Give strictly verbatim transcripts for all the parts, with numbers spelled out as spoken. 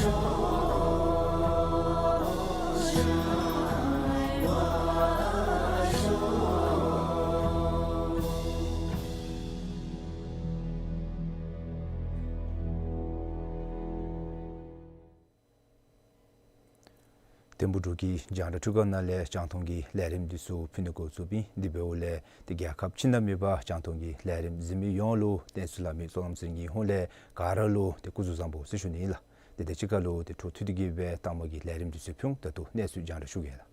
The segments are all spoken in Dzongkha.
ཐིམ་ཕུག་འབྲུག་གི་རྒྱང་བསྒྲགས་ཁྲི་ཀ་ནང་ལས་རྒྱང་མཐོང་གི་ལས་རིམ་འདི་ཚུ་ཕུལ་ནི་འགོ་བཙུགས་ཨིན། དེ་འབདཝ་ལས་ཏེ་རྒྱལ་ཁབ་ཕྱི་ནང་མེད་པར་རྒྱང་མཐོང་གི་ལས་རིམ་གཟིགས་མི་ཡོངས་ལུ་བསྟན་འཛིན་བླ་མའི་བསོད་ནམས་ཟིན་གྱི་ཧོང་ལས་ག་ར་ལུ་ཏེ་སྐུ་གཟུགས་བཟང་པོ་ཟེར་ཞུ་ནི་ཨིན་ལགས། ཏེ་དེ་གཅིག་ཁར་ལུ་ཏེ་འཕྲོ་མཐུད་དེ་གིས་སྦེ་མཐའ་མ་གི་ལས་རིམ་འདི་ཚུ་ཕུལ་འོང་། ད་ལྟོ་གནས་ཚུལ་རྒྱང་བསྒྲགས་ཞུ་གེ་ལགས།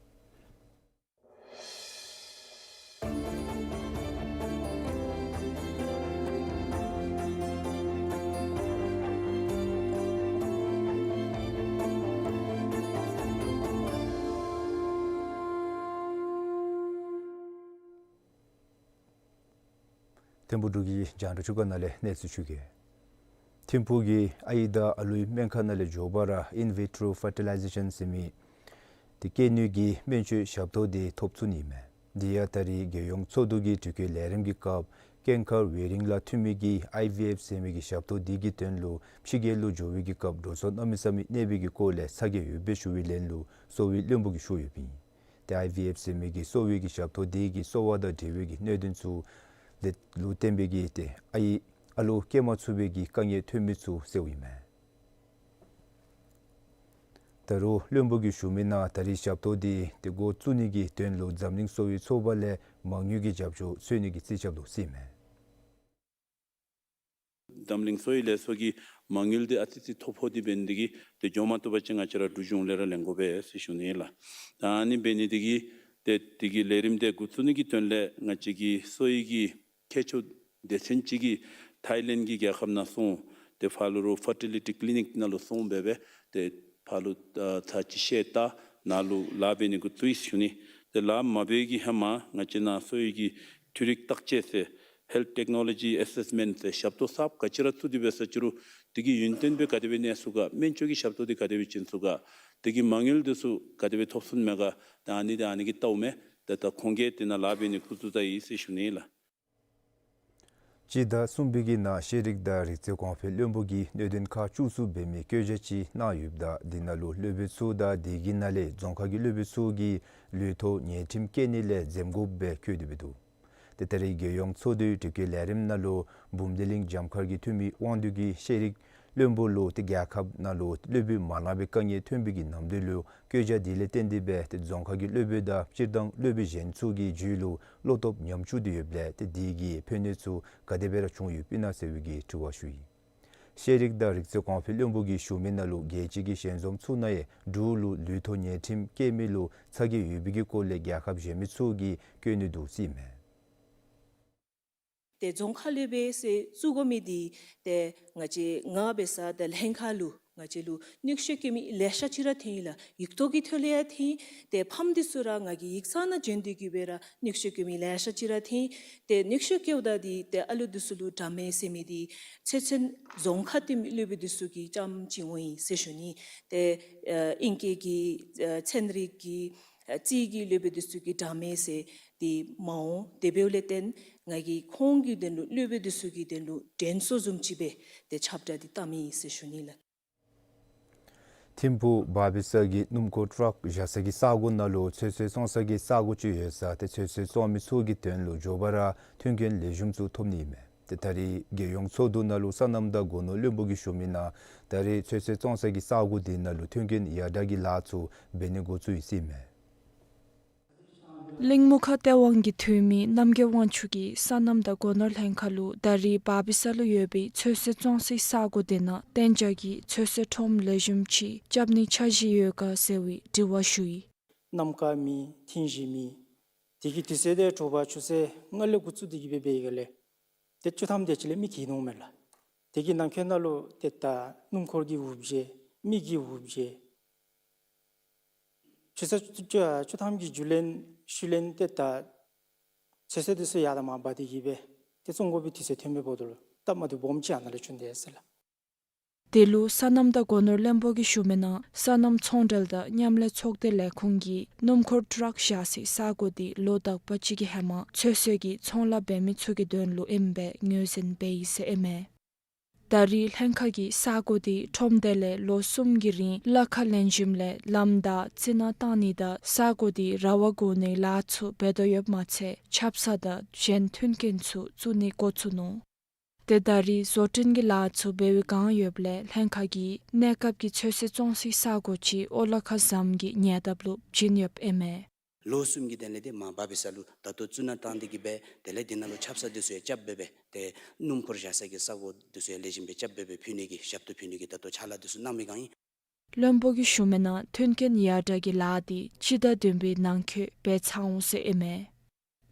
ཐིམ་ཕུག་འབྲུག་གི་རྒྱང་བསྒྲགས་ཁྲི་ཀ་ནང་ལས་གནས་ཚུལ་ཞུ་གེ། ཐིམ་ཕུག་གི་ཨའི་དང་ཨ་ལུའི་སྨན་ཁང་ནང་ལས་མགྱོགས་པ་ར་in vitro fertilization ཟེར་མི་ཏེ་སྐྱེ་ནུས་ཀྱི་སྨན་བཅོས་ཞབས་ཏོག་འདི་ཐོབ་ཚུགས་ནི་མས། དེ་ཡང་ད་རེས་རྒྱལ་ཡོངས་ཚོགས་འདུ་གི་དྲི་བཀོད་ལས་རིམ་གྱི་སྐབས་ཀེང་ཁར་ཝེ་རིང་ལགས་འཐུས་མི་གིས་ཨའི་ཝི་ཨེཕ་ཟེར་མི་གི་ཞབས་ཏོག་འདི་གི་དོན་ལུ་ཕྱི་རྒྱལ་ལུ་འགྱོ་བའི་གི་སྐབས་འགྲོ་སོང་གནམ་མེད་ས་མེད་གནས་པའི་གི་སྐོར་ལས་ཚ་གྱང་ཡོདཔ་སྦེ་ཞུ་བའི་ལན་ལུ་གསོ་བའི་བློན་པོ་གིས་ཞུ་ཡོདཔ་ཨིན། ཏེ་ཨའི་ཝི་ཨེཕ་ཟེར་མི་གི་གསོ་བའི་གི་ཞབས་ཏོག་འདི་གིས་གསོ་བ་དང་འབྲེལ་བའི་གི་གནད་དོན་ཚུ་ལུ་བརྟེན་པའི་གི་ཏེ་ཨའི་ཨ་ལུ་སྐྱེ་མ་ཚུགས་པའི་གི་དཀའ་ངལ་ཐོན་མི་ཚུ་སེལཝ་ཨིན་མས། ད་རུང་བློན་པོ་གིས་ཞུ་མི་ནང་ད་རེས་ཞབས་ཏོག་འདི་ཏེ་འགོ་བཙུགས་ནི་གི་དོན་ལུ་འཛམ་གླིང་གསོ་བའི་ཚོགས་པ་ལས་མ་དངུལ་གྱི་རྒྱབ་སྐྱོར་འཚོལ་ནི་གི་རྩིས་རྐྱབ་དོ་ཟེར་ཨིན་མས། འཛམ་གླིང་གསོ་བའི་ལས་ཚོགས་ཀྱི་མ་དངུལ་འདི་ཨ་ཙི་ཙི་ཐོ་ཕོག་སྟེ་འབད་ནི་དེ་གིས་ཏེ་འགྱོ་མ་བཏུབ་པ་ཅིན་ང་བཅས་ར་འབྲུག་གཞུང་ལས་ར་ལེན་དགོ་པས་ཟེར་ཞུ་ནི་ལགས། ད་ཨ་ནི་འབད་ནི་དེ་གིས་ཏེ་དེ་གི་ལས་རིམ་འདི་འགོ་བཙུགས་ནི་གི་དོན་ལས་ང་བཅས་ཀྱི་གསོ་བའི་གི་མཁས་མཆོག་སྡེ་ཚན་ཅིག་གིས་ཐའི་ལེནཌ་གི་རྒྱལ་ཁབ་ནང་སོང་། ཏེ་ཕར་ལུ་རུང་ཕར་ཊི་ལི་ཊི་ཀི་ལི་ནིཀ་ནང་ལུ་སོང་སྦེ་སྦེ་ཏེ་ཕར་ལུ་ཨ་ཚར་གཅིག་བཤད་ད་ནཱ་ལུ་ལཱ་འབད་ནི་འགོ་བཙུགས་ཡི་ཟེར་ཞུ་ནི། ཏེ་ལཱ་མ་འབད་བའི་གི་ཧེ་མ་ང་བཅས་ནཱ་གསོ་བའི་གི་འཕྲུལ་རིག་བརྟག་དཔྱད་ཟེར་Health Technology Assessment ཟེར་ཞབས་ཏོག་གསརཔ་ག་ཅི་ར་བཙུགས་ཏེ་འབད་ས་ཅི་རུང་དེ་གི་ཡུན་བརྟན་སྦེ་ག་དེ་སྦེ་གནས་ཚུགས་ག། སྨན་བཅོས་ཀྱི་ཞབས་ཏོག་འདི་ག་དེ་སྦེ་བྱིན་ཚུགས་ག། དེ་གི་མ་དངུལ་འདི་ཚུ་ག་དེ་སྦེ་ཐོབ་ཚུགས་མས་ག། ད་ཨ་ནི་འདི་ཨ་ནི་གིས་བལྟཝ་མས། ད་ད་ཁོང་གིས་དེ་ནང་ལཱ་འབད་ནི་འགོ་བཙུགས་ད་ཡི་ཟེར་ཞུ་ནི་ལགས། སྤྱི་ཟླ་གསུམ་པའི་གི་ནང་ཤེས་རིག་དང་རིག་རྩལ་གོང་འཕེལ་བློན་པོ་གིས་གནད་དོན་ཁག་བཅུ་གསུམ་འབད་མི་བཀོད་རྒྱ་ཅིག་གནང་ཡོདཔ་ད་དེ་ནང་ལུ་སློབ་དཔོན་ཚུ་དང་དེ་གི་ནང་ལས་རྫོང་ཁག་གི་སློབ་དཔོན་ཚུ་གིས་ལུས་ཐོག་ཉལ་ཁྲི་བཀལ་ནི་ལས་འཛེམ་དགོཔ་སྦེ་བཀོད་དེ་འབད་འདུག། ཏེ་ད་རེས་རྒྱལ་ཡོངས་ཚོགས་འདུའི་དྲི་བཀོད་ལས་རིམ་ནང་ལུ་འབུམ་སྡེ་གླིང་རྒྱབ་མཁར་གྱི་འཐུས་མི་དབང་འདུས་ཀྱིས་ཤེས་རིག་བློན་པོ་ལུ་ཏེ་རྒྱལ་ཁབ་ནང་ལུ་སློབ་དཔོན་མ་ལང་པའི་དཀའ་ངལ་ཐོན་པའི་གི་ནམ་དུས་ལུ་བཀོད་རྒྱ་འདི་ལས་བརྟེན་ཏེ་སྦེ་ཏེ་རྫོང་ཁག་གི་སློབ་དཔོན་དང་སྤྱིར་བཏང་སློབ་དཔོན་གཞན་ཚུ་གི་རྒྱུད་ལུ་བློ་སྟོབས་ཉམས་བཅུག་སྟེ་ཡོདཔ་ལས་ཏེ་དེ་གིས་ཕན་གནོད་ཚུ་ག་དེ་སྦེ་ར་བྱུང་ཡོདཔ་ཨིན་ན་ཟེར་བའི་གི་དྲི་བ་ཞུ་ཡི། ཤེས་རིག་དང་རིག་རྩལ་གོང་འཕེལ་བློན་པོ་གིས་ཞུ་མི་ནང་ལུ་རྒྱལ་སྤྱི་གི་ཞལ་འཛོམས་ཚུ་ནང་ཡང་འབྲུག་ལུ་ལུས་ཐོག་ཉལ་ཁྲི་བཀལ་མི་ལུ་ཚ་གྱང་ཡོད་པའི་གི་སྐོར་ལས་རྒྱལ་ཁབ་གཞན་མི་ཚུ་གིས་བཀོད་ནི་འདུག་ཟེར་ཨིན་མས། ཏེ་རྫོང་ཁག་སློབ་དཔོན་ཟེར་བཙུགས་དགོ་མི་འདི་ཏེ་ང་བཅས་ང་འབད་ས་ཏེ་ལྷན་ཁག་ལུ་ང་བཅས་ལུ་མྱུག་ཤོས་བཀོད་མི་ལེ་ཤ་ཅིག་ར་ཐོན་ཡི་ལགས། ཡིག་ཐོག་གི་ཐོག་ལས་ཡང་ཐོན། ཏེ་ཕམ་འདི་ཚུ་ར་ང་གིས་ཡིག་ཚང་ནང་བྱོན་ཏེ་གིས་སྦེ་ར་མྱུག་ཤོས་བཀོད་མི་ལེ་ཤ་ཅིག་ར་ཐོན། ཏེ་མྱུག་ཤོས་བཀོདཔ་ད་འདི་ཏེ་ཨ་ལུ་འདི་ཚུ་ལུ་འདྲ་མེན་ཟེར་མི་འདི་ཚོད་བསྲེ་རྫོང་ཁག་འཐུས་མི་སློབ་དཔོན་འདི་ཚུ་གིས་རྐྱངམ་ཅིག་འོང་ཡི་ཟེར་ཞུ་ནི། ཏེ་ཨ་ཨིང་སྐད་ཀྱི་ཨ་ཚན་རིག་གི་ཨ་རྩིས་ཀྱི་སློབ་དཔོན་འདི་ཚུ་གིས་འདྲ་མེན་ཟེར་འདི་མ་འོང་། དེ་འབདཝ་ལས་བརྟེན་ང་གིས་ཁོང་གི་དོན་ལུ་སློབ་དཔོན་འདི་ཚུ་གི་དོན་ལུ་དྲན་གསོ་བཟུམ་ཅིག་སྦེ་ཏེ་ཁྱབ་བསྒྲགས་འདི་བཏངམ་ཨིན་ཟེར་ཞུ་ནི་ལགས། ཐིམ་ཕུག་བར་པི་ས་གི་སྣུམ་འཁོར་ཊཱག་བཞག་ས་གི་ས་གོ་ནང་ལུ་ཚོད་བསྲེ་བཙོང་ས་གི་ས་གོ་ཅིག་ཡོད་ས་ཏེ་ཚོད་བསྲེ་བཙོང་མི་ཚུ་གི་དོན་ལུ་མགྱོགས་པ་ར་མཐུན་རྐྱེན་ལེགས་ཤོམ་ཚུ་ཐོབ་ནི་ཨིན་མས། ཏེ་ད་རེས་རྒྱལ་ཡོངས་ཚོགས་འདུ་ནང་ལུ་སོ་ནམ་དང་སྒོ་ནོར་བློན་པོ་གིས་ཞུ་མི་ནང་ད་རེས་ཚོད་བསྲེ་བཙོང་ས་གི་ས་གོ་དེ་ནང་ལུ་མཐུན་རྐྱེན་ཡར་དྲག་གི་ལཱ་ཚུ་འབད་ནི་འགོ་བཙུགས་ཡི་ཟེར་ཨིན་མས། གླིང་མུ་ཁ་སྟེས་དབང་གི་འཐུས་མི་རྣམ་རྒྱལ་དབང་ཕྱུག་གིས་སོ་ནམ་དང་སྒོ་ནོར་ལྷན་ཁག་ལུ་ད་རེས་བར་པི་ས་ལུ་ཡོད་པའི་ཚོད་བསྲེ་བཙོང་སའི་ས་གོ་དེ་ནང་གཏན་འཇགས་ཀྱི་ཚོད་བསྲེ་ཁྲོམ་ལེགས་ཤོམ་ཅིག་རྐྱབ་ནིའི་འཆར་གཞི་ཡོད་ག་ཟེར་བའི་དྲི་བ་ཞུ་ཡི། གནམ་ཁ་མེད། ཐིང་གཞི་མེད། དེ་གི་དུས་ཚོད་དེ་དྲོ་པ་ཆུ་ཚོད་ལྔ་ལས་འགོ་བཙུགས་ཏེ་གིས་སྦེ་འབད་བའི་སྒང་ལས་ཏེ་བཅུ་ཐམ་དེ་ཅིག་ལས་མི་བཀལ་འོང་མས་ལགས། དེ་གི་ནང་འཁོད་ནང་ལུ་ཏེ་ད་སྣུམ་འཁོར་གྱི་འུར་བྱེད་མི་གི་འུར་བྱེད་ཆུ་ཚོད་བཅུ་བཅུ་ཐམ་གྱི་རྒྱུན་ལས་ཤུལ་ལས་ཏེ་ད་ཚོད་བསྲེ་དེ་ཚུ་ཡར་དང་མར་འབག་སྟེ་གིས་སྦེ་ཏེ་བཙོང་དགོ་པའི་དུས་ཚོད་ཐོན་མི་འབདཝ་ད་ལུ་སྟབས་མ་བདེཝ་སྦོམ་ཅིག་ཨ་ནཱ་ལས་བྱུང་དེས་ཟེར་ལགས། དེ་ལུ་སོ་ནམ་དང་སྒོ་ནོར་བློན་པོ་གིས་ཞུ་མི་ནང་སོ་ནམ་ཚོང་འབྲེལ་དང་མཉམ་ལས་ཚོགས་སྡེ་ལས་ཁུངས་ཀྱིས་སྣུམ་འཁོར་ཊཱག་བཞག་སའི་ས་གོ་དེ་ལོ་དག་པ་ཅིག་གི་ཧེ་མ་ཚོད་བསྲེ་གི་ཚོང་ལཱ་འབད་མི་ཚུ་གི་དོན་ལུ་ཨིནམ་སྦེ་ངོས་འཛིན་འབད་ཡི་ཟེར་ཨིན་མས། ད་རེས་ལྷན་ཁག་གིས་ས་གོ་དེ་ཁྲོམ་སྡེ་ལས་ལོ་གསུམ་གྱི་རིང་གླ་ཁར་ལེན་ཞིནམ་ལས་ལམ་བདའ་རྩི་ནག་བཏང་ནི་དང་ས་གོ་དེ་ར་བ་བསྒོར་ནིའི་ལཱ་ཚུ་འབད་དོ་ཡོདཔ་མ་ཚད་ཆབ་གསང་དང་གཞན་མཐུན་རྐྱེན་ཚུ་བཙུགས་ནི་འགོ་བཙུགས་ནུག། ཏེ་ད་རེས་བཟོ་སྐྲུན་གྱི་ལཱ་ཚུ་འབད་བའི་བསྒང་ཡོདཔ་ལས་ལྷན་ཁག་གིས་གནས་སྐབས་ཀྱི་ཚོད་བསྲེ་བཙོང་སའི་ས་གོ་ཅིག་ཨོ་ལ་ཁ་ཟམ་གྱི་ཉེ་འདབས་ལུ་བྱིན་ཡོདཔ་ཨིན་མས། ལོ་གསུམ་གྱི་དོན་ལས་དེ་མར་འབབ་པའི་ས་ལུ་ད་ལྟོ་རྩི་ནག་བཏང་སྟེ་གི་སྦེ་དེ་ལས་དེ་ནང་ལུ་ཆབ་གསང་དེ་ཚུ་ཡང་རྐྱབ་སྦེ་སྦེ་ཏེ་སྣུམ་འཁོར་བཞག་ས་གི་ས་གོ་དེ་ཚུ་ཡང་ལེགས་ཤོམ་སྦེ་རྐྱབ་སྦེ་སྦེ་ཕུལ་ནི་གི་ཞབས་ཏོག་ཕུལ་ནི་གི་ད་ལྟོ་ཕྱག་ལཱ་དེ་ཚུ་གནང་མི་བསྒང་ཨིན། བློན་པོ་གིས་ཞུ་མི་ནང་མཐུན་རྐྱེན་ཡར་དྲག་གི་ལཱ་དེ་སྤྱི་ཟླ་བདུན་པའི་ནང་འཁོད་འབད་ཚར་འོང་ཟེར་ཨིན་མས།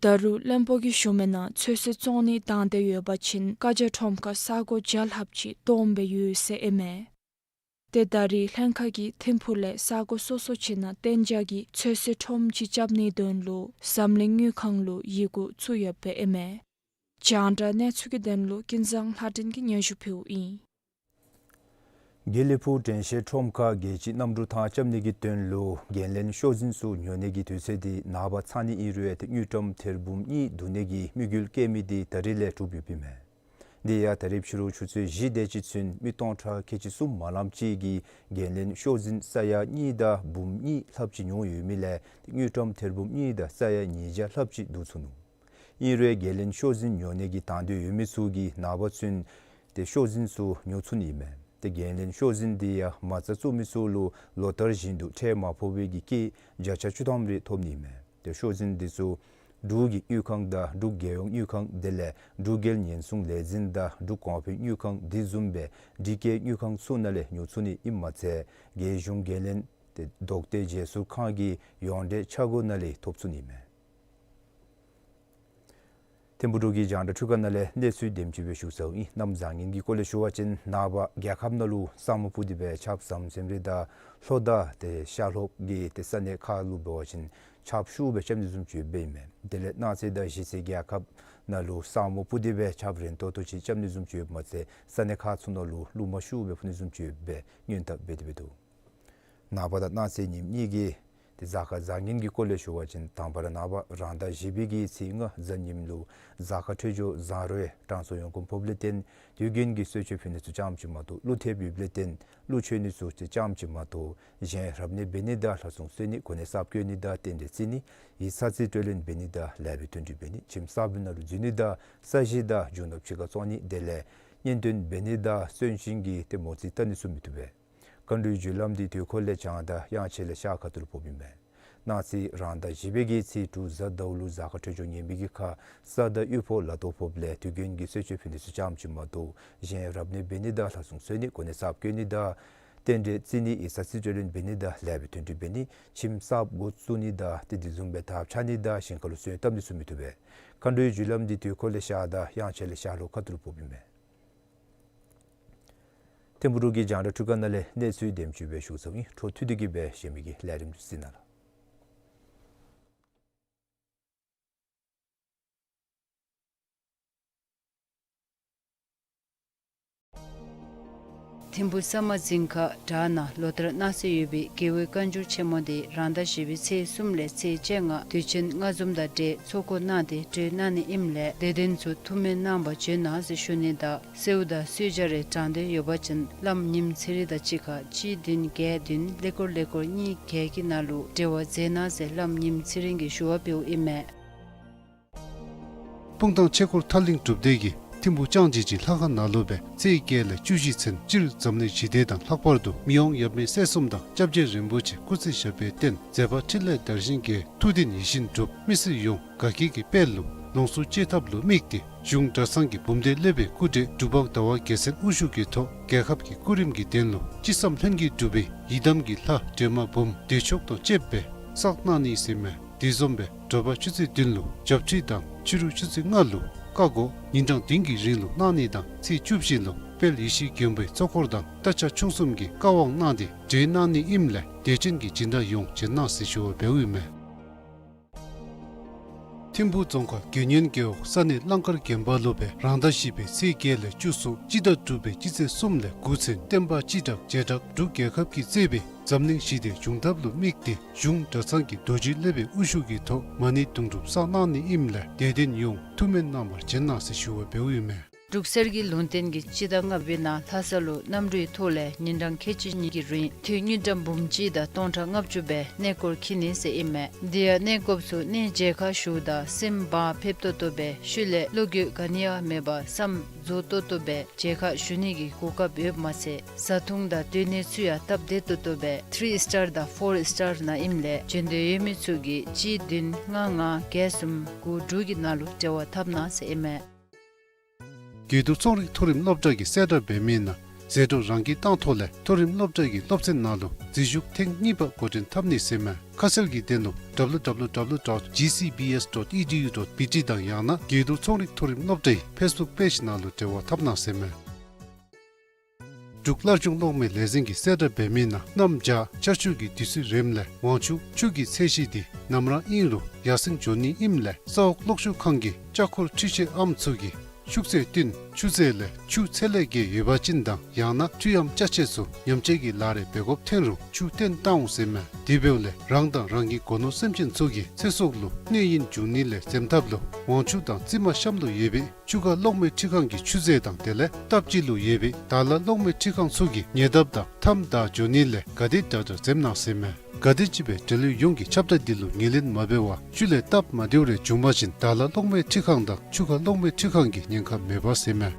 ད་རུང་བློན་པོ་གིས་ཞུ་མི་ནང་ཚོད་བསྲེ་བཙོང་ནི་བཏང་སྟེ་ཡོད་པ་ཅིན་ཀ་ཇ་ཁྲོམ་ཁར་ས་གོ་བརྒྱ་ལྷགཔ་ཅིག་སྟོངམ་སྦེ་ཡོད་ཟེར་ཨིན་མས། ཏེ་ད་རེས་ལྷན་ཁག་གིས་ཐིམ་ཕུག་ལས་ས་གོ་སོ་སོ་ཅིག་ནང་གཏན་འཇགས་ཀྱི་ཚོད་བསྲེ་ཁྲོམ་ཅིག་རྐྱབ་ནིའི་དོན་ལུ་འཛམ་གླིང་དངུལ་ཁང་ལུ་ཡི་གུ་བཙུགས་ཡོདཔ་ཨིན་མས། རྒྱང་བསྒྲགས་གནས་ཚུལ་གྱི་དོན་ལུ་ཀུན་བཟང་ལྷ་སྒྲོན་གྱིས་སྙན་ཞུ་ཕུལཝ་ཨིན། དགེ་ལེགས་ཕུག་དྲན་ཤེས་ཁྲོམ་ཁར་རྒྱལ་སྤྱིའི་གནམ་གྲུ་ཐང་རྐྱབ་ནི་གི་དོན་ལུ་འགན་ལེན་ཤོག་འཛིན་ཚུ་ཉོ་ནི་གི་དུས་ཚོད་དེ་ནངས་པ་ཚར་ནི་ཨིན་རུང་ཏེ་དངུལ་ཀྲམ་ཐེར་འབུམ་གཉིས་བསྡུ་ནི་གི་དམིགས་ཡུལ་བསྐྱེད་མི་དེ་ད་རིས་ལས་གྲུབ་ཡོདཔ་ཨིན་མས། དེ་ཡང་ད་རིས་ཕྱི་རུ་ཆུ་ཚོད་བཞི་དེ་ཅིག་ཚུན་མི་སྟོང་ཕྲག་ཁལ་གཅིག་གསུམ་མ་ལངམ་ཅིག་གིས་འགན་ལེན་ཤོག་འཛིན་ས་ཡ་གཉིས་དང་འབུམ་གཉིས་ལྷགཔ་ཅིག་ཉོ་ཡོད་མི་ལས་ཏེ་དངུལ་ཀྲམ་ཐེར་འབུམ་གཉིས་དང་ས་ཡ་ཉིས་བརྒྱ་ལྷགཔ་ཅིག་བསྡུ་ཚུགས་ནུག། ཨིན་རུང་འགན་ལེན་ཤོག་འཛིན་ཉོ་ནི་གི་དང་འདོད་ཡོད་མི་ཚུ་གིས་ནངས་པ་ཚུན་ཏེ་ཤོག་འཛིན་ཚུ་ཉོ་ཚུགས་ནི་ཨིན་མས། ཏེ་འགན་ལེན་ཤོག་འཛིན་དེ་ཡང་མ་རྩ་བཙུགས་མི་ཚུ་ལུ་ལོ་ལྟར་བཞིན་དུ་ཁྲལ་མ་ཕོག་པའི་གི་སྐྱེད་བརྒྱ་ཆ་བཅུ་ཐམ་རེ་ཐོབ་ནི་ཨིན་མས། ཏེ་ཤོག་འཛིན་དེ་ཚུ་འབྲུག་གི་དངུལ་ཁང་དང་འབྲུག་རྒྱལ་ཡོངས་དངུལ་ཁང་དེ་ལས་འབྲུག་རྒྱལ་ཉེན་སྲུང་ལས་འཛིན་དང་འབྲུག་གོང་འཕེལ་དངུལ་ཁང་དེ་བཟུམ་སྦེ་སྒྲིག་བཀོད་དངུལ་ཁང་ཚུ་ནང་ལས་ཉོ་ཚུགས་ནི་ཨིནམ་མ་ཚད་རྒྱལ་གཞུང་འགན་ལེན་ཏེ་དོག་སྟེ་བརྗེ་སོར་ཁང་གི་ཡོངས་འབྲེལ་ཆ་སྒོ་ནང་ལས་ཐོབ་ཚུགས་ནི་ཨིན་མས། ཐིམ་ཕུག་འབྲུག་གི་རྒྱང་བསྒྲགས་འཕྲུལ་ཁང་ནང་ལས་གནས་ཚུལ་དེམ་ཅིག་སྦེ་ཞུ་ཚརཝ་ཨིན། གནམ་བཟང་ངན་གྱི་སྐོར་ལས་ཞུ་བ་ཅིན་ནངས་པ་རྒྱལ་ཁབ་ནང་ལུ་ས་སྨུག་ཕུབ་སྟེ་སྦེ་ཆརཔ་ཟམ་ཟིམ་རེ་དང་ལྷོ་དང་ཏེ་ཤར་ལྷོ་གི་ཏེ་ས་གནས་ཁག་ལུ་འབད་བ་ཅིན་ཆརཔ་ཤུགས་སྦེ་རྐྱབ་ནི་བཟུམ་ཅིག་ཡོདཔ་ཨིན་མས། དེ་ལས་གནངས་ཚེ་དང་གཞེས་ཚེ་རྒྱལ་ཁབ་ནང་ལུ་ས་སྨུག་ཕུབ་སྟེ་སྦེ་ཆརཔ་རན་ཏོག་ཏོ་ཅིག་རྐྱབ་ནི་བཟུམ་ཅིག་ཡོདཔ་མ་ཚད་ས་གནས་ཁག་ཚུ་ནང་ལུ་རླུང་མ་ཤུགས་སྦེ་འཕུ་ནི་བཟུམ་ཅིག་ཡོདཔ་སྦེ་སྔོན་དཔག་འབད་དེ་སྦེ་འདུག། ནངས་པ་དང་གནངས་ཚེ་ཉིནམ་གཉིས་ཀྱི་ཏེ་གཟའ་སྐར་བཟང་ངན་གྱི་སྐོར་ལས་ཞུ་བ་ཅིན་དང་པ་ར་ནངས་པ་རང་ཟླ་བཞི་པའི་གི་ཚེས་ལྔ་གཟའ་ཉིམ་ལུ་གཟའ་སྐར་འཕྲོད་སྦྱོར་བཟང་རུང་དྲང་སྲོང་ཡོན་གོང་ཕོགཔ་ལས་བརྟེན་དུས་རྒྱུན་གྱི་གསོལ་མཆོད་ཕུལ་ནི་ཚུ་ཙམ་ཅིག་མ་གཏོགས་ཀླུ་ཐེབས་ཡོདཔ་ལས་བརྟེན་ཀླུ་མཆོད་ནི་ཚུ་ཏེ་ཙམ་ཅིག་མ་གཏོགས་གཞན་རབ་གནས་འབད་ནི་དང་ལྷ་སྲུང་གསོལ་ནི་གོ་གནས་གསརཔ་བསྐོ་ནི་དང་རྟེན་འབྲེལ་བརྩི་ནི་ཡིག་ཚང་རྩིས་སྤྲོད་ལེན་འབད་ནི་དང་ལེགས་པའི་དོན་འགྲུབ་འབད་ནི་ཁྱིམ་གསརཔ་ནང་ལུ་འཛུལ་ནི་དང་ས་གཞི་དང་རྒྱུ་ནོར་ཕྱི་ཁར་བཙོང་ནི་དེ་ལས་གཉེན་སྟོན་འབད་ནི་དང་གསོན་གཤིན་གྱི་ཏེ་མོ་རྩིས་བལྟ་ནི་ཚུ་མི་བཏུབ་པས། མཁའ་འགྲོའི་རྒྱུ་ལམ་འདི་དུས་འཁོར་ལས་བྱང་དང་དབྱངས་འཆར་ལས་ཤར་ཁ་ཐུག་ལུ་ཕོགཔ་ཨིན་མས། གནངས་ཚེ་རང་ཟླ་བཞི་པའི་གི་ཚེས་དྲུག་གཟའ་ཟླཝ་ལུ་གཟའ་སྐར་འཕྲོད་སྦྱོར་ངན་པའི་གི་ཁར་ས་དང་དབུལ་ཕོངས་ལ་དོགས་ཕོགཔ་ལས་དུས་རྒྱུན་གྱི་གསོལ་མཆོད་ཕུལ་ནི་ཚུ་ཙམ་ཅིག་མ་གཏོགས་གཞན་རབ་གནས་འབད་ནི་དང་ལྷ་སྲུང་གསོལ་ནི་གོ་གནས་གསརཔ་བསྐོ་ནི་དང་རྟེན་འབྲེལ་བརྩི་ནི་ཡིག་ཚང་རྩིས་སྤྲོད་ལེན་འབད་ནི་དང་ལེགས་པའི་དོན་འགྲུབ་འབད་ནི་ཁྱིམ་གསརཔ་འགོ་བཙུགས་ནི་དང་ཏེ་དེ་བཟུམ་སྦེ་དར་ཁྱབ་ནི་དང་ཞིང་ཁ་ལུ་སོན་བཏབ་ནི་ཚུ་མི་བཏུབ་པས། མཁའ་འགྲོའི་རྒྱུ་ལམ་འདི་དུས་འཁོར་ལས་ཤར་དང་དབྱངས་འཆར་ལས་ཤར་ལྷོ་ཁ་ཐུག་ལུ་ཕོགཔ་ཨིན་མས། ཐིམ་ཕུག་འབྲུག་གི་རྒྱང་བསྒྲགས་འཕྲུལ་ཁང་ནང་ལས་གནས་ཚུལ་དེམ་ཅིག་སྦེ་ཞུ་ཚརཝ་ཨིན། འཕྲོ་མཐུད་དེ་གི་སྦེ་གཞན་མི་གི་ལས་རིམ་ཚུ་གཟིགས་གནང་ལགས། ཐིམ་ཕུག་ས་དམར་རྫིང་ཁ་བྲག་ནང་ལོ་ལྟར་གནང་སྲོལ་ཡོད་པའི་རྒྱལ་བའི་བཀའ་འགྱུར་ཆེན་མོ་དེ་རང་ཟླ་བཞི་པའི་ཚེས་གསུམ་ལས་ཚེས་བཅོ་ལྔ་དུས་ཆེན་ལྔ་འཛོམས་དང་འབྲེལ་ཚོགས་འཁོར་གནང་སྟེ་གྲོལ་གནང་ནི་ཨིནམ་ལས་དད་ལྡན་ཚུ་ཐུགས་སྨོན་གནང་བར་བྱོན་གནང་ཟེར་ཞུ་ནི་དང་གསོལཝ་དང་གསོལ་ཇ་རེ་དྲང་འདོད་ཡོད་པ་ཅིན་བླམ་ཉིམ་ཚེ་རིང་དང་གཅིག་ཁར་གཅིག་བདུན་བརྒྱད་བདུན་ཀླད་ཀོར་ཀླད་ཀོར་གཉིས་བརྒྱད་ཀྱི་ནང་ལུ་འབྲེལ་བ་མཛད་གནང་ཟེར་བླམ་ཉིམ་ཚེ་རིང་གིས་ཞུ་བ་འབདཝ་ཨིན་མས། སྤུངས་ཐང་ཆོས་འཁོར་ཐར་གླིང་སྒྲུབ་སྡེ་གིས་ཐིམ་ཕུག་ལྕང་སྦྱིས་ཀྱི་ལྷ་ཁང་ནང་ལུ་སྦེ་ཚེས་བརྒྱད་ལས་བཅུ་བཞི་ཚུན་སྤྱིར་འཛམ་གླིང་ཞི་བདེ་དང་ལྷག་པར་དུ་མི་དབང་ཡབ་མེས་སྲས་གསུམ་དང་སྐྱབས་རྗེ་རིན་པོ་ཆེ་སྐུ་ཚེ་ཞབས་པད་བརྟན་མཛད་པ་འཕྲིན་ལས་དར་ཞིང་རྒྱས་ཐུགས་བདེན་ཡིད་བཞིན་འགྲུབ་མི་སེར་ཡོངས་དགའ་སྐྱིད་ཀྱི་དཔལ་ལུ་ལོངས་སུ་སྤྱོད་ཐབས་ལུ་དམིགས་ཏེ་གཞུང་གྲྭ་ཚང་གི་འབུམ་སྡེ་སློབ་དཔོན་སྐུ་བགྲེས་འབྲུག་འབངས་ཟླ་བ་རྒྱལ་མཚན་དབུ་བཞུགས་ཀྱི་ཐོག་རྒྱལ་ཁབ་ཀྱི་སྐུ་རིམ་གྱི་དོན་ལུ་ཅི་བསམ་ལྷུན་གྱིས་འགྲུབ་པའི་ཡི་དམ་གྱི་ལྷ་སྒྲོལ་མ་འབུམ་བདེ་མཆོག་དང་བཅསཔ་སྦེ་བསགས་གནང་ནི་ཟེར་མས། དེ་བཟུམ་སྦེ་དྲོ་པ་ཆུ་ཚོད་བདུན་ལུ་བྱབས་ཁྲུས་དང་ཕྱི་རུ་ཆུ་ཚོད་ལྔ་ལུ་བཀའ་བསྒོ་ཉིན་གྲངས་བདུན་གྱི་རིང་ལུ་གནང་ནི་དང་ཚེས་བཅུ་བཞི་ལུ་དཔལ་ཡེ་ཤེས་མགོན་པོའི་གཙོ་འཁོར་དང་རྟ་ཕྱག་མཆོག་གསུམ་གྱི་བཀའ་དབང་གནང་སྟེ་གྲོལ་གནང་ནི་ཨིནམ་ལས་དད་ཅན་གྱི་སྦྱིན་བདག་ཡོངས་བྱོན་གནང་ཟེར་ཞུ་བ་འབདཝ་ཨིན་མས། ཐིམ་ཕུག་རྫོང་ཁག་དགེ་བསྙེན་རྒེད་འོག་ས་གནས་གླང་དཀར་དགོན་པ་ལུ་སྦེ་རང་ཟླ་བཞི་པའི་ཚེས་བརྒྱད་ལས་བཅུ་སོགས་སྤྱི་ཟླ་དྲུག་པའི་སྤྱི་ཚེས་གསུམ་ལས་དགུ་ཚུན་བསྟན་པ་སྤྱི་བསྒྲགས་བྱེ་བྲག་འབྲུག་རྒྱལ་ཁབ་ཀྱིས་གཙོས་པའི་འཛམ་གླིང་ཞི་བདེ་བྱུང་ཐབས་ལུ་དམིགས་ཏེ་གཞུང་གྲྭ་ཚང་གི་རྡོ་རྗེ་སློབ་དཔོན་དབུ་བཞུགས་ཀྱི་ཐོག་མ་ཎི་དུང་སྒྲུབ་བསགས་གནང་ནི་ཨིནམ་ལས་དད་ལྡན་ཡོངས་ཐུགས་སྨོན་གནང་བར་བྱོན་གནང་ཟེར་ཞུ་བ་འབདཝ་ཨིན་མས། འབྲུག་གསེར་གྱི་ལུང་བསྟན་གྱིས་སྤྱི་ཟླ་ལྔ་པའི་ནང་ལྷ་ས་ལུ་གནམ་གྲུའི་ཐོག་ལས་ཉིན་གྲངས་ཁལ་གཅིག་གཉིས་ཀྱི་རིང་དུས་དངུལ་ཀྲམ་འབུམ་གཅིག་དང་སྟོང་ཕྲག་ལྔ་བཅུ་སྦེ་གནས་སྐོར་འཁྱིད་ནི་ཟེར་ཨིན་མས། དེ་ཡང་གནས་སྐོརཔ་ཚུ་གནས་མཇལ་ཁ་ཞུཝ་ད་སེམས་བག་ཕེབས་ཏོག་ཏོ་སྦེ་ཤུལ་ལས་བློ་འགྱོད་ག་ནི་ཡང་མེད་པར་བསམ་རྫོགས་ཏོག་ཏོ་སྦེ་མཇལ་ཁ་ཞུ་ནི་གི་གོ་སྐབས་ཡོདཔ་མ་ཚད་བཟའ་འཐུང་དང་སྡོད་གནས་ཚུ་ཡང་སྟབས་བདེ་ཏོག་ཏོ་སྦེ་ཐི་རི་སི་ཊར་དང་ཕོར་སི་ཊར་ནང་ཨིནམ་ལས་བྱོན་འདོད་ཡོད་མི་ཚུ་གིས་གཅིག་བདུན་ལྔ་ལྔ་བརྒྱད་གསུམ་དགུ་དྲུག་གི་ནང་ལུ་འབྲེལ་བ་འཐབ་གནང་ཟེར་ཨིན་མས། དགྱེས་རྡོར་ཚོང་རིག་མཐོ་རིམ་སློབ་གྲྭ་གིས་གསལ་བསྒྲགས་འབད་མི་ནང་ཟད་འགྲོ་རང་གིས་བཏང་ཐོག་ལས་མཐོ་རིམ་སློབ་གྲྭ་གི་སློབ་ཚན་ནང་ལུ་འཛུལ་ཞུགས་ཐེངས་གཉིས་པ་འགོ་འདྲེན་འཐབ་ནི་ཟེར་མས། ཁ་གསལ་གྱི་དོན་ལུ་W W W dot G C B S dot E D U dot B T དང་ཡང་ན་དགྱེས་རྡོར་ཚོང་རིག་མཐོ་རིམ་སློབ་གྲྭའི་ཕེསི་བུཀ་པེཇ་ནང་ལུ་འབྲེལ་བ་འཐབ་གནང་ཟེར་མས། འབྲུག་སླར་འབྱུང་གློག་མེའི་ལས་འཛིན་གྱིས་གསལ་བསྒྲགས་འབད་མི་ནང་གནམ་བྱཱར་ཆར་ཆུ་གི་དུས་ཚོད་རནམ་ལས་ཝང་ཆུ་ཆུ་གི་ཚད་གཞི་འདི་ནམ་ར་ཨིན་རུང་ཡར་སེང་འགྱོ་ནི་ཨིནམ་ལས་ས་འོག་གློག་ཤུགས་ཁང་གི་ལྕགས་འཁོར་འཕྲུལ་ཆས་ཨམ་ཚུ་གིས་ཤུགས་ཚད་བཏོན་ཆུ་ཚད་ལས་ཆུ་ཚད་ལས་བརྒལ་ཡོད་པ་ཅིན་དང་ཡང་ན་མཐུད་ཡམ་ཅ་ཆས་ཚུ་ཉམས་བཅོས་ཀྱི་ལཱ་རེ་འབད་དགོཔ་ཐོན་རུང་ཆུ་བཏོན་བཏང་འོང་ཟེར་མས། དེ་འབདཝ་ལས་རང་དང་རང་གི་སྒོ་ནོར་སེམས་ཅན་ཚུ་གི་ཚེ་སྲོག་ལུ་གནོད་ཡུན་འབྱུང་ནི་ལས་འཛེམ་ཐབས་ལུ་ཝང་ཆུ་དང་རྩི་མ་གཤམ་ལུ་ཡོད་པའི་ཆུ་ཁ་གློག་མེ་འཕྲུལ་ཁང་གི་ཆུ་ཚད་དང་དེ་ལས་སྟབས་གཅིག་ལུ་ཡོད་པའི་དར་ལ་གློག་མེ་འཕྲུལ་ཁང་ཚུ་གི་ཉེ་འདབས་དང་མཐའམ་བདའ་འགྱོ་ནི་ལས་ག་དེ་དྲག་དྲག་འཛེམ་གནང་ཟེར་མས། ག་དེམ་ཅིག་སྦེ་འབྲེལ་ཡོད་ཡོངས་ཀྱིས་ཁྱབ་བརྡལ་འདི་ལུ་ངོས་ལེན་མ་འབད་བར་ཤུལ་ལས་སྟབས་མ་བདེཝ་རེ་བྱུང་པ་ཅིན་དར་ལ་གློག་མེ་འཕྲུལ་ཁང་དང་ཆུ་ཁ་གློག་མེ་འཕྲུལ་ཁང་གི་ཉེན་ཁ་མེད་པ་ཟེར་མས།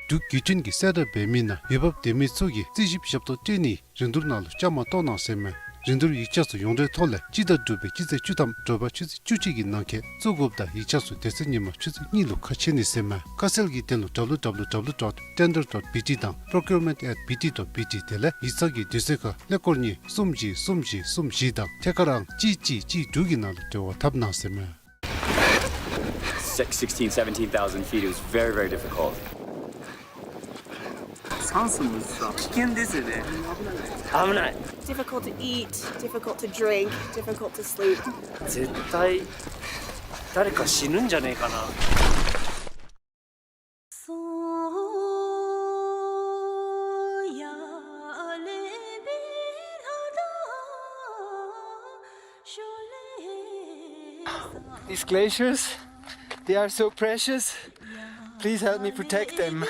འབྲུག་བརྒྱུད་འཕྲིན་གྱིས་གསལ་བསྒྲགས་འབད་མི་ནང་འོས་འབབ་ལྡན་མི་ཚུ་གིས་རྩིས་ཞིབ་ཞབས་ཏོག་སྤྲོད་ནིའི་རིན་བསྡུར་ནང་ལུ་བཅའ་མར་གཏོགས་གནང་ཟེར་མས། རིན་བསྡུར་ཡིག་ཆ་ཚུ་ཡོངས་འབྲེལ་ཐོག་ལས་སྤྱི་ཟླ་དྲུག་པའི་སྤྱི་ཚེས་བཅུ་ཐམ་དྲོ་པ་ཆུ་ཚོད་བཅུ་གཅིག་གི་ནང་འཁོད་བཙུགས་དགོཔ་དང་ཡིག་ཆ་ཚུ་དེ་ཚེ་ཉིན་མ་ཆུ་ཚོད་གཉིས་ལུ་ཁ་ཕྱེ་ནི་ཟེར་མས། ཁ་གསལ་གྱི་དོན་ལུ་W W W dot tender dot B T དང་procurement at B T dot B T དེ་ལས་ཡིག་ཚང་གི་དུས་ཚོད་ཁར་ཀླད་ཀོར་གཉིས་གསུམ་གཅིག་གསུམ་གཅིག་གསུམ་བཞི་དང་ཐད་ཀར་ཨང་གཅིག་གཅིག་གཅིག་དྲུག་གི་ནང་ལུ་འབྲེལ་བ་འཐབ་གནང་ཟེར་མས། Six, sixteen, seventeen thousand feet. It was very, very difficult. Sounds smooth. Difficult to eat, difficult to drink, difficult to sleep. 絶対誰か死ぬんじゃねえかな。 These glaciers, they are so precious. Please help me protect them.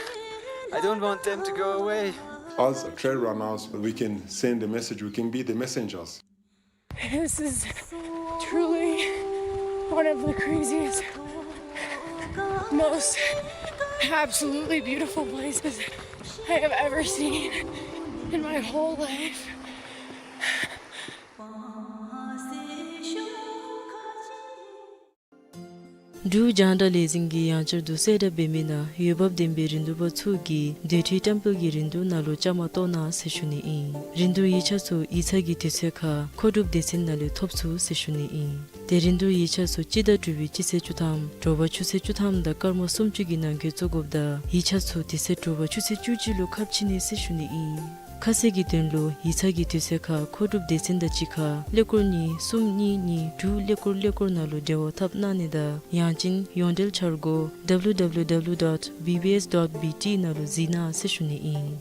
I don't want them to go away. Us trail runners, we can send the message, we can be the messengers. This is truly one of the craziest, most absolutely beautiful places I have ever seen in my whole life. འབྲུག་རྒྱང་བསྒྲགས་ལས་འཛིན་གྱིས་ཡང་བསྐྱར་དུ་གསལ་བསྒྲགས་འབད་མི་ནང་འོས་འབབ་ལྡན་པའི་རིན་བསྡུར་པ་ཚུ་གིས་སྡོད་ཁྲི་བཀྲམ་སྤེལ་གྱི་རིན་བསྡུར་ནང་ལུ་བཅའ་མར་གཏོགས་གནང་ཟེར་ཞུ་ནི་ཨིན། རིན་བསྡུར་ཡིག་ཆ་ཚུ་ཡིག་ཚང་གི་དུས་ཚོད་ཁར་མཁོ་སྒྲུབ་སྡེ་ཚན་ནང་ལས་ཐོབ་ཚུགས་ཟེར་ཞུ་ནི་ཨིན། ཏེ་རིན་བསྡུར་ཡིག་ཆ་ཚུ་སྤྱི་ཟླ་དྲུག་པའི་སྤྱི་ཚེས་བཅུ་ཐམ་དྲོ་པ་ཆུ་ཚོད་བཅུ་ཐམ་དང་སྐར་མ་སུམ་ཅུ་གི་ནང་འཁོད་བཙུགས་དགོཔ་ད་ཡིག་ཆ་ཚུ་དེ་ཚེ་དྲོ་པ་ཆུ་ཚོད་བཅུ་གཅིག་ལུ་ཁ་ཕྱེ་ནི་ཟེར་ཞུ་ནི་ཨིན། ཁ་གསལ་གྱི་དོན་ལུ་ཡིག་ཚང་གི་དུས་ཚོད་ཁར་མཁོ་སྒྲུབ་སྡེ་ཚན་དང་གཅིག་ཁར་ཀླད་ཀོར་གཉིས་གསུམ་གཉིས་གཉིས་དྲུག་ཀླད་ཀོར་ཀླད་ཀོར་ནང་ལུ་འབྲེལ་བ་འཐབ་གནང་ནི་དང་ཡང་ཅིན་ཡོངས་འབྲེལ་འཆར་སྒོ་W W W dot B B S dot B T ནང་ལུ་གཟིགས་གནང་ཟེར་ཞུ་ནི་ཨིན།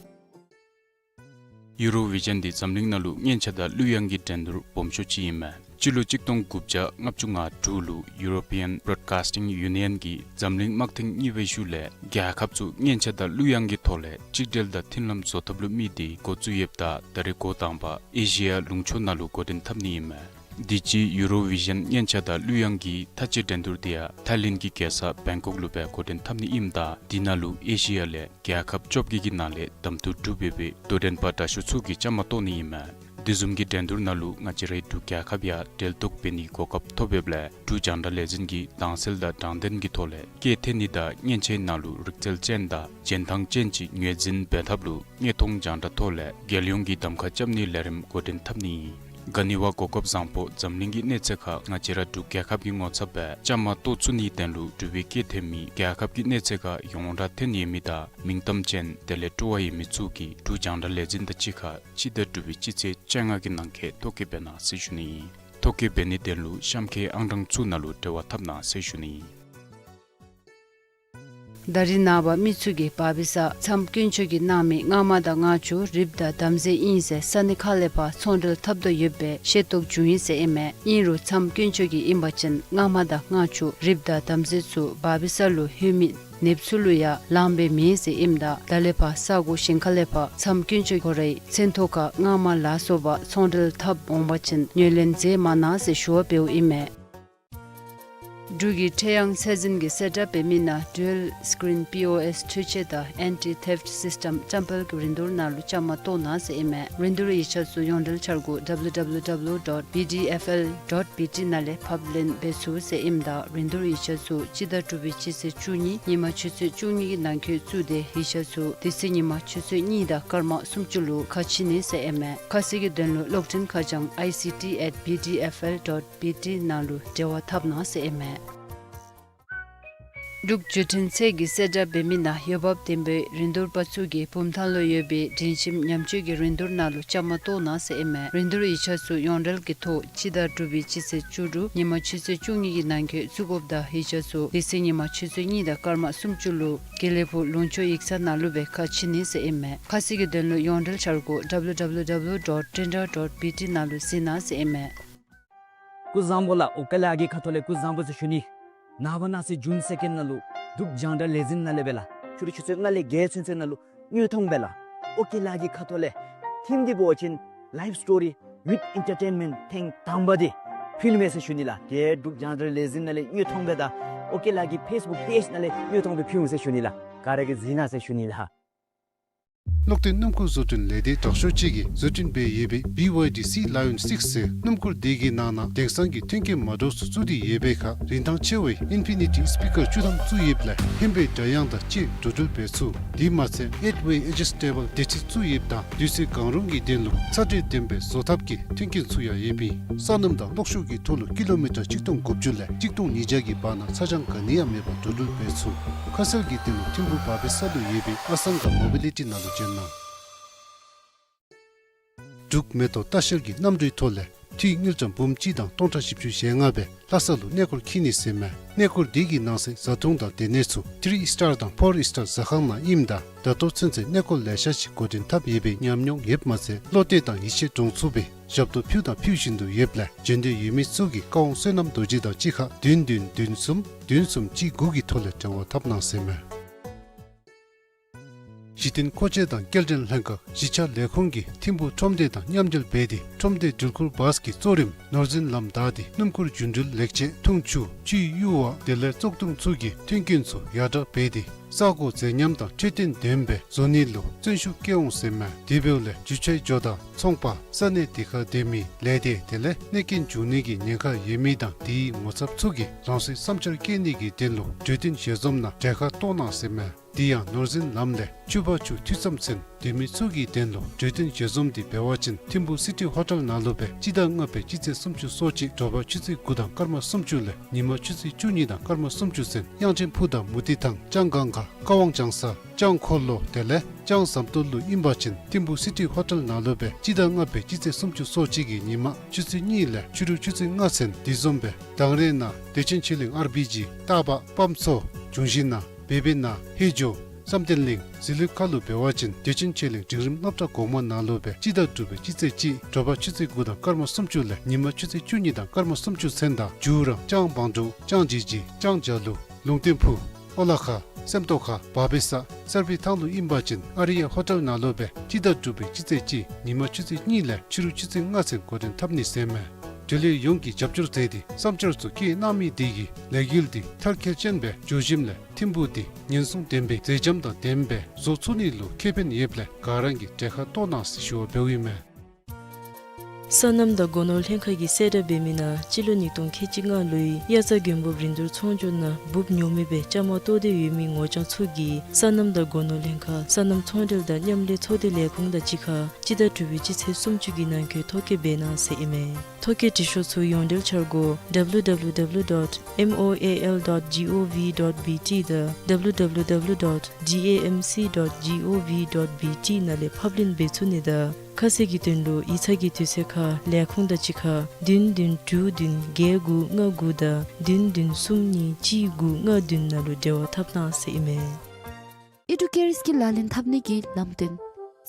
ཡུ་རོ་བི་ཞཱན་འདི་འཛམ་གླིང་ནང་ལུ་སྙན་ཆ་དང་གླུ་དབྱངས་ཀྱི་འགྲན་བསྡུར་སྦོམ་ཤོས་ཅིག་ཨིན་མས། སྤྱི་ལོ་གཅིག་སྟོང་དགུ་བརྒྱ་ལྔ་བཅུ་ང་དྲུག་ལུ་European Broadcasting Union གིས་འཛམ་གླིང་དམག་ཐེངས་གཉིས་པའི་ཤུལ་ལས་རྒྱལ་ཁབ་ཚུ་སྙན་ཆ་དང་གླུ་དབྱངས་ཀྱི་ཐོག་ལས་གཅིག་སྒྲིལ་དང་མཐུན་ལམ་བཟོ་ཐབས་ལུ་དམིགས་ཏེ་འགོ་བཙུགས་ཡོདཔ་ད་ད་རེས་འགོ་དང་པ་ཨེ་ཤི་ཡ་ལུང་ཕྱོགས་ནང་ལུ་འགོ་འདྲེན་འཐབ་ནི་ཨིན་མས། དུས་ཅི་ཡུ་རོ་བི་ཞཱན་སྙན་ཆ་དང་གླུ་དབྱངས་ཀྱི་མཐའ་དཔྱད་འགྲན་བསྡུར་དེ་ཡང་ཐའི་ལེནཌ་གི་རྒྱལ་ས་བེང་ཀོག་ལུ་སྦེ་འགོ་འདྲེན་འཐབ་ནི་ཨིནམ་ད་དེ་ནང་ལུ་ཨེ་ཤི་ཡ་ལས་རྒྱལ་ཁབ་བཅོ་བརྒྱད་ཀྱི་ནང་ལས་གདམ་འཐུ་གྲུབ་ཡོད་པའི་དོ་འགྲན་པ་དྲག་ཤོས་ཚུ་གིས་བཅའ་མར་གཏོགས་ནི་ཨིན་མས། དེ་བཟུམ་གྱི་འགྲན་བསྡུར་ནང་ལུ་ང་བཅས་རའི་འབྲུག་རྒྱལ་ཁབ་ཡང་གྲལ་གཏོགས་འབད་ནིའི་གོ་སྐབས་ཐོབ་ཡོདཔ་ལས་འབྲུག་རྒྱང་བསྒྲགས་ལས་འཛིན་གྱིས་དྭངས་གསལ་དང་དྲང་བདེན་གྱི་ཐོག་ལས་སྐད་འཐེན་ནི་དང་སྙན་ཆའི་ནང་ལུ་རིག་རྩལ་ཅན་དང་རྒྱན་ཐང་ཅན་ཅིག་ངོས་འཛིན་འབད་ཐབས་ལུ་དངོས་མཐོང་རྒྱང་བསྒྲགས་ཐོག་ལས་རྒྱལ་ཡོངས་ཀྱི་གདམ་ཁ་རྐྱབ་ནིའི་ལས་རིམ་འགོ་འདྲེན་འཐབ་ནི་ཨིན། ག་ནི་བ་གོ་སྐབས་བཟང་པོ་འཛམ་གླིང་གི་གནས་ཚད་ཁར་ང་བཅས་ར་འབྲུག་རྒྱལ་ཁབ་ཀྱི་ངོ་ཚབ་སྦེ་བཅའ་མར་གཏོགས་ཚུགས་ནིའི་དོན་ལུ་འབྲུག་པའི་སྐད་འཐེན་མི་རྒྱལ་ཁབ་ཀྱི་གནས་ཚད་ཁར་ཡོངས་གྲགས་ཐོན་ཡོད་མི་དང་མིང་གཏམ་ཅན་དེ་ལས་སྤྲོ་བ་ཡོད་མི་ཚུ་གིས་འབྲུག་རྒྱང་བསྒྲགས་ལས་འཛིན་དང་གཅིག་ཁར་སྤྱི་ཟླ་དྲུག་པའི་སྤྱི་ཚེས་བཅོ་ལྔ་གི་ནང་འཁོད་ཐོ་བཀོད་འབད་གནང་ཟེར་ཞུ་ནི་ཨིན། ཐོ་བཀོད་འབད་ནིའི་དོན་ལུ་གཤམ་འཁོད་ཨང་གྲངས་ཚུ་ནང་ལུ་འབྲེལ་བ་འཐབ་གནང་ཟེར་ཞུ་ནི་ཨིན། ད་རིས་ནངས་པ་མི་ཚུ་གིས་བར་པི་སར་མཚམས་དཀོན་མཆོག་གིས་གནང་མི་སྔ་མ་དང་སྔ་ཕྱི་རིགཔ་དང་དམ་རྫས་ཨིན་ཟེར་ས་གནས་ཁག་ལས་ཕར་ཚོང་འབྲེལ་འཐབ་དོ་ཡོདཔ་སྦེ་ཤེས་རྟོགས་བྱུང་ཡི་ཟེར་ཨིན་མས། ཨིན་རུང་མཚམས་དཀོན་མཆོག་གི་ཨིན་པ་ཅིན་སྔ་མ་དང་སྔ་ཕྱི་རིགཔ་དང་དམ་རྫས་ཚུ་བར་པི་སར་ལུ་ལྷོད་མི་ ནདཔ་ཚུ་ལུ་ཡང་ལང་པའི་མེད་ཟེར་ཨིནམ་ད་ད་ལས་ཕར་ས་གོ་ཞིང་ཁ་ལས་ཕར་མཚམས་ཀུན་སྤྱོད་སྒོ་རའི་མཚན་ཐོ་ཁར་སྔ་མ་ལ་སོགས་པ་ཚོང་འབྲེལ་འཐབ་འོང་པ་ཅིན་ངོས་ལེན་མཛད་མ་གནང་ཟེར་ཞུ་བ་འབདཝ་ཨིན་མས། འབྲུག་གི་ཁྲེ་ཡང་ཚད་འཛིན་གྱིས་གསལ་བསྒྲགས་འབད་མི་ནང་Dual Screen P O S འཕྲུལ་ཆས་དང་Anti Theft System ཅམ་སྤེལ་གྱི་རིན་བསྡུར་ནང་ལུ་བཅའ་མར་གཏོགས་གནང་ཟེར་ཨིན་མས། རིན་བསྡུར་ཡིག་ཆ་ཚུ་ཡོངས་འབྲེལ་འཆར་སྒོ་W W W dot B D F L dot B T ནང་ལས་ཕབ་ལེན་འབད་ཚུགས་ཟེར་ཨིནམ་ད་རིན་བསྡུར་ཡིག་ཆ་ཚུ་སྤྱི་ཟླ་དྲུག་པའི་སྤྱི་ཚེས་བཅུ་གཉིས་ཉིན་མ་ཆུ་ཚོད་བཅུ་གཉིས་ཀྱི་ནང་འཁོད་བཙུགས་ཏེ་ཡིག་ཆ་ཚུ་དེ་ཚེ་ཉིན་མ་ཆུ་ཚོད་གཉིས་དང་སྐར་མ་སུམ་ཅུ་ལུ་ཁ་ཕྱེ་ནི་ཟེར་ཨིན་མས། ཁ་གསལ་གྱི་དོན་ལུ་གློག་འཕྲིན་ཁ་བྱང་I C T at B D F L dot B T ནང་ལུ་འབྲེལ་བ་འཐབ་གནང་ཟེར་ཨིན་མས། འབྲུག་བརྒྱུད་འཕྲིན་ཚད་ཀྱིས་གསལ་བསྒྲགས་འབད་མི་ནང་འོས་འབབ་ལྡན་པའི་རིན་བསྡུར་པ་ཚུ་གིས་བུམ་ཐང་ལུ་ཡོད་པའི་སྒྲིང་ཁྱིམ་ཉམས་བཅོས་ཀྱི་རིན་བསྡུར་ནང་ལུ་བཅའ་མར་གཏོགས་གནང་ཟེར་ཨིན་མས། རིན་བསྡུར་ཡིག་ཆ་ཚུ་ཡོངས་འབྲེལ་གྱི་ཐོག་སྤྱི་ཟླ་དྲུག་པའི་སྤྱི་ཚེས་བཅུ་དྲུག་ཉིན་མ་ཆུ་ཚོད་བཅུ་གཉིས་ཀྱི་ནང་འཁོད་བཙུགས་དགོཔ་དང་ཡིག་ཆ་ཚུ་དེ་ཚེ་ཉིན་མ་ཆུ་ཚོད་གཉིས་དང་སྐར་མ་སུམ་ཅུ་ལུ་དགེ་ལེགས་ཕུག་ལུང་ཕྱོགས་ཡིག་ཚང་ནང་ལུ་སྦེ་ཁ་ཕྱེ་ནི་ཟེར་ཨིན་མས། ཁ་གསལ་གྱི་དོན་ལུ་ཡོངས་འབྲེལ་འཆར་སྒོ W W W dot trinta dot B T ནང་ལུ་གཟིགས་གནང་ཟེར་ཨིན་མས། སྐུ་གཟུགས་བཟང་པོ་ལགས། ཨོ་ཀེ་ལགས་ཀྱི་ཁ་ཐུག་ལས་སྐུ་གཟུགས་བཟང་པོ་ཟེར་ཞུ་ནི། ནངས་པ་གནངས་ཚེ་ཇུན་སེ་ཀེན་ནང་ལུ་འབྲུག་རྒྱང་བསྒྲགས་ལས་འཛིན་ནང་ལས་སྦེ་ལགས་ཕྱི་རུ་ཆུ་ཚོད་ལྔ་ལས་བརྒྱད་ཚུན་ཚོད་ནང་ལུ་དངོས་མཐོང་སྦེ་ལགས་ཨོ་ཀེ་ལགས་ཀྱི་ཁ་ཐུག་ལས་ཐིམ་འདི་འབད་བ་ཅིན་Life Story with Entertainment ཐེངས་དང་པ་འདི་ཕུལ་མས་ཟེར་ཞུ་ནི་ལགས། ཏེ་འབྲུག་རྒྱང་བསྒྲགས་ལས་འཛིན་ནང་ལས་དངོས་མཐོང་སྦེ་དང་ཨོ་ཀེ་ལགས་ཀྱི་ཕེསི་བུཀ་པེཇ་ནང་ལས་དངོས་མཐོང་སྦེ་ཕུལ་འོང་ཟེར་ཞུ་ནི་ལགས། ག་ར་གིས་གཟིགས་གནང་ཟེར་ཞུ་ནི་ལགས། གློག་བརྟེན་སྣུམ་འཁོར་བཟོ་སྐྲུན་ལས་སྡེ་དྲག་ཤོས་ཅིག་གིས་བཟོ་སྐྲུན་འབད་ཡོད་པའི་B Y D Sea Lion six ཟེར་སྣུམ་འཁོར་འདི་གི་ནང་ན་དེང་སང་གི་མཐུན་རྐྱེན་མ་འདྲཝ་ཚུ་བཙུགས་ཏེ་ཡོད་པའི་ཁར་རིན་ཐང་ཆེ་བའི་ཨིན་ཕི་ནི་ཊི་སི་པི་ཀར་བཅུ་ཐམ་བཙུགས་ཡོདཔ་ལས་ཧན་པའི་སྒྲ་དབྱངས་དང་བཅས་འགྲོ་འགྲུལ་འབད་ཚུགས། དེ་མ་ཚད་ཨེཊ་ཝེ་ཨེ་ཇི་སི་ཊེ་བཱལ་བདེ་ཁྲིད་བཙུགས་ཡོདཔ་དང་དུས་ཚོད་གང་རུང་གི་དོན་ལུ་ཚ་དྲོད་ལྡན་པའི་བཟོ་ཐབས་ཀྱི་མཐུན་རྐྱེན་ཚུ་ཡང་ཡོདཔ་ཨིན། སོ་ནམ་དང་གློག་ཤུགས་ཀྱི་ཐོག་ལུ་ཀི་ལོ་མི་ཊར་གཅིག་སྟོང་དགུ་བཅུ་ལས་གཅིག་སྟོང་ཉིས་བརྒྱ་གི་བར་ན་ཚ་གྱང་ག་ནི་ཡང་མེད་པར་འགྲོ་འགྲུལ་འབད་ཚུགས། ཁ་གསལ་གྱི་དོན་ལུ་ཐིམ་ཕུག་བ་པེ་ས་ལུ་ཡོད་པའི་ཨ་སང་ག་མོ་བི་ལི་ཊི་ནང་ལུ་བྱོན་གནང་། འབྲུག་མེ་ཏོག་ལྟ་བཤལ་གྱི་གནམ་གྲུའི་ཐོག་ལས་འཐུས་དངུལ་ཀྲམ་འབུམ་གཅིག་དང་སྟོང་ཕྲག་བཞི་བཅུ་ཞེ་ལྔ་སྦེ་ལྷ་ས་ལུ་གནས་སྐོར་འཁྱིད་ནི་ཟེར་མས། གནས་སྐོར་འདི་གི་ནང་གསེས་བཟའ་འཐུང་དང་སྡོད་གནས་ཚུ་ཐི་རི་སི་ཊར་དང་ཕོར་སི་ཊར་ཟ་ཁང་ནང་ཨིནམ་ད་ད་ལྟོ་ཚུན་ཚོད་གནས་སྐོར་ལེ་ཤ་ཅིག་འགོ་འདྲེན་འཐབ་ཡོད་པའི་ཉམས་མྱོང་ཡོདཔ་མ་ཚད་བློ་གཏད་དང་ཡིད་ཆེས་འདྲོངས་ཚུགས་པའི་ཞབས་ཏོག་ཕུལ་དང་ཕུལ་བཞིན་དུ་ཡོདཔ་ལས་བྱོན་འདོད་ཡོད་མི་ཚུ་གིས་བཀའ་དབང་བསོད་ནམས་རྡོ་རྗེ་དང་གཅིག་ཁར་བདུན་བདུན་བདུན་གསུམ་བདུན་གསུམ་གཅིག་དགུ་གི་ཐོག་ལས་འབྲེལ་བ་འཐབ་གནང་ཟེར་མས། གཞི་རྟེན་མཁོ་ཆས་དང་སྐྱེལ་འདྲེན་ལྷན་ཁག་གཞིས་ཆགས་ལས་ཁུངས་ཀྱིས་ཐིམ་ཕུག་ཁྲོམ་སྡེ་དང་མཉམ་འབྲེལ་འབད་དེ་ཁྲོམ་སྡེ་འགྲུལ་འཁོར་བཱས་ཀྱི་གཙོ་རིམ་ནོར་འཛིན་ལམ་བདའ་སྟེ་སྣུམ་འཁོར་རྒྱུ་འགྲུལ་ལེགས་ཆས་འཐུང་ཆུ་ཆུའི་གཡུར་བ་དེ་ལས་བཙོག་འཐུང་ཚུ་གི་མཐུན་རྐྱེན་ཚུ་ཡར་དྲག་འབད་དེ་ས་གོ་མཛེས་ཉམས་དང་འཕྲོད་བསྟེན་ལྡན་པའི་བཟོ་ནི་ལུ་བརྩོན་ཤུགས་བསྐྱེད་འོང་ཟེར་མས། དེ་འབདཝ་ལས་འགྲུལ་ཆས་ཇོ་བདག་ཚོང་པ་ས་གནས་དེ་ཁར་སྡོད་མི་ལས་སྡེ་དེ་ལས་གནོད་སྐྱོན་འབྱུང་ནི་གི་ཉེན་ཁ་ཡོད་མི་དང་དེའི་ངོ་ཚབ་ཚུ་གིས་རང་སོའི་བསམ་འཆར་བཀོད་ནི་གི་དོན་ལུ་གྲོས་བསྟུན་ཞལ་འཛོམས་ནང་གྲལ་ཁར་གཏོགས་གནང་ཟེར་མས། དེ་ཡང་ནོར་འཛིན་ལམ་ལས་ཆུ་བར་ཆུ་འཐུས་ཙམ་ཚུན་སྡོད་མི་ཚུ་གི་དོན་ལུ་གྲོས་བསྟུན་ཞལ་འཛོམས་འདི་འབད་བ་ཅིན་ཐིམ་ཕུག་སི་ཊི་ཧོ་ཊེལ་ནང་ལུ་སྦེ་སྤྱི་ཟླ་ལྔ་པའི་སྤྱི་ཚེས་སུམ་ཅུ་སོ་གཅིག་དྲོ་པ་ཆུ་ཚོད་དགུ་དང་སྐར་མ་སུམ་ཅུ་ལས་ཉིན་མ་ཆུ་ཚོད་བཅུ་གཉིས་དང་སྐར་མ་སུམ་ཅུ་ཚུན་དབྱངས་ཅན་ཕུག་དང་མུ་ཏིག་ཐང་ལྕང་སྒང་ག་ཀ་ཝང་ལྕང་ས་ལྕང་འཁོར་ལོ་དེ་ལས་ལྕང་ཟམ་ཏོག་ལུ་ཨིན་པ་ཅིན་ཐིམ་ཕུག་སི་ཊི་ཧོ་ཊེལ་ནང་ལུ་སྦེ་སྤྱི་ཟླ་ལྔ་པའི་སྤྱི་ཚེས་སུམ་ཅུ་སོ་གཅིག་གི་ཉིན་མ་ཆུ་ཚོད་གཉིས་ལས་ཕྱི་རུ་ཆུ་ཚོད་ལྔ་ཚུན་དེ་བཟུམ་སྦེ་དང་རེ་ནང་བདེ་ཆེན་ཆོས་གླིང་ཨར་བི་ཇི་སྟག་པ་པམ་མཚོ་འབྱུང་བཞི་ནང་བེ་བེ་ནང་ཧེ་ཇོ་བསམ་གཏན་གླིང་ཟི་ལིང་ཁ་ལུ་འབད་བ་ཅིན་བདེ་ཆེན་ཆོས་གླིང་འབྲིང་རིམ་སློབ་གྲྭ་གོང་མ་ནང་ལུ་སྦེ་སྤྱི་ཟླ་དྲུག་པའི་སྤྱི་ཚེས་གཅིག་དྲོ་པ་ཆུ་ཚོད་དགུ་དང་སྐར་མ་སུམ་ཅུ་ལས་ཉིན་མ་ཆུ་ཚོད་བཅུ་གཉིས་དང་སྐར་མ་སུམ་ཅུ་ཚུན་དང་ཇུ་ར་ལྕང་བང་འབྲུག་ལྕང་ཇི་ཇི་ལྕང་ཇ་ལུ་ལུང་བསྟན་ཕུག་ཨོ་ལ་ཁ་སེམས་རྟོགས་ཁ་བ་བེ་ས་སར་བི་ཐང་ལུ་ཨིན་པ་ཅིན་ཨ་རི་ཡ་ཧོ་ཊེལ་ནང་ལུ་སྦེ་སྤྱི་ཟླ་དྲུག་པའི་སྤྱི་ཚེས་གཅིག་ཉིན་མ་ཆུ་ཚོད་གཉིས་ལས་ཕྱི་རུ་ཆུ་ཚོད་ལྔ་ཚུན་འགོ་འདྲེན་འཐབ་ནི་ཟེར་མས། འབྲེལ་ཡོད་ཡོངས་ཀྱིས་རྒྱབ་སྐྱོར་མཛད་དེ་བསམ་འཆར་ཚུ་བཀོད་གནང་མི་དེ་གིས་ལས་འགུལ་འདི་མཐར་འཁྱོལ་ཅན་སྦེ་འགྱོ་ཞིནམ་ལས་ཐིམ་ཕུག་འདི་ཉེན་སྲུང་ལྡན་པའི་མཛེས་ལྕམ་དང་ལྡན་པའི་བཟོ་ཚུགས་ནི་ལུ་ཁེ་ཕན་ཡོདཔ་ལས་ག་ར་གིས་གྲལ་ཁར་གཏོགས་གནང་ཟེར་ཞུ་བ་འབདཝ་ཨིན་མས། སོ་ནམ་དང་སྒོ་ནོར་ལྷན་ཁག་གིས་གསལ་བསྒྲགས་འབད་མི་ནང་སྤྱི་ལོ་ཉིས་སྟོང་ཁལ་གཅིག་ལྔ་ལོའི་དབྱར་རྩྭ་དགུན་འབུབ་རིན་བསྡུར་ཚོང་སྒྱུར་ནང་འབུབ་ཉོ་མི་སྦེ་བཅའ་མར་གཏོགས་ཏེ་ཡོད་མི་ངོ་རྐྱང་ཚུ་གིས་སོ་ནམ་དང་སྒོ་ནོར་ལྷན་ཁག་སོ་ནམ་ཚོང་འབྲེལ་དང་མཉམ་ལས་ཚོགས་སྡེ་ལས་ཁུངས་དང་གཅིག་ཁར་སྤྱི་ཟླ་དྲུག་པའི་སྤྱི་ཚེས་སུམ་ཅུ་གི་ནང་འཁོད་ཐོ་བཀོད་འབད་གནང་ཟེར་ཨིན་མས། ཐོ་བཀོད་འབྲི་ཤོག་ཚུ་ཡོངས་འབྲེལ་འཆར་སྒོ་W W W dot M O A L dot G O V dot B T དང་W W W dot D A M C dot G O V dot B T ནང་ལས་ཕབ་ལེན་འབད་ཚུགས་ནི་དང་ཁ་གསལ་གྱི་དོན་ལུ་ཡིག་ཚང་གི་དུས་ཚོད་ཁར་ལས་ཁུངས་དང་གཅིག་ཁར་བདུན་བདུན་དྲུག་བདུན་བརྒྱད་དགུ་ལྔ་དགུ་དང་བདུན་བདུན་གསུམ་གཉིས་གཅིག་དགུ་ལྔ་བདུན་ནང་ལུ་འབྲེལ་བ་འཐབ་གནང་ཟེར་ཨིན་མས། ཨེ་ཌུ་ཀེརསི་ཀྱིས་ལག་ལེན་འཐབ་ནི་གི་ལམ་སྟོན།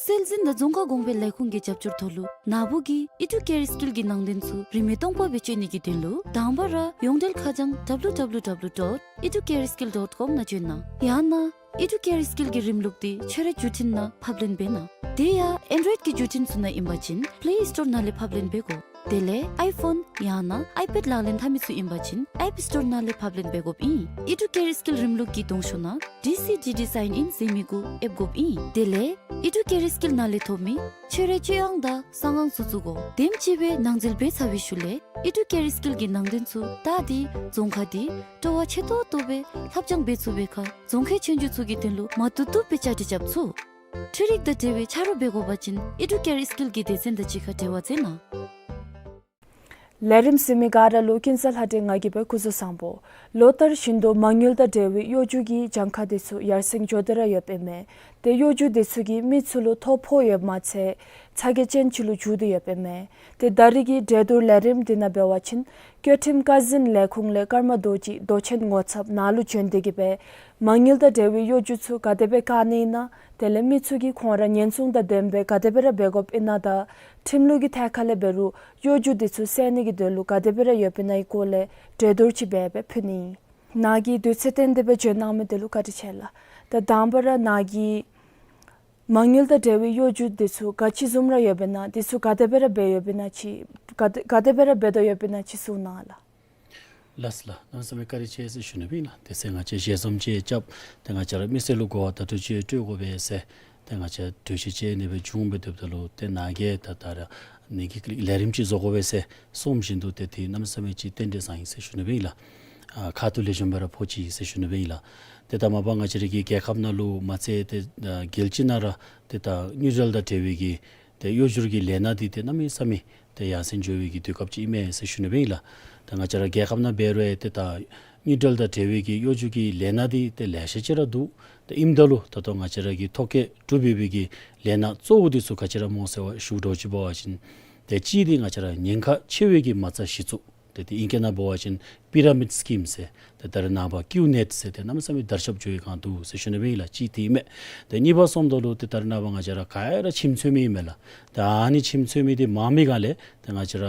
སྲོལ་འཛིན་དང་རྫོང་ཁ་གོང་འཕེལ་ལས་ཁུངས་ཀྱི་རྒྱབ་སྐྱོར་ཐོག་ལུ་ནཱ་བུ་གིས་ཨི་ཌུ་ཀེར་སི་ཀིལ་གྱི་ནང་དོན་ཚུ་རིན་མེད་སྟོང་པ་སྦེ་སྤྱོད་ནི་གི་དོན་ལུ་དང་པ་ར་ཡོངས་འབྲེལ་ཁ་བྱང་W W W dot educareskill dot com ནང་བྱོན་གནང་། ཡང་ན་ཨི་ཌུ་ཀེར་སི་ཀིལ་གྱི་རིམ་ལུགས་འདི་ཁྱོད་རའི་བརྒྱུད་འཕྲིན་ནང་ཕབ་ལེན་འབད་གནང་། དེ་ཡང་ཨེན་ཌོའིཌ་ཀྱི་བརྒྱུད་འཕྲིན་ཚུ་ནང་ཨིན་པ་ཅིན་པླེ་སི་ཊོར་ནང་ལས་ཕབ་ལེན་འབད་དགོ། དེ་ལས་ཨའི་ཕོན་ཡང་ན་ཨའི་པེཌ་ལག་ལེན་འཐབ་མི་ཚུ་ཨིན་པ་ཅིན་ཨེཔ་སི་ཊོར་ནང་ལས་ཕབ་ལེན་འབད་དགོཔ་ཨིན། ཨི་ཌུ་ཀེར་སི་ཀིལ་རིམ་ལུགས་ཀྱི་གདོང་ཤོག་ནང་ཌི་སི་ཌི་ཌི་སའིན་ཨིན་ཟེར་མི་གུ་ཨེབ་དགོཔ་ཨིན། དེ་ལས་ཨི་ཌུ་ཀེར་སི་ཀིལ་ནང་ལས་ཐོབ་མི་ཁྱོད་རའི་སྤྱོད་ཨང་དང་གསང་ཨང་ཚུ་བཙུགས་དགོ། དེམ་ཅིག་སྦེ་ནང་འཛུལ་འབད་ཚར་བའི་ཤུལ་ལས་ཨི་ཌུ་ཀེར་སི་ཀིལ་གྱི་ནང་དོན་ཚུ་བལྟ་སྟེ་རྫོང་ཁ་འདི་སྤྲོ་བ་ཆེ་ཏོག་ཏོ་སྦེ་ལྷབ་སྦྱང་འབད་ཚུགས་པའི་ཁར་རྫོང་ཁའི་ཆོས་རྒྱུགས་ཚུ་གི་དོན་ལུ་མ་བཏུབ་བཏུབ་སྦེ་བཅའ་སྒྲིག་རྐྱབ་ཚུགས། འཕྲུལ་རིག་དང་འབྲེལ་བའི་ཆ་རོགས་འབད་དགོ་པ་ཅིན་ཨི་ཌུ་ཀེར་སི་ཀིལ་གྱི་སྡེ་ཚན་དང་གཅིག་ཁར་འབྲེལ་བ་མཛད་གནང་། ལས་རིམ་གཟིགས་མི་ག་ར་ལུ་ཀུན་བཟང་ལྷ་སྒྲོན་ང་གིས་སྦེ་སྐུ་གཟུགས་བཟང་པོ། ལོ་ལྟར་བཞིན་དུ་མ་དངུལ་དང་འབྲེལ་བའི་གཡོ་སྒྱུ་གི་གྱངས་ཁ་དེ་ཚུ་ཡར་སེང་འགྱོ་སྟེ་ར་ཡོདཔ་ཨིན་མས། ཏེ་གཡོ་སྒྱུ་དེ་ཚུ་གིས་མི་ཚུ་ལུ་ཐོ་ཕོག་ཡོདཔ་མ་ཚད་ཚ་གྱང་ཅན་ཅིག་ལུ་འགྱུར་ཏེ་ཡོདཔ་ཨིན་མས། ཏེ་ད་རེས་ཀྱི་གྲོས་བསྡུར་ལས་རིམ་འདི་ནང་འབད་བ་ཅིན་བཀོད་ཁྲིམས་བཀའ་འཛིན་ལས་ཁུངས་ལས་ཀརྨ་རྡོ་རྗེ་མདོ་ཆེན་ངོ་ཚབ་ནཱ་ལུ་བྱོན་ཏེ་གིས་སྦེ་མ་དངུལ་དང་འབྲེལ་བའི་གཡོ་སྒྱུ་ཚུ་ག་དེ་སྦེ་བཀག་ནི་ཨིན་ན། དེ་ལས་མི་ཚུ་གིས་ཁོང་ར་ཉེན་སྲུང་དང་ལྡནམ་སྦེ་ག་དེ་སྦེ་ར་འབད་དགོཔ་ཨིན་ན་དང་ཁྲིམས་ལུགས་ཀྱི་ཐད་ཁར་ལས་འབད་རུང་གཡོ་སྒྱུ་དེ་ཚུ་སེལ་ནི་གི་དོན་ལུ་ག་དེ་སྦེ་ར་ཡོདཔ་ཨིན་ན་གི་སྐོར་ལས་གྲོས་བསྡུར་ཅིག་འབད་སྦེ་ཕུལ་ནི་ཨིན། ནཱ་གིས་དུས་ཚོད་བཏོན་ཏེ་སྦེ་བྱོན་གནང་མི་དེ་ལུ་བཀའ་དྲིན་ཆེ་ལགས། ད་དང་པ་ར་ནཱ་གིས་མ་དངུལ་དང་འབྲེལ་བའི་གཡོ་སྒྱུ་དེ་ཚུ་ག་ཅི་བཟུམ་ར་ཡོདཔ་ཨིན་ན་དེ་ཚུ་ག་དེ་སྦེ་ར་འབད་ཡོདཔ་ཨིན་ན་ཅིག་ག་དེ་ག་དེ་སྦེ་ར་འབད་དོ་ཡོདཔ་ཨིན་ན་ཅིག་གསུང་གནང་ལགས། ལགས་ལགས། གནམ་མེད་ས་མེད་བཀའ་དྲིན་ཆེ་ཟེར་ཞུ་ནི་སྦེ་ཨིན་ལགས། དེ་ཚེ་ང་བཅས་ཞལ་འཛོམས་ཅིག་རྐྱབ། ཏེ་ང་བཅས་ར་མི་སེར་ལུ་གོ་བ་དང་གྲོས་ཆོད་སྤྲོད་དགོ་པས་ཟེར། ཏེ་ང་བཅས་གྲོས་ཆོད་ཅིག་ཨ་ནི་སྦེ་བྱུང་སྦེ་སྡོདཔ་ད་ལུ་ཏེ་ནཱ་གིས་ད་ད་ར་ཨ་ནི་གི་ལས་རིམ་ཅིག་བཟོ་དགོ་པས་ཟེར་གསུངམ་བཞིན་དུ་ཏེ་དེ་གནམ་མེད་ས་མེད་ཅིག་རྟེན་འབྲེལ་བཟང་ཡི་ཟེར་ཞུ་ནི་སྦེ་ཨིན་ལགས། ཨ་ཁ་ཐུག་ལས་བྱོན་སྦེ་ར་ཕོག་ཅི་ཟེར་ཞུ་ནི་སྦེ་ཨིན་ལགས། ཏེ་ད་མ་པ་ང་བཅས་ར་གི་རྒྱལ་ཁབ་ནང་ལུ་མ་ཚད་ཏེ་ཨ་རྒྱལ་སྤྱི་ནང་ར་ཏེ་ད་དངུལ་འབྲེལ་དང་འབྲེལ་བའི་གི་ཏེ་གཡོ་སྒྱུར་གྱི་ལས་སྣ་འདི་ཏེ་གནམ་མེད་ས་མེད་ཏེ་ཡར་སེང་འགྱོ་བའི་གི་དུས་སྐབས་ཅིག་ཨིན་མས་ཟེར་ཞུ་ནི་སྦེ་ཨིན་ལགས། ད་ང་བཅས་ར་རྒྱལ་ཁབ་ནང་འབད་རུང་ཡང་ཏེ་ད་དངུལ་འབྲེལ་དང་འབྲེལ་བའི་གི་གཡོ་སྒྱུར་གྱི་ལས་སྣ་འདི་ཏེ་ལེ་ཤ་ཅིག་ར་འདུག། ཏེ་ཨིནམ་ད་ལུ་ད་ལྟོ་ང་བཅས་ར་གི་ཐོ་བཀོད་གྲུབ་ཡོད་པའི་གི་ལས་སྣ་གཙོ་བོ་འདི་ཚུ་ག་ཅི་ར་སྨོ་ཟེར་བ་ཞུ་དོ་ཅིག་འབད་བ་ཅིན་ཏེ་གཅིག་འདི་ང་བཅས་ར་ཉེན་ཁ་ཆེ་བའི་གི་མ་རྩ་གཞི་བཙུགས། ཏེ་དེ་ཨིང་སྐད་ནང་འབད་བ་ཅིན་པི་ར་མིཌ་སི་ཀིམ་ཟེར། ཏེ་ད་རེས་ནངས་པ་ཀིའུ་ནེཊ་ཟེར་ཏེ་གནམ་མེད་ས་མེད་དར་ཁྱབ་འགྱོ་བའི་སྒང་འདུག་ཟེར་ཞུ་ནི་སྦེ་ཨིན་ལགས། གཅིག་དེ་ཨིན་མས། ཏེ་གཉིས་པ་སོངམ་ད་ལུ་ཏེ་ད་རེས་ནངས་པ་ང་བཅས་ར་ག་ར་ཁྱིམ་ཚུད་མི་ཨིན་མས་ལགས། ཏེ་ཨ་ནི་ཁྱིམ་ཚུད་མི་འདི་མང་མི་སྒང་ལས་ཏེ་ང་བཅས་ར་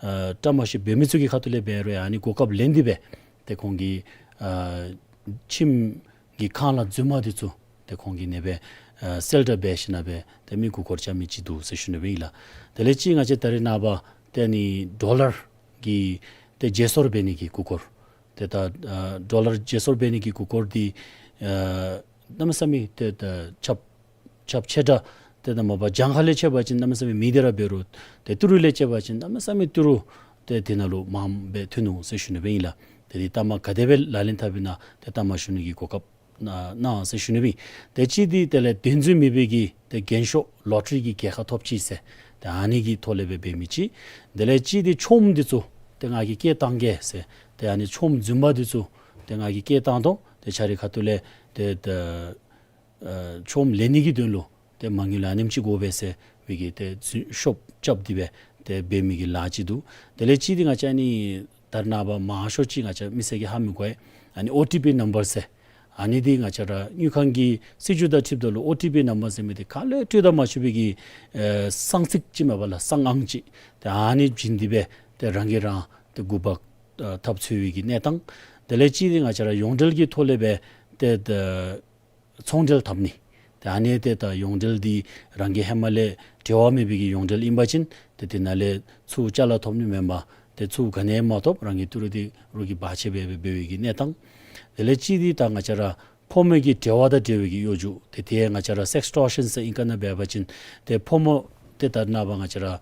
ཨ་བཀྲ་མ་ཤིས་འབད་མི་ཚུ་གི་ཁ་ཐུག་ལས་འབད་རུང་ཨ་ནི་གོ་སྐབས་ལེན་ཏེ་སྦེ་ཏེ་ཁོང་གི་ཨ་ཁྱིམ་གྱི་ཁང་གླ་རྫུན་མ་འདི་ཚུ་ཏེ་ཁོང་གིས་ཨ་ནི་སྦེ་ཨ་སེལ་བསྒྲགས་འབད་ཞིནམ་ལས་སྦེ་ཏེ་མི་མགུ་སྐོར་རྐྱབ་མི་ཅིག་འདུག་ཟེར་ཞུ་ནི་སྦེ་ཨིན་ལགས། དེ་ལས་གཅིག་ང་བཅས་ད་རེས་ནངས་པ་ཏེ་ཨ་ནི་ཌོ་ལར་གྱི་ཏེ་བརྗེ་སོར་འབད་ནི་གི་མགུ་སྐོར། ཏེ་ད་ཨ་ཌོ་ལར་བརྗེ་སོར་འབད་ནི་གི་མགུ་སྐོར་འདི་ཨ་གནམ་མེད་ས་མེད་ཏེ་ད་ཁྱབ་ཁྱབ་ཆེ་དྲགས་ཏེ་ད་མ་པ་གྱངས་ཁ་ལས་ཕྱེ་བ་ཅིན་གནམ་མེད་ས་མེད་མི་དེ་ར་འབད་རུང་ཏེ་ཏི་རུ་ལས་ཕྱེ་བ་ཅིན་གནམ་མེད་ས་མེད་ཏི་རུ་ཏེ་དེ་ནང་ལུ་མངམ་སྦེ་ཐོན་ནུག་ཟེར་ཞུ་ནི་སྦེ་ཨིན་ལགས། ཏེ་དེ་ལྟ་མ་ག་དེ་སྦེ་ལག་ལེན་འཐབ་ཨིན་ན་ཏེ་ལྟ་མ་ཞུ་ནི་གི་གོ་སྐབས་གནང་གནང་ཟེར་ཞུ་ནི་སྦེ་ཨིན། ཏེ་གཅིག་འདི་དེ་ལས་དོན་རྫུན་མེད་པའི་གི་ཏེ་རྒྱན་ཤོག་ལོ་ཊ་རི་གི་རྒྱལ་ཁ་ཐོབ་ཅི་ཟེར་ཏེ་ཨ་ནི་གི་ཐོག་ལས་སྦེ་འབད་མི་ཅིག། དེ་ལས་གཅིག་འདི་ཆོགམ་འདི་ཚུ་ཏེ་ང་གིས་བཀལ་བཏང་གེ་ཟེར་ཏེ་ཨ་ནི་ཆོགམ་རྫུན་མ་འདི་ཚུ་ཏེ་ང་གིས་བཀལ་བཏང་དོ། ཏེ་ཁྱོད་རའི་ཁ་ཐུག་ལས་ཏེ་ཏེ་ཨ་ཆོགམ་ལེན་ནི་གི་དོན་ལུ་ཏེ་མ་དངུལ་ཨ་ནེམ་ཅིག་དགོ་པས་ཟེར་བའི་གི་ཏེ་ཤོབ་རྐྱབ་སྟེ་སྦེ་ཏེ་འབད་མི་གི་ལཱ་ཅིག་འདུག། དེ་ལས་གཅིག་འདི་ང་བཅས་ཨ་ནི་ད་རེས་ནངས་པ་མང་ཤོས་ཅིག་ང་བཅས་མི་སེར་གྱིས་ཧ་མི་གོ་བས། ཨ་ནི་ཨོ་ཊི་པི་ནམ་བར་ཟེར། ཨ་ནི་འདི་ང་བཅས་ར་དངུལ་ཁང་གི་སྲིད་བྱུས་དང་འཁྲིལཝ་ད་ལུ་ཨོ་ཊི་པི་ནམ་བར་ཟེར་མི་འདི་ག་ལས་སྤྲོད་དང་མ་ཆོག་པའི་གི་ཨེ་གསང་ཚིག་ཅིག་མས་པ་ལགས། གསང་ཨང་ཅིག། ཏེ་ཨ་ནི་བྱིན་ཏེ་སྦེ་ཏེ་རང་གིས་རང་ཏེ་འགུག་པ་ཨ་འཐབ་ཚུགས་པའི་གི་གནས་སྟངས། དེ་ལས་གཅིག་འདི་ང་བཅས་ར་ཡོངས་འབྲེལ་གྱི་ཐོག་ལས་སྦེ་ཏེ་ཏེ་ཚོང་འབྲེལ་འཐབ་ནི། ཏེ་ཨ་ནི་ཏེ་ད་ཡོངས་འབྲེལ་འདི་རང་གི་ཧེ་མ་ལས་འབྲེལ་བ་མེད་པའི་གི་ཡོངས་འབྲེལ་ཨིན་པ་ཅིན་ཏེ་དེ་ནང་ལས་ཚུར་ཅ་ལ་ཐོབ་ནི་མེན་པར་ཏེ་ཚུར་ག་ནི་ཡང་མ་ཐོབ། རང་གི་ཏི་རུ་འདི་རོགས་ཀྱིས་འབག་ཆི་སྦེ་སྦེ་འབད་བའི་གི་གནས་སྟངས། དེ་ལས་གཅིག་འདི་ད་ང་བཅས་ར་ཕོ་མོ་གི་འབྲེལ་བ་དང་འབྲེལ་བའི་གི་གཡོ་སྒྱུ། ཏེ་དེ་ང་བཅས་ར་སེགསི་ཊོར་ཤཱན་ཟེར་ཨིང་སྐད་ནང་འབད་བ་ཅིན་ཏེ་ཕོ་མོ་ཏེ་ད་རེས་ནངས་པ་ང་བཅས་ར་ཨ་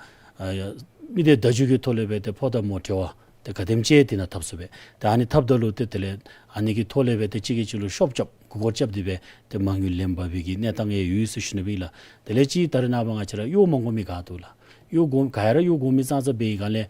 མི་སྡེ་བརྡ་བརྒྱུད་ཀྱི་ཐོག་ལས་སྦེ་ཏེ་ཕོ་དང་མོ་འབྲེལ་བ་ཏེ་ག་དེམ་ཅིག་དེ་ནང་འཐབ་ཚུགས་པས། ཏེ་ཨ་ནི་འཐབ་ད་ལུ་ཏེ་དེ་ལས་ཨ་ནི་གི་ཐོག་ལས་སྦེ་ཏེ་གཅིག་གིས་གཅིག་ལུ་ཤོབ་རྐྱབ་མགུ་སྐོར་རྐྱབ་སྟེ་སྦེ་ཏེ་མ་དངུལ་ལེན་འབག་པའི་གི་གནས་སྟངས་ཡང་ཡོད་ཟེར་ཞུ་ནི་སྦེ་ཨིན་ལགས། དེ་ལས་གཅིག་ད་རེས་ནངས་པ་ང་བཅས་ར་གཡོག་མ་དགོ་མི་ག་འདུག་ལགས། གཡོག་དགོ་ག་ར་གཡོག་དགོ་མི་ཙང་ཙ་འབད་བའི་སྒང་ལས་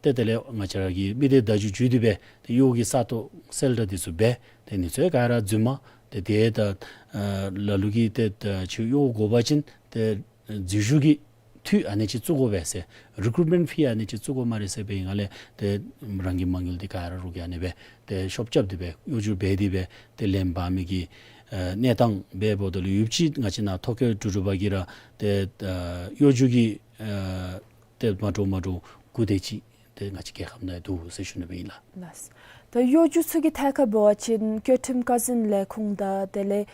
ཏེ་དེ་ལས་ང་བཅས་ར་གི་མི་སྡེ་བརྡ་བརྒྱུད་བརྒྱུད་དེ་སྦེ་ཏེ་གཡོག་གི་ས་སྟོང་གསལ་བསྒྲགས་འདི་ཚུ་འབད། ཏེ་ཨ་ནི་ཚུ་ག་ར་རྫུན་མ། ཏེ་དེ་ད་ཨ་ལ་ལུ་གིས་ཏེ་ད་ཁྱོད་གཡོག་དགོ་པ་ཅིན་ཏེ་འཛུལ་ཞུགས་ཀྱི་འཐུས་ཨ་ནི་ཅིག་བཙུགས་དགོ་པས་ཟེར། རི་ཀུ་རུཊ་མེནཊ་ཕི་ཨ་ནི་ཅིག་བཙུགས་དགོ་སྨ་རེ་ཟེར་བའི་སྒང་ལས་ཏེ་རང་གི་མ་དངུལ་འདི་ག་ར་རོགས་ཀྱིས་ཨ་ནི་སྦེ་ཏེ་ཤོབ་རྐྱབ་སྟེ་སྦེ་གཡོ་སྒྱུ་འབད་དེ་སྦེ་ཏེ་ལེན་འབག་མི་གི་ ཨ་གནས་སྟངས་འབདཝ་ད་ལུ་ཡུདཔ་ཅིག་ང་བཅས་ནཱ་ཐོ་བཀོད་གྲུབ་གྲུབ་པ་གིས་ར་ཏེ་ཨ་གཡོ་སྒྱུ་གི་ཨ་ཏེ་མ་འདྲཝ་མ་འདྲཝ་དགུ་དེ་ཅིག་ཏེ་ང་བཅས་རྒྱལ་ཁབ་ནང་འདུག་ཟེར་ཞུ་ནི་སྦེ་ཨིན་ལགས། ལགས། ད་གཡོ་སྒྱུ་ཚུ་གི་ཐད་ཁར་འབད་བ་ཅིན་བཅའ་ཁྲིམས་བཀའ་འཛིན་ལས་ཁུངས་དང་དེ་ལས་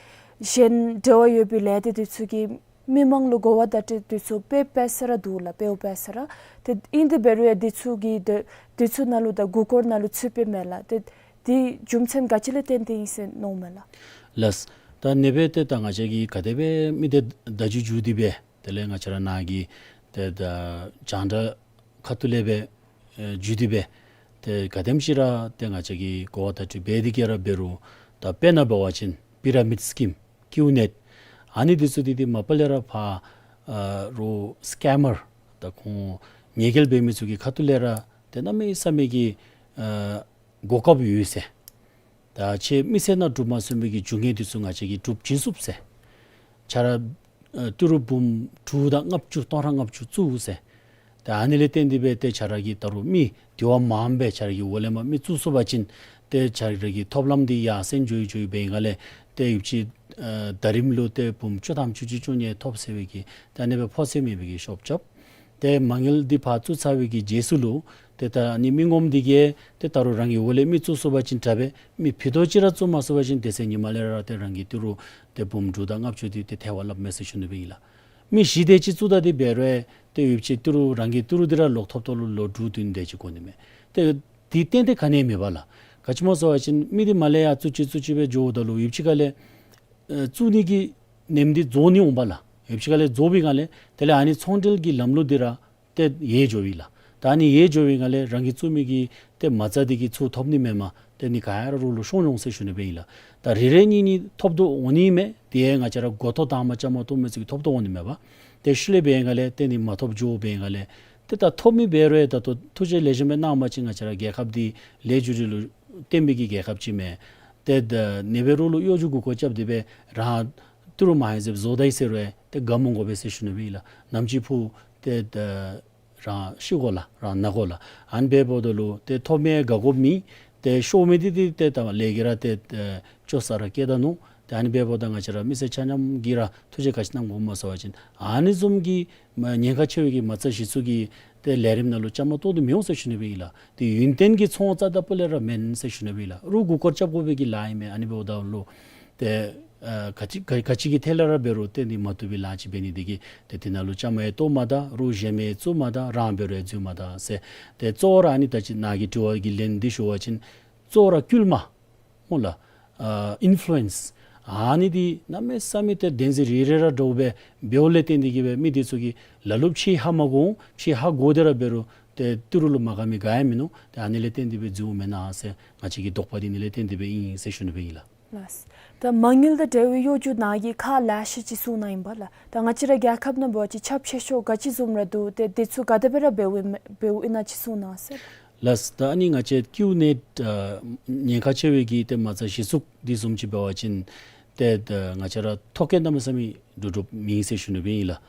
གཞན་འབྲེལ་བ་ཡོད་པའི་ལས་སྡེ་འདི་ཚུ་གིས་མི་མང་ལུ་གོ་བ་བརྡ་སྤྲོད་འདི་ཚུ་སྤེལ་སྤེལ་ས་ར་འདུག་ལགས། སྤེལཝ་སྤེལ་ས་ར། ཏེ་ཨིན་དེ་འབད་རུང་ཡང་འདི་ཚུ་གི་འདི་འདི་ཚུ་ནང་ལུ་ད་མགུ་སྐོར་ནང་ལུ་ཚུད་པའི་མས་ལགས། ཏེ་འདི་རྒྱུ་མཚན་ག་ཅི་ལས་བརྟེན་ཏེ་ཨིན་ཟེར་མནོཝ་མས་ལགས། ལགས། ད་ཨ་ནི་སྦེ་ཏེ་ད་ང་བཅས་ཀྱིས་ག་དེ་སྦེ་མི་སྡེ་བརྡ་བརྒྱུད་བརྒྱུད་དེ་སྦེ་དེ་ལས་ང་བཅས་ར་ནཱ་གི་ཏེ་ད་རྒྱང་བསྒྲགས་ཁ་ཐུག་ལས་སྦེ་ཨེ་བརྒྱུད་དེ་སྦེ་ཏེ་ག་དེམ་ཅིག་ར་ཏེ་ང་བཅས་ཀྱིས་གོ་བ་བརྡ་སྤྲོད་འབད་དེ་གི་ར་འབད་རུང་ད་དཔེར་ན་འབད་བ་ཅིན་པི་ར་མིཌ་སི་ཀིམ་ཀིའུ་ནེཊ་ཨ་ནི་འདི་ཚུ་འདི་འདི་མ་པ་ལས་ར་ཕར་ཨ་རོགས་སི་ཀེམ་མར་ད་ཁོང་ཉེས་འགེལ་འབད་མི་ཚུ་གི་ཁ་ཐུག་ལས་ར་ཏེ་གནམ་མེད་ས་མེད་ཀྱི་ཨ་གོ་སྐབས་ཡོད་ཟེར། ད་ཁྱེད་མི་སེར་ནང་འགྲུབ་མ་ཚུགས་པའི་གི་རྒྱུ་དངོས་འདི་ཚུ་ང་བཅས་ཀྱིས་འགྲུབ་བྱིན་ཚུགས་ཟེར། ཁྱེད་ར་ཨ་ཏི་རུ་འབུམ་དྲུག་དང་ལྔ་བཅུ་སྟོང་ཕྲག་ལྔ་བཅུ་བཙུགས་ཟེར། ད་ཨ་ནི་ལས་བརྟེན་ཏེ་སྦེ་ཏེ་ཁྱེད་ར་གི་ད་རུང་མི་དེ་བ་མངམ་སྦེ་ཁྱེད་ར་གི་འོག་ལས་མར་མི་བཙུགས་ཚུགས་པ་ཅིན་ཏེ་ཁྱེད་ར་གི་ཐོབ་ལམ་འདི་ཡར་སེང་འགྱོ་ཡི་འགྱོ་ཡི་འབད་བའི་སྒང་ལས་ཏེ་ཡུདཔ་ཅིག་ཨ་ཟླ་རིམ་ལུ་ཏེ་འབུམ་བཅུ་ཐམ་བཅུ་གཅིག་བཅུ་གཉིས་ཐོབ་ཟེར་བའི་གི་ད་ཨ་ནི་སྦེ་ཕོག་ཚད་མེད་པའི་གི་ཤོབ་རྐྱབ། ཏེ་མ་དངུལ་འདི་ཕར་བཙུགས་ཚར་བའི་གི་རྗེས་སུ་ལུ་ཏེ་ད་ཨ་ནི་མི་ངོམ་འདི་གིས་ཏེ་ད་རུང་རང་གི་འོག་ལས་མི་བཙུགས་ཚུགས་པ་ཅིན་དྲག་པས། མི་ཕུད་རྡོག་ཅིག་ར་བཙུགས་མ་ཚུགས་པ་ཅིན་དེ་ཚེ་ཉིནམ་ལས་ར་ཏེ་རང་གི་ཏི་རུ་ཏེ་འབུམ་དྲུག་དང་ལྔ་བཅུ་འདི་ཏེ་ཐལ་བར་བརླགཔ་མས་ཟེར་ཞུ་ནི་སྦེ་ཨིན་ལགས། མི་བཞི་དེ་ཅིག་བཙུགས་ད་དེ་འབད་རུང་ཏེ་ཡུདཔ་ཅིག་ཏི་རུ་རང་གི་ཏི་རུ་འདི་ར་ལོག་ཐོབ་ཐོབ་ལུ་ལོ་དྲུག་བདུན་དེ་ཅིག་འགོར་ནི་མས། ཏེ་འདི་གཏན་གཏན་ག་ནི་ཡང་མེད་པ་ལགས། ག་ཅི་སྨོ་ཟེར་བ་ཅིན་མི་འདི་མར་ལས་ཡར་བཙུགས་ཅི་བཙུགས་ཅི་སྦེ་འགྱོཝ་ད་ལུ་ཡུདཔ་ཅིག་ཁ་ལས་ཨ་བཙུགས་ནི་གི་ནེམ་འདི་རྫོགས་ནི་འོང་པ་ལགས། ཡུདཔ་ཅིག་ཁ་ལས་རྫོགས་པའི་སྒང་ལས་དེ་ལས་ཨ་ནི་ཚོང་འབྲེལ་གྱི་ལམ་ལུགས་འདི་ར་ཏེ་ཡལ་འགྱོཝ་ཨིན་ལགས། ད་ཨ་ནི་ཡལ་འགྱོཝ་ཨིན་སྒང་ལས་རང་གིས་བཙུགས་མི་གི་ཏེ་མ་རྩ་འདི་གིས་ཚུར་ཐོབ་ནི་མེན་པར་ཏེ་ཨ་ནི་ག་ཡ་ར་རོགས་ལུ་ཤོར་འོང་ཟེར་ཞུ་ནི་སྦེ་ཨིན་ལགས། ད་རེ་རེ་གཉིས་གཉིས་ཐོབ་དོ་འོང་ནི་མས། དེ་ཡང་ང་བཅས་ར་འགོ་ཐོག་དང་པ་བཅའ་མར་གཏོགས་མི་ཚུ་གིས་ཐོབ་དོ་འོང་ནི་མས་པ། ཏེ་ཤུལ་ལས་འབད་བའི་སྒང་ལས་ཏེ་ཨ་ནི་མ་ཐོབ་འགྱོ་བའི་སྒང་ལས་ཏེ་ད་ཐོབ་མི་འབད་རུང་ད་ལྟོ་ཐུགས་རྗེ་ལེགས་ཤོམ་སྦེ་གནང་པ་ཅིན་ང་བཅས་ར་རྒྱལ་ཁབ་འདི་ལེགས་བཅོས་འདི་ལུ་བརྟེན་པའི་གི་རྒྱལ་ཁབ་ཅིག་མས། ཏེ་ད་ཨ་ནི་སྦེ་རོགས་ལུ་གཡོ་སྒྱུ་མགུ་སྐོར་རྐྱབ་སྟེ་སྦེ་རང་ཏི་རུ་མ་ཡར་སོངམ་བཟོ་ད་ཡི་ཟེར་རུང་ཏེ་དགའ་མ་དགོ་པས་ཟེར་ཞུ་ནི་སྦེ་ཨིན་ལགས། ནམ་ཅིག་ཕུ་ཏེ་ད་རང་ཤི་དགོ་ལགས། རང་ན་དགོ་ལགས། ཨ་ནི་འབདཝ་ད་ལུ་ཏེ་ཐོབ་མི་དགའ་དགོཔ་མེད། ཏེ་ཤོར་མི་འདི་འདི་ཏེ་ད་ལས་ཀྱིས་ར་ཏེ་ཨེ་བཅོ་ས་ར་བསྐྱལ་ད་ནུག། ཏེ་ཨ་ནི་འབདཝ་ད་ང་བཅས་ར་མི་སེར་ཆ་མཉམ་གྱིས་ར་ཐུགས་རྗེ་ག་ཅི་གནང་དགོཔ་སྨོ་ཟེར་བ་ཅིན་ཨ་ནི་བཟུམ་གྱི་མ་ཉེན་ཁ་ཆེ་བའི་གི་མ་རྩ་གཞི་བཙུགས་ཀྱི་ཏེ་ལས་རིམ་ནང་ལུ་བཅའ་མར་གཏོགས་ཏེ་མི་འོང་ཟེར་ཞུ་ནི་སྦེ་ཨིན་ལགས། ཏེ་ཡུན་བརྟན་གྱི་ཚོང་རྩ་དང་པོ་ལས་ར་མེན་ཟེར་ཞུ་ནི་སྦེ་ཨིན་ལགས། རོགས་མགུ་སྐོར་རྐྱབ་དགོ་པའི་གི་ལཱ་ཨིན་མས། ཨ་ནི་འབདཝ་ད་ལུ་ཏེ་ཨ་ག་ཅི་ག་ག་ཅི་གི་ཐད་ལས་ར་འབད་རུང་ཏེ་ཨ་ནི་མ་བཏུབ་པའི་ལཱ་ཅིག་འབད་ནི་འདི་གིས་ཏེ་དེ་ནང་ལུ་བཅའ་མར་ཡང་གཏོགས་མ་ད། རོགས་གཞན་མི་བཙུགས་མ་ད། རང་འབད་རུང་ཡང་འཛུལ་མ་ད་ཟེར། ཏེ་གཙོ་བོ་ར་ཨ་ནི་ད་ཅི་ནཱ་གི་དྲི་བ་གི་ལན་འདི་ཞུ་བ་ཅིན་གཙོ་བོ་ར་སྐུལ་མ་སྨོ་ལགས། ཨ་ཨིན་ཕུ་ལུ་ཨེནསི་ཨ་ནི་འདི་གནམ་མེད་ས་མེད་ཏེ་བདེན་འཛིན་རེ་རེ་ར་འདྲཝ་སྦེ་འབདཝ་ལས་བརྟེན་ཏེ་གིས་སྦེ་མི་འདི་ཚུ་གིས་ལ་ལུ་ཕྱི་ཧ་མ་གོ་འོང་། ཕྱི་ཧ་གོ་སྟེ་ར་འབད་རུང་ཏེ་ཏི་རུ་ལུ་མ་དགའ་མི་ག་ཡང་མིན་ནུག། ཏེ་ཨ་ནི་ལས་བརྟེན་ཏེ་སྦེ་འཛུལཝ་མེན་ན་ཟེར་ང་བཅས་ཀྱི་དོགས་པ་འདི་ཨ་ནི་ལས་བརྟེན་ཏེ་སྦེ་ཨིན་ཟེར་ཞུ་ནི་སྦེ་ཨིན་ལགས། ལགས། ད་མ་དངུལ་དང་འབྲེལ་བའི་གཡོ་སྒྱུ་ནཱ་གིས་ཁག་ལེ་ཤ་ཅིག་གསུངས་གནང་ཡི་པ་ལགས། ད་ང་བཅས་ར་རྒྱལ་ཁབ་ནང་འབད་བ་ཅིན་ཁྱབ་ཆེ་ཤོས་ག་ཅི་བཟུམ་ར་འདུག། ཏེ་འདི་ཚུ་ག་དེ་སྦེ་ར་འབདཝ་ཨིན་འབདཝ་ཨིན་ན་ཅིག་གསུངས་གནང་ཟེར། ལགས། ད་ཨ་ནི་ང་བཅས་ཀིའུ་ནེཊ་ཨ་ཉེན་ཁ་ཆེ་བའི་གི་ཏེ་མ་རྩ་གཞི་བཙུགས་འདི་བཟུམ་ཅིག་འབད་བ་ཅིན་ཏེ་ད་ང་བཅས་ར་ཐོ་བཀོད་གནམ་མེད་ས་མེད་འདྲོག་འདྲོགཔ་མེད་ཟེར་ཞུ་ནི་སྦེ་ཨིན་ལགས།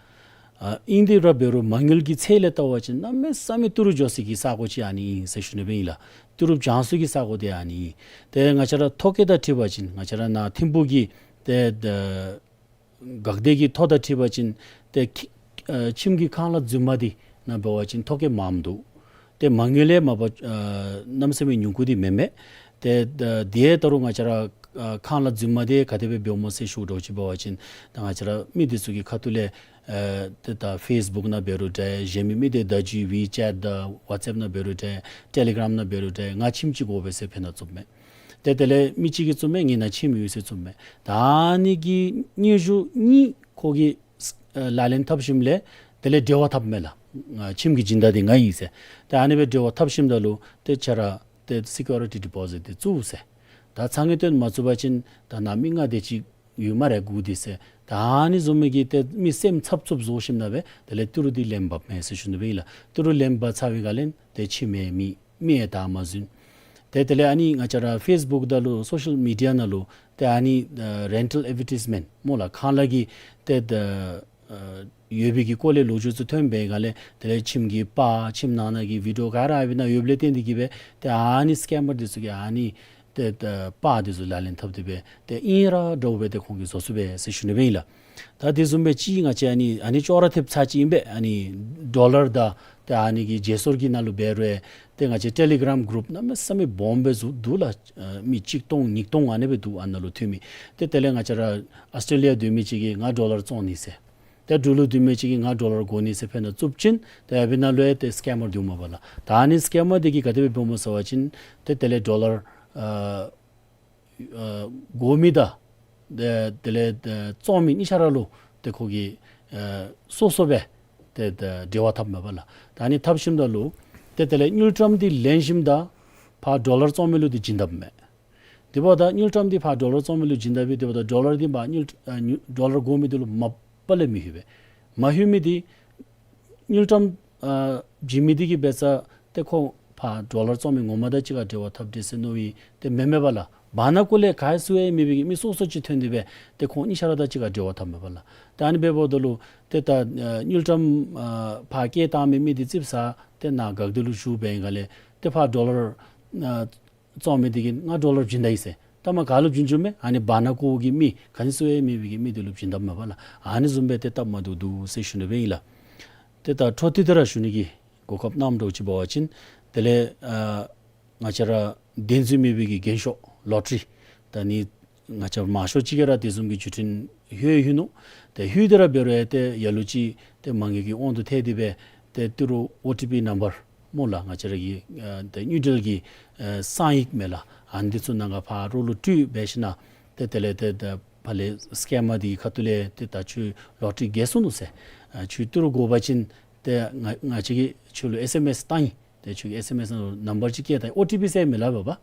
ཨ་ཨིན་དེ་ར་འབད་རུང་མ་དངུལ་གྱི་ཚད་ལས་བལྟ་བ་ཅིན་གནམ་མེད་ས་མེད་ཏི་རུ་འགྱོ་སའི་གི་ས་གོ་ཅིག་ཨ་ནི་ཨིན་ཟེར་ཞུ་ནི་སྦེ་ཨིན་ལགས། ཏི་རུ་བྱང་སའི་གི་ས་གོ་འདི་ཨ་ནི་ཨིན། ཏེ་ང་བཅས་ར་ཐོ་བཀོད་དང་འཁྲིལ་བ་ཅིན་ང་བཅས་ར་ནཱ་ཐིམ་ཕུག་གི་ཏེ་ད་འགག་སྡེ་གི་ཐོ་དང་འཁྲིལ་བ་ཅིན་ཏེ་ཁྱི་ཨ་ཁྱིམ་གྱི་ཁང་གླ་རྫུན་མ་འདི་ནང་འབད་བ་ཅིན་ཐོ་བཀོད་མངམ་འདུག། ཏེ་མ་དངུལ་ལས་མ་པ་ཨ་གནམ་མེད་ས་མེད་ཉུང་ཀུ་འདི་མེན་མས། ཏེ་ད་དེ་ད་རུང་ང་བཅས་ར་ཨ་ཁང་གླ་རྫུན་མ་འདི་ག་དེ་སྦེ་འབདཝ་སྨོ་ཟེར་ཞུ་དོ་ཅིག་འབད་བ་ཅིན་ད་ང་བཅས་ར་མི་འདི་ཚུ་གི་ཁ་ཐུག་ལས་ཨེ་ཏེ་ད་ཕེསི་བུཀ་ནང་འབད་རུང་འདྲ། གཞན་མི་མི་སྡེ་བརྡ་བརྒྱུད་ཝི་ཅེཊ་དང་ཝཊས་ཨེཔ་ནང་འབད་རུང་འདྲ། ཊེ་ལི་གརམ་ནང་འབད་རུང་འདྲ། ང་ཁྱིམ་ཅིག་དགོ་པས་ཟེར་ཕར་ནང་བཙུགསཔ་མས། ཏེ་དེ་ལས་མི་གཅིག་གིས་བཙུགསཔ་མས། ངེའི་ནང་ཁྱིམ་ཡོད་ཟེར་བཙུགསཔ་མས། ད་ཨ་ནི་གི་སྙན་ཞུ་གཉིས་ཁོ་གིས་ཨེ་ལག་ལེན་འཐབ་ཞིནམ་ལས་དེ་ལས་འབྲེལ་བ་འཐབ་མས་ལགས། ང་ཁྱིམ་གྱི་སྦྱིན་བདག་འདི་ང་ཨིན་ཟེར། ད་ཨ་ནི་སྦེ་འབྲེལ་བ་འཐབ་ཞིནམ་ད་ལུ་ཏེ་ཁྱེད་ར་ཏེ་སི་ཀིའུ་རི་ཊི་ཌི་པོ་ཟིཊ་འདི་བཙུགས་ཟེར། ད་ཚ་ངེས་བཏོན་མ་ཚུགས་པ་ཅིན་ད་ནཱ་མི་ལྔ་དེ་ཅིག་ཡོད་སྨ་རེ་དགོ་འདི་ཟེར། ད་ཨ་ནི་བཟུམ་མའི་གི་ཏེ་མི་སེམས་འཚབ་འཚུབ་བཟོ་ཞིནམ་ལས་སྦེ་དེ་ལས་ཏི་རུ་འདི་ལེན་འབགཔ་མས་ཟེར་ཞུ་ནི་སྦེ་ཨིན་ལགས། ཏི་རུ་ལེན་འབག་ཚར་བའི་སྒང་ལས་ཏེ་ཁྱིམ་ཡང་མེད། མི་ཡང་བདའ་མ་ཟུན། ཏེ་དེ་ལས་ཨ་ནི་ང་བཅས་ར་ཕེསི་བུཀ་དང་ལུ་སོ་ཤལ་མི་ཌི་ཡ་ནང་ལུ་ཏེ་ཨ་ནི་ཨེ་རེན་ཊལ་ཨེཌ་ཝར་ཊའིཛ་མེནཊ་སྨོ་ལགས། ཁང་གླ་གི་ཏེ་ཨེ་ཡོད་པའི་གི་སྐོར་ལས་ལོ་རྒྱུས་ཚུ་ཐོན་པའི་སྒང་ལས་དེ་ལས་ཁྱིམ་གྱི་པར་ཁྱིམ་ནང་ན་གི་བི་ཌི་ཡོ་ག་ར་ཨ་ནི་ནང་ཡོདཔ་ལས་བརྟེན་ཏེ་གིས་སྦེ་ཏེ་ཨ་ནི་སི་ཀེམ་མར་འདི་ཚུ་གིས་ཨ་ནི་ ཏེ་ད་པར་འདི་ཚུ་ལག་ལེན་འཐབ་སྟེ་སྦེ་ཏེ་ཨིན་ར་འདྲཝ་སྦེ་ཏེ་ཁོང་གིས་བཟོ་ཚུགས་པས་ཟེར་ཞུ་ནི་སྦེ་ཨིན་ལགས། ད་དེ་བཟུམ་སྦེ་ཅིག་ང་བཅས་ཨ་ནི་ཨ་ནི་ཅོག་ར་འཐདཔ་ཚར་ཅིག་ཨིན་པས། ཨ་ནི་ཌོ་ལར་དང་ཏེ་ཨ་ནི་གི་བརྗེ་སོར་གྱི་ནང་ལུ་འབད་རུང་ཏེ་ང་བཅས་ཊེ་ལི་གྲམ་གུ་རུབ་གནམ་མེད་ས་མེད་སྦོམ་སྦེ་བཟོ་འདུག་ལགས། ཨ་མི་གཅིག་སྟོང་ཉིས་སྟོང་ཨ་ནི་སྦེ་འདུག། ཨ་ནཱ་ལུ་འཐུས་མི་ཏེ་དེ་ལས་ང་བཅས་ར་ཨཱོས་ཊྲེ་ལི་ཡ་སྡོད་མི་ཅིག་གིས་ང་ཌོ་ལར་བཙོང་ནི་ཟེར། ཏེ་འབྲུག་ལུ་སྡོད་མི་ཅིག་གིས་ང་ཌོ་ལར་དགོ་ནི་ཟེར་ཕར་ནང་བཙུགསཔ་ཅིན་ཏེ་ཨ་ཕི་ནང་ལུ་ཡང་ཏེ་སི་ཀེམ་མར་འདུག་མས་པ་ལགས། ད་ཨ་ནི་སི་ཀེམ་མར་འདི་གིས་ག་དེ་སྦེ་འབདཝ་སྨོ་ཟེར་བ་ཅིན་ཏེ་དེ་ལས་ཌོ་ལར་ཨ་ཨ་དགོ་མི་དང་ཏེ་དེ་ལས་ཨ་བཙོང་མི་གཉིས་ཆ་ར་ལུ་ཏེ་ཁོ་གིས་ཨ་སོ་སོ་སྦེ་ཏེ་ད་འབྲེལ་བ་འཐབ་མས་པ་ལགས། ད་ཨ་ནི་འཐབ་ཞིནམ་ད་ལུ་ཏེ་དེ་ལས་དངུལ་ཀྲམ་འདི་ལེན་ཞིནམ་ད་ཕར་ཌོ་ལར་བཙོང་མི་ལུ་འདི་བྱིན་དཔ་མས། དེ་འབདཝ་ད་དངུལ་ཀྲམ་འདི་ཕར་ཌོ་ལར་བཙོང་མི་ལུ་བྱིན་དཔ་སྦེ་དེ་འབདཝ་ད་ཌོ་ལར་འདི་ཕར་དངུལ་ཨ་དངུལ་ཌོ་ལར་དགོ་མི་འདི་ལུ་མ་པ་ལས་མི་ལྷོད་པས། མ་ལྷོད་མི་འདི་དངུལ་ཀྲམ་ཨ་བྱིན་མི་འདི་གིས་འབད་ས་ཏེ་ཁོ་ཕར་ཌོ་ལར་བཙོང་མི་ངོ་མ་དང་གཅིག་ཁར་འབྲེལ་བ་འཐབ་དེས་ཟེར་མནོ་བའི་ཏེ་མེན་མས་པ་ལགས། བར་ན་ཀོ་ལས་ག་ཡང་སུ་ཡང་མེད་པའི་གི་མི་སོ་སོ་ཅིག་ཐོན་ཏེ་སྦེ་ཏེ་ཁོང་གཉིས་ཆ་ར་དང་གཅིག་ཁར་འབྲེལ་བ་འཐབ་མས་པ་ལགས། ཏེ་ཨ་ནི་འབདཝ་ད་ལུ་ཏེ་ད་ཨ་དངུལ་ཀྲམ་ཨ་ཕར་བསྐྱལ་བཏང་མི་མི་འདི་ཙིགཔ་ཟ་ཏེ་ནཱ་འགག་སྟེ་ལུ་བཞུགས་པའི་སྒང་ལས་ཏེ་ཕར་ཌོ་ལར་ཨ་བཙོང་མི་འདི་གིས་ང་ཌོ་ལར་བྱིན་ད་ཡི་ཟེར། ད་མ་ག་ལུ་བྱིན་བྱིནམ་མས། ཨ་ནི་བར་ན་ཀོ་གི་མི་ག་ནི་སུ་ཡང་མེད་པའི་གི་མི་འདི་ལུ་བྱིན་དཔ་མས་པ་ལགས། ཨ་ནི་བཟུམ་སྦེ་ཏེ་སྟབས་མ་བདེཝ་འདུག་ཟེར་ཞུ་ནི་སྦེ་ཨིན་ལགས། ཏེ་ད་འཕྲོ་མཐུད་དེ་ར་ཞུ་ནི་གི་གོ་སྐབས་གནངམ་འདྲཝ་ཅིག་འབད་བ་ཅིན་དེ་ལས་ཨ་ང་བཅས་ར་བདེན་རྫུན་མེད་པའི་གི་རྒྱན་ཤོག་ལོ་ཊ་རི་ད་ནི་ང་བཅས་མང་ཤོས་ཅིག་གིས་ར་དེ་བཟུམ་གྱི་བརྒྱུད་འཕྲིན་ལྷོད་ལྷོད་ནུག། ཏེ་ལྷོད་དེ་ར་འབད་རུང་ཡང་ཏེ་ལ་ལུ་ཅིག་ཏེ་མ་དངུལ་གྱི་དབང་དུ་ཐལ་ཏེ་སྦེ་ཏེ་ཏི་རུ་ཨོ་ཊི་པི་ནམ་བར་སྨོ་ལགས། ང་བཅས་ར་གི་ཨ་ཏེ་དངུལ་འབྲེལ་གྱི་ཨ་གསང་ཡིག་མས་ལགས། ཨ་ནི་འདི་ཚུ་ནང་ག་ཕར་རོགས་ལུ་སྤྲོད་འབད་ཞིན་ན་ཏེ་དེ་ལས་ཏེ་ད་ཕར་ལས་སི་ཀེམ་མར་འདི་གི་ཁ་ཐུག་ལས་ཏེ་ད་ཁྱོད་ལོ་ཊ་རི་རྒྱལ་སོ་ནུག་ཟེར། ཨ་ཁྱོད་ཏི་རུ་དགོ་པ་ཅིན་ཏེ་ང་ང་བཅས་ཀྱིས་ཁྱོད་ལུ་ཨེསི་ཨེམ་ཨེསི་བཏང་ཡི། ཏེ་ཁྱོད་ཀྱིས་ཨེསི་ཨེམ་ཨེསི་ནང་ལུ་ནམ་བར་ཅིག་བསྐྱལ་ད་ཡི། ཨོ་ཊི་པི་ཟེར་མི་སླབ་པས་པ།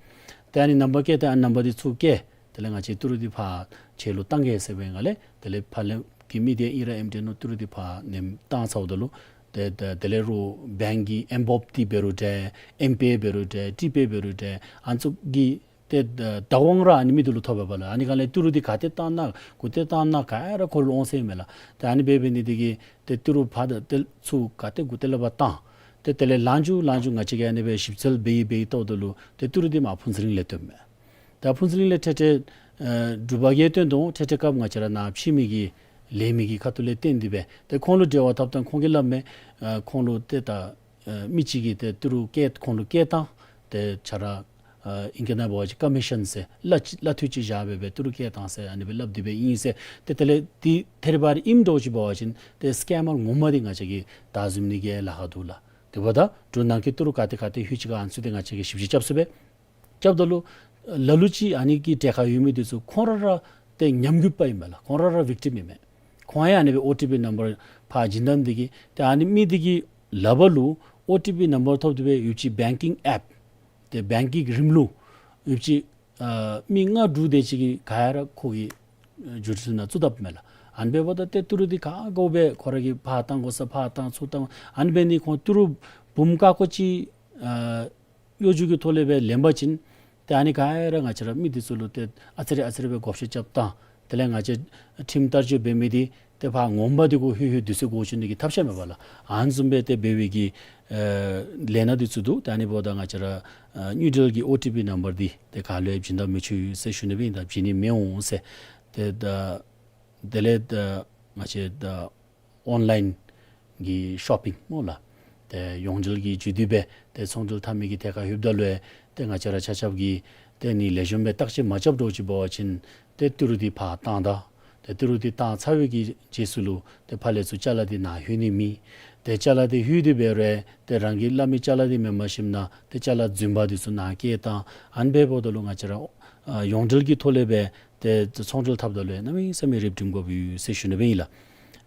ཏེ་ཨ་ནི་ནམ་བར་བསྐྱལ་ཏེ་ཨ་ནི་ནམ་བར་འདི་ཚུར་བསྐྱལ། དེ་ལས་ང་བཅས་ཏི་རུ་འདི་ཕར་ཁྱོད་ལུ་བཏང་གེ་ཟེར་བའི་སྒང་ལས་དེ་ལས་ཕར་ལས་ཀྱི་མི་འདི་ཨིན་ར་ཨིནམ་འདྲས་མནོ་ཏི་རུ་འདི་ཕར་ནེམ་བཏང་ཚརཝ་ད་ལུ་ཏེ་ཏེ་དེ་ལས་རོགས་བེངཀ་གི་ཨེམ་བོབ་འདི་འབད་རུང་འདྲ་ཨེམ་པེ་འབད་རུང་འདྲ་ཊི་པེ་འབད་རུང་འདྲ་ཨ་ནི་ཚུ་གི་ཏེ་བདག་དབང་ར་ཨ་ནི་མི་འདི་ལུ་ཐོབ་པས་པ་ལགས། ཨ་ནི་སྒང་ལས་ཏི་རུ་འདི་ག་ཏེ་བཏང་ན་གུ་ཏེ་བཏང་ན་ག་ར་ཁོ་ལུ་འོང་ཟེར་མས་ལགས། ཏེ་ཨ་ནི་འབད་འབད་ནི་འདི་གིས་ཏེ་ཏི་རུ་ཕར་དང་ཏེ་ཚུར་ག་ཏེ་གུ་ཏེ་ལས་ཕར་བཏང་། ཏེ་དེ་ལས་ལངས་བཅུག་ལངས་བཅུག་ང་བཅས་ཀྱིས་ཨ་ནི་སྦེ་ཞིབ་འཚོལ་འབད་ཡི་འབད་ཡི་བལྟཝ་ད་ལུ་ཏེ་ཏི་རུ་འདི་མར་ཕུན་ཚོགས་གླིང་ལས་བཏོན་མས། ད་ཕུན་ཚོགས་གླིང་ལས་ཐད་ཐད་ཨ་འབྲུག་པ་གིས་བཏོན་དོ། ཐད་ཐད་སྐབས་ང་བཅས་ར་ནཱ་ཕྱི་མི་གི་ལས་མི་གི་ཁ་ཐུག་ལས་བཏོན་ཏེ་སྦེ་ཏེ་ཁོང་ལུ་འབྲེལ་བ་འཐབ་ད་ཁོང་གིས་སླབ་མས། ཨ་ཁོང་ལུ་ཏེ་ད་ཨ་མི་གཅིག་གིས་ཏེ་ཏི་རུ་བསྐྱལ་ཁོང་ལུ་བསྐྱལ་བཏང་། ཏེ་ཁྱོད་ར་ཨ་ཨིང་སྐད་ནང་འབད་བ་ཅིན་ཀོ་མི་ཤཱན་ཟེར་གླ་གླ་འཐུས་ཅིག་བཞག་སྦེ་སྦེ་ཏི་རུ་བསྐྱལ་བཏང་ཟེར་ཨ་ནི་སྦེ་སླབ་སྟེ་སྦེ་ཨིན་ཟེར། ཏེ་དེ་ལས་འདི་ཐད་རི་བ་རི་ཨིནམ་འདྲཝ་ཅིག་འབད་བ་ཅིན་ཏེ་སི་ཀེམ་མར་ངོ་མ་འདི་ང་བཅས་ཀྱིས་བདའ་ཟུན་ནི་གི་ལཱ་ཁག་འདུག་ལགས། དེ་འབདཝ་ད་འབྲུག་ནང་གི་ཏི་རུ་ག་ཏེ་ག་ཏེ་ལྷོད་ཅི་ག་ཨ་ནི་ཚུ་ཏེ་ང་བཅས་ཀྱིས་ཞིབ་དཔྱད་རྐྱབ་ཚུགས་པས། རྐྱབ་ད་ལུ་ལ་ལུ་ཅིག་ཨ་ནི་གི་གྲལ་ཁར་ཡོད་མི་འདི་ཚུ་ཁོང་ར་ར་ཏེ་ཉམས་རྒུད་པ་ཨིན་མས་ལགས། ཁོང་ར་ར་བིག་ཊིམ་ཨིན་མས། ཁོང་ཡང་ཨ་ནི་སྦེ་ཨོ་ཊི་པི་ནམ་བར་ཕར་བྱིན་བཏང་འདི་གིས་ཏེ་ཨ་ནི་མི་འདི་གི་ལག་པ་ལུ་ཨོ་ཊི་པི་ནམ་བར་ཐོབ་སྟེ་སྦེ་ཡོདཔ་ཅིག་བེངཀ་གི་ཨེཔ་ཏེ་བེངཀ་གི་རིམ་ལུགས་ཡོདཔ་ཅིག་ཨ་མི་ལྔ་དྲུག་དེ་ཅིག་གིས་ག་ར་ཁོ་གི་ཨ་བརྒྱུད་འཕྲིན་ནང་བཙུགས་དཔ་མས་ལགས། ཨ་ནི་འབདཝ་ད་ཏེ་ཏི་རུ་འདི་ག་དགོ་སྦེ་ཁོ་ར་གིས་ཕར་བཏང་དགོ་ས་ཕར་བཏང་ཚུར་བཏང་ཨ་ནི་འབད་ནི་ཁོང་ཏི་རུ་འབུམ་ཀ་ཀོ་ཅིག་ཨ་གཡོ་སྒྱུ་གི་ཐོག་ལས་སྦེ་ལེན་པ་ཅིན་ཏེ་ཨ་ནི་ག་ར་ང་བཅས་ར་མི་འདི་ཚུ་ལུ་ཏེ་ཨ་ཙི་རེ་ཨ་ཙི་རེ་སྦེ་བགོ་བཤའ་རྐྱབ་བཏང་། དེ་ལས་ང་བཅས་ཁྲིམས་བསྟར་སྤྱོད་འབད་མི་འདི་ཏེ་ཕར་ངོ་མ་འདི་གུ་ལྷོད་ལྷོད་དུས་ཚོད་འགོར་བཅུག་ནི་གི་ཐབས་ཤེས་མས་པ་ལགས། ཨ་ནི་བཟུམ་སྦེ་ཏེ་འབད་བའི་གི་ཨ་ལས་སྣ་འདི་ཚུ་འདུག། ཏེ་ཨ་ནི་འབདཝ་ད་ང་བཅས་ར་ཨ་དངུལ་འབྲེལ་གྱི་ཨོ་ཊི་པི་ནམ་བར་འདི་ཏེ་ག་ལུ་ཡང་བྱིན་ད་མི་ཆོག་ཟེར་ཞུ་ནི་སྦེ་ཨིན། ད་བྱིན་ནི་མི་འོང་ཟེར། ཏེ་ད་དེ་ལས་ད་ང་བཅས་ད་ཨོན་ལའིན་གི་ཤོ་པིང་སྨོ་ལགས། ཏེ་ཡོངས་འབྲེལ་གྱི་བརྒྱུད་དེ་སྦེ་ཏེ་ཚོང་འབྲེལ་འཐབ་མི་གི་ཐད་ཁར་ལྷོདཔ་ད་ལུ་ཡང་ཏེ་ང་བཅས་ར་ཆ་ཁྱབ་ཀྱིས་ཏེ་ནི་ལེགས་ཤོམ་སྦེ་བརྟག་དཔྱད་མ་རྐྱབ་འདྲཝ་ཅིག་འབད་བ་ཅིན་ཏེ་ཏི་རུ་འདི་ཕར་བཏང་ད། ཏེ་ཏི་རུ་འདི་བཏང་ཚར་བའི་གི་རྗེས་སུ་ལུ་ཏེ་ཕར་ལས་ཚུར་ཅ་ལ་འདི་ནཱ་ལྷོད་ནི་མེད། ཏེ་ཅ་ལ་འདི་ལྷོད་དེ་འབད་རུང་ཡང་ཏེ་རང་གིས་སླབ་མི་ཅ་ལ་འདི་མེནམ་ཞིནམ་ན་ཏེ་ཅ་ལ་རྫུན་པ་འདི་ཚུ་ནཱ་བསྐྱལ་བཏང་། ཨ་ནི་འབདཝ་ད་ལུ་ང་བཅས་ར་ཨ་ཡོངས་འབྲེལ་གྱི་ཐོག་ལས་སྦེ་ཏེ་ཚོང་འབྲེལ་འཐབ་ད་ལུ་ཡང་གནམ་མེད་ས་མེད་རིགཔ་སྒྲིམ་དགོཔ་ཡོད་ཟེར་ཞུ་ནི་སྦེ་ཨིན་ལགས།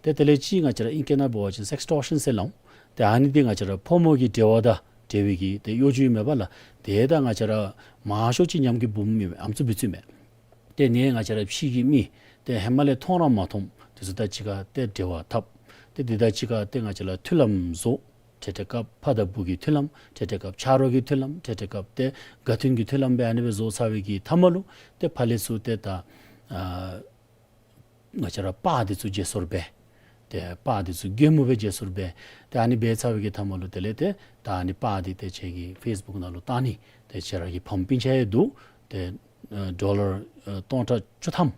ཏེ་དེ་ལས་ཅིག་ང་བཅས་ར་ཨིང་སྐད་ནང་འབད་བ་ཅིན་སེགས་ཊོར་ཤཱན་ཟེར་སླབ་འོང་། ཏེ་ཨ་ནི་འདི་ང་བཅས་ར་ཕོ་མོ་གི་འབྲེལ་བ་དང་འབྲེལ་བའི་གི་ཏེ་གཡོ་སྒྱུ་ཨིན་མས་པ་ལགས། ཏེ་ད་ང་བཅས་ར་མང་ཤོས་ཅིག་ཉམས་རྒུད་འབུམ་ཨིན་མས། ཨ་ནི་ཚུ་འབད་ཚུགས་མས། ཏེ་ནི་ང་བཅས་ར་ཕྱི་གི་མི་ཏེ་ཧེ་མ་ལས་མཐོང་ར་མ་མཐོངམ་འདི་ཚུ་དང་གཅིག་ཁར་ཏེ་འབྲེལ་བ་འཐབ། ཏེ་འདི་དང་གཅིག་ཁར་ཏེ་ང་བཅས་ར་མཐུན་ལམ་བཟོ། འཕྲལ་འཕྲལ་སྐབས་ཕ་དང་བུ་གི་མཐུན་ལམ། འཕྲལ་འཕྲལ་སྐབས་ཆ་རོགས་ཀྱི་མཐུན་ལམ། འཕྲལ་འཕྲལ་སྐབས་ཏེ་དགའ་མཐུན་གྱི་མཐུན་ལམ་སྦེ་ཨ་ནི་སྦེ་བཟོ་ཚར་བའི་གི་མཐའ་མ་ལུ་ཏེ་ཕར་ལས་ཚུར་ཏེ་ད་ཨ་ང་བཅས་ར་པར་འདི་ཚུ་བརྗེ་སོར་འབད། ཏེ་པར་འདི་ཚུ་གེ་མོ་སྦེ་བརྗེ་སོར་འབད། ཏེ་ཨ་ནི་འབད་ཚར་བའི་གི་མཐའ་མ་ལུ་དེ་ལས་ཏེ་ད་ཨ་ནི་པར་འདི་ཏེ་ཁྱེད་ཀྱི་ཕེསི་བུཀ་ནང་ལུ་བཏང་ནི། ཏེ་ཁྱེད་ར་གི་ཕམ་སྤུན་ཆ་ཡང་འདུག། ཨེ་ཌོ་ལར་ཨེ་སྟོང་ཕྲག་བཅུ་ཐམ་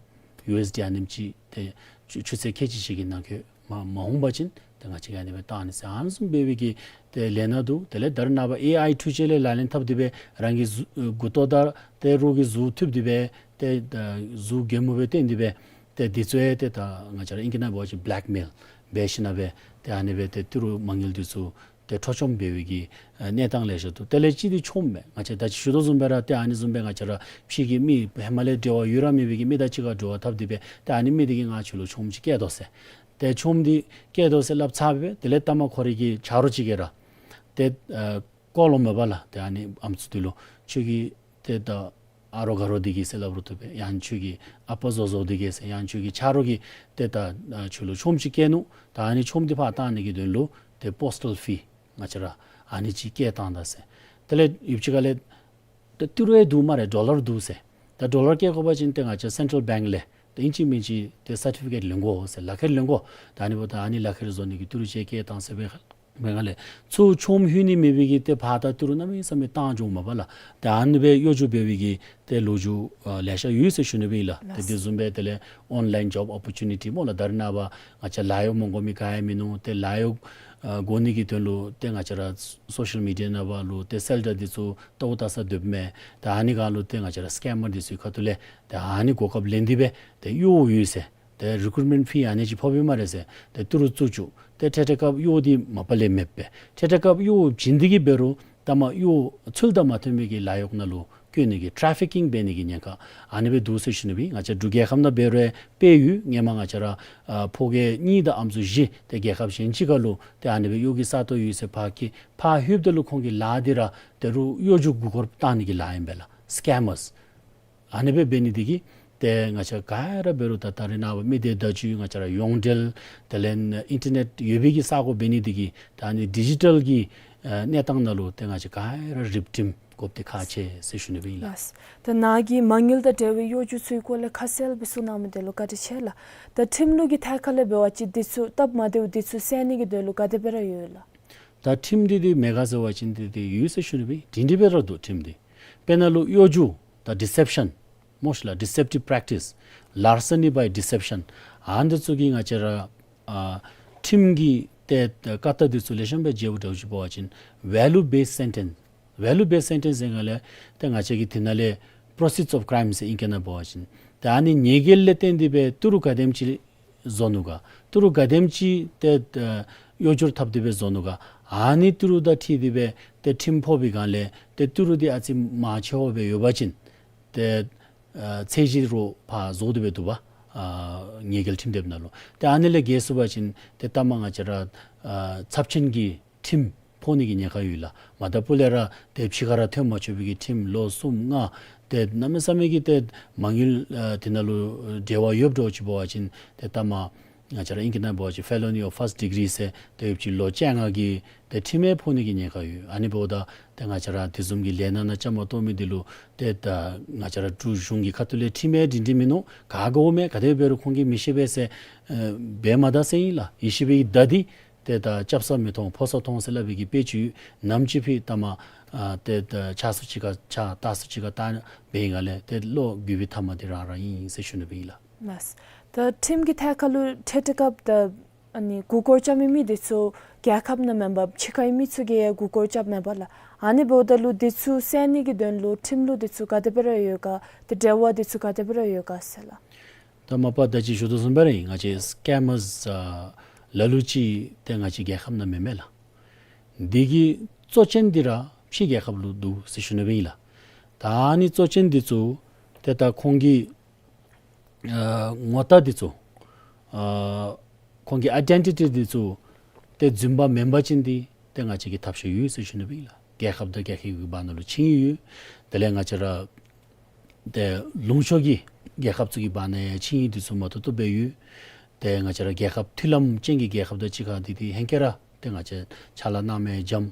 ཡུ་ཨེས་ཌི་ཨ་ནེམ་ཅིག་ཏེ་ཆུ་ཆུ་ཚོད་ཁལ་གཅིག་ཅིག་གི་ནང་འཁོད་མ་མ་འོང་པ་ཅིན་ཏེ་ང་བཅས་ཀྱིས་ཨ་ནི་སྦེ་བཏང་ནི་ཟེར། ཨ་ནི་བཟུམ་འབད་བའི་གི་ཏེ་ལས་སྣ་འདུག། དེ་ལས་ད་རེས་ནངས་པ་ཨེ་ཨའི་འཕྲུལ་ཆས་ལས་ལག་ལེན་འཐབ་སྟེ་སྦེ་རང་གི་གཟུགས་ཨེ་མགུ་ཏོ་དང་ཏེ་རོགས་ཀྱི་གཟུགས་འཐུ་སྟེ་སྦེ་ཏེ་ད་གཟུགས་གད་མོ་སྦེ་བཏོན་ཏེ་སྦེ་ཏེ་འདི་ཚུ་ཡང་ཏེ་ད་ང་བཅས་ར་ཨིང་སྐད་ནང་འབད་བ་ཅིན་བེ་ལེཀ་མེལ་འབད་ཞིན་ན་སྦེ་ཏེ་ཨ་ནི་སྦེ་ཏེ་ཏི་རུ་མ་དངུལ་འདི་ཚུ་ཏེ་འཕྲོག་བཅོམ་འབད་བའི་གི་ཨེ་གནས་སྟངས་ལེ་ཤ་འདུག། དེ་ལས་གཅིག་འདི་ཆོམ་མས། ང་བཅས་ད་ཅི་ཞུ་དོ་བཟུམ་སྦེ་ར་ཏེ་ཨ་ནི་བཟུམ་སྦེ་ང་བཅས་ར་ཕྱི་གི་མི་ཧེ་མ་ལས་འབྲེལ་བ་ཡོད་ར་མེད་པའི་གི་མི་དང་གཅིག་ཁར་འབྲེལ་བ་འཐབ་སྟེ་སྦེ་ཏེ་ཨ་ནི་མི་འདི་གིས་ང་བཅས་ལུ་ཆོམ་ཅིག་བཀལ་དོ་ཟེར། ཏེ་ཆོམ་འདི་བཀལ་དོ་ཟེར་སླབ་ཚར་སྦེ་དེ་ལས་ལྟ་མ་ཁོ་རའི་གི་ཆ་རོགས་ཅིག་གིས་ར་ཏེ་ཨེ་བཀོ་ལོང་མས་པ་ལགས། ཏེ་ཨ་ནི་ཨམ་སྲུ་འདི་ལུ་ཁྱོད་ཀྱི་ཏེ་ད་ཨ་རོགས་ག་རོགས་འདི་གིས་ཟེར་སླབ་རུང་བཏུབ་པས། ཡང་ཁྱོད་ཀྱི་ཨ་པ་བཟོ་བཟོཝ་འདི་གིས་ཟེར། ཡང་ཁྱོད་ཀྱི་ཆ་རོགས་ཀྱི་ཏེ་ད་ཨ་ཁྱོད་ལུ་ཆོམ་ཅིག་བཀལ་ནུག། ད་ཨ་ནི་ཆོམ་འདི་ཕར་བཏང་ནི་གི་དོན་ལུ་ཏེ་པོསི་ཊལ་ཕི་ང་བཅས་ར་ཨ་ནི་ཅིག་བཀལ་བཏང་ད་ཟེར། དེ་ལས་ཡུདཔ་ཅིག་ཁ་ལས་ཏེ་ཏི་རུ་ཡང་འདུག་སྨ་རེ། ཌོ་ལར་འདུག་ཟེར། ད་ཌོ་ལར་བཀལ་དགོ་པ་ཅིན་ཏེ་ང་བཅས་སེན་ཊལ་བེངཀ་ལས་ཏེ་ཨིན་ཅི་མིན་ཅི་ཏེ་སར་ཊི་ཕི་ཀེཊ་ལེན་དགོ་ཟེར། ལག་ཁྱེར་ལེན་དགོ། ད་ཨ་ནི་འབདཝ་ད་ཨ་ནི་ལག་ཁྱེར་བཟོ་ནི་གི་ཏི་རུ་ཅིག་བཀལ་བཏང་ཟེར་བའི་སྒང་ལས་ཚུར་ཆོམ་ལྷོད་ནི་མེད་པའི་གི་ཏེ་ཕར་ད་ཏི་རུ་གནམ་མེད་ས་མེད་བཏང་འགྱོཝ་མས་པ་ལགས། ཏེ་ཨ་ནི་སྦེ་གཡོ་སྒྱུ་འབད་བའི་གི་ཏེ་ལོ་རྒྱུས་ཨ་ལེ་ཤ་ཡོད་ཟེར་ཞུ་ནི་སྦེ་ཨིན་ལགས། ཏེ་དེ་བཟུམ་སྦེ་དེ་ལས་ཨོན་ལའིན་ཇོབ་ཨོ་པོར་ཅུ་ནི་ཊི་སྨོ་ལགས། ད་རེས་ནངས་པ་ང་བཅས་ལཱ་གཡོག་མ་དགོ་མི་ག་ཡང་མིན་ནུག། ཏེ་ལཱ་གཡོག་ཨ་དགོ་ནི་གི་དོན་ལུ་ཏེ་ང་བཅས་ར་སོ་ཤལ་མི་ཌི་ཡ་ནང་འབད་རུང་ཏེ་སེལ་ཊ་འདི་ཚུ་ལྟཝ་ལྟ་ས་སྡོདཔ་མས། ད་ཨ་ནི་སྒང་ལུ་ཏེ་ང་བཅས་ར་སི་ཀེམ་མར་འདི་ཚུ་གི་ཁ་ཐུག་ལས་ཏེ་ཨ་ནི་གོ་སྐབས་ལེན་ཏེ་སྦེ་ཏེ་གཡོ་ཡོད་ཟེར། ཏེ་རི་ཀུ་རུཊ་མེནཊ་ཕི་ཨ་ནི་ཅིག་ཕོགཔ་ཨིན་སྨ་རེ་ཟེར། ཏེ་ཏི་རུ་བཙུགས་བཅུག། ཏེ་འཕྲལ་འཕྲལ་སྐབས་གཡོ་འདི་མ་པ་ལས་མེདཔ་སྦེ་འཕྲལ་འཕྲལ་སྐབས་གཡོ་བྱིན་ཏེ་གི་འབད་རུང་ལྟ་མ་གཡོ་ཚུལ་དང་མ་མཐུན་པའི་གི་ལཱ་གཡོག་ནང་ལུ་བཀོལ་ནི་གི་ཊ་རེ་ཕི་ཀིང་འབད་ནི་གི་ཉེན་ཁ་ཨ་ནི་སྦེ་འདུག་ཟེར་ཞུ་ནི་སྦེ་ཨིན། ང་བཅས་འབྲུག་རྒྱལ་ཁབ་ནང་འབད་རུང་ཡང་དཔེ་ཡོད། སྔོན་མ་ང་བཅས་ར་ཨ་ཕོ་སྐྱེས་གཉིས་དང་ཨམ་སྲུ་བཞི་ཏེ་རྒྱལ་ཁབ་གཞན་ཅིག་ཁར་ལུ་ཏེ་ཨ་ནི་སྦེ་གཡོ་གི་ས་སྟོང་ཡོད་ཟེར་ཕར་འཁྱིད། ཕར་ལྷོདཔ་ད་ལུ་ཁོང་གི་ལཱ་འདི་ར་ཏེ་རུང་གཡོ་སྒྱུ་མགུ་སྐོར་བཏང་ནི་གི་ལཱ་ཨིན་པས་ལགས། སི་ཀེམ་མར་ཨ་ནི་སྦེ་འབད་ནི་འདི་གིས་ཏེ་ང་བཅས་ག་ར་འབད་རུང་ད་ད་རེས་ནངས་པ་མི་སྡེ་བརྡ་བརྒྱུད་ང་བཅས་ར་ཡོངས་འབྲེལ་དེ་ལས་ཨིན་ཊར་ནེཊ་ཡོད་པའི་གི་ས་གོ་འབད་ནི་འདི་གིས་ད་ཨ་ནི་ཌི་ཇི་ཊལ་གྱི་ཨ་གནས་སྟངས་ནང་ལུ་ཏེ་ང་བཅས་ག་ར་རིགཔ་སྒྲིམ་དགོཔ་འདི་ཁག་ཆེ་ཟེར་ཞུ་ནི་སྦེ་ཨིན་ལགས། ལགས། ད་ནཱ་གིས་མ་དངུལ་དང་འབྲེལ་བའི་གཡོ་སྒྱུ་ཚུའི་སྐོར་ལས་ཁ་གསལ་སྦེ་གསུངས་གནང་མི་འདི་ལུ་བཀའ་དྲིན་ཆེ་ལགས། ད་ཁྲིམས་ལུགས་ཀྱི་ཐད་ཁ་ལས་འབད་བ་ཅིན་འདི་ཚུ་སྟབས་མ་བདེཝ་འདི་ཚུ་སེལ་ནི་གི་དོན་ལུ་ག་དེ་སྦེ་ར་ཡོད་ལགས། ད་ཁྲིམས་འདི་འདི་མེད་ག་ཟེར་བ་ཅིན་འདི་འདི་ཡོད་ཟེར་ཞུ་ནི་སྦེ་ཨིན། སྒྲིང་སྒྲི་སྦེ་ར་འདུག་ཁྲིམས་འདི། དཔེར་ན་ལུ་གཡོ་སྒྱུ་ད་ཌི་སེབ་ཤན་སྨོ་ཤིག་ལགས། Deceptive practice, larceny by deception. ཨ་འདི་ཚུ་གི་ང་བཅས་ར་ཨ་ཁྲིམས་ཀྱི་ཏེ་བཀའ་རྟགས་འདི་ཚུ་ལེགས་ཤོམ་སྦེ་མཇལཝ་ད་ཅིག་འབད་བ་ཅིན་value based sentence, value based sentence ཟེར་སྒང་ལས་ཏེ་ང་བཅས་ཀྱི་དེ་ནང་ལས་proceeds of crime ཟེར་ཨིང་སྐད་ནང་འབད་བ་ཅིན་ཏེ་ཨ་ནི་ཉེས་འགེལ་ལས་བརྟེན་ཏེ་སྦེ་ཏི་རུ་ག་དེམ་ཅིག་བཟོ་ནུག་ག། ཏི་རུ་ག་དེམ་ཅིག་ཏེ་ཨ་གཡོ་སྒྱུར་འཐབ་སྟེ་སྦེ་བཟོ་ནུག་ག། ཨ་ནི་ཏི་རུ་དང་འཁྲིལ་ཏེ་སྦེ་ཏེ་ཁྲིམས་ཕོག་པའི་སྒང་ལས་ཏེ་ཏི་རུ་འདི་ཨ་ཙི་མང་ཆེ་བ་སྦེ་ཡོད་པ་ཅིན་ཏེ་ཨ་ཚད་གཞི་རུང་ཕར་བཟོ་སྟེ་སྦེ་འདུག་པ། ཨ་ཉེས་འགེལ་ཁྲིམས་དེབ་ནང་ལུ། ཏེ་ཨ་ནི་ལས་བརྒལ་སོང་པ་ཅིན་ཏེ་ལྟ་མ་ང་བཅས་ར་ཨ་ཚབས་ཆེན་གྱི་ཁྲིམས་ཕོག་ནི་གི་ཉེན་ཁ་ཡོད་ལགས། མ་ད་ཕུ་ལས་ར་ཏེ་ཕྱི་ཁར་ར་ཐོན་མ་ཆོག་པའི་གི་ཁྲིམས་ལོ་གསུམ་ལྔ་ཏེ་གནམ་མེད་ས་མེད་ཀྱི་ཏེ་མ་དངུལ་ཨ་དེ་ནང་ལུ་འབྲེལ་བ་ཡོདཔ་འདྲཝ་ཅིག་འབད་བ་ཅིན་ཏེ་ལྟ་མ་ང་བཅས་ར་ཨིང་སྐད་ནང་འབད་བ་ཅིན་felony of first degree ཟེར་ཏེ་ཡོདཔ་ཅིག་ལོ་བཅོ་ལྔ་གི་ཏེ་ཁྲིམས་ཡང་ཕོག་ནི་གི་ཉེན་ཁ་ཡོད། ཨ་ནི་འབདཝ་ད་ཏེ་ང་བཅས་ར་དེ་བཟུམ་གྱི་ལས་སྣ་ནང་བཅའ་མར་གཏོགས་མི་འདི་ལུ་ཏེ་ད་ང་བཅས་ར་འབྲུག་གཞུང་གི་ཁ་ཐུག་ལས་ཁྲིམས་ཡང་སྒྲིང་སྒྲི་མིན་ནུག། ག་དགོཔ་མས། ག་དེ་འབད་རུང་ཁོང་གིས་མི་ཤེས་པས་ཟེར་ཨེ་འབད་མ་ད་ཟེར་ཨིན་ལགས། ཡེ་ཤེས་པའི་མདའ་འདི་ཏེ་ད་སྐྱབས་ས་མི་མཐོང་ཕོ་ས་མཐོང་ཟེར་སླབ་པའི་གི་དཔེ་ཅིག་ཡོད། ནམ་ཅིག་ཕི་ལྟ་མ་ཨ་ཏེ་ད་ཆགས་སུ་ཅིག་ཁར་ཆགས་ལྟ་སུ་ཅིག་ཁར་ལྟ་འབད་བའི་སྒང་ལས་ཏེ་བློ་འགྱོད་པའི་ཐ་མ་འདི་རང་རང་ཨིན་ཟེར་ཞུ་ནི་སྦེ་ཨིན་ལགས། ལགས། ད་ཁྲིམས་ཀྱི་ཐད་ཁར་ལུ་འཕྲལ་འཕྲལ་སྐབས་ད་ཨ་ནི་མགུ་སྐོར་རྐྱབ་མི་མི་འདི་ཚུ་རྒྱལ་ཁབ་ནང་མེན་པར་ཕྱི་ཁའི་མི་ཚུ་གིས་ཡང་མགུ་སྐོར་རྐྱབ་མས་པ་ལགས། ཨ་ནི་འབདཝ་ད་ལུ་འདི་ཚུ་སེལ་ནི་གི་དོན་ལུ་ཁྲིམས་ལུགས་འདི་ཚུ་ག་དེ་སྦེ་ར་ཡོད་ག། ཏེ་འབྲེལ་བ་འདི་ཚུ་ག་དེ་སྦེ་ར་ཡོད་ག་ཟེར་ལགས། ད་མ་པ་ད་ཅི་ཞུ་དོ་བཟུམ་སྦེ་ར་ཨིན། ང་བཅས་སི་ཀེམ་མར་ཨ་ལ་ལུ་ཅིག་ཏེ་ང་བཅས་རྒྱལ་ཁབ་ནང་མེན་མས་ལགས། འདི་གི་གཙོ་ཅན་འདི་ར་ཕྱི་རྒྱལ་ཁབ་ལུ་འདུག་ཟེར་ཞུ་ནི་སྦེ་ཨིན་ལགས། ད་ཨ་ནི་གཙོ་ཅན་འདི་ཚུ་ཏེ་ད་ཁོང་གི་ཨ་ངོ་རྟགས་འདི་ཚུ་ཨ་ཁོང་གི་ཨའི་ཌེན་ཊི་ཊི་འདི་ཚུ་ཏེ་རྫུན་པ་མེན་པ་ཅིན་འདི་ཏེ་ང་བཅས་ཀྱིས་ཐབས་ཤེས་ཡོད་ཟེར་ཞུ་ནི་སྦེ་ཨིན་ལགས། རྒྱལ་ཁབ་དང་རྒྱལ་ཁབ་ཀྱི་བར་ན་ལུ་ཆིངས་ཡིག་ཡོད། དེ་ལས་ང་བཅས་ར་ཏེ་ལུང་ཕྱོགས་ཀྱི་རྒྱལ་ཁབ་ཚུ་གི་བར་ན་ཡང་ཆིངས་ཡིག་འདི་ཚུ་མ་ཐུབ་ཐུབ་སྦེ་ཡོད། ཏེ་ང་བཅས་ར་རྒྱལ་ཁབ་མཐུན་ལམ་ཅན་གྱི་རྒྱལ་ཁབ་དང་གཅིག་ཁར་འདི་འདི་ཧེང་སྐལ་ར་ཏེ་ང་བཅས་ཕྱག་ལཱ་གནངམ་ཡང་འཇམ།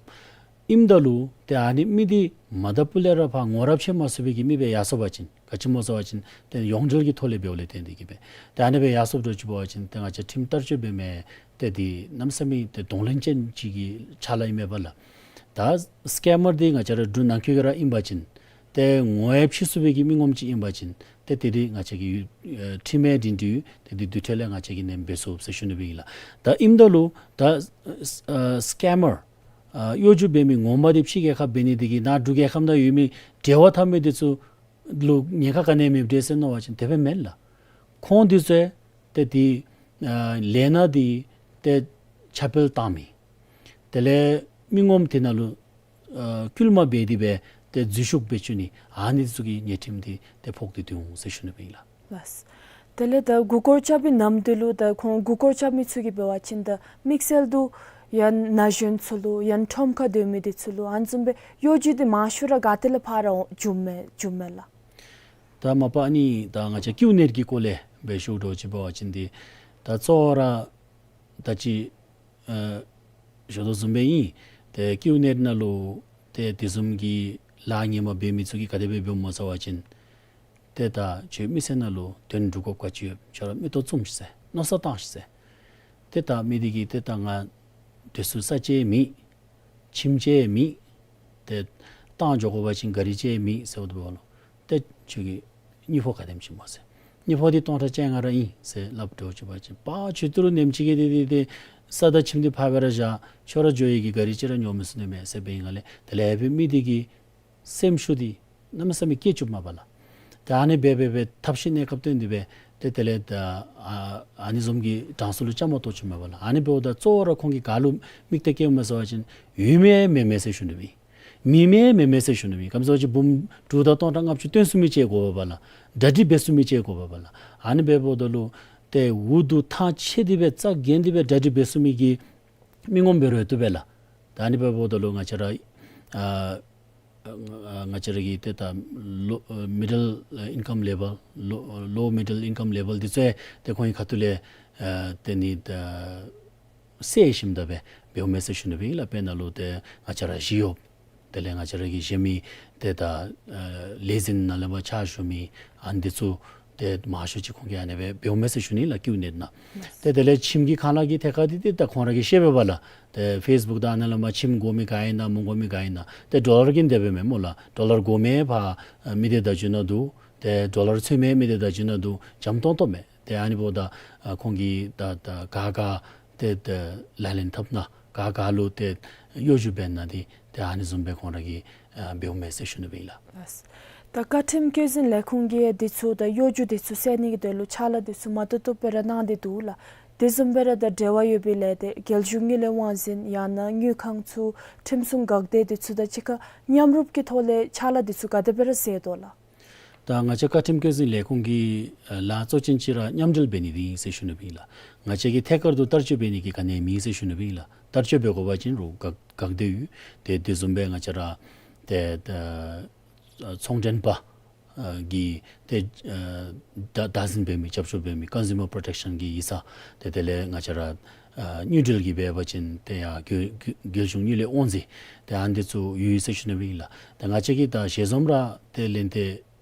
ཨིནམ་ད་ལུ་ཏེ་ཨ་ནི་མི་འདི་མ་ད་ཕུ་ལས་ར་ཕར་ངོ་རབས་ཕྱེ་མ་ཚུགས་པའི་གི་མི་སྦེ་ཡར་སོང་པ་ཅིན་ག་ཅི་སྨོ་ཟེར་བ་ཅིན་ཏེ་ཡོངས་འབྲེལ་གྱི་ཐོག་ལས་འབདཝ་ལས་བརྟེན་ཏེ་གིས་སྦེ་ཏེ་ཨ་ནི་སྦེ་ཡར་སོངམ་འདྲཝ་ཅིག་འབད་བ་ཅིན་ཏེ་ང་བཅས་ཁྲིམས་བསྟར་སྤྱོད་འབད་མི་ཏེ་འདི་གནམ་མེད་ས་མེད་ཏེ་གདོང་ལེན་ཅན་ཅིག་གི་ཕྱག་ལཱ་ཨིན་མས་པ་ལགས། ད་སི་ཀེམ་མར་འདི་ང་བཅས་ར་འབྲུག་ནང་འཁོད་ཀྱི་ར་ཨིན་པ་ཅིན་ ཏེ་ངོ་ཡང་ཕྱེ་ཚུགས་པའི་གི་མི་ངོམ་ཅིག་ཨིན་པ་ཅིན་ཏེ་དེ་འདི་ང་བཅས་ཀྱི་ཨ་ཁྲིམས་ཡང་སྒྲིང་སྒྲི་ཡོད། ཏེ་འདི་དུས་ཐོག་ལས་ང་བཅས་ཀྱིས་ནན་འབད་ཚུགས་ཟེར་ཞུ་ནི་སྦེ་ཨིན་ལགས། ད་ཨིནམ་ད་ལུ་ད་ཨ་སི་ཀེམ་མར་ཨ་གཡོ་སྒྱུ་འབད་མི་ངོ་མ་འདི་ཕྱི་རྒྱལ་ཁབ་འབད་ནི་འདི་གིས་ནཱ་འབྲུག་རྒྱལ་ཁབ་ནང་ཡོད་མི་འབྲེལ་བ་འཐབ་མི་འདི་ཚུ་ལུ་ཉེན་ཁ་ག་ནི་ཡང་མེདཔ་འདྲས་ཟེར་མནོ་བ་ཅིན་དེ་སྦེ་མེན་ལགས། ཁོང་འདི་ཚུ་ཏེ་འདི་ཨ་ལས་སྣ་འདི་ཏེ་ཁྱབ་སྤེལ་བཏང་མི་དེ་ལས་མི་ངོམ་དེ་ནང་ལུ་ཨ་སྐུལ་མ་འབད་དེ་སྦེ་ཏེ་འཛུལ་ཞུགས་འབད་བཅུག་ནི་ཨ་ནི་ཚུ་གི་ཉེས་ཁྲིམས་འདི་ཏེ་ཕོག་སྟེ་འདུག་ཟེར་ཞུ་ནི་སྦེ་ཨིན་ལགས། ལགས། དེ་ལས་ད་མགུ་སྐོར་རྐྱབ་པའི་ནམ་དུས་ལུ་ད་ཁོང་མགུ་སྐོར་རྐྱབ་མི་ཚུ་གིས་འབད་བ་ཅིན་ད་དམིགས་བསལ་དུ་ཡང་ན་གཞོན་ཚུ་ལུ་ཡང་ཁྲོམ་ཁར་སྡོད་མི་འདི་ཚུ་ལུ་ཨ་ནི་བཟུམ་སྦེ་གཡོ་སྒྱུ་འདི་མང་ཤོས་ར་ག་ཏེ་ལས་ཕར་ར་འབྱུངམ་མས་འབྱུངམ་མས་ལགས། ད་མ་པ་ཨ་ནི་ད་ང་བཅས་ཀིའུ་ནེཊ་ཀྱི་སྐོར་ལས་སྦེ་ཞུ་དོ་ཅིག་འབད་བ་ཅིན་འདི་ད་གཙོ་བོ་ར་ད་ཅི་ཨ་ཞུ་དོ་བཟུམ་སྦེ་ཨིན། ཏེ་ཀིའུ་ནེཊ་ནང་ལུ་ཏེ་དེ་བཟུམ་གྱི་ལཱ་ངན་པ་འབད་མི་ཚུ་གིས་ག་དེ་སྦེ་འབདཝ་སྨོ་ཟེར་བ་ཅིན་ཏེ་ད་ཁྱོད་མི་སེར་ནང་ལུ་དོན་སྒྲུབ་དགོཔ་ག་ཅི་ཡོད། ཁྱོད་ར་མིག་ཏོ་བཙུམ་ཤིག་ཟེར། མནོ་བསམ་བཏང་ཤིག་ཟེར། ཏེ་ད་མི་འདི་གིས་ཏེ་ད་ང་སྡོད་ས་ཅིག་མེད། ཁྱིམ་ཅིག་མེད། ཏེ་གཏང་འགྱོ་དགོ་པ་ཅིན་གཱ་རི་ཅིག་མེད་ཟེརཝ་ད་ལུ་ཏེ་ཁྱོད་ཀྱི་དངུལ་ཕོགས་ག་དེམ་ཅིག་སྨོ་ཟེར། དངུལ་ཕོགས་འདི་སྟོང་ཕྲག་བཅོ་ལྔ་ར་ཨིན་ཟེར་སླབ་འགྱོ་ཅི་འབད་བ་ཅིན་པ་ཁྱོད་ཏི་རུ་ནེམ་ཅིག་གིས་འདི་འདི་འདི་ས་དང་ཁྱིམ་འདི་ཕར་སྦེ་ར་བཞག། ཁྱོད་ར་འགྱོ་ཡི་གི་གཱ་རི་ཅིག་ར་ཉོ་མི་ཚུགས་ནི་མས་ཟེར་འབད་ཡི་ག་ལས། དེ་ལས་ཨ་ཕི་མི་འདི་གི་སེམས་ཤུགས་འདི་གནམ་མེད་ས་མེད་སྐྱེ་བཅུགཔ་མས་པ་ལགས། ད་ཨ་ནི་སྦེ་སྦེ་སྦེ་ཐབས་ཤེས་གནས་སྐབས་བཏོན་ཏེ་སྦེ་ཏེ་དེ་ལས་ད་ཨ་ཨ་ནི་བཟུམ་གྱི་གྲངས་སུ་ལུ་བཅའ་མར་གཏོགས་བཅུགཔ་མས་པ་ལགས། ཨ་ནི་འབདཝ་ད་གཙོ་བོ་ར་ཁོང་གིས་ག་ལུ་མིག་ཏོ་བསྐྱེདཔ་མས་ཟེར་བ་ཅིན་ཡོད་མི་མེད་མི་ཟེར་ཞུ་ནི་སྦེ་མེད་མི་མེད་མི་ཟེར་ཞུ་ནི་སྦེ་ག་ཅི་ཟེར་བ་ཅིན་འབུམ་དྲུག་དང་སྟོང་ཕྲག་ལྔ་བཅུ་བཏོན་ཚུགས་མི་ཅིག་དགོ་པས་པ་ལགས། གྲ་སྒྲིག་འབད་ཚུགས་མི་ཅིག་དགོ་པས་པ་ལགས། ཨ་ནི་འབདཝ་ད་ལུ་ཏེ་འུ་སྡུག་ཐང་ཆད་དེ་སྦེ་རྩ་འགེངས་ཏེ་སྦེ་གྲ་སྒྲིག་འབད་ཚུགས་མི་གི་མི་ངོམ་འབད་རུང་བཏུབ་པས་ལགས། ད་ཨ་ནི་འབདཝ་ད་ལུ་ང་བཅས་ར་ཨ་ང་བཅས་ར་གི་ཏེ་ད་ལོ་ཨ་མི་ཌལ་ཨིན་ཀམ་ལེ་བཱལ་ལོ་ལོ་མི་ཌལ་ཨིན་ཀམ་ལེ་བཱལ་འདི་ཚུ་ཡང་ཏེ་ཁོང་གི་ཁ་ཐུག་ལས་ཨ་ཏེ་ནི་ད་སེལ་ཞིནམ་ད་སྦེ་འབདཝ་མས་ཟེར་ཞུ་ནི་སྦེ་ཨིན་ལགས། དཔེར་ན་ལུ་ཏེ་ང་བཅས་ར་ཞི་གཡོགཔ་དེ་ལས་ང་བཅས་ར་གི་གཞན་མི་ཏེ་ད་ཨ་ལས་འཛིན་ནང་ལས་མར་ཕྱག་ཞུ་མི་ཨ་ནི་འདི་ཚུ་ཏེ་མང་ཤོས་ཅིག་ཁོང་གིས་ཨ་ནི་སྦེ་འབདཝ་མས་ཟེར་ཞུ་ནི་ལགས། ཀིའུ་ནེཊ་ནང་ཏེ་དེ་ལས་ཁྱིམ་གྱི་ཁང་གླ་གི་ཐད་ཁར་འདི་ཏེ་ད་ཁོང་ར་གིས་ཤེས་པས་པ་ལགས། ཏེ་ཕེསི་བུཀ་དང་ཨ་ནི་ལས་མར་ཁྱིམ་དགོ་མི་ག་ཨིན་ན་མི་དགོ་མི་ག་ཨིན་ན་ཏེ་ཌོ་ལར་གྱིས་འདི་འབདཝ་མས་སྨོ་ལགས། ཌོ་ལར་དགོ་མི་ཕར་ཨ་མི་སྡེ་བརྡ་བརྒྱུད་ནང་འདུག། ཏེ་ཌོ་ལར་འཚོལ་མི་མི་སྡེ་བརྡ་བརྒྱུད་ནང་འདུག། འཇམ་ཏོང་ཏོ་མས། ཏེ་ཨ་ནི་འབདཝ་ད་ཨ་ཁོང་གིས་ད་ད་ག་ག་ཏེ་ད་ལག་ལེན་འཐབ་ན་ག་ག་ལུ་ཏེ་གཡོ་སྒྱུ་འབད་ན་འདི་ཏེ་ཨ་ནི་བཟུམ་སྦེ་ཁོང་ར་གིས་ཨ་འབདཝ་མས་ཟེར་ཞུ་ནི་སྦེ་ཨིན་ལགས། ལགས། ད་བཀའ་ཁྲིམས་བཀོད་འཛིན་ལས་ཁུངས་ཀྱིས་འདི་ཚུ་ད་གཡོ་སྒྱུ་འདི་ཚུ་སེལ་ནི་གི་དོན་ལུ་ཕྱག་ལཱ་འདི་ཚུ་མ་ཏོག་ཏོ་སྦེ་ར་གནང་སྟེ་འདུག་ལགས། དེ་བཟུམ་སྦེ་ར་ད་འབྲེལ་བ་ཡོད་པའི་ལས་སྡེ་རྒྱལ་གཞུང་དངུལ་ལས་དབང་འཛིན་ཡང་ན་དངུལ་ཁང་ཚུ་ཁྲིམས་སྲུང་འགག་སྡེ་འདི་ཚུ་དང་གཅིག་ཁར་མཉམ་རུབ་ཀྱི་ཐོག་ལས་ཕྱག་ལཱ་འདི་ཚུ་ག་དེ་སྦེ་ར་སེལ་དོ་ལགས། ད་ང་བཅས་བཀའ་ཁྲིམས་བཀོད་འཛིན་ལས་ཁུངས་ཀྱི་ཨ་ལཱ་གཙོ་ཅན་ཅིག་ར་མཉམ་འབྲེལ་འབད་ནི་འདི་ཨིན་ཟེར་ཞུ་ནི་སྦེ་ཨིན་ལགས། ང་བཅས་ཀྱིས་ཐད་ཀར་དུ་བསྟར་སྤྱོད་འབད་ནི་གི་ག་ནི་ཡང་མེད་ཟེར་ཞུ་ནི་སྦེ་ཨིན་ལགས། བསྟར་སྤྱོད་འབད་དགོ་པ་ཅིན་རུང་འགག་འགག་སྡེ་ཡོད། ཏེ་དེ་བཟུམ་སྦེ་ང་བཅས་ར་ཏེ་ད་ཚོང་མགྲོན་པ་ཨ་གི་ཏེ་ཨ་བདག་འཛིན་འབད་མི་རྒྱབ་སྐྱོར་འབད་མི་ཀོན་སུ་མར་པྲོ་ཊེཀ་ཤཱན་གྱི་ཡིག་ཚང་ཏེ་དེ་ལས་ང་བཅས་ར་ཨ་དངུལ་འབྲེལ་གྱི་འབད་བ་ཅིན་ཏེ་ཡར་རྒྱལ་རྒྱལ་གཞུང་དངུལ་ལས་དབང་འཛིན་ཏེ་ཨ་ནི་འདི་ཚུ་ཡོད་ཟེར་ཞུ་ནི་སྦེ་ཨིན་ལགས། ཏེ་ང་བཅས་ཀྱིས་ད་ཞལ་འཛོམས་ར་ཏེ་ལན་ཏེ་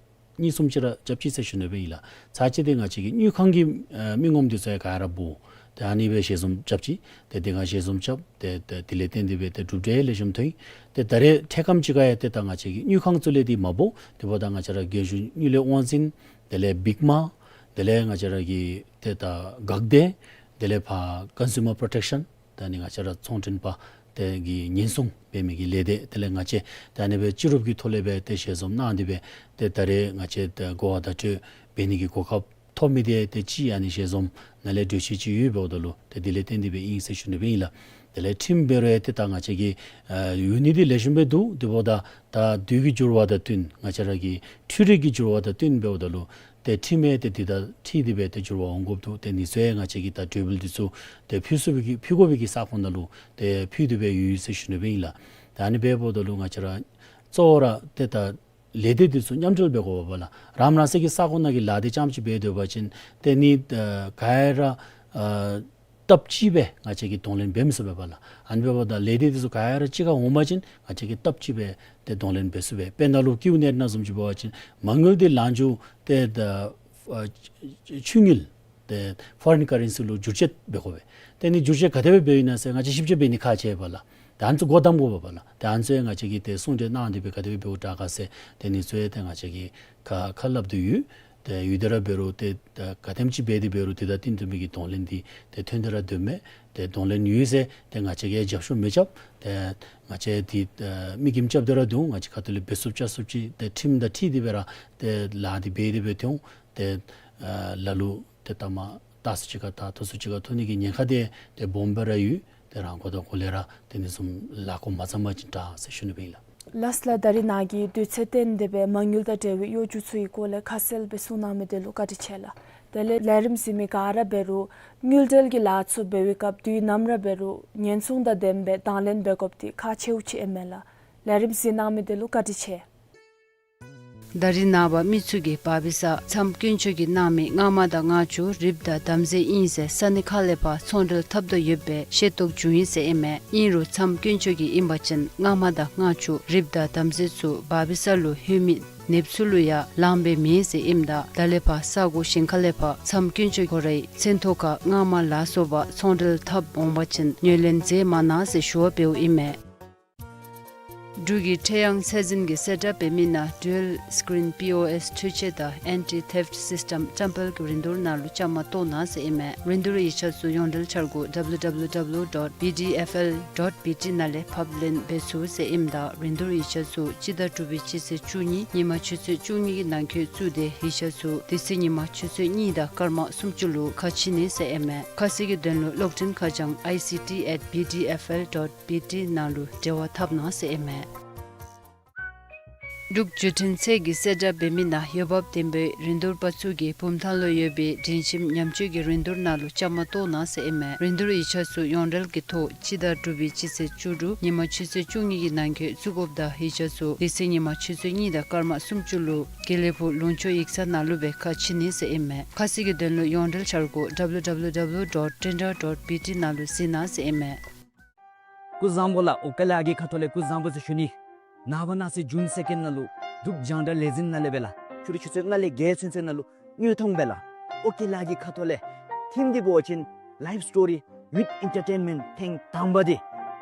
གཉིས་གསུམ་ཅིག་ར་རྐྱབ་ཅི་ཟེར་ཞུ་ནི་སྦེ་ཨིན་ལགས། ཚར་གཅིག་འདི་ང་བཅས་ཀྱི་དངུལ་ཁང་གི་ཨ་མི་ངོམ་འདི་ཚུ་ཡང་ག་ར་འབོ། ཏེ་ཨ་ནི་སྦེ་ཞལ་འཛོམས་རྐྱབ་ཅི། ཏེ་དེ་སྒང་ཞལ་འཛོམས་རྐྱབ། ཏེ་ཏེ་དེ་ལས་བརྟེན་ཏེ་སྦེ་ཏེ་གྲུབ་འབྲས་ལེགས་ཤོམ་ཐོན་ཡི། ཏེ་ད་རེས་འཕྲལ་ཁམས་ཅིག་ཁར་ཡང་ཏེ་ད་ང་བཅས་ཀྱི་དངུལ་ཁང་ཚུ་ལས་འདི་མ་འབོ། དེ་འབདཝ་ད་ང་བཅས་ར་རྒྱལ་གཞུང་དངུལ་ལས་དབང་འཛིན་དེ་ལས་བིག་མ་དེ་ལས་ང་བཅས་ར་གི་ཏེ་ད་འགག་སྡེ་དེ་ལས་ཕར་ཀོན་སུ་མར་པྲོ་ཊེཀ་ཤཱན་ད་ནི་ང་བཅས་ར་ཚོང་མགྲོན་པ་དེ་གི་ཉེན་སྲུང་འབད་མི་གི་ལས་སྡེ་དེ་ལས་ང་བཅས་ད་ཨ་ནི་སྦེ་སྤྱི་རུབ་ཀྱི་ཐོག་ལས་སྦེ་ཏེ་ཞལ་འཛོམས་གནང་སྟེ་སྦེ་ཏེ་ད་རེས་ང་བཅས་ད་གོ་བ་བརྡ་སྤྲོད་འབད་ནི་གི་གོ་སྐབས་ཐོབ་མི་འདི་ཏེ་ཅིག་ཨ་ནི་ཞལ་འཛོམས་ནང་ལས་གྲོས་ཆོད་ཅིག་ཡོདཔ་འབདཝ་ད་ལུ་ཏེ་དེ་ལས་བརྟེན་ཏེ་སྦེ་ཨིན་ཟེར་ཞུ་ནི་སྦེ་ཨིན་ལགས། དེ་ལས་ཁྲིམས་འབད་རུང་ཡང་ཏེ་ད་ང་བཅས་ཀྱི་ཨ་ཡོད་ནི་འདི་ལེགས་ཤོམ་སྦེ་འདུག། དེ་འབདཝ་ད་ད་དུས་ཀྱི་འགྱུར་བ་དང་བསྟུན་ང་བཅས་ར་གི་འཕྲུལ་རིག་གི་འགྱུར་བ་དང་བསྟུན་འབདཝ་ད་ལུ་ཏེ་ཁྲིམས་ཡང་ཏེ་འདི་དང་འཁྲིལ་ཏེ་སྦེ་ཏེ་འགྱུར་བ་འོང་དགོཔ་འདུག། ཏེ་ཨ་ནི་ཚུ་ཡང་ང་བཅས་ཀྱིས་ད་གྲོས་འབུལ་འདི་ཚུ་ཏེ་ཕུལ་ཚུགས་པའི་གི་ཕུལ་དགོ་པའི་གི་ས་ཁོངས་ནང་ལུ་ཏེ་ཕུལ་ཏེ་སྦེ་ཡོད་ཟེར་ཞུ་ནི་སྦེ་ཨིན་ལགས། ད་ཨ་ནི་འབདཝ་ད་ལུ་ང་བཅས་ར་གཙོ་བོ་ར་ཏེ་ད་ལས་སྡེ་འདི་ཚུ་མཉམ་འབྲེལ་འབད་དགོ་པས་པ་ལགས། རང་རང་སོའི་གི་ས་ཁོངས་ནང་གི་ལཱ་འདི་རྐྱངམ་ཅིག་འབད་སྡོད་པ་ཅིན་ཏེ་ཨ་ནི་ཨ་ག་ར་ཨ་སྟབས་གཅིག་སྦེ་ང་བཅས་ཀྱིས་གདོང་ལེན་འབད་མི་ཚུགས་པས་པ་ལགས། ཨ་ནི་འབདཝ་ད་ལས་སྡེ་འདི་ཚུ་ག་ར་གཅིག་ཁར་འོང་པ་ཅིན་ང་བཅས་ཀྱིས་སྟབས་གཅིག་སྦེ་ཏེ་གདོང་ལེན་འབད་ཚུགས་པས། དཔེར་ན་ལུ་ཀིའུ་ནེཊ་ནང་བཟུམ་ཅིག་འབད་བ་ཅིན་མ་དངུལ་འདི་ལངས་རྒྱུ་ཏེ་ད་ཨ་ཆུ་དངུལ་ཏེ་ཕོ་རེན་ཀ་རེན་སི་ལུ་བསྒྱུར་བཅོས་འབད་དགོ་པས། ཏེ་ཨ་ནི་བསྒྱུར་བཅོས་ག་དེ་སྦེ་འབདཝ་ཨིན་ན་ཟེར་ང་བཅས་ཞིབ་དཔྱད་འབད་ནི་ཁག་ཆེ་བས་པ་ལགས། ད་ཨ་ནི་ཚུ་སྒོ་བསྡམ་དགོ་པས་ལགས། ད་ཨ་ནི་ཚུ་ཡང་ང་བཅས་ཀྱིས་ཏེ་གསུང་གྲོས་གནང་སྟེ་སྦེ་ག་དེ་སྦེ་འབདཝ་དྲག་ག་ཟེར་ཏེ་ཨ་ནི་ཚུ་ཡང་ཏེ་ང་བཅས་ཀྱིས་ཁ་ཁ་སླབ་སྟེ་ཡོད། ཏེ་ཡོད་དེ་ར་འབད་རུང་ཏེ་ད་ག་དེམ་ཅིག་འབད་དེ་འབད་རུང་ཏེ་ད་བསྟུན་ཏེ་མི་གི་གདོང་ལེན་འདི་ཏེ་ཐོན་ཏེ་ར་སྡོདཔ་མས། ཏེ་གདོང་ལེན་ཡོད་ཟེར་ཏེ་ང་བཅས་ཀྱིས་རྒྱབ་ཤོར་མི་རྐྱབ། ཏེ་ང་བཅས་འདི་ཨ་མི་གིས་རྐྱབ་སྟེ་ར་སྡོད་འོང་། ང་བཅས་ཁ་ཐུག་ལས་འབད་ཚུགསཔ་རྐྱབ་ཚུགསཔ་ཅིག་ཏེ་ཁྲིམས་དང་འཁྲིལ་ཏེ་སྦེ་ར་ཏེ་ལཱ་འདི་འབད་དེ་སྦེ་ཐོན་འོང་། ཏེ་ཨ་ལ་ལུ་ཏེ་ལྟ་མ་ལྟ་ས་ཅིག་ཁར་ད་ཐོབ་ས་ཅིག་ཁར་ཐོབ་ནི་གི་ཉེན་ཁ་འདི་ཏེ་སྦོམ་སྦེ་ར་ཡོད། ཏེ་རང་མགོ་དང་མགོ་ལས་ར་ཏེ་ཨ་ནི་བཟུམ་ལཱ་འགོ་མ་བརྩམས་པ་ཅིན་དྲག་ཟེར་ཞུ་ནི་སྦེ་ཨིན་ལགས། ལགས་སོ་ལགས། ད་རིས་ནཱ་གིས་དུས་ཚོད་བཏོན་ཏེ་སྦེ་མ་དངུལ་དང་འབྲེལ་བའི་གཡོ་སྒྱུ་ཚུ་གི་སྐོར་ལས་ཁ་གསལ་སྦེ་གསུང་གནང་མི་དེ་ལུ་བཀའ་དྲིན་ཆེ་ལགས། དེ་ལས་ལས་རིམ་གཟིགས་མི་ག་ར་འབད་རུང་དངུལ་འབྲེལ་གྱི་ལཱ་ཚུ་འབད་བའི་སྐབས་དུས་ནམ་ར་འབད་རུང་ཉེན་སྲུང་དང་ལྡནམ་སྦེ་དང་ལེན་འབད་དགོཔ་འདི་ཁག་ཆེཝ་ཅིག་ཨིན་མས་ལགས། ལས་རིམ་གཟིགས་གནང་མི་དེ་ལུ་བཀའ་དྲིན་ཆེ། ད་རིས་ནངས་པ་མི་ཚུ་གིས་བ་བི་ས་མཚམས་དཀོན་མཆོག་གི་ནང་མི་སྔ་མ་དང་སྔ་ཕྱི་རིགཔ་དང་དམ་རྫས་ཨིན་ཟེར་ས་གནས་ཁག་ལས་ཕར་ཚོང་འབྲེལ་འཐབ་དོ་ཡོདཔ་སྦེ་ཤེས་རྟོགས་བྱུང་ཡི་ཟེར་ཨིན་མས། ཨིན་རུང་མཚམས་དཀོན་མཆོག་གི་ཨིན་པ་ཅིན་སྔ་མ་དང་སྔ་ཕྱི་རིགཔ་དང་དམ་རྫས་ཚུ་བ་བི་ས་ལུ་ལྷོད་མི་ནདཔ་ཚུ་ལུ་ཡང་ལངམ་སྦེ་མེད་ཟེར་ཨིནམ་ད་ད་ལས་ཕར་ས་གོ་གཞན་ཁ་ལས་ཕར་མཚམས་དཀོན་མཆོག་ཁོ་རའི་མཚན་ཐོག་ཁར་སྔ་མ་ལ་སོགས་པ་ཚོང་འབྲེལ་འཐབ་འོང་པ་ཅིན་ངོས་ལེན་མཛད་མ་གནང་ཟེར་ཞུ་བ་འབདཝ་ཨིན་མས། འབྲུག་གི་ཁྲེ་ཡང་ཚད་འཛིན་གྱིས་གསལ་བསྒྲགས་འབད་མི་ནང་Dual Screen P O S འཕྲུལ་ཆས་དང་Anti Theft System བཀྲམ་སྤེལ་གྱི་རིན་བསྡུར་ནང་ལུ་བཅའ་མར་གཏོགས་གནང་ཟེར་ཨིན་མས། རིན་བསྡུར་ཡིག་ཆ་ཚུ་ཡོངས་འབྲེལ་འཆར་སྒོ་W W W dot B D F L dot B T ནང་ལས་ཕབ་ལེན་འབད་ཚུགས་ཟེར་ཨིནམ་ད་རིན་བསྡུར་ཡིག་ཆ་ཚུ་སྤྱི་ཟླ་དྲུག་པའི་སྤྱི་ཚེས་བཅུ་གཉིས་ཉིན་མ་ཆུ་ཚོད་བཅུ་གཉིས་ཀྱི་ནང་འཁོད་བཙུགས་ཏེ་ཡིག་ཆ་ཚུ་དེ་ཚེ་ཉིན་མ་ཆུ་ཚོད་གཉིས་དང་སྐར་མ་སུམ་ཅུ་ལུ་ཁ་ཕྱེ་ནི་ཟེར་ཨིན་མས། ཁ་གསལ་གྱི་དོན་ལུ་གློག་འཕྲིན་ཁ་བྱང་I C T at B D F L dot B T ནང་ལུ་འབྲེལ་བ་འཐབ་གནང་ཟེར་ཨིན་མས། འབྲུག་བརྒྱུད་འཕྲིན་ཚད་ཀྱིས་གསལ་བསྒྲགས་འབད་མི་ནང་འོས་འབབ་ལྡན་པའི་རིན་བསྡུར་པ་ཚུ་གིས་བུམ་ཐང་ལུ་ཡོད་པའི་སྒྲིང་ཁྱིམ་ཉམས་བཅོས་ཀྱི་རིན་བསྡུར་ནང་ལུ་བཅའ་མར་གཏོགས་གནང་ཟེར་ཨིན་མས། རིན་བསྡུར་ཡིག་ཆ་ཚུ་ཡོངས་འབྲེལ་གྱི་ཐོག་སྤྱི་ཟླ་དྲུག་པའི་སྤྱི་ཚེས་བཅུ་དྲུག་ཉིན་མ་ཆུ་ཚོད་བཅུ་གཉིས་ཀྱི་ནང་འཁོད་བཙུགས་དགོཔ་དང་ཡིག་ཆ་ཚུ་དེ་ཚེ་ཉིན་མ་ཆུ་ཚོད་གཉིས་དང་སྐར་མ་སུམ་ཅུ་ལུ་དགེ་ལེགས་ཕུག་ལུང་ཕྱོགས་ཡིག་ཚང་ནང་ལུ་སྦེ་ཁ་ཕྱེ་ནི་ཟེར་ཨིན་མས། ཁ་གསལ་གྱི་དོན་ལུ་ཡོངས་འབྲེལ་འཆར་སྒོ་W W W dot tendr dot B T ནང་ལུ་གཟིགས་གནང་ཟེར་ཨིན་མས། སྐུ་གཟུགས་བཟང་པོ་ལགས། ཨོ་ཀེ་ལགས་ཀྱི་ཁ་ཐུག་ལས་སྐུ་གཟུགས་བཟང་པོ་ཟེར་ཞུ་ནི། ནངས་པ་གནངས་ཚེ་June second ནང་ལུ་འབྲུག་རྒྱང་བསྒྲགས་ལས་འཛིན་ནང་ལས་སྦེ་ལགས་ཕྱི་རུ་ཆུ་ཚོད་ལྔ་ལས་བརྒྱད་ཚུན་ཚོད་ནང་ལུ་དངོས་མཐོང་སྦེ་ལགས་ཨོ་ཀེ་ལགས་ཀྱི་ཁ་ཐུག་ལས་ཐིམ་འདི་འབད་བ་ཅིན་Life Story with Entertainment ཐེངས་དང་པ་འདི་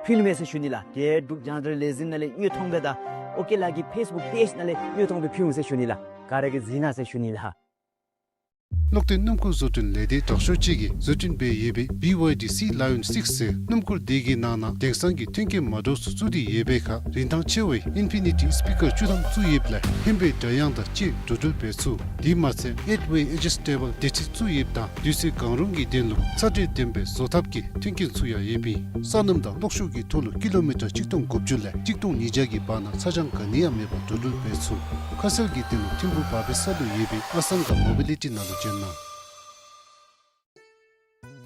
ཕུལ་མས་ཟེར་ཞུ་ནི་ལགས། ཏེ་འབྲུག་རྒྱང་བསྒྲགས་ལས་འཛིན་ནང་ལས་དངོས་མཐོང་སྦེ་དང་ཨོ་ཀེ་ལགས་ཀྱི་Facebook page ནང་ལས་དངོས་མཐོང་སྦེ་ཕུལ་འོང་ཟེར་ཞུ་ནི་ལགས། ག་ར་གིས་གཟིགས་གནང་ཟེར་ཞུ་ནི་ལགས། གློག་འདོན་སྣུམ་འཁོར་བཟོ་སྐྲུན་ལས་སྡེ་དྲག་ཤོས་ཅིག་གིས་བཟོ་སྐྲུན་འབད་ཡོད་པའི་B Y D Sea Lion six ཟེར་སྣུམ་འཁོར་འདི་གི་ནང་ན་དེང་སང་གི་མཐུན་རྐྱེན་མ་འདྲཝ་ཚུ་བཙུགས་ཏེ་ཡོད་པའི་ཁར་རིན་ཐང་ཆེ་བའི་Infinity speaker བཅུ་ཐམ་བཙུགས་ཡོདཔ་ལས་ཧན་པའི་སྒྲ་དབྱངས་དང་བཅས་འགྲོ་འགྲུལ་འབད་ཚུགས། དེ་མ་ཚད་eight way adjustable བདེ་ཁྲིད་བཙུགས་ཡོདཔ་དང་དུས་ཚོད་གང་རུང་གི་དོན་ལུ་ཚ་དྲོད་ལྡན་པའི་བཟོ་ཐབས་ཀྱི་མཐུན་རྐྱེན་ཚུ་ཡང་ཡོདཔ་ཨིན། སོ་ནམ་དང་གློག་ཤུགས་ཀྱི་ཐོག་ལུ་ཀི་ལོ་མི་ཊར་གཅིག་སྟོང་དགུ་བཅུ་ལས་གཅིག་སྟོང་ཉིས་བརྒྱ་གི་བར་ན་ཚ་གྱང་ག་ནི་ཡང་མེད་པར་འགྲོ་འགྲུལ་འབད་ཚུགས། ཁ་གསལ་གྱི་དོན་ལུ་ཐིམ་ཕུག་བ་བི་ས་ལུ་ཡོད་པའི་ཨ་སང་ག་མོ་བི་ལི་ཊི་ནང་ལུ་བྱོན་གནང་།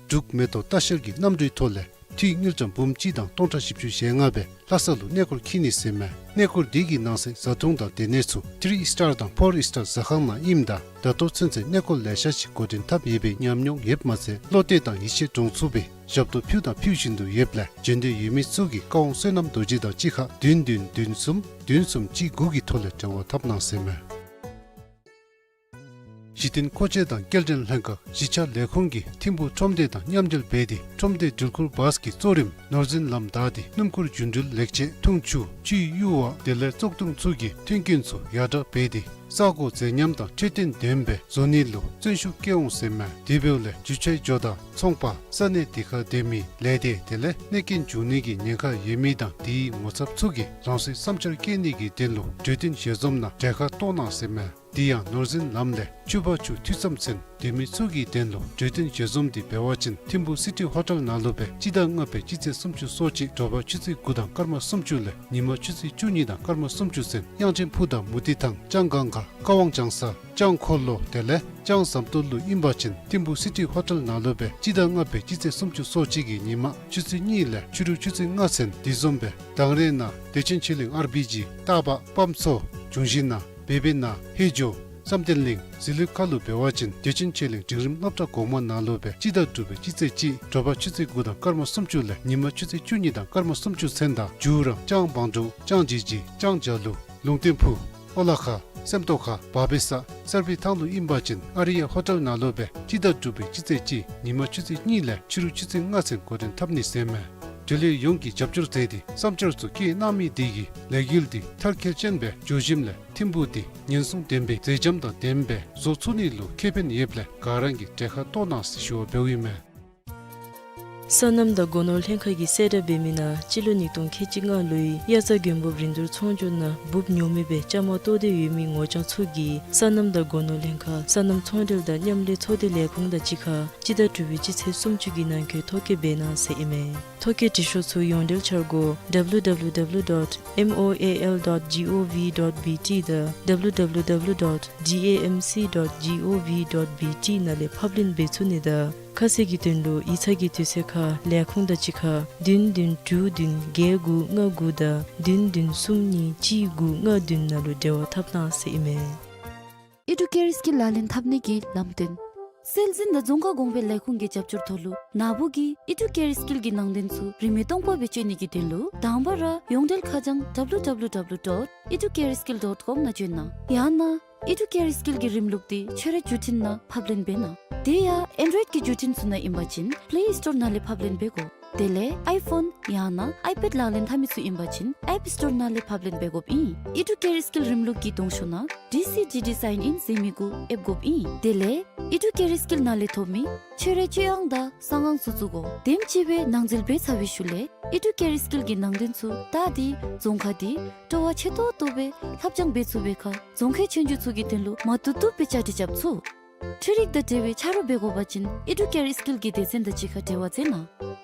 འབྲུག་མེ་ཏོག་ལྟ་བཤལ་གྱི་གནམ་གྲུའི་ཐོག་ལས་འཐུས་དངུལ་ཀྲམ་འབུམ་གཅིག་དང་སྟོང་ཕྲག་བཞི་བཅུ་ཞེ་ལྔ་སྦེ་ལྷ་ས་ལུ་གནས་སྐོར་འཁྱིད་ནི་ཟེར་མས། གནས་སྐོར་འདི་གི་ནང་གསེས་བཟའ་འཐུང་དང་སྡོད་གནས་ཚུ་Three Star དང་Four Star ཟ་ཁང་ནང་ཨིནམ་ད་ད་ལྟོ་ཚུན་ཚོད་གནས་སྐོར་ལེ་ཤ་ཅིག་འགོ་འདྲེན་འཐབ་ཡོད་པའི་ཉམས་མྱོང་ཡོདཔ་མ་ཚད་བློ་གཏད་དང་ཡིད་ཆེས་འདྲོངས་ཚུགས་པའི་ཞབས་ཏོག་ཕུལ་དང་ཕུལ་བཞིན་དུ་ཡོདཔ་ལས་བྱོན་འདོད་ཡོད་མི་ཚུ་གིས་བཀའ་དབང་བསོད་ནམས་རྡོ་རྗེ་དང་གཅིག་ཁར་བདུན་བདུན་བདུན་གསུམ་བདུན་གསུམ་གཅིག་དགུ་གི་ཐོག་ལས་འབྲེལ་བ་འཐབ་གནང་ཟེར་མས། གཞི་རྟེན་མཁོ་ཆས་དང་སྐྱེལ་འདྲེན་ལྷན་ཁག་གཞིས་ཆགས་ལས་ཁུངས་ཀྱིས་ཐིམ་ཕུག་ཁྲོམ་སྡེ་དང་མཉམ་འབྲེལ་འབད་དེ་ཁྲོམ་སྡེ་འགྲུལ་འཁོར་བཱས་ཀྱི་གཙོ་རིམ་ནོར་འཛིན་ལམ་བདའ་སྟེ་སྣུམ་འཁོར་རྒྱུ་འགྲུལ་ལེགས་བཅོས་འཐུང་ཆུ་སྤྱིའི་གཡུར་བ་དེ་ལས་བཙོག་བརྡུང་ཚུ་གི་མཐུན་རྐྱེན་ཚུ་ཡར་དྲག་འབད་དེ་ས་གོ་མཛེས་ཉམས་དང་འཕྲོད་བསྟེན་ལྡན་པའི་བཟོ་ནི་ལུ་བརྩོན་ཤུགས་བསྐྱེད་འོང་ཟེར་མས། དེ་འབདཝ་ལས་རྒྱུ་ཆའི་ཇོ་བདག་ཚོང་པ་ས་གནས་དེ་ཁར་སྡོད་མི་ལས་སྡེ་དེ་ལས་གནོད་རྐྱེན་འབྱུང་ནི་གི་ཉེན་ཁ་ཡོད་མི་དང་དེའི་ངོ་ཚབ་ཚུ་གིས་རང་སོའི་བསམ་འཆར་བཀོད་ནི་གི་དོན་ལུ་གྲོས་བསྟུན་ཞལ་འཛོམས་ནང་གྲལ་ཁར་གཏོགས་གནང་ཟེར་མས། དེ་ཡང་ནོར་འཛིན་ལམ་ལས་ཆུ་བར་ཆུ་འཐུས་ཙམ་ཚུན་སྡོད་མི་ཚུ་གི་དོན་ལུ་གྲོས་བསྟུན་ཞལ་འཛོམས་འདི་འབད་བ་ཅིན་ཐིམ་ཕུག་སི་ཊི་ཧོ་ཊེལ་ནང་ལུ་སྦེ་སྤྱི་ཟླ་ལྔ་པའི་སྤྱི་ཚེས་སུམ་ཅུ་སོ་གཅིག་དྲོ་པ་ཆུ་ཚོད་དགུ་དང་སྐར་མ་སུམ་ཅུ་ལས་ཉིན་མ་ཆུ་ཚོད་བཅུ་གཉིས་དང་སྐར་མ་སུམ་ཅུ་ཚུན་དབྱངས་ཅན་ཕུག་དང་མུ་ཏིག་ཐང་ལྕང་སྒང་ག་ཀ་ཝང་ལྕང་ས་ལྕང་འཁོར་ལོ་དེ་ལས་ལྕང་ཟམ་ཏོག་ལུ་ཨིན་པ་ཅིན་ཐིམ་ཕུག་སི་ཊི་ཧོ་ཊེལ་ནང་ལུ་སྦེ་སྤྱི་ཟླ་ལྔ་པའི་སྤྱི་ཚེས་སུམ་ཅུ་སོ་གཅིག་གི་ཉིན་མ་ཆུ་ཚོད་གཉིས་ལས་ཕྱི་རུ་ཆུ་ཚོད་ལྔ་ཚུན་དེ་བཟུམ་སྦེ་དང་རེ་ནང་བདེ་ཆེན་ཆོས་གླིང་ཨར་བི་ཇི་སྟག་ལྤགས་སྤམ་མཚོ་འབྱུང་བཞི་ནང་བེ་བེ་ནང་ཧེ་ཇོ་བསམ་གཏན་གླིང་ཟི་ལིང་ཁ་ལུ་འབད་བ་ཅིན་བདེ་ཆེན་ཆོས་གླིང་འབྲིང་རིམ་སློབ་གྲྭ་གོང་མ་ནང་ལུ་སྦེ་སྤྱི་ཟླ་དྲུག་པའི་སྤྱི་ཚེས་གཅིག་དྲོ་པ་ཆུ་ཚོད་དགུ་དང་སྐར་མ་སུམ་ཅུ་ལས་ཉིན་མ་ཆུ་ཚོད་བཅུ་གཉིས་དང་སྐར་མ་སུམ་ཅུ་ཚུན་དང་མཇུག་ར་ལྕང་བང་འབྲུག་ལྕང་ཇི་ཇི་ལྕང་ཇ་ལུ་ལུང་བསྟན་ཕུག་ཨོ་ལ་ཁ་སེམས་རྟོགས་ཁ་བ་བི་ས་གསར་སྤེལ་ཐང་ལུ་ཨིན་པ་ཅིན་ཨ་རི་ཡ་ཧོ་ཊེལ་ནང་ལུ་སྦེ་སྤྱི་ཟླ་དྲུག་པའི་སྤྱི་ཚེས་གཅིག་ཉིན་མ་ཆུ་ཚོད་གཉིས་ལས་ཕྱི་རུ་ཆུ་ཚོད་ལྔ་ཚུན་འགོ་འདྲེན་འཐབ་ནི་ཟེར་མས། འབྲེལ་ཡོད་ཡོངས་ཀྱིས་རྒྱབ་སྐྱོར་མཛད་དེ་བསམ་འཆར་ཚུ་བཀོད་གནང་མི་དེ་གིས་ལས་འགུལ་འདི་མཐར་འཁྱོལ་ཅན་སྦེ་འགྱོ་ཞིནམ་ལས་ཐིམ་ཕུག་འདི་ཉེན་སྲུང་ལྡན་པའི་མཛེས་ལྗོངས་དང་ལྡནམ་སྦེ་བཟོ་ཚུགས་ནི་ལུ་ཁེ་ཕན་ཡོདཔ་ལས་ག་ར་གིས་གྲལ་ཁར་གཏོགས་གནང་ཟེར་ཞུ་བ་འབདཝ་ཨིན་མས། སོ་ནམ་དང་སྒོ་ནོར་ལྷན་ཁག་གིས་གསལ་བསྒྲགས་འབད་མི་ནང་སྤྱི་ལོ་ཉིས་སྟོང་ཁལ་གཅིག་ལྔ་ལོའི་དབྱར་རྩྭ་དགུན་འབུབ་རིན་བསྡུར་ཚོང་སྒྱུར་ནང་འབུབ་ཉོ་མི་སྦེ་བཅའ་མར་གཏོགས་ཏེ་ཡོད་མི་ངོ་རྐྱང་ཚུ་གིས་སོ་ནམ་དང་སྒོ་ནོར་ལྷན་ཁག་སོ་ནམ་ཚོང་འབྲེལ་དང་མཉམ་ལས་ཚོགས་སྡེ་ལས་ཁུངས་དང་གཅིག་ཁར་སྤྱི་ཟླ་དྲུག་པའི་སྤྱི་ཚེས་སུམ་ཅུ་གི་ནང་འཁོད་ཐོ་བཀོད་འབད་གནང་ཟེར་ཨིན་མས། ཐོ་བཀོད་འབྲི་ཤོག་ཚུ་ཡོངས་འབྲེལ་འཆར་སྒོ་W W W dot M O A L dot G O V dot B T དང་W W W dot D A M C dot G O V dot B T ནང་ལས་ཕབ་ལེན་འབད་ཚུགས་ནི་དང་ཁ་གསལ་གྱི་དོན་ལུ་ཡིག་ཚང་གི་དུས་ཚོད་ཁར་ལས་ཁུངས་དང་གཅིག་ཁར་བདུན་བདུན་དྲུག་བདུན་བརྒྱད་དགུ་ལྔ་དགུ་དང་བདུན་བདུན་གསུམ་གཉིས་གཅིག་དགུ་ལྔ་བདུན་ནང་ལུ་འབྲེལ་བ་འཐབ་གནང་ཟེར་ཨིན་མས། ཨི་ཌུ་ཀེར་སྐིལ་ལག་ལེན་འཐབ་ནི་གི་ལམ་སྟོན། སྲོལ་འཛིན་དང་རྫོང་ཁ་གོང་འཕེལ་ལས་ཁུངས་ཀྱི་རྒྱབ་སྐྱོར་ཐོག་ལུ་ན་བུ་གི་ཨི་ཌུ་ཀེར་སྐིལ་གྱི་ནང་དོན་ཚུ་རིན་མེད་སྟོང་པ་སྦེ་སྤྱོད་ནི་གི་དོན་ལུ་དང་པ་ར་ཡོངས་འབྲེལ་ཁ་བྱང་W W W dot educareskill dot com ནང་བྱོན་གནང་། ཡང་ན་ཨི་ཌུ་ཀེར་སྐིལ་གྱི་རིམ་ལུགས་འདི་ཁྱོད་རའི་བརྒྱུད་འཕྲིན་ནང་ཕབ་ལེན་འབད་གནང་། དེ་ཡང་ཨེན་ཌོའིཌ་ཀྱི་བརྒྱུད་འཕྲིན་ཚུ་ནང་ཨིན་པ་ཅིན་པླེ་སི་ཊོར་ནང་ལས་ཕབ་ལེན་འབད་དགོ། དེ་ལས་ཨའི་ཕོན་ཡང་ན་ཨའི་པེཌ་ལག་ལེན་འཐབ་མི་ཚུ་ཨིན་པ་ཅིན་ཨེཔ་སི་ཊོར་ནང་ལས་ཕབ་ལེན་འབད་དགོཔ་ཨིན། ཨི་ཌུ་ཀེར་སྐིལ་རིམ་ལུགས་ཀྱི་གདོང་ཤོག་ནང་ཌི་སི་ཌི་ཌི་སའིན་ཨིན་ཟེར་མི་གུ་ཨེབ་དགོཔ་ཨིན། དེ་ལས་ཨི་ཌུ་ཀེར་སྐིལ་ནང་ལས་ཐོབ་མི་ཁྱོད་རའི་སྤྱོད་དབང་དང་གསང་དབང་ཚུ་བཙུགས་དགོ། དེམ་ཅིག་སྦེ་ནང་འཛུལ་འབད་ཚར་བའི་ཤུལ་ལས་ཨི་ཌུ་ཀེར་སྐིལ་གྱི་ནང་དོན་ཚུ་ད་འདི་རྫོང་ཁ་འདི་སྤྲོ་བ་ཆེ་ཏོག་ཏོ་སྦེ་ལྷབ་སྦྱང་འབད་ཚུགས་པའི་ཁར་རྫོང་ཁའི་ཆོས་རྒྱུགས་ཚུ་གི་དོན་ལུ་མ་བཏུབ་བཏུབ་སྦེ་བཅའ་སྒྲིག་རྐྱབ་ཚུགས། འཕྲུལ་རིག་དང་འབྲེལ་བའི་ཆ་རོགས་འབད་དགོ་པ་ཅིན་ཨི་ཌུ་ཀེར་སྐིལ་གྱི་སྡེ་ཚན་དང་གཅིག་ཁར་འབྲེལ་བ་མཛད་གནང་།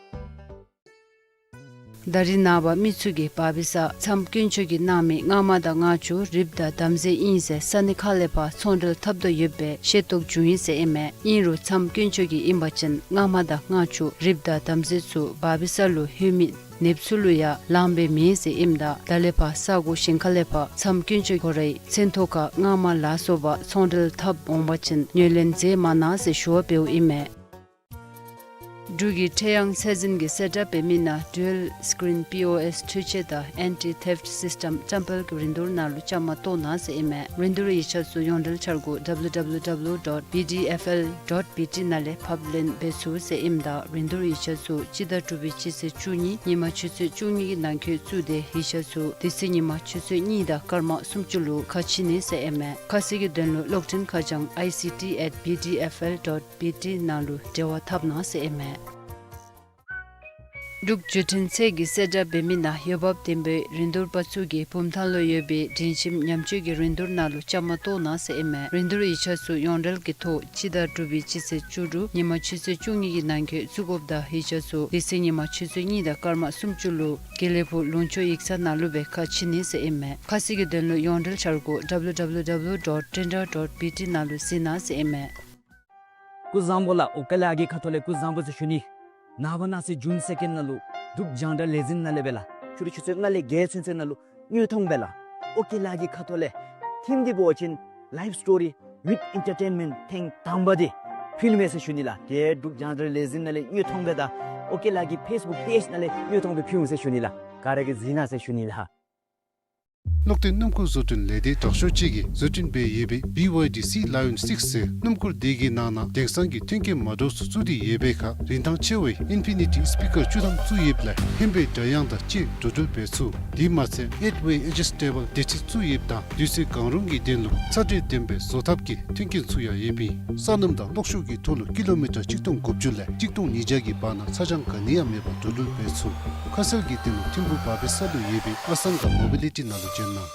ད་རིས་ནངས་པ་མི་ཚུ་གིས་བར་པི་སར་མཚམས་དཀོན་མཆོག་གིས་གནང་མི་སྔ་མ་དང་མངར་ཆུ་རིགཔ་དང་དམ་རྫས་ཨིན་ཟེར་ས་གནས་ཁག་ལས་ཕར་ཚོང་འབྲེལ་འཐབ་དོ་ཡོདཔ་སྦེ་ཤེས་རྟོགས་བྱུང་ཡི་ཟེར་ཨིན་མས། ཨིན་རུང་མཚམས་དཀོན་མཆོག་གིས་ཨིན་པ་ཅིན་སྔ་མ་དང་མངར་ཆུ་རིགཔ་དང་དམ་རྫས་ཚུ་བར་པི་སར་ལུ་ལྷོད་མི་ནདཔ་ཚུ་ལུ་ཡང་ལངམ་སྦེ་མེད་ཟེར་ཨིནམ་ད་ད་ལས་ཕར་ས་གོ་གཞན་ཁ་ལས་ཕར་མཚམས་དཀོན་མཆོག་ཁོ་རའི་མཚན་ཐོ་ཁར་སྔ་མ་ལ་སོགས་པ་ཚོང་འབྲེལ་འཐབ་འོང་པ་ཅིན་ངོས་ལེན་མཛད་མ་གནང་ཟེར་ཞུ་བ་འབདཝ་ཨིན་མས། འབྲུག་གི་ཁྲེ་ཡང་ཚད་འཛིན་གྱིས་གསལ་བསྒྲགས་འབད་མི་ནང་ཌུ་ཨལ་སི་ཀི་རིན་པི་ཨོ་ཨེསི་འཕྲུལ་ཆས་དང་ཨེན་ཊི་ཐེཕཊ་སིསི་ཊེམ་བཀྲམ་སྤེལ་གྱི་རིན་བསྡུར་ནང་ལུ་བཅའ་མར་གཏོགས་གནང་ཟེར་ཨིན་མས། རིན་བསྡུར་ཡིག་ཆ་ཚུ་ཡོངས་འབྲེལ་འཆར་སྒོ་W W W dot B D F L dot B T ནང་ལས་ཕབ་ལེན་འབད་ཚུགས་ཟེར་ཨིནམ་ད་རིན་བསྡུར་ཡིག་ཆ་ཚུ་སྤྱི་ཟླ་དྲུག་པའི་སྤྱི་ཚེས་བཅུ་གཉིས་ཉིན་མ་ཆུ་ཚོད་བཅུ་གཉིས་ཀྱི་ནང་འཁོད་བཙུགས་ཏེ་ཡིག་ཆ་ཚུ་དེ་ཚེ་ཉིན་མ་ཆུ་ཚོད་གཉིས་དང་སྐར་མ་སུམ་ཅུ་ལུ་ཁ་ཕྱེ་ནི་ཟེར་ཨིན་མས། ཁ་གསལ་གྱི་དོན་ལུ་གློག་འཕྲིན་ཁ་བྱང་I C T at B D F L dot B T ནང་ལུ་འབྲེལ་བ་འཐབ་གནང་ཟེར་ཨིན་མས། འབྲུག་བརྒྱུད་འཕྲིན་ཚད་ཀྱིས་གསལ་བསྒྲགས་འབད་མི་ནང་འོས་འབབ་ལྡན་པའི་རིན་བསྡུར་པ་ཚུ་གིས་བུམ་ཐང་ལུ་ཡོད་པའི་སྒྲིང་ཁྱིམ་ཉམས་བཅོས་ཀྱི་རིན་བསྡུར་ནང་ལུ་བཅའ་མར་གཏོགས་གནང་ཟེར་ཨིན་མས། རིན་བསྡུར་ཡིག་ཆ་ཚུ་ཡོངས་འབྲེལ་གྱི་ཐོག་སྤྱི་ཟླ་དྲུག་པའི་སྤྱི་ཚེས་བཅུ་དྲུག་ཉིན་མ་ཆུ་ཚོད་བཅུ་གཉིས་ཀྱི་ནང་འཁོད་བཙུགས་དགོཔ་དང་ཡིག་ཆ་ཚུ་དེ་ཚེ་ཉིན་མ་ཆུ་ཚོད་གཉིས་དང་སྐར་མ་སུམ་ཅུ་ལུ་དགེ་ལེགས་ཕུག་ལུང་ཕྱོགས་ཡིག་ཚང་ནང་ལུ་སྦེ་ཁ་ཕྱེ་ནི་ཟེར་ཨིན་མས། ཁ་གསལ་གྱི་དོན་ལུ་ཡོངས་འབྲེལ་འཆར་སྒོ་W W W dot Trendall dot B T ནང་ལུ་གཟིགས་གནང་ཟེར་ཨིན་མས། སྐུ་གཟུགས་བཟང་པོ་ལགས། ཨོ་ཀེ་ལགས་ཀྱི་ཁ་ཐུག་ལས་སྐུ་གཟུགས་བཟང་པོ་ཟེར་ཞུ་ནི། ནངས་པ་གནངས་ཚེ་ཇུན་སེ་ཀེནཌ་ནང་ལུ་འབྲུག་རྒྱང་བསྒྲགས་ལས་འཛིན་ནང་ལས་སྦེ་ལགས། ཕྱི་རུ་ཆུ་ཚོད་ལྔ་ལས་བརྒྱད་ཚུན་ཚོད་ནང་ལུ་དངོས་མཐོང་སྦེ་ལགས། ཨོ་ཀེ་ལགས་ཀྱི་ཁ་ཐུག་ལས་ཐིམ་འདི་འབད་བ་ཅིན་Life Story with Entertainment ཐེངས་དང་པ་འདི་ཕུལ་མས་ཟེར་ཞུ་ནི་ལགས། ཏེ་འབྲུག་རྒྱང་བསྒྲགས་ལས་འཛིན་ནང་ལས་དངོས་མཐོང་སྦེ་དང་ཨོ་ཀེ་ལགས་ཀྱི་ཕེསི་བུཀ་པེཇ་ནང་ལས་དངོས་མཐོང་སྦེ་ཕུལ་འོང་ཟེར་ཞུ་ནི་ལགས། ག་ར་གིས་གཟིགས་གནང་ཟེར་ཞུ་ནི་ལགས། གློག་ལྡན་སྣུམ་འཁོར་བཟོ་སྐྲུན་ལས་སྡེ་དྲག་ཤོས་ཅིག་གིས་བཟོ་སྐྲུན་འབད་ཡོད་པའི་B Y D Sea Lion six ཟེར་སྣུམ་འཁོར་འདི་གི་ནང་ན་དེང་སང་གི་མཐུན་རྐྱེན་མ་འདྲཝ་ཚུ་བཙུགས་ཏེ་ཡོད་པའི་ཁར་རིན་ཐང་ཆེ་བའི་ཨིན་ཕི་ནི་ཊི་སི་པི་ཀར་བཅུ་ཐམ་བཙུགས་ཡོདཔ་ལས་ཧན་པའི་སྒྲ་དབྱངས་དང་བཅས་འགྲོ་འགྲུལ་འབད་ཚུགས། དེ་མ་ཚད་ཨེཊ་ཝེ་ཨེ་ཇི་སི་ཊེ་བཱལ་བདེ་ཁྲིད་བཙུགས་ཡོདཔ་དང་དུས་ཚོད་གང་རུང་གི་དོན་ལུ་ཚ་དྲོད་ལྡན་པའི་བཟོ་ཐབས་ཀྱི་མཐུན་རྐྱེན་ཚུ་ཡང་ཡོདཔ་ཨིན། སོ་ནམ་དང་གློག་ཤུགས་ཀྱི་ཐོག་ལུ་ཀི་ལོ་མི་ཊར་གཅིག་སྟོང་དགུ་བཅུ་ལས་གཅིག་སྟོང་ཉིས་བརྒྱ་གི་བར་ན་ཚ་གྱང་ག་ནི་ཡང་མེད་པར་འགྲོ་འགྲུལ་འབད་ཚུགས། ཁ་གསལ་གྱི་དོན་ལུ་ཐིམ་ཕུག་བར་པི་སར་ལུ་ཡོད་པའི་ཨ་སང་ག་མོ་བི་ལི་ཊི་ནང་ལུ་བྱོན་གནང་།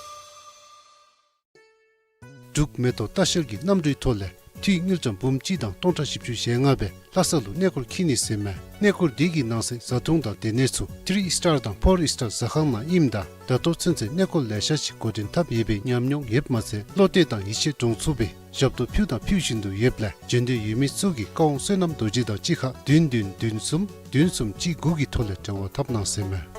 འབྲུག་མེ་ཏོག་ལྟ་བཤལ་གྱི་གནམ་གྲུའི་ཐོག་ལས་འཐུས་དངུལ་ཀྲམ་འབུམ་གཅིག་དང་སྟོང་ཕྲག་བཞི་བཅུ་ཞེ་ལྔ་སྦེ་ལྷ་ས་ལུ་གནས་སྐོར་འཁྱིད་ནི་ཟེར་མས། གནས་སྐོར་འདི་གི་ནང་གསེས་བཟའ་འཐུང་དང་སྡོད་གནས་ཚུ་ཐི་རི་སི་ཊར་དང་ཕོར་སི་ཊར་ཟ་ཁང་ནང་ཨིནམ་ད་ད་ལྟོ་ཚུན་ཚོད་གནས་སྐོར་ལེ་ཤ་ཅིག་འགོ་འདྲེན་འཐབ་ཡོད་པའི་ཉམས་མྱོང་ཡོདཔ་མ་ཚད་བློ་གཏད་དང་ཡིད་ཆེས་འདྲོངས་ཚུགས་པའི་ཞབས་ཏོག་ཕུལ་དང་ཕུལ་བཞིན་དུ་ཡོདཔ་ལས་འབྱོན་འདོད་ཡོད་མི་ཚུ་གིས་ཀ་ཝང་བསོད་ནམས་རྡོ་རྗེ་དང་གཅིག་ཁར་བདུན་བདུན་བདུན་གསུམ་བདུན་གསུམ་གཅིག་དགུ་གི་ཐོག་ལས་འབྲེལ་བ་འཐབ་གནང་ཟེར་མས།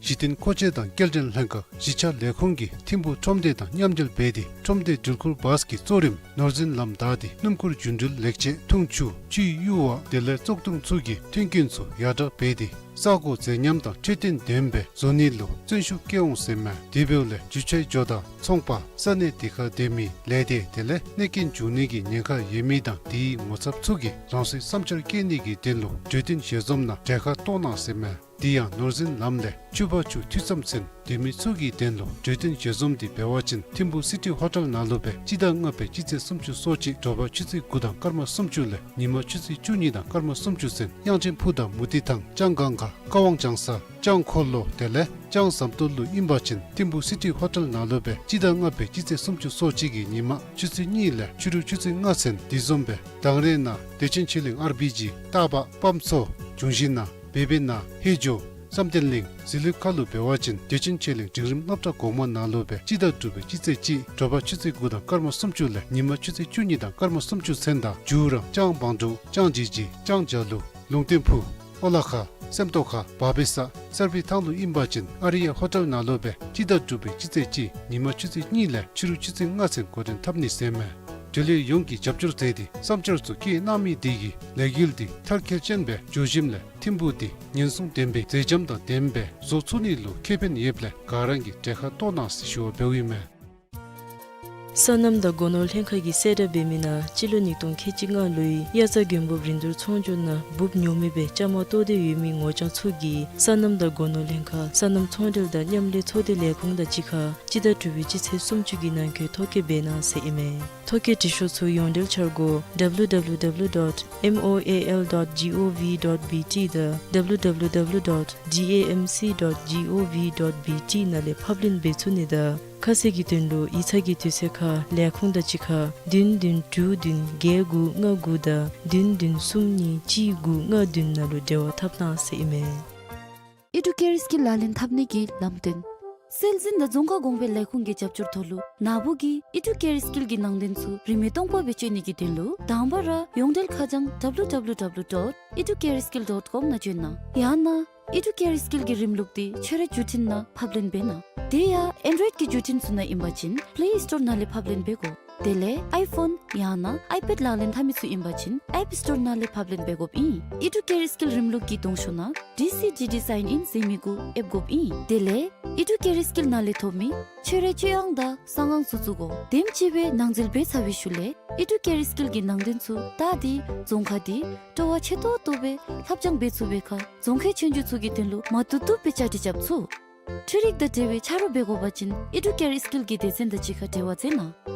གཞི་རྟེན་མཁོ་ཆས་དང་སྐྱེལ་འདྲེན་ལྷན་ཁག་གཞིས་ཆགས་ལས་ཁུངས་ཀྱིས་ཐིམ་ཕུག་ཁྲོམ་སྡེ་དང་མཉམ་འབྲེལ་འབད་དེ་ཁྲོམ་སྡེ་འགྲུལ་འཁོར་བཱས་ཀྱི་གཙོ་རིམ་ནོར་འཛིན་ལམ་བདའ་སྟེ་སྣུམ་འཁོར་རྒྱུ་འགྲུལ་ལེགས་བཅོས་འཐུང་ཆུ་ཆུའི་གཡུར་བ་དེ་ལས་བཙོག་འཐུ་ཚུ་གི་མཐུན་རྐྱེན་ཚུ་ཡར་དྲག་འབད་དེ་ ས་གོ་མཛེས་ཉམས་དང་འཕྲོད་བསྟེན་ལྡན་པའི་བཟོ་ནི་ལུ་བརྩོན་ཤུགས་བསྐྱེད་འོང་ཟེར་མས། དེ་འབདཝ་ལས་རྒྱུ་ཆའི་འགྱོ་དང་ཚོང་པ་ས་གནས་དེ་ཁར་སྡོད་མི་ལས་སྡེ་དེ་ལས་གནོད་སྐྱོན་འབྱུང་ནི་གི་ཉེན་ཁ་ཡོད་མི་དང་དེའི་ངོ་ཚབ་ཚུ་གིས་རང་སོའི་བསམ་འཆར་བསྐྱལ་ནི་གི་དོན་ལུ་གྲོས་བསྟུན་ཞལ་འཛོམས་ནང་གྲལ་ཁར་གཏོགས་གནང་ཟེར་མས། དེ་ཡང་ནོར་འཛིན་ལམ་ལས་ཆུ་བར་ཆུ་འཐུས་མཚམས་ཚུན་སྡོད་མི་ཚུ་གི་དོན་ལུ་གྲོས་བསྟུན་ཞལ་འཛོམས་འདི་འབད་བ་ཅིན་ཐིམ་ཕུག་སི་ཊི་ཧོ་ཊེལ་ནང་ལུ་སྦེ་སྤྱི་ཟླ་ལྔ་པའི་སྤྱི་ཚེས་སུམ་ཅུ་སོ་གཅིག་དྲོ་པ་ཆུ་ཚོད་དགུ་དང་སྐར་མ་སུམ་ཅུ་ལས་ཉི་མ་ཆུ་ཚོད་བཅུ་གཉིས་དང་སྐར་མ་སུམ་ཅུ་ཚུན་དབྱངས་ཅན་ཕུག་དང་མུ་ཏིག་ཐང་ལྕང་སྒང་ག་ཀ་ཝང་ལྕང་ས་ལྕང་འཁོར་ལོ་དེ་ལས་ལྕང་ཟམ་ཏོག་ལུ་ཨིན་པ་ཅིན་ཐིམ་ཕུག་སི་ཊི་ཧོ་ཊེལ་ནང་ལུ་སྦེ་སྤྱི་ཟླ་ལྔ་པའི་སྤྱི་ཚེས་སུམ་ཅུ་སོ་གཅིག་གི་ཉི་མ་ཆུ་ཚོད་གཉིས་ལས་ཕྱི་རུ་ཆུ་ཚོད་ལྔ་ཚུན་འདི་བཟུམ་སྦེ་དང་རེ་ནང་བདེ་ཆེན་ཆོས་གླིང་ཨར་བི་ཇི་སྟག་ལྤགས་སྤམ་ཚོ་འབྱུང་བཞི་ནང་བེ་བེ་ནང་ཧེ་ཇོ་བསམ་གཏན་གླིང་ཟི་ལིང་ཁ་ལུ་འབད་བ་ཅིན་བདེ་ཆེན་ཆོས་གླིང་འབྲིང་རིམ་སློབ་གྲྭ་གོང་མ་ནང་ལུ་སྦེ་སྤྱི་ཟླ་དྲུག་པའི་སྤྱི་ཚེས་གཅིག་དྲོ་པ་ཆུ་ཚོད་དགུ་དང་སྐར་མ་སུམ་ཅུ་ལས་ཉི་མ་ཆུ་ཚོད་བཅུ་གཉིས་དང་སྐར་མ་སུམ་ཅུ་ཚུན་དང་མཇུག་ར་ལྕང་བང་འབྲུག་ལྕང་ཇི་ཇི་ལྕང་ཇ་ལུ་ལུང་བསྟན་ཕུག་ཨོ་ལ་ཁ་སེམས་རྟོགས་ཁ་བག་ཕེ་ས་སར་བི་ཐང་ལུ་ཨིན་པ་ཅིན་ཨ་རི་ཡ་ཧོ་ཊེལ་ནང་ལུ་སྦེ་སྤྱི་ཟླ་དྲུག་པའི་སྤྱི་ཚེས་གཅིག་ཉི་མ་ཆུ་ཚོད་གཉིས་ལས་ཕྱི་རུ་ཆུ་ཚོད་ལྔ་ཚུན་འགོ་འདྲེན་འཐབ་ནི་ཟེར་མས། འབྲེལ་ཡོད་ཡོངས་ཀྱིས་རྒྱབ་སྐྱོར་མཛད་དེ་བསམ་འཆར་ཚུ་བསྐྱལ་གནང་མི་དེ་གིས་ལས་འགུལ་འདི་མཐར་འཁྱོལ་ཅན་སྦེ་འགྱོ་ཞིནམ་ལས་ཐིམ་ཕུག་འདི་ཉེན་སྲུང་ལྡན་པའི་མཛེས་ལྕམ་དང་ལྡན་པའི་བཟོ་ཚུགས་ནི་ལུ་ཁེ་ཕན་ཡོདཔ་ལས་ག་ར་གིས་གྲལ་ཁར་གཏོགས་གནང་ཟེར་ཞུ་བ་འབདཝ་ཨིན་མས། སོ་ནམ་དང་སྒོ་ནོར་ལྷན་ཁག་གིས་གསལ་བསྒྲགས་འབད་མི་ནང་སྤྱི་ལོ་ཉིས་སྟོང་ཁལ་གཅིག་ལྔ་ལོའི་དབྱར་རྩྭ་དགུན་འབུབ་རིན་བསྡུར་ཚོང་སྒྱུར་ནང་འབུབ་ཉོ་མི་སྦེ་བཅའ་མར་གཏོགས་ཏེ་ཡོད་མི་ངོ་རྐྱང་ཚུ་གིས་སོ་ནམ་དང་སྒོ་ནོར་ལྷན་ཁག་སོ་ནམ་ཚོང་འབྲེལ་དང་མཉམ་ལས་ཚོགས་སྡེ་ལས་ཁུངས་དང་གཅིག་ཁར་སྤྱི་ཟླ་དྲུག་པའི་སྤྱི་ཚེས་སུམ་ཅུ་གི་ནང་འཁོད་ཐོ་བཀོད་འབད་གནང་ཟེར་ཨིན་མས། ཐོ་བཀོད་འབྲི་ཤོག་ཚུ་ཡོངས་འབྲེལ་འཆར་སྒོ་W W W dot M O A L dot G O V dot B T དང་W W W dot D A M C dot G O V dot B T ནང་ལས་ཕབ་ལེན་འབད་ཚུགས་ནི་དང་ཁ་གསལ་གྱི་དོན་ལུ་ཡིག་ཚང་གི་དུས་ཚོད་ཁར་ལས་ཁུངས་དང་གཅིག་ཁར་བདུན་བདུན་དྲུག་བདུན་བརྒྱད་དགུ་ལྔ་དགུ་དང་བདུན་བདུན་གསུམ་གཉིས་གཅིག་དགུ་ལྔ་བདུན་ནང་ལུ་འབྲེལ་བ་འཐབ་གནང་ཟེར་ཨིན་མས། ཨི་ཌུ་ཀེར་སྐིལ་ལག་ལེན་འཐབ་ནི་གི་ལམ་སྟོན། སྲོལ་འཛིན་དང་རྫོང་ཁ་གོང་འཕེལ་ལས་ཁུངས་ཀྱི་རྒྱབ་སྐྱོར་ཐོག་ལུ་ནཱ་བུ་གིས་ཨི་ཌུ་ཀེར་སྐིལ་གྱི་ནང་དོན་ཚུ་རིན་མེད་སྟོང་པ་སྦེ་སྤྱོད་ནི་གི་དོན་ལུ་དང་པ་ར་ཡོངས་འབྲེལ་ཁ་བྱང་W W W dot educareskill dot com ནང་བྱོན་གནང་། ཡང་ན་ཨི་ཌུ་ཀེར་སྐིལ་གྱི་རིམ་ལུགས་འདི་ཁྱོད་རའི་བརྒྱུད་འཕྲིན་ནང་ཕབ་ལེན་འབད་གནང་། དེ་ཡང་ཨེན་ཌོའིཌ་ཀྱི་བརྒྱུད་འཕྲིན་ཚུ་ནང་ཨིན་པ་ཅིན་པེ་ལེ་སི་ཊོར་ནང་ལས་ཕབ་ལེན་འབད་དགོ། དེ་ལས་ཨའི་ཕོན་ཡང་ན་ཨའི་པེཌ་ལག་ལེན་འཐབ་མི་ཚུ་ཨིན་པ་ཅིན་ཨེཔ་སི་ཊོར་ནང་ལས་ཕབ་ལེན་འབད་དགོཔ་ཨིན། ཨི་ཌུ་ཀེར་སྐིལ་རིམ་ལུགས་ཀྱི་གདོང་ཤོག་ནང་ཌི་སི་ཌི་ཌི་སའིན་ཨིན་ཟེར་མི་གུ་ཨེབ་དགོཔ་ཨིན། དེ་ལས་ཨི་ཌུ་ཀེར་སྐིལ་ནང་ལས་ཐོབ་མི་ཁྱོད་རའི་སྤྱོད་དབྱངས་དང་གསང་ཧིང་ཚུ་བཙུགས་དགོ། དེམ་ཅིག་སྦེ་ནང་འཛུལ་འབད་ཚར་བའི་ཤུལ་ལས་ཨི་ཌུ་ཀེར་སྐིལ་གྱི་ནང་དོན་ཚུ་ད་འདི་རྫོང་ཁ་འདི་སྤྲོ་བ་ཆེ་ཏོག་ཏོ་སྦེ་ལྷབ་སྦྱང་འབད་ཚུགས་པའི་ཁར་རྫོང་ཁའི་ཆོས་རྒྱུགས་ཚུ་གི་དོན་ལུ་མ་བཏུབ་བཏུབ་སྦེ་བཅའ་སྒྲིག་རྐྱབ་ཚུགས། འཕྲུལ་རིག་དང་འབྲེལ་བའི་ཆ་རོགས་འབད་དགོ་པ་ཅིན་ཨི་ཌུ་ཀེར་སྐིལ་གྱི་སྡེ་ཚན་དང་གཅིག་ཁར་འབྲེལ་བ་མཛད་གནང་།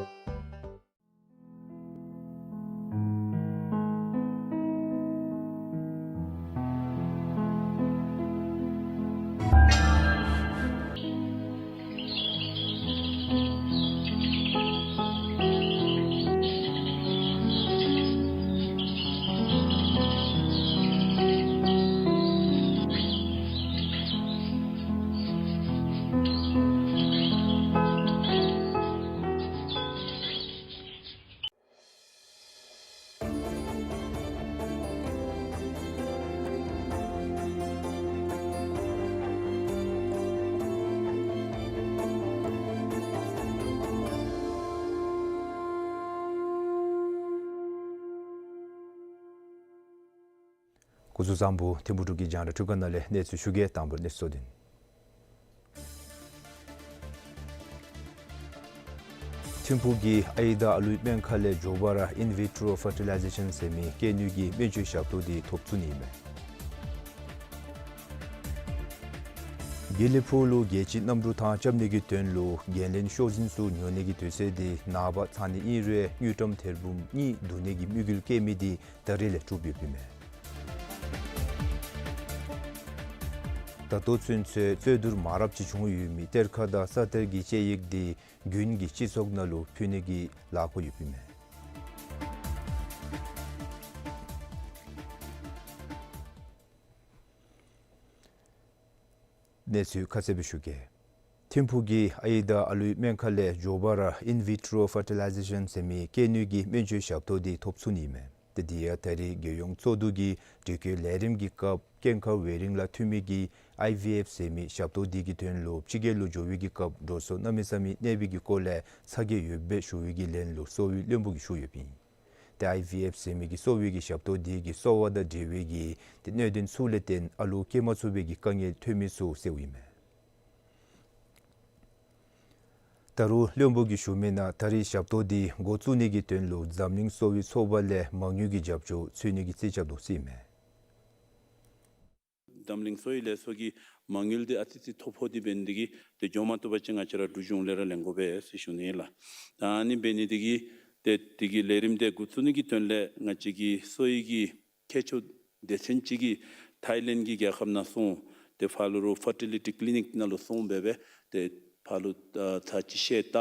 སྐུ་གཟུགས་བཟང་པོ། ཐིམ་ཕུག་འབྲུག་གི་རྒྱང་བསྒྲགས་འཕྲུལ་ཁང་ནང་ལས་གནས་ཚུལ་ཞུ་གེ། དང་པ་ར་གནས་ཚུལ་གཙོ་དོན། ཐིམ་ཕུག་གི་ཨའི་དང་ཨ་ལུའི་སྨན་ཁང་ལས་མགྱོགས་པ་ར་ཨིན་བི་ཊྲོ་ཕར་ཊི་ལའི་ཟེ་ཤཱན་ཟེར་མི་སྐྱེ་ནུས་ཀྱི་སྨན་བཅོས་ཞབས་ཏོག་འདི་ཐོབ་ཚུགས་ནི་ཨིན་མས། དགེ་ལེགས་ཕུག་ལུ་རྒྱལ་སྤྱིའི་གནམ་གྲུ་ཐང་རྐྱབ་ནི་གི་དོན་ལུ་འགན་ལེན་ཤོག་འཛིན་ཚུ་ཉོ་ནི་གི་དུས་ཚོད་འདི་ནངས་པ་ཚར་ནི་ཨིན་རུང་དངུལ་ཀྲམ་ཐེར་འབུམ་གཉིས་བསྡུ་ནི་གི་དམིགས་ཡུལ་བསྐྱེད་མི་འདི་ད་རེས་ལས་གྲུབ་ཡོདཔ་ཨིན་མས། ད་ལྟོ་ཚུན་ཚོད་རྩོད་བསྡུར་མ་རབས་ཅིག་བྱུང་ཡོད་མི་གཏེར་ཁ་དང་ས་གཏེར་གྱི་དཔྱད་ཡིག་འདི་དགུན་གྱི་སྤྱི་ཚོགས་ནང་ལུ་ཕུལ་ནི་གི་ལཱ་འགོ་ཡོདཔ་ཨིན་མས། གནས་ཚུལ་ཁ་གསལ་སྦེ་ཞུ་གེ། ཐིམ་ཕུག་གི་ཨའི་དང་ཨ་ལུའི་སྨན་ཁང་ལས་མགྱོགས་པ་ར་ཨིན་བི་ཊྲོ་ཕར་ཊི་ལའི་ཟེ་ཤཱན་ཟེར་མི་སྐྱེ་ནུས་ཀྱི་སྨན་བཅོས་ཞབས་ཏོག་འདི་ཐོབ་ཚུགས་ནི་ཨིན་མས། ཏེ་འདི་ཡང་ད་རེས་རྒྱལ་ཡོངས་ཚོགས་འདུ་གི་དྲི་བཀོད་ལས་རིམ་གྱི་སྐབས་སྐྱེ་རྒ་བའི་རིམ་ལ་ཐུག་མི་གི་ཨའི་ཝི་ཨེཕ་ཟེར་མི་ཞབས་ཏོག་འདི་གི་དོན་ལུ་ཕྱི་རྒྱལ་ལུ་འགྱོ་བའི་གི་སྐབས་འགྲོ་སོང་གནམ་མེད་ས་མེད་གནས་པའི་གི་སྐོར་ལས་ཚ་གྱང་ཡོདཔ་སྦེ་ཞུ་བའི་གི་ལན་ལུ་གསོ་བའི་བློན་པོ་གིས་ཞུ་ཡོདཔ་ཨིན། ཏེ་ཨའི་ཝི་ཨེཕ་ཟེར་མི་གི་གསོ་བའི་གི་ཞབས་ཏོག་འདི་གིས་གསོ་བ་དང་འབྲེལ་བའི་གི་ཏེ་གནད་དོན་ཚུ་ལས་བརྟེན་ཨ་ལུ་སྐྱེ་མ་ཚུགས་པའི་གི་དཀའ་ངལ་ཐོན་མི་ཚུ་སེལཝ་ཨིན་མས། ད་རུང་བློན་པོ་གིས་ཞུ་མི་ནང་ད་རེས་ཞབས་ཏོག་འདི་འགོ་བཙུགས་ནི་གི་དོན་ལུ་འཛམ་གླིང་གསོ་བའི་ཚོགས་པ་ལས་མ་དངུལ་གྱི་རྒྱབ་སྐྱོར་འཚོལ་ནི་གི་རྩིས་རྐྱབ་དོ་ཟེར་ཨིན་མས། འཛམ་གླིང་གསོ་བའི་ལས་ཚོགས་ཀྱི་མ་དངུལ་འདི་ཨ་ཙི་ཙི་ཐོ་ཕོག་སྟེ་འབད་ནི་དེ་གིས་ཏེ་འགྱོ་མ་བཏུབ་པ་ཅིན་ང་བཅས་ར་འབྲུག་གཞུང་ལས་ར་ལེན་དགོ་པས་ཟེར་ཞུ་ནི་ལགས། ད་ཨ་ནི་འབད་ནི་དེ་གིས་ཏེ་དེ་གི་ལས་རིམ་འདི་འགོ་བཙུགས་ནི་གི་དོན་ལས་ང་བཅས་ཀྱི་གསོ་བའི་གི་མཁས་མཆོག་སྡེ་ཚན་ཅིག་གིས་ཐའི་ལེནཌ་གི་རྒྱལ་ཁབ་ནང་སོང་། ཏེ་ཕར་ལུ་རོགས་ཕར་ཊི་ལི་ཊི་ཀི་ལི་ནིཀ་ནང་ལུ་སོང་སྦེ་སྦེ་ཏེ་ཕར་ལུ་ཨ་ཚར་གཅིག་བཤལ་ད་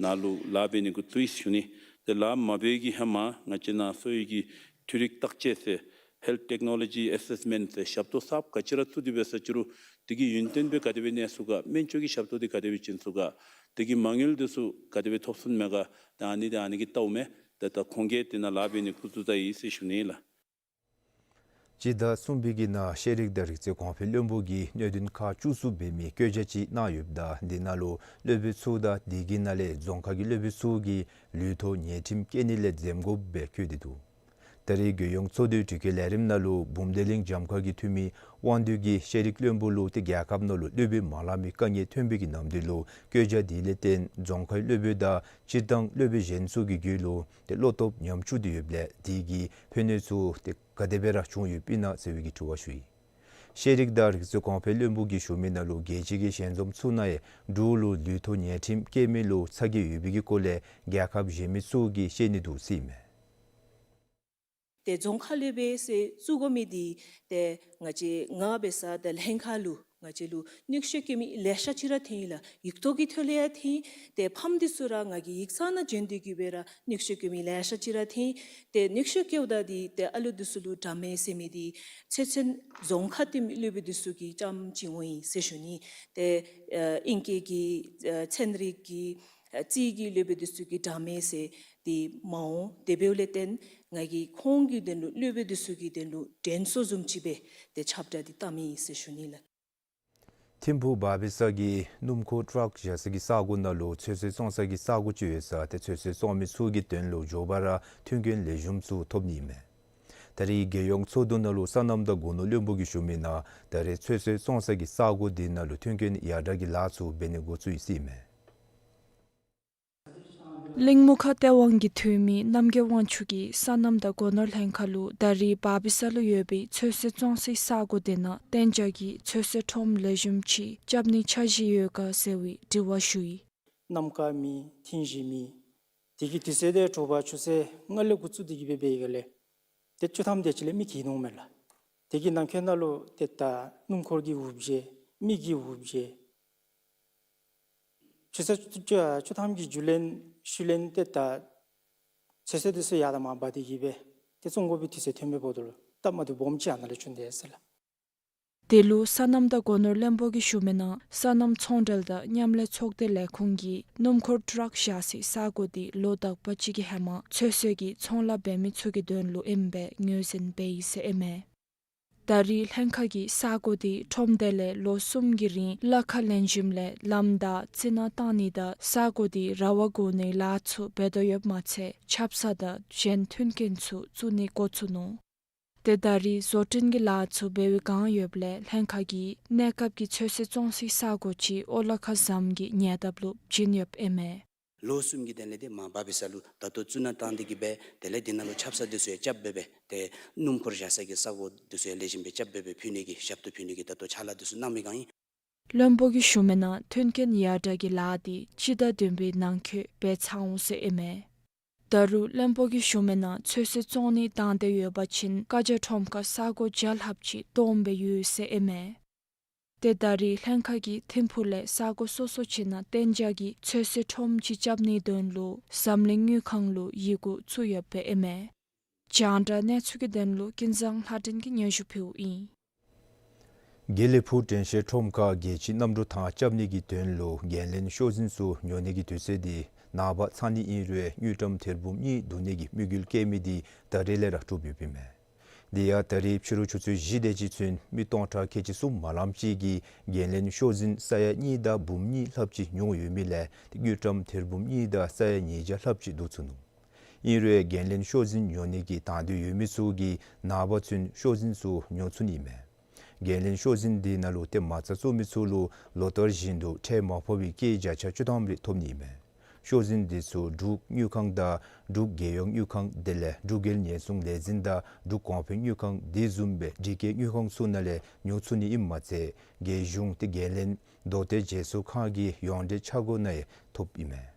ནཱ་ལུ་ལཱ་འབད་ནི་འགོ་བཙུགས་ཡི་ཟེར་ཞུ་ནི། ཏེ་ལཱ་མ་འབད་བའི་གི་ཧེ་མ་ང་བཅས་ནཱ་གསོ་བའི་གི་འཕྲུལ་རིག་བརྟག་དཔྱད་ཟེར་Health Technology Assessment ཟེར་ཞབས་ཏོག་གསརཔ་ག་ཅི་ར་བཙུགས་ཏེ་འབད་ས་ཅི་རུང་དེ་གི་ཡུན་བརྟན་སྦེ་ག་དེ་སྦེ་གནས་ཚུགས་ག། སྨན་བཅོས་ཀྱི་ཞབས་ཏོག་འདི་ག་དེ་སྦེ་བྱིན་ཚུགས་ག། དེ་གི་མ་དངུལ་འདི་ཚུ་ག་དེ་སྦེ་ཐོབ་ཚུགས་མས་ག། ད་ཨ་ནི་འདི་ཨ་ནི་གི་ལྟཝ་མས། ད་ད་ཁོང་གིས་དེ་ནང་ལཱ་འབད་ནི་འགོ་བཙུགས་ད་ཡི་ཟེར་ཞུ་ནི་ལགས། སྤྱི་ཟླ་གསུམ་པའི་གི་ནང་ཤེས་རིག་དང་རིག་རྩལ་གོང་འཕེལ་བློན་པོ་གིས་གནད་དོན་ཁག་བཅུ་གསུམ་འབད་མི་བཀོད་རྒྱ་ཅིག་གནང་ཡོདཔ་ད་དེ་ནང་ལུ་སློབ་དཔོན་ཚུ་དང་དེ་གི་ནང་ལས་རྫོང་ཁག་གི་སློབ་དཔོན་ཚུ་གིས་ལུས་ཐོག་ཉལ་ཁྲིམས་བཀལ་ནི་ལས་འཛེམ་དགོཔ་སྦེ་བཀོད་དེ་འདུག། ད་རེས་རྒྱལ་ཡོངས་ཚོགས་འདུའི་དྲི་བཀོད་ལས་རིམ་ནང་ལུ་བུམ་སྡེ་གླིང་གྱངས་ཁ་གི་འཐུས་མི་དབང་འདུས་ཀྱིས་ཤེས་རིག་བློན་པོ་ལུ་ཏེ་རྒྱལ་ཁབ་ནང་ལུ་སློབ་དཔོན་མ་ལང་མི་དཀའ་ངལ་ཐོན་པའི་གི་ནམ་དུས་ལུ་བཀོད་རྒྱ་དེ་ལས་བརྟེན་རྫོང་ཁའི་སློབ་དཔོན་དང་སྤྱིར་བཏང་སློབ་དཔོན་གཞན་ཚུ་གི་རྒྱུད་ལུ་ཏེ་བློ་སྟོབས་ཉམས་བཅུག་སྟེ་ཡོདཔ་ལས་དེ་གི་ཕན་གནོད་ཚུ་ཏེ་ག་དེ་སྦེ་ར་བྱུང་ཡོདཔ་ཨིན་ན་ཟེར་བའི་གི་དྲི་བ་ཞུ་ཡི། ཤེས་རིག་དང་རིག་རྩལ་གོང་འཕེལ་བློན་པོ་གིས་ཞུ་མི་ནང་ལུ་རྒྱལ་སྤྱི་གི་ཞལ་འཛོམས་ཚུ་ནང་ཡང་འབྲུག་ལུ་ལུས་ཐོག་ཉལ་ཁྲིམས་བཀལ་མི་ལུ་ཚ་གྱང་ཡོད་པའི་གི་སྐོར་ལས་རྒྱལ་ཁབ་གཞན་མི་ཚུ་གིས་བཤད་ནི་འདུག་ཟེར་ཨིན་མས། ཏེ་རྫོང་ཁ་སློབ་དཔོན་ཟེར་བཙུགས་དགོ་མི་འདི་ཏེ་ང་བཅས་ང་འབད་ས་ཏེ་ལྷན་ཁག་ལུ་ང་བཅས་ལུ་མནོག་ཤོས་བཀལ་མི་ལེ་ཤ་ཅིག་ར་ཐོན་ཡི་ལགས། ཡིག་ཐོག་གི་ཐོག་ལས་ཡང་ཐོན། ཏེ་ཕམ་འདི་ཚུ་ར་ང་གིས་ཡིག་ཚང་ནང་བྱོན་ཏེ་གི་སྦེ་ར་མནོག་ཤོས་བཀལ་མི་ལེ་ཤ་ཅིག་ར་ཐོན། ཏེ་མནོག་ཤོས་བཀལཝ་ད་འདི་ཏེ་ཨ་ལུ་འདི་ཚུ་ལུ་དྲག་མི་ཟེར་མི་འདི་ཚོད་བསྲེ་རྫོང་ཁ་སྟོན་མི་སློབ་དཔོན་འདི་ཚུ་གིས་རྐྱངམ་ཅིག་འོང་ཡི་ཟེར་ཞུ་ནི། ཏེ་ཨ་ཨིང་སྐད་ཀྱི་ཨ་ཚན་རིག་གི་ཨ་རྩིས་ཀྱི་སློབ་དཔོན་འདི་ཚུ་གིས་དྲག་མི་ཟེར་འདི་མ་འོང་། དེ་འབདཝ་ལས་བརྟེན་ང་གིས་ཁོང་གི་དོན་ལུ་སློབ་དཔོན་འདི་ཚུ་གི་དོན་ལུ་དྲན་གསོ་བཟུམ་ཅིག་སྦེ་ཏེ་ཁྱབ་བསྒྲགས་འདི་བཏང་མི་ཨིན་ཟེར་ཞུ་ནི་ལགས། ཐིམ་ཕུག་བ་བི་ས་གི་སྣུམ་འཁོར་ཊཱག་བཞག་ས་གི་ས་གོ་ནང་ལུ་ཚོད་བསྲེ་བཙོང་ས་གི་ས་གོ་ཅིག་ཡོད་ས་ཏེ་ཚོད་བསྲེ་བཙོང་མི་ཚུ་གི་དོན་ལུ་མགྱོགས་པ་ར་མཐུན་རྐྱེན་ལེགས་ཤོམ་ཚུ་ཐོབ་ནི་ཨིན་མས། ད་རེས་རྒྱལ་ཡོངས་ཚོགས་འདུ་ནང་ལུ་སོ་ནམ་དང་སྒོ་ནོར་བློན་པོ་གིས་ཞུ་མི་ནང་ད་རེས་ཚོད་བསྲེ་བཙོང་ས་གི་ས་གོ་དེ་ནང་ལུ་མཐུན་རྐྱེན་ཡར་དྲག་གི་ལཱ་ཚུ་འབད་ནི་འགོ་བཙུགས་ཡི་ཟེར་ཨིན་མས། གླིང་མུ་ཁ་སྟེས་དབང་གི་འཐུས་མི་རྣམ་རྒྱལ་དབང་ཕྱུག་གིས་སོ་ནམ་དང་སྒོ་ནོར་ལྷན་ཁག་ལུ་ད་རེས་བ་བི་ས་ལུ་ཡོད་པའི་ཚོད་བསྲེ་བཙོང་སའི་ས་གོ་དེ་ནང་གཏན་འཇགས་ཀྱི་ཚོད་བསྲེ་ཁྲོམ་ལེགས་ཤོམ་ཅིག་རྐྱབ་ནིའི་འཆར་གཞི་ཡོད་ག་ཟེར་བའི་དྲི་བ་ཞུ་ཡི། གནམ་ཁ་མེད་ཐིང་གཞི་མེད། དེ་གི་དུས་ཚོད་དེ་དྲོ་པ་ཆུ་ཚོད་ལྔ་ལས་འགོ་བཙུགས་ཏེ་གི་སྦེ་འབད་བའི་སྒང་ལས་ཏེ་བཅུ་ཐམ་དེ་ཅིག་ལས་མི་འགྱོ་ནི་མས་ལགས། དེ་གི་ནང་འཁོད་ནང་ལུ་ཏེ་ད་སྣུམ་འཁོར་གྱི་འུར་བྱེད་མི་གི་འུར་བྱེད་ཆུ་ཚོད་བཅུ་བཅུ་ཐམ་གྱི་རྒྱུན་ལས་ཤུལ་ལས་ཏེ་ད་ཚོད་བསྲེ་དེ་ཚུ་ཡར་དང་མར་འབག་སྟེ་གི་སྦེ་ཏེ་བཙོང་དགོ་པའི་དུས་ཚོད་ཐོན་མི་འབདཝ་ད་ལུ་སྟབས་མ་བདེཝ་སྦོམ་ཅིག་ཨ་ནཱ་ལས་བྱུང་དེས་ཟེར་ལགས། དེ་ལུ་སོ་ནམ་དང་སྒོ་ནོར་བློན་པོ་གིས་ཞུ་མི་ནང་སོ་ནམ་ཚོང་འབྲེལ་དང་མཉམ་ལས་ཚོགས་སྡེ་ལས་ཁུངས་ཀྱིས་སྣུམ་འཁོར་ཊཱག་བཞག་སའི་ས་གོ་དེ་ལོ་དག་པ་ཅིག་གི་ཧེ་མ་ཚོད་བསྲེ་གི་ཚོང་ལཱ་འབད་མི་ཚུ་གི་དོན་ལུ་ཨིནམ་སྦེ་ངོས་འཛིན་འབད་ཡི་ཟེར་ཨིན་མས། ད་རེས་ལྷན་ཁག་གིས་ས་གོ་དེ་ཁྲོམ་སྡེ་ལས་ལོ་གསུམ་གྱི་རིང་གླ་ཁར་ལེན་ཞིནམ་ལས་ལམ་བདའ་རྩི་ནག་བཏང་ནི་དང་ས་གོ་དེ་ར་བ་བསྒོར་ནིའི་ལཱ་ཚུ་འབད་དོ་ཡོདཔ་མ་ཚད་ཆབ་གསང་དང་གཞན་མཐུན་རྐྱེན་ཚུ་བཙུགས་ནི་འགོ་བཙུགས་ནུག། ཏེ་ད་རེས་བཟོ་སྐྲུན་གྱི་ལཱ་ཚུ་འབད་བའི་བསྒང་ཡོདཔ་ལས་ལྷན་ཁག་གིས་གནས་སྐབས་ཀྱི་ཚོད་བསྲེ་བཙོང་སའི་ས་གོ་ཅིག་ཨོ་ལ་ཁ་ཟམ་གྱི་ཉེ་འདབས་ལུ་བྱིན་ཡོདཔ་ཨིན་མས། ལོ་གསུམ་གྱི་དོན་ལས་ཏེ་མར་བ་བི་ས་ལུ་ད་ལྟོ་རྩི་ནག་བཏང་སྟེ་གི་སྦེ་དེ་ལས་དེ་ནང་ལུ་ཆབ་གསང་དེ་ཚུ་ཡང་རྐྱབ་སྦེ་སྦེ་ཏེ་སྣུམ་འཁོར་བཞག་ས་གི་ས་གོ་དེ་ཚུ་ཡང་ལེགས་ཤོམ་སྦེ་རྐྱབ་སྦེ་སྦེ་ཕུལ་ནི་གི་ཞབས་ཏོག་ཕུལ་ནི་གི་ད་ལྟོ་ཕྱག་ལཱ་དེ་ཚུ་གནང་མི་བསྒང་ཨིན། བློན་པོ་གིས་ཞུ་མི་ནང་མཐུན་རྐྱེན་ཡར་དྲག་གི་ལཱ་དེ་སྤྱི་ཟླ་བདུན་པའི་ནང་འཁོད་འབད་ཚར་འོང་ཟེར་ཨིན་མས། ད་རུང་བློན་པོ་གིས་ཞུ་མི་ནང་ཚོད་བསྲེ་བཙོང་ནི་དང་འདོད་ཡོད་པ་ཅིན་ཀ་ཇ་ཁྲོམ་ཁར་ས་གོ་བརྒྱ་ལྷགཔ་ཅིག་སྟོངམ་སྦེ་ཡོད་ཟེར་ཨིན་མས། ཏེ་ད་རེས་ལྷན་ཁག་གིས་ཐིམ་ཕུག་ལས་ས་གོ་སོ་སོ་ཅིག་ནང་གཏན་འཇགས་ཀྱི་ཚོད་བསྲེ་ཁྲོམ་ཅིག་རྐྱབ་ནིའི་དོན་ལུ་འཛམ་གླིང་དངུལ་ཁང་ལུ་ཡི་གུ་བཙུགས་ཡོདཔ་སྦེ་ཨིན་མས། རྒྱང་བསྒྲགས་གནས་ཚུལ་གྱི་དོན་ལུ་ཀུན་བཟང་ལྷ་སྒྲོན་གྱིས་སྙན་ཞུ་ཕུལཝ་ཨིན། དགེ་ལེགས་ཕུག་དྲན་ཤེས་ཁྲོམ་ཁར་རྒྱལ་སྤྱིའི་གནམ་གྲུ་ཐང་རྐྱབ་ནི་གི་དོན་ལུ་འགན་ལེན་ཤོག་འཛིན་ཚུ་ཉོ་ནི་གི་དུས་ཚོད་འདི་ནངས་པ་ཚར་ནི་ཨིན་རུང་དངུལ་ཀྲམ་ཐེར་འབུམ་གཉིས་བསྡུ་ནི་གི་དམིགས་ཡུལ་བསྐྱེད་མི་འདི་ད་རེས་ལས་ར་གྲུབ་ཡོདཔ་ཨིན་མས། དེ་ཡང་ད་རེས་ཕྱི་རུ་ཆུ་ཚོད་བཞི་དེ་ཅིག་ཚུན་མི་སྟོང་ཕྲག་ཁལ་གཅིག་གསུམ་མ་ལངམ་ཅིག་གིས་འགན་ལེན་ཤོག་འཛིན་ས་ཡ་གཉིས་དང་འབུམ་གཉིས་ལྷགཔ་ཅིག་ཉོ་ཡོད་མི་ལས་དངུལ་ཀྲམ་ཐེར་འབུམ་གཉིས་དང་ས་ཡ་ཉིས་བརྒྱ་ལྷགཔ་ཅིག་བསྡུ་ཚུགས་ནུག། ཨིན་རུང་འགན་ལེན་ཤོག་འཛིན་ཉོ་ནི་གི་དང་འདོད་ཡོད་མི་ཚུ་གིས་ནངས་པ་ཚུན་ཤོག་འཛིན་ཚུ་ཉོ་ཚུགས་ནི་ཨིན་མས། འགན་ལེན་ཤོག་འཛིན་འདི་ནང་ལུ་ཏེ་མ་རྩ་བཙུགས་མི་ཚུ་ལུ་ལོ་ལྟར་བཞིན་དུ་ཁྲལ་མ་ཕོག་པའི་སྐྱེད་བརྒྱ་ཆ་བཅུ་ཐམ་རེ་ཐོབ་ནི་ཨིན་མས། ཤོག་འཛིན་འདི་ཚུ་འབྲུག་དངུལ་ཁང་དང་འབྲུག་རྒྱལ་ཡོངས་དངུལ་ཁང་དེ་ལས་འབྲུག་རྒྱལ་ཉེན་སྲུང་ལས་འཛིན་དང་འབྲུག་གོང་འཕེལ་དངུལ་ཁང་དེ་བཟུམ་སྦེ་སྒྲིག་འགལ་དངུལ་ཁང་ཚུ་ནང་ལས་ཉོ་ཚུགས་ནི་ཨིནམ་མ་ཚད་རྒྱལ་གཞུང་ཏེ་འགན་ལེན་མདོ་སྟོད་བརྗེ་སོར་ཁང་གི་ཡོངས་འབྲེལ་ཆ་སྒོ་ནང་ཡང་ཐོབ་ཨིན་མས།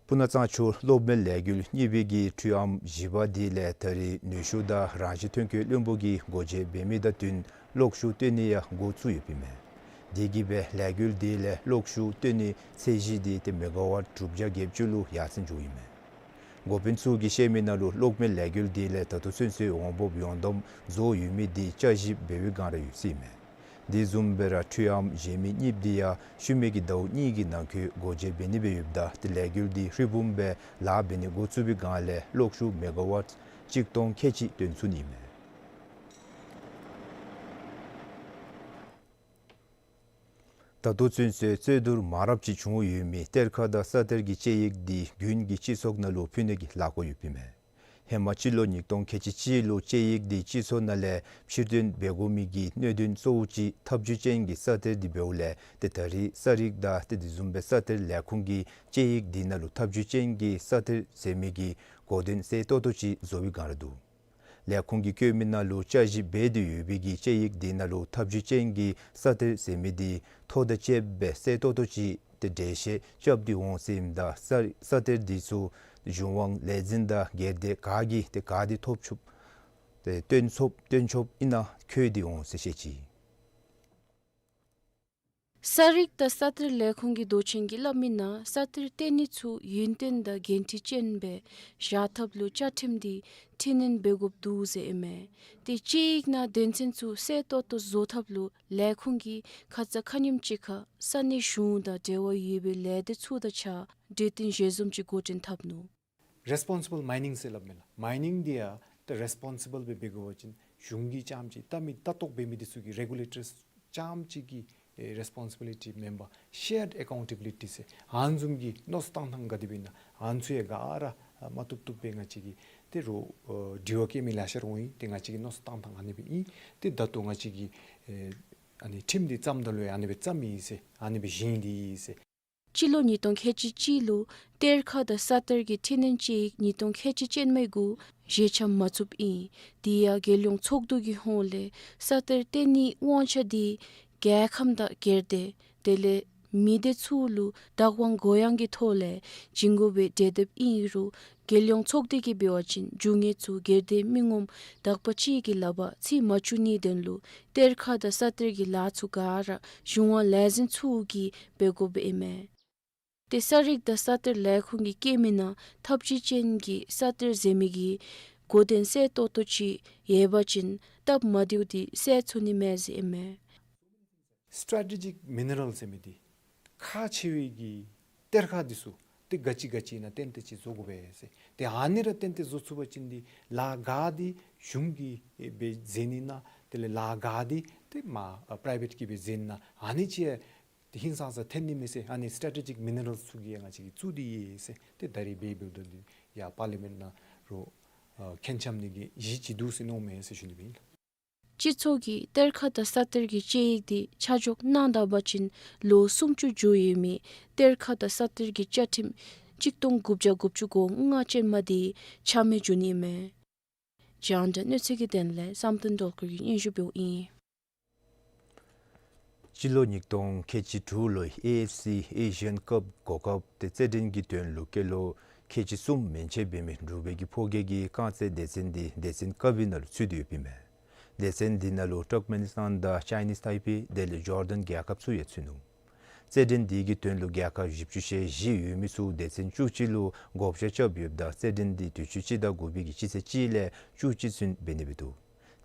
སྤུ་ན་གཙང་ཆུ་གློག་མེ་ལས་འགུལ་གཉིས་པའི་གི་འཕྲུལ་ཨམ་བཞི་པ་འདི་ལས་ད་རིས་ནུས་ཤུགས་དང་རང་བཞིན་ཐོན་སྐྱེད་བློན་པོ་གིས་སྒོ་འབྱེད་འབད་མི་དང་བསྟུན་གློག་ཤུགས་བཏོན་ནི་ཡང་འགོ་བཙུགས་ཡོདཔ་ཨིན་མས། དེ་གིས་སྦེ་ལས་འགུལ་འདི་ལས་གློག་ཤུགས་བཏོན་ནི་ཚད་གཞི་འདི་ཏེ་མེ་ག་ཝཊ་དྲུག་བརྒྱ་བརྒྱད་ཅུ་ལུ་ཡར་སེང་འགྱོཝ་ཨིན་མས། འགོ་དཔོན་ཚུ་གིས་བཤད་མི་ནང་ལུ་གློག་མེ་ལས་འགུལ་འདི་ལས་ད་ལྟོ་ཚུན་ཚོད་འོང་འབབ་ཡོངས་བསྡོམས་རྫོགས་ཡོད་མི་འདི་བརྒྱ་བཞི་འབད་བའི་སྒང་ར་ཡོད་ཟེར་ཨིན་མས། དེ་བཟུམ་སྦེ་ར་འཕྲུལ་ཨམ་གཞན་མི་གཉིས་འདི་ཡང་ཤུལ་མའི་གི་ཟླཝ་གཉིས་ཀྱི་ནང་འཁོད་སྒོ་འབྱེད་འབད་ནི་སྦེ་ཡོདཔ་ད་ཏེ་ལས་འགུལ་འདི་ཧྲིལ་བུམ་སྦེ་ལཱ་འབད་ནི་འགོ་བཙུགས་པའི་སྒང་ལས་གློག་ཤུགས་མེ་ག་ཝཊ་གཅིག་སྟོང་ཁལ་གཅིག་བཏོན་ཚུགས་ནི་ཨིན་མས། ད་ལྟོ་ཚུན་ཚོད་རྩོད་བསྡུར་མང་རབས་ཅིག་བྱུང་ཡོད་མི་གཏེར་ཁ་དང་ས་གཏེར་གྱི་དཔྱད་ཡིག་འདི་དགུན་གྱི་སྤྱི་ཚོགས་ནང་ལུ་ཕུལ་ནི་གི་ལཱ་འགོ་ཡོདཔ་ཨིན་མས། ཧེ་མ་སྤྱི་ལོ་ཉིས་སྟོང་ཁལ་གཅིག་གཅིག་ལུ་དཔྱད་ཡིག་འདི་སྤྱི་ཚོགས་ནང་ལས་ཕྱིར་བཏོན་འབད་དགོ་མི་གི་གནད་དོན་གཙོ་བོ་ཅིག་ཐབས་ཇུས་ཅན་གྱི་ས་གཏེར་འདི་འབདཝ་ལས་ཏེ་ད་རིས་ས་རིག་དང་ཏེ་དེ་བཟུམ་སྦེ་ས་གཏེར་ལས་ཁུངས་ཀྱི་དཔྱད་ཡིག་འདི་ནང་ལུ་ཐབས་ཇུས་ཅན་གྱི་ས་གཏེར་ཟེར་མི་གི་གོ་དོན་གསལ་ཏོག་ཏོ་ཅིག་བཟོ་བའི་སྒང་ར་འདུག། ལས་ཁུངས་ཀྱིས་བཀོད་མི་ནང་ལུ་དཔྱད་ཞིབ་འབད་དེ་ཡོད་པའི་གི་དཔྱད་ཡིག་འདི་ནང་ལུ་ཐབས་ཇུས་ཅན་གྱི་ས་གཏེར་ཟེར་མི་འདི་ཐོ་དང་བཅསཔ་སྦེ་གསལ་ཏོག་ཏོ་ཅིག་ཏེ་འགྲེལ་བཤད་རྐྱབ་སྟེ་འོང་ཟེར་ཨིནམ་ད་ས་ས་གཏེར་འདི་ཚུ་གཞུང་དབང་ལས་འཛིན་དང་སྒེར་སྡེ་ག་གིས་ཏེ་ག་དེ་ཐོབ་ཚུགས་ཏེ་བཏོན་ཚུགས་བཏོན་ཆོགཔ་ཨིན་ན་འཁོད་དེ་འོང་ཟེར་བཤད་ཅི། ས་རིག་དང་ས་གཏེར་ལས་ཁུངས་ཀྱི་མདོ་ཆེན་གྱིས་སླབ་མི་ནང་ས་གཏེར་བཏོན་ནི་ཚུ་ཡུན་བརྟན་དང་འགན་འཁྲི་ཅན་སྦེ་བཞག་ཐབས་ལུ་བཅའ་ཁྲིམས་འདི་འཕྲི་སྣོན་འབད་དགོཔ་འདུག་ཟེར་ཨིན་མས། ཏེ་དཔྱད་ཡིག་ནང་དོན་ཚན་ཚུ་གསལ་ཏོག་ཏོ་བཟོ་ཐབས་ལུ་ལས་ཁུངས་ཀྱིས་ཁ་ཙ་ཁ་ཉིནམ་ཅིག་ཁར་ས་གནས་གཞུང་དང་འབྲེལ་བ་ཡོད་པའི་ལས་སྡེ་ཚུ་དང་གཅིག་ཁར་གྲོས་བསྟུན་ཞལ་འཛོམས་ཅིག་འགོ་འདྲེན་འཐབ་ནུག། རེས་པོན་སི་བཱལ་མའི་ནིང་ཟེར་སླབ་མས་ལགས། མའི་ནིང་འདི་ཡང་ཏེ་རེས་པོན་སི་བཱལ་སྦེ་འབད་དགོ་པ་ཅིན་གཞུང་གིས་རྐྱངམ་ཅིག་ལྟ་མི་ལྟ་རྟོག་འབད་མི་འདི་ཚུ་གི་རེ་གུ་ལེ་ཊར་རྐྱངམ་ཅིག་གི་ཨེ་རེས་པོན་སི་བི་ལི་ཊི་མེན་པར་ཤེརཌ་ཨེ་ཀའུན་ཊེ་བི་ལི་ཊི་ཟེར་ཨ་ནི་བཟུམ་གྱི་མནོ་བསམ་གཏང་ཐངས་ག་དེ་སྦེ་ཨིན་ན་ཨ་ནི་ཚུ་ཡང་ག་ར་མ་བཏུབ་བཏུབ་སྦེ་ང་བཅས་ཀྱིས་ཏེ་རོགས་ཨེ་དྲི་བ་བཀོད་མི་ལེ་ཤ་ར་འོང་ཡི། ཏེ་ང་བཅས་ཀྱི་མནོ་བསམ་གཏང་ཐངས་ཨ་ནི་སྦེ་ཨིན། ཏེ་ད་ལྟོ་ང་བཅས་ཀྱི་ཨེ་ཨ་ནི་ཁྲིམས་འདི་བརྩམ་ད་ལུ་ཡང་ཨ་ནི་སྦེ་བརྩམ་ཡི་ཟེར་ཨ་ནི་སྦེ་བཞེངས་ཏེ་ཡོད་ཟེར། སྤྱི་ལོ་ཉིས་སྟོང་ཁལ་གཅིག་གཅིག་ལུ་གཏེར་ཁ་དང་ས་གཏེར་གྱི་འཕྲི་སྣོན་དཔྱད་ཡིག་ཉིས་སྟོང་ཁལ་གཅིག་ཅན་མའི་གུ་བཞེས་ཆ་མ་ཚུགསཔ་ཨིན། དེ་ཡང་རྒྱལ་ཡོངས་ཚོགས་འདུ་གི་ཧོངས་ལས་ས་གཏེར་བཏོན་ནིའི་དབང་ཆ་འདི་རྒྱལ་ཁམས་དང་སྒེར་སྡེ་དེ་ལས་མི་སྡེ་ཚུ་ལུ་བདག་དབང་གུ་ཡངས་ཀྱི་ཐོག་ལས་བྱིན་དགོ་པའི་གྲོས་འདེབས་ཨིན་རུང་རྒྱལ་ཡོངས་ཚོགས་སྡེ་གིས་འབད་བ་ཅིན་རྒྱུ་དངོས་ཚུ་སྒེར་སྡེ་མི་ངོམ་དག་པ་ཅིག་གི་ལག་པར་ཚུད་མ་བཅུག་ནིའི་དོན་ལུ་གཏེར་ཁ་དང་ས་གཏེར་གྱི་ལཱ་ཚུ་ག་ར་གཞུང་དབང་ལས་འཛིན་ཚུ་གིས་འབད་དགོཔ་ཨིན་མས། ཏེ་ས་རིག་དང་ས་གཏེར་ལས་ཁུངས་ཀྱིས་བཀོད་མི་ནང་ཐབས་ཇུས་ཅན་གྱི་ས་གཏེར་ཟེར་མི་གི་གོ་དོན་གསལ་ཏོག་ཏོ་ཅིག་ཡོད་པ་ཅིན་སྟབས་མ་བདེཝ་འདི་སེལ་ཚུགས་ནི་མས་ཟེར་ཨིན་མས། སི་ཊེ་ཊེ་ཇིག་མི་ནི་རཱལ་ཟེར་མི་འདི་ཁག་ཆེ་བའི་གི་གཏེར་ཁ་འདི་ཚུ་ཏེ་ག་ཅི་ག་ཅི་ཨིན་ན་ཏན་ཏན་ཅིག་བཟོ་དགོ་པས་ཟེར། ཏེ་ཨ་ནི་ར་ཏན་ཏན་བཟོ་ཚུགས་པ་ཅིན་འདི་ལཱ་ག་འདི་གཞུང་གིས་འབད་མཛད་ནི་ཨིན་ན་དེ་ལས་ལཱ་ག་འདི་ཏེ་མ་པ་རའི་བེཊ་ཀྱིས་འབད་མཛད་ནི་ཨིན་ན་ཨ་ནི་ཅིག་ཏེ་ཧིང་སངས་ས་འཐོན་ནི་མས་ཟེར། ཨ་ནི་སི་ཊེ་ཊེ་ཇིག་མི་ནི་རཱལ་ཚུ་གི་ཡང་ང་བཅས་ཀྱིས་བཙུགས་ཏེ་ཡོད་ཟེར། ཏེ་ད་རིས་འབད་འབདཝ་ད་འདི་ཡང་པར་ལི་མེནཊ་ནང་རོགས་ཨ་མཁྱེན་འཆམ་ནི་གི་གཞི་ཅིག་འདུག་ཟེར་མནོཝ་མས་ཟེར་ཞུ་ནི་སྦེ་ཨིན། སྤྱི་ཚོགས་ཀྱིས་གཏེར་ཁ་དང་ས་གཏེར་གྱི་དཔྱད་ཡིག་འདི་ཆ་འཇོག་གནང་ད་པ་ཅིན་ལོ་སུམ་ཅུ་འགྱོ་ཡོད་མི་གཏེར་ཁ་དང་ས་གཏེར་གྱི་བཅའ་ཁྲིམས་གཅིག་སྟོང་དགུ་བརྒྱ་དགུ་བཅུ་གོ་ལྔ་ཅན་མ་འདི་ཆ་མེད་འགྱོ་ནི་མས། རྒྱང་བསྒྲགས་གནས་ཚུལ་གྱི་དོན་ལས་བསམ་གཏན་སྒྲོལ་དཀར་གྱིས་སྙན་ཞུ་འབདཝ་ཨིན། སྤྱི་ལོ་ཉིས་སྟོང་ཁལ་གཅིག་དྲུག་ལོའི་ཨེ་ཨེཕ་སི་ཨེ་ཤི་ཡཱན་ཀབ་གོ་སྐབས་ཏེ་རྩེད་འགྲན་གྱི་དོན་ལུ་སྐྱེས་ལོ་ཁལ་གཅིག་གསུམ་མན་ཆད་འབད་མི་འབྲུག་པའི་གི་ཕོ་རྒྱས་ཀྱི་རྐང་རྩེད་སྡེ་ཚན་འདི་སྡེ་ཚན་ཀ་བི་ནང་ལུ་ཚུད་དེ་ཡོདཔ་ཨིན་མས། སྡེ་ཚན་འདི་ནང་ལུ་ཏུརཀ་མེ་ནི་སི་ཐཱན་དང་ཅའི་ནིས་ཐའི་པེ་དེ་ལས་ཇོར་ཌཱན་རྒྱལ་ཁབ་ཚུ་ཡང་ཚུད་ནུག། རྩེད་འགྲན་འདི་གི་དོན་ལུ་རྒྱལ་ཁབ་བཞི་བཅུ་ཞེ་བཞི་ཡོད་མི་ཚུ་སྡེ་ཚན་བཅུ་གཅིག་ལུ་བགོ་བཤའ་རྐྱབ་ཡོདཔ་ད་རྩེད་འགྲན་འདི་དུས་ཅི་སྤྱི་ཟླ་དགུ་པའི་གི་སྤྱི་ཚེས་གཅིག་ལས་བཅུ་གཅིག་ཚུན་འབད་ནི་སྦེ་འདུག།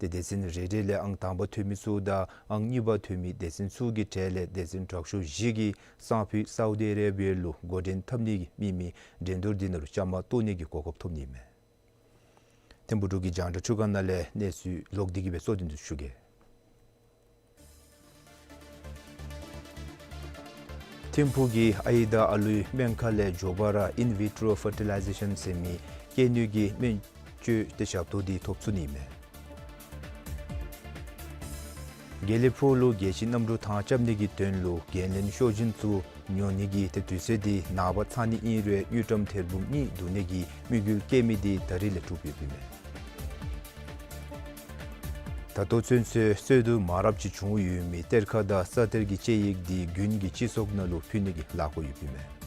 ཏེ་སྡེ་ཚན་རེ་རེ་ལས་ཨང་དང་པ་ཐོབ་མི་ཚུ་དང་ཨང་གཉིས་པ་ཐོབ་མི་སྡེ་ཚན་ཚུ་གི་གྲས་ལས་སྡེ་ཚན་དྲག་ཤོས་བཞི་གིས་སང་ཕོད་སའུ་དི་ཨ་རེ་བི་ཡ་ལུ་འགོ་འདྲེན་འཐབ་ནི་གི་དམིགས་མི་འགྲན་བསྡུར་འདི་ནང་ལུ་བཅའ་མར་གཏོགས་ནི་གི་གོ་སྐབས་ཐོབ་ནི་མས། ཐིམ་ཕུག་འབྲུག་གི་རྒྱང་བསྒྲགས་ཁྲུས་ཁང་ནང་ལས་གནས་ཚུལ་ལོག་སྟེ་གི་སྦེ་གཙོ་དོན་དུ་ཞུ་གེ། ཐིམ་ཕུག་གི་ཨའི་དང་ཨ་ལུའི་སྨན་ཁང་ལས་མགྱོགས་པ་ར་ཨིན་བི་ཊོ་རོ་ཕར་ཊི་ལའི་ཛེ་ཤཱན་ཟེར་མི་སྐྱེ་ནུས་ཀྱི་སྨན་བཅོས་ཏེ་ཞབས་ཏོག་འདི་ཐོབ་ཚུགས་ནི་མས། དགེ་ལེགས་ཕུག་ལུ་རྒྱལ་སྤྱིའི་གནམ་གྲུ་ཐང་རྐྱབ་ནི་གི་དོན་ལུ་འགན་ལེན་ཤོག་སྦྱིན་ཚུ་ཉོ་ནི་གི་ཏེ་དུས་ཚོད་འདི་ནངས་པ་ཚར་ནི་ཨིན་རུང་དངུལ་ཀྲམ་ཐེར་འབུམ་གཉིས་བསྡུ་ནི་གི་དམིགས་ཡུལ་བསྐྱེད་མི་འདི་ད་རིས་ལས་གྲུབ་ཡོདཔ་ཨིན་མས། ད་ལྟོ་ཚུན་ཚོད་སོ་ནམ་ར་བ་ཅིག་བྱུང་ཡོད་མི་གཏེར་ཁ་དང་ས་གཏེར་གྱི་དཔྱད་ཡིག་འདི་དགུན་གྱི་སྤྱི་ཚོགས་ནང་ལུ་ཕུལ་ནི་གི་ལས་འགུལ་ཡོདཔ་ཨིན་མས།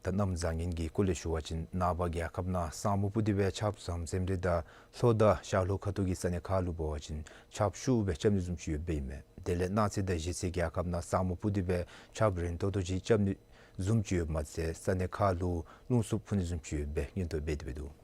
ད་གནམ་བཟང་ངན་གྱི་སྐོར་ལས་ཞུ་བ་ཅིན་ནངས་པ་རྒྱལ་ཁབ་ནང་ས་སྨུག་སྤུབས་ཏེ་སྦེ་ཆརཔ་ཟམ་ཟིམ་རེ་དང་ལྷོ་དང་ཤར་ལྷོ་ཁ་ཐུག་གི་ས་གནས་ཁག་ལུ་འབད་བ་ཅིན་ཆརཔ་ཤུགས་སྦེ་རྐྱབ་ནི་བཟུམ་ཅིག་ཡོདཔ་ཨིན་མས། དེ་ལས་གནངས་ཚེ་དང་གཞེས་ཚེ་རྒྱལ་ཁབ་ནང་ས་སྨུག་སྤུབས་ཏེ་སྦེ་ཆརཔ་རན་ཏོག་ཏོ་ཅིག་རྐྱབ་ནི་བཟུམ་ཅིག་ཡོདཔ་མ་ཚད་ས་གནས་ཁག་ལུ་རླུང་འཚུབ་འཕུ་ནི་བཟུམ་ཅིག་ཡོདཔ་སྦེ་སྙན་ཐོ་སྤེལ་ཏེ་སྦེ་འདུག།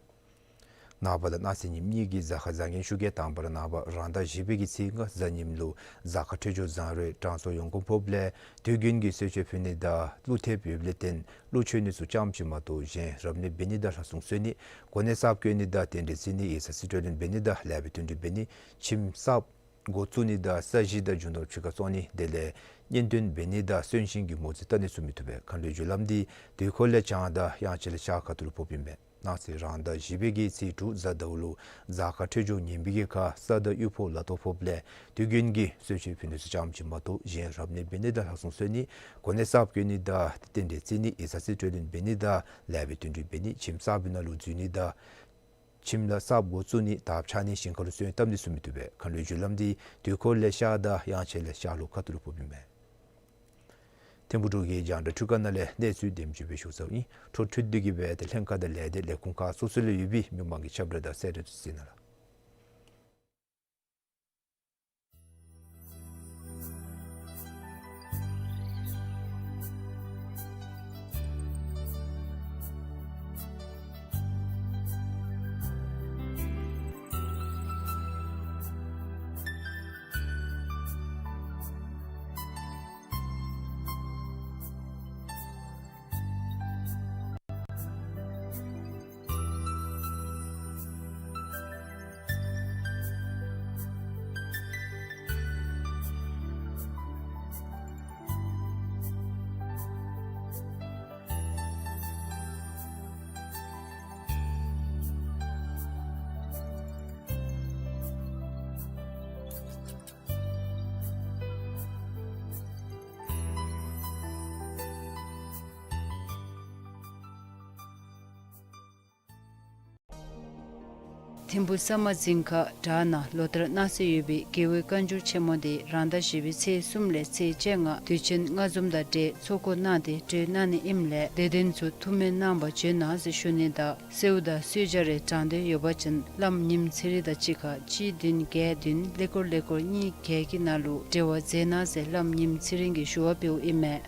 ནངས་པ་དང་གནངས་ཚེ་ཉིནམ་གཉིས་ཀྱི་གཟའ་སྐར་བཟང་ངན་ཤུགས་རྐྱེན་དང་པ་ར་ནངས་པ་རང་ཟླ་བཞི་པའི་གི་ཚེས་ལྔ་གཟའ་ཉིམ་ལུ་གཟའ་སྐར་འཕྲོད་སྦྱོར་བཟང་རུང་གྲང་ཚོར་ཡོང་དགོཔ་ལས་དུས་རྒྱུན་གྱི་གསོལ་མཆོད་ཕུལ་ནི་དང་ཀླུ་ཐེབས་ཡོདཔ་ལས་བརྟེན་ཀླུ་མཆོད་ནི་ཚུ་ཙམ་ཅིག་མ་གཏོགས་གཞན་རབ་གནས་འབད་ནི་དང་ལྷ་སྲུང་གསོལ་ནི་གོ་གནས་གསརཔ་བསྐོ་ནི་དང་རྟེན་འབྲེལ་བརྩི་ནི་ཡིག་ཚང་རྩིས་སྤྲོད་ལེན་འབད་ནི་དང་ལེགས་པའི་དོན་འགྲུབ་འབད་ནི་ཁྱིམ་གསརཔ་འགོ་བཙུགས་ནི་དང་ས་གཞི་དང་རྒྱུ་ནོར་ཕྱི་ཁར་བཙོང་ནི་དེ་ལས་གཉེན་དོན་འབད་ནི་དང་གསོན་གཤིན་གྱི་མོ་རྩིས་བལྟ་ནི་ཚུ་མི་བཏུབ་པས། མཁའ་འགྲོའི་རྒྱུ་ལམ་འདི་དུས་འཁོར་ལས་བྱང་དང་དབྱངས་འཆར་ལས་ཤར་ཁ་ཐུག་ལུ་ཕོགཔ་ཨིན་པས། གནངས་ཚེ་རང་ཟླ་བཞི་པའི་གི་ཚེས་དྲུག་གཟའ་ཟླཝ་ལུ་གཟའ་སྐར་འཕྲོད་སྦྱོར་ངན་པའི་གི་ཁར་ས་དང་དབུལ་ཕོངས་ལ་དོགས་ཕོགཔ་ལས་དུས་རྒྱུན་གྱི་གསོལ་མཆོད་ཕུལ་ནི་ཚུ་ཙམ་ཅིག་མ་གཏོགས་གཞན་རབ་གནས་འབད་ནི་དང་ལྷ་སྲུང་གསོལ་ནི་གོ་གནས་གསརཔ་བསྐོ་ནི་དང་རྟེན་འབྲེལ་བརྩི་ནི་ཡིག་ཚང་རྩིས་སྤྲོད་ལེན་འབད་ནི་དང་ལེགས་པའི་དོན་འགྲུབ་འབད་ནི་ཁྱིམ་གསརཔ་ནང་ལུ་འཛུལ་ནི་དང་ཁྱིམ་ལཱ་གསརཔ་འགོ་བཙུགས་ནི་དར་ཕྱར་ནི་ཞིང་ཁར་ལུ་སོན་བཏབ་ནི་ཚུ་མི་བཏུབ་པས། མཁའ་འགྲོའི་རྒྱུ་ལམ་འདི་དུས་འཁོར་ལས་ཤར་དང་དབྱངས་འཆར་ལས་ཤར་ལྷོ་ཁ་ཐུག་ལུ་ཕོགཔ་ཨིན་པས། ཐིམ་ཕུག་འབྲུག་གི་རྒྱང་བསྒྲགས་འཕྲུལ་ཁང་ནང་ལས་གནས་ཚུལ་དེམ་ཅིག་སྦེ་ཞུ་ཚརཝ་ཨིན། འཕྲོ་མཐུད་དེ་གིས་སྦེ་ཏེ་ལྷན་ཁག་དང་ལས་སྡེ་ལས་ཁུངས་ཁག་སོ་སོ་ལུ་ཡོད་པའི་མི་མང་གི་ཁྱབ་བསྒྲགས་དང་གསལ་བསྒྲགས་ཚུ་གཟིགས་གནང་ལགས། ཐིམ་ཕུག་ས་དམར་རྫིང་ཁ་བྲག་ནང་ལོ་ལྟར་གནང་སྲོལ་ཡོད་པའི་རྒྱལ་བའི་བཀའ་འགྱུར་ཆེན་མོ་འདི་རང་ཟླ་བཞི་པའི་ཚེས་གསུམ་ལས་ཚེས་བཅོ་ལྔ་དུས་ཆེན་ལྔ་འཛོམས་དང་འབྲེལ་ཚོགས་འཁོར་གནང་སྟེ་གྲོལ་གནང་ནི་ཨིནམ་ལས་དད་ལྡན་ཚུ་ཐུགས་སྨོན་གནང་བར་བྱོན་གནང་ཟེར་ཞུ་ནི་དང་གསོལཝ་དང་གསོལ་ཇ་རེ་དྲང་དོན་ཡོད་པ་ཅིན་བླམ་ཉིམ་ཚེ་རིང་དང་གཅིག་ཁར་གཅིག་བདུན་བརྒྱད་བདུན་ཀླད་ཀོར་ཀླད་ཀོར་གཉིས་བརྒྱད་ཀྱི་ནང་ལུ་འབྲེལ་བ་མཛད་གནང་ཟེར་བླམ་ཉིམ་ཚེ་རིང་གིས་ཞུ་བ་འབདཝ་ཨིན་མས།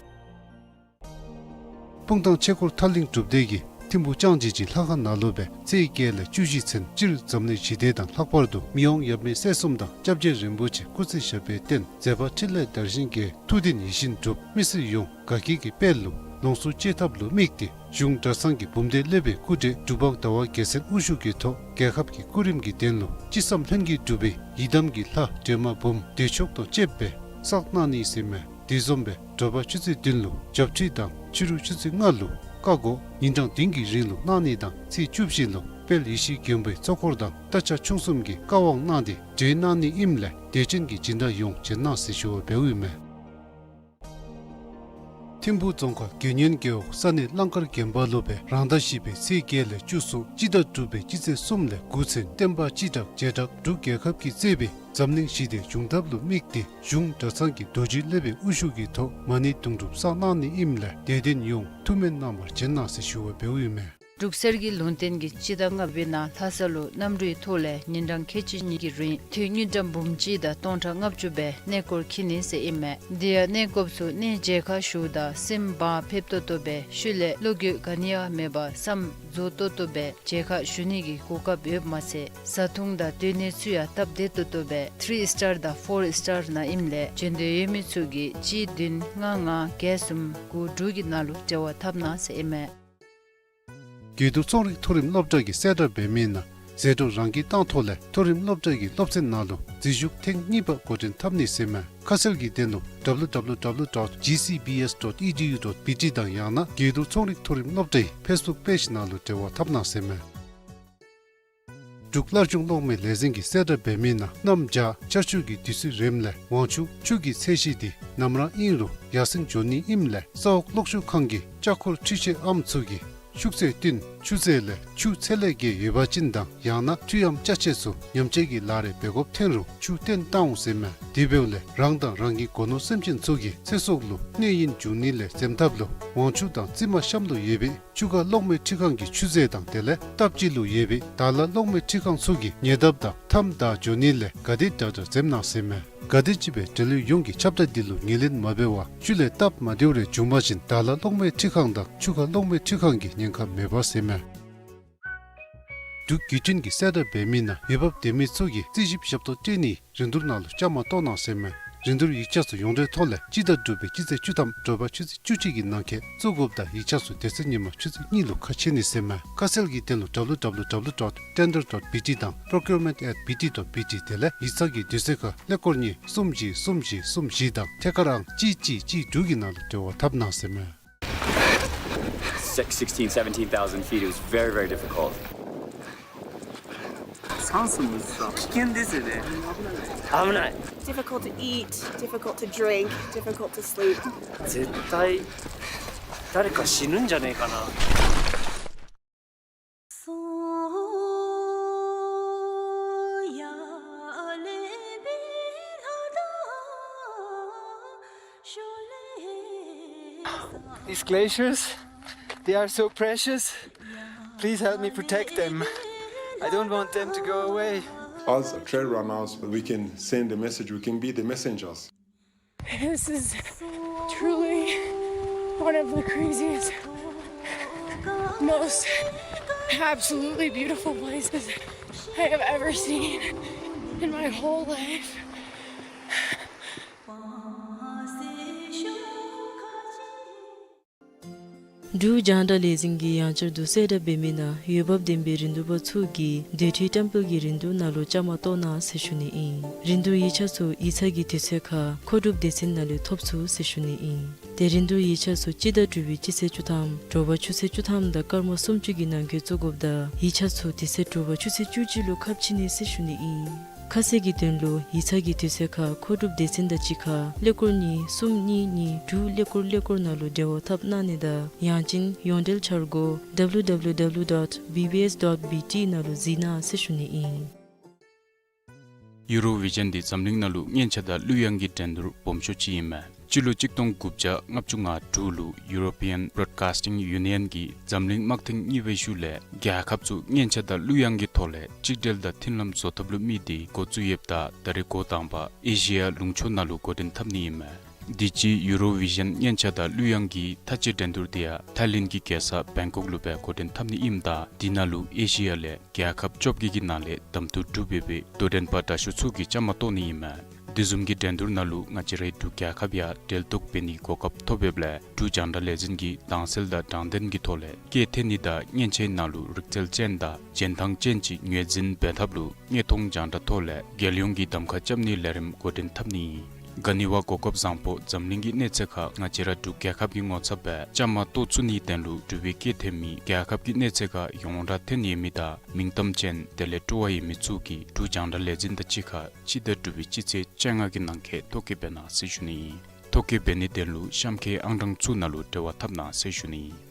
སྤུངས་ཐང་ཆོས་འཁོར་ཐར་གླིང་སྒྲུབ་སྡེ་གིས་ཐིམ་ཕུག་ལྕང་སྦྱིས་ཀྱི་ལྷ་ཁང་ནང་ལུ་སྦེ་ཚེས་བརྒྱད་ལས་བཅུ་བཞི་ཚུན་སྤྱིར་འཛམ་གླིང་ཞི་བདེ་དང་ལྷག་པར་དུ་མི་དབང་ཡབ་མེས་སྲས་གསུམ་དང་སྐྱབས་རྗེ་རིན་པོ་ཆེ་སྐུ་ཚེ་ཞབས་པད་བརྟན་མཛད་པ་འཕྲིན་ལས་དར་ཞིང་རྒྱས་ཐུགས་འདུན་ཡིད་བཞིན་འགྲུབ་མི་སེར་ཡོངས་དགའ་སྐྱིད་ཀྱི་དཔལ་ལུ་ལོངས་སུ་སྤྱོད་ཐབས་ལུ་དམིགས་ཏེ་གཞུང་གྲྭ་ཚང་གི་འབུམ་སྡེ་སློབ་དཔོན་སྐུ་བགྲེས་འབྲུག་པ་ཟླ་བ་རྒྱལ་མཚན་དབུ་བཞུགས་ཀྱི་ཐོག་རྒྱལ་ཁབ་ཀྱི་སྐུ་རིམ་གྱི་དོན་ལུ་ཅི་བསམ་ལྷུན་གྱིས་འགྲུབ་པའི་ཡི་དམ་གྱི་ལྷ་སྒྲོལ་མ་འབུམ་བདེ་མཆོག་དང་བཅསཔ་སྦེ་བསགས་གནང་ནི་ཟེར་མས། དེ་བཟུམ་སྦེ་དྲོ་པ་ཆུ་ཚོད་བདུན་ལུ་བྱབས་ཁྲུས་དང་ཕྱི་རུ་ཆུ་ཚོད་ལྔ་ལུ་བཀའ་བསྒོ་ཉིན་གྲངས་བདུན་གྱི་རིང་ལུ་གནང་ནི་དང་ཚེས་བཅུ་བཞི་ལུ་དཔལ་ཡེ་ཤེས་མགོན་པོའི་གཙོ་འཁོར་དང་རྟ་ཕྱག་མཆོང་གསུམ་གྱི་བཀའ་དབང་གནང་སྟེ་གྲོལ་གནང་ནི་ཨིནམ་ལས་དད་ཅན་གྱི་སྦྱིན་བདག་ཡོངས་བྱོན་གནང་ཟེར་ཞུ་བ་འབདཝ་ཨིན་མས། ཐིམ་ཕུག་རྫོང་ཁག་དགེ་བསྙེན་རྒེད་འོག་ས་གནས་གླང་དཀར་དགོན་པ་ལུ་སྦེ་རང་ཟླ་བཞི་པའི་ཚེས་བརྒྱད་ལས་བཅུ་ཚུན་སྤྱི་ཟླ་དྲུག་པའི་སྤྱི་ཚེས་གསུམ་ལས་དགུ་ཚུན་བསྟན་པ་སྤྱི་བསྒྲགས་བྱེ་བྲག་འབྲུག་རྒྱལ་ཁབ་ཀྱིས་གཙོས་པའི་འཛམ་གླིང་ཞི་བདེ་བྱུང་ཐབས་ལུ་དམིགས་ཏེ་གཞུང་གྲྭ་ཚང་གི་རྡོ་རྗེ་སློབ་དཔོན་དབུ་བཞུགས་ཀྱི་ཐོག་མ་ཎི་དུང་སྒྲུབ་བསགས་གནང་ནི་ཨིནམ་ལས་དད་ལྡན་ཡོངས་ཐུགས་སྨོན་གནང་བར་བྱོན་གནང་ཟེར་ཞུ་བ་འབདཝ་ཨིན་མས། འབྲུག་གསེར་གྱི་ལུང་བསྟན་གྱིས་སྤྱི་ཟླ་ལྔ་པའི་ནང་ལྷ་ས་ལུ་གནམ་གྲུའི་ཐོག་ལས་ཉིན་གྲངས་ཁལ་གཅིག་གཉིས་ཀྱི་རིང་འཐུས་དངུལ་ཀྲམ་འབུམ་གཅིག་དང་སྟོང་ཕྲག་ལྔ་བཅུ་སྦེ་གནས་སྐོར་འཁྱིད་ནི་ཟེར་ཨིན་མས། དེ་ཡང་གནས་སྐོརཔ་ཚུ་གནས་མཇལ་ཁ་ཞུཝ་ད་སེམས་བག་ཕེབས་ཏོག་ཏོ་སྦེ་ཤུལ་ལས་བློ་འགྱོད་ག་ནི་ཡང་མེད་པར་བསམ་རྫོགས་ཏོག་ཏོ་སྦེ་མཇལ་ཁ་ཞུ་ནི་གི་གོ་སྐབས་ཡོདཔ་མ་ཚད་བཟའ་འཐུང་དང་སྡོད་གནས་ཚུ་ཡང་སྟབས་བདེ་ཏོག་ཏོ་སྦེ་ཐི་རི་སི་ཊར་དང་ཕོར་སི་ཊར་ནང་ཨིནམ་ལས་བྱོན་འདོད་ཡོད་མི་ཚུ་གིས་གཅིག་བདུན་ལྔ་ལྔ་བརྒྱད་གསུམ་དགུ་དྲུག་གི་ནང་ལུ་འབྲེལ་བ་འཐབ་གནང་ཟེར་ཨིན་མས། དགེ་འདུན་ཚོང་རིག་མཐོ་རིམ་སློབ་གྲྭ་གིས་གསལ་བསྒྲགས་འབད་མི་ནང་ ཟད་འགྲོ་རང་འགུལ་བཏང་ཐོག་ལས་མཐོ་རིམ་སློབ་གྲྭ་གི་སློབ་ཚན་ནང་ལུ་འཛུལ་ཞུགས་ཐེངས་གཉིས་པ་འགོ་འདྲེན་འཐབ་ནི་ཟེར་མས། ཁ་གསལ་གྱི་དོན་ལུ་W W W dot G C B S dot E D U dot B T དང་ཡང་ན་དགེ་འདུན་ཚོང་རིག་མཐོ་རིམ་སློབ་གྲྭའི་Facebook page ནང་ལུ་འབྲེལ་བ་འཐབ་གནང་ཟེར་མས། འབྲུག་སླར་འབྱུང་གློག་མེ་ལས་འཛིན་གྱིས་གསལ་བསྒྲགས་འབད་མི་ནང་གནམ་བྱཱར་ཆར་ཆུ་གི་དུས་ཚོད་རནམ་ལས་དབང་ཆུ་ཆུ་གི་ཚད་གཞི་འདི་ནམ་ར་ཨིན་རུང་ཡར་སེང་འགྱོ་ནི་ཨིནམ་ལས་ས་འོག་གློག་ཤུགས་ཁང་གི་ལྕགས་འཁོར་འཕྲུལ་ཆས་ཨམ་ཚུ་གིས་ཤུགས་ཚད་བཏོན་ཆུ་ཚད་ལས་ཆུ་ཚད་ལས་བརྒལ་ཡོད་པ་ཅིན་དང་ཡང་ན་མཐུད་ཨམ་ཅ་ཆས་ཚུ་ཉམས་བཅོས་ཀྱི་ལཱ་རེ་འབད་དགོཔ་ཐོན་རུང་ཆུ་བཏོན་བཏང་འོང་ཟེར་མས། དེ་འབདཝ་ལས་རང་དང་རང་གི་སྒོ་ནོར་སེམས་ཅན་ཚུ་གི་ཚེ་སྲོག་ལུ་གནོད་ཡུན་འབྱུང་ནི་ལས་འཛེམ་ཐབས་ལུ་དབང་ཆུ་དང་རྩིབ་མ་གཤམ་ལུ་ཡོད་པའི་ཆུ་ཁ་གློག་མེ་འཕྲུལ་ཁང་གི་ཆུ་ཚད་དང་དེ་ལས་སྟབས་གཅིག་ལུ་ཡོད་པའི་དར་ལ་གློག་མེ་འཕྲུལ་ཁང་ཚུ་གི་ཉེ་འདབས་དང་མཐའམ་བདའ་འགྱོ་ནི་ལས་ག་དེ་དྲག་དྲག་འཛེམ་གནང་ཟེར་མས། ག་དེམ་ཅིག་སྦེ་འབྲེལ་ཡོད་ཡོངས་ཀྱིས་ཁྱབ་བརྡལ་འདི་ལུ་ངོས་ལེན་མ་འབད་བར་ཆུ་ལས་སྟབས་མ་བདེཝ་རེ་བྱུང་པ་ཅིན་དར་ལ་གློག་མེ་འཕྲུལ་ཁང་དང་ཆུ་ཁ་གློག་མེ་འཕྲུལ་ཁང་གི་ཉེན་ཁ་མེད་པ་ཟེར་མས། འབྲུག་བརྒྱུད་འཕྲིན་གྱིས་གསལ་བསྒྲགས་འབད་མི་ནང་འོས་འབབ་ལྡན་མི་ཚུ་གིས་རྩིས་ཞིབ་ཞབས་ཏོག་སྤྲོད་ནིའི་རིན་བསྡུར་ནང་ལུ་བཅའ་མར་གཏོགས་གནང་ཟེར་མས། རིན་བསྡུར་ཡིག་ཆ་ཚུ་ཡོངས་འབྲེལ་ཐོག་ལས་སྤྱི་ཟླ་དྲུག་པའི་སྤྱི་ཚེས་བཅུ་ཐམ་དྲོ་པ་ཆུ་ཚོད་བཅུ་གཅིག་གི་ནང་འཁོད་བཙུགས་དགོཔ་དང་ཡིག་ཆ་ཚུ་དེ་ཚེ་ཉིན་མ་ཆུ་ཚོད་གཉིས་ལུ་ཁ་ཕྱེ་ནི་ཟེར་མས། ཁ་གསལ་གྱི་དོན་ལུ་W W W dot tender dot B T དང་procurement at B T dot B T དེ་ལས་ཡིག་ཚང་གི་དུས་ཚོད་ཁར་ཀླད་ཀོར་གཉིས་གསུམ་བཞི་གསུམ་བཞི་གསུམ་བཞི་དང་ཐད་ཀར་ཨང་གཅིག་གཅིག་གཅིག་དྲུག་གི་ནང་ལུ་འབྲེལ་བ་འཐབ་གནང་ཟེར་མས། Six, sixteen, seventeen thousand feet. It was very, very difficult. Difficult to eat, difficult to drink, difficult to sleep. 絶対誰か死ぬんじゃねえかな。 These glaciers, they are so precious. Please help me protect them. I don't want them to go away. Us trail runners, we can send the message, we can be the messengers. This is truly one of the craziest, most absolutely beautiful places I have ever seen in my whole life. འབྲུག་རྒྱང་བསྒྲགས་ལས་འཛིན་གྱིས་ཡང་བསྐྱར་དུ་གསལ་བསྒྲགས་འབད་མི་ནང་འོས་འབབ་ལྡན་པའི་རིན་བསྡུར་པ་ཚུ་གིས་སྡོད་ཁྲལ་བཀྲམ་སྤེལ་གྱི་རིན་བསྡུར་ནང་ལུ་བཅའ་མར་གཏོགས་གནང་ཟེར་ཞུ་ནི་ཨིན། རིན་བསྡུར་ཡིག་ཆ་ཚུ་ཡིག་ཚང་གི་དུས་ཚོད་ཁར་མཁོ་སྒྲུབ་སྡེ་ཚན་ནང་ལས་ཐོབ་ཚུགས་ཟེར་ཞུ་ནི་ཨིན། ཏེ་རིན་བསྡུར་ཡིག་ཆ་ཚུ་སྤྱི་ཟླ་དྲུག་པའི་སྤྱི་ཚེས་བཅུ་ཐམ་དྲོ་པ་ཆུ་ཚོད་བཅུ་ཐམ་དང་སྐར་མ་སུམ་ཅུ་གི་ནང་འཁོད་བཙུགས་དགོཔ་དང་ཡིག་ཆ་ཚུ་དེ་ཚེ་དྲོ་པ་ཆུ་ཚོད་བཅུ་གཅིག་ལུ་ཁ་ཕྱེ་ནི་ཟེར་ཞུ་ནི་ཨིན། ཁ་གསལ་གྱི་དོན་ལུ་ཡིག་ཚང་གི་དུས་ཚོད་ཁར་མཁོ་སྒྲུབ་སྡེ་ཚན་དང་གཅིག་ཁར་ཀླད་ཀོར་གཉིས་གསུམ་གཉིས་གཉིས་དྲུག་ཀླད་ཀོར་ཀླད་ཀོར་ནང་ལུ་འབྲེལ་བ་འཐབ་གནང་ནི་དང་ཡང་ཅིན་ཡོངས་འབྲེལ་འཆར་སྒོ་W W W dot B B S dot B T ནང་ལུ་གཟིགས་གནང་ཟེར་ཞུ་ནི་ཨིན། ཡུ་རོ་བི་ཞཱན་འདི་འཛམ་གླིང་ནང་ལུ་སྙན་ཆ་དང་གླུ་དབྱངས་ཀྱི་འགྲན་བསྡུར་སྦོམ་ཤོས་ཅིག་ཨིན་མས། སྤྱི་ལོ་གཅིག་སྟོང་དགུ་བརྒྱ་ལྔ་བཅུ་ང་དྲུག་ལུ་European Broadcasting Union གིས་འཛམ་གླིང་དམག་ཐེངས་གཉིས་པའི་ཤུལ་ལས་རྒྱལ་ཁབ་ཚུ་སྙན་ཆ་དང་གླུ་དབྱངས་ཀྱི་ཐོག་ལས་གཅིག་སྒྲིལ་དང་མཐུན་ལམ་བཟོ་ཐབས་ལུ་དམིགས་ཏེ་འགོ་བཙུགས་ཡོདཔ་ད་ད་རེས་འགོ་དང་པ་ཨེ་ཤི་ཡ་ལུང་ཕྱོགས་ནང་ལུ་འགོ་འདྲེན་འཐབ་ནི་ཨིན་མས། དུས་ཅི་ཡུ་རོ་བི་ཞཱན་སྙན་ཆ་དང་གླུ་དབྱངས་ཀྱི་མཐའ་དཔྱད་འགྲན་བསྡུར་དེ་ཡང་ཐའི་ལེནཌ་གི་རྒྱལ་ས་བེང་ཀོག་ལུ་སྦེ་འགོ་འདྲེན་འཐབ་ནི་ཨིནམ་ད་དེ་ནང་ལུ་ཨེ་ཤི་ཡ་ལས་རྒྱལ་ཁབ་བཅོ་བརྒྱད་ཀྱི་ནང་ལས་གདམ་འཐུ་གྲུབ་ཡོད་པའི་དོ་འགྲན་པ་དྲག་ཤོས་ཚུ་གིས་བཅའ་མར་གཏོགས་ནི་ཨིན་མས། དེ་བཟུམ་གྱི་འགྲན་བསྡུར་ནང་ལུ་ང་བཅས་རའི་འབྲུག་རྒྱལ་ཁབ་ཡང་འབྲེལ་གཏོགས་འབད་ནིའི་གོ་སྐབས་ཐོབ་ཡོདཔ་ལས་འབྲུག་རྒྱང་བསྒྲགས་ལས་འཛིན་གྱིས་དྭངས་གསལ་དང་དྲང་བདེན་གྱི་ཐོག་ལས་སྐད་འཐེན་ནི་དང་སྙན་ཆའི་ནང་ལུ་རིག་རྩལ་ཅན་དང་རྗེན་ཐང་ཅན་ཅིག་ངོས་འཛིན་འབད་ཐབས་ལུ་དངོས་མཐོང་རྒྱང་བསྒྲགས་ཐོག་ལས་རྒྱལ་ཡོངས་ཀྱི་གདམ་ཁ་རྐྱབ་ནིའི་ལས་རིམ་འགོ་འདྲེན་འཐབ་ནི་ཨིན། ག་ནི་བ་གོ་སྐབས་བཟང་པོ་འཛམ་གླིང་གི་གནས་ཚད་ཁར་ང་བཅས་ར་འབྲུག་རྒྱལ་ཁབ་ཀྱི་ངོ་ཚབ་སྦེ་བཅའ་མར་གཏོགས་ཚུགས་ནིའི་དོན་ལུ་འབྲུག་པའི་སྐད་འཐེན་མི་རྒྱལ་ཁབ་ཀྱི་གནས་ཚད་ཁར་ཡོངས་གྲགས་ཐོན་ཡོད་མི་དང་མིང་གཏམ་ཅན་དེ་ལས་སྤྲོ་བ་ཡོད་མི་ཚུ་གིས་འབྲུག་རྒྱང་བསྒྲགས་ལས་འཛིན་དང་གཅིག་ཁར་སྤྱི་ཟླ་དྲུག་པའི་སྤྱི་ཚེས་བཅོ་ལྔ་གི་ནང་འཁོད་ཐོ་བཀོད་འབད་གནང་ཟེར་ཞུ་ནི་ཨིན། ཐོ་བཀོད་འབད་ནིའི་དོན་ལུ་གཤམ་ཁའི་ཨང་གྲངས་ཚུ་ནང་ལུ་འབྲེལ་བ་འཐབ་གནང་ཟེར་ཞུ་ནི་ཨིན།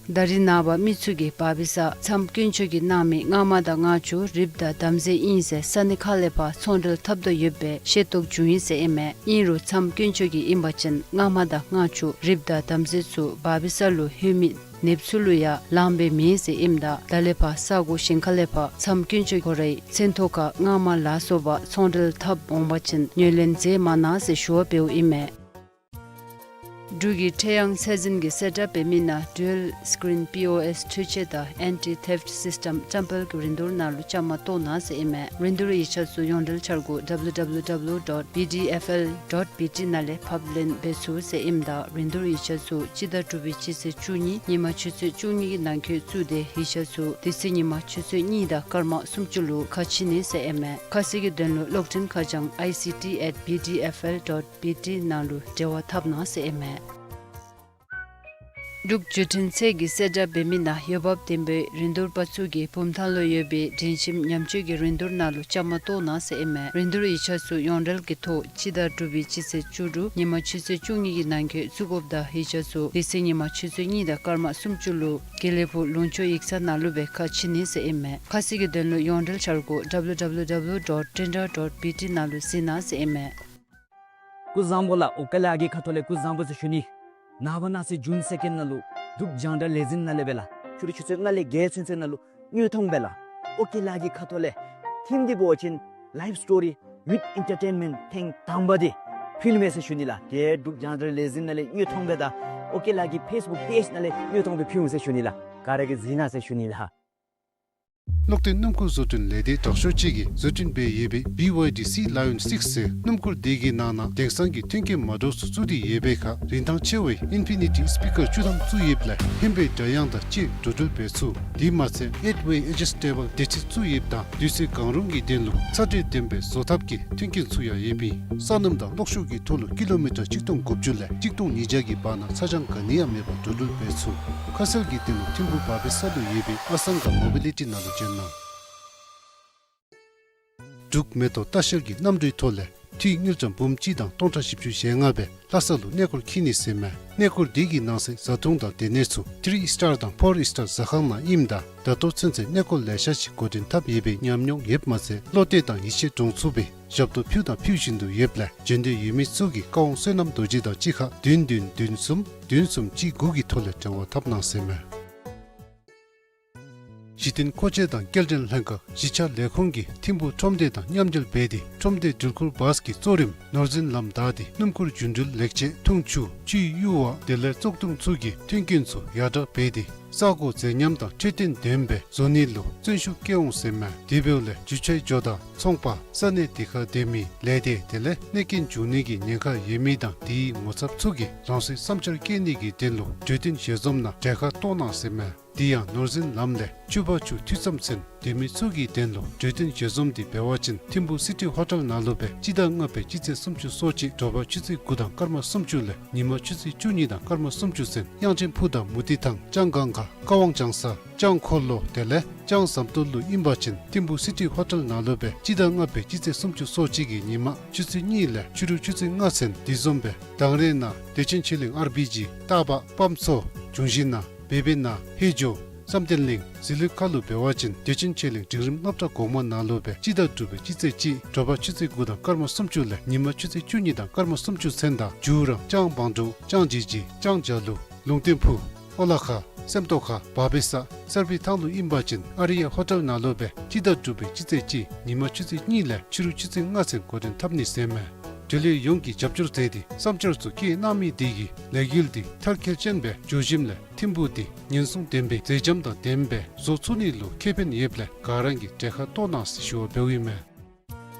ད་རིས་ནངས་པ་མི་ཚུ་གིས་བར་པི་སར་མཚམས་དཀོན་མཆོག་གིས་གནང་མི་སྔ་མ་དང་སྔ་ཕྱི་རིགཔ་དང་དམ་རྫས་ཨིན་ཟེར་ས་གནས་ཁག་ལས་ཕར་ཚོང་འབྲེལ་འཐབ་དོ་ཡོདཔ་སྦེ་ཤེས་རྟོགས་བྱུང་ཡི་ཟེར་ཨིན་མས། ཨིན་རུང་མཚམས་དཀོན་མཆོག་གིས་ཨིན་པ་ཅིན་སྔ་མ་དང་སྔ་ཕྱི་རིགཔ་དང་དམ་རྫས་ཚུ་བར་པི་སར་ལུ་ལྷོད་མི་ནདཔ་ཚུ་ལུ་ཡང་ལངམ་སྦེ་མེད་ཟེར་ཨིནམ་ད་ད་ལས་ཕར་ས་གོ་གཞན་ཁ་ལས་ཕར་མཚམས་དཀོན་མཆོག་ཁོ་རའི་མཚན་ཐོག་ཁར་སྔ་མ་ལ་སོགས་པ་ཚོང་འབྲེལ་འཐབ་འོང་པ་ཅིན་ངོས་ལེན་མཛད་མ་གནང་ཟེར་ཞུ་བ་འབདཝ་ཨིན་མས། འབྲུག་གི་ཁྲེ་ཡང་ཚད་འཛིན་གྱིས་གསལ་བསྒྲགས་འབད་མི་ནང་Dual Screen P O S འཕྲུལ་ཆས་དང་Anti Theft System བཀྲམ་སྤེལ་གྱི་རིན་བསྡུར་ནང་ལུ་བཅའ་མར་གཏོགས་གནང་ཟེར་ཨིན་མས། རིན་བསྡུར་ཡིག་ཆ་ཚུ་ཡོངས་འབྲེལ་འཆར་སྒོ W W W dot B D F L dot B T ནང་ལས་ཕབ་ལེན་འབད་ཚུགས་ཟེར་ཨིནམ་ད་རིན་བསྡུར་ཡིག་ཆ་ཚུ་སྤྱི་ཟླ་དྲུག་པའི་སྤྱི་ཚེས་བཅུ་གཉིས་ཉིན་མ་ཆུ་ཚོད་བཅུ་གཉིས་ཀྱི་ནང་འཁོད་བཙུགས་ཏེ་ཡིག་ཆ་ཚུ་དེ་ཚེ་ཉིན་མ་ཆུ་ཚོད་གཉིས་དང་སྐར་མ་སུམ་ཅུ་ལུ་ཁ་ཕྱེ་ནི་ཟེར་ཨིན་མས། ཁ་གསལ་གྱི་དོན་ལུ་གློག་འཕྲིན་ཁ་བྱང་I C T at B D F L dot B T ནང་ལུ་འབྲེལ་བ་འཐབ་གནང་ཟེར་ཨིན་མས། འབྲུག་བརྒྱུད་འཕྲིན་ཚད་ཀྱིས་གསལ་བསྒྲགས་འབད་མི་ནང་འོས་འབབ་ལྡན་པའི་རིན་བསྡུར་པ་ཚུ་གིས་བུམ་ཐང་ལུ་ཡོད་པའི་སྒྲིང་ཁྱིམ་ཉམས་བཅོས་ཀྱི་རིན་བསྡུར་ནང་ལུ་བཅའ་མར་གཏོགས་གནང་ཟེར་ཨིན་མས། རིན་བསྡུར་ཡིག་ཆ་ཚུ་ཡོངས་འབྲེལ་གྱི་ཐོག་སྤྱི་ཟླ་དྲུག་པའི་སྤྱི་ཚེས་བཅུ་དྲུག་ཉིན་མ་ཆུ་ཚོད་བཅུ་གཉིས་ཀྱི་ནང་འཁོད་བཙུགས་དགོཔ་དང་ཡིག་ཆ་ཚུ་དེ་ཚེ་ཉིན་མ་ཆུ་ཚོད་གཉིས་དང་སྐར་མ་སུམ་ཅུ་ལུ་དགེ་ལེགས་ཕུག་ལུང་ཕྱོགས་ཡིག་ཚང་ནང་ལུ་སྦེ་ཁ་ཕྱེ་ནི་ཟེར་ཨིན་མས། ཁ་གསལ་གྱི་དོན་ལུ་ཡོངས་འབྲེལ་འཆར་སྒོ W W W dot Trendra dot B T ནང་ལུ་གཟིགས་གནང་ཟེར་ཨིན་མས། སྐུ་གཟུགས་བཟང་པོ་ལགས། ཨོ་ཀེ་ལགས་ཀྱིས་ཁ་ཐུག་ལས་སྐུ་གཟུགས་བཟང་པོ་ཟེར་ཞུ་ནི། ནངས་པ་གནངས་ཚེ་June second ནང་ལུ་འབྲུག་རྒྱང་བསྒྲགས་ལས་འཛིན་ནང་ལས་སྦེ་ལགས་ཕྱི་རུ་ཆུ་ཚོད་ལྔ་ལས་བརྒྱད་ཚུན་ཚོད་ནང་ལུ་དངོས་མཐོང་སྦེ་ལགས་ཨོ་ཀེ་ལགས་ཀྱིས་ཁ་ཐུག་ལས་ཐིམ་སྟེ་འབད་བ་ཅིན་live story with entertainment ཐེངས་དང་པ་འདི་ཕུལ་མས་ཟེར་ཞུ་ནི་ལགས། དེ་འབྲུག་རྒྱང་བསྒྲགས་ལས་འཛིན་ནང་ལས་དངོས་མཐོང་སྦེ་དང་ཨོ་ཀེ་ལགས་ཀྱི་Facebook page ནང་ལས་དངོས་མཐོང་སྦེ་ཕུལ་འོང་ཟེར་ཞུ་ནི་ལགས། ག་ར་གིས་གཟིགས་གནང་ཟེར་ཞུ་ནི་ལགས། གློག་འཕྲིན་སྣུམ་འཁོར་བཟོ་སྐྲུན་ལས་སྡེ་དྲག་ཤོས་ཅིག་གིས་བཟོ་སྐྲུན་འབད་ཡོད་པའི་B Y D Sea Lion six ཟེར་སྣུམ་འཁོར་འདི་གི་ནང་ན་དེང་སང་གི་མཐུན་རྐྱེན་མ་འདྲཝ་ཚུ་བཙུགས་ཏེ་ཡོད་པའི་ཁར་རིན་ཐང་ཆེ་བའི་ཨིན་ཕི་ནི་ཊི་སི་པི་ཀར་བཅུ་ཐམ་བཙུགས་ཡོདཔ་ལས་ཧན་པའི་སྒྲ་དབྱངས་དང་བཅས་འགྲོ་འགྲུལ་འབད་ཚུགས། དེ་མ་ཚད་eight way adjustable འདྲེན་འཕྲི་བཙུགས་ཡོདཔ་དང་དུས་ཚོད་གང་རུང་གི་དོན་ལུ་ཚ་དྲོད་ལྡན་པའི་བཟོ་ཐབས་ཀྱི་མཐུན་རྐྱེན་ཚུ་ཡང་ཡོདཔ་ཨིན། སོ་ནམ་དང་གློག་ཤུགས་ཀྱི་ཐོག་ལུ་ཀི་ལོ་མི་ཊར་གཅིག་སྟོང་དགུ་བཅུ་ལས་གཅིག་སྟོང་ཉིས་བརྒྱ་གི་བར་ན་ཚ་གྱང་ག་ནི་ཡང་མེད་པར་འགྲོ་འགྲུལ་འབད་ཚུགས། ཁ་གསལ་གྱི་དོན་ལུ་ཐིམ་ཕུག་བ་བེ་ས་ལུ་ཡོད་པའི་ཨ་སང་ག་མོ་བི་ལི་ཊི་ནང་ལུ་བྱོན་གནང་། འབྲུག་མེ་ཏོག་ལྟ་བཤལ་གྱི་གནམ་གྲུའི་ཐོག་ལས་འཐུས་དངུལ་ཀྲམ་འབུམ་གཅིག་དང་སྟོང་ཕྲག་བཞི་བཅུ་ཞེ་ལྔ་སྦེ་ལྷ་ས་ལུ་གནས་སྐོར་འཁྱིད་ནི་ཟེར་མས། གནས་སྐོར་འདི་གི་ནང་གསེས་བཟའ་འཐུང་དང་སྡོད་གནས་ཚུ་ཐི་རི་ཨིས་ཊར་དང་ཕོར་ཨིས་ཊར་ཟ་ཁང་ནང་ཨིནམ་ད་ད་ལྟོ་ཚུན་ཚོད་གནས་སྐོར་ལེ་ཤ་ཅིག་འགོ་འདྲེན་འཐབ་ཡོད་པའི་ཉམས་མྱོང་ཡོདཔ་མ་ཚད་བློ་གཏད་དང་ཡིད་ཆེས་འདྲོངས་ཚུགས་པའི་ཞབས་ཏོག་ཕུལ་དང་ཕུལ་བཞིན་དུ་ཡོདཔ་ལས་བྱོན་འདོད་ཡོད་མི་ཚུ་གིས་ཀ་ཝང་བསོད་ནམས་རྡོ་རྗེ་དང་གཅིག་ཁར་བདུན་བདུན་བདུན་གསུམ་བདུན་གསུམ་གཅིག་དགུ་གི་ཐོག་ལས་འབྲེལ་བ་འཐབ་གནང་ཟེར་མས། གཞི་རྟེན་མཁོ་ཆས་དང་སྐྱེལ་འདྲེན་ལྷན་ཁག་གཞིས་ཆགས་ལས་ཁུངས་ཀྱིས་ཐིམ་ཕུག་ཁྲོམ་སྡེ་དང་མཉམ་འབྲེལ་འབད་དེ་ཁྲོམ་སྡེ་འགྲུལ་འཁོར་བཱས་ཀྱི་གཙོ་རིམ་ནོར་འཛིན་ལམ་བདའ་སྟེ་སྣུམ་འཁོར་རྒྱུ་འགྲུལ་ལེགས་ཆས་འཐུང་ཆུ་སྤྱི་གཡུར་བ་དེ་ལས་བཙོག་འཐུང་ཚུ་གི་མཐུན་རྐྱེན་ཚུ་ཡར་དྲག་འབད་དེ་ས་གོ་མཛེས་ཉམས་དང་འཕྲོད་བསྟེན་ལྡན་པའི་བཟོ་ནི་ལུ་བརྩོན་ཤུགས་བསྐྱེད་འོང་ཟེར་མས། དེ་འབདཝ་ལས་རྒྱུ་ཆའི་ཇོ་བདག་ཚོང་པ་ས་གནས་དེ་ཁར་སྡོད་མི་ལས་སྡེ་དེ་ལས་གནོད་སྐྱོན་འབྱུང་ནི་གི་ཉེན་ཁ་ཡོད་མི་དང་དེའི་ངོ་ཚབ་ཚུ་གིས་རང་སོའི་བསམ་འཆར་བསྐྱལ་ནི་གི་དོན་ལུ་གྲོས་བསྟུན་ཞལ་འཛོམས་ནང་གྲལ་ཁར་གཏོགས་གནང་ཟེར་མས། དེ་ཡང་ནོར་འཛིན་ལམ་ལས་ཆུ་བར་ཆུ་མཐུད་མཚམས་ཚུན་སྡོད་མི་ཚུ་གི་དོན་ལུ་གྲོས་བསྟུན་ཞལ་འཛོམས་འདི་འབད་བ་ཅིན་ཐིམ་ཕུག་སི་ཊི་ཧོ་ཊེལ་ནང་ལུ་སྦེ་སྤྱི་ཟླ་ལྔ་པའི་སྤྱི་ཚེས་སུམ་ཅུ་སོ་གཅིག་དྲོ་པ་ཆུ་ཚོད་དགུ་དང་སྐར་མ་སུམ་ཅུ་ལས་ཉིན་མ་ཆུ་ཚོད་བཅུ་གཉིས་དང་སྐར་མ་སུམ་ཅུ་ཚུན་དབྱངས་ཅན་ཕུག་དང་མུ་ཏིག་ཐང་ལྕང་སྒང་ག་ཀ་ཝང་ལྕང་ས་ལྕང་འཁོར་ལོ་དེ་ལས་ལྕང་ཟམ་ཏོག་ལུ་ཨིན་པ་ཅིན་ཐིམ་ཕུག་སི་ཊི་ཧོ་ཊེལ་ནང་ལུ་སྦེ་སྤྱི་ཟླ་ལྔ་པའི་སྤྱི་ཚེས་སུམ་ཅུ་སོ་གཅིག་གི་ཉིན་མ་ཆུ་ཚོད་གཉིས་ལས་ཕྱི་རུ་ཆུ་ཚོད་ལྔ་ཚུན་དེ་བཟུམ་སྦེ་དང་རེ་ནང་བདེ་ཆེན་ཆོས་གླིང་ཨར་བི་ཇི་སྟག་ལྤགས་སྤམ་མཚོ་འབྱུང་བཞི་ནང་བེ་བེ་ནང་ཧེ་ཇོ་བསམ་གཏན་གླིང་ཟི་ལུ་ཁ་ལུ་འབད་བ་ཅིན་བདེ་ཆེན་ཆོས་གླིང་འབྲིང་རིམ་སློབ་གྲྭ་གོང་མ་ནང་ལུ་སྦེ་སྤྱི་ཟླ་དྲུག་པའི་སྤྱི་ཚེས་གཅིག་དྲོ་པ་ཆུ་ཚོད་དགུ་དང་སྐར་མ་སུམ་ཅུ་ལས་ཉིན་མ་ཆུ་ཚོད་བཅུ་གཉིས་དང་སྐར་མ་སུམ་ཅུ་ཚུན་དང་ཇུ་ར་ལྕང་བང་འབྲུག་ལྕང་ཇི་ཇི་ལྕང་ཇ་ལུ་ལུང་བསྟན་ཕུག་ཨོ་ལ་ཁ་སེམས་རྟོགས་ཁ་བ་བེ་ས་སར་བི་ཐང་ལུ་ཨིན་པ་ཅིན་ཨ་རི་ཡ་ཧོ་ཊེལ་ནང་ལུ་སྦེ་སྤྱི་ཟླ་དྲུག་པའི་སྤྱི་ཚེས་གཅིག་ཉིན་མ་ཆུ་ཚོད་གཉིས་ལས་ཕྱི་རུ་ཆུ་ཚོད་ལྔ་ཚུན་འགོ་འདྲེན་འཐབ་ནི་ཟེར་མས། འབྲེལ་ཡོད་ཡོངས་ཀྱིས་རྒྱབ་སྐྱོར་མཛད་དེ་བསམ་འཆར་ཚུ་བསྐྱལ་གནང་མི་དེ་གིས་ལས་འགུལ་འདི་མཐར་འཁྱོལ་ཅན་སྦེ་འགྱོ་ཞིནམ་ལས་ཐིམ་ཕུག་འདི་ཉེན་སྲུང་ལྡན་པའི་མཛེས་ལྕམ་དང་ལྡན་པའི་བཟོ་ཚུགས་ནི་ལུ་ཁེ་ཕན་ཡོདཔ་ལས་ག་ར་གིས་གྲལ་ཁར་གཏོགས་གནང་ཟེར་ཞུ་བ་འབདཝ་ཨིན་མས།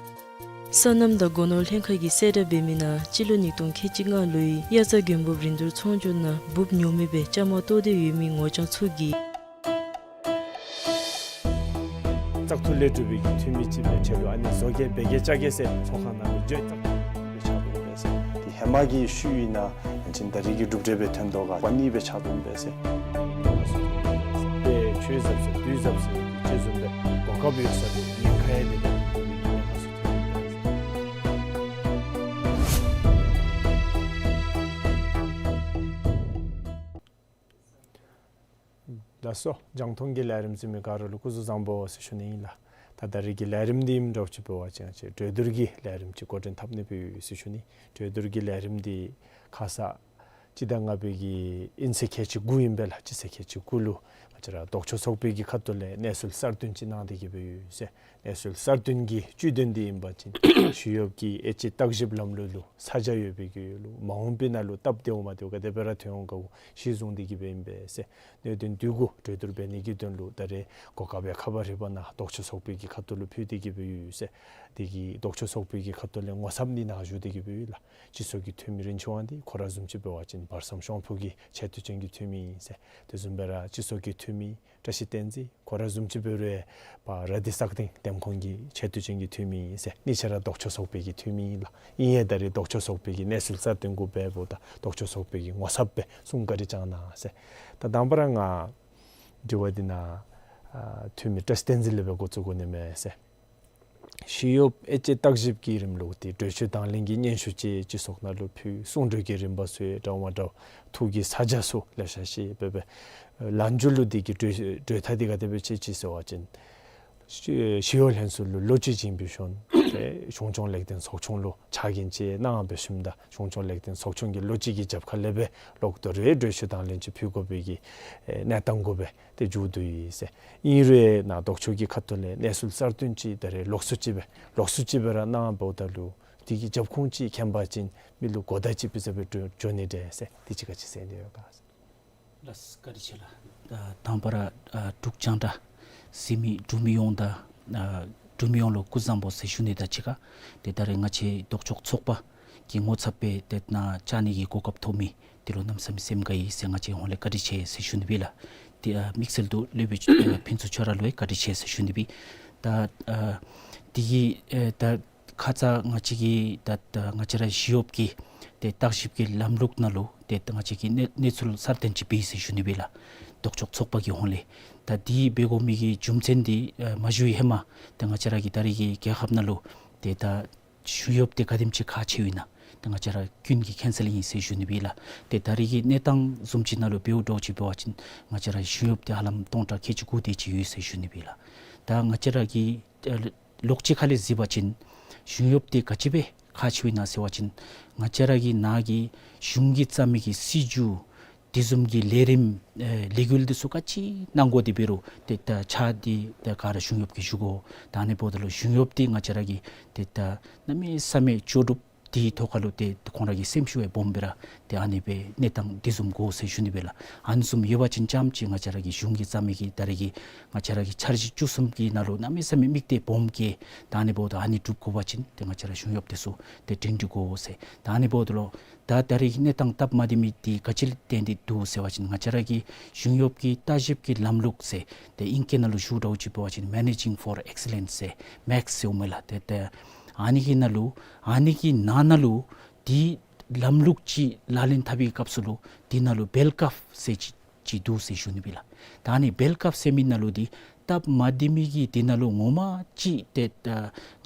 སོ་ནམ་དང་སྒོ་ནོར་ལྷན་ཁག་གིས་གསལ་བསྒྲགས་འབད་མི་ནང་སྤྱི་ལོ་ཉིས་སྟོང་ཁལ་གཅིག་ལྔ་ལོའི་དབྱར་རྩྭ་དགུན་འབུབ་རིན་བསྡུར་ཚོང་བསྒྱུར་ནང་འབུབ་ཉོ་མི་སྦེ་བཅའ་མར་གཏོགས་ཏེ་ཡོད་མི་ངོ་རྐྱང་ཚུ་གིས་བཙག་འཐུ་ལས་གྲུབ་པའི་འཐུས་མི་ཅིག་སྦེ་ཁྲལ་ལུ་ཨ་ནི་བཟོ་བཀོད་འབད་གེ་བཅའ་གེ་ཟེར་ཚོགས་ཁང་ནང་ལུ་བརྗོད་བཏང་སྦེ་ཆགས་འདུག་པས་ཟེར། དེ་ཧེ་མ་གི་ཤུལ་ཨིན་ན་ཡང་ཅིན་ད་རིས་ཀྱི་གྲུབ་འབྲས་སྦེ་ཐོན་དོ་ག་ཝ་ནི་སྦེ་ཆགས་འདུག་པས་ཟེར། དཔེ་ཆུ་ཟབ་ཟེར་དུས་ཟབ་ཟེར་ཅེས་བཟུམ་སྦེ་གོ་སྐབས་ཡོད་ས་ལུ་ཉེན་ཁ་ཡང་དེ་ལས་ཉེན་ཁ་ཚུ་ཐོན་ཡི་པས་ཟེར། ལགས་སོ། རྒྱང་མཐོང་གི་ལས་རིམ་གཟིགས་མི་ག་ར་ལུ་སྐུ་གཟུགས་བཟང་པོ་ཟེར་ཞུ་ནི་ཨིན་ལགས། ད་ད་རིས་ཀྱི་ལས་རིམ་འདི་ཨིནམ་འདྲཝ་ཅིག་འབད་བ་ཅིན་ཅིག་གྲོས་བསྡུར་གྱི་ལས་རིམ་ཅིག་འགོ་འདྲེན་འཐབ་ནི་སྦེ་ཡོད་ཟེར་ཞུ་ནི། གྲོས་བསྡུར་གྱི་ལས་རིམ་འདི་ཁ་ཙ་ སྤྱི་ཟླ་ལྔ་པའི་གི་དབྱིན་ཚེས་ཁལ་གཅིག་དགུ་ཨིན་པས་ལགས། སྤྱི་ཚེས་ཁལ་གཅིག་དགུ་ལུ་ང་བཅས་ར་ལྡོག་ཕྱོགས་ཚོགས་པའི་གི་ཁ་ཐུག་ལས་གནས་ཚུལ་གསར་བཏོན་ཅིག་གནང་སྟེ་གི་སྦེ་ཡོད་ཟེར། གནས་ཚུལ་གསར་བཏོན་གྱི་བཅུད་དོན་འདི་ཨིན་པ་ཅིན་ཞི་གཡོགཔ་གི་དབྱེ་དཔྱད་བརྟག་ཞིབ་ལམ་ལུགས་ལུ་ས་ཆ་ཡོད་པའི་གི་ལུ་མ་འོངས་པའི་ནང་ལུ་སྟབས་བདེཝ་མ་བདེཝ་ག་དེ་སྦེ་ར་ཐོན་འོང་ག་གུ་གཞི་བཟུང་སྟེ་གི་སྦེ་ཨིན་པས་ཟེར། གནད་དོན་འདི་གུ་གྲོས་བསྡུར་འབད་ནི་གི་དོན་ལུ་ད་རེས་གོ་སྐབས་ཡང་ཁ་པར་རི་པ་ནང་ལྡོག་ཕྱོགས་ཚོགས་པའི་གི་ཁ་ཐུག་ལུ་ཕུལ་ཏེ་གི་སྦེ་ཡོད་ཟེར། དེ་གིས་ལྡོག་ཕྱོགས་ཚོགས་པའི་གི་ཁ་ཐུག་ལས་ངོ་ཚབ་ནི་ནཱ་ཞུ་སྟེ་གི་སྦེ་ཡོད་ལགས། སྤྱི་ཚོགས་ཀྱི་འཐུས་མི་རིན་ཆེན་དབང་འདུས་ཁོ་ར་བཟུམ་ཅིག་འབད་བ་ཅིན་བར་གསུམ་ཤོང་ཕུ་གི་ཆེ་བསྟོད་ཅན་གྱི་འཐུས་མི་ཨིན་ཟེར། དེ་བཟུམ་སྦེ་ར་སྤྱི་ཚོགས་ཀྱི་འཐུས་མི་བཀྲ་ཤིས་བསྟན་འཛིན་ཁོ་ར་བཟུམ་ཅིག་འབད་རུང་ཕར་ར་དྷི་སག་སྟེང་འདེམས་ཁོངས་ཀྱི་ཆེ་བསྟོད་ཅན་གྱི་འཐུས་མི་ཨིན་ཟེར། གཉིས་ཆ་ར་ལྡོག་ཕྱོགས་ཚོགས་པའི་གི་འཐུས་མི་ཨིན་ལགས། ཨིན་ཡང་ད་རེས་ལྡོག་ཕྱོགས་ཚོགས་པའི་གི་གནས་ཚུལ་གསར་བཏོན་གུ་འབདཝ་ད་ལྡོག་ཕྱོགས་ཚོགས་པའི་གི་ངོ་ཚབ་སྦེ་གསུང་བཀའ་དྲིན་བསྐྱང་གནང་ཟེར། ད་དང་པ་ར་ང་དྲི་བ་འདི་ནཱ་ཨ་འཐུས་མི་བཀྲ་ཤིས་བསྟན་འཛིན་ལས་སྦེ་འགོ་བཙུགས་དགོ་ནི་མས་ཟེར། ཞི་གཡོགཔ་དབྱེ་དཔྱད་བརྟག་ཞིབ་ཀྱི་རིམ་ལུགས་འདི་གྲོས་ཆོད་དང་ལེན་གྱི་སྙན་ཞུ་ཅིག་སྤྱི་ཚོགས་ནང་ལུ་ཕུལ། གསུང་གྲོས་ཀྱི་རིམ་པ་ཚུ་འདྲཝ་མ་འདྲཝ་ཐུགས་ཀྱི་ཚ་གྱང་ཚུ་ལེ་ཤ་ཅིག་འབད་འབད། ལན་མཇུག་ལུ་འདི་གི་གྲོས་གྲོས་ཐག་འདི་ག་དེ་སྦེ་ཆོད་ཅི་ཟེར་བ་ཅིན་ཞི་ཞི་གཡོག་ལྷན་ཚོགས་ལུ་ལོ་གཅིག་བྱིན་པའི་ཤུལ་ཏེ་གཞུང་སྐྱོང་ལེགས་ལྡན་ཚོགས་ཆུང་ལུ་ཕྱག་འགན་ཅིག་གནང་འབད་ཞིནམ་ད་གཞུང་སྐྱོང་ལེགས་ལྡན་ཚོགས་ཆུང་གི་ལོ་གཅིག་གི་རྒྱབ་ཁ་ལས་སྦེ་ལོག་ད་རེས་གྲོས་ཆོད་དང་ལེན་ཅིག་ཕུལ་དགོ་པའི་གི་ཨེ་གནས་སྟངས་གུ་སྦེ་ཏེ་མཇུག་བསྡུ་ཡི་ཟེར། ཨིན་རུང་ནཱ་ལྡོག་ཕྱོགས་ཀྱི་ཁ་ཐུག་ལས་གནས་ཚུལ་གསར་བཏོན་ཅིག་ད་རེས་ལོགས་སུ་ཅིག་སྦེ་ལོགས་སུ་ཅིག་སྦེ་ར་གནངམ་ད་ལུ་དེ་གི་རྒྱབ་ཁུངས་ཅིག་མཁྱེན་པ་ཅིན་མི་ལུ་གོ་བརྡ་ཅིག་ཕུལ་ས་སྦེ་འགྱོ་འགྱོ་ནི་འདྲས་ཟེར། དེ་ཅིག་ག་ཅི་ཟེར་ནི་ཡོད་ག་ཟེར། ལགས་བཀའ་དྲིན་ཆེ་ལགས། ད་དང་པ་ར་ཨ་འབྲུག་རྒྱང་བསྒྲགས་གཟིགས་མི་འབྲུག་མི་ཡོངས་དང་ཨ་འབྲུག་མི་ཡོངས་ལུ་སྐུ་གཟུགས་བཟང་པོ་ཟེར་ཞུ་ནི་དང་གཅིག་ཁར་ཏེ་ད་རེས་ང་བཅས་ལྡོག་ཕྱོགས་ཚོགས་པ་གི་ངོ་ཚབ་སྦེ་ཏེ་ནཱ་བཅར་ནི་གི་གོ་སྐབས་ཐོབ་མི་འདི་ལུ་གནམ་མེད་ས་མེད་སེམས་དགའ་ཡི་ཟེར་ང་བཅས་ཧོངས་ལས་བཀའ་དྲིན་ཆེ་ཟེར་ཞུ་ནི་སྦེ་ལགས། ཏེ་ཨ་དམིགས་བསལ་དུ་སློབ་དཔོན་ཨ་ཕུན་ཚོགས་ཁྱོད་ར་ལུ་ཡང་བཀའ་དྲིན་ཆེ་ཟེར་ཞུ་ནི་སྦེ། ད་ཨ་དེ་གི་ཨེ་ད་ཁ་ཙ་ང་བཅས་ཀྱི་ད་ད་ང་བཅས་ར་ཞི་གཡོགཔ་གི་ཏེ་བརྟག་ཞིབ་ཀྱི་ལམ་ལུགས་ནང་ལུ་ཏེ་ད་ང་བཅས་ཀྱིས་གནས་གནས་ཚུལ་གསར་བཏོན་ཅིག་འབད་ཡི་ཟེར་ཞུ་ནི་སྦེ་ལགས། ལྡོག་ཕྱོགས་ཚོགས་པ་གི་ཧོངས་ལས། ད་དེ་འབད་དགོ་མི་གི་རྒྱུ་མཚན་འདི་ཨེ་མ་ཞུ་བའི་ཧེ་མ་ཏེ་ང་བཅས་ར་གི་ད་རེས་ཀྱི་རྒྱལ་ཁབ་ནང་ལུ་ཏེ་ད་གཞུང་གཡོགཔ་འདི་ག་དེམ་ཅིག་ཁག་ཆེཝ་ཨིན་ན། ཏེ་ང་བཅས་ར་ཀུན་གྱིས་མཁྱེན་གསལ་ཨིན་ཟེར་ཞུ་ནི་སྦེ་ལགས། ཏེ་ད་རེས་ཀྱི་གནས་སྟངས་བཟུམ་ཅིག་ནང་ལུ་འབདཝ་འདྲཝ་ཅིག་འབད་བ་ཅིན་ང་བཅས་ར་གཞུང་གཡོགཔ་འདི་ཧ་ལམ་སྟོང་ཕྲག་ཁལ་གཅིག་དགུ་དེ་ཅིག་ཡོད་ཟེར་ཞུ་ནི་སྦེ་ལགས། ད་ང་བཅས་ར་གི་ཨ་ལོགས་གཅིག་ཁ་ལས་གཟིགས་པ་ཅིན་གཞུང་གཡོགཔ་འདི་ག་ཅི་སྦེ་ཁག་ཆེཝ་ཨིན་ན་ཟེར་བ་ཅིན་ང་བཅས་ར་གི་ནཱ་གི་གཞུང་གིས་བརྩམས་མི་གི་སྲིད་བྱུས་དེ་བཟུམ་གྱི་ལས་རིམ་ཨེ་ལས་འགུལ་འདི་ཚུ་ག་ཅི་གནང་དགོ་དེ་འབད་རུང་ཏེ་ད་ཕྱག་འདི་ད་ག་ར་གཞུང་གཡོགཔ་གིས་ཞུ་དགོ། ད་ཨ་ནི་འབདཝ་ད་ལུ་གཞུང་གཡོགཔ་འདི་ང་བཅས་ར་གི་ཏེ་ད་གནམ་མེད་ས་མེད་ལྕོགས་གྲུབ་དེའི་ཐོག་ཁ་ལུ་ཏེ་ཁོང་ར་གི་སེམས་ཤུགས་ཡང་སྦོམ་སྦེ་ར་ཏེ་ཨ་ནི་སྦེ་གནས་སྟངས་དེ་བཟུམ་དགོ་ཟེར་ཞུ་ནི་སྦེ་ལགས། ཨ་ནི་བཟུམ་ཡོད་པ་ཅིན་ཙམ་ཅིག་ང་བཅས་ར་གི་གཞུང་གིས་བརྩམས་མི་གི་ད་རེས་ཀྱི་ང་བཅས་ར་གི་འཆར་གཞི་བཅུ་གསུམ་གྱི་ནང་ལུ་གནམ་མེད་ས་མེད་དམིགས་གཏད་སྦོམ་བསྐྱེད། ད་ཨ་ནི་འབདཝ་ད་ཨ་ནི་འགྲུབ་དགོ་པ་ཅིན་ཏེ་ང་བཅས་ར་གཞུང་གཡོགཔ་དེ་ཚུ་ཏེ་སྒྲིང་སྒྲི་དགོ་ཟེར། ད་ཨ་ནི་འབདཝ་ད་ལུ་ད་ད་རེས་ཀྱི་གནས་སྟངས་སྟབས་མ་བདེ་མི་འདི་ག་ཅི་ལུ་བརྟེན་ཏེ་འདུག་ཟེར་བ་ཅིན་ང་བཅས་ར་གི་གཞུང་གཡོགཔ་གི་བརྟག་ཞིབ་ཀྱི་ལམ་ལུགས་ཟེར་ཏེ་ཨིང་སྐད་ནང་ལུ་ཞུཝ་འདྲཝ་ཅིག་འབད་བ་ཅིན་Managing for Excellence ཟེར་མེགས་ཟེར་འོང་མས་ལགས། ཏེ་ཏེ་ཨ་ནི་གི་ནང་ལུ་ཨ་ནི་གི་ནང་ན་ལུ་འདི་ལམ་ལུགས་ཅིག་ལག་ལེན་འཐབ་པའི་སྐབས་སུ་ལུ་འདི་ནང་ལུ་བེལ་ཀརབ་ཟེར་ཅིག་ཅིག་འདུག་ཟེར་ཞུ་ནི་སྦེ་ལགས། ད་ཨ་ནི་བེལ་ཀརབ་ཟེར་མི་ནང་ལུ་འདི་སྟབས་མ་བདེ་མི་གི་འདི་ནང་ལུ་ངོ་མ་ཅིག་ཏེ་ད་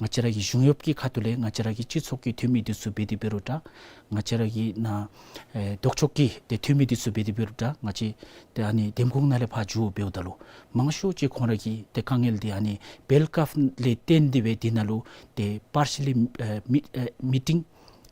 ང་བཅས་ར་གི་གཞུང་གཡོགཔ་གི་ཁ་ཐུག་ལས་ང་བཅས་ར་གི་སྤྱི་ཚོགས་ཀྱི་འཐུས་མི་འདི་ཚུ་འབད་དེ་འབད་རུང་འདྲ། ང་བཅས་ར་གི་ནཱ་ཨེ་ལྡོག་ཕྱོགས་ཀྱི་ཏེ་འཐུས་མི་འདི་ཚུ་འབད་དེ་འབད་རུང་འདྲ། ང་བཅས་ཏེ་ཨ་ནི་འདེམས་ཁོངས་ནང་ལས་ཕར་འགྱོ་འབདཝ་ད་ལུ་མང་ཤོས་ཅིག་ཁོང་ར་གི་ཏེ་དཀའ་ངལ་འདི་ཨ་ནི་བེལ་ཀརབ་ལས་བརྟེན་ཏེ་སྦེ་འདི་ནང་ལུ་ཏེ་partially ཨེ་མི་ཨེ་meeting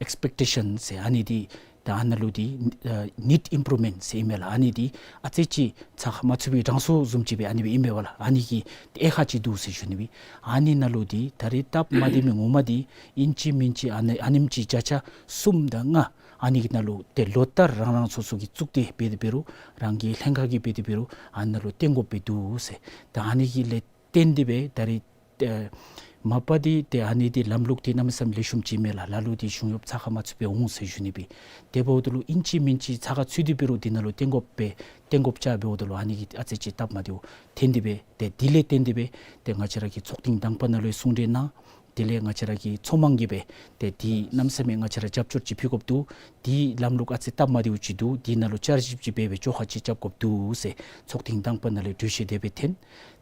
expectation ཟེར་ཨ་ནི་འདི་ད་ཨ་ནཱ་ལུ་འདི་ཨ་need improvement ཟེར་ཨིན་མས་ལགས། ཨ་ནི་འདི་ཨ་ཙི་ཅིག་ཚགས་ཁར་མ་ཚུད་པའི་གྲངས་སུ་བཟུམ་ཅིག་སྦེ་ཨ་ནི་སྦེ་ཨིན་མས་པ་ལགས། ཨ་ནི་གི་དབྱེ་ཁག་ཅིག་འདུག་ཟེར་ཞུ་ནི་སྦེ། ཨ་ནི་ནང་ལུ་འདི་ད་རེས་སྟབས་མ་བདེ་མི་ངོ་མ་འདི་ཨིན་ཅི་མིན་ཅི་ཨ་ནི་ཨ་ནེམ་ཅིག་བརྒྱ་ཆ་གསུམ་དང་ལྔ་ཨ་ནི་གི་ནང་ལུ་ཏེ་ལོ་ལྟར་རང་རང་སོ་སོ་གི་གཙུག་སྡེ་འབད་དེ་འབད་རུང་རང་གི་ལྷན་ཁག་གི་འབད་དེ་འབད་རུང་ཨ་ནི་ནང་ལུ་བཏོན་དགོཔ་སྦེ་འདུག་ཟེར། ད་ཨ་ནི་གི་ལས་བརྟེན་ཏེ་སྦེ་ད་རེས་ཨེ་མ་པ་འདི་ཏེ་ཨ་ནི་འདི་ལམ་ལུགས་འདི་གནམ་མེད་ས་མེད་ལེགས་ཤོམ་ཅིག་མེད་ལགས། ལ་ལུ་འདི་གཞུང་གཡོགཔ་ཚགས་ཁར་མ་ཚུད་པར་འོང་ཟེར་ཞུ་ནི་སྦེ། དེ་འབདཝ་ད་ལུ་ཨིན་ཅི་མིན་ཅི་ཚགས་ཁར་ཚུད་དེ་འབད་རུང་འདི་ནང་ལུ་བཏོན་དགོཔ་སྦེ་བཏོན་དགོཔ་ཅིག་འབདཝ་ད་ལུ་ཨ་ནི་གི་ཨ་ཙི་ཅིག་སྟབས་མ་བདེཝ་ཐོན་ཏེ་སྦེ་ཏེ་འདི་ལས་བརྟེན་ཏེ་སྦེ་ཏེ་ང་བཅས་ར་གི་ཚོགས་ཐེངས་དང་པ་ནང་ལུ་གསུང་གྲོས་གནང་། དེ་ལས་ང་བཅས་ར་གི་ཚོགས་མང་གིས་སྦེ་ཏེ་འདི་གནམ་མེད་ས་མེད་ང་བཅས་ར་རྒྱབ་སྐྱོར་ཅིག་ཕུལ་དགོཔ་འདུག། འདི་ལམ་ལུགས་ཨ་ཙི་སྟབས་མ་བདེཝ་ཅིག་འདུག། འདི་ནང་ལུ་བསྐྱར་ཞིབ་ཅིག་འབད་སྦེ་བཅོ་ཁ་ཅིག་རྐྱབ་དགོཔ་འདུག་ཟེར་ཚོགས་ཐེངས་དང་པ་ནང་ལས་གྲོས་གཞི་དེ་སྦེ་འཐེན།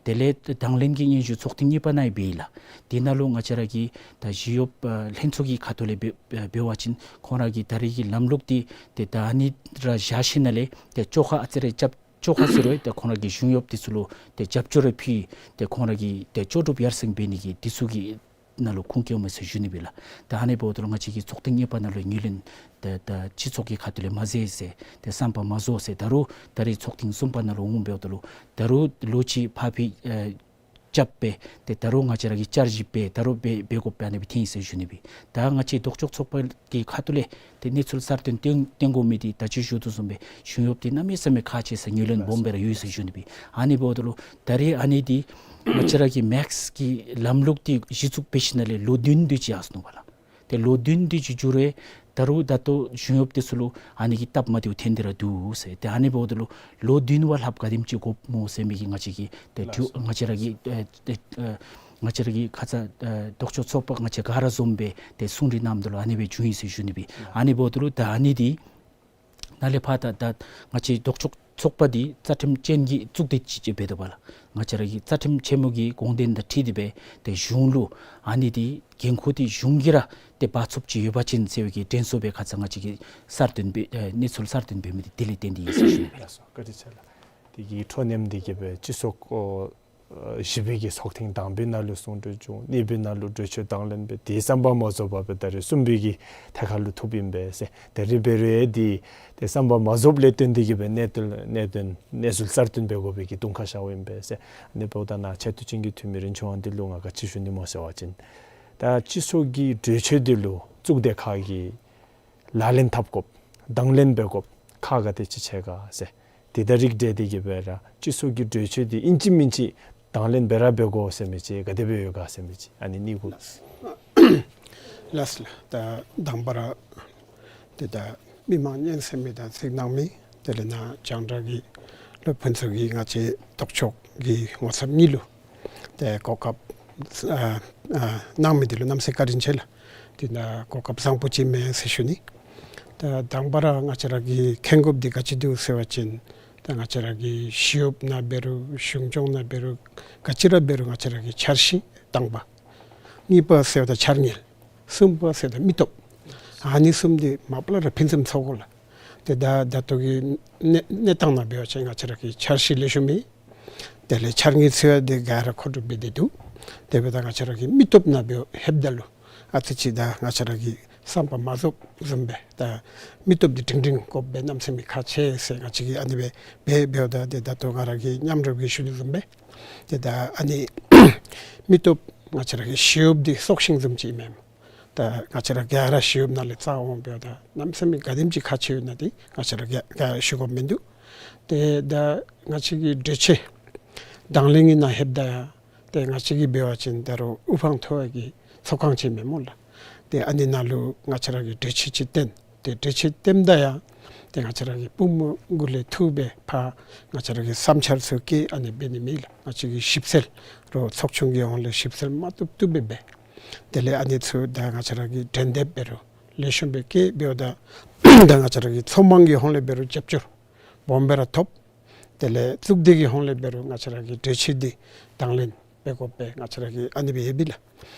དེ་ལས་དང་ལེན་གྱི་སྙན་ཞུ་ཚོགས་ཐེངས་གཉིས་པ་ནང་ཡང་འབད་ཡི་ལགས། འདི་ནང་ལུ་ང་བཅས་ར་གི་ད་ཞི་གཡོགཔ་ཨ་ལྷན་ཚོགས་ཀྱི་ཁ་ཐུག་ལས་འབད་འབད་བ་ཅིན་ཁོང་ར་གི་ད་རེས་ཀྱི་ལམ་ལུགས་འདི་ཏེ་ད་ཨ་ནི་ར་བཞག་ཞིནམ་ལས་ཏེ་བཅོ་ཁ་ཨ་ཙི་རེ་རྐྱབ་བཅོ་ཁ་ཟེར་རུང་ཏེ་ཁོང་ར་གི་གཞུང་གཡོགཔ་འདི་ཚུ་ལུ་ཏེ་རྒྱབ་སྐྱོར་རེ་ཕུལ་ཏེ་ཁོང་ར་གི་ཏེ་ལྕོགས་གྲུབ་ཡར་སེང་འབད་ནི་གི་འདི་ཚུ་གི་ ནང་ལུ་ཁུངས་བཀལཝ་མས་ཟེར་ཞུ་ནི་སྦེ་ལགས། ད་ཨ་ནི་འབདཝ་ད་ལུ་ང་བཅས་ཀྱིས་ཚོགས་ཐེངས་གཉིས་པ་ནང་ལུ་ངོས་ལེན་ད་ད་སྤྱི་ཚོགས་ཀྱི་ཁ་ཐུག་ལས་མ་མཛད་ཟེར་ཏེ་བསམ་པ་མ་རྫོགས་ཟེར། ད་རུང་ད་རེས་ཚོགས་ཐེངས་གསུམ་པ་ནང་ལུ་འོངམ་འབདཝ་ད་ལུ་ད་རུང་ལོ་གཅིག་ཕར་འཕུལ་ཨེ་རྐྱབ་སྦེ་ཏེ་ད་རུང་ང་བཅས་ར་གིས་བསྐྱར་ཞིབ་འབད་ད་རུང་འབད་འབད་དགོཔ་སྦེ་ཨ་ནི་སྦེ་ཐོན་ཡི་ཟེར་ཞུ་ནི་སྦེ། ད་ང་བཅས་ལྡོག་ཕྱོགས་ཚོགས་པ་གི་ཁ་ཐུག་ལས་ཏེ་གནས་ཚུལ་གསར་བཏོན་བཏོན་བཏོན་དགོ་མི་འདི་ད་ཅི་ཞུ་དོ་བཟུམ་སྦེ་གཞུང་གཡོགཔ་འདི་གནམ་མེད་ས་མེད་ཁག་ཆེ་ཟེར་ངོས་ལེན་སྦོམ་སྦེ་ར་ཡོད་ཟེར་ཞུ་ནི་སྦེ། ཨ་ནི་འབདཝ་ད་ལུ་ད་རེས་ཨ་ནི་འདི་ང་བཅས་ར་གི་མེགསི་གི་ལམ་ལུགས་འདི་གཞི་བཙུགས་འབད་ཞིནམ་ལས་ལོ་བདུན་དེ་ཅིག་ཡར་སོ་ནུག་པ་ལགས། ཏེ་ལོ་བདུན་དེ་ཅིག་འགྱོ་རུང་ད་རུང་ད་ལྟོ་གཞུང་གཡོགཔ་འདི་ཚུ་ལུ་ཨ་ནི་གི་སྟབས་མ་བདེཝ་ཐོན་ཏེ་ར་འདུག་ཟེར། ཏེ་ཨ་ནི་འབདཝ་ད་ལུ་ལོ་བདུན་བ་ལྷགཔ་ག་དེམ་ཅིག་དགོཔ་སྨོ་ཟེར་མི་གི་ང་བཅས་ཀྱིས་ཏེ་ལགས་སོ། ང་བཅས་ར་གི་ཨེ་ཏེ་ཨེ་ང་བཅས་ར་གི་ཁ་ཙ་ཨེ་ལྡོག་ཕྱོགས་ཚོགས་པ་ང་བཅས་ག་ར་འཛོམས་སྦེ་ཏེ་གསུང་གྲོས་གནངམ་ད་ལུ་ཨ་ནི་སྦེ་བྱུང་ཡི་ཟེར་ཞུ་ནི་སྦེ། ཨ་ནི་འབདཝ་ད་ལུ་ད་ཨ་ནི་འདི་ནཱ་ལས་ཕར་ད་ད་ང་བཅས་ལྡོག་ཕྱོགས་ཚོགས་པ་འདི་རྩ་ཁྲིམས་ཅན་གྱི་གཙུག་སྡེ་ཅིག་ཅིག་འབད་དོ་པ་ལགས། ང་བཅས་ར་གི་རྩ་ཁྲིམས་ཆེན་མོ་གི་དགོངས་དོན་དང་འཁྲིལ་ཏེ་སྦེ་ཏེ་གཞུང་ལུ་ཨ་ནི་འདི་འགན་ཁུར་འདི་གཞུང་གིས་ར་ཏེ་འབག་ཚུགསཔ་ཅིག་ཡོད་པ་ཅིན་ཟེར་བའི་གི་དྲན་གསོ་སྦེ་ཁ་ཙ་ང་བཅས་ཀྱིས་གསར་བཏོན་འབད་ཨེ་གནས་ཚུལ་གསར་བཏོན་འབད་མི་འདི་དེ་ལས་བརྟེན་ཏེ་ཨིན་ཟེར་ཞུ་ནི་སྦེ། ལགས་སོ། བཀའ་དྲིན་ཆེ་ལགས། དེ་གི་ཁྲོ་ནེམ་འདི་གིས་སྦེ་སྤྱི་ཚོགས་ཨོ་ཨ་བཞི་པའི་གི་ཚོགས་ཐེངས་དང་པའི་ནང་ལུ་གསུང་གྲོས་བྱུང་། གཉིས་པའི་ནང་ལུ་གྲོས་ཆོད་དང་ལེན་འབད། དེ་བསམ་པ་མ་རྫོགས་པར་སྦེ་ད་རེས་གསུམ་པའི་གི་ཐད་ཁར་ལུ་ཐུགཔ་ཨིན་པས་ཟེར། ད་རེས་འབད་རུང་ཨེ་འདི་ཏེ་བསམ་པ་མ་རྫོགསཔ་ལས་བརྟེན་ཏེ་གིས་སྦེ་གནད་དོན་གནད་དོན་གནས་ཚུལ་གསར་བཏོན་འབད་དགོ་པའི་གི་དུང་ཁ་ཤརཝ་ཨིན་པས་ཟེར། ཨ་ནི་འབདཝ་ད་ནཱ་ཆེ་བསྟོད་ཅན་གྱི་འཐུས་མི་རིན་ཆེན་དབང་འདུས་ལུ་ང་ག་ཅི་ཞུ་ནི་སྨོ་ཟེར་བ་ཅིན་ད་སྤྱི་ཚོགས་ཀྱི་གྲོས་ཆོད་འདི་ལུ་གཙུག་སྡེ་ཁག་གིས་ལག་ལེན་འཐབ་དགོཔ་དང་ལེན་འབད་དགོཔ་ཁག་ག་དེ་ཅིག་ཆེ་ག་ཟེར། དེ་དང་རིགས་བསྒྲེས་ཏེ་གིས་སྦེ་ར་སྤྱི་ཚོགས་ཀྱི་གྲོས་ཆོད་འདི་ཨིན་ཅི་མིན་ཅི་དང་ལེན་འབད་ར་འབད་དགོ་ཟེར་མི་ཅིག་ག་དེ་སྦེ་ཡོད་ག་ཟེར་མི་ཅིག་ཨ་ནི་གཉིས་གུ། ལགས་སོ་ལགས། ད་དང་པ་ར་ཏེ་ད་མི་མང་སྙན་གསན་མི་དང་གཟིགས་གནང་མི་དེ་ལས་ནཱ་རྒྱང་བསྒྲགས་ཀྱི་སློབ་ཕྲུག་ཚུ་གིས་ང་བཅས་ལྡོག་ཕྱོགས་ཀྱི་ངོ་ཚབ་གཉིས་ལུ་ཏེ་གོ་སྐབས་ཨ་ཨ་གནང་མི་འདི་ལུ་གནམ་མེད་ས་མེད་བཀའ་དྲིན་ཆེ་ལགས། དེ་ནང་གོ་སྐབས་བཟང་པོ་ཅིག་མས་ཟེར་ཞུ་ནི། ད་དང་པ་ར་ང་བཅས་ར་གིས་མཁྱེན་དགོཔ་འདི་ག་ཅི་འདུག་ཟེར་བ་ཅིན་ད་ང་བཅས་ར་གི་ཞི་གཡོགཔ་ནང་འབད་རུང་གཞུང་སྐྱོང་ནང་འབད་རུང་ག་ཅི་ར་འབད་རུང་ང་བཅས་ར་གི་འཆར་གཞི་དང་པ། གཉིས་པ་ཟེརཝ་ད་འཆར་དངུལ། གསུམ་པ་ཟེརཝ་ད་མི་སྟོབས། ཨ་ནི་གསུམ་འདི་མ་པ་ལས་ར་ཕུན་སུམ་ཚོགས་དགོ་ལགས། ཏེ་ད་ད་ལྟོ་གི་གནས་གནས་སྟངས་ནང་འབད་བ་ཅིན་ང་བཅས་ར་གི་འཆར་གཞི་ལེགས་ཤོམ་མེད། དེ་ལས་འཆར་དངུལ་ཚུ་ཡང་ཏེ་ག་ར་མཁོ་སྒྲུབ་འབད་དེ་འདུག། དེ་འབདཝ་ད་ང་བཅས་ར་གི་མི་སྟོབས་ནང་འབད་ལྷོདཔ་ད་ལུ་ཨ་ཙི་ཅིག་ད་ང་བཅས་ར་གི་བསམ་པ་མ་རྫོགསཔ་བཟུམ་སྦེ་ད་མི་སྟོབས་འདི་སྒྲིང་སྒྲིང་དགོཔ་སྦེ་གནམ་མེད་ས་མེད་ཁག་ཆེ་ཟེར་ང་བཅས་ཀྱིས་ཨ་ནི་སྦེ་འབད་འབདཝ་ད་ཏེ་ད་ལྟོ་ང་ར་གིས་མཉམ་རུབ་ཀྱིས་ཞུ་ནི་བཟུམ་སྦེ་ཏེ་ད་ཨ་ནི་མི་སྟོབས་ང་བཅས་ར་གི་ཞི་གཡོགཔ་འདི་སྲོག་ཤིང་བཟུམ་ཅིག་ཨིན་མས། ད་ང་བཅས་ར་ག་ར་ཞི་གཡོགཔ་ནང་ལས་རྩ་འོང་འབདཝ་ད་གནམ་མེད་ས་མེད་ག་དེམ་ཅིག་ཁག་ཆེ་ཡོད་ན་འདི་ང་བཅས་ར་ག་ག་ཞུ་དགོཔ་མིན་འདུག། ཏེ་ད་ང་བཅས་ཀྱི་གྲོས་ཆོད་དང་ལེན་གྱི་ནང་ལྷོདཔ་ད་ཡང་ཏེ་ང་བཅས་ཀྱིས་འབད་བ་ཅིན་ད་རུང་དབུ་འཕང་མཐོ་བའི་གི་ཚོགས་ཁང་ཅིག་མས་སྨོ་ལགས། ཏེ་ཨ་ནི་ནང་ལུ་ང་བཅས་ར་གིས་གྲོས་ཆོད་ཅིག་བཏོན། ཏེ་གྲོས་ཆོད་བཏོནམ་ད་ཡང་ཏེ་ང་བཅས་ར་གི་པུས་མོ་གུ་ལས་འཐུ་སྦེ་ཕར་ང་བཅས་ར་གི་བསམ་འཆར་ཚུ་བཀོད་ཨ་ནི་འབད་ནི་མེད་ལགས། ང་བཅས་ཀྱིས་ཞིབ་འཚོལ་རོགས་ཚོགས་ཆུང་གི་ཧོངས་ལས་ཞིབ་འཚོལ་མ་བཏུབ་བཏུབ་སྦེ་འབད། དེ་ལས་ཨ་ནི་ཚུ་ད་ང་བཅས་ར་གིས་འགྲན་འདེབས་འབད་རུང་ལེགས་ཤོམ་སྦེ་བཀོད་འབདཝ་ད་ད་ང་བཅས་ར་གི་ཚོགས་དམངས་ཀྱི་ཧོངས་ལས་འབད་རུང་རྒྱབ་སྐྱོར་སྦོམ་སྦེ་ར་ཐོབ། དེ་ལས་གཙུག་སྡེ་གི་ཧོངས་ལས་འབད་རུང་ང་བཅས་ར་གི་གྲོས་ཆོད་འདི་དང་ལེན་འབད་དགོཔ་སྦེ་ང་བཅས་ར་གིས་ཨ་ནི་སྦེ་ཡོདཔ་ཨིན་ལགས།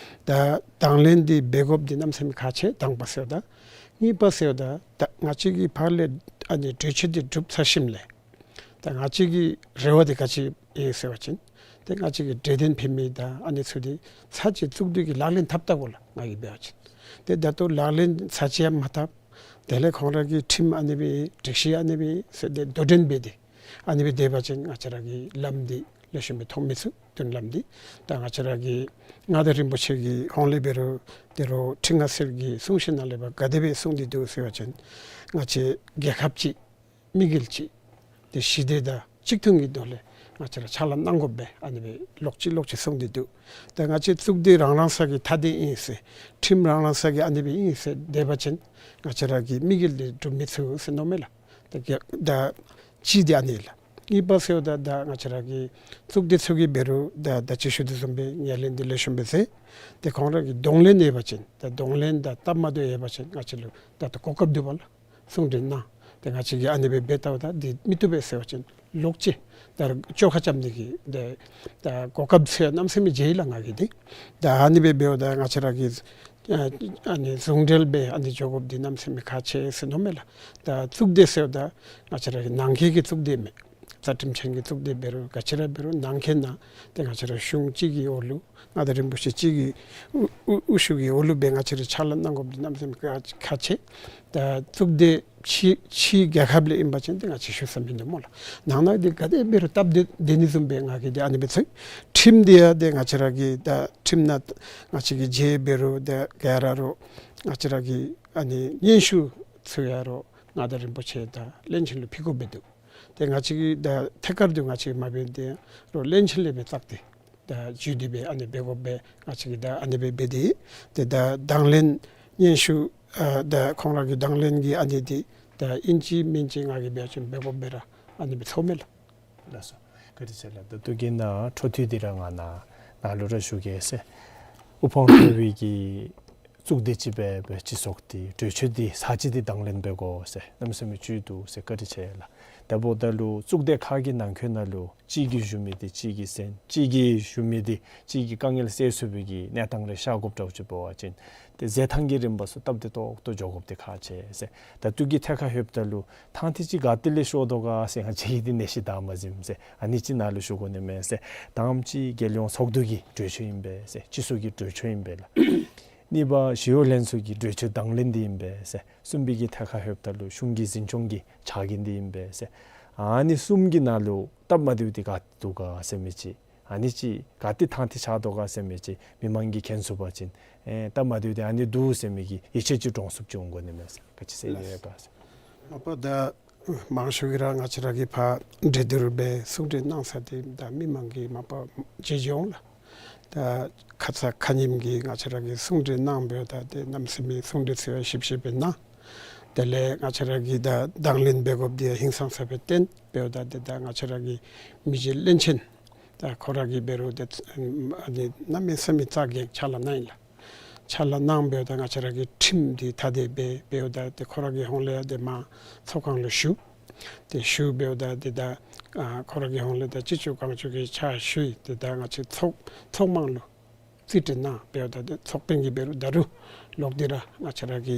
ད་དང་ལེན་འདི་འབད་དགོཔ་འདི་གནམ་མེད་ས་མེད་ཁག་ཆེ་དང་པ་ཟེརཝ་ད། གཉིས་པ་ཟེརཝ་ད་ད་ང་བཅས་ཀྱི་ཕར་ལས་ཨ་ནི་གྲོས་ཆོད་འདི་གྲུབ་ཚར་ཞིནམ་ལས་ད་ང་བཅས་ཀྱི་རེ་བ་འདི་ག་ཅི་ཨིན་ཟེར་བ་ཅིན་ཏེ་ང་བཅས་ཀྱི་གྲོས་དོན་ཕུལ་མི་དང་ཨ་ནི་ཚུ་འདི་ཚར་གཅིག་གཙུག་སྡེ་གིས་ལག་ལེན་འཐབ་བལྟ་དགོ་ལགས། ང་གིས་འབད་བ་ཅིན་ཏེ་ད་ལྟོ་ལག་ལེན་ཚར་གཅིག་ཡང་མ་འཐབ། དེ་ལས་ཁོང་ར་གི་ཁྲིམས་ཨ་ནི་སྦེ་སྒྲིག་གཞི་ཨ་ནི་སྦེ་ཟེར་ཏེ་དོ་འགྲན་འབད་དེ་ཨ་ནི་སྦེ་སྡོད་པ་ཅིན་ང་བཅས་ར་གི་ལམ་འདི་ལེགས་ཤོམ་སྦེ་མཐོང་མི་ཚུགས། མདུན་ལམ་འདི་ད་ང་བཅས་ར་གི་མངའ་བདག་རིན་པོ་ཆེ་གི་ཧོངས་ལས་འབད་རུང་དེ་རུང་ཁྲི་མངའ་གསོལ་གྱི་གསུང་བཤད་ནང་ལས་ཕར་ག་དེ་སྦེ་གསུངས་ཏེ་འདུག་ཟེར་བ་ཅིན་ང་བཅས་རྒྱལ་ཁབ་ཅིག་དམིགས་ཡུལ་ཅིག་ཏེ་ཞི་བདེ་དང་གཅིག་མཐུན་གྱི་ཐོག་ལས་ང་བཅས་ར་ཕྱག་ལཱ་གནང་དགོཔ་སྦེ་ཨ་ནི་སྦེ་ལོག་ཅི་ལོག་ཅི་གསུངས་ཏེ་འདུག། ད་ང་བཅས་གཙུག་སྡེ་རང་རང་སོ་གི་མཐའ་དོན་ཨིན་ཟེར་ཁྲིམས་རང་རང་སོ་གི་ཨ་ནི་སྦེ་ཨིན་ཟེར་སྡོད་པ་ཅིན་ང་བཅས་ར་གི་དམིགས་ཡུལ་འདི་འགྲུབ་མི་ཚུགས་ཟེར་མནོཝ་མས་ལགས། ད་ག་ད་གཅིག་འདི་ཨ་ནི་ལགས། གཉིས་པ་ཟེརཝ་ད་ད་ང་བཅས་ར་གི་གཙུག་སྡེ་ཚུ་གིས་འབད་རུང་ད་ད་ཅི་ཞུ་དོ་བཟུམ་སྦེ་ངོས་ལེན་འདི་ལེགས་ཤོམ་སྦེ་མཛད། ཏེ་ཁོང་ར་གིས་གདོང་ལེན་ཡོད་པ་ཅིན་ད་གདོང་ལེན་དང་སྟབས་མ་བདེཝ་ཡོད་པ་ཅིན་ང་བཅས་ལུ་ད་ལྟོ་གོ་སྐབས་འདུག་པ་ལགས། གསུང་གྲོས་གནང་། ཏེ་ང་བཅས་ཀྱིས་ཨ་ནི་སྦེ་འབད་བལྟཝ་ད་འདི་མི་བཏུབ་པས་ཟེར་བ་ཅིན་ལོག་ཅི་ད་བཅོ་ཁ་རྐྱབ་ནི་གི་ཏེ་ད་གོ་སྐབས་ཚུ་ཡང་གནམ་མེད་ས་མེད་མཇལ་ཡི་ལགས་ང་གིས་འདི། ད་ཨ་ནི་སྦེ་འབདཝ་ད་ང་བཅས་ར་གིས་ཨ་ཨ་ནི་ཟུང་འབྲེལ་སྦེ་ཨ་ནི་འགྱོ་དགོཔ་འདི་གནམ་མེད་ས་མེད་ཁག་ཆེ་ཟེར་མནོཝ་མས་ལགས། ད་གཙུག་སྡེ་ཟེརཝ་ད་ང་བཅས་ར་གི་ནང་འཁོད་ཀྱི་གཙུག་སྡེ་མས། རྩ་ཁྲིམས་ཆེན་གྱི་གཙུག་སྡེ་འབད་རུང་ག་ཅི་ར་འབད་རུང་ནང་འཁོད་ནང་ཏེ་ང་བཅས་ར་གཞུང་གཅིག་གི་འོག་ལུ་མངའ་བདག་རིན་པོ་ཆེ་གཅིག་གི་དབུ་དབུ་དབུ་བཞུགས་ཀྱི་འོག་ལུ་སྦེ་ང་བཅས་ར་ཕྱག་ལཱ་གནང་དགོཔ་འདི་གནམ་མེད་ས་མེད་ཁག་ཁག་ཆེ། ད་གཙུག་སྡེ་ཕྱི་ཕྱི་རྒྱལ་ཁབ་ལས་ཨིན་པ་ཅིན་ཏེ་ང་བཅས་ཞུ་ས་མིན་འདུག་སྨོ་ལགས། ནང་ན་འདི་ག་དེ་འབད་རུང་སྟབས་བདེ་བདེ་ནི་བཟུམ་སྦེ་ང་གིས་འདི་ཨ་ནི་སྦེ་ཚོར། ཁྲིམས་འདི་ཡང་ཏེ་ང་བཅས་ར་གི་ད་ཁྲིམས་ནང་ང་བཅས་ཀྱི་རྗེ་འབད་རུང་ཏེ་ག་ར་རུང་ང་བཅས་ར་གི་ཨ་ནི་སྙན་ཞུ་ཚུ་ཡང་རུང་མངའ་བདག་རིན་པོ་ཆེ་དང་བློན་ཆེན་ལུ་ཕུལ་དགོཔ་སྦེ་འདུག། ཏེ་ང་བཅས་ཀྱིས་ད་ཐད་ཀར་དུ་ང་བཅས་མ་འབད་དེ་རུང་བློན་ཆེན་ལས་སྦེ་བཙག་སྟེ་ད་བརྒྱུད་དེ་སྦེ་ཨ་ནི་འབད་དགོཔ་སྦེ་ང་བཅས་ཀྱིས་ད་ཨ་ནི་སྦེ་འབད་དེ། ཏེ་ད་དང་ལེན་སྙན་ཞུ་ཨ་ད་ཁོང་ར་གི་དང་ལེན་གྱི་ཨ་ནི་འདི་ད་ཨིན་ཅི་མིན་ཅི་ང་གིས་འབད་བ་ཅིན་འབད་དགོཔ་སྦེ་ར་ཨ་ནི་སྦེ་ཚོརཝ་མས་ལགས། ལགས་སོ། བཀའ་དྲིན་ཆེ་ལགས། ད་ལྟོ་གི་ནཱ་འཕྲོ་མཐུད་དེ་ར་ང་ནཱ་ནཱ་ལུ་ར་ཞུ་གེ་ཟེར། དབུ་འཕང་མཐོ་བའི་གི་གཙུག་སྡེ་ཅིག་སྦེ་སྦེ་སྤྱི་ཚོགས་འདི་གྲོས་ཆོད་འདི་ས་གཅིག་འདི་དང་ལེན་འབད་དགོ་ཟེར་གནམ་མེད་ས་མེད་ཅིག་འདུག་ཟེར། བཀའ་དྲིན་ཆེ་ལགས། ད་འབདཝ་ད་ལུ་གཙུག་སྡེ་ཁག་གི་ནང་འཁོད་ནང་ལུ་གཅིག་གིས་ཞུ་མི་འདི་གཅིག་གིས་གསན། གཅིག་གིས་ཞུ་མི་འདི་གཅིག་གིས་དཀའ་ངལ་སེལ་ཚུགས་པའི་གི་གནས་སྟངས་རེ་ཤར་དགོཔ་འདྲཝ་ཅིག་འབད་བ་ཅིན་ཏེ་མཛད་ཐངས་ཀྱི་རིམ་པ་ཚུ་སྟབས་བདེ་ཏོག་ཏོ་འགྱོ་དགོཔ་འདི་ཁག་ཆེ་ཟེར། ད་ལྟོ་གི་ཐད་ཁར་ལྷོདཔ་ད་ལུ་ཐང་འདི་ཅིག་ག་ཏེ་ལས་ཤོར་དོ་ག་ཟེར་ང་བཅས་ཀྱིས་འདི་ནད་གཞི་ད་མ་གཟིམ་ཟེར། ཨ་ནི་ཅིག་ནཱ་ལུ་ཞུ་དགོ་ནི་མས་ཟེར། དང་པ་ཅིག་རྒྱལ་ཡོངས་ཚོགས་འདུ་གི་གྲོས་ཆོད་ཨིན་པས་ཟེར། སྤྱི་ཚོགས་ཀྱི་གྲོས་ཆོད་ཨིན་པས་ལགས། གཉིས་པ་ཞི་གཡོག་ལྷན་ཚོགས་ཀྱི་གྲོས་ཆོད་དང་ལེན་འདི་ཨིན་པས་ཟེར། གསུམ་པའི་གི་ཐད་ཁར་ལྷོདཔ་ད་ལུ་གཞུང་གི་འཛིན་སྐྱོང་གི་ཕྱག་འགན་འདི་ཨིན་པས་ཟེར། ཨ་ནི་གསུམ་གྱི་ནང་ལུ་སྟབས་མ་བདེཝ་འདི་ག་ཏེ་འདུག་ག་ཟེར་མི་ཅིག། ཨ་ནི་ཅིག་ག་ཏེ་ཐང་འདི་ཆགས་དོ་ག་ཟེར་མི་ཅིག་མི་མང་གིས་མཁྱེན་ཚུགས་པ་ཅིན་ཨེ་སྟབས་མ་བདེཝ་འདི་ཨ་ནི་འདུག་ཟེར་མི་གི་ཡིད་ཆེས་ཅིག་འདྲོངས་ཚུགསཔ་ཅིག་འོང་དགོ་ནི་མས་ཟེར། ག་ཅི་ཟེར་ཡོད་ག་ཟེར། མ་པ་ད་མང་ཤོས་ཀྱིས་ར་ང་བཅས་ར་གི་ཕར་གྲོས་བསྡུར་སྦེ་གསུང་གྲོས་གནང་ས་འདི་ད་མི་མང་གིས་མ་པ་མཇལ་མཇལ་འོང་ལགས། ད་ཁ་ཙ་ཁ་ཉིནམ་གྱི་ང་བཅས་ར་གིས་གསུང་གྲོས་གནང་འབདཝ་ད་ཏེ་གནམ་མེད་ས་མེད་གསུང་གྲོས་ཚུ་ཡང་ཞིབ་ཞིབ་སྦེ་གནང་། དེ་ལས་ང་བཅས་ར་གིས་ད་དང་ལེན་འབད་དགོཔ་འདི་ཧིང་སངས་ས་སྦེ་བསྟན་འབདཝ་ད་ཏེ་ད་ང་བཅས་ར་གི་མི་རྗེ་བློན་ཆེན་ད་ཁོ་ར་གིས་འབད་རུང་ཏེ་ཨ་ནི་གནམ་མེད་ས་མེད་རྩ་འགེངས་ཕྱག་ལཱ་གནང་ཡི་ལགས། ཕྱག་ལཱ་གནང་འབདཝ་ད་ང་བཅས་ར་གི་ཁྲིམས་འདི་ཐ་དད་སྦེ་འབདཝ་ད་ཏེ་ཁོ་ར་གི་ཧོངས་ལས་ཡང་ཏེ་མར་ཚོགས་ཁང་ལུ་ཞུ། ཏེ་ཞུ་འབདཝ་ད་ཏེ་ད་ཨ་ཁོ་ར་གི་ཧོངས་ལས་ད་ཅི་ལྕོགས་གང་ལྕོགས་ཀྱི་ཕྱག་ཞུ་ཡི། ཏེ་ད་ང་བཅས་ཚོགས་ཚོགས་དམངས་ལུ་རྩིས་སྤྲོད་གནང་འབདཝ་ད་ཏེ་ཚོགས་དཔོན་གྱིས་འབད་རུང་ད་རུང་ལོག་སྟེ་ར་ང་བཅས་ར་གི་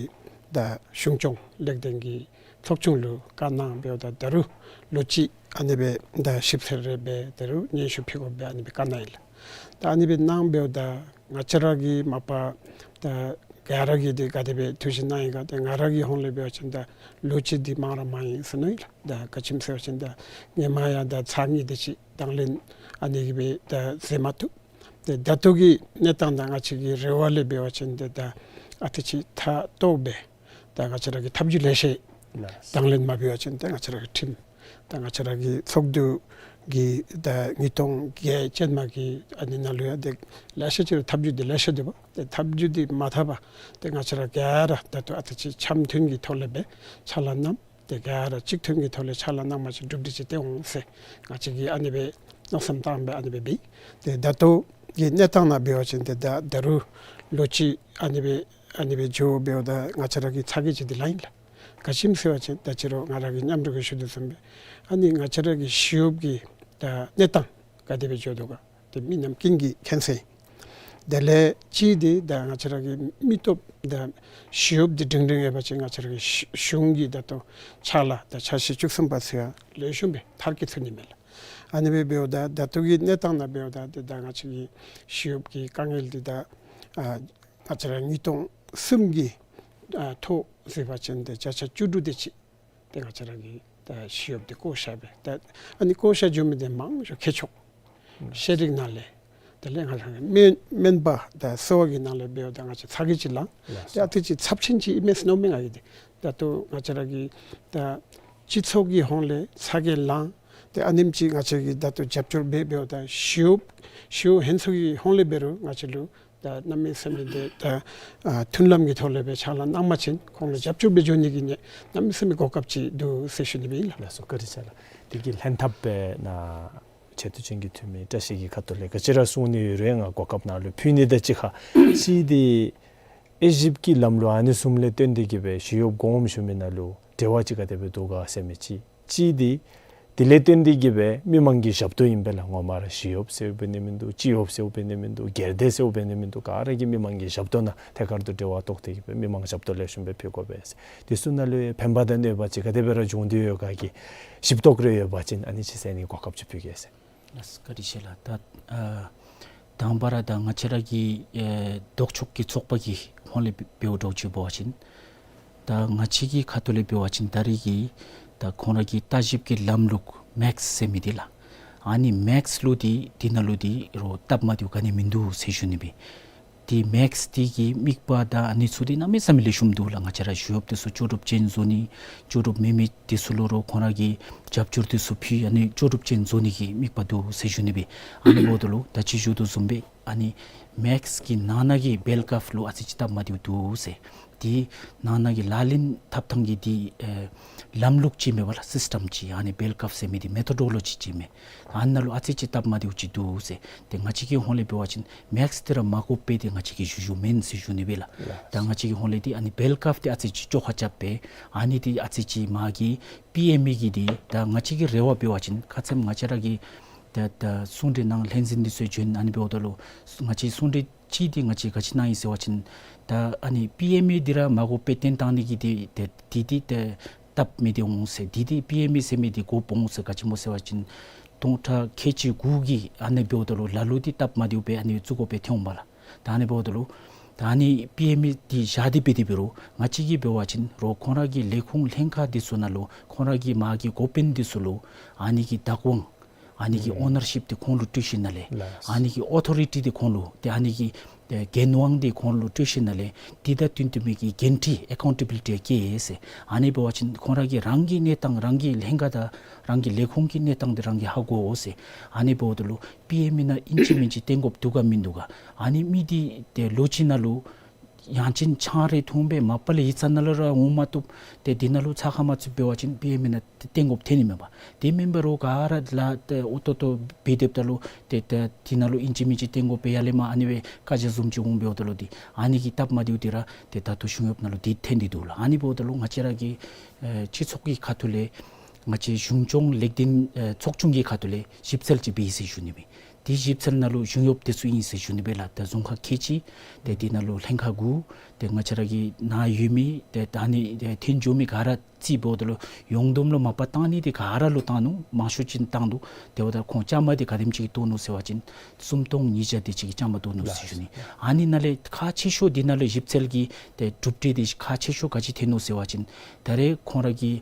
ད་གཞུང་སྐྱོང་ལེགས་ལྡན་གྱི་ཚོགས་ཆུང་ལུ་བཀའ་གནང་འབདཝ་ད་ད་རུང་ལོ་གཅིག་ཨ་ནི་སྦེ་ད་ཞིབ་འཚོལ་རེ་འབད་ད་རུང་སྙན་ཞུ་ཕུལ་དགོཔ་སྦེ་ཨ་ནི་སྦེ་བཀའ་གནང་ཡི་ལགས། ད་ཨ་ནི་སྦེ་གནང་འབདཝ་ད་ང་བཅས་ར་གིས་མ་པ་ད་ག་ར་གིས་འདི་ག་དེ་སྦེ་ཐུགས་བཞེད་གནང་ཡི་ག་ཏེ་ང་ར་གི་ཧོངས་ལས་འབད་བ་ཅིན་ད་ལོ་གཅིག་འདི་མང་ར་མང་ཡི་ཟེར་མནོ་ཡི་ལགས། ད་ག་ཅི་སྨོ་ཟེར་བ་ཅིན་ད་ཧེ་མ་ཡང་ད་ཚར་གཉིས་དེ་ཅིག་དང་ལེན་ཨ་ནི་གིས་སྦེ་ད་མཛད་མ་བཏུབ། ཏེ་ད་ལྟོ་གི་གནས་སྟངས་དང་ང་བཅས་ཀྱི་རེ་བ་ལས་འབད་བ་ཅིན་ཏེ་ད་ཨ་ཏི་ཅིག་ཐག་བཏོག་སྦེ་ད་ང་བཅས་ར་གི་ཐབས་བྱུས་ལེ་ཤ་ལགས། དང་ལེན་མ་འབད་བ་ཅིན་ཏེ་ང་བཅས་ར་གི་ཁྲིམས་ད་ང་བཅས་ར་གི་ཚོགས་འདུ་གི་ད་ཉིས་སྟོང་བརྒྱད་ཅན་མ་གི་ཨ་ནི་ནང་ལུ་ཡང་ཏེ་ལེ་ཤ་ཅིག་ཐབས་བྱུས་འདི་ལེ་ཤ་འདུག་པ། ཏེ་ཐབས་བྱུས་འདི་མ་འཐབ་པར་ཏེ་ང་བཅས་ར་ག་ར་ད་ལྟོ་ཨ་ཏི་ཅིག་འཆམ་མཐུན་གྱི་ཐོག་ལས་སྦེ་ཕྱག་ལཱ་གནངམ། ཏེ་ག་ར་གཅིག་མཐུན་གྱི་ཐོག་ལས་ཕྱག་ལཱ་གནངམ་ཅིག་གྲུབ་སྟེ་ཅིག་སྟོན་འོང་ཟེར་ང་བཅས་ཀྱིས་ཨ་ནི་སྦེ་མནོ་བསམ་བཏང་སྦེ་ཨ་ནི་སྦེ་འབད་ཡི། ཏེ་ད་ལྟོ་གི་གནས་སྟངས་ནང་འབད་བ་ཅིན་ཏེ་ད་ད་རུང་ལོ་གཅིག་ཨ་ནི་སྦེ་ཨ་ནི་སྦེ་འགྱོ་འབདཝ་ད་ང་བཅས་ར་གི་ཚ་གྱང་ཅིག་འདི་ལང་ཡི་ལགས། ག་ཅི་སྨོ་ཟེར་བ་ཅིན་ད་ཅི་རུང་ང་ར་གིས་མཉམ་རོགས་ཀྱིས་ཞུ་དོ་བཟུམ་སྦེ་ཨ་ནི་ང་བཅས་ར་གི་ཞི་གཡོགཔ་གི་ད་གནས་སྟངས་ག་དེ་སྦེ་འགྱོ་དོ་ག་ཏེ་མི་རྣམས་ཀུན་གྱིས་མཁྱེན་གསལ་ཨིན། དེ་ལས་གཅིག་འདི་ད་ང་བཅས་ར་གི་མི་སྟོབས་ད་ཞི་གཡོགཔ་འདི་སྒྲིང་སྒྲིང་ཡོད་པ་ཅིན་ང་བཅས་ར་གི་གཞུང་གི་ད་ལྟོ་ཕྱག་ལཱ་ད་འཆར་གཞི་བཅུ་གསུམ་པ་ཚུ་ཡང་ལེགས་ཤོམ་སྦེ་མཐར་འཁྱོལ་ཚུགས་ནི་མས་ལགས། ཨ་ནི་སྦེ་འབདཝ་ད་ད་ལྟོ་གི་གནས་སྟངས་ནང་འབདཝ་ད་ཏེ་ད་ང་བཅས་ཀྱི་ཞི་གཡོགཔ་གི་དཀའ་ངལ་འདི་ད་ཨ་ང་བཅས་ར་ཉིས་སྟོང་གསུམ་གྱི་ཨ་ཐོག་གཟིགས་པ་ཅིན་ཏེ་བརྒྱ་ཆ་བཅུ་དྲུག་དེ་ཅིག་ཏེ་ང་བཅས་ར་གི་ད་ཞི་གཡོགཔ་འདི་བཀོ་བཞག་སྦེ་ད་ཨ་ནི་བཀོ་བཞག་འགྱོ་མི་འདི་མང་ཤོས་ཁྱི་ཤོག་ཤེས་རིག་ནང་ལས་དེ་ལས་ང་ར་གི་སྨན་སྨན་པ་ད་གསོ་བ་གི་ནང་ལས་འབདཝ་ད་ང་བཅས་ཚ་གྱང་ཅིག་ལང་། ཏེ་ཨ་ཏི་ཅིག་ཚབས་ཆེན་ཅིག་ཨིན་མས་ཟེར་མནོཝ་མས་ང་གིས་འདི། ད་ལྟོ་ང་བཅས་ར་གི་ད་སྤྱི་ཚོགས་ཀྱི་ཧོངས་ལས་ཚ་གྱང་ལང་། ཏེ་ཨ་ནེམ་ཅིག་ང་བཅས་ཀྱིས་ད་ལྟོ་རྒྱབ་སྐྱོར་འབད་འབདཝ་ད་ཞི་གཡོགཔ་ཞི་གཡོག་ལྷན་ཚོགས་ཀྱི་ཧོངས་ལས་འབད་རུང་ང་བཅས་ལུ་ད་གནམ་མེད་ས་མེད་འདི་ད་ཨ་མཐུན་ལམ་གྱི་ཐོག་ལས་སྦེ་ཕྱག་ལཱ་གནང་པ་ཅིན་ཁོང་ལུ་རྒྱབ་སྐྱོར་འབད་འགྱོ་ནི་གི་ནི་གནམ་མེད་ས་མེད་གོ་སྐབས་ཅིག་འདུག་ཟེར་ཞུ་ནི་སྦེ་ཨིན་ལགས། ལགས་སོ། བཀའ་དྲིན་ཆེ་ལགས། དེ་གི་ལྷན་ཐབས་སྦེ་ནཱ་ཆེ་བསྟོད་ཅན་གྱི་འཐུས་མི་བཀྲ་ཤིས་ཀྱི་ཁ་ཐུག་ལས་ག་ཅི་ར་གསུང་ནི་ཡོད་རུང་ང་གོ་སྐབས་ནཱ་ལུ་ཕུལ་ནི། ད་གཅིག་ཁར་གཅིག་འདི་དབྱེ་ཞིབ་ཀྱི་ལམ་ལུགས་ཨ་ནི་བཟུམ་ལས་བཏོན་ཏེ་གི་སྦེ་ཞི་གཡོགཔ་དགོངསམ་ཞུ་མི་ནང་ལུ་འབྲེལ་བ་ཅིག་ག་དེ་སྦེ་འདུག་ག་ཟེར་མི་ཅིག། གཅིག་འདི་ དེ་ལས་བརྟེན་ཏེ་གི་སྦེ་མི་མང་གི་ཞབས་ཏོག་ཨིན་པས་ལགས། ངོ་མ་ར་ཞི་གཡོགཔ་ཟེར་འབད་ནི་མིན་འདུག། སྤྱི་གཡོགཔ་ཟེར་འབད་ནི་མིན་འདུག། སྒེར་སྡེ་ཟེར་འབད་ནི་མིན་འདུག། ག་ར་གིས་མི་མང་གི་ཞབས་ཏོག་ནང་ཐད་ཀར་དུ་འབྲེལ་བ་བཏོག་སྟེ་གི་སྦེ་མི་མང་ཞབས་ཏོག་ལེགས་ཤོམ་སྦེ་ཕུལ་དགོ་པས་ཟེར། དེ་ཚུ་ནང་ལུ་ཕན་པ་དང་གནོད་པ་ཅིག་ག་དེ་སྦེ་ར་བྱུང་སྟེ་ཡོད་ག་གི་ཞིབ་བཏོག་རེ་ཡོད་པ་ཅིན་ཨ་ནི་ཅིག་ཟེར་ནི་གོ་སྐབས་ཅིག་ཕུལ་གེ་ཟེར། ལགས་སོ། བཀའ་དྲིན་ཆེ་ལགས། ད་ཨ་དང་པ་ར་ད་ང་བཅས་ར་གི་ཨེ་ལྡོག་ཕྱོགས་ཀྱི་ཚོགས་པ་གི་ཧོང་ལས་འབད་འབདཝ་འདྲཝ་ཅིག་འབད་བ་ཅིན་ད་ང་བཅས་ཀྱི་ཁ་ཐུག་ལས་འབད་བ་ཅིན་ད་རེས་ཀྱི་ད་ཁོང་ར་གི་ལྟ་ཞིབ་ཀྱི་ལམ་ལུགས་མེགས་ཟེར་མི་འདི་ལགས། ཨ་ནི་མེགས་ལུ་འདི་འདི་ནང་ལུ་འདི་རོགས་སྟབས་མ་བདེཝ་ག་ནི་མིན་འདུག་ཟེར་ཞུ་ནི་སྦེ། འདི་མེགས་འདི་གི་དམིགས་པ་དང་ཨ་ནི་ཚུ་འདི་གནམ་མེད་ས་མེད་ལེགས་ཤོམ་འདུག་ལགས། ང་བཅས་ར་ཞི་གཡོགཔ་འདི་ཚུ་ལྕོགས་གྲུབ་ཅན་བཟོ་ནི་ལྕོགས་གྲུབ་མེད་མི་འདི་ཚུ་ལུ་རོགས་ཁོང་ར་གིས་རྒྱབ་སྐྱོར་འདི་ཚུ་ཕུལ་ཨ་ནི་ལྕོགས་གྲུབ་ཅན་བཟོ་ནི་གི་དམིགས་པ་འདུག་ཟེར་ཞུ་ནི་སྦེ། ཨ་ནི་འབདཝ་ད་ལུ་ད་ཅི་ཞུ་དོ་བཟུམ་སྦེ་ཨ་ནི་མེགས་ཀྱི་ནང་ན་གི་སྦེལ་ཀོབ་ལུ་ཨ་ཙི་ཅིག་སྟབས་མ་བདེཝ་འདུག་ཟེར། འདི་ནང་ན་གི་ལག་ལེན་འཐབ་ཐངས་ཀྱི་འདི་ཨེ་ལམ་ལུགས་ཅིག་མེན་པ་ལགས། སིསི་ཊམ་ཅིག། ཨ་ནི་སྦེལ་ཀོབ་ཟེར་མི་འདི་མེ་ཐོ་ཌོ་ལོ་ཇི་ཅིག་མས། ཨ་ནཱ་ལུ་ཨ་ཙི་ཅིག་སྟབས་མ་བདེཝ་ཅིག་འདུག་ཟེར། ཏེ་ང་བཅས་ཀྱི་ཧོང་ལས་འབད་བ་ཅིན་མེགས་འདི་ར་མ་དགོཔ་སྦེ་ཏེ་ང་བཅས་ཀྱིས་ཞུ་ཞུཝ་མེན་ཟེར་ཞུ་ནི་སྦེ་ལགས། ད་ང་བཅས་ཀྱི་ཧོང་ལས་འདི་ཨ་ནི་སྦེལ་ཀོབ་འདི་ཨ་ཙི་ཅིག་བཅོ་ཁ་རྐྱབ་སྦེ་ཨ་ནི་འདི་ཨ་ཙི་ཅིག་མ་གི་པི་ཨེམ་ཨི་གི་འདི་ད་ང་བཅས་ཀྱི་རེ་བ་འབད་བ་ཅིན་ཁ་ཙ་ང་བཅས་ར་གི་ད་ད་གསུང་གྲོས་ནང་ལྷན་འཛིན་འདི་ཚུ་བྱོན་ཨ་ནི་འབདཝ་ད་ལུ་ང་བཅས་གསུང་གྲོས་ཅིག་འདི་ང་བཅས་ག་ཅི་གནང་ཡི་ཟེར་བ་ཅིན་ད་ཨ་ནི་པི་ཨེམ་ཨི་འདི་ར་མ་དགོཔ་སྦེ་བཏོན་བཏང་ནི་གི་འདི་ཏེ་འདི་འདི་ཏེ་སྟབས་མི་བདེ་འོང་ཟེར། འདི་འདི་པི་ཨེམ་ཨི་ཟེར་མི་འདི་དགོཔ་འོང་ཟེར། ག་ཅི་སྨོ་ཟེར་བ་ཅིན་སྟོང་ཕྲག་ཁལ་གཅིག་དགུ་གི་ཨ་ནི་འབདཝ་ད་ལུ་ལ་ལུ་འདི་སྟབས་མ་བདེཝ་སྦེ་ཨ་ནི་བཙུགས་དགོཔ་སྦེ་ཐོན་འོང་པ་ལགས། ད་ཨ་ནི་འབདཝ་ད་ལུ་ད་ཨ་ནི་པི་ཨེམ་ཨི་འདི་བཞག་སྟེ་འབད་དེ་འབད་རུང་ང་བཅས་ཀྱིས་འབད་བ་ཅིན་རོགས་ཁོང་ར་གི་ལས་ཁུངས་ལྷན་ཁག་འདི་ཚུ་ནང་ལུ་ཁོང་ར་གི་མ་གི་འགོ་དཔོན་འདི་ཚུ་ལུ་ཨ་ནི་གི་བདག་དབང་ཨ་ནི་གི་ཨོ་ནར་ཤིབ་འདི་ཁོང་ལུ་སྤྲོད་ཞིནམ་ལས་ལགས། ཨ་ནི་གི་ཨོ་ཐོ་རི་ཊི་འདི་ཁོང་ལུ་ཏེ་ཨ་ནི་གི་ཏེ་འགན་དབང་འདི་ཁོང་ལུ་སྤྲོད་ཞིནམ་ལས་འདི་དང་བསྟུན་བསྟུན་མི་གི་འགན་འཁྲི་ཨེ་ཀའུན་ཊ་བི་ལི་ཊི་བཀལ་ཡི་ཟེར། ཨ་ནི་འབད་བ་ཅིན་ཁོང་ར་གིས་རང་གི་གནས་སྟངས་རང་གི་ལྷན་ཁག་དང་རང་གི་ལས་ཁུངས་ཀྱི་གནས་སྟངས་འདི་རང་གིས་ཧ་གོ་འོང་ཟེར། ཨ་ནི་འབདཝ་ད་ལུ་པི་ཨེམ་ཨི་ནང་ཨིན་ཅི་མིན་ཅི་བཏོན་དགོཔ་འདུག་ག་མིན་འདུག་ག། ཨ་ནི་མི་འདི་ཏེ་ལོ་གཅིག་ནང་ལུ་ཡང་ཅིན་ཆང་རེ་འཐུང་སྦེ་མ་པ་ལས་ཡིག་ཚང་ནང་ལུ་ར་འོང་མ་བཏུབ། ཏེ་འདི་ནང་ལུ་ཚ་ཁ་མ་ཚུད་འབད་བ་ཅིན་པི་ཨེམ་ཨི་ནང་ཏེ་བཏོན་དགོཔ་ཐོན་ནི་མས་པ། དེ་མེན་པར་རོགས་ག་ར་ལཱ་ཏེ་འོ་ཏོག་ཏོ་འབད་སྡོདཔ་ད་ལུ་ཏེ་ཏེ་འདི་ནང་ལུ་ཨིན་ཅི་མིན་ཅི་བཏོན་དགོཔ་སྦེ་ཡར་ལས་མར་ཨ་ནི་སྦེ་བཀའ་རྒྱ་བཟུམ་ཅིག་འོང་འབདཝ་ད་ལུ་འདི་ཨ་ནི་གི་སྟབས་མ་བདེཝ་འདི་ར་ཏེ་ད་ལྟོ་གཞུང་གཡོགཔ་ནང་ལུ་འདི་ཐོན་ཏེ་འདུག་ལགས། ཨ་ནི་འབདཝ་ད་ལུ་ང་བཅས་ར་གི་ཨེ་སྤྱི་ཚོགས་ཀྱི་ཁ་ཐུག་ལས་ང་བཅས་གཞུང་སྐྱོང་ལེགས་ལྡན་ཨེ་ཚོགས་ཆུང་གི་ཁ་ཐུག་ལས་ཞིབ་འཚོལ་ཅིག་འབད་ཡི་ཟེར་ཞུ་ནི་སྦེ། དེ་ཞིབ་འཚོལ་ནང་ལུ་གཞུང་གཡོགཔ་འདི་ཚུ་ཨིན་ཟེར་ཞུ་ནི་སྦེ་ལགས། ད་རྫོང་ཁག་ཁལ་གཅིག་ཏེ་འདི་ནང་ལུ་ལྷན་ཁག་དགུ་ཏེ་ང་བཅས་ར་གི་ནཱ་ཡོད་མི་ཏེ་ད་ཨ་ནི་ཏེ་ཐོན་འགྱོ་མི་ག་ར་རྩིས་འབདཝ་ད་ལུ་ཡོངས་བསྡོམས་ལུ་མ་པ་བཏང་ནི་འདི་ག་ར་ལུ་བཏང་ནུག། མང་ཤོས་ཅིག་བཏང་འདུག། དེ་འབདཝ་ད་ཁོང་བཅའ་མར་འདི་ག་དེམ་ཅིག་གིས་གཏོགས་ནུག་ཟེར་བ་ཅིན་སུམ་སྟོང་ཉིས་བརྒྱ་དེ་ཅིག་གིས་བཅའ་མར་གཏོགས་ནུག་ཟེར་ཞུ་ནི། ཨ་ནི་ནང་ལས་ཁག་ཆེ་ཤོས་འདི་ནང་ལུ་ཞིབ་འཚོལ་གྱི་ཏེ་གྲུབ་འབྲས་འདི་ཁག་ཆེ་ཤོས་ག་ཅི་ཐོན་ནུག་ཟེར་བ་ཅིན་ད་རེས་ཁོང་ར་གི་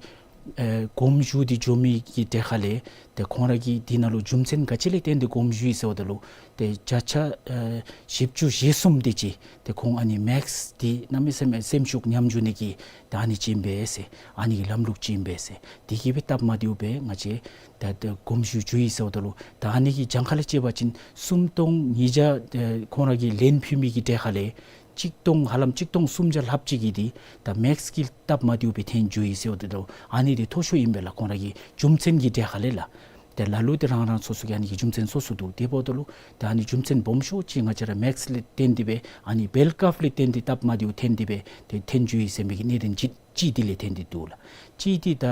ཨེ་དགོངསམ་ཞུ་སྟེ་འགྱོ་མི་གི་གྲས་ཁ་ལས་ཏེ་ཁོང་ར་གིས་འདི་ནང་ལུ་རྒྱུ་མཚན་ག་ཅི་ལས་བརྟེན་ཏེ་དགོངསམ་ཞུ་ཡི་ཟེརཝ་ད་ལུ་ཏེ་བརྒྱ་ཆ་ཨེ་བཞི་བཅུ་ཞེ་གསུམ་དེ་ཅིག་ཏེ་ཁོང་ཨ་ནི་མེགས་འདི་གནམ་མེད་ས་མེད་སེམས་ཤུགས་ཉམས་འགྱོ་ནི་གི་ད་ཨ་ནི་ཅིག་ཨིན་པས་ཟེར། ཨ་ནི་གི་ལམ་ལུགས་ཅིག་ཨིན་པས་ཟེར། དེ་གིས་སྦེ་སྟབས་མ་བདེཝ་སྦེ་ང་བཅས་ད་ད་དགོངསམ་ཞུ་ཞུ་ཡི་ཟེརཝ་ད་ལུ་ད་ཨ་ནི་གི་གྱངས་ཁ་ལས་བཅད་པ་ཅིན་སུམ་སྟོང་ཉིས་བརྒྱ་ཏེ་ཁོང་ར་གིས་ལན་ཕུལ་མི་གི་གྲས་ཁ་ལས་གཅིག་སྟོང་ཧ་ལམ་གཅིག་སྟོང་སུམ་བརྒྱ་ལྷགཔ་ཅིག་གིས་འདི་ད་མེགས་ཀྱི་སྟབས་མ་བདེཝ་སྦེ་ཐོན་འགྱོ་ཡི་ཟེརཝ་ད་ལུ་ཨ་ནི་འདི་མཐོ་ཤོས་ཨིན་པས་ལགས། ཁོང་ར་གི་རྒྱུ་མཚན་གྱི་གྲས་ཁ་ལས་ལགས། ཏེ་ལ་ལུ་ཏེ་རང་རང་སོ་སོ་གི་ཨ་ནི་གི་རྒྱུ་མཚན་སོ་སོ་འདུག། དེ་འབདཝ་ད་ལུ་ད་ཨ་ནི་རྒྱུ་མཚན་སྦོམ་ཤོས་ཅིག་ང་བཅས་ར་མེགས་ལས་བརྟེན་ཏེ་སྦེ་ཨ་ནི་སྦེལ་ཀོབ་ལས་བརྟེན་ཏེ་སྟབས་མ་བདེཝ་ཐོན་ཏེ་སྦེ་ཏེ་ཐོན་འགྱོ་ཡི་ཟེར་མི་གི་གནད་དོན་ཅིག་ཅིག་འདི་ལས་ཐོན་ཏེ་འདུག་ལགས། ཅིག་འདི་ད་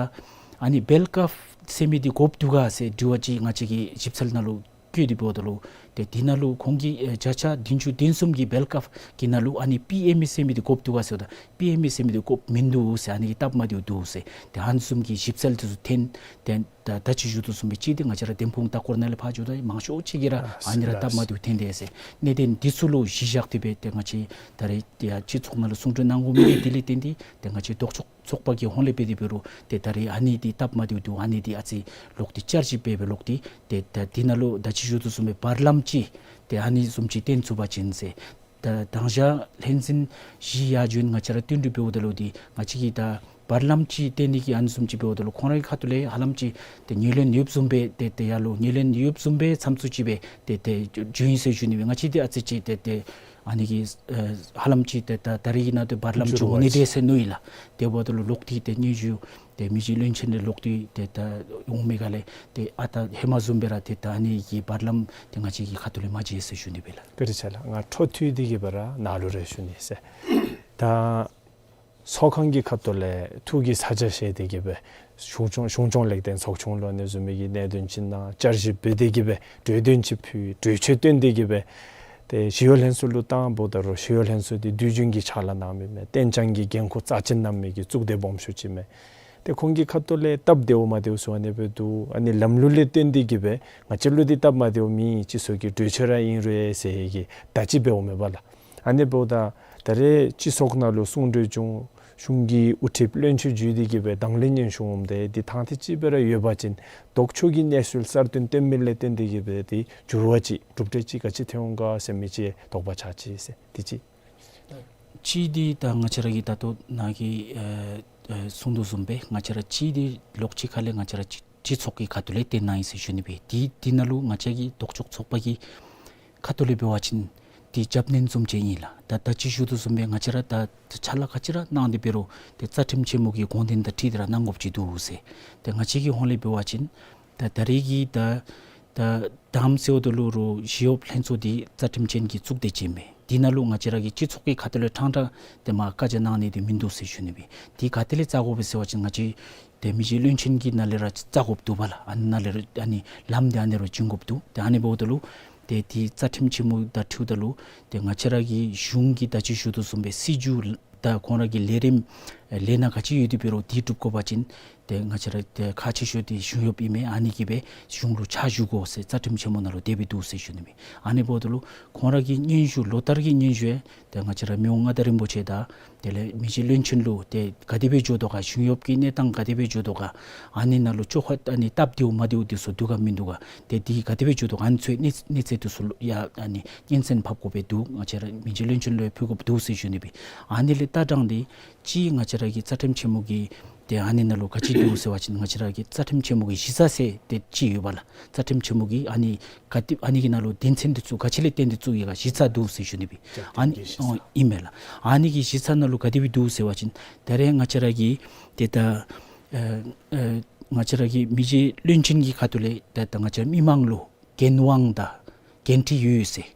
ཨ་ནི་སྦེལ་ཀོབ་ཟེར་མི་འདི་དགོཔ་འདུག་ག་ཟེར་དྲི་བ་ཅིག་ང་བཅས་ཀྱིས་ཞིབ་འཚོལ་ནང་ལུ་བཀོད་དེ་འབདཝ་ད་ལུ་ཏེ་འདི་ནང་ལུ་ཁོང་གིས་ཨེ་བརྒྱ་ཆ་བདུན་ཅུ་དོན་གསུམ་གྱིས་སྦེལ་ཀོབ་ཀྱི་ནང་ལུ་ཨ་ནི་པི་ཨེམ་ཨི་ཟེར་མི་འདི་དགོཔ་འདུག་ག་ཟེརཝ་ད་པི་ཨེམ་ཨི་ཟེར་མི་འདི་དགོཔ་མིན་འདུག་ཟེར། ཨ་ནི་གི་སྟབས་མ་བདེཝ་འདུག་ཟེར། ཏེ་ཨ་ནི་བཟུམ་གྱི་ཞིབ་འཚོལ་འདི་ཚུ་ཐོན་ཏེ་ད་ད་ཅི་ཞུ་དོ་བཟུམ་སྦེ་ཅིག་འདི་ང་བཅས་ར་འདེམས་ཁོངས་ལྟ་སྐོར་ནང་ལས་ཕར་འགྱོཝ་ད་མང་ཤོས་ཅིག་གིས་ར་ཨ་ནི་ར་སྟབས་མ་བདེཝ་ཐོན་ཏེ་ཟེར། གནད་དོན་འདི་ཚུ་ལུ་གཞི་བཞག་སྟེ་སྦེ་ཏེ་ང་བཅས་ད་རེས་ཏེ་ཡ་སྤྱི་ཚོགས་ནང་ལུ་གསུང་གྲོས་གནང་དགོ་མི་འདི་དེ་ལས་བརྟེན་ཏེ་ཏེ་ང་བཅས་ལྡོག་ཕྱོགས་ཚོགས་པ་གི་ཧོང་ལས་འབད་དེ་འབད་རུང་ཏེ་ད་རེས་ཨ་ནི་འདི་སྟབས་མ་བདེཝ་འདུག། ཨ་ནི་འདི་ཨ་ཙི་ལོག་སྟེ་བསྐྱར་ཞིབ་འབད་སྦེ་ལོག་སྟེ་ཏེ་ད་འདི་ནང་ལུ་ད་ཅི་ཞུ་དོ་བཟུམ་སྦེ་བར་ལམ་ཅིག་ཏེ་ཨ་ནི་བཟུམ་ཅིག་བཏོན་ཚུགས་པ་ཅིན་ཟེར། ད་དང་ཞག་ལྷན་འཛིན་བཞི་ཡར་བྱོན་ང་བཅས་ར་བསྟུན་གྲོས་འབདཝ་ད་ལུ་འདི་ང་བཅས་ཀྱིས་ད་བར་ལམ་ཅིག་བཏོན་ནི་གི་ཨ་ནི་བཟུམ་ཅིག་འབདཝ་ད་ལུ་ཁོང་རའི་ཁ་ཐུག་ལས་ཧ་ལམ་ཅིག་ཏེ་ངོས་ལེན་ཡོདཔ་བཟུམ་སྦེ་ཏེ་ཏེ་ཡར་ལུ་ངོས་ལེན་ཡོདཔ་བཟུམ་སྦེ་མཚམས་ཚུ་ཅིག་སྦེ་ཏེ་ཏེ་བྱོན་ཡི་ཟེར་ཞུ་ནི་སྦེ། ང་བཅས་འདི་ཨ་ཙི་ཅིག་ཏེ་ཏེ་ཨ་ནི་གི་ཨེ་ཧ་ལམ་ཅིག་ཏེ་ད་ད་རེས་ཀྱི་ནང་དུ་བར་ལམ་འགྱོ་ནི་འདྲས་ཟེར་མནོ་ཡི་ལགས། དེ་འབདཝ་ད་ལུ་ལོག་སྟེ་ཏེ་སྙན་ཞུ་ཏེ་མི་རྗེ་བློན་ཆེན་ལས་ལོག་སྟེ་ཏེ་ད་འོང་མི་ག་ལས་ཏེ་ཨ་ད་ཧེ་མ་བཟུམ་སྦེ་ར་ཏེ་ད་ཨ་ནི་གི་བར་ལམ་ཏེ་ང་བཅས་ཀྱི་ཁ་ཐུག་ལས་མ་བྱེལ་ཟེར་ཞུ་ནི་སྦེ་ལགས། བཀའ་དྲིན་ཆེ་ལགས། ང་འཕྲོ་མཐུད་དེ་གི་སྦེ་ར་ནཱ་ལུ་རེ་ཞུ་ནི་ཟེར། ད་ ཚོགས་ཁང་གི་ཁ་ཐུག་ལས་ཐུགས་ཀྱི་ས་ཆ་བཞེས་ཏེ་གི་སྦེ་གཞུང་སྐྱོང་གཞུང་སྐྱོང་ལེགས་ལྡན་ཚོགས་ཆུང་ལུ་ཨ་ནི་བཟུམ་མའི་གི་གནད་དོན་ཅིག་ནང་བསྐྱར་ཞིབ་འབད་དེ་གི་སྦེ་གྲོས་དོན་ཅིག་ཕུལ་གྲོས་ཆོད་བཏོན་ཏེ་གི་སྦེ་ཏེ་ཞི་གཡོག་ལྷན་ཚོགས་ལུ་བཏང་འབདཝ་ད་རུང་ཞི་གཡོག་ལྷན་ཚོགས་འདི་དུས་རྒྱུན་གྱི་ཕྱག་ལཱ་གནང་མི་མེན། གཏན་འཇགས་ཀྱི་འགན་ཁུར་རྩ་ཅན་གནང་མི་གི་གཙུག་སྡེ་སྦོམ་ཤོས་ཅིག་མས། ཏེ་ཁོང་གི་ཁ་ཐུག་ལས་སྟབས་བདེཝ་མ་བདེཝ་ཚུ་ཨ་ནི་སྦེ་འདུག། ཨ་ནི་ལམ་ལུགས་ལས་བརྟེན་ཏེ་གི་སྦེ་ང་བཅས་ལུ་འདི་སྟབས་མ་བདེཝ་མེད། སྤྱི་ཚོགས་ཀྱི་གྲོས་ཆོད་ར་ཨིན་རུང་ཟེར་གི་ད་ཅི་འབདཝ་མས་པ་ལགས། ཨ་ནི་འབདཝ་ད་ད་རེས་སྤྱི་ཚོགས་ནང་ལུ་གསུང་གྲོས་བྱུང་། གཞུང་གི་དབུ་ཁྲིདཔ་བློན་ཆེན་བརྒྱུད་དེ་གི་སྦེ་དང་ལེན་ཉན་ཞུ་འོངམ་ད་འདི་ཐང་ཐིག་ཅིག་སྦེ་ར་ཡོད་པ་ཅིན་ལྡོག་ཕྱོགས་ཀྱི་གནས་ཚུལ་གསར་བཏོན་བཏོན་མི་ལས་བརྟེན་ཏེ་གི་སྦེ་འདི་འགྱུར་བ་ཅིག་གྲུབ་འབྲས་ཅིག་ག་ཅི་ཐོན་འོང་ག་ཟེར་མི་ཅིག་དོགས་པ་ཆགས་ཅི་ཟེར་འདི་ཅིག། གཅིག་འདི་ད་ང་བཅས་ར་གི་ད་ལྟོ་ནཱ་གི་ཨ་ཨ་གསུང་དོ་བཟུམ་སྦེ་ང་བཅས་ར་གཅིག་འདི་ལོགས་གཅིག་ཁ་ལས་ང་བཅས་ར་སྤྱི་སྤྱི་ཚོགས་ཀྱི་ཁ་ཐུག་ལས་བཏོན་གནང་ཡི་ཟེར་ཞུ་ནི་སྦེ། འདི་འདི་ནང་ལུ་ང་བཅས་ཀྱི་ལྡོག་ཕྱོགས་ཚོགས་པ་གི་ཁ་ཐུག་ལས་འབད་བ་ཅིན་འདི་རྒྱབ་སྣོན་བཟུམ་ཅིག་ཨིན་ལགས། ད་ད་ཅི་ཞུ་དོ་བཟུམ་སྦེ་ང་བཅས་ར་ད་ཕྱག་ལཱ་ག་ཅི་ར་གནང་སྟེ་འབད་རུང་ཏེ་རྩ་ཁྲིམས་ཆེན་མོ་གི་དགོངས་དོན་དང་འཁྲིལ་ཏེ་ར་གནང་དགོཔ་ཅིག་འདུག་ཟེར། ཏེ་ང་བཅས་ཀྱི་ཧོང་ལས་འབད་བ་ཅིན་ད་ད་རེས་ཀྱི་ད་ད་དང་པ་ཟེརཝ་ད་ལུ་རུང་ཞི་གཡོགཔ་ལྷན་ཚོགས་འདི་རྩ་ཁྲིམས་ཅན་གྱི་གཙུག་སྡེ་ཅིག་མས། འདི་ནང་ལུ་ང་བཅས་ར་གི་སྤྱི་ཚོགས་ཀྱི་ཁ་ཐུག་ལས་ཕྲང་ཕྲང་ཏེ་མ་བཀའ་རྒྱ་གནང་ནི་འདི་མིན་འདུག་ཟེར་ཞུ་ནི་སྦེ། འདི་ག་ཏེ་ལས་བཙག་དགོ་པས་ཟེར་བ་ཅིན་ང་བཅས་ཏེ་མི་རྗེ་བློན་ཆེན་གྱི་ནང་ལས་ར་བཙག་དགོཔ་འདུག་པ་ལགས། ཨ་ནཱ་ལས་ར་ཨ་ནི་ལམ་འདི་ཨ་ནི་ར་བྱིན་དགོཔ་འདུག། ཏེ་ཨ་ནི་འབདཝ་ད་ལུ་ཏེ་འདི་རྩ་ཁྲིམས་ཆེན་མོ་དང་འཁྲིལཝ་ད་ལུ་ཏེ་ང་བཅས་ར་གི་གཞུང་གི་ད་ཅི་ཞུ་དོ་བཟུམ་སྦེ་སྲིད་བྱུས་ད་ཁོང་ར་གི་ལས་རིམ་ལས་སྣ་ག་ཅི་ཡོད་དེ་འབད་རུང་འདི་སྒྲུབ་དགོ་པ་ཅིན་ཏེ་ང་བཅས་ར་ཏེ་ཁག་ཆེ་ཤོས་འདི་གཞུང་གཡོགཔ་ཨིན་མས། ཨ་ནི་གིས་སྦེ་གཞུང་ལུ་ཕྱག་ཞུ་དགོ་ཟེར་རྩ་ཁྲིམས་ཆེན་མོ་ནང་ལུ་དེ་སྦེ་འདུག་ཟེར་ཞུ་ནི་མས། ཨ་ནི་འབདཝ་ད་ལུ་ཁོང་ར་གི་སྙན་ཞུ་ལོ་ལྟར་གྱི་སྙན་ཞུ་ཡང་ཏེ་ང་བཅས་ར་མི་དབང་མངའ་བདག་རིན་པོ་ཆེ་དང་དེ་ལས་མི་རྗེ་བློན་ཆེན་ལུ་ཏེ་ག་དེ་སྦེ་འགྱོ་དོ་ག་གཞུང་གཡོགཔ་གི་གནས་སྟངས་ག་དེ་སྦེ་འགྱོ་དོ་ག་ཨ་ནི་ནང་ལུ་ཅོག་ཁ་ཨ་ནི་སྟབས་བདེཝ་མ་བདེཝ་འདི་ཚུ་འདུག་ག་མིན་འདུག་ག་ཏེ་འདི་ག་དེ་སྦེ་འགྱོ་དོ་ག་ཨ་ནི་ཚུ་གནས་གནས་ཚད་འདི་ཚུ་ལུ་ཡང་ཨ་ནི་སྙན་གསན་ཕབ་དགོ་པས་འདུག། ང་བཅས་ར་མི་རྗེ་བློན་ཆེན་ལུ་ཡང་ཕུལ་དགོཔ་འདུག་ཟེར་ཞུ་ནི་སྦེ། ཨ་ནི་ལས་ལྟ་སྟངས་འདི་གཅིག་ང་བཅས་ར་གི་རྩ་ཁྲིམས་ཆེན་མོ་གི་ཏེ་ཨ་ནི་ནང་ལུ་ག་ཅི་འདུག་ཟེར་བ་ཅིན་ང་བཅས་ར་གི་རྩ་ཁྲིམས་ཆེན་མོ་གི་གཞི་རྩ་ཟེར་ཏེ་ཅིག་ཡོད་པ་ལགས། རྩ་ཁྲིམས་ཆེན་མོ་གི་ཨ་ནི་ག་ཏེ་ཨ་ནི་གི་ནང་ལུ་དོན་ཚན་འདི་ཚུ་ག་ཅི་ལས་བརྟེན་ཏེ་བཙུགས་ཡི་ག་གཞི་རྩ་འདུག་ཟེར་ཞུ་ནི་སྦེ། རྒྱབ་རྟེན་ཨ་ནི་གྱི་གཞི་རྩ། ཨོ་ཨིན་མས་ལགས། ཨ་ནི་གི་གཞི་རྩ་ནང་ལུ་ག་དེ་སྦེ་འདུག་ཟེར་བ་ཅིན་ད་རེས་ང་བཅས་ར་གི་ཏེ་ད་ཨ་ཨ་ང་བཅས་ར་གི་མི་རྗེ་བློན་ཆེན་གྱི་ཁ་ཐུག་ལས་ད་ད་ང་བཅས་མི་མང་ལུ་འགན་དབང་དང་འགན་འཁྲི་ཡོད་ཟེར།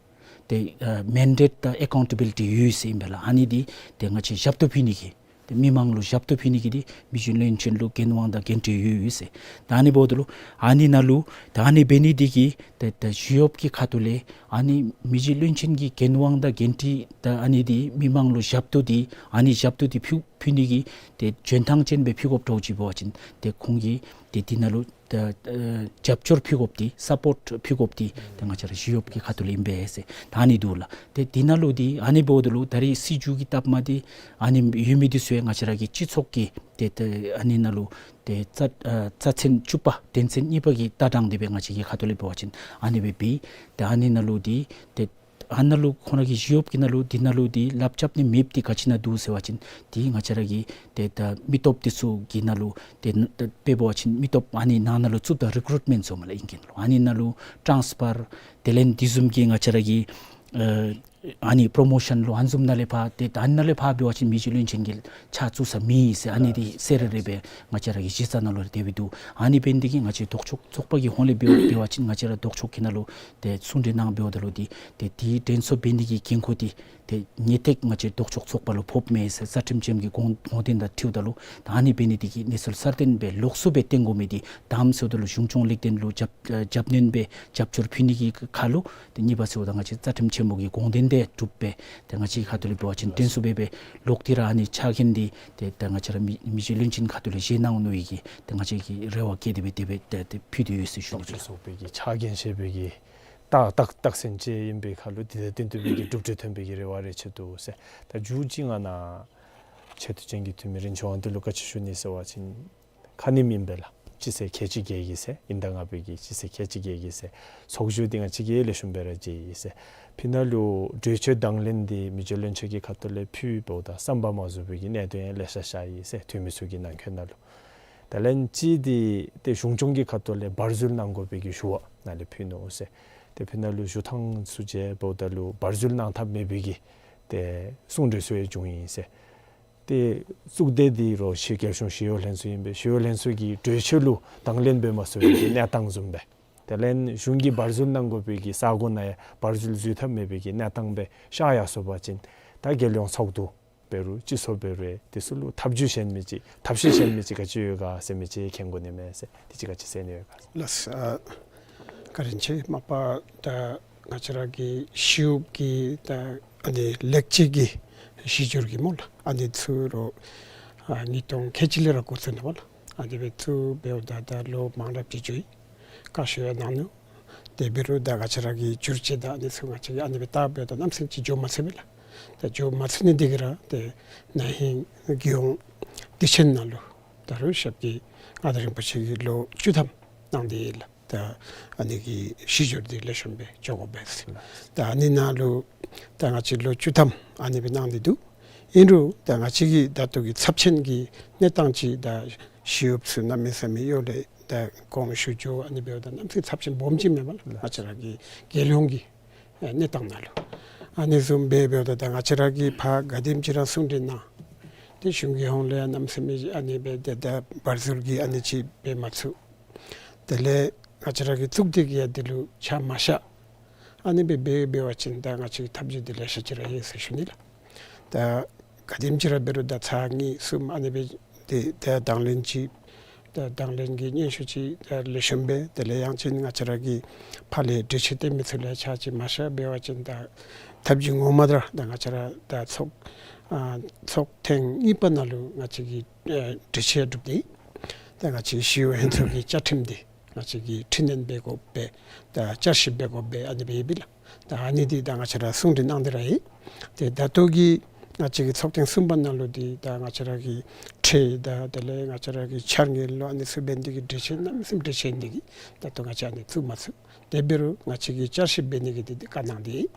ཏེ་ཨ་མེན་ཌེཊ་དང་ཨེ་ཀའུན་ཊ་བི་ལི་ཊི་ཡོད་ཟེར་ཨིན་པས་ལགས། ཨ་ནི་འདི་ཏེ་ང་བཅས་ཞབས་ཏོག་ཕུལ་ནི་གི་ཏེ་མི་མང་ལུ་ཞབས་ཏོག་ཕུལ་ནི་གི་འདི་མི་རྗེ་བློན་ཆེན་ལུ་འགན་དབང་དང་འགན་འཁྲི་ཡོད་ཡོད་ཟེར། ད་ཨ་ནི་འབདཝ་ད་ལུ་ཨ་ནི་ནང་ལུ་ད་ཨ་ནི་འབད་ནི་འདི་གིས་ཏེ་ད་ཞི་གཡོགཔ་གི་ཁ་ཐུག་ལས་ཨ་ནི་མི་རྗེ་བློན་ཆེན་གྱི་འགན་དབང་དང་འགན་འཁྲི་ད་ཨ་ནི་འདི་མི་མང་ལུ་ཞབས་ཏོག་འདི་ཨ་ནི་ཞབས་ཏོག་འདི་ཕུལ་ཕུལ་ནི་གི་ཏེ་འཇོན་ཐང་ཅན་སྦེ་ཕུལ་དགོཔ་འདྲཝ་ཅིག་འབད་བ་ཅིན་ཏེ་ཁོང་གིས་ཏེ་འདི་ནང་ལུ་ད་ཨ་རྒྱབ་སྐྱོར་ཕུལ་དགོཔ་འདི་སཔོརཊ་ཕུལ་དགོཔ་འདི་ཏེ་ང་བཅས་ར་ཞི་གཡོགཔ་གི་ཁ་ཐུག་ལས་ཨིན་པས་ཟེར་ད་ཨ་ནི་འདུག་ལགས། ཏེ་འདི་ནང་ལུ་འདི་ཨ་ནི་འབདཝ་ད་ལུ་ད་རེས་སྲིད་བྱུས་ཀྱི་སྟབས་མ་བདེ་ཨ་ནི་ཡོད་མི་འདི་ཚུ་ཡང་ང་བཅས་ར་གི་སྤྱི་ཚོགས་ཀྱི་ཏེ་ཏེ་ཨ་ནི་ནང་ལུ་ཏེ་རྩ་ཨ་རྩ་ཚན་བཅུ་པ་དོན་ཚན་གཉིས་པ་གི་ལྟ་སྟངས་འདི་སྦེ་ང་བཅས་ཀྱི་ཁ་ཐུག་ལས་འབད་བ་ཅིན་ཨ་ནི་སྦེ་འབད། ཏེ་ཨ་ནི་ནང་ལུ་འདི་ཏེ་ཨ་ནཱ་ལུ་ཁོང་ར་གི་ཞི་གཡོགཔ་གི་ནང་ལུ་འདི་ནང་ལུ་འདི་ལགཔ་རྐྱབ་ནི་མེདཔ་འདི་ག་ཅི་ནང་འདུག་ཟེར་བ་ཅིན་འདི་ང་བཅས་ར་གི་ཏེ་ད་མི་སྟོབས་འདི་ཚུ་གི་ནང་ལུ་ཏེ་ད་དཔེ་འབད་བ་ཅིན་མི་སྟོབས་ཨ་ནི་ནང་ན་ལུ་བཙུགསཔ་ད་རི་ཀུ་རུཊ་མེནཊ་ཟེར་མས་ལགས་ཨིང་སྐད་ལུ། ཨ་ནི་ནང་ལུ་ཊཱནསི་ཕར་དེ་ལས་འདི་བཟུམ་གྱི་ང་བཅས་ར་གི་ཨ་ཨ་ནི་པོརོ་མོ་ཤཱན་ལུ་ཨ་ནི་བཟུམ་ནང་ལས་ཕར་ཏེ་ད་ཨ་ནི་ནང་ལས་ཕར་འབད་བ་ཅིན་མི་རྗེ་བློན་ཆེན་གྱིས་ཕྱག་བཙུགས་ས་མེད་ཟེར་ཨ་ནི་འདི་གསལ་རི་རི་སྦེ་ང་བཅས་ར་གི་གཞི་རྩ་ནང་ལུ་དེ་སྦེ་འདུག། ཨ་ནི་འབད་ནི་འདི་གིས་ང་བཅས་ལྡོག་ཕྱོགས་ཚོགས་པ་གི་ཧོང་ལས་འབད་འབད་བ་ཅིན་ང་བཅས་ར་ལྡོག་ཕྱོགས་ཀྱི་ནང་ལུ་ཏེ་གསུང་གྲོས་གནང་འབདཝ་ད་ལུ་འདི་ཏེ་འདི་དྲན་གསོ་འབད་ནི་གི་འགན་ཁུར་འདི་ཏེ་ངེས་ཏིག་ང་བཅས་ལྡོག་ཕྱོགས་ཚོགས་པ་ལུ་ཕོགཔ་མས་ཟེར་རྩ་ཁྲིམས་ཆེན་མོ་གི་དགོངས་དགོངས་དོན་དང་འཁྲིལཝ་ད་ལུ་ད་ཨ་ནི་འབད་ནི་འདི་གིས་གནས་ཚུལ་གསར་བཏོན་སྦེ་ལོགས་སུ་སྦེ་བཏོན་དགོ་མི་འདི་དང་པ་ཟེརཝ་ད་ལུ་གཞུང་སྐྱོང་ལེགས་ལྡན་ལུ་རྒྱབ་ཨ་རྒྱབ་སྣོན་སྦེ་རྒྱབ་སྐྱོར་ཕུལ་ནི་གི་ཁ་ལུ། ཏེ་གཉིས་པ་ཟེརཝ་ད་ང་བཅས་རྩ་ཁྲིམས་ཆེན་མོ་གི་དགོངས་དོན་འདི་སྒྲུབ་སྦེ་ཏེ་ང་བཅས་ཁ་ཐུག་ལས་འབད་བ་ཅིན་དྲན་གསོ་འབད་སྦེ་ལོག་སྟེ་ར་ཨ་ནི་ཕྱག་འགན་འདི་ཏེ་ད་ང་བཅས་ར་མི་མི་རྗེ་བློན་ཆེན་ཁ་ཐུག་ལས་བཞེས་གནང་ནུག་ཡོད་གི་ཏེ་ང་བཅས་ཀྱིས་རེ་བ་བསྐྱེད་དེ་སྦེ་དེ་སྦེ་ཏེ་ཏེ་ཕུལ་ཏེ་ཡོད་ཟེར་ཞུ་ནི་ལགས། ལྡོག་ཕྱོགས་ཚོགས་པའི་གི་ཕྱག་འགན་བཞེས་པའི་གི་རྟགས་རྟགས་རྟགས་མཚན་ཅིག་ཨིན་པའི་ཁར་ལུ་དེ་དང་བསྟུན་ཏེ་སྦེ་གི་གྲུབ་འབྲས་ཐོན་པའི་གི་རེ་བ་རེ་ཆེ་འདུག་ཟེར། ད་མཇུག་ཅིག་ང་ནཱ་ཆེ་བསྟོད་ཅན་གྱི་འཐུས་མི་རིན་ཆེན་དབང་འདུས་ལུ་བཀའ་ཆོས་ཞུ་ནི་ཟེར་བ་ཅིན་ཁ་ཉིནམ་ཨིན་པས་ལགས། སྤྱི་ཚེས་ཁལ་གཅིག་བརྒྱད་ཀྱི་ཚེས་ཨིན་ཟླ་ལྔ་པའི་གི་སྤྱི་ཚེས་ཁལ་གཅིག་བརྒྱད་ཀྱི་ཚེས་ཚོགས་བཞུགས་འདི་ང་བཅས་ཀྱིས་ལེགས་ཤོམ་སྦེ་ར་མཇལ་ཡི་ཟེར། ཕི་ནང་ལུ་གྲོས་ཆོད་དང་ལེན་འདི་མི་རྗེ་བློན་ཆེན་གྱི་ཁ་ཐུག་ལས་ཕུལ་འབདཝ་ད་བསམ་པ་མ་རྫོགས་པའི་གི་གནད་དོན་ཡང་ལེ་ཤ་ཤར་ཡི་ཟེར་འཐུས་མི་ཚུ་གི་ནང་འཁོད་ནང་ལུ། ད་ལན་གཅིག་འདི་ཏེ་གཞུང་སྐྱོང་གི་ཁ་ཐུག་ལས་བར་འཛུལ་གནང་དགོ་པའི་གི་ཞུ་བ་ནཱ་ལས་ཕུལ་ནུག་ཟེར། ཏེ་ཕི་ནང་ལུ་ཞུ་ཐངས་ཚུ་མཇལ་འབདཝ་ད་ལུ་བར་འཛུལ་གནང་ཐབས་མེད་པའི་གི་ཏེ་གསུང་གྲོས་ཚུ་ཡང་བྱུང་ཡི་ཟེར། ཏེ་གཙུག་སྡེ་འདི་རུང་ཞི་རྒྱལ་གཞུང་ཞི་གཡོག་ལྷན་ཚོགས་ཨིན་པས། ཞི་གཡོག་ལྷན་ཚོགས་ཀྱི་གྲོས་ཆོད་ལུ་དང་ལེན་འབད་མ་ཚུགས་པའི་གི་གནས་སྟངས་བཟུམ་སྦེ། དེ་ལས་གཞུང་གིས་བར་འཛུལ་གནང་དགོ་པའི་གི་ས་གོ་ནང་ཡང་བར་འཛུལ་འཛུལ་ཐབས་མེད་པའི་གི་གནས་སྟངས་སྦེ་ཤར་ཡར་སོང་པ་ཅིན་ད་རྒྱལ་ཡོངས་ཚོགས་འདུ་ འབད་རུང་སྤྱི་ཚོགས་འབད་རུང་དེ་ཚུ་ལུ་ཐབས་བྱུས་གཞན་མི་ཅིག་ཐབས་ཤེས་གཞན་མི་ཅིག་ག་ཅི་ཡོད་ག་ཟེར་མི་ཅིག་མཁྱེན་དགོ་ནི་མས་ཟེར། དེ་ཅིག་ག་ཅི་ཟེར་ནི་ཡོད་ག་ཟེར། ལགས། ཨ་བཀའ་དྲིན་ཆེ། མ་པ་ད་ང་བཅས་ར་གི་ཞི་གཡོགཔ་གི་ད་ཨ་ནི་ལེགས་བཅོས་ཀྱི་གཞི་འགྱུར་གྱི་སྨོ་ལགས། ཨ་ནི་ཚུ་རུང་ཨ་ཉིས་སྟོང་ཁལ་གཅིག་ལས་ར་འགོ་བཙུགས་ནུག་སྨོ་ལགས། ཨ་ནི་སྦེ་བཙུགས་འབདཝ་ད་ད་ལོ་མང་རབས་ཅིག་འགྱོ་ཡི། བཀའ་ཤོག་ཡང་གནང་ནུག། དེ་འབད་རུང་ད་ང་བཅས་ར་གི་བསྒྱུར་བཅོས་དང་ཨ་ནི་ཚུ་ང་བཅས་ཀྱིས་ཨ་ནི་སྦེ་བལྟ་འབདཝ་ད་གནམ་མེད་ས་མེད་ཅིག་འགྱོ་མ་ཚུགས་པས་ལགས། ད་འགྱོ་མ་ཚུགས་ནི་འདི་གིས་ར་ཏེ་ན་ཧིང་རྒྱལ་ཡོངས་དུས་ཆེན་ནང་ལུ་ད་རུང་ཞབས་ཀྱིས་མངའ་བདག་རིན་པོ་ཆེ་གིས་ལོ་བཅུ་ཐམ་གནང་སྟེ་ཡོད་ལགས། ད་ཨ་ནི་གི་གཞི་འགྱུར་འདི་ལེགས་ཤོམ་སྦེ་འགྱོ་དགོ་པས་ཟེར། ད་ཨ་ནི་ནང་ལུ་ད་ང་བཅས་ལོ་བཅུ་ཐམ་ཨ་ནི་སྦེ་གནང་སྟེ་འདུག། ཨིན་རུང་ད་ང་བཅས་ཀྱི་ད་ལྟོ་གི་ཚབས་ཆེན་གྱི་གནས་སྟངས་ཅིག་ད་ཞི་གཡོགཔ་ཚུ་གནམ་མེད་ས་མེད་ཡོད་ལགས། ད་གོང་ཞུ་རྒྱུ་ཨ་ནི་འབདཝ་ད་གནམ་མེད་ས་མེད་ཚབས་ཆེན་སྦོམ་ཅིག་མེན་པ་ལགས། ང་བཅས་ར་གི་རྒྱལ་ཡོངས་ཀྱི་ཨེ་གནས་སྟངས་ནང་ལུ། ཨ་ནི་བཟུམ་སྦེ་འབདཝ་ད་ད་ང་བཅས་ར་གིས་ཕར་ག་དེམ་ཅིག་ར་གསུང་གྲོས་གནང་། ཏེ་གཞུང་གི་ཧོངས་ལས་ཡང་གནམ་མེད་ས་མེད་ཨ་ནི་སྦེ་ཏེ་ད་བར་ཟུར་གྱི་ཨ་ནི་ཅིག་འབད་མ་ཚུགས། དེ་ལས་ང་བཅས་ར་གི་གཙུག་སྡེ་གིས་ཡང་འདི་ལུ་ཆ་མ་བཞག། ཨ་ནི་སྦེ་འབད་འབད་བ་ཅིན་ད་ང་བཅས་ཀྱི་ཐབས་བྱུས་འདི་ལེ་ཤ་ཅིག་ར་ཡོད་ཟེར་ཞུ་ནི་ལགས། ད་ག་དེམ་ཅིག་ར་འབད་རུང་ད་ཚར་གཉིས་གསུམ་ཨ་ནི་སྦེ་ཏེ་ད་དང་ལེན་ཅིག་ད་དང་ལེན་གྱི་སྙན་ཞུ་ཅིག་ད་ལེགས་ཤོམ་སྦེ་དེ་ལས་ཡང་ཅིན་ང་བཅས་ར་གིས་ཕར་ལས་གྲོས་ཆོད་བཏོན་མི་ཚུ་ལས་ཆ་ཅིག་མ་བཞག་འབད་བ་ཅིན་ད་ཐབས་བྱུས་ངོ་མ་ར་ད་ང་བཅས་ར་ད་ཚོགས་ཨ་ཚོགས་ཐེངས་གཉིས་པ་ནང་ལུ་ང་བཅས་ཀྱིས་ཨེ་གྲོས་ཆོད་གྲུབ་སྟེ་ད་ང་བཅས་ཞི་གཡོག་ལྷན་ཚོགས་ཀྱི་བཅའ་ཁྲིམས་འདི་ང་བཅས་ཀྱིས་འཕྲི་སྣོན་འབད་དགོ་པས། ད་བསྐྱར་ཞིབ་འབད་དགོ་པས་ཨ་ནི་སྦེ་ཡོད་པས་ལགས། ད་ཨ་ནི་འདི་ད་ང་བཅས་ར་གསུང་གྲོས་གནང་སྟེ་ར་ཡོད། ཏེ་ད་ལྟོ་གི་ང་བཅས་ཀྱི་ཚོགས་ཐེངས་གསུམ་པ་ནང་ལུ་འདི་ད་ང་བཅས་ར་གི་ཁྲལ་དང་དེ་ལས་ང་བཅས་ར་གི་འཆར་དངུལ་ལུ་ཨ་ནི་ཚུ་འབད་ནི་འདི་གིས་གྲོས་ཆོད་གནམ་མེད་ས་མེད་གྲོས་ཆོད་འདི་གིས་ད་ལྟོ་ང་བཅས་ཨ་ནི་བཙུགས་མ་ཚུགས། དེ་འབད་རུང་ང་བཅས་ཀྱིས་བསྐྱར་ཞིབ་འབད་ནི་གི་འདི་འདི་བཀའ་གནང་སྟེ་ཡོད།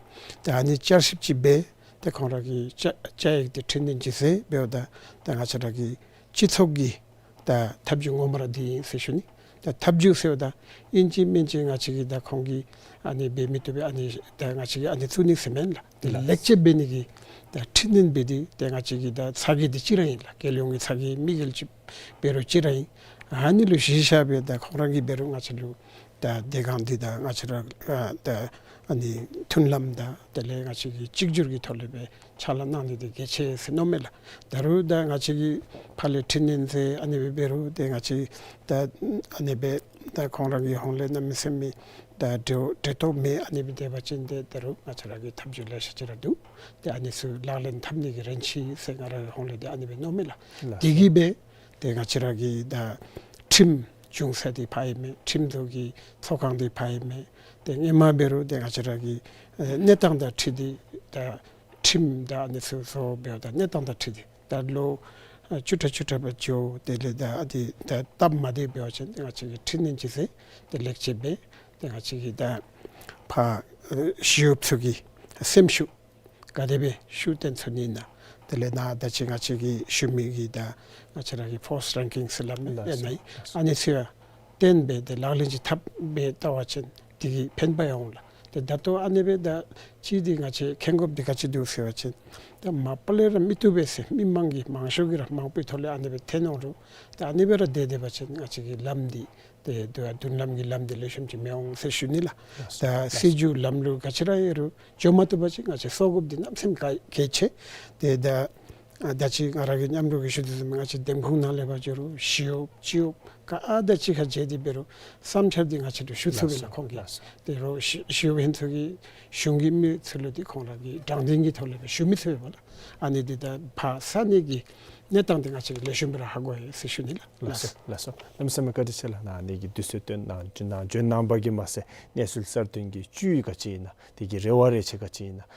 ད་ཨ་ནི་བསྐྱར་ཞིབ་ཅིག་འབད་ཏེ་ཁོང་ར་གི་བཅའ་བཅའ་ཡིག་འདི་འཕྲི་སྣོན་ཅིག་ཟེར་འབདཝ་ད་ད་ང་བཅས་ར་གི་སྤྱི་ཚོགས་ཀྱི་ད་ཐབས་བྱུས་ངོ་མ་ར་འདི་ཨིན་ཟེར་ཞུ་ནི། ད་ཐབས་བྱུས་ཟེརཝ་ད་ཨིན་ཅི་མིན་ཅི་ང་བཅས་ཀྱིས་ད་ཁོང་གིས་ཨ་ནི་འབད་མི་བཏུབ་པས་ཨ་ནི་ད་ང་བཅས་ཀྱིས་ཨ་ནི་བཙུགས་ནི་ཟེར་མེན་ལགས། དེ་ལེགས་བཅོས་འབད་ནི་གི་ད་འཕྲི་སྣོན་འབད་དེ་ད་ང་བཅས་ཀྱི་ད་ཚ་གྱང་འདི་གཅིག་ར་ཨིན་ལགས། རྒྱལ་ཡོངས་ཀྱི་ཚ་གྱང་དམིགས་ཡུལ་ཅིག་འབད་རུང་གཅིག་ར་ཨིན། ཨ་ནི་ལུ་གཞི་བཞག་སྦེ་ད་ཁོང་ར་གིས་འབད་རུང་ང་བཅས་ལུ་ད་དེ་སྒང་འདི་ད་ང་བཅས་ར་ཨ་ད་ཨ་ནི་མཐུན་ལམ་དང་དེ་ལས་ང་བཅས་ཀྱི་གཅིག་གྱུར་གྱི་ཐོག་ལས་སྦེ་ཕྱག་ལཱ་གནང་ནི་འདི་གལ་ཆེ་ཟེར་མནོཝ་མས་ལགས། ད་རུང་ད་ང་བཅས་ཀྱིས་ཕར་ལས་འཕྲི་སྣོན་ཟེར་ཨ་ནི་སྦེ་འབད་རུང་ཏེ་ང་བཅས་ད་ཨ་ནི་སྦེ་ད་ཁོང་ར་གི་ཧོངས་ལས་གནམ་མེད་ས་མེད་ད་འབྲེལ་འབྲེལ་གཏོགས་མེད་ཨ་ནི་སྦེ་སྡོད་པ་ཅིན་ཏེ་ད་རུང་ང་བཅས་ར་གི་ཐབས་བྱུས་ལེ་ཤ་ཅིག་ར་འདུག། ཏེ་ཨ་ནི་ཚུ་ལག་ལེན་འཐབ་ནི་གི་རན་ཆི་ཟེར་ང་ར་གི་ཧོངས་ལས་ཏེ་ཨ་ནི་སྦེ་མནོཝ་མས་ལགས། ལགས་སོ། དེ་གིས་སྦེ་ཏེ་ང་བཅས་ར་གི་ད་ཁྲིམས་འབྱུང་ས་འདི་ཕར་ཨིན་མས། ཁྲིམས་བཟོ་གི་ཚོགས་ཁང་འདི་ཕར་ཨིན་མས། ཏེ་སྔོན་མ་འབད་རུང་ཏེ་ང་བཅས་ར་གི་ཨེ་གནས་སྟངས་དང་འཁྲིལ་ཏེ་ད་ཁྲིམས་དང་ཨ་ནི་ཚུ་བཟོ་འབདཝ་ད་གནས་སྟངས་དང་འཁྲིལ་ཏེ་ད་ལོ་ཨེ་བཅུ་ཕྲག་བཅུ་ཕྲག་སྦེ་འགྱོ། དེ་ལས་ད་ཨ་འདི་ད་སྟབས་མ་བདེ་འབད་བ་ཅིན་ཏེ་ང་བཅས་ཀྱིས་འཕྲི་སྣོན་ཅིག་ཟེར་ཏེ་ལེགས་བཅོས་འབད། ཏེ་ང་བཅས་ཀྱིས་ད་ཕར་ཨེ་ཞི་གཡོགཔ་ཚུ་གི་སེམས་ཤུགས་ག་དེ་སྦེ་ཤུགས་བཏོན་ཚུགས་ནི་ཨིན་ན། དེ་ལས་ནཱ་ད་ཅི་ང་བཅས་ཀྱིས་ཞུ་མི་གི་ད་ང་བཅས་ར་གི་ཕོརསི་རེང་ཀིང་ཟེར་སླབ་མི་ལགས་ཨེ་ནཱ་ཨིན། ཨ་ནི་ཚུ་ཡང་བཏོན་སྦེ་ཏེ་ལག་ལེན་ཅིག་འཐབ་སྦེ་བལྟ་བ་ཅིན་དེ་གིས་ཕན་པ་ཡོང་ལགས། ཏེ་ད་ལྟོ་ཨ་ནི་སྦེ་ད་ཅི་འདི་ང་བཅས་མཁྱེན་དགོཔ་འདི་ག་ཅི་འདུག་ཟེར་བ་ཅིན་ད་མ་པ་ལས་ར་མི་བཏུབ་པས་ཟེར་མི་མང་གིས་མང་ཤོས་ཀྱིས་ར་མང་པོའི་ཐོག་ལས་ཨ་ནི་སྦེ་འཐེན་འོང་རུང་ད་ཨ་ནི་སྦེ་ར་སྡོད་སྡོད་པ་ཅིན་ང་བཅས་ཀྱི་ལམ་འདི་ཏེ་དུ་མདུན་ལམ་གྱི་ལམ་འདི་ལེགས་ཤོམ་ཅིག་མི་འོང་ཟེར་ཞུ་ནི་ལགས། ད་སྲིད་བྱུས་ལམ་ལུགས་ག་ཅི་ར་ཡོད་རུང་འགྱོ་མ་བཏུབ་པ་ཅིན་ང་བཅས་སོར་དགོཔ་འདི་གནམ་མེད་ས་མེད་གལ་ཆེ། ཏེ་ད་ད་ཅི་ང་ར་གིས་མཉམ་རོགས་ཀྱིས་ཞུ་དོ་བཟུམ་ང་བཅས་འདེམས་ཁོངས་ནང་ལས་ཕར་འགྱོ་རུང་ཞི་གཡོགཔ་སྤྱི་གཡོགཔ་ག་ཨ་ད་ཅི་ཁར་མཇལ་ཏེ་འབད་རུང་བསམ་འཆར་འདི་ང་བཅས་ལུ་ཞུ་ཚུགས་པས་ལགས། ལགས་སོ། ཁོང་གིས་ལགས་སོ། ཏེ་རོགས་ཞི་ཞི་གཡོགཔ་ཧན་ཚོགས་ཀྱི་གཞུང་གི་མི་ཚུ་ལུ་འདི་ཁོང་ར་གིས་དྲང་བདེན་གྱི་ཐོག་ལས་སྦེ་ཞུ་མི་ཚུགས་པས་ལགས། ཨ་ནི་འདི་ད་ཕར་ས་གནས་ཀྱི་གནས་སྟངས་འདི་ང་བཅས་ཀྱིས་ལེགས་ཤོམ་སྦེ་ར་ཧ་གོ་ཡི་ཟེར་ཞུ་ནི་ལགས། ལགས་སོ། ལགས་སོ། གནམ་མེད་ས་མེད་བཀའ་དྲིན་ཆེ་ལགས། ནཱ་ཨ་ནི་གི་དུས་ཚོད་བཏོན་གནང་གནང་བྱོན་གནང་བ་གིས་མ་ཚད་གནས་ཚུལ་གསར་བཏོན་གྱི་བཅུད་ག་ཅི་ཨིན་ན་དེ་གི་རེ་བ་རེ་ཆེ་ག་ཅི་ཨིན་ན།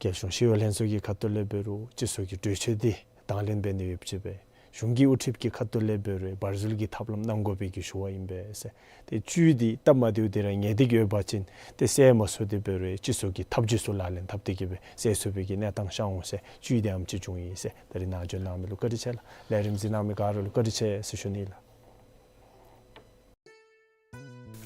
རྒྱལ་གཞུང་ཞི་གཡོག་ལྷན་ཚོགས་ཀྱི་ཁ་ཐུག་ལས་འབད་རུང་སྤྱི་ཚོགས་ཀྱི་གྲོས་ཆོད་འདི་དང་ལེན་འབད་ནི་ཡོདཔ་ཅིག་སྦེ་གཞུང་གི་དབུ་ཁྲིདཔ་གི་ཁ་ཐུག་ལས་འབད་རུང་བར་འཛུལ་གྱི་ཐབས་ལམ་གནང་དགོ་པའི་གི་ཞུ་བ་ཨིན་པས་ཟེར། ཏེ་བཅུད་འདི་སྟབས་མ་བདེཝ་འདི་ར་ངེས་ཏིག་ཡོད་པ་ཅིན་ཏེ་སེལ་མ་ཚུགས་ཏེ་འབད་རུང་སྤྱི་ཚོགས་ཀྱི་ཐབས་བྱུས་ཚུ་ལག་ལེན་འཐབ་སྟེ་གི་སྦེ་སེལ་ཚུགས་པའི་གི་གནས་སྟངས་ཤར་འོང་ཟེར་བཅུད་འདི་ཨ་ནེམ་ཅིག་བྱུང་ཡི་ཟེར། ད་རིས་ནཱ་བྱོན་གནང་མི་ལུ་བཀའ་དྲིན་ཆེ་ལགས། ལས་རིམ་གཟིགས་གནང་མི་ག་ར་ལུ་བཀའ་དྲིན་ཆེ་ཟེར་ཞུ་ནི་ལགས།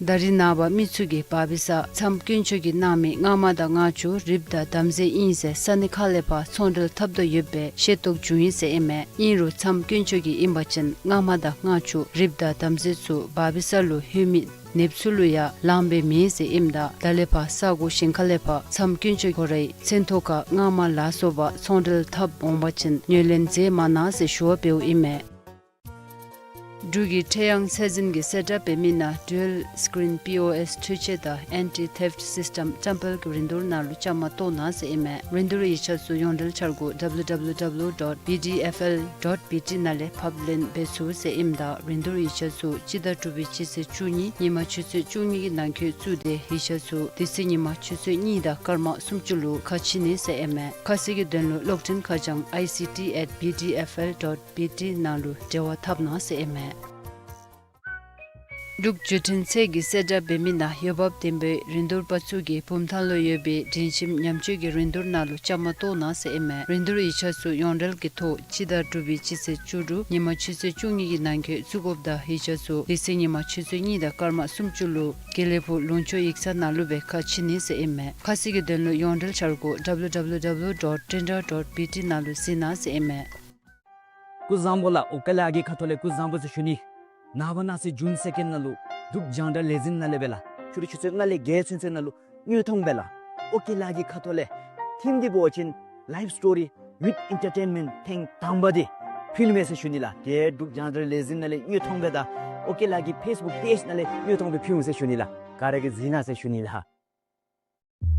ད་རིས་ནངས་པ་མི་ཚུ་གིས་བ་བི་ས་མཚམས་དཀོན་མཆོག་གི་གནམ་མེད་ས་མེད་ལྔ་མ་དང་ལྔ་བཅུ་རིགཔ་དང་དམ་རྫས་ཨིན་ཟེར་ས་གནས་ཁག་ལས་ཕར་ཚོང་འབྲེལ་འཐབ་དོ་ཡོད་པའི་ཤེས་རྟོགས་བྱུང་ཡི་ཟེར་ཨིན་མས། ཨིན་རུང་མཚམས་དཀོན་མཆོག་གི་ཨིན་པ་ཅིན་ལྔ་མ་དང་ལྔ་བཅུ་རིགཔ་དང་དམ་རྫས་ཚུ་བ་བི་ས་ལུ་ལྷོད་མི་ ནདཔ་ཚུ་ལུ་ཡང་ལངམ་སྦེ་མེད་ཟེར་ཨིནམ་ད་ད་ལས་ཕར་ས་གོ་གཞན་ཁ་ལས་ཕར་མཚམས་དཀོན་མཆོག་གི་ཧོ་རའི་མཚན་ཐོ་ཁར་སྔ་མ་ལ་སོགས་པ་ཚོང་འབྲེལ་འཐབ་འོང་པ་ཅིན་ངོས་ལེན་མཛད་མ་གནང་ཟེར་ཞུ་བ་འབདཝ་ཨིན་མས། འབྲུག་གི་ཁྲེ་ཡང་ཚད་འཛིན་གྱིས་གསལ་བསྒྲགས་འབད་མི་ནང་Dual Screen P O S འཕྲུལ་ཆས་དང་Anti Theft System ཅམ་པལ་གྱི་རིན་བསྡུར་ནང་ལུ་བཅའ་མར་གཏོགས་གནང་ཟེར་ཨིན་མས། རིན་བསྡུར་ཡིག་ཆ་ཚུ་ཡོངས་འབྲེལ་འཆར་སྒོ་W W W dot B D F L dot B T ནང་ལས་ཕབ་ལེན་འབད་ཚུགས་ཟེར་ཨིནམ་ད་རིན་བསྡུར་ཡིག་ཆ་ཚུ་སྤྱི་ཟླ་དྲུག་པའི་སྤྱི་ཚེས་བཅུ་གཉིས་ཉིན་མ་ཆུ་ཚོད་བཅུ་གཉིས་ཀྱི་ནང་འཁོད་བཙུགས་ཏེ་ཡིག་ཆ་ཚུ་དེ་ཚེ་ཉིན་མ་ཆུ་ཚོད་གཉིས་དང་སྐར་མ་སུམ་ཅུ་ལུ་ཁ་ཕྱེ་ནི་ཟེར་ཨིན་མས། ཁ་གསལ་གྱི་དོན་ལུ་གློག་འཕྲིན་ཁ་བྱང་I C T at B D F L dot B T ནང་ལུ་འབྲེལ་བ་འཐབ་གནང་ཟེར་ཨིན་མས། འབྲུག་བརྒྱུད་འཕྲིན་ཚད་ཀྱིས་གསལ་བསྒྲགས་འབད་མི་ནང་འོས་འབབ་ལྡན་པའི་རིན་བསྡུར་པ་ཚུ་གིས་བུམ་ཐང་ལུ་ཡོད་པའི་སྒྲིང་ཁྱིམ་ཉམས་བཅོས་ཀྱི་རིན་བསྡུར་ནང་ལུ་བཅའ་མར་གཏོགས་གནང་ཟེར་ཨིན་མས། རིན་བསྡུར་ཡིག་ཆ་ཚུ་ཡོངས་འབྲེལ་གྱི་ཐོག་སྤྱི་ཟླ་དྲུག་པའི་སྤྱི་ཚེས་བཅུ་དྲུག་ཉིན་མ་ཆུ་ཚོད་བཅུ་གཉིས་ཀྱི་ནང་འཁོད་བཙུགས་དགོཔ་དང་ཡིག་ཆ་ཚུ་དེ་ཚེ་ཉིན་མ་ཆུ་ཚོད་གཉིས་དང་སྐར་མ་སུམ་ཅུ་ལུ་དགེ་ལེགས་ཕུག་ལུང་ཕྱོགས་ཡིག་ཚང་ནང་ལུ་སྦེ་ཁ་ཕྱེ་ནི་ཟེར་ཨིན་མས། ཁ་གསལ་གྱི་དོན་ལུ་ཡོངས་འབྲེལ་འཆར་སྒོ་W W W dot trinta dot B T ནང་ལུ་གཟིགས་གནང་ཟེར་ཨིན་མས། སྐུ་གཟུགས་བཟང་པོ་ལགས། ཨོ་ཀེ་ལགས་ཀྱི་ཁ་ཐུག་ལས་སྐུ་གཟུགས་བཟང་པོ་ཟེར་ཞུ་ནི། ནངས་པ་གནངས་ཚེ་ཇུན་སེ་ཀེན་ནང་ལུ་འབྲུག་རྒྱང་བསྒྲགས་ལས་འཛིན་ནང་ལས་སྦེ་ལགས་ཕྱི་རུ་ཆུ་ཚོད་ལྔ་ལས་བརྒྱད་ཚུན་ཚོད་ནང་ལུ་དངོས་མཐོང་སྦེ་ལགས་ཨོ་ཀེ་ལགས་ཀྱི་ཁ་ཐུག་ལས་ཐིམ་འདི་འབད་བ་ཅིན་Life Story with Entertainment ཐེངས་དང་པ་འདི་ཕུལ་མས་ཟེར་ཞུ་ནི་ལགས། ཏེ་འབྲུག་རྒྱང་བསྒྲགས་ལས་འཛིན་ནང་ལས་དངོས་མཐོང་སྦེ་དང་ཨོ་ཀེ་ལགས་ཀྱི་ཕེསི་བུཀ་པེཇ་ནང་ལས་དངོས་མཐོང་སྦེ་ཕུལ་འོང་ཟེར་ཞུ་ནི་ལགས། ག་ར་གིས་གཟིགས་གནང་ཟེར་ཞུ་ནི་ལགས།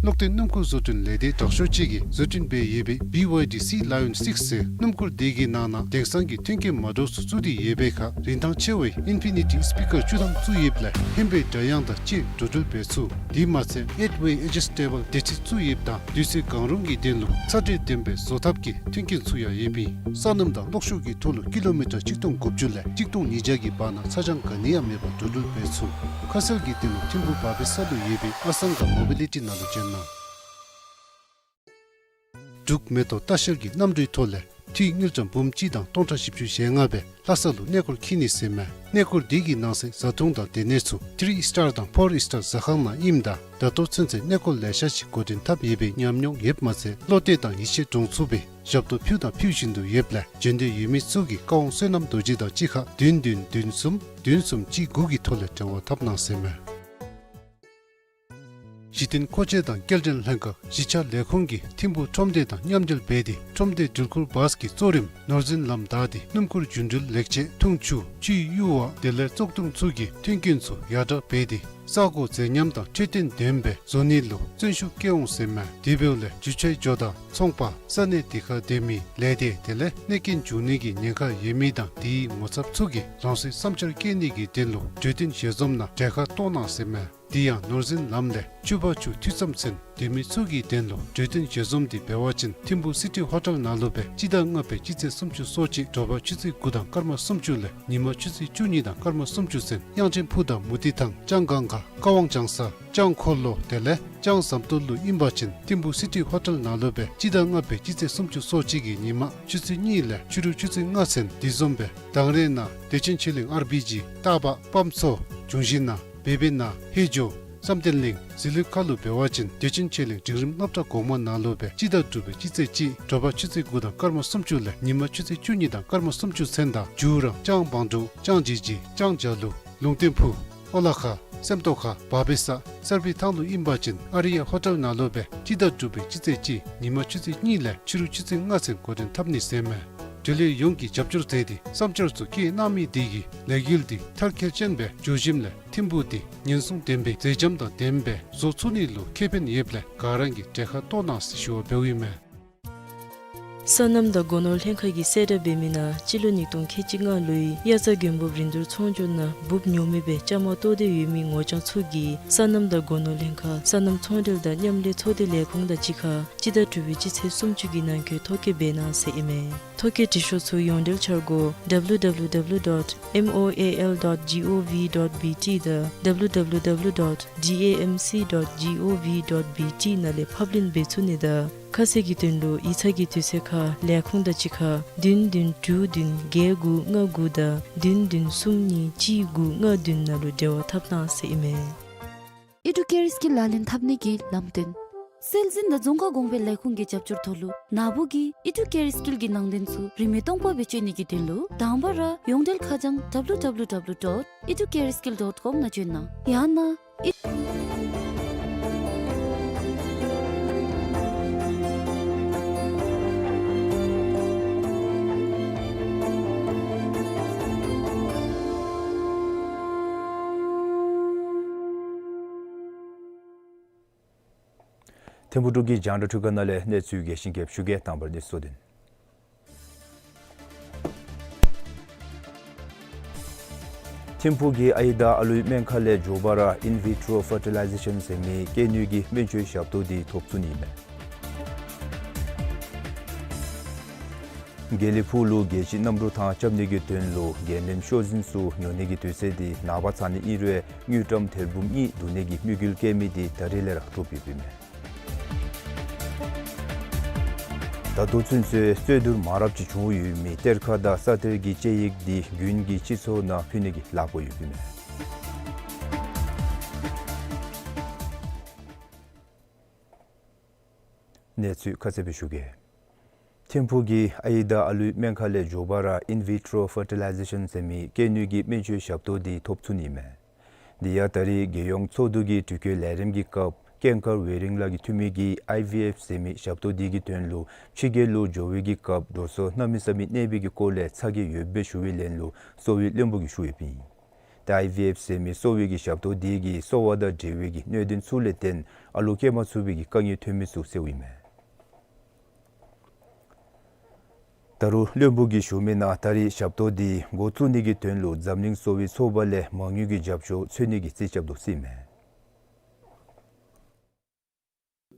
ཀློག་འདོན་སྣུམ་འཁོར་བཟོ་སྐྲུན་ལས་སྡེ་དྲག་ཤོས་ཅིག་གིས་བཟོ་སྐྲུན་འབད་ཡོད་པའི་B Y D Sea Lion six ཟེར་སྣུམ་འཁོར་འདི་གི་ནང་ན་དེང་སང་གི་མཐུན་རྐྱེན་མ་འདྲཝ་ཚུ་བཙུགས་ཏེ་ཡོད་པའི་ཁར་རིན་ཐང་ཆེ་བའི་ཨིན་ཕི་ནི་ཊི་སི་པི་ཀར་བཅུ་ཐམ་བཙུགས་ཡོདཔ་ལས་ཧེང་བའི་སྒྲ་དབྱངས་དང་བཅས་འགྲོ་འགྲུལ་འབད་ཚུགས། དེ་མ་ཚད་ཨེཊ་ཝེ་ཨེ་ཇི་སི་ཊེ་བཱལ་བདེ་ཁྲིད་བཙུགས་ཡོདཔ་དང་དུས་ཚོད་གང་རུང་གི་དོན་ལུ་ཚ་དྲོད་ལྡན་པའི་བཟོ་ཐབས་ཀྱི་མཐུན་རྐྱེན་ཚུ་ཡང་ཡོདཔ་ཨིན། སོ་ནམ་དང་གློག་ཤུགས་ཀྱི་ཐོག་ལུ་ཀི་ལོ་མི་ཊར་གཅིག་སྟོང་དགུ་བཅུ་ལས་གཅིག་སྟོང་ཉིས་བརྒྱ་གི་བར་ན་ཚ་གྱང་ག་ནི་ཡང་མེད་པར་འགྲོ་འགྲུལ་འབད་ཚུགས། ཁ་གསལ་གྱི་དོན་ལུ་ཐིམ་ཕུག་བ་བེ་ས་ལུ་ཡོད་པའི་ཨ་སང་ག་མོ་བི་ལི་ཊི་ནང་ལུ་བྱོན་གནང་། འབྲུག་མེ་ཏོག་ལྟ་བཤལ་གྱི་གནམ་གྲུའི་ཐོག་ལས་འཐུས་དངུལ་ཀྲམ་འབུམ་གཅིག་དང་སྟོང་ཕྲག་བཞི་བཅུ་ཞེ་ལྔ་སྦེ་ལྷ་ས་ལུ་གནས་སྐོར་འཁྱིད་ནི་ཟེར་མས། གནས་སྐོར་འདི་གི་ནང་གསེས་བཟའ་འཐུང་དང་སྡོད་གནས་ཚུ་ཐི་རི་སི་ཊར་དང་ཕོར་སི་ཊར་ཟ་ཁང་ནང་ཨིནམ་ད་ད་ལྟོ་ཚུན་ཚོད་གནས་སྐོར་ལེ་ཤ་ཅིག་འགོ་འདྲེན་འཐབ་ཡོད་པའི་ཉམས་མྱོང་ཡོདཔ་མ་ཚད་བློ་གཏད་དང་ཡིད་ཆེས་འདྲོངས་ཚུགས་པའི་ཞབས་ཏོག་ཕུལ་དང་ཕུལ་བཞིན་དུ་ཡོདཔ་ལས་བྱོན་འདོད་ཡོད་མི་ཚུ་གིས་ཀ་ཝང་བསོད་ནམས་རྡོ་རྗེ་དང་གཅིག་ཁར་བདུན་བདུན་བདུན་གསུམ་བདུན་གསུམ་གཅིག་དགུ་གི་ཐོག་ལས་འབྲེལ་བ་འཐབ་གནང་ཟེར་མས། གཞི་རྟེན་མཁོ་ཆས་དང་སྐྱེལ་འདྲེན་ལྷན་ཁག་གཞིས་ཆགས་ལས་ཁུངས་ཀྱིས་ཐིམ་ཕུག་ཁྲོམ་སྡེ་དང་མཉམ་འབྲེལ་འབད་དེ་ཁྲོམ་སྡེ་འགྲུལ་འཁོར་བཱས་ཀྱི་གཙོ་རིམ་ནོར་འཛིན་ལམ་བདའ་སྟེ་སྣུམ་འཁོར་རྒྱུ་འགྲུལ་ལེགས་ཆས་འཐུང་ཆུ་ཆུའི་གཡུར་བ་དེ་ལས་བཙོག་འཐུང་ཚུ་གི་མཐུན་རྐྱེན་ཚུ་ཡར་དྲག་འབད་དེ་ས་གོ་མཛེས་ཉམས་དང་འཕྲོད་བསྟེན་ལྡན་པའི་བཟོ་ནི་ལུ་བརྩོན་ཤུགས་བསྐྱེད་འོང་ཟེར་མས། དེ་འབདཝ་ལས་འགྲུལ་ཆས་ཇོ་བདག་ཚོང་པ་ས་གནས་དེ་ཁར་སྡོད་མི་ལས་སྡེ་དེ་ལས་གནོད་སྐྱོན་འབྱུང་ནི་གི་ཉེན་ཁ་ཡོད་མི་དང་དེའི་ངོ་ཚབ་ཚུ་གིས་རང་སོའི་བསམ་འཆར་བཀོད་ནི་གི་དོན་ལུ་གྲོས་བསྟུན་ཞལ་འཛོམས་ནང་གྲལ་ཁར་གཏོགས་གནང་ཟེར་མས། དེ་ཡང་ནོར་འཛིན་ལམ་ལས་ཆུ་བར་ཆུ་མཐུད་མཚམས་ཚུན་སྡོད་མི་ཚུ་གི་དོན་ལུ་གྲོས་བསྟུན་ཞལ་འཛོམས་འདི་འབད་བ་ཅིན་ཐིམ་ཕུག་སི་ཊི་ཧོ་ཊེལ་ནང་ལུ་སྦེ་སྤྱི་ཟླ་ལྔ་པའི་སྤྱི་ཚེས་སུམ་ཅུ་སོ་གཅིག་དྲོ་པ་ཆུ་ཚོད་དགུ་དང་སྐར་མ་སུམ་ཅུ་ལས་ཉིན་མ་ཆུ་ཚོད་བཅུ་གཉིས་དང་སྐར་མ་སུམ་ཅུ་ཚུན་དབྱངས་ཅན་ཕུག་དང་མུ་ཏིག་ཐང་ལྕང་སྒང་ག་ཀ་ཝང་ལྕང་ས་ལྕང་འཁོར་ལོ་དེ་ལས་ལྕང་ཟམ་ཏོག་ལུ་ཨིན་པ་ཅིན་ཐིམ་ཕུག་སི་ཊི་ཧོ་ཊེལ་ནང་ལུ་སྦེ་སྤྱི་ཟླ་ལྔ་པའི་སྤྱི་ཚེས་སུམ་ཅུ་སོ་གཅིག་གི་ཉིན་མ་ཆུ་ཚོད་གཉིས་ལས་ཕྱི་རུ་ཆུ་ཚོད་ལྔ་ཚུན་དེ་བཟུམ་སྦེ་དང་རེ་ནང་བདེ་ཆེན་ཆོས་གླིང་ཨར་བི་ཇི་སྟག་ལྤགས་པདྨ་མཚོ་འབྱུང་བཞི་ནང་བེ་བེ་ནང་ཧེ་ཇོ་བསམ་གཏན་གླིང་ཟི་ལིང་ཁ་ལུ་འབད་བ་ཅིན་བདེ་ཆེན་ཆོས་གླིང་འབྲིང་རིམ་སློབ་གྲྭ་གོང་མ་ནང་ལུ་སྦེ་སྤྱི་ཟླ་དྲུག་པའི་སྤྱི་ཚེས་གཅིག་དྲོ་པ་ཆུ་ཚོད་དགུ་དང་སྐར་མ་སུམ་ཅུ་ལས་ཉིན་མ་ཆུ་ཚོད་བཅུ་གཉིས་དང་སྐར་མ་སུམ་ཅུ་ཚུན་དང་མཇུག་ར་ལྕང་བང་འབྲུག་ལྕང་ཇི་ཇི་ལྕང་ཇ་ལུ་ལུང་བསྟན་ཕུག་ཨོ་ལ་ཁ་སེམས་རྟོགས་ཁ་བ་བེ་ས་སར་བི་ཐང་ལུ་ཨིན་པ་ཅིན་ཨ་རི་ཡ་ཧོ་ཊེལ་ནང་ལུ་སྦེ་སྤྱི་ཟླ་དྲུག་པའི་སྤྱི་ཚེས་གཅིག་ཉིན་མ་ཆུ་ཚོད་གཉིས་ལས་ཕྱི་རུ་ཆུ་ཚོད་ལྔ་ཚུན་འགོ་འདྲེན་འཐབ་ནི་ཟེར་མས། འབྲེལ་ཡོད་ཡོངས་ཀྱིས་རྒྱབ་སྐྱོར་མཛད་དེ་བསམ་འཆར་ཚུ་བཀོད་གནང་མི་དེ་གིས་ལས་འགུལ་འདི་མཐར་འཁྱོལ་ཅན་སྦེ་འགྱོ་ཞིནམ་ལས་ཐིམ་ཕུག་འདི་ཉེན་སྲུང་ལྡན་པའི་མཛེས་ལྕམ་དང་ལྡན་པའི་བཟོ་ཚུགས་ནི་ལུ་ཁེ་ཕན་ཡོདཔ་ལས་ག་ར་གིས་གྲལ་ཁར་གཏོགས་གནང་ཟེར་ཞུ་བ་འབདཝ་ཨིན་མས། སོ་ནམ་དང་སྒོ་ནོར་ལྷན་ཁག་གིས་གསལ་བསྒྲགས་འབད་མི་ནང་སྤྱི་ལོ་ཉིས་སྟོང་ཁལ་གཅིག་ལྔ་ལོའི་དབྱར་རྩྭ་དགུན་འབུབ་རིན་བསྡུར་ཚོང་སྒྱུར་ནང་འབུབ་ཉོ་མི་སྦེ་བཅའ་མར་གཏོགས་ཏེ་ཡོད་མི་ངོ་རྐྱང་ཚུ་གིས་སོ་ནམ་དང་སྒོ་ནོར་ལྷན་ཁག་སོ་ནམ་ཚོང་འབྲེལ་དང་མཉམ་ལས་ཚོགས་སྡེ་ལས་ཁུངས་དང་གཅིག་ཁར་སྤྱི་ཟླ་དྲུག་པའི་སྤྱི་ཚེས་སུམ་ཅུ་གི་ནང་འཁོད་ཐོ་བཀོད་འབད་གནང་ཟེར་ཨིན་མས། ཐོ་བཀོད་འབྲི་ཤོག་ཚུ་ཡོངས་འབྲེལ་འཆར་སྒོ་W W W dot M O A L dot G O V dot B T དང་W W W dot D A M C dot G O V dot B T ནང་ལས་ཕབ་ལེན་འབད་ཚུགས་ནི་དང་ཁ་གསལ་གྱི་དོན་ལུ་ཡིག་ཚང་གི་དུས་ཚོད་ཁར་ལས་ཁུངས་དང་གཅིག་ཁར་བདུན་བདུན་དྲུག་བདུན་བརྒྱད་དགུ་ལྔ་དགུ་དང་བདུན་བདུན་གསུམ་གཉིས་གཅིག་དགུ་ལྔ་བདུན་ནང་ལུ་འབྲེལ་བ་འཐབ་གནང་ཟེར་ཨིན་མས། ཨེ་ཌུ་ཀེ་རིས་ཀྱི་ལག་ལེན་འཐབ་ནི་གི་ལམ་སྟོན། སྲོལ་འཛིན་དང་རྫོང་ཁ་གོང་འཕེལ་ལས་ཁུངས་ཀྱི་རྒྱབ་སྐྱོར་ཐོག་ལུ་ནཱ་བུ་གིས་ཨི་ཌུ་ཀེར་སི་ཀིལ་གྱི་ནང་དོན་ཚུ་རིན་མེད་སྟོང་པ་སྦེ་སྤྱོད་ནི་གི་དོན་ལུ་དང་པ་ར་ཡོངས་འབྲེལ་ཁ་བྱང་W W W dot edu care skill dot com ནང་བྱོན་གནང་། ཡང་ན་ཨི། ཐིམ་ཕུག་འབྲུག་གི་རྒྱང་བསྒྲགས་འཕྲུལ་ཁང་ནང་ལས་གནས་ཚུལ་རྒྱས་ཤིང་རྒྱསཔ་ཞུ་གེ། དང་པ་ར་གནས་ཚུལ་གཙོ་དོན། ཐིམ་ཕུག་གི་ཨའི་དང་ཨ་ལུའི་སྨན་ཁང་ལས་མགྱོགས་པ་ར་ཨིན་བི་ཊོ་རོ་ཕར་ཊི་ལའི་ཟེ་ཤཱན་ཟེར་མི་སྐྱེ་ནུས་ཀྱི་སྨན་བཅོས་ཞབས་ཏོག་འདི་ཐོབ་ཚུགས་ནི་མས། དགེ་ལེགས་ཕུག་ལུ་རྒྱལ་སྤྱིའི་གནམ་གྲུ་ཐང་རྐྱབ་ནི་གི་དོན་ལུ་འགན་ལེན་ཤོག་འཛིན་ཚུ་ཉོ་ནི་གི་དུས་ཚོད་འདི་ནངས་པ་ཚར་ནི་ཨིན་རུང་དངུལ་ཀྲམ་ཐེར་འབུམ་གཉིས་བསྡུ་ནི་གི་དམིགས་ཡུལ་བསྐྱེད་མི་འདི་ད་རིས་ལས་ར་གྲུབ་ཡོདཔ་ཨིན་མས། ད་ལྟོ་ཚུན་ཚོད་རྩོད་བསྡུར་མང་རབས་ཅིག་བྱུང་ཡོད་མི་གཏེར་ཁ་དང་ས་གཏེར་གྱི་དཔྱད་ཡིག་འདི་དགུན་གྱི་སྤྱི་ཚོགས་ནང་ཕུལ་ནི་གི་ལག་པར་ཡོདཔ་ཨིན་མས། གནས་ཚུལ་ཁ་གསལ་སྦེ་ཞུ་གེ། ཐིམ་ཕུག་གི་ཨའི་དང་ཨ་ལུའི་སྨན་ཁང་ལས་མགྱོགས་པ་ར་ཨིན་བི་ཊོ་རོ་ཕར་ཊི་ལའི་ཟེ་ཤཱན་ཟེར་མི་སྐྱེ་ནུས་ཀྱི་སྨན་བཅོས་ཞབས་ཏོག་འདི་ཐོབ་ཚུགས་ནི་མས། འདི་ཡང་ད་རིས་རྒྱལ་ཡོངས་ཚོགས་འདུ་གི་དྲི་བཀོད་ལས་རིམ་གྱི་སྐབས་ཀེང་ཀར་ཝེ་རིང་ལགས་ཀྱིས་འཐུས་མི་གིས་ཨའི་ཝི་ཨེཕ་ཟེར་མི་ཞབས་ཏོག་འདི་གི་དོན་ལུ་ཕྱི་རྒྱལ་ལུ་འགྱོ་བའི་གི་སྐབས་འགྲོ་སོང་གནམ་མེད་ས་མེད་གནས་པའི་གི་སྐོར་ལས་ཚ་གྱང་ཡོདཔ་སྦེ་ཞུ་བའི་ལན་ལུ་གསོ་བའི་བློན་པོ་གིས་ཞུ་ཡོདཔ་ཨིན། ཏེ་ཨའི་ཝི་ཨེཕ་ཟེར་མི་གསོ་བའི་གི་ཞབས་ཏོག་འདི་གིས་གསོ་བ་དང་འབྲེལ་བའི་གི་གནད་དོན་ཚུ་ལས་བརྟེན་ཨ་ལུ་སྐྱེ་མ་ཚུགས་པའི་གི་དཀའ་ངལ་ཐོན་མི་ཚུ་སེལཝ་ཨིན་མས། ད་རུང་བློན་པོ་གིས་ཞུ་མི་ནང་ད་རིས་ཞབས་ཏོག་འདི་འགོ་བཙུགས་ནི་གི་དོན་ལུ་འཛམ་གླིང་གསོ་བའི་ཚོགས་པ་ལས་མ་དངུལ་གྱི་རྒྱབ་སྐྱོར་འཚོལ་ནི་གི་རྩིས་རྐྱབ་དོ་ཟེར་ཨིན་མས།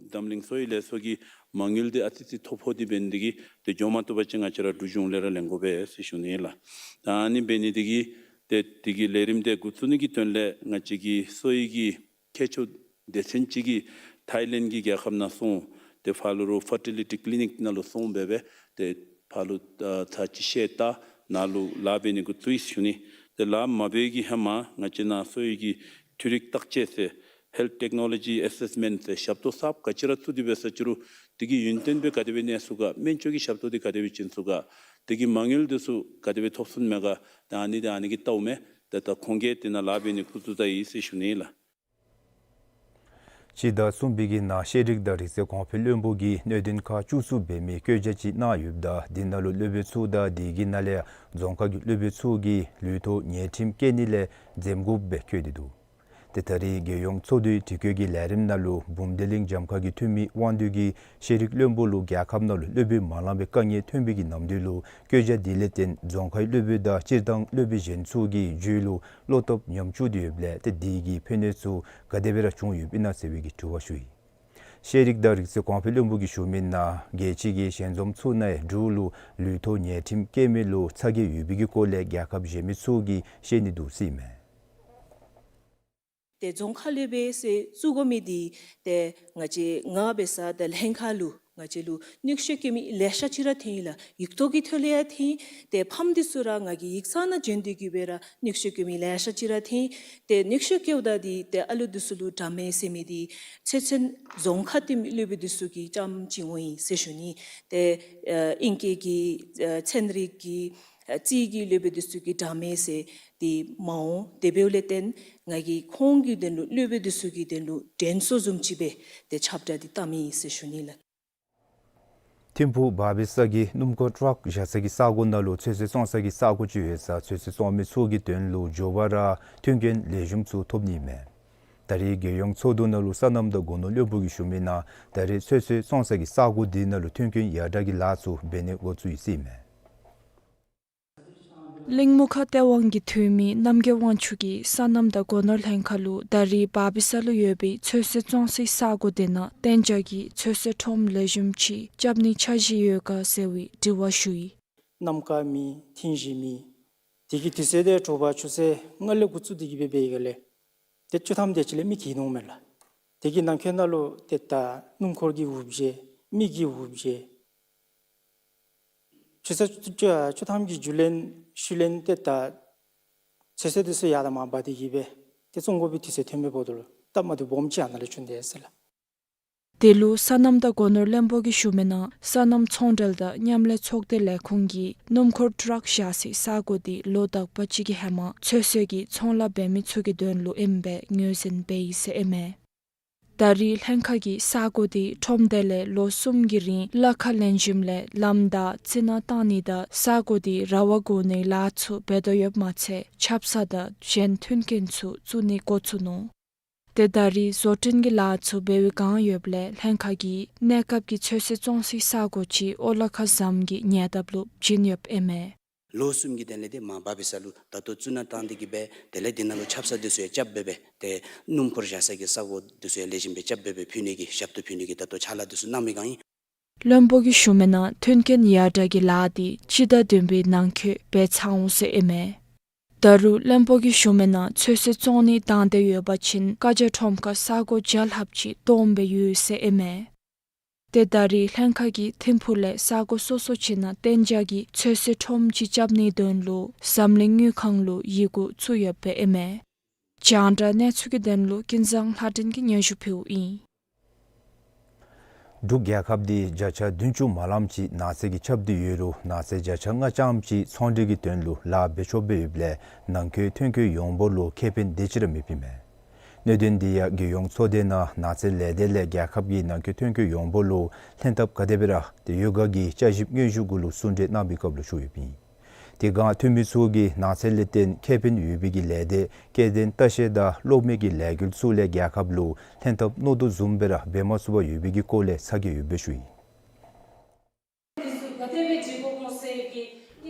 འཛམ་གླིང་གསོ་བའི་ལས་ཚོགས་ཀྱི་མ་དངུལ་འདི་ཨ་ཙི་ཙི་ཐོ་ཕོག་སྟེ་འབད་ནི་དེ་གིས་ཏེ་འགྱོ་མ་བཏུབ་པ་ཅིན་ང་བཅས་ར་འབྲུག་གཞུང་ལས་ར་ལེན་དགོ་པས་ཟེར་ཞུ་ནི་ལགས། ད་ཨ་ནི་འབད་ནི་དེ་གིས་ཏེ་དེ་གི་ལས་རིམ་འདི་འགོ་བཙུགས་ནི་གི་དོན་ལས་ང་བཅས་ཀྱི་གསོ་བའི་གི་མཁས་མཆོག་སྡེ་ཚན་ཅིག་གིས་ཐའི་ལེནཌ་གི་རྒྱལ་ཁབ་ནང་སོང་། ཏེ་ཕར་ལུ་རོགས་ཕར་ཊི་ལི་ཊི་ཀི་ལི་ནིཀ་ནང་ལུ་སོང་སྦེ་སྦེ་ཏེ་ཕར་ལུ་ཨ་ཚར་ཅིག་བཤལ་ད་ནཱ་ལུ་ལཱ་འབད་ནི་འགོ་བཙུགས་ཡི་ཟེར་ཞུ་ནི། ཏེ་ལཱ་མ་འབད་བའི་གི་ཧེ་མ་ང་བཅས་ནཱ་གསོ་བའི་གི་འཕྲུལ་རིག་བརྟག་དཔྱད་ཟེར་ཧེལཐ་ཊེཀ་ནོ་ལོ་ཇི་ཨེ་སེསི་མེནཊ་ཟེར་ཞབས་ཏོག་གསརཔ་ག་ཅི་ར་བཙུགས་ཏེ་འབད་ས་ཅི་རུང་དེ་གི་ཡུན་བརྟན་སྦེ་ག་དེ་སྦེ་གནས་ཚུགས་ག། སྨན་བཅོས་ཀྱི་ཞབས་ཏོག་འདི་ག་དེ་སྦེ་བྱིན་ཚུགས་ག། དེ་གི་མ་དངུལ་འདི་ཚུ་ག་དེ་སྦེ་ཐོབ་ཚུགས་མས་ག། ད་ཨ་ནི་འདི་ཨ་ནི་གི་ལྟཝ་མས། ད་ད་ཁོང་གིས་དེ་ནང་ལཱ་འབད་ནི་འགོ་བཙུགས་ད་ཡི་ཟེར་ཞུ་ནི་ལགས། སྤྱི་ཟླ་གསུམ་པའི་གི་ནང་ཤེས་རིག་དང་རིག་རྩལ་གོང་འཕེལ་བློན་པོ་གིས་གནད་དོན་ཁག་བཅུ་གསུམ་འབད་མི་བཀོད་རྒྱ་ཅིག་གནང་ཡོདཔ་ད་དེ་ནང་ལུ་སློབ་དཔོན་ཚུ་དང་དེ་གི་ནང་ལས་ཡང་རྫོང་ཁག་གི་སློབ་དཔོན་ཚུ་གིས་ལུས་ཐོག་ཉལ་ཁྲིམས་བཀལ་ནི་ལས་འཛེམ་དགོཔ་སྦེ་བཀོད་དེ་འདུག། ཏེ་ད་རིས་རྒྱལ་ཡོངས་ཚོགས་འདུའི་དྲི་བཀོད་ཀྱི་ལས་རིམ་ནང་ལུ་འབུམ་སྡེ་གླིང་རྒྱམ་ཁག་གི་འཐུས་མི་དབང་འདུས་ཀྱིས་ཤེས་རིག་བློན་པོ་ལུ་རྒྱལ་ཁབ་ནང་ལུ་སློབ་དཔོན་མ་ལང་པའི་དཀའ་ངལ་ཐོན་པའི་གི་ནམ་དུས་ལུ་བཀོད་རྒྱ་འདི་ལས་བརྟེན་རྫོང་ཁའི་སློབ་དཔོན་དང་སྤྱིར་བཏང་སློབ་དཔོན་གཞན་ཚུ་གི་རྒྱུད་ལུ་བློ་སྟོབས་ཉམས་བཅུག་སྟེ་ཡོདཔ་ལས་ཏེ་དེ་གི་ཕན་གནོད་ཚུ་ག་དེ་སྦེ་ར་བྱུང་ཡོདཔ་ཨིན་ན་ཟེར་བའི་གི་དྲི་བ་ཞུ་ཡི། ཤེས་རིག་དང་རིག་རྩལ་གོང་འཕེལ་བློན་པོ་གིས་ཞུ་མི་ནང་རྒྱལ་སྤྱི་གི་ཞལ་འཛོམས་ཚུ་ནང་འབྲུག་ལུ་ལུས་ཐོག་ཉལ་ཁྲིམས་བཀལ་མི་ལུ་ཚ་གྱང་ཡོད་པའི་གི་སྐོར་ལས་རྒྱལ་ཁབ་གཞན་མི་ཚུ་གིས་བཤད་ནི་འདུག་ཟེར་ཨིན་མས། ཏེ་རྫོང་ཁ་སློབ་དཔོན་ཟེར་བཙུགས་དགོ་མི་འདི་ཏེ་ང་བཅས་ང་འབད་ས་ཏེ་ལྷན་ཁག་ལུ་ང་བཅས་ལུ་གནོད་ཤུགས་བཀལ་མི་ལེ་ཤ་ཅིག་ར་ཐོན་ཡི་ལགས། ཡིག་ཐོག་གི་ཐོག་ལས་ཡང་ཐོན། ཏེ་ཕམ་འདི་ཚུ་ར་ང་གིས་ཡིག་ཚང་ནང་བྱོན་ཏེ་གི་སྦེ་ར་གནོད་ཤུགས་བཀལ་མི་ལེ་ཤ་ཅིག་ར་ཐོན། ཏེ་གནོད་ཤུགས་བཀལཝ་ད་འདི་ཏེ་ཨ་ལུ་འདི་ཚུ་ལུ་དྲག་མི་ཟེར་མི་འདི་ཚོད་བསྲེ་རྫོང་ཁ་ལྟེ་བའི་སློབ་དཔོན་འདི་ཚུ་གིས་རྐྱངམ་ཅིག་འོང་ཡི་ཟེར་ཞུ་ནི། ཏེ་ཨ་ཨིང་སྐད་ཀྱི་ཨ་ཚན་རིག་གི་ཨ་རྩིས་ཀྱི་སློབ་དཔོན་འདི་ཚུ་གིས་དྲག་མི་ཟེར་འདི་མ་འོང་། དེ་འབདཝ་ལས་བརྟེན་ང་གིས་ཁོང་གི་དོན་ལུ་སློབ་དཔོན་འདི་ཚུ་གི་དོན་ལུ་དྲན་གསོ་བཟུམ་ཅིག་སྦེ་ཏེ་ཁྱབ་བསྒྲགས་འདི་བཏང་མི་ཨིན་ཟེར་ཞུ་ནི་ལགས། ཐིམ་ཕུག་བར་བི་ས་གི་སྣུམ་འཁོར་ཊཱག་བཞག་ས་གི་ས་གོ་ནང་ལུ་ཚོད་བསྲེ་བཙོང་ས་གི་ས་གོ་ཅིག་ཡོད་ས་ཚོད་བསྲེ་བཙོང་མི་ཚུ་གི་དོན་ལུ་མགྱོགས་པ་ར་མཐུན་རྐྱེན་ལེགས་ཤོམ་ཚུ་ཐོབ་ནི་མས། ད་རིས་རྒྱལ་ཡོངས་ཚོགས་འདུ་ནང་ལུ་སོ་ནམ་དང་སྒོ་ནོར་བློན་པོ་གིས་ཞུ་མི་ནང་ད་རིས་ཚོད་བསྲེ་བཙོང་ས་གི་ས་གོ་འདི་ནང་ལུ་མཐུན་རྐྱེན་ཡར་དྲག་གི་ལཱ་ཚུ་འབད་ནི་འགོ་བཙུགས་ཡི་ཟེར་ཨིན་མས། གླིང་མུ་ཁ་སྟེས་དབང་གི་འཐུས་མི་རྣམ་རྒྱལ་དབང་ཕྱུག་གིས་སོ་ནམ་དང་སྒོ་ནོར་ལྷན་ཁག་ལུ་ད་རིས་བར་བི་ས་ལུ་ཡོད་པའི་ཚོད་བསྲེ་བཙོང་སའི་ས་གོ་དེ་ནང་གཏན་འཇགས་ཀྱི་ཚོད་བསྲེ་ཁྲོམ་ལེགས་ཤོམ་ཅིག་རྐྱབ་ནིའི་འཆར་གཞི་ཡོད་ག་ཟེར་བའི་དྲི་བ་ཞུ་ཡི། གནམ་དཀར་མེད་ཐེངས་ཤིག་མེད། དེ་གི་དུས་ཚོད་དེ་དྲོ་པ་ཆུ་ཚོད་ལྔ་ལས་འགོ་བཙུགས་ཏེ་གི་སྦེ་འབད་བའི་སྒང་ལས་ཏེ་བཅུ་ཐམ་དེ་ཅིག་ལས་མི་འགྱོ་ནི་མས་ལགས། དེ་གི་ནང་འཁོད་ནང་ལུ་ཏེ་ད་སྣུམ་འཁོར་གྱི་འུར་བྱེད་མི་གི་འུར་བྱེད་ཆུ་ཚོད་བཅུ་བཅུ་ཐམ་གྱི་རྒྱུན་ལས་ཤུལ་ལས་ཏེ་ད་ཚོད་བསྲེ་དེ་ཚུ་ཡར་དང་མར་འབག་སྟེ་གི་སྦེ་ཏེ་བཙོང་དགོ་པའི་དུས་ཚོད་ཐོན་མི་འབདཝ་ད་ལུ་སྟབས་མ་བདེཝ་སྦོམ་ཅིག་ཨ་ནཱ་ལས་བྱུང་དེས་ཟེར་ལགས། དེ་ལུ་སོ་ནམ་དང་སྒོ་ནོར་བློན་པོ་གིས་ཞུ་མི་ནང་སོ་ནམ་ཚོང་འབྲེལ་དང་མཉམ་ལས་ཚོགས་སྡེ་ལས་ཁུངས་ཀྱིས་སྣུམ་འཁོར་ཊཱརཀ་བཞག་སའི་ས་གོ་དེ་ལོ་དག་པ་ཅིག་གི་ཧེ་མ་ཚོད་བསྲེ་གི་ཚོང་ལཱ་འབད་མི་ཚུ་གི་དོན་ལུ་ཨིནམ་སྦེ་ངོས་འཛིན་འབད་ཡི་ཟེར་ཨིན་མས། ད་རེས་ལྷན་ཁག་གིས་ས་གོ་དེ་ཁྲོམ་སྡེ་ལས་ལོ་གསུམ་གྱི་རིང་གླ་ཁར་ལེན་ཞིནམ་ལས་ལམ་དང་རྩི་ནག་བཏང་ནི་དང་ས་གོ་དེ་ར་བ་བསྒོར་ནིའི་ལཱ་ཚུ་འབད་དོ་ཡོདཔ་མ་ཚད་ཆབ་གསང་དང་གཞན་མཐུན་རྐྱེན་ཚུ་བཙུགས་ནི་འགོ་བཙུགས་ནུག། ཏེ་ད་རེས་བཟོ་སྐྲུན་གྱི་ལཱ་ཚུ་འབད་བའི་སྒང་ཡོདཔ་ལས་ལྷན་ཁག་གིས་གནས་སྐབས་ཀྱི་ཚོད་བསྲེ་བཙོང་སའི་ས་གོ་ཅིག་ཨོ་ལ་ཁ་ཟམ་གྱི་ཉེ་འདབས་ལུ་བྱིན་ཡོདཔ་ཨིན་མས། ལོ་གསུམ་གྱི་དོན་ལས་དེ་མར་འབབ་པའི་ས་ལུ་ད་ལྟོ་རྩི་ནག་བཏང་སྟེ་གི་སྦེ་དེ་ལས་དེ་ནང་ལུ་ཆབ་གསང་དེ་ཚུ་ཡང་རྐྱབ་སྦེ་སྦེ་ཏེ་སྣུམ་འཁོར་བཞག་ས་གི་ས་གོ་དེ་ཚུ་ཡང་ལེགས་ཤོམ་སྦེ་རྐྱབ་སྦེ་སྦེ་ཕུལ་ནི་གི་ཞབས་ཏོག་ཕུལ་ནི་གི་ད་ལྟོ་ཕྱག་ལཱ་དེ་ཚུ་གནང་མི་སྒང་ཨིན། བློན་པོ་གིས་ཞུ་མི་ནང་མཐུན་རྐྱེན་ཡར་དྲག་གི་ལཱ་དེ་སྤྱི་ཟླ་བདུན་པའི་ནང་འཁོད་འབད་ཚར་འོང་ཟེར་ཨིན་མས། ད་རུང་བློན་པོ་གིས་ཞུ་མི་ནང་ཚོད་བསྲེ་བཙོང་ནི་དང་འདོད་ཡོད་པ་ཅིན་ཀ་ཇ་ཁྲོམ་ཁར་ས་གོ་བརྒྱ་ལྷགཔ་ཅིག་སྟོངམ་སྦེ་ཡོད་ཟེར་ཨིན་མས། ཏེ་ད་རེས་ལྷན་ཁག་གིས་ཐིམ་ཕུག་ལས་ས་གོ་སོ་སོ་ཅིག་ནང་གཏན་འཇགས་ཀྱི་ཚོད་བསྲེ་ཁྲོམ་ཅིག་རྐྱབ་ནིའི་དོན་ལུ་འཛམ་གླིང་དངུལ་ཁང་ལུ་ཡི་གུ་བཙུགས་ཡོདཔ་སྦེ་ཨིན་མས། རྒྱང་བསྒྲགས་གནས་ཚུལ་གྱི་དོན་ལུ་ཀུན་བཟང་ལྷ་སྒྲོན་གྱིས་སྙན་ཞུ་ཕུལཝ་ཨིན། འབྲུག་རྒྱལ་ཁབ་འདི་བརྒྱ་ཆ་བདུན་ཅུ་མ་ལངམ་ཅིག་ནགས་ཚལ་གྱིས་ཁྱབ་སྟེ་ཡོད་རུང་ནགས་ཚལ་བརྒྱ་ཆ་ལྔ་རྐྱངམ་ཅིག་ཚོང་འབྲེལ་གྱི་དོན་ལུ་ལཱ་འབད་ཆོགཔ་སྦེ་ཡོདཔ་ལས་ནང་འཁོད་ཐོན་སྐྱེད་ཡོངས་འབོར་ལུ་ཁེ་ཕན་དེ་ཅིག་ར་མེདཔ་ཨིན་མས། གནད་དོན་འདི་ཡང་རྒྱལ་ཡོངས་ཚོགས་སྡེ་ནང་ནགས་ཚལ་ལས་སྡེ་ལས་རྒྱལ་ཁབ་ཀྱི་ནང་འཁོད་ཐོན་སྐྱེད་ཡོངས་འབོར་ལུ་ལྷན་ཐབས་ག་དེ་སྦེ་ར་ཏེ་ཡོད་ག་གི་དཔྱད་ཞིབ་སྙན་ཞུ་གུ་ལུ་གསུང་གྲོས་གནང་བའི་སྐབས་ལུ་ཞུ་ཡོདཔ་ཨིན། དེ་སྒང་འཐུས་མི་ཚུ་གིས་ནགས་ཚལ་ལས་བརྟེན་ཁེ་ཕན་ཡོད་པའི་གི་ལས་སྡེ་སྐྱེ་ལྡན་ལྟ་བཤལ་དང་གློག་མེ་གི་ལས་འགུལ་ཚུ་ལས་རྒྱལ་ཁབ་ལུ་ལྷན་ཐབས་མནོ་དོ་བཟུམ་སྦེ་ར་འབད་མ་ཚུགས་པར་ཡོད་པའི་གི་སྐོར་ལས་ཚ་གྱང་ཡོདཔ་སྦེ་ཞུ་ཡི།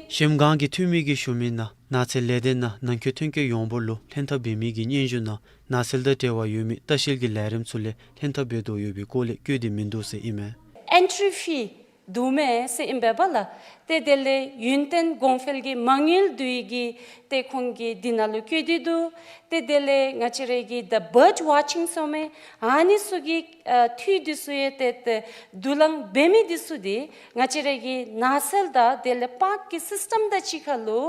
གཞལམ་སྒང་གི་འཐུས་མི་གིས་ཞུ་མི་ནང་ནགས་ཚལ་ལས་སྡེ་ནང་ནང་འཁོད་ཐོན་སྐྱེད་ཡོངས་འབོར་ལུ་ལྷན་ཐབས་འབད་མི་གི་སྙན་ཞུ་ནང་ནགས་ཚལ་དང་འབྲེལ་བ་ཡོད་མི་ལྟ་བཤལ་གྱི་ལས་རིམ་ཚུ་ལས་ལྷན་ཐབས་འབད་དོ་ཡོད་པའི་སྐོར་ལས་བཀོད་དེ་མིན་འདུག་ཟེར་ཨིན་མས། ཨེན་ཊི་རི་ཕི་འདུག་མས་ཟེར་ཨིན་པས་པ་ལགས། ཏེ་དེ་ལས་ཡུན་བརྟན་གོང་འཕེལ་གྱི་མ་དངུལ་བསྡུ་ཡི་གི་ཏེ་ཁོང་གིས་འདི་ནང་ལུ་བཀོད་དེ་འདུག། ཏེ་དེ་ལས་ང་བཅས་ར་གི་the bird watching ཟེར་མི་ཨ་ནི་ཚུ་གི་ཨ་འཐུས་འདི་ཚུ་ཡང་ཏེ་ཏེ་དུ་ལང་འབད་མི་འདི་ཚུ་འདི་ང་བཅས་ར་གི་ནགས་ཚལ་དང་དེ་ལས་པཱརཀ་གི་སིསི་ཊམ་དང་གཅིག་ཁར་ལུ་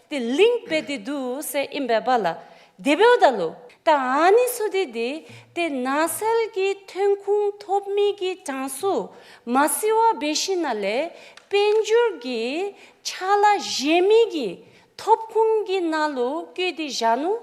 ཏེ་ལིངཀ་འབད་དེ་འདུག་ཟེར་ཨིན་པས་པ་ལགས། དེ་འབདཝ་ད་ལུ་ད་ཨ་ནི་ཚུ་འདི་འདི་ཏེ་ནགས་ཚལ་གྱི་ཐོན་ཁུངས་ཐོབ་མི་གི་གྲངས་སུ་མ་བརྩི་བར་འབད་ཞིནམ་ལས་དཔལ་འབྱོར་གྱི་ཕྱག་ལཱ་གཞན་མི་གི་ཐོབ་ཁུངས་ཀྱི་ནང་ལུ་བཀོད་དེ་བཞག་ནུག།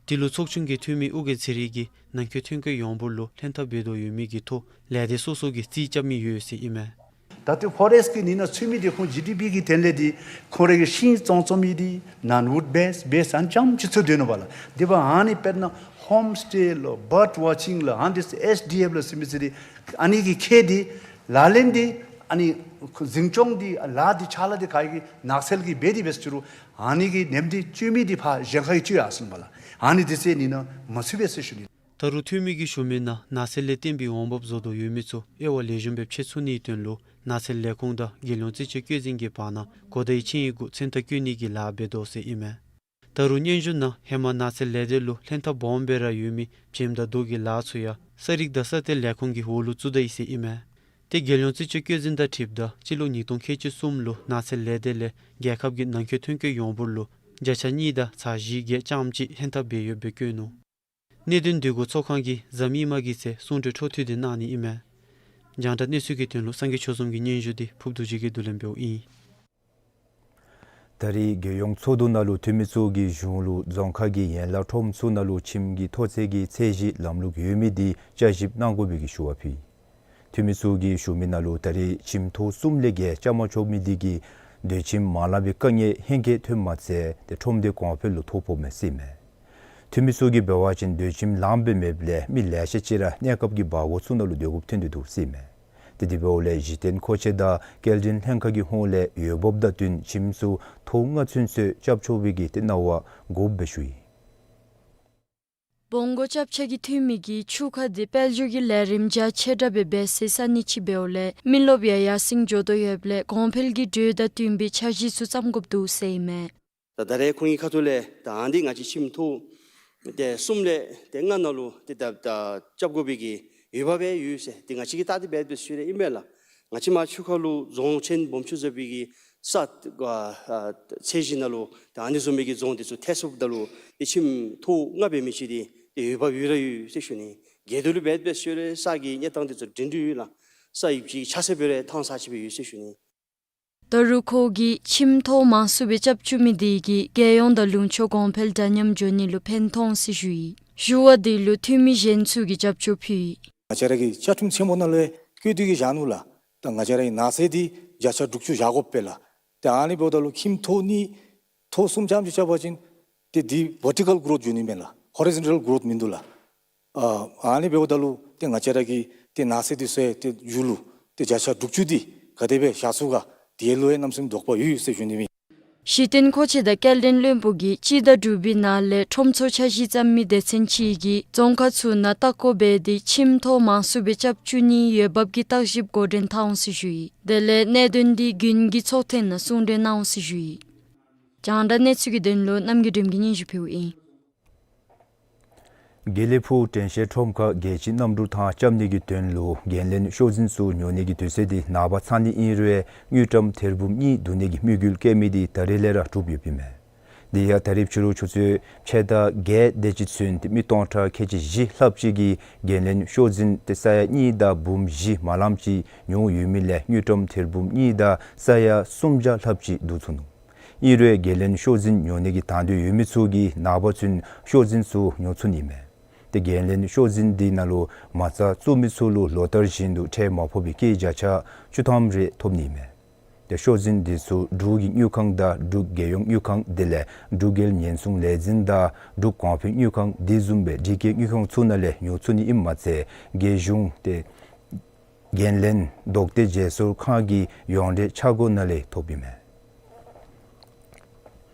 འདི་ལུ་ཚོགས་ཆུང་གི་འཐུས་མི་ཨོ་རྒྱན་ཚེ་རིང་གིས་ནང་འཁོད་ཐོན་སྐྱེད་ཡོངས་འབོར་ལུ་ལྷན་ཐབས་འབད་དོ་ཡོད་མི་གི་ཐོག་ལས་སྡེ་སོ་སོ་གིས་རྩིས་རྐྱབ་མི་ཡོད་ཟེར་ཨིན་མས། ད་ལྟོ་ཕོ་རེསཊ་གི་ནི་ནང་ཚུད་མི་འདི་ཁོང་ཇི་ཌི་པི་གི་དོན་ལས་འདི་ཁོང་རའི་གི་ཤིང་བཙོང་བཙོང་མི་འདི་ནཱན་ཝུཌ་བེསི་བེསི་ཨ་ནི་རྐྱངམ་ཅིག་ཚུད་དེ་ནུག་པ་ལགས། དེ་འབདཝ་ཨ་ནི་དཔེར་ན་ཧོམ་སི་ཊེ་ལོ་བརཌ་ཝ་ཅིང་ལོ་ཨ་ནི་འདི་ཚུ་ཨེསི་ཌི་ཨེཕ་ལོ་ཟེར་མི་ཚུ་འདི་ཨ་ནི་གི་ཁེ་འདི་ལག་ལེན་འདི་ཨ་ནི་འཛིན་སྐྱོང་འདི་ལཱ་འདི་ཕྱག་ལཱ་འདི་ག་གི་ནགས་ཚལ་གྱིས་འབད་དེ་འབད་ཟེར་རུང་ཨ་ནི་གི་ནེམ་འདི་བཙུགས་མི་འདི་ཕར་གཞན་ཁར་གྱིས་བཙུགས་ཡར་སོང་པ་ལགས། ཨ་ནི་འདི་ཚུ་ནི་ནང་མ་ཚུད་པས་ཟེར་ཞུ་ནི། ད་རུང་འཐུས་མི་གིས་ཞུ་མི་ནང་ནགས་ཚལ་ལས་བརྟེན་པའི་འོང་འབབ་བཟོ་དོ་ཡོད་མི་ཚུ་དབྱེ་བ་ལེགས་ཤོམ་སྦེ་ཕྱེ་ཚུགས་ནིའི་དོན་ལུ་ནགས་ཚལ་ལས་ཁུངས་དང་རྒྱལ་ཡོངས་རྩིས་དཔྱད་བཀོད་འཛིན་གྱི་བར་ན་གོ་བརྡའི་ཆིངས་ཡིག་གུ་མཚན་རྟགས་བཀོད་ནི་གི་ལཱ་འབད་དོ་ཟེར་ཨིན་མས། ད་རུང་སྙན་ཞུ་ནང་ཧེ་མ་ནགས་ཚལ་ལས་སྡེ་ལུ་ལྷན་ཐབས་སྦོམ་སྦེ་ར་ཡོད་མི་བྱེམ་དང་རྡོ་གི་ལཱ་ཚུ་ཡང་ས་རིག་དང་ས་གཏེར་ལས་ཁུངས་ཀྱི་འོག་ལུ་བཙུགས་ད་ཡི་ཟེར་ཨིན་མས། ཏེ་རྒྱལ་ཡོངས་རྩིས་དཔྱད་བཀོད་འཛིན་དང་འཁྲིལཝ་ད་སྤྱི་ལོ་ཉིས་སྟོང་ཁལ་གཅིག་གསུམ་ལུ་ནགས་ཚལ་ལས་སྡེ་ལས་རྒྱལ་ཁབ་ཀྱི་ནང་འཁོད་ཐོན་སྐྱེད་ཡོངས་འབོར་ལུ་བརྒྱ་ཆ་གཉིས་དང་ཚག་བཞི་བརྒྱད་རྐྱངམ་ཅིག་ལྷན་ཐབས་འབད་ཡོདཔ་སྦེ་བཀོད་ནུག། གནད་དོན་འདི་གུ་ཚོགས་ཁང་གིས་གཟའ་མིག་དམར་གྱི་ཚེ་གསུང་གྲོས་འཕྲོ་མཐུད་དེ་གནང་ནི་ཨིན་མས། རྒྱང་བསྒྲགས་གནས་ཚུལ་གྱི་དོན་ལུ་སངས་རྒྱས་ཆོས་འཛོམས་ཀྱི་སྙན་ཞུ་འདི་ཕུརབ་རྡོ་རྗེ་གིས་བསྡུ་ལེན་འབདཝ་ཨིན། ད་རེས་རྒྱལ་ཡོངས་ཚོགས་འདུ་ནང་ལུ་འཐུས་མི་ཚུ་གིས་གཞུང་ལུ་རྫོང་ཁག་གི་ཡན་ལག་ཁྲོམ་ཚུ་ནང་ལུ་ཁྱིམ་གྱི་མཐོ་ཚད་ཀྱི་ཚད་གཞི་ལམ་ལུགས་ཡོད་མི་འདི་བསྐྱར་ཞིབ་གནང་དགོ་པའི་གི་ཞུ་བ་ཕུལ། འཐུས་མི་ཚུ་གིས་ཞུ་མི་ནང་ལུ་ད་རེས་ཁྱིམ་མཐོ་གསུམ་ལས་བརྒལ་རྐྱབ་མ་ཆོག་མི་འདི་གིས་སྡོད་ཁྱིམ་མ་ལང་པའི་དཀའ་ངལ་ཧེང་སྐལ་ཐོནམ་མ་ཚད་ཏེ་ཁྲོམ་སྡེ་གོང་འཕེལ་ལུ་ཐོ་ཕོགཔ་མས་ཟེར་ཨིན་མས། འཐུས་མི་ཚུ་གིས་འབད་བ་ཅིན་སྡོད་ཁྱིམ་ལངམ་སྦེ་མེདཔ་ལས་མི་ལེ་ཤ་ཅིག་ར་གནས་སྐབས་ཀྱི་སྦ་སྒོར་ཚུ་ནང་ལུ་སྡོད་དགོཔ་ཐོན་ཏེ་འདུག་ཟེར་ཨིན་མས། ཏེ་དེ་འབདཝ་ལས་གཞི་རྟེན་མཁོ་ཆས་དང་སྐྱེལ་འདྲེན་ལྷན་ཁག་གི་ཧོངས་ལས་འོས་འབབ་དང་བསྟུན་ཁྱིམ་ཚུ་མཐོ་ལྔ་ཚུན་ཚོད་རྐྱབ་ཆོག་པའི་གི་ཏེ་གནང་བ་དགོཔ་སྦེ་ཞུ་ཡི། སྦོམ་སྒོར་རྐྱབ་ཆ་གི་འཐུས་མི་གིས་ཆུ་ཁ་འདི་དཔལ་འབྱོར་གྱི་ལས་རིམ་རྒྱ་ཆེ་དྲགས་སྦེ་འབད་སའི་ས་གནས་ཅིག་འབདཝ་ལས་མི་རློབས་ཡང་ཡར་སེང་འགྱོ་དོ་ཡོདཔ་ལས་གོང་འཕེལ་གྱི་འགྲོས་དང་བསྟུན་པའི་འཆར་གཞི་ཚུ་བརྩམ་དགོཔ་འདུག་ཟེར་ཨིན་མས། ད་ད་རེས་ཁོང་གི་ཁ་ཐུག་ལས་ད་ཨ་ནི་ང་བཅས་ཁྱིམ་མཐོ་ཏེ་གསུམ་ལས་ཏེ་ལྔ་ནང་ལུ་ཏེ་ད་ད་རྐྱབ་དགོ་པའི་གི་འོས་འབབ་ཡོད་ཟེར་ཏེ་ང་བཅས་ཀྱིས་བལྟ་སྟེ་འབད་དེ་ཞུ་ནི་ཨིན་མས་ལགས། ང་བཅས་མར་ཆུ་ཁ་ལུ་རྫོང་ཆེན་སྦོམ་ཆུང་ཟེར་བའི་གི་ས་ཨ་ཚད་གཞི་ནང་ལུ་ད་ཨ་ནི་བཟུམ་མའི་གི་རྫོང་འདི་ཚུ་ཐེ་སོཔ་ད་ལུ་ཏེ་ཁྱིམ་མཐོ་ལྔ་འབད་མི་ཅིག་འདི་ཏེ་འོས་འབབ་ཡོད་ར་ཡོད་ཟེར་ཞུ་ནི། རྒྱལ་དུ་ལུ་འབད་འབད་ཞུ་རུང་ས་གི་གནས་སྟངས་འདི་ཚུ་སྒྲིང་སྒྲི་ཡོད་ལགས། ས་ཡིབ་ཅིག་ཆ་ཤས་འབད་རུང་ཐང་ས་ཅིག་སྦེ་ཡོད་ཟེར་ཞུ་ནི། ད་རུང་ཁོ་གིས་ཁྱིམ་ཐོག་མང་སུ་སྦེ་རྐྱབ་བཅུག་མི་དེ་གིས་རྒྱལ་ཡོངས་དང་ལུང་ཕྱོགས་གོང་འཕེལ་འདྲ་མཉམ་འགྱོ་ནི་ལུ་ཕན་ཐོགས་འོང་ཟེར་ཞུ་ཡི། ཞུ་བ་དེ་ལུ་འཐུས་མི་གཞན་ཚུ་གིས་རྒྱབ་སྐྱོར་ཕུལ་ཡི། ང་བཅས་ར་གི་བཅའ་ཁྲིམས་ཆེན་མོ་ནང་ལུ་བཀོད་དེ་གི་བཞག་ནུག་ལགས། ད་ང་བཅས་ར་གི་ནགས་ཚལ་འདི་བརྒྱ་ཆ་དྲུག་ཅུ་བཞག་དགོ་པས་ལགས། ཏེ་ཨ་ནི་འབདཝ་ད་ལུ་ཁྱིམ་ཐོག་གཉིས་ཐོག་གསུམ་ཙམ་ཅིག་རྐྱབ་པ་ཅིན་ཏེ་འདི་ཝར་ཊི་ཀཱལ་གྷོ་རོཐ་འགྱོ་ནི་མས་ལགས། ཧོ་རི་ཛོན་ཊཱལ་གྷོ་རོཐ་མིན་འདུག་ལགས། ཨ་ཨ་ནི་འབདཝ་ད་ལུ་ཏེ་ང་བཅས་ར་གི་ཏེ་ནགས་ཚལ་འདི་ཚུ་ཡང་ཏེ་མཇུག་ལུ་ཏེ་བརྒྱ་ཆ་དྲུག་ཅུ་འདི་ག་དེ་སྦེ་བཞག་ཚུགས་ག་དེ་ལུ་ཡང་གནམ་མེད་ས་མེད་དོགས་པ་ཡོད་ཡོད་ཟེར་ཞུ་ནི་མས། གཞི་རྟེན་མཁོ་ཆས་དང་སྐྱེལ་འདྲེན་བློན་པོ་གིས་སྤྱི་ཟླ་དྲུག་པའི་ནང་ལས་ཁྲོམ་ཚོགས་འཆར་གཞི་བརྩམ་མི་སྡེ་ཚན་ཅིག་གིས་རྫོང་ཁག་ཚུ་ནང་ལྟ་སྐོར་འབད་དེ་ཁྱིམ་ཐོག་མང་སུ་སྦེ་རྐྱབ་བཅུག་ནིའི་འོས་འབབ་ཀྱི་བརྟག་ཞིབ་འགོ་འདྲེན་འཐབ་འོང་ཟེར་ཞུ་ཡི། དེ་ལས་གནད་དོན་འདི་དགུན་གྱི་ཚོགས་ཐེངས་ནང་གསུང་གྲོས་གནང་འོང་ཟེར་ཞུ་ཡི། རྒྱང་བསྒྲགས་གནས་ཚུལ་གྱི་དོན་ལུ་རྣམ་རྒྱལ་སྒྲོལམ་གྱིས་སྙན་ཞུ་ཕུལཝ་ཨིན། དགེ་ལེགས་ཕུག་དྲན་ཤེས་ཁྲོམ་ཁར་རྒྱལ་སྤྱིའི་གནམ་གྲུ་ཐང་རྐྱབ་ནི་གི་དོན་ལུ་འགན་ལེན་ཤོག་འཛིན་ཚུ་ཉོ་ནི་གི་དུས་ཚོད་འདི་ནངས་པ་ཚར་ནི་ཨིན་རུང་དངུལ་ཀྲམ་ཐེར་འབུམ་གཉིས་བསྡུ་ནི་གི་དམིགས་ཡུལ་བསྐྱེད་མི་འདི་ད་རིས་ལས་ར་གྲུབ་ཡོདཔ་ཨིན་མས། དེ་ཡང་ད་རིས་ཕྱི་རུ་ཆུ་ཚོད་ཕྱེད་དང་བརྒྱད་དེ་ཅིག་ཚུན་ཏེ་མི་སྟོང་ཕྲག་ཁལ་གཅིག་བཞི་ལྷགཔ་ཅིག་གིས་འགན་ལེན་ཤོག་འཛིན་ཏེ་ས་ཡ་གཉིས་དང་འབུམ་བཞི་མ་ལངམ་ཅིག་ཉོ་ཡོད་མི་ལས་དངུལ་ཀྲམ་ཐེར་འབུམ་གཉིས་དང་ས་ཡ་སུམ་བརྒྱ་ལྷགཔ་ཅིག་བསྡུ་ཚུགས་ནུག། ཨིན་རུང་འགན་ལེན་ཤོག་འཛིན་ཉོ་ནི་གི་དང་འདོད་ཡོད་མི་ཚུ་གིས་ནངས་པ་ཚུན་ཤོག་འཛིན་ཚུ་ཉོ་ཚུགས་ནི་མས། ཏེ་འགན་ལེན་ཤོག་འཛིན་འདི་ནང་ལུ་མ་རྩ་བཙུགས་མི་ཚུ་ལུ་ལོ་ལྟར་བཞིན་དུ་ཁྲལ་མ་ཕོག་པའི་སྐྱེད་བརྒྱ་ཆ་བཅུ་ཐམ་རེ་ཐོབ་ནི་མས། ཏེ་ཤོག་འཛིན་འདི་ཚུ་འབྲུག་གི་དངུལ་ཁང་དང་འབྲུག་རྒྱལ་ཡོངས་དངུལ་ཁང་དེ་ལས་འབྲུག་རྒྱལ་ཉེན་སྲུང་ལས་འཛིན་དང་འབྲུག་གོང་འཕེལ་དངུལ་ཁང་དེ་བཟུམ་སྦེ་སྒྲིག་བཀོད་དངུལ་ཁང་ཚུ་ནང་ལས་ཉོ་ཚུགས་ནི་ཨིནམ་མ་ཚད་རྒྱལ་གཞུང་ཏེ་འགན་ལེན་ལྡོག་སྟེ་བརྗེ་སོར་ཁང་གི་ཡོངས་འབྲེལ་འཆར་སྒོ་ནང་ལས་ཐོབ་ཨིན་མས།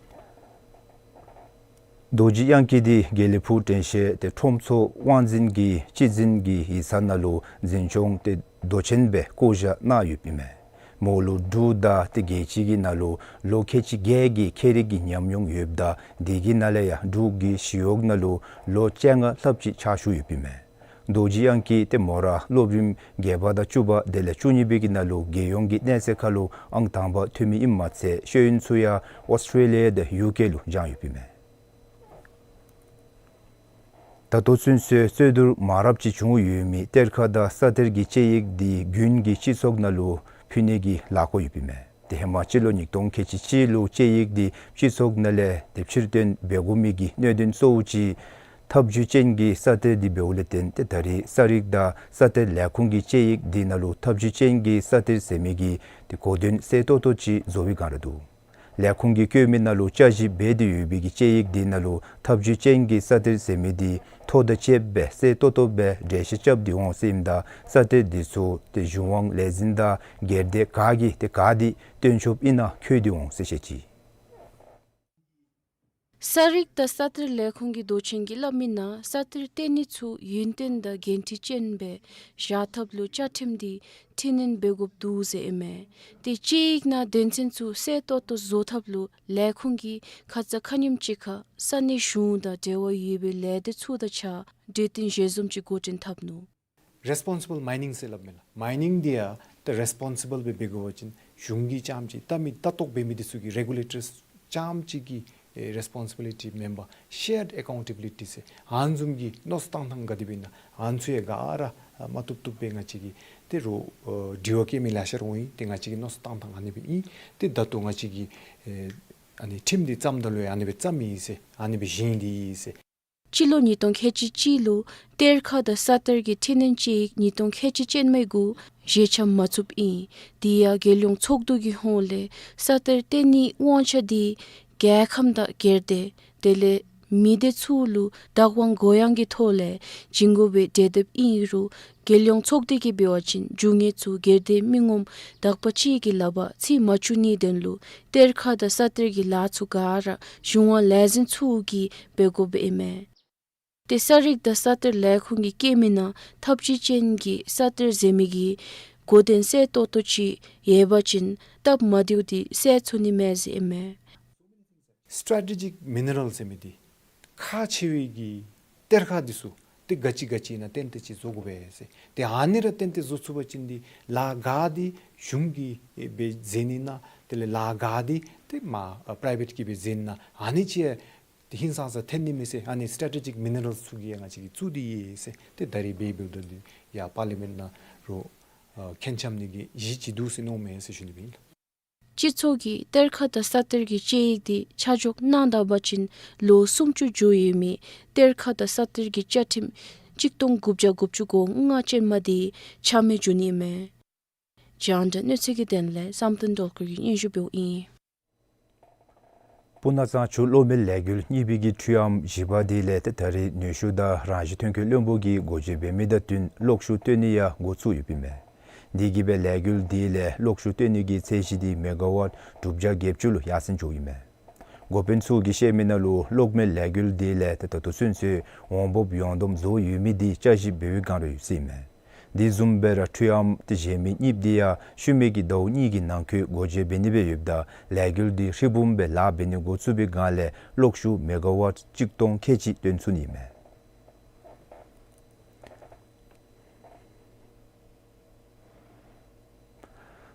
རྡོ་རྗེ་གཡང་སྐྱིད་འདི་དགེ་ལེགས་ཕུག་དྲན་ཤེས་ཏེ་ཁྲོམ་ཚོགས་དབང་འཛིན་གྱི་སྤྱི་འཛིན་གྱི་ཡིག་ཚང་ནང་ལུ་འཛིན་སྐྱོང་ཏེ་མདོ་ཆེན་སྦེ་བསྐོ་བཞག་གནང་ཡོདཔ་ཨིན་མས། མོ་ལུ་འབྲུག་དང་ཏེ་རྒྱལ་སྤྱི་གི་ནང་ལུ་ལོ་ཁལ་གཅིག་བརྒྱད་ཀྱི་ཁྱད་རིག་གི་ཉམས་མྱོང་ཡོདཔ་ད་དེ་གི་ནང་ལས་ཡང་འབྲུག་གི་ཞི་གཡོག་ནང་ལུ་ལོ་བཅོ་ལྔ་ལྷགཔ་ཅིག་ཕྱག་ཞུ་ཡོདཔ་ཨིན་མས། རྡོ་རྗེ་གཡང་སྐྱིད་ཏེ་མོ་ར་སློབ་རིམ་བརྒྱད་པ་དང་བཅུ་པ་དེ་ལས་བཅུ་གཉིས་པའི་གི་ནང་ལུ་རྒྱལ་ཡོངས་ཀྱི་གནས་ཚད་ཁར་ལུ་ཨང་དང་པ་ཐོན་མི་ཨིནམ་མ་ཚད་ཤེས་ཡོན་ཚུ་ཡང་ཨོསི་ཊེ་ལི་ཡ་དང་ཡུ་ཀེ་ལུ་སྦྱངས་ཡོདཔ་ཨིན་མས། ད་ལྟོ་ཚུན་ཚོད་རྩོད་བསྡུར་མང་རབས་ཅིག་བྱུང་ཡོད་མི་གཏེར་ཁ་དང་ས་གཏེར་གྱི་དཔྱད་ཡིག་འདི་དགུན་གྱི་སྤྱི་ཚོགས་ནང་ལུ་ཕུལ་ནི་གི་ལཱ་འགོ་ཡོདཔ་ཨིན་མས། ཏེ་ཧེ་མ་སྤྱི་ལོ་ཉིས་སྟོང་ཁལ་གཅིག་གཅིག་ལུ་དཔྱད་ཡིག་འདི་སྤྱི་ཚོགས་ནང་ལས་ཏེ་ཕྱིར་བཏོན་འབད་དགོ་མི་གི་གནད་དོན་གཙོ་བོ་ཅིག་ཐབས་ཇུས་ཅན་གྱི་ས་གཏེར་འདི་འབདཝ་ལས་བརྟེན་ཏེ་ད་རིས་ས་རིག་དང་ས་གཏེར་ལས་ཁུངས་ཀྱི་དཔྱད་ཡིག་འདི་ནང་ལུ་ཐབས་ཇུས་ཅན་གྱི་ས་གཏེར་ཟེར་མི་གི་ཏེ་གོ་དོན་གསལ་ཏོག་ཏོ་ཅིག་བཟོ་བའི་བསྒང་ར་འདུག། ལས་ཁུངས་ཀྱིས་བཀོད་མི་ནང་ལུ་བསྐྱར་ཞིབ་འབད་དེ་ཡོད་པའི་གི་དཔྱད་ཡིག་འདི་ནང་ལུ་ཐབས་ཇུས་ཅན་གྱི་ས་གཏེར་ཟེར་མི་འདི་ཐོ་དང་བཅསཔ་སྦེ་གསལ་ཏོག་ཏོ་སྦེ་འགྲེལ་བཤད་རྐྱབ་སྟེ་འོང་ཟེར་ཨིནམ་ད་ས་གཏེར་འདི་ཚུ་ཏེ་གཞུང་དབང་ལས་འཛིན་དང་སྒེར་སྡེ་ག་གིས་ཏེ་ག་དེ་བཏོན་ཆོགཔ་ཨིན་ན་འཁོད་དེ་འོང་ཟེར་བཤད་ཅི། ས་རིག་དང་ས་གཏེར་ལས་ཁུངས་ཀྱི་མདོ་ཆེན་གྱིས་སླབ་མི་ནང་ས་གཏེར་བཏོན་ནི་ཚུ་ཡུན་བརྟན་དང་འགན་འཁྲི་ཅན་སྦེ་བཞག་ཐབས་ལུ་བཅའ་ཁྲིམས་འདི་འཕྲི་སྣོན་འབད་དགོཔ་འདུག་ཟེར་ཨིན་མས། ཏེ་དཔྱད་ཡིག་ནང་དོན་ཚན་ཚུ་གསལ་ཏོག་ཏོ་བཟོ་ཐབས་ལུ་ལས་ཁུངས་ཀྱིས་ཁ་ཙ་ཁ་ཉིནམ་ཅིག་ཁར་ས་གནས་གཞུང་དང་འབྲེལ་བ་ཡོད་པའི་ལས་སྡེ་ཚུ་དང་གཅིག་ཁར་གྲོས་བསྟུན་ཞལ་འཛོམས་ཅིག་འགོ་འདྲེན་འཐབ་ནུག། རེས་པོན་སི་བཱལ་མའི་ནིང་ཟེར་སླབ་མས་ལགས། མའི་ནིང་འདི་ཡང་ཏེ་རེས་པོན་སི་བཱལ་སྦེ་འབད་དགོ་པ་ཅིན་གཞུང་གིས་རྐྱངམ་ཅིག་ལྟ་མི་ལྟ་རྟོག་འབད་མི་འདི་ཚུ་གི་རེ་གུ་ལེ་ཊརསི་རྐྱངམ་ཅིག་གི་ཨེ་རེས་པོན་སི་བི་ལི་ཊི་མེན་པར་ཤེརཌ་ཨེ་ཀའུན་ཊེ་བི་ལི་ཊི་ཟེར་ཨ་ནི་བཟུམ་གྱི་མནོ་བསམ་བཏང་ཐངས་ག་དེ་སྦེ་ཨིན་ན་ཨ་ནི་ཚུ་ཡང་ག་ར་མ་བཏུབ་བཏུབ་སྦེ་ང་བཅས་ཀྱིས་ཏེ་རོགས་ཨེ་དྲི་བ་བཀོད་མི་ལེ་ཤ་ར་འོང་ཡི། ཏེ་ང་བཅས་ཀྱི་མནོ་བསམ་བཏང་ཐངས་ཨ་ནི་སྦེ་ཨིན། ཏེ་ད་ལྟོ་ང་བཅས་ཀྱིས་ཨེ་ཨ་ནི་ཁྲིམས་འདི་བརྩམ་ད་ལུ་ཡང་ཨ་ནི་སྦེ་བརྩམ་ཡི་ཟེར་ཨ་ནི་སྦེ་བཞེངས་ཏེ་ཡོད་ཟེར། སྤྱི་ལོ་ཉིས་སྟོང་ཁལ་གཅིག་གཅིག་ལུ་གཏེར་ཁ་དང་ས་གཏེར་གྱི་འཕྲི་སྣོན་དཔྱད་ཡིག་ཉིས་སྟོང་ཁལ་གཅིག་ཅན་མའི་གུ་བཞེས་ཆ་མ་ཚུདཔ་ཨིན། དེ་ཡང་རྒྱལ་ཡོངས་ཚོགས་འདུ་གི་ཧོངས་ལས་ས་གཏེར་བཏོན་ནིའི་དབང་ཆ་འདི་རྒྱལ་ཁམས་དང་སྒེར་སྡེ་དེ་ལས་མི་སྡེ་ཚུ་ལུ་བདག་དབང་གུ་ཡངས་ཀྱི་ཐོག་ལས་བྱིན་དགོ་པའི་གྲོས་འདེབས་ཨིན་རུང་རྒྱལ་ཡོངས་ཚོགས་སྡེ་གིས་འབད་བ་ཅིན་རྒྱུ་དངོས་ཚུ་སྒེར་སྡེ་མི་ངོམ་དག་པ་ཅིག་གི་ལག་པར་ཚུད་མ་བཅུག་ནིའི་དོན་ལུ་གཏེར་ཁ་དང་ས་གཏེར་གྱི་ལཱ་ཚུ་ག་ར་གཞུང་དབང་ལས་འཛིན་ཚུ་གིས་འབད་དགོཔ་ཨིན་མས། ཏེ་ས་རིག་དང་ས་གཏེར་ལས་ཁུངས་ཀྱིས་བཀོད་མི་ནང་ཐབས་ཇུས་ཅན་གྱི་ས་གཏེར་ཟེར་མི་གི་གོ་དོན་གསལ་ཏོག་ཏོ་ཅིག་ཡོད་པ་ཅིན་སྟབས་མ་བདེཝ་འདི་སེལ་ཚུགས་ནི་མས་ཟེར་ཨིན་མས། སི་ཊེ་ཊེ་ཇིག་མི་ནེ་རལ་ཟེར་མི་འདི་ཁག་ཆེ་བའི་གི་གཏེར་ཁ་འདི་ཚུ་ཏེ་ག་ཅི་ག་ཅི་ཨིན་ན་གཏན་གཏན་ཅིག་བཟོ་དགོ་པས་ཟེར། ཏེ་ཨ་ནི་ར་གཏན་གཏན་བཟོ་ཚུགས་པ་ཅིན་འདི་ལཱ་ག་འདི་གཞུང་གིས་ཨེ་འབད་མཛད་ནི་ན་དེ་ལས་ལཱ་ག་འདི་ཏེ་མ་ཨ་པ་རའི་བེཊ་གིས་འབད་མཛད་ནི་ན་ཨ་ནི་ཅིག་ ཏེ་ཧིང་སངས་ས་འཐོན་ནི་མས་ཟེར། ཨ་ནི་སི་ཊེ་ཊེ་ཇིཀ་མི་ནི་རཱལ་ཚུ་གི་ཡང་ང་བཅས་ཀྱིས་བཙུགས་ཏེ་ཡོད་ཟེར། ཏེ་ད་རིས་འབད་འབདཝ་ད་འདི་ཡར་པར་ལི་མེནཊ་ནང་རོགས་ཨ་མཁྱེན་འཆམ་ནི་གི་གཞི་ཅིག་འདུག་ཟེར་མནོཝ་མས་ཟེར་ཞུ་ནི་སྦེ་ཨིན། སྤྱི་ཚོགས་ཀྱིས་གཏེར་ཁ་དང་ས་གཏེར་གྱི་དཔྱད་ཡིག་འདི་ཆ་འཇོག་གནང་ད་པ་ཅིན་ལོ་སུམ་ཅུ་འགྱོ་ཡོད་མི་གཏེར་ཁ་དང་ས་གཏེར་གྱི་བཅའ་ཁྲིམས་གཅིག་སྟོང་དགུ་བརྒྱ་དགུ་བཅུ་གོ་ལྔ་ཅན་མ་འདི་ཆ་མེད་འགྱོ་ནི་མས། རྒྱང་བསྒྲགས་གནས་ཚུལ་གྱི་དོན་ལས་བསམ་གཏན་སྒྲོལ་དཀར་གྱིས་སྙན་ཞུ་འབདཝ་ཨིན། སྤུ་ན་གཙང་ཆུ་གློག་མེ་ལས་འགུལ་གཉིས་པའི་གི་འཕྲུལ་ཨམ་བཞི་པ་འདི་ལས་ཏེ་ད་རིས་ནུས་ཤུགས་དང་རང་བཞིན་ཐོན་ཁུངས་བློན་པོ་གིས་འགོ་འབྱེད་འབད་མི་དང་བསྟུན་གློག་ཤུགས་བཏོན་ནི་ཡང་འགོ་བཙུགས་ཡོདཔ་ཨིན་མས། དེ་གིས་སྦེ་ལས་འགུལ་འདི་ལས་གློག་ཤུགས་བཏོན་ནི་གི་ཚད་གཞི་འདི་མེ་ག་ཝཊ་དྲུག་བརྒྱ་བརྒྱད་ཅུ་ལུ་ཡར་སེང་འགྱོཝ་ཨིན་མས། འགོ་དཔོན་ཚུ་གིས་བཤད་མི་ནང་ལུ་གློག་མེ་ལས་འགུལ་འདི་ལས་ཏེ་ད་ལྟོ་ཚུན་ཚོད་འོང་འབབ་ཡོངས་བསྡོམས་བཟོ་ཡོད་མི་འདི་དཔྱད་ཞིབ་འབད་བའི་བསྒང་ར་ཡོད་ཟེར་ཨིན་མས། དེ་བཟུམ་སྦེ་ར་འཕྲུལ་ཨམ་ཏེ་གཞན་མི་གཉིས་འདི་ཡང་ཤུལ་མའི་གི་ཟླཝ་གཉིས་ཀྱི་ནང་འཁོད་འགོ་འབྱེད་འབད་ནི་སྦེ་ཡོདཔ་ད་ལས་འགུལ་འདི་ཧྲིལ་བུམ་སྦེ་ལཱ་འབད་ནི་འགོ་བཙུགས་པའི་བསྒང་ལས་གློག་ཤུགས་མེ་ག་ཝཊ་གཅིག་སྟོང་ཁལ་གཅིག་བཏོན་ཚུགས་ནི་ཨིན་མས།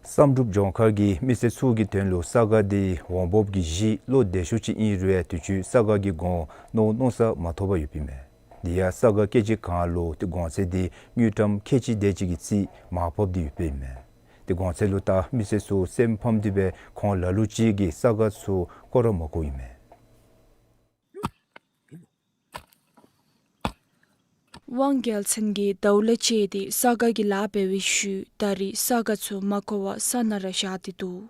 བསམ་གྲུབ་ལྗོངས་མཁར་གྱི་མི་སེར་ཚུ་གི་དོན་ལུ་ས་ག་འདི་འོང་འབབ་ཀྱི་གཞི་བློ་བདེ་ཤོས་ཅིག་ཨིན་རུང་དུས་ཅི་ས་ག་གི་གོང་མནོ་མནོ་ས་མ་ཐོབ་པར་ཡོདཔ་ཨིན་མས། དེ་ཡང་ས་ག་སྐྱེ་ཅི་གང་ལུ་ཏེ་གོང་ཚད་འདི་དངུལ་ཀྲམ་ཁལ་གཅིག་དེ་ཅིག་གི་རྩིས་མར་ཕབ་སྟེ་ཡོདཔ་ཨིན་མས། ཏེ་གོང་ཚད་ལུ་ད་མི་སེར་ཚུ་སེམས་ཕམ་སྟེ་སྦེ་ཁོང་ལ་ལུ་ཅིག་གིས་ས་ག་ཚུ་བརྐོ་ར་མ་བརྐོཝ་ཨིན་མས། དབང་རྒྱལ་མཚན་གྱིས་ཟླཝ་ལས་བཅད་དེ་ས་ག་གི་ལཱ་འབད་བའི་ཤུལ་ད་རིས་ས་ག་ཚུ་མ་བརྐོ་བར་ས་ནང་ར་བཞག་སྟེ་འདུག།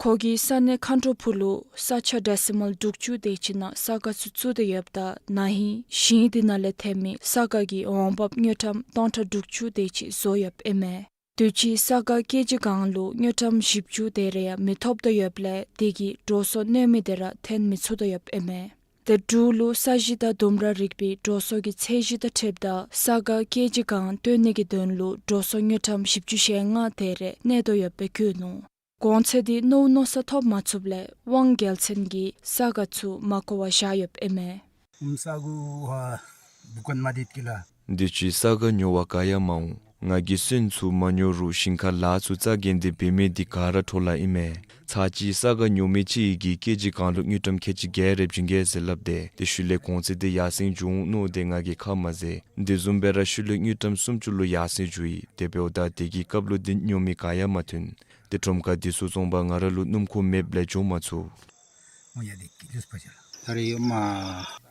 ཁོ་གིས་ས་གནས་མཁའ་འགྲོ་ཕུ་ལུ་ས་ཆ་ཌེ་སི་མཱལ་དྲུག་ཅུ་དེ་ཅིག་ནང་ས་ག་ཚུ་བཙུགས་ཏེ་ཡོདཔ་ད་ན་ཧིང་ཞིང་དེ་ནང་ལས་ཐོན་མི་ས་ག་གི་འོང་འབབ་དངུལ་ཀྲམ་སྟོང་ཕྲག་དྲུག་ཅུ་དེ་ཅིག་བཟོ་ཡོདཔ་ཨིན་མས། དུས་ཅི་ས་ག་སྐྱེ་ཅི་གང་ལུ་དངུལ་ཀྲམ་བཞི་བཅུ་དེ་རེ་ཡང་མི་ཐོབ་དོ་ཡོདཔ་ལས་དེ་གིས་འགྲོ་སོང་གནོད་མི་དེ་ར་ཐོན་མི་ཚུགས་དོ་ཡོདཔ་ཨིན་མས། ཏེ་འབྲུག་ལུ་ས་གཞི་དང་ལྡུམ་ར་རིག་པའི་འགྲོ་སོང་གི་ཚད་གཞི་དང་འཁྲིལཝ་ད་ས་ག་སྐྱེ་ཅི་གང་བཏོན་ནི་གི་དོན་ལུ་འགྲོ་སོང་དངུལ་ཀྲམ་བཞི་བཅུ་ཞེ་ལྔ་དེ་རེ་གནས་དོ་ཡོདཔ་སྦེ་བཀོད་ནུག། གོང་ཚད་འདི་མནོ་མནོ་ས་ཐོབ་མ་ཚུགསཔ་ལས་དབང་རྒྱལ་མཚན་གྱིས་ས་ག་ཚུ་མ་བརྐོ་བར་བཞག་ཡོདཔ་ཨིན་མས། ཨུམ་ས་གུ་ཧ་བུ་ཀན་མ་དིད་ཀི་ལ། དུས་ཅི་ས་ག་ཉོ་བར་ག་ཡང་མ་འོང་། ང་གིས་སོན་ཚུ་མ་ཉོ་རུང་ཞིང་ཁ་ལཱ་ཚུ་རྩ་འགེངས་ཏེ་འབད་མི་འདི་ག་ར་འཕྲོ་བརླག་ཨིན་མས། ཚར་གཅིག་ས་ག་ཉོ་མི་ཅིག་གིས་སྐྱེ་ཅི་གང་ལུ་དངུལ་ཀྲམ་ཁལ་གཅིག་བརྒྱད་རེ་བྱིན་གེ་ཟེར་སླབ་སྟེ་དེ་ཤུལ་ལས་གོང་ཚད་འདི་ཡར་སེང་འགྱོ་འོང་མནོ་སྟེ་ང་གིས་ཁ་མ་བཟེད། དེ་བཟུམ་སྦེ་ར་ཤུལ་ལས་དངུལ་ཀྲམ་སུམ་ཅུ་ལུ་ཡར་སེང་འགྱོ་ཡི། དེ་འབདཝ་ད་དེ་གི་སྐབས་ལུ་འདི་ཉོ་མི་ག་ཡང་མ་ཐོན། ཏེ་ཁྲོམ་ཁར་འདི་ཚུ་བཙོང་པར་ང་ར་ལུ་སྣུམ་འཁོར་མེདཔ་ལས་འགྱོ་མ་ཚུགས། ཨོ་ཡ་དེ་ཀི་ལུས་པ་ཅ་ལ། ད་རེས་ཡོད་མ།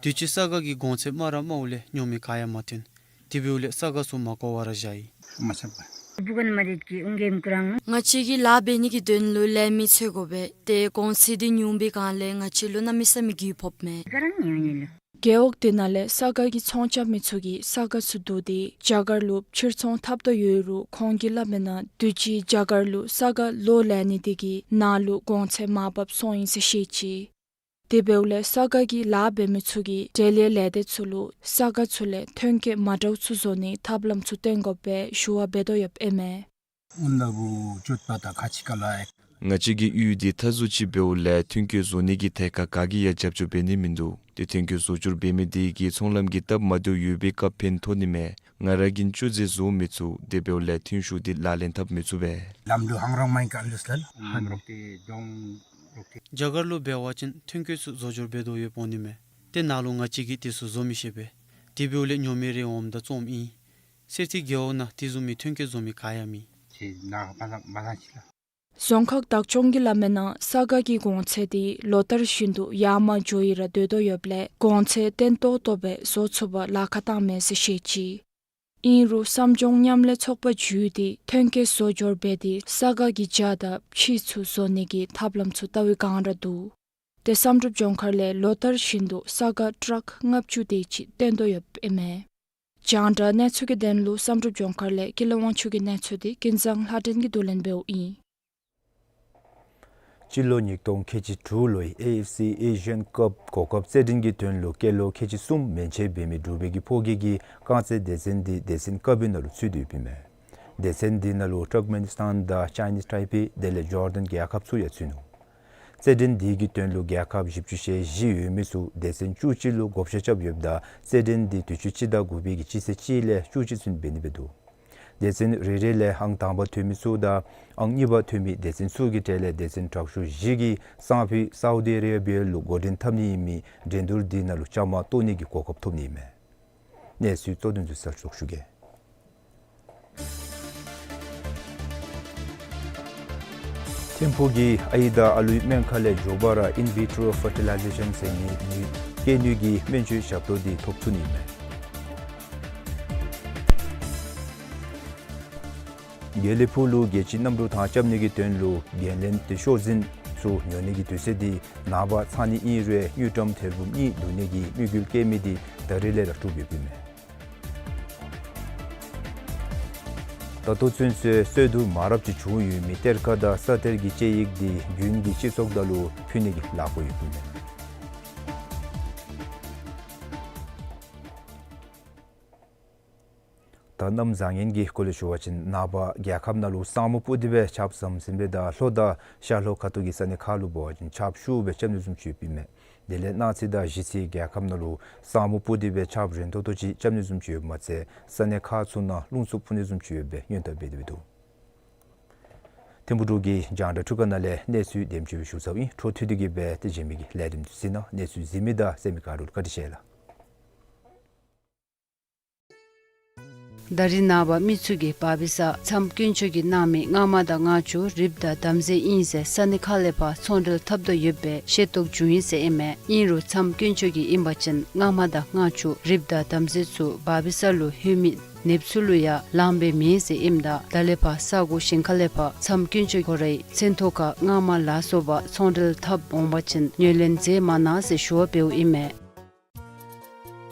དུས་ཅི་ས་ག་གི་གོང་ཚད་དམའ་ར་དམའཝ་ལས་ཉོ་མི་ག་ཡང་མ་ཐོན། དེ་འབདཝ་ལས་ས་ག་ཚུ་མ་བརྐོ་བར་ར་བཞག་ཡི། མ་ཆག་པ། བུ་ཀན་མ་དིད་ཀི་ཨུང་གེམ་ཀུ་རང་། ང་བཅས་ཀྱིས་ལཱ་འབད་ནི་གི་དོན་ལུ་ལས་མི་འཚོལ་དགོ་པས། ཏེ་གོང་ཚད་འདི་ཉུང་པའི་སྒང་ལས་ང་བཅས་ལུ་གནམ་མེད་ས་མེད་རྒུད་ཕོགཔ་མས། ག་ར་ཉོ་ནི་ལུ། རྒེད་འོག་དེ་ནང་ལས་ས་ག་གི་ཚོང་རྐྱབ་མི་ཚུ་གིས་ས་ག་ཚུ་བསྡུ་སྟེ་རྒྱ་གར་ལུ་ཕྱིར་ཚོང་འཐབ་དོ་ཡོད་རུང་ཁོང་གིས་སླབ་མི་ནང་དུས་ཅི་རྒྱ་གར་ལུ་ས་ག་ལོ་ལེན་ནི་དེ་གིས་ནཱ་ལུ་གོང་ཚད་མར་བབས་སོང་ཡི་ཟེར་བཤད་ཅི། དེ་འབདཝ་ལས་ས་ག་གི་ལཱ་འབད་མི་ཚུ་གིས་འབྲེལ་ཡོད་ལས་སྡེ་ཚུ་ལུ་ས་ག་ཚུ་ལས་ཐོན་སྐྱེད་མ་འདྲཝ་ཚུ་བཟོ་ནིའི་ཐབས་ལམ་ཚུ་སྟོན་དགོ་པའི་ཞུ་བ་འབད་དོ་ཡོདཔ་ཨིན་མས། ཨུན་ད་བུ་ཅོད་པ་ད་ཁ་ཅིག་ཁ་ལ་ཡ། ང་བཅས་ཀྱི་ཡུལ་འདི་མཐའ་ཟུར་ཅིག་འབདཝ་ལས་ཐོན་སྐྱེད་བཟོ་ནི་གི་ཐད་ཁར་ག་གིས་ཡང་རྒྱབ་སྐྱོར་འབད་ནི་མིན་འདུག། ཏེ་ཐོན་སྐྱེད་བཟོ་སྐྱོར་འབད་མི་དེ་གིས་ཚོང་ལམ་གྱི་སྟབས་མ་བདེཝ་ཡོད་པའི་སྐབས་ཕན་ཐོགས་ནི་མས། ང་ར་གིས་ཅུང་ཟད་བཟོ་མི་ཚུགས། དེ་འབདཝ་ལས་ཐོན་ཤུགས་འདི་ལག་ལེན་འཐབ་མི་ཚུགས་པས། ལམ་ལུ་ཧང་རང་མ་ཡིན་ག་ལུས་ལ། ཧང་རོག་ཏེ་གདོང་རོག་ཏེ། རྒྱ་གར་ལུ་འབད་བ་ཅིན་ཐོན་སྐྱེད་ཚུ་བཟོ་སྐྱོར་འབད་དོ་ཡོདཔ་འོང་ནི་མས། ཏེ་ནཱ་ལུ་ང་བཅས་ཀྱིས་དེ་ཚུ་བཟོ་མི་ཤེས་པས། དེ་འབདཝ་ལས་ཉོ་མི་རེ་འོངམ་ད་བཙོངམ་ཨིན། སེར་ཐིའི་རྒེད་འོག་ནང་དེ་བཟུམ་མའི་ཐོན་སྐྱེད་བཟོ་མི་ག་ཡང་མེད། ཏེ་ནཱ་ཧ་པ་ལ་མ་ལ་ཅི་ལ། རྫོང་ཁག་བདག་སྐྱོང་གིས་སླབ་མི་ནང་ས་ག་གི་གོང་ཚད་འདི་ལོ་ལྟར་བཞིན་དུ་ཡར་མར་འགྱོ་ཡི་ར་སྡོད་དོ་ཡོདཔ་ལས་གོང་ཚད་བརྟན་ཏོག་ཏོ་སྦེ་བཟོ་ཚུགས་པར་ལཱ་ཁག་བཏངམ་མས་ཟེར་བཤད་ཅི། ཨིན་རུང་བསམ་ལྗོངས་མཉམ་ལས་ཚོགས་པ་བརྒྱུད་དེ་ཐོན་སྐྱེད་བཟོ་སྐྱོར་འབད་དེ་ས་ག་གི་ཇ་དང་ཕྱེ་ཚུ་བཟོ་ནི་གི་ཐབས་ལམ་ཚུ་བལྟ་བའི་བསྒང་ར་འདུག། ཏེ་བསམ་གྲུབ་ལྗོངས་མཁར་ལས་ལོ་ལྟར་བཞིན་དུ་ས་ག་ཊཱརཀ་ལྔ་བཅུ་དེ་ཅིག་བཏོན་དོ་ཡོདཔ་ཨིན་མས། རྒྱང་བསྒྲགས་གནས་ཚུལ་གྱི་དོན་ལུ་བསམ་གྲུབ་ལྗོངས་མཁར་ལས་ཀུན་ལེགས་དབང་ཕྱུག་གི་གནས་ཚུལ་འདི་ཀུན་བཟང་ལྷ་སྒྲོན་གྱིས་བསྡུ་ལེན་འབདཝ་ཨིན། སྤྱི་ལོ་ཉིས་སྟོང་ཁལ་གཅིག་དྲུག་ལོའི་ཨེ་ཨེཕ་སི་ཨེ་ཤི་ཡཱན་ཀབ་གོ་སྐབས་རྩེད་འགྲན་གྱི་དོན་ལུ་སྐྱེས་ལོ་ཁལ་གཅིག་གསུམ་མན་ཆད་འབད་མི་འབྲུག་པའི་གི་ཕོ་སྐྱེས་ཀྱི་རྐང་རྩེད་སྡེ་ཚན་འདི་སྡེ་ཚན་ཀ་བི་ནང་ལུ་ཚུད་དེ་ཡོདཔ་ཨིན་མས། སྡེ་ཚན་འདི་ནང་ལུ་ཊརཀ་མེ་ནི་སི་ཐཱན་དང་ཅའི་ནིས་ཊའི་པེ་དེ་ལས་ཇོར་ཌན་རྒྱལ་ཁབ་ཚུ་ཡང་ཚུད་ནུག། རྩེད་འགྲན་འདི་གི་དོན་ལུ་རྒྱལ་ཁབ་བཞི་བཅུ་ཞེ་བཞི་ཡོད་མི་ཚུ་སྡེ་ཚན་བཅུ་གཅིག་ལུ་བགོ་བཤའ་རྐྱབ་ཡོདཔ་ད་རྩེད་འགྲན་འདི་དུས་ཅི་སྤྱི་ཟླ་དགུ་པའི་གི་སྤྱི་ཚེས་གཅིག་ལས་བཅུ་གཅིག་ཚུན་འབད་ནི་སྦེ་འདུག། སྡེ་ཚན་རེ་རེ་ལས་ཨང་དང་པ་ཐོན་མི་ཚུ་དང་ཨང་གཉིས་པ་ཐོན་མི་སྡེ་ཚན་ཚུ་གི་གྲས་ལས་སྡེ་ཚན་དྲག་ཤོས་བཞི་གིས་སང་ཕོད་སའུ་དི་ཨ་རེ་བི་ཡ་ལུ་འགོ་འདྲེན་འཐབ་ནི་ཨིན་མི་འགྲན་བསྡུར་འདི་ནང་ལུ་བཅའ་མར་གཏོགས་ནི་གི་གོ་སྐབས་ཐོབ་ནི་ཨིན་མས། གནས་ཚུལ་གཙོ་དོན་ཚུ་གསལ་ཞུ་གེ། ཐིམ་ཕུག་གི་ཨའི་དང་ཨ་ལུའི་སྨན་ཁང་ལས་མགྱོགས་པ་ར་ཨིན་བི་ཊྲོ་ཕར་ཊི་ལའི་ཛེ་ཤཱན་ཟེར་མི་ནུས་སྐྱེད་ནུས་ཀྱི་སྨན་བཅོས་ཞབས་ཏོག་འདི་ཐོབ་ཚུགས་ནི་ཨིན་མས། དགེ་ལེགས་ཕུག་ལུ་རྒྱལ་སྤྱིའི་གནམ་གྲུ་ཐང་རྐྱབ་ནི་གི་དོན་ལུ་འགན་ལེན་འདི་ཤོག་འཛིན་ཚུ་ཉོ་ནི་གི་དུས་ཚོད་འདི་ནངས་པ་ཚར་ནི་ཨིན་རུང་དངུལ་ཀྲམ་ཐེར་འབུམ་གཉིས་བསྡུ་ནི་གི་དམིགས་ཡུལ་བསྐྱེད་མི་འདི་ད་རིས་ལས་ར་གྲུབ་ཡོདཔ་ཨིན་མས། ད་ལྟོ་ཚུན་ཚོད་གསོལ་སྡུད་མ་རབས་ཅིག་བྱུང་ཡོད་མི་གཏེར་ཁ་དང་ས་གཏེར་གྱི་དཔྱད་ཡིག་འདི་རྒྱུན་གྱི་སྤྱི་ཚོགས་དང་ལུ་ཕུལ་ནི་གི་ལཱ་འགོ་ཡོདཔ་ཨིན་མས། ད་གནམ་བཟང་ངན་གྱི་སྐོར་ལས་ཞུ་བ་ཅིན་ནངས་པ་རྒྱལ་ཁབ་ནང་ལུ་ས་སྨུག་སྤུབས་ཏེ་སྦེ་ཆརཔ་ཟམ་ཟིམ་སྦེ་དང་ལྷོ་དང་ཤར་ལྷོ་ཁ་ཐུག་གི་ས་གནས་ཁག་ལུ་འབད་བ་ཅིན་ཆརཔ་ཤུགས་སྦེ་རྐྱབ་ནི་བཟུམ་ཅིག་ཡོདཔ་ཨིན་མས། དེ་ལས་གནངས་ཚེ་དང་གཞེས་ཚེ་རྒྱལ་ཁབ་ནང་ལུ་ས་སྨུག་སྤུབས་ཏེ་སྦེ་ཆརཔ་རན་ཏོག་ཏོ་ཅིག་རྐྱབ་ནི་བཟུམ་ཅིག་ཡོདཔ་མ་ཚད་ས་གནས་ཁག་ཚུ་ནང་རླུང་འཚུབ་འཕུ་ནི་བཟུམ་ཅིག་ཡོད་པའི་སྔོན་བརྡ་འབད་དེ་འདུག། ཐིམ་ཕུག་འབྲུག་གི་རྒྱང་བསྒྲགས་འཕྲུལ་ཁང་ནང་ལས་གནས་ཚུལ་དེམ་ཅིག་ཞུ་ཚརཝ་ཨིན། འཕྲོ་མཐུད་དེ་གི་སྦེ་ཏེ་གཞན་མི་གི་ལས་རིམ་ཚུ་གཟིགས་གནང་། གནས་ཚུལ་གཟིགས་མི་དང་གསན་མི་ག་ར་ལུ་བཀའ་དྲིན་ཆེ་ལགས། ད་རིས་ནངས་པ་མི་ཚུ་གིས་བར་བི་ས་མཚམས་དཀོན་མཆོག་གིས་གནང་མི་སྔ་མ་དང་སྔ་ཕྱི་རིགཔ་དང་དམ་རྫས་ཨིན་ཟེར་ས་གནས་ཁག་ལས་ཕར་ཚོང་འབྲེལ་འཐབ་དོ་ཡོད་པའི་ཤེས་རྟོགས་བྱུང་ཡི་ཟེར་ཨིན་མས། ཨིན་རུང་མཚམས་དཀོན་མཆོག་གིས་ཨིན་པ་ཅིན་སྔ་མ་དང་སྔ་ཕྱི་རིགཔ་དང་དམ་རྫས་ཚུ་བར་བི་ས་ལུ་ལྷོད་མི་ནདཔ་ཚུ་ལུ་ཡང་ལངམ་སྦེ་མེད་ཟེར་ཨིནམ་ད་ད་ལས་ཕར་ས་གོ་གཞན་ཁ་ལས་ཕར་མཚམས་དཀོན་མཆོག་ཁོ་རའི་མཚན་ཐོག་ཁར་སྔ་མ་ལ་སོགས་པ་ཚོང་འབྲེལ་འཐབ་འོང་པ་ཅིན་ངོས་ལེན་མཛད་མ་གནང་ཟེར་ཞུ་བ་འབདཝ་ཨིན་མས།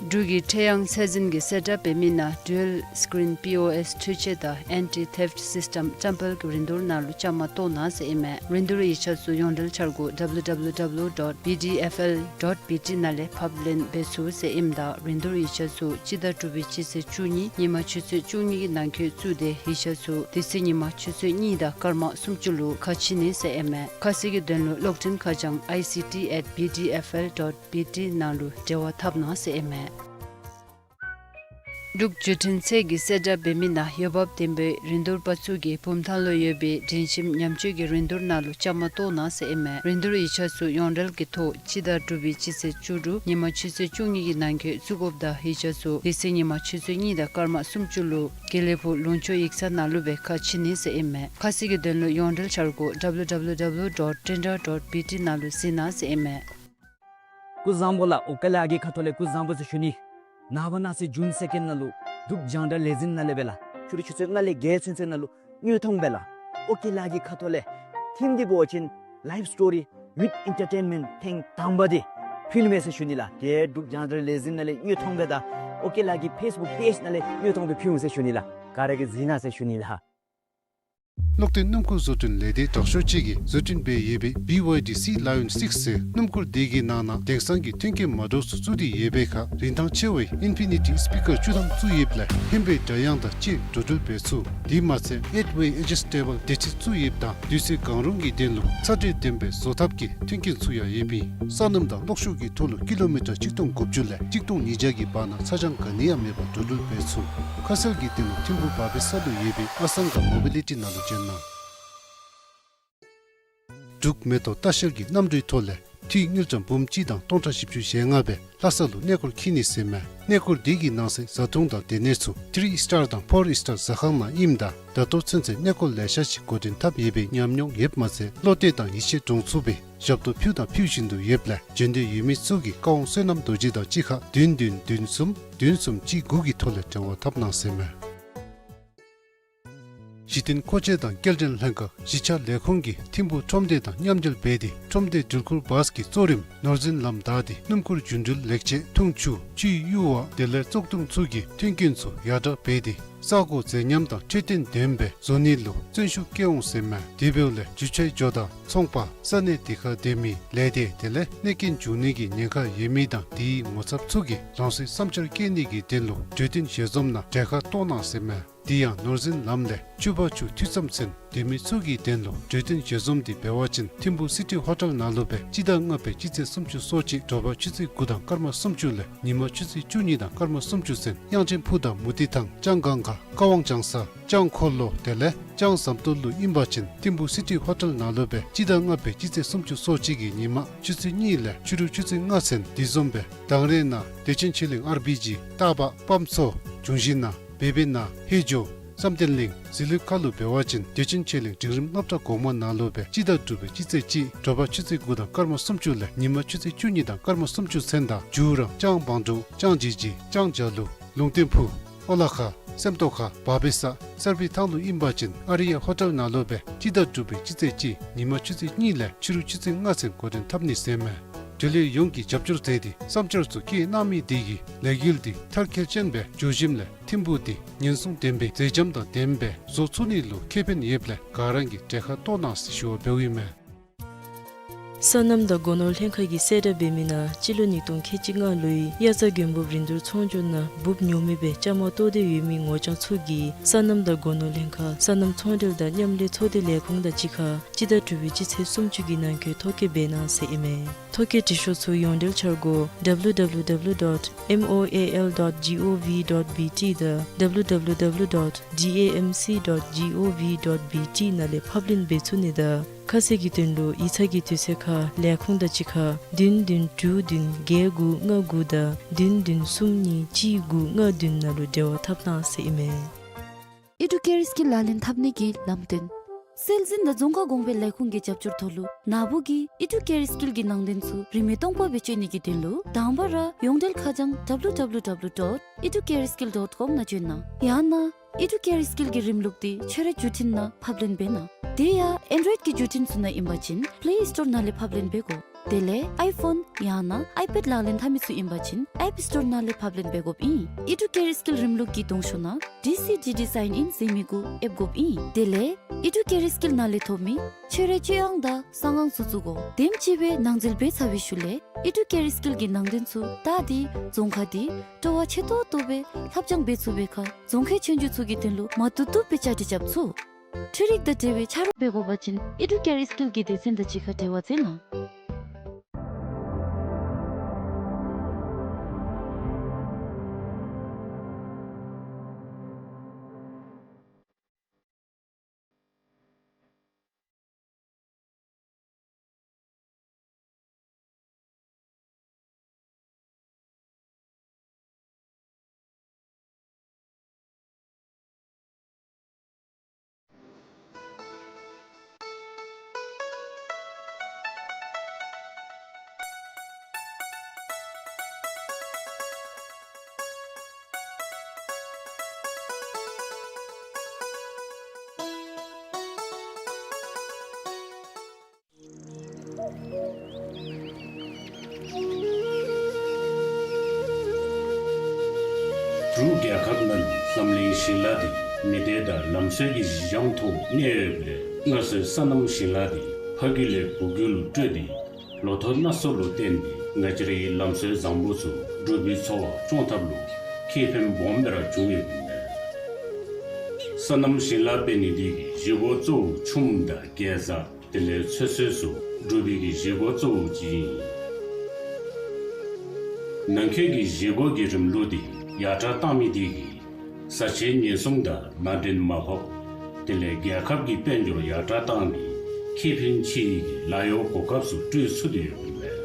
འབྲུག་གི་ཁྲེ་ཡང་ཚད་འཛིན་གྱིས་གསལ་བསྒྲགས་འབད་མི་ནང་ཌུ་ཨལ་སི་ཀི་རིན་པི་ཨོ་ཨེསི་འཕྲུལ་ཆས་དང་ཨེན་ཊི་ཐེཕཊ་སིསི་ཊེམ་བཀྲམ་སྤེལ་གྱི་རིན་བསྡུར་ནང་ལུ་བཅའ་མར་གཏོགས་གནང་ཟེར་ཨིན་མས། རིན་བསྡུར་ཡིག་ཆ་ཚུ་ཡོངས་འབྲེལ་འཆར་སྒོ་ཌབ་ལུ་ཌབ་ལུ་ཌབ་ལུ་ཌོཊ་བི་ཌི་ཨེཕ་ཨེལ་ཌོཊ་བི་ཊི་ནང་ལས་ཕབ་ལེན་འབད་ཚུགས་ཟེར་ཨིནམ་ད་རིན་བསྡུར་ཡིག་ཆ་ཚུ་སྤྱི་ཟླ་དྲུག་པའི་སྤྱི་ཚེས་བཅུ་གཉིས་ཉིན་མ་ཆུ་ཚོད་བཅུ་གཉིས་ཀྱི་ནང་འཁོད་བཙུགས་ཏེ་ཡིག་ཆ་ཚུ་དེ་ཚེ་ཉིན་མ་ཆུ་ཚོད་གཉིས་དང་སྐར་མ་སུམ་ཅུ་ལུ་ཁ་ཕྱེ་ནི་ཟེར་ཨིན་མས། ཁ་གསལ་གྱི་དོན་ལུ་གློག་འཕྲིན་ཁ་བྱང་ཨའི་སི་ཊི་ཨེཊ་བི་ཌི་ཨེཕ་ཨེལ་ཌོཊ་བི་ཊི་ནང་ལུ་འབྲེལ་བ་འཐབ་གནང་ཟེར་ཨིན་མས། འབྲུག་བརྒྱུད་འཕྲིན་ཚད་ཀྱིས་གསལ་བསྒྲགས་འབད་མི་ནང་འོས་འབབ་ལྡན་པའི་རིན་བསྡུར་པ་ཚུ་གིས་བུམ་ཐང་ལུ་ཡོད་པའི་སྒྲིང་ཁྱིམ་ཉམས་བཅོས་ཀྱི་རིན་བསྡུར་ནང་ལུ་བཅའ་མར་གཏོགས་གནང་ཟེར་ཨིན་མས། རིན་བསྡུར་ཡིག་ཆ་ཚུ་ཡོངས་འབྲེལ་གྱི་ཐོག་སྤྱི་ཟླ་དྲུག་པའི་སྤྱི་ཚེས་བཅུ་དྲུག་ཉིན་མ་ཆུ་ཚོད་བཅུ་གཉིས་ཀྱི་ནང་འཁོད་བཙུགས་དགོཔ་དང་ཡིག་ཆ་ཚུ་དེ་ཚེ་ཉིན་མ་ཆུ་ཚོད་གཉིས་དང་སྐར་མ་སུམ་ཅུ་ལུ་དགེ་ལེགས་ཕུག་ལུང་ཕྱོགས་ཡིག་ཚང་ནང་ལུ་སྦེ་ཁ་ཕྱེ་ནི་ཟེར་ཨིན་མས། ཁ་གསལ་གྱི་དོན་ལུ་ཡོངས་འབྲེལ་འཆར་སྒོ་ཌབ་ལུ་ཌབ་ལུ་ཌབ་ལུ་ཌོཊ་ཊིན་ཌ་ཌོཊ་བི་ཊི་ནང་ལུ་གཟིགས་གནང་ཟེར་ཨིན་མས། སྐུ་གཟུགས་བཟང་པོ་ལགས། ཨོ་ཀེ་ལགས་ཀྱི་ཁ་ཐུག་ལས་སྐུ་གཟུགས་བཟང་པོ་ཟེར་ཞུ་ནི། ནངས་པ་གནངས་ཚེ་ཇུན་སེ་ཀེནཌ་ནང་ལུ་འབྲུག་རྒྱང་བསྒྲགས་ལས་འཛིན་ནང་ལས་སྦེ་ལགས་ཕྱི་རུ་ཆུ་ཚོད་ལྔ་ལས་བརྒྱད་ཚུན་ཚོད་ནང་ལུ་དངོས་མཐོང་སྦེ་ལགས་ཨོ་ཀེ་ལགས་ཀྱི་ཁ་ཐུག་ལས་ཐིམ་འདི་འབད་བ་ཅིན་ལའིབ་སི་ཊོ་རི་ཝིཐ་ཨེན་ཊར་ཊེན་མེནཊ་ཐེངས་དང་པ་འདི་ཕུལ་མས་ཟེར་ཞུ་ནི་ལགས། ཏེ་འབྲུག་རྒྱང་བསྒྲགས་ལས་འཛིན་ནང་ལས་དངོས་མཐོང་སྦེ་དང་ཨོ་ཀེ་ལགས་ཀྱི་ཕེསི་བུཀ་པེཇ་ནང་ལས་དངོས་མཐོང་སྦེ་ཕུལ་འོང་ཟེར་ཞུ་ནི་ལགས། ག་ར་གིས་གཟིགས་གནང་ཟེར་ཞུ་ནི་ལགས། ཀློག་འདོན་སྣུམ་འཁོར་བཟོ་སྐྲུན་ལས་སྡེ་དྲག་ཤོས་ཅིག་གིས་བཟོ་སྐྲུན་འབད་ཡོད་པའི་བི་ཝའི་ཌི་སི་ལ་ཡོན་སིཀསི་ཟེར་སྣུམ་འཁོར་འདི་གི་ནང་ན་དེང་སང་གི་མཐུན་རྐྱེན་མ་འདྲཝ་ཚུ་བཙུགས་ཏེ་ཡོད་པའི་ཁར་རིན་ཐང་ཆེ་བའི་ཨིན་ཕི་ནི་ཊི་སི་པི་ཀར་བཅུ་ཐམ་བཙུགས་ཡོདཔ་ལས་ཧེང་བའི་སྒྲ་དབྱངས་དང་བཅས་འགྲོ་འགྲུལ་འབད་ཚུགས། དེ་མ་ཚད་ཨེཊ་ཝེ་ཨེ་ཇི་སི་ཊེ་བཱལ་བདེ་ཁྲིད་བཙུགས་ཡོདཔ་དང་དུས་ཚོད་གང་རུང་གི་དོན་ལུ་ཚ་དྲོད་ལྡན་པའི་བཟོ་ཐབས་ཀྱི་མཐུན་རྐྱེན་ཚུ་ཡང་ཡོདཔ་ཨིན། ས་སྣུམ་དང་གློག་ཤུགས་ཀྱི་ཐོག་ལུ་ཀི་ལོ་མི་ཊར་གཅིག་སྟོང་དགུ་བཅུ་ལས་གཅིག་སྟོང་ཉིས་བརྒྱ་གི་བར་ན་ཚ་གྱང་ག་ནི་ཡང་མེད་པར་འགྲོ་འགྲུལ་འབད་ཚུགས། ཁ་གསལ་གྱི་དོན་ལུ་ཐིམ་ཕུག་བར་བི་ས་ལུ་ཡོད་པའི་ཨ་སང་ག་མོ་བི་ལི་ཊི་ནང་ལུ་བྱོན་གནང་། འབྲུག་མེ་ཏོག་ལྟ་བཤལ་གྱི་གནམ་གྲུའི་ཐོག་ལས་འཐུས་དངུལ་ཀྲམ་འབུམ་གཅིག་དང་སྟོང་ཕྲག་བཞི་བཅུ་ཞེ་ལྔ་སྦེ་ལྷ་ས་ལུ་གནས་སྐོར་འཁྱིད་ནི་ཟེར་མས། གནས་སྐོར་འདི་གི་ནང་གསེས་བཟའ་འཐུང་དང་སྡོད་གནས་ཚུ་ཐི་རི་སི་ཊར་དང་ཕོར་སི་ཊར་ཟ་ཁང་ནང་ཨིནམ་ད་ད་ལྟོ་ཚུན་ཚོད་གནས་སྐོར་ལེ་ཤ་ཅིག་འགོ་འདྲེན་འཐབ་ཡོད་པའི་ཉམས་མྱོང་ཡོདཔ་མ་ཚད་བློ་གཏད་དང་ཡིད་ཆེས་འདྲོངས་ཚུགས་པའི་ཞབས་ཏོག་ཕུལ་དང་ཕུལ་བཞིན་དུ་ཡོདཔ་ལས་འབྱོན་འདོད་ཡོད་མི་ཚུ་གིས་བཀའ་དབང་བསོད་ནམས་རྡོ་རྗེ་དང་གཅིག་ཁར་བདུན་བདུན་བདུན་གསུམ་བདུན་གསུམ་གཅིག་དགུ་གི་ཐོག་ལས་འབྲེལ་བ་འཐབ་གནང་ཟེར་མས། གཞི་རྟེན་མཁོ་ཆས་དང་སྐྱེལ་འདྲེན་ལྷན་ཁག་གཞིས་ཆགས་ལས་ཁུངས་ཀྱིས་ཐིམ་ཕུག་ཁྲོམ་སྡེ་དང་མཉམ་འབྲེལ་འབད་དེ་ཁྲོམ་སྡེ་འགྲུལ་འཁོར་བཱས་ཀྱི་གཙོ་རིམ་ནོར་འཛིན་ལམ་བདའ་སྟེ་སྣུམ་འཁོར་རྒྱུ་འགྲུལ་ལེགས་ཆས་འཐུང་ཆུ་ཆུའི་གཡུར་བ་དེ་ལས་བཙོག་འཐུ་ཚུ་གི་མཐུན་རྐྱེན་ཚུ་ཡར་དྲག་འབད་དེ་ས་གོ་མཛེས་ཉམས་དང་འཕྲོད་བསྟེན་ལྡན་པའི་བཟོ་ནི་ལུ་བརྩོན་ཤུགས་བསྐྱེད་འོང་ཟེར་མས། དེ་འབདཝ་ལས་འགྲུལ་ཆས་ཇོ་བདག་ཚོང་པ་ས་གནས་དེ་ཁར་སྡོད་མི་ལས་སྡེ་དེ་ལས་གནོད་སྐྱོན་འབྱུང་ནི་གི་ཉེན་ཁ་ཡོད་མི་དང་དེའི་ངོ་ཚབ་ཚུ་གིས་རང་སོའི་བསམ་འཆར་བསྐྱལ་ནི་གི་དོན་ལུ་གྲོས་བསྟུན་ཞལ་འཛོམས་ནང་གྲལ་ཁར་གཏོགས་གནང་ཟེར་མས། དེ་ཡང་ནོར་འཛིན་ལམ་ལས་ཆུ་བར་ཆུ་མཐུད་ཙམ་ཚུན་སྡོད་མི་ཚུ་གི་དོན་ལུ་གྲོས་བསྟུན་ཞལ་འཛོམས་འདི་འབད་བ་ཅིན་ཐིམ་ཕུ་སི་ཊི་ཧོ་ཊེལ་ནང་ལུ་སྦེ་སྤྱི་ཟླ་ལྔ་པའི་སྤྱི་ཚེས་སུམ་ཅུ་སོ་གཅིག་དྲོ་པ་ཆུ་ཚོད་དགུ་དང་སྐར་མ་སུམ་ཅུ་ལས་ཉིན་མ་ཆུ་ཚོད་བཅུ་གཉིས་དང་སྐར་མ་སུམ་ཅུ་ཚུན་དབྱངས་ཅན་ཕུག་དང་མུ་ཏིག་ཐང་ལྕང་སྒང་ཁ་ཀ་ཝང་ལྕང་ས་ལྕང་འཁོར་ལོ་དེ་ལས་ལྕང་ཟམ་ཏོག་ལུ་ཨིན་པ་ཅིན་ཐིམ་ཕུ་སི་ཊི་ཧོ་ཊེལ་ནང་ལུ་སྦེ་སྤྱི་ཟླ་ལྔ་པའི་སྤྱི་ཚེས་སུམ་ཅུ་སོ་གཅིག་གི་ཉིན་མ་ཆུ་ཚོད་གཉིས་ལས་ཕྱི་རུ་ཆུ་ཚོད་ལྔ་ཚུན་འདི་བཟུམ་སྦེ་དང་རེ་ནང་བདེ་ཆེན་ཆོས་གླིང་ཨར་བི་ཇི་སྟག་ལྤགས་སྤམ་མཚོ་འབྱུང་བཞི་ནང་བེ་བེ་ནང་ཧེ་ཇོ་བསམ་གཏན་གླིང་ཟི་ལིང་ཁ་ལུ་འབད་བ་ཅིན་བདེ་ཆེན་ཆོས་གླིང་འབྲིང་རིམ་སློབ་གྲྭ་གོང་མ་ནང་ལུ་སྦེ་སྤྱི་ཟླ་དྲུག་པའི་སྤྱི་ཚེས་གཅིག་དྲོ་པ་ཆུ་ཚོད་དགུ་དང་སྐར་མ་སུམ་ཅུ་ལས་ཉིན་མ་ཆུ་ཚོད་བཅུ་གཉིས་དང་སྐར་མ་སུམ་ཅུ་ཚུན་དང་འགྱུར་རམ་ལྕང་བང་དྲུང་ལྕང་ཇི་ཇི་ལྕང་ཇ་ལུ་ལུང་བསྟན་ཕུག་ཨོ་ལ་ཁ་སེམས་རྟོགས་ཁ་བག་ཕེ་ས་སར་བི་ཐང་ལུ་ཨིན་པ་ཅིན་ཨ་རི་ཡ་ཧོ་ཊེལ་ནང་ལུ་སྦེ་སྤྱི་ཟླ་དྲུག་པའི་སྤྱི་ཚེས་གཅིག་ཉིན་མ་ཆུ་ཚོད་གཉིས་ལས་ཕྱི་རུ་ཆུ་ཚོད་ལྔ་ཚུན་འགོ་འདྲེན་འཐབ་ནི་ཟེར་མས། འབྲེལ་ཡོད་ཡོངས་ཀྱིས་རྒྱབ་སྐྱོར་མཛད་དེ་བསམ་འཆར་ཚུ་བཀོད་གནང་མི་དེ་གིས་ལས་འགུལ་འདི་མཐར་འཁྱོལ་ཅན་སྦེ་འགྱོ་ཞིནམ་ལས་ཐིམ་ཕུ་འདི་ཉེན་སྲུང་ལྡན་པའི་མཛེས་ལྕམ་དང་ལྡནམ་སྦེ་བཟོ་ཚུགས་ནི་ལུ་ཁེ་ཕན་ཡོདཔ་ལས་ག་ར་གིས་གྲལ་ཁར་གཏོགས་གནང་ཟེར་ཞུ་བ་འབདཝ་ཨིན་མས། སོ་ནམ་དང་སྒོ་ནོར་ལྷན་ཁག་གིས་གསལ་བསྒྲགས་འབད་མི་ནང་སྤྱི་ལོ་ཉིས་སྟོང་ཁལ་གཅིག་ལྔ་ལོའི་དབྱར་རྩྭ་དགུན་འབུབ་རིན་བསྡུར་ཚོང་སྒྱུར་ནང་འབུབ་ཉོ་མི་སྦེ་བཅའ་མར་གཏོགས་ཏེ་ཡོད་མི་ངོ་རྐྱང་ཚུ་གིས་སོ་ནམ་དང་སྒོ་ནོར་ལྷན་ཁག་སོ་ནམ་ཚོང་འབྲེལ་དང་མཉམ་ལས་ཚོགས་སྡེ་ལས་ཁུངས་དང་གཅིག་ཁར་སྤྱི་ཟླ་དྲུག་པའི་སྤྱི་ཚེས་སུམ་ཅུ་གི་ནང་འཁོད་ཐོ་བཀོད་འབད་གནང་ཟེར་ཨིན་མས། ཐོ་བཀོད་འབྲི་ཤོག་ཚུ་ཡོངས་འབྲེལ་འཆར་སྒོ་W W W dot M O A L dot G O V dot B T དང་W W W dot D A M C dot G O V dot B T ནང་ལས་ཕབ་ལེན་འབད་ཚུགས་ནི་དང་ཁ་གསལ་གྱི་དོན་ལུ་ཡིག་ཚང་གི་དུས་ཚོད་ཁར་ལས་ཁུངས་དང་གཅིག་ཁར་བདུན་བདུན་དྲུག་བདུན་བརྒྱད་དགུ་ལྔ་དགུ་དང་བདུན་བདུན་གསུམ་གཉིས་གཅིག་དགུ་ལྔ་བདུན་ནང་ལུ་འབྲེལ་བ་འཐབ་གནང་ཟེར་ཨིན་མས། ཨི་ཌུ་ཀེར་སི་ཀིལ་ལག་ལེན་འཐབ་ནི་གི་ལམ་སྟོན། སྲོལ་འཛིན་དང་རྫོང་ཁ་གོང་འཕེལ་ལས་ཁུངས་ཀྱི་རྒྱབ་སྐྱོར་ཐོག་ལུ་ནཱ་བུ་གིས་ཨི་ཌུ་ཀེར་སི་ཀིལ་གྱི་ནང་དོན་ཚུ་རིན་མེད་སྟོང་པ་སྦེ་སྤྱོད་ནི་གི་དོན་ལུ་དང་པ་ར་ཡོངས་འབྲེལ་ཁ་བྱང་W W W dot educareskill dot com ནང་བྱོན་གནང་། ཡང་ན་ཨི་ཌུ་ཀེར་སི་ཀིལ་གྱི་རིམ་ལུགས་འདི་ཁྱོད་རའི་བརྒྱུད་འཕྲིན་ནང་ཕབ་ལེན་འབད་གནང་། དེ་ཡང་ཨེན་ཌོ་རོའིཌ་ཀྱི་བརྒྱུད་འཕྲིན་ཚུ་ནང་ཨིན་པ་ཅིན་པེ་ལེ་སི་ཊོར་ནང་ལས་ཕབ་ལེན་འབད་དགོ། དེ་ལས་ཨའི་ཕོན་ཡང་ན་ཨའི་པེཌ་ལག་ལེན་འཐབ་མི་ཚུ་ཨིན་པ་ཅིན་ཨེཔ་སི་ཊོར་ནང་ལས་ཕབ་ལེན་འབད་དགོཔ་ཨིན། ཨི་ཌུ་ཀེར་སི་ཀིལ་རིམ་ལུགས་ཀྱི་གདོང་ཤོག་ནང་ཌི་སི་ཌི་ཌི་སའིན་ཨིན་ཟེར་མི་གུ་ཨེབ་དགོཔ་ཨིན། དེ་ལས་ཨི་ཌུ་ཀེར་སི་ཀིལ་ནང་ལས་ཐོབ་མི་ཁྱོད་རའི་སྤྱོད་དབྱངས་དང་གསང་ཨང་ཚུ་བཙུགས་དགོ། དེམ་ཅིག་སྦེ་ནང་འཛུལ་འབད་ཚར་བའི་ཤུལ་ལས་ཨི་ཌུ་ཀེར་སི་ཀིལ་གྱི་ནང་དོན་ཚུ་ད་འདི་རྫོང་ཁ་འདི་སྤྲོ་བ་ཆེ་ཏོག་ཏོ་སྦེ་ལྷབ་སྦྱང་འབད་ཚུགས་པའི་ཁར་རྫོང་ཁའི་ཆོས་རྒྱུགས་ཚུ་གི་དོན་ལུ་མ་བཏུབ་བཏུབ་སྦེ་བཅའ་སྒྲིག་རྐྱབ་ཚུགས། འཕྲུལ་རིག་དང་འབྲེལ་བའི་ཕྱག་རོགས་འབད་དགོ་པ་ཅིན་ཨི་ཌུ་ཀེར་སི་ཀིལ་གྱི་སྡེ་ཚན་དང་གཅིག་ཁར་འབྲེལ་བ་མཛད་གནང་། འབྲུག་རྒྱལ་ཁབ་ནང་འཛམ་གླིང་ཞིང་ལཱ་འདི་མི་སྡེ་དང་ལམ་སྲོལ་གྱི་གཞི་འགྱམ་ཐོག་གནས་ཡོདཔ་ལས་སྔར་སྲོལ་སོ་ནམ་ཞིང་ལཱ་འདི་ཕ་རྒྱུད་ལས་བུ་རྒྱུད་ལུ་སྤྲོད་དེ་ལོ་ཐོག་ན་སོ་ལུ་བརྟེན་ཏེ་ང་བཅས་རའི་ལམ་སྲོལ་བཟང་པོ་ཚུ་འབྲུག་པའི་འཚོ་བ་སྐྱོང་ཐབས་ལུ་ཁེ་ཕན་སྦོམ་སྦེ་ར་བྱུང་ཡོདཔ་ཨིན་མས། སོ་ནམ་ཞིང་ལཱ་འབད་ནི་འདི་གི་གཞི་སྒོ་གཙོ་བོ་ཆུམ་དང་གེ་ཛ་དེ་ལས་ཚོད་བསྲེ་ཚུ་འབྲུག་པའི་གི་གཞི་སྒོ་གཙོ་བོ་ཅིག་ཨིན། ནང་འཁོད་ཀྱི་གཞི་སྒོ་གི་རིམ་ལུགས་འདི་ཡར་དྲག་བཏང་མི་འདི་གིས་བཟའ་ཆས་ཉེན་སྲུང་དང་ནང་འདྲེན་མར་ཕབ། དེ་ལས་རྒྱལ་ཁབ་ཀྱི་དཔལ་འབྱོར་ཡར་དྲག་བཏང་ནི་ཁེ་ཕན་ཆེ་བའི་གི་ལཱ་གཡོག་གོ་སྐབས་ཚུ་སྤྲོད་ཚུགས་ཏེ་ཡོདཔ་ཨིན་མས།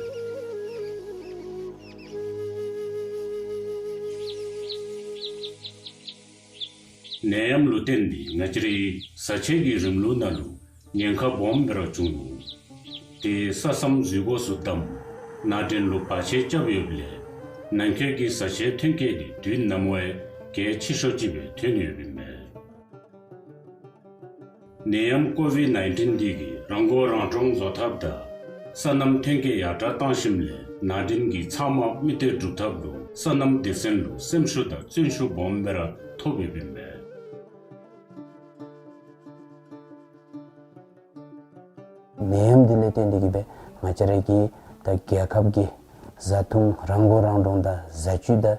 ནད་ཡམས་ལུ་བརྟེན་ཏེ་ང་བཅས་རའི་བཟའ་ཆས་ཀྱི་རིམ་ལུགས་ནང་ལུ་ཉེན་ཁ་སྦོམ་སྦེ་ར་བྱུང་ནུག། དེ་ས་མཚམས་འཛུལ་སྒོ་ཚུ་བསྡམས་ནང་འདྲེན་ལུ་བར་ཆད་རྐྱབ་ཡོདཔ་ལས་ནང་འཁོད་ཀྱི་བཟའ་ཆས་ཐོན་སྐྱེད་འདི་དུས་ནམ་བས་གལ་ཆེ་ཤོས་ཅིག་སྦེ་ཐོན་ཡོདཔ་ཨིན་མས། ནད་ཡམས་ཀོ་ཝིཌ་ནའིན་ཊིན་འདི་གིས་རང་མགོ་རང་འདྲོངས་བཟོ་ཐབས་དང་སོ་ནམ་ཐོན་སྐྱེད་ཡར་དྲག་བཏང་ཞིནམ་ལས་ནང་འདྲེན་གྱི་ཚབ་མ་མི་སྡེ་སྒྲུབ་ཐབས་ལུ་སོ་ནམ་སྡེ་ཚན་ལུ་སེམས་ཤུགས་དང་བརྩོན་ཤུགས་སྦོམ་སྦེ་ར་ཐོབ་ཡོདཔ་ཨིན་མས། ནད་ཡམས་འདི་ལས་བརྟེན་ཏེ་གིས་སྦེ་ང་བཅས་ར་གི་ད་རྒྱལ་ཁབ་ཀྱི་བཟའ་འཐུང་རང་མགོ་རང་འདྲོངས་དང་བཟའ་བཅུད་དང་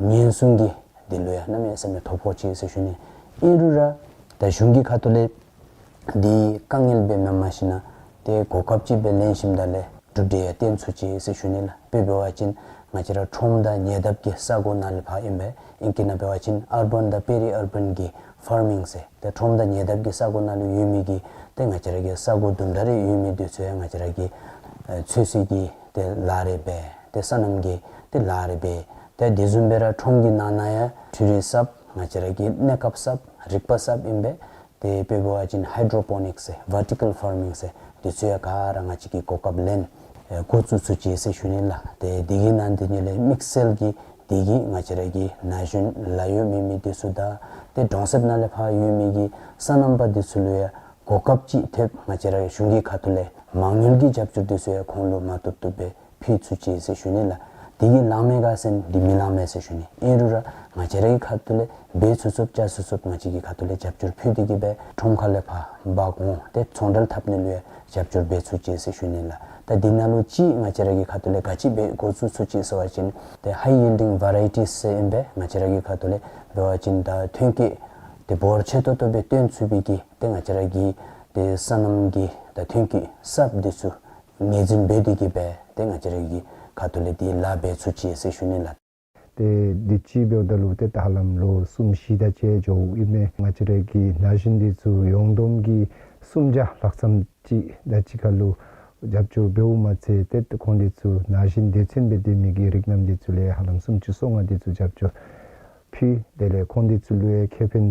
ཉེན་སྲུང་གི་འདི་ལུ་ཡང་གནམ་མེད་ས་མེད་ཐོ་ཕོག་ཅི་ཟེར་ཞུ་ནི། ཨིན་རུང་ར་ད་གཞུང་གི་ཁ་ཐུག་ལས་འདི་དཀའ་ངལ་སྦེ་མེན་མ་གཞི་ན་ཏེ་གོ་སྐབས་ཅིག་སྦེ་ལེན་ཞིནམ་ད་ལས་གྲུབ་འབྲས་ཡང་བཏོན་ཚུགས་ཅི་ཟེར་ཞུ་ནི་ལགས། དཔེ་འབད་བ་ཅིན་ང་བཅས་ར་ཁྲོམ་དང་ཉེ་འདབས་ཀྱི་ས་གོ་ནང་ལས་ཕར་ཨིན་པས། ཨིང་སྐད་ནང་འབད་བ་ཅིན་ཨར་བཱན་དང་པེ་རི་ཨར་བཱན་གྱི་ཕར་མིང་ཟེར། ཏེ་ཁྲོམ་དང་ཉེ་འདབས་ཀྱི་ས་གོ་ནང་ལུ་ཡོད་མི་གི་ཏེ་ང་བཅས་ར་གི་ས་གོ་དུམ་གྲ་རེ་ཡོད་མི་འདི་ཚུ་ཡང་ང་བཅས་ར་གི་ཨེ་ཚོད་བསྲེ་གི་ཏེ་ལཱ་རེ་འབད། ཏེ་སོ་ནམ་གྱི་ཏེ་ལཱ་རེ་འབད། ཏེ་དེ་བཟུམ་སྦེ་ར་ཁྲོམ་གྱི་ནང་ན་ཡང་འཕྲུལ་རིག་གསརཔ་ང་བཅས་ར་གི་གནས་སྐབས་གསརཔ་རིག་པ་གསརཔ་ཨིན་པས། ཏེ་དཔེ་འབད་བ་ཅིན་ཧའི་ཌོ་པོ་ནིཀསི་ཟེར་ཝར་ཊི་ཀཱལ་ཕར་མིང་ཟེར་འདི་ཚུ་ཡང་ག་ར་ང་བཅས་ཀྱིས་གོ་སྐབས་ལེན་ཨེ་འགོ་བཙུགས་ཚུགས་ཅི་ཟེར་ཞུ་ནི་ལགས། ཏེ་འདི་གི་ནང་དེ་ཉིད་ལས་དམིགས་བསལ་གྱིས་འདི་གིས་ང་བཅས་ར་གི་ན་གཞོན་ལཱ་གཡོག་མེད་མི་འདི་ཚུ་དང་ཏེ་གྲོང་གསེབ་ནང་ལས་ཕར་ཡོད་མི་གི་སོ་ནམ་པ་འདི་ཚུ་ལུ་ཡང་གོ་སྐབས་ཅིག་ཐེབས། ང་བཅས་ར་གཞུང་གི་ཁ་ཐུག་ལས་མ་དངུལ་གྱི་རྒྱབ་སྐྱོར་འདི་ཚུ་ཡང་ཁོང་ལུ་མ་བཏུབ་བཏུབ་སྦེ་ཕུལ་ཚུགས་ཅི་ཟེར་ཞུ་ནི་ལགས། འདི་གིས་ལང་མས་ག་ཟེར་ན་འདི་མི་ལང་མས་ཟེར་ཞུ་ནི། ཨིན་རུང་ར་ང་བཅས་ར་གི་ཁ་ཐུག་ལས་འབད་ཚུགས་ཚུགསཔ་བྱ་ཚུགས་ཚུགསཔ་ང་བཅས་ཀྱི་ཁ་ཐུག་ལས་རྒྱབ་སྐྱོར་ཕུལ་ཏེ་གིས་སྦེ་ཁྲོམ་ཁ་ལས་ཕར་འབག་འོང་ཏེ་ཚོང་འབྲེལ་འཐབ་ནི་ལུ་ཡང་རྒྱབ་སྐྱོར་འབད་ཚུགས་ཅི་ཟེར་ཞུ་ནི་ལགས། ད་འདི་ནང་ལུ་ཅིག་ང་བཅས་ར་གི་ཁ་ཐུག་ལས་ག་ཅི་འབད་འགོ་བཙུགས་ཚུགས་ཅི་ཟེར་བ་ཅིན་ཏེ་ཧའི་ཡིལ་ཌིང་ཝ་རའི་ཊིས་ཟེར་ཨིན་པས། ང་བཅས་ར་གི་ཁ་ཐུག་ལས་འབད་བ་ཅིན་ད་ཐོན་སྐྱེད་ཏེ་འབོར་ཆེ་ཏོག་ཏོ་སྦེ་བཏོན་ཚུགས་པའི་གི་ཏེ་ང་བཅས་ར་གི་ཏེ་སོ་ནམ་གྱི་ད་ཐོན་སྐྱེད་གསརཔ་འདི་ཚུ་ངོས་འཛིན་འབད་དེ་གིས་སྦེ་ཏེ་ང་བཅས་ར་གི་ཁ་ཐུག་ལས་འདི་ལཱ་འབད་ཚུགས་ཅི་ཟེར་ཞུ་ནི་ལགས། ཏེ་འདི་ཅིག་འབདཝ་ད་ལུ་ཏེ་ད་ཧ་ལམ་ལོ་གསུམ་བཞི་དེ་ཅིག་འགྱོཝ་ཨིན་མས། ང་བཅས་ར་གི་ན་གཞོན་འདི་ཚུ་ཡོངས་བསྡོམས་ཀྱིས་སུམ་བརྒྱ་ལྷག་ཙམ་ཅིག་ད་ཅི་ཁ་ལུ་རྒྱབ་སྐྱོར་འབདཝ་མ་ཚད་ཏེ་ཁོང་འདི་ཚུ་ན་གཞོན་སྡེ་ཚན་སྦེ་སྡོད་མི་གི་རིགས་རྣམས་འདི་ཚུ་ལུ་ཡང་ཧ་ལམ་སུམ་ཅུ་སོ་ལྔ་འདི་ཚུ་རྒྱབ་སྐྱོར་ཕུལ། དེ་ལས་ཁོང་འདི་ཚུ་ལུ་ཡང་ཁེ་ཕན་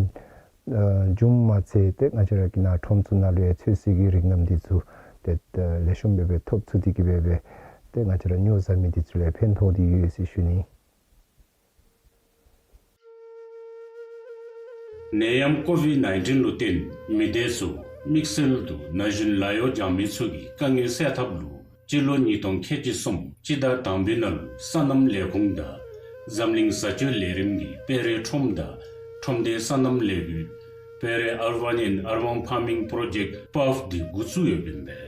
ཨ་བྱུངམ་མ་ཚད་ཏེ་ང་བཅས་ར་གི་ནཱ་ཁྲོམ་ཚུ་ནང་ལུ་ཡང་ཚོད་བསྲེ་གི་རིགས་རྣམས་འདི་ཚུ་ཏེ་ལེགས་ཤོམ་སྦེ་སྦེ་ཐོབ་ཚུགས་ཏེ་གིས་སྦེ་སྦེ་ཏེ་ང་བཅས་ར་ཉོ་བཟའ་མི་འདི་ཚུ་ལུ་ཡང་ཕན་ཐོགས་ཏེ་ཡོད་ཟེར་ཞུ་ནི། ནད་ཡམས་ཀོ་ཝིཌ་ནའིན་ཊིན་ལུ་བརྟེན་མི་སྡེ་ཚུ་དམིགས་བསལ་དུ་ན་གཞོན་ལཱ་གཡོག་སྦྱང་མི་ཚུ་གི་དཀའ་ངལ་སེལ་ཐབས་ལུ་སྤྱི་ལོ་ཉིས་སྟོང་ཁལ་གཅིག་གསུམ་སྤྱི་ཟླ་དང་པའི་ནང་ལུ་སོ་ནམ་ལས་ཁུངས་དང་འཛམ་གླིང་བཟའ་སྤྱོད་ལས་རིམ་གྱིས་སྤེ་རའི་ཁྲོམ་དང་ཁྲོམ་སྡེའི་སོ་ནམ་ལས་འགུལ་Pere Urban and Urban Farming Project པཱབ་འདི་འགོ་བཙུགས་ཡོདཔ་ཨིན་པས།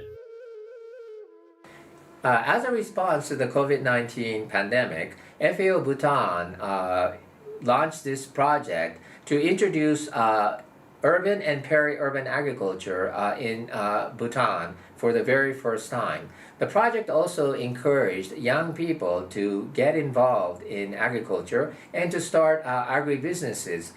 Uh, as a response to the COVID nineteen pandemic, F A O Bhutan uh, launched this project to introduce uh, urban and peri-urban agriculture uh, in uh, Bhutan for the very first time. The project also encouraged young people to get involved in agriculture and to start uh, agribusinesses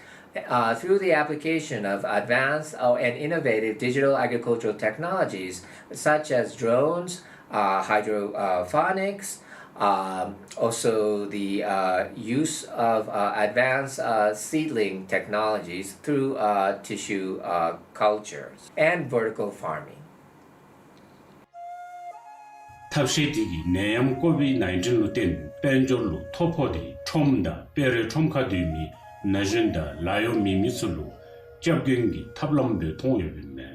uh, through the application of advanced uh, and innovative digital agricultural technologies such as drones, uh, hydroponics, um, also the uh, use of uh, advanced uh, seedling technologies through uh, tissue uh, cultures and vertical farming. ཐབས་ཤེས་འདི་གིས་ནད་ཡམས་ཀོ་ཝིཌ་ནའིན་ཊིན་ལུ་བརྟེན་དཔལ་འབྱོར་ལུ་ཐོ་ཕོག་སྟེ་ཁྲོམ་དང་སྤེ་རའི་ཁྲོམ་ཁར་སྡོད་མི་ན་གཞོན་དང་ལཱ་གཡོག་མེད་མི་ཚུ་ལུ་སྐྱབས་མགོན་གྱི་ཐབས་ལམ་སྦེ་མཐོང་ཡོདཔ་ཨིན་མས།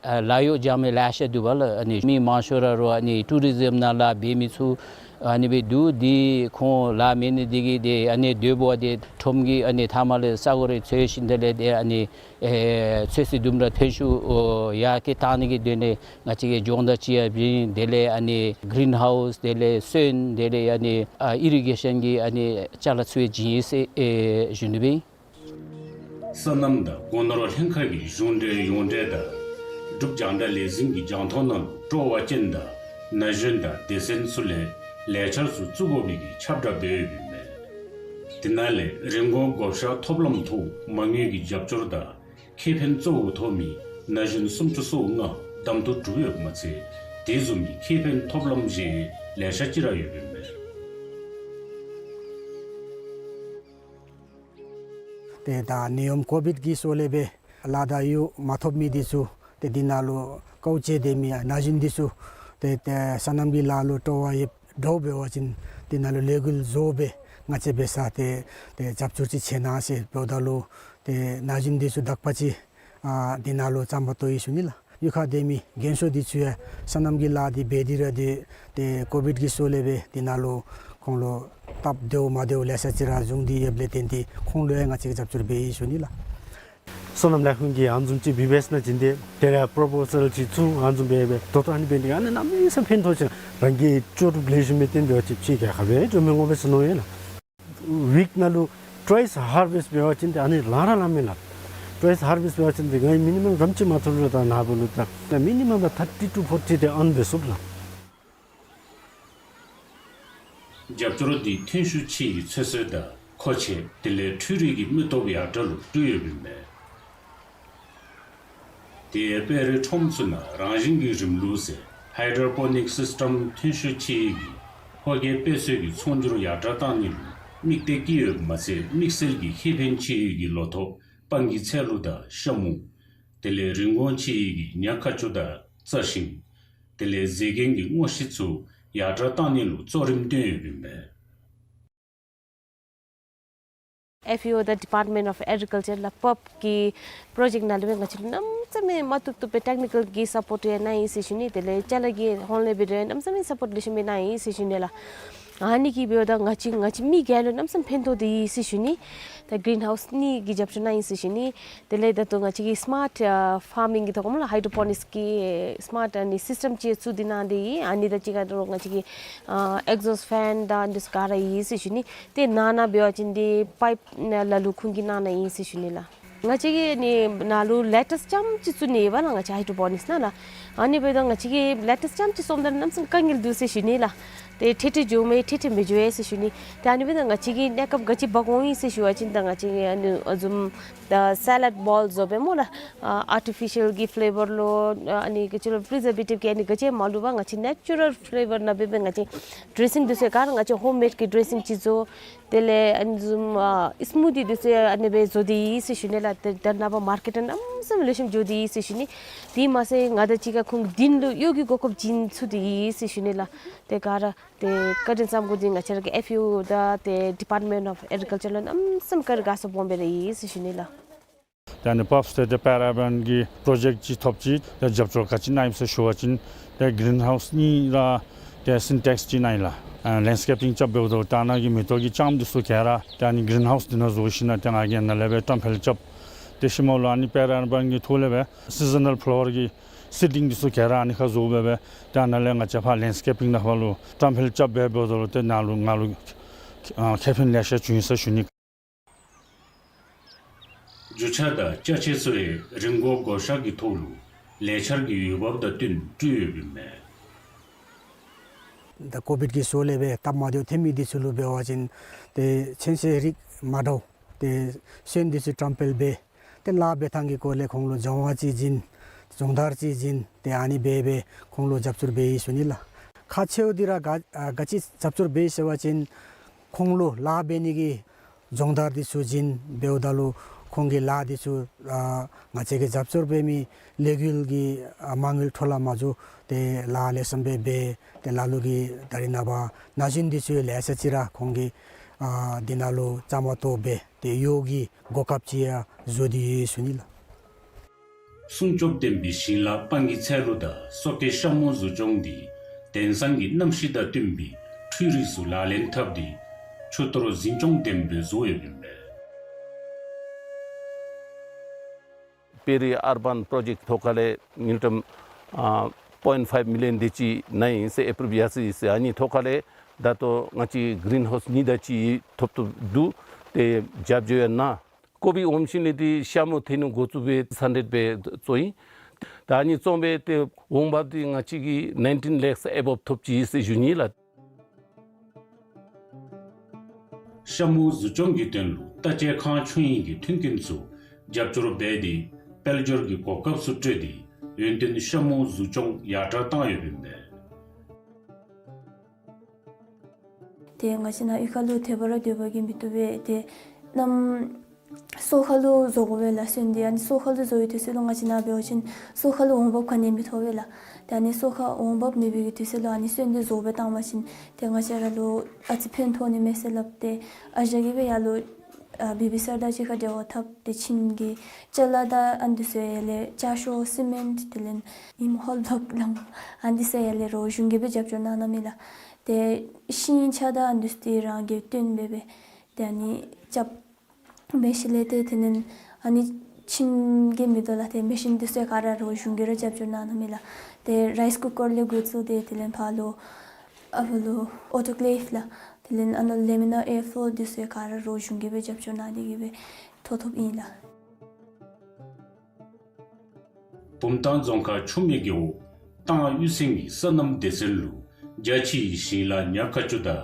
ཨ་ལཱ་གཡོག་སྦྱང་མི་ལེ་ཤ་འདུག་པ་ལགས། ཨ་ནི་མི་མང་ཤོས་ར་རོགས་ཨ་ནི་ཊུ་རི་ཛིམ་ནང་ལཱ་འབད་མི་ཚུ་ཨ་ནི་སྦེ་འདུག། དེ་ཁོང་ལཱ་མེད་ནི་དེ་གིས་ཏེ་ཨ་ནི་སྡོད་པ་ཏེ་ཁྲོམ་གྱི་ཨ་ནི་མཐའ་མ་ལས་ས་གོ་རེ་འཚོལ་ཞིནམ་དེ་ལས་ཏེ་ཨ་ནི་ཨེ་ཚོད་བསྲེ་དུམ་གྲ་ཐོན་ཤུགས་ཡར་བསྐྱེད་བཏང་ནི་གི་དོན་ལས་ང་བཅས་ཀྱིས་སྦྱོང་བརྡར་ཅིག་ཡང་འབད་ཡི། དེ་ལས་ཨ་ནི་གི་རིན་ཧའུསི་དེ་ལས་སོན་དེ་ལས་ཨ་ནི་ཨ་ཨི་རི་གེ་ཤཱན་གྱི་ཨ་ནི་ཅ་ལ་ཚུ་ཡང་བྱིན་ཡི་ཟེར་ཨེ་ཞུ་ནི་སྦེ་ཨིན། སོ་ནམ་དང་སྒོ་ནོར་ལྷན་ཁག་གི་གཞུང་འབྲེལ་ཡོངས་འབྲེལ་དང་འབྲུག་རྒྱང་བསྒྲགས་ལས་འཛིན་གྱི་རྒྱང་མཐོང་ནང་ལུ་སྤྲོ་བ་ཅན་དང་ན་གཞོན་དང་སྡེ་ཚན་ཚུ་ལས་ལས་འཆར་ཚུ་བཙུགས་དགོ་པའི་གི་ཁྱབ་བསྒྲགས་འབད་ཡོདཔ་ཨིན་མས། དེ་ནང་ལས་རིན་གོང་བགོ་བཤའ་ཐོབ་ལམ་ཐོག་མ་དངུལ་གྱི་རྒྱབ་སྐྱོར་དང་ཁེ་ཕན་གཙོ་བོ་ཐོབ་མི་ན་གཞོན་སུམ་ཅུ་སོ་ལྔ་གདམ་འཐུ་གྲུབ་ཡོདཔ་མ་ཚད་དེ་བཟུམ་མའི་ཁེ་ཕན་ཐོབ་ལམ་གཞན་ལེ་ཤ་ཅིག་ར་ཡོདཔ་ཨིན་མས། ཏེ་ད་ནད་ཡམས་ཀོ་ཝིཌ་ཀྱི་སོ་ལས་སྦེ་ལཱ་དང་གཡོག་མ་ཐོབ་མི་འདི་ཚུ་ཏེ་འདི་ནང་ལུ་དཀའཝ་སྤྱད་སྡོད་མི་ན་གཞོན་འདི་ཚུ་ཏེ་ཏེ་སོ་ནམ་གྱི་ལཱ་ལུ་སྤྲོ་བ་ཡོདཔ་འདྲཝ་འབད་བ་ཅིན་འདི་ནང་ལུ་ལས་འགུལ་བཟོ་སྦེ་ང་བཅས་འབད་ས་ཏེ་ཏེ་རྒྱབ་སྐྱོར་ཅིག་བྱེད་གནང་ཟེར་འབདཝ་ད་ལུ་ཏེ་ན་གཞོན་འདི་ཚུ་དག་པ་ཅིག་ཨ་འདི་ནང་ལུ་རྩམ་པ་བཏོག་ཡི་ཞུ་ནི་ལགས། གཡུས་ཁར་སྡོད་མི་རྒན་ཤོས་འདི་ཚུ་ཡང་སོ་ནམ་གྱི་ལཱ་འདི་འབད་དེ་ར་ཏེ་ཏེ་ཀོ་ཝིཌ་ཀྱི་སོ་ལས་སྦེ་འདི་ནང་ལུ་ཁོང་ལུ་སྟབས་བདེཝ་མ་བདེཝ་ལེ་ཤ་ཅིག་ར་བྱུང་སྟེ་ཡོདཔ་ལས་བརྟེན་ཏེ་ཁོང་ལུ་ཡང་ང་བཅས་ཀྱིས་རྒྱབ་སྐྱོར་འབད་ཡི་ཞུ་ནི་ལགས། སོ་ནམ་ལས་ཁུངས་ཀྱིས་ཨ་ནི་བཟུམ་ཅིག་འབད་བས་ཟེར་ན་བྱིན་ཏེ་དེ་ལས་པོརོ་པོ་ཟལ་ཅིག་ཚུ་ཨ་ནི་བཟུམ་འབད་སྦེ་ད་ལྟོ་ཨ་ནི་འབད་ནི་ཨ་ནི་གནམ་མེད་ས་མེད་ཕན་ཐོགས་ཅིག་རང་གི་ལྕོགས་གྲུབ་ལེགས་ཤོམ་སྦེ་བཏོན་འབད་བ་ཅིན་ཕྱི་རྒྱལ་ཁབ་སྦེ་འགྱོ་མི་འོང་པས་ཟེར་མནོ་ཡི་ལགས། ཝིཀ་ནང་ལུ་ ཊོའིསི་ཧར་བེསཊ་འབད་བ་ཅིན་ཏེ་ཨ་ནི་ལང་ར་ལང་མས་ལགས། ཊོའིསི་ཧར་བེསཊ་འབད་བ་ཅིན་ཏེ་ང་གིས་མི་ནི་མམ་རམ་ཅིག་མ་ཐོབ་རུང་ད་ནཱ་བུ་ལུ་ད་མི་ནི་མམ་ད་ཐར་ཊི་ཊུ་ཕོར་ཊི་དེ་ཨརན་འབད་ཚུགས་ལགས། རྒྱབ་སྐྱོར་འདི་ཐོན་ཤུགས་ཆེ་བའི་ཚེ་སྲོག་དང་མཁོ་ཆས་དེ་ལས་འཕྲུལ་རིག་གི་མི་སྟོབས་ཡར་དྲག་ལུ་སྤྲོད་ཡོདཔ་ཨིན་མས། དེ་ཡང་དཔལ་རི་ཁྲོམ་ཚུ་ནང་རང་བཞིན་གྱི་རིམ་ལུགས་ཟེར་ཧའི་ཌོ་པོ་ནིཀ་སིསི་ཊམ་ཐོན་ཤུགས་ཆེ་བའི་གིས་ཕོ་སྐྱེས་དཔེ་མཛོད་ཀྱི་ཚོང་སྒྱུར་ཡར་དྲག་བཏང་ནི་ལུ་དམིགས་གཏད་བསྐྱེད་ཡོདཔ་མ་ཚད་དམིགས་བསལ་གྱི་ཁེ་ཕན་ཆེ་བའི་གི་ལོ་ཐོག་སྤང་གི་ཚལ་ལུ་དང་ཤ་མུ། དེ་ལས་རིན་གོང་ཆེ་བའི་གི་ཉ་ཁ་ཆུ་དང་རྩྭ་ཤིང་། དེ་ལས་མཛེས་རྒྱན་གྱི་དངོས་གཞི་ཚུ་ཡར་དྲག་བཏང་ནི་ལུ་གཙོ་རིམ་བཏོན་ཡོདཔ་ཨིན་མས། ཨེཕ་ཨེ་ཨོ་དང་ཌི་པཱརཊ་མེནཊ་ཨོཕ་ཨེག་རི་ཀལ་ཅར་ལགས་པབ་ཀྱི་པྲོ་ཇེཀཊ་ནང་ལུ་སྦེ་ང་བཅས་ལུ་གནམ་མེད་ས་མེད་མ་བཏུབ་བཏུབ་སྦེ་ཊེཀ་ནི་ཀལ་གྱི་སཔོརཊ་ཡང་གནང་ཡི་ཟེར་ཞུ་ནི། དེ་ལས་ཅ་ལ་གི་ཧོངས་ལས་འབད་རུང་གནམ་མེད་ས་མེད་སཔོརཊ་ལེགས་ཤོམ་སྦེ་གནང་ཡི་ཟེར་ཞུ་ནི་ལགས། ཨ་ནི་གིས་འབདཝ་ད་ང་བཅས་ང་བཅས་མི་སྒེར་ལུ་གནམ་མེད་ས་མེད་ཕན་ཐོགས་ཏེ་ཡོད་ཟེར་ཞུ་ནི། ད་གིརིན་ཧའུསི་གཉིས་ཀྱི་རྒྱབ་སྐྱོར་གནང་ཡི་ཟེར་ཞུ་ནི། དེ་ལས་ད་ལྟོ་ང་བཅས་ཀྱིས་སི་མཱརཊ་ཕར་མིང་གི་ཐོག་ཁར་སྨོ་ལགས་ཧའི་ཌོ་པོ་ནིཀསི་གི་སི་མཱརཊ་ཨ་ནི་སིསི་ཊམ་ཅིག་བཙུགས་ཏེ་གནང་སྟེ་ཡོད། ཨ་ནི་དང་གཅིག་ཁར་ལུ་ང་བཅས་ཀྱིས་ཨ་ཨེག་ཛོསཊ་ཕེན་དང་འདི་ཚུ་ག་ར་ཡོད་ཟེར་ཞུ་ནི། ཏེ་ནང་ན་འབད་བ་ཅིན་ཏེ་པའིཔ་ལ་ལུ་ཁོང་གིས་གནང་གནང་ཡི་ཟེར་ཞུ་ནི་ལགས། ང་བཅས་ཀྱིས་ཨ་ནི་ནང་ལུ་ལེ་ཊརསི་རྐྱངམ་ཅིག་བཙུགས་ནི་ཡོདཔ་ལགས། ང་བཅས་ཧའི་ཌོ་པོ་ནིཀསི་ནང་ལགས། ཨ་ནི་འབདཝ་ད་ང་བཅས་ཀྱིས་ལེ་ཊརསི་རྐྱངམ་ཅིག་བཙུགསཔ་ད་གནམ་མེད་ས་མེད་དཀའ་ངལ་འདུག་ཟེར་ཞུ་ནི་ལགས། ཏེ་ཁྲིག་ཁྲི་འགྱོཝ་མས་ཁྲིག་ཁྲི་མི་འགྱོ་བས་ཟེར་ཞུ་ནི། ཏེ་ཨ་ནི་འབདཝ་ད་ང་བཅས་ཀྱིས་གནས་སྐབས་ག་ཅི་འབག་འོང་ཡི་ཟེར་ཞུ་བ་ཅིན་ད་ང་བཅས་ཀྱིས་ཨ་ནི་ཨ་བཟུམ་ད་སེ་ལཌ་བཱོལ་བཟོ་སྦེ་སྨོ་ལགས། ཨ་ཨར་ཊི་ཕི་ཤཱལ་གྱི་ཕེ་ལེ་བར་ལུ་ཨ་ནི་ག་ཅི་ལོ་པི་རི་ཛར་བེ་ཊིབ་གི་ཨ་ནི་ག་ཅི་མ་བླུགས་པར་ང་བཅས་ནེ་ཅུ་རཱལ་ཕེ་ལེ་བར་ནང་སྦེ་སྦེ་ང་བཅས་ཌེ་རེ་སིང་འདི་ཚུ་ག་ར་ང་བཅས་ཧོམ་མེཌ་གི་ཌེ་རེ་སིང་ཅིག་བཟོ། དེ་ལས་ཨ་ནི་བཟུམ་ཨ་སི་མུ་ཐི་འདི་ཚུ་ཨ་ནི་སྦེ་བཟོ་སྟེ་ཡོད་ཟེར་ཞུ་ནི་ལགས། ཏེ་ད་ནངས་པ་མར་ཀེཊ་ནང་གནམ་མེད་ས་མེད་ལེགས་ཤོམ་འགྱོ་སྟེ་ཡོད་ཟེར་ཞུ་ནི། དེ་མ་ཚད་ང་དང་གཅིག་ཁར་ཁོང་གི་དོན་ལུ་གཡོག་གི་གོ་སྐབས་བྱིན་ཚུགས་ཏེ་ཡོད་ཟེར་ཞུ་ནི་ལགས། ཏེ་ག་ར་ཏེ་བཀའ་དྲིན་བསམ་དགོ་འདི་ང་བཅས་ར་གི་ཨེཕ་ཨེ་ཨོ་དང་ཏེ་ཌི་པཱརཊ་མེནཊ་ཨོཕ་ཨེག་རི་ཀལ་ཅར་ལུ་གནམ་མེད་ས་མེད་བཀའ་དྲིན་དགའ་ཚོར་སྦོམ་སྦེ་ར་ཡོད་ཟེར་ཞུ་ནི་ལགས། ཏེ་ཨ་ནི་པབ་སི་ཏེ་ཏེ་པེ་ར་ཨར་བཱན་གྱི་པྲོ་ཇེཀཊ་ཅིག་ཐོབ་ཅི། ཏེ་རྒྱབ་སྐྱོར་ག་ཅི་གནང་ཡི་ཟེར་ཞུ་བ་ཅིན་ཏེ་གིརིན་ཧའུསི་གཉིས་ར་ཏེ་སིན་ཊེགསི་ཅིག་གནང་ཡི་ལགས། ཨ་ལེནཌ་སི་ཀེ་པིང་རྐྱབ་འབདཝ་ད་ད་ནཱ་གི་མེ་ཏོག་གི་ལྕངམ་འདི་ཚུ་ག་ར་ཏེ་ཨ་ནི་གིརིན་ཧའུསི་འདི་ནང་བཟོ་ཞིནམ་ལས་ཏེ་ང་གིས་ནཱ་ལས་སྦེ་བཀྲམ་སྤེལ་རྐྱབ། དེ་ཤུལ་མ་ལུ་ཨ་ནི་པེ་ར་ཨར་བཱན་གྱི་ཐོག་ལས་སྦེ་སི་ཛ་ནཱལ་ཕ་ལ་ཝར་གྱི་སིཌ་ལིང་འདི་ཚུ་ག་ར་ཨ་ནི་ཁར་བཟོ་སྦེ་སྦེ་ཏེ་ཨ་ནཱ་ལས་ང་བཅས་ཕར་ལེནཌ་སི་ཀེ་པིང་ནང་ཕར་ལུ་བཀྲམ་སྤེལ་རྐྱབ་སྦེ་འབདཝ་ད་ལུ་ཏེ་ནཱ་ལུ་ང་ལུ་ཨ་ཁེ་ཕན་ལེ་ཤ་བྱུང་ཡི་ཟེར་ཞུ་ནི། རྒྱུ་ཆ་དང་ཅ་ཆས་ཚུ་ཡང་རིན་གོང་བགོ་བཤའ་གི་ཐོག་ལུ་ལས་འཆར་གྱི་འོས་འབབ་དང་བསྟུན་སྤྲོད་ཡོདཔ་ཨིན་མས། ད་ཀོ་བིཌ་ཀྱི་ཤུལ་ལས་སྦེ་སྟབས་མ་བདེཝ་ཐོན་མི་འདི་ཚུ་ལུ་འབད་བ་ཅིན་ཏེ་ཚོན་ཆས་རིགས་མ་འདྲཝ་ཏེ་སོན་འདི་ཚུ་བཀྲམ་སྤེལ་འབད། ཏེ་ལཱ་འབད་ཐངས་ཀྱི་སྐོར་ལས་ཁོང་ལུ་སྦྱང་བ་ཅིག་བྱིན། སྦྱོང་བརྡར་ཅིག་བྱིན། ཏེ་ཨ་ནི་སྦེ་སྦེ་ཁོང་ལུ་རྒྱབ་སྐྱོར་འབད་ཡི་ཟེར་ཞུ་ནི་ལགས། ཁག་ཆེཝ་འདི་ར་ག་ཨ་ག་ཅི་རྒྱབ་སྐྱོར་འབད་ཡི་ཟེར་བ་ཅིན་ཁོང་ལུ་ལཱ་འབད་ནི་གི་སྦྱོང་བརྡར་འདི་ཚུ་བྱིན་འབདཝ་ད་ལུ་ཁོང་གིས་ལཱ་འདི་ཚུ་ཨ་ང་བཅས་ཀྱིས་རྒྱབ་སྐྱོར་འབད་མི་ལས་འགུལ་གྱི་ཨ་མ་དངུལ་འཕྲོ་བརླག་མ་འགྱོ། ཏེ་ལཱ་ལེགས་ཤོམ་སྦེ་འབད། ཏེ་ལ་ལུ་གིས་ད་རིས་ནངས་པ་ན་གཞོན་འདི་ཚུ་ལེ་ཤ་ཅིག་ར་ཁོང་གིས་ཨ་འདི་ནང་ལུ་བཅའ་མར་གཏོགས་འབད། ཏེ་གཡོག་གི་གོ་སྐབས་ཅིག་ཡང་བཟོ་སྟེ་ཡོད་ཟེར་ཞུ་ནི་ལགས། སྲུང་སྐྱོབ་ལྡན་པའི་ཞིང་ལཱ་སྤང་གི་ཚལ་ལུ་དང་སོ་སྐྱེ་ཤ་མུ་བཟོ་སྐྱོང་འདི་དེང་སང་གི་གནམ་གཤིས་དང་བསྟུན་པའི་འཕྲུལ་རིག་ཚུ་ལག་ལེན་འཐབ་སྟེ་ཆུ་གཏོར་འཛིན་སྐྱོང་ལྡན་པའི་བཟོ་ཡོདཔ་ཨིན་མས། པེ་རི་ཨར་བཱན་པྲོ་ཇེཀཊ་ཐོག་ཁ་ལས་དངུལ་ཀྲམ་ཨ་པོའིནཊ་ཕའིབ་མི་ལི་ཡོན་དེ་ཅིག་གནང་ཡི་ཟེར་ཨེ་པུ་རུབ་ཡར་སོ་ཡི་ཟེར། ཨ་ནི་ཐོག་ཁ་ལས་ད་ལྟོ་ང་བཅས་གིརིན་ཧའུསི་གཉིས་དེ་ཅིག་ཐོབ་ཐོབ་འདུག། ཏེ་རྒྱབ་སྐྱོར་ཡང་གནང་། ཀོ་བིཌ་འོངམ་ཤུལ་ལས་ཏེ་ཤ་མུ་ཐོན་ནི་འགོ་བཙུགས་སྦེ་སན་ཌེ་སྦེ་བཙོང་ཡི། ད་ཨ་ནི་བཙོང་སྦེ་ཏེ་འོང་འབབ་འདི་ང་བཅས་ཀྱིས་ནའིན་ཊིན་ལེཀསི་ཨེ་བོབ་ཐོབ་ཅི་ཟེར་ཞུ་ནི་ལགས། ཤ་མུ་བཟོ་སྐྱོང་གི་དོན་ལུ་བརྟག་དཔྱད་ཁང་ཆོས་དབྱིངས་ཀྱི་མཐུན་རྐྱེན་ཚུ་རྒྱབ་སྐྱོར་འབད་དེ་དཔལ་འབྱོར་གྱི་གོ་སྐབས་ཚུ་སྤྲོད་དེ་ཡུན་བརྟན་ཤ་མུ་བཟོ་སྐྱོང་ཡར་དྲག་བཏང་ཡོདཔ་ཨིན་པས། ཏེ་ང་བཅས་ནཱ་གཡུས་ཁ་ལུ་དེ་སྦེ་ར་སྡོད་པ་གིས་མི་བཏུབ་པས། ཏེ་གནམ་སོ་ཁ་ལུ་བཟོ་དགོ་པས་ལགས་སོན་འདི། ཨ་ནི་སོ་ཁ་ལུ་བཟོ་བའི་དུས་ཚོད་ལུ་ང་བཅས་ནཱ་འབད་བ་ཅིན་སོ་ཁ་ལུ་འོང་འབབ་ག་ནི་ཡང་མི་ཐོབ་པས་ལགས། ཏེ་ཨ་ནི་སོ་ཁ་འོང་འབབ་མེད་པའི་གི་དུས་ཚོད་ལུ་ཨ་ནི་སོན་འདི་བཟོ་སྦེ་བཏང་པ་ཅིན་ཏེ་ང་བཅས་ར་ལུ་ཨ་ཙི་ཕན་ཐོགས་ནི་མས་ཟེར་སླབ་སྟེ་ཨ་ཞང་གིས་སྦེ་ཡར་ལུ་ཨ་བི་བི་སར་དང་གཅིག་ཁར་འབྲེལ་བ་འཐབ་སྟེ་ཆིངས་ཀྱི་ཅ་ལ་དང་ཨ་ནི་འདི་ཚུ་ཡར་ལས་ཅ་ཤོག་སི་མེནཊ་དེ་ལས་ཉིམ་ཧོལ་བློཀ་ལང་ཨ་ནི་འདི་ཚུ་ཡར་ལས་རོགས་གཞུང་གིས་སྦེ་རྒྱབ་སྐྱོར་གནང་གནངམ་མས་ལགས། ཏེ་ཤིང་ཆ་དང་ཨ་ནི་འདི་ཚུ་ཏེ་རང་གིས་བཏོན་སྦེ་སྦེ་ཏེ་ཨ་ནི་རྐྱབ་མི་ཤུལ་ལས་ཏེ་དེ་ལས་ཨ་ནི་ཆིངས་ཀྱི་མེ་ཏོག་ལགས་ཏེ་མེ་ཤིན་འདི་ཚུ་ག་ར་རོགས་གཞུང་གིས་ར་རྒྱབ་སྐྱོར་གནང་གནངམ་མས་ལགས། ཏེ་རའིསི་ཀུ་ཀར་ལས་འགོ་བཙུགས་ཏེ་དེ་ལས་ཕར་ལུ་ཨ་ཕར་ལུ་ཨོ་ཊོ་ཀེལཝ་ལགས། ཏེ་ ལེན་ཨ་ནཱ་ལེ་མི་ནཱ་ཨེར་ཕོར་འདི་ཚུ་ག་ར་རོགས་གཞུང་གིས་སྦེ་རྒྱབ་སྐྱོར་གནང་སྟེ་གིས་སྦེ་ཐོབ་ཐོབཔ་ཨིན་ལགས། བུམ་ཐང་རྫོང་ཁག་ཆུ་སྨད་རྒེད་འོག་ཏང་གཡུས་ཚན་གྱིས་སོ་ནམ་སྡེ་ཚན་ལུ་རྒྱ་ཆེའི་ཞིང་ལཱ་ཉག་ཁ་ཅུ་དང་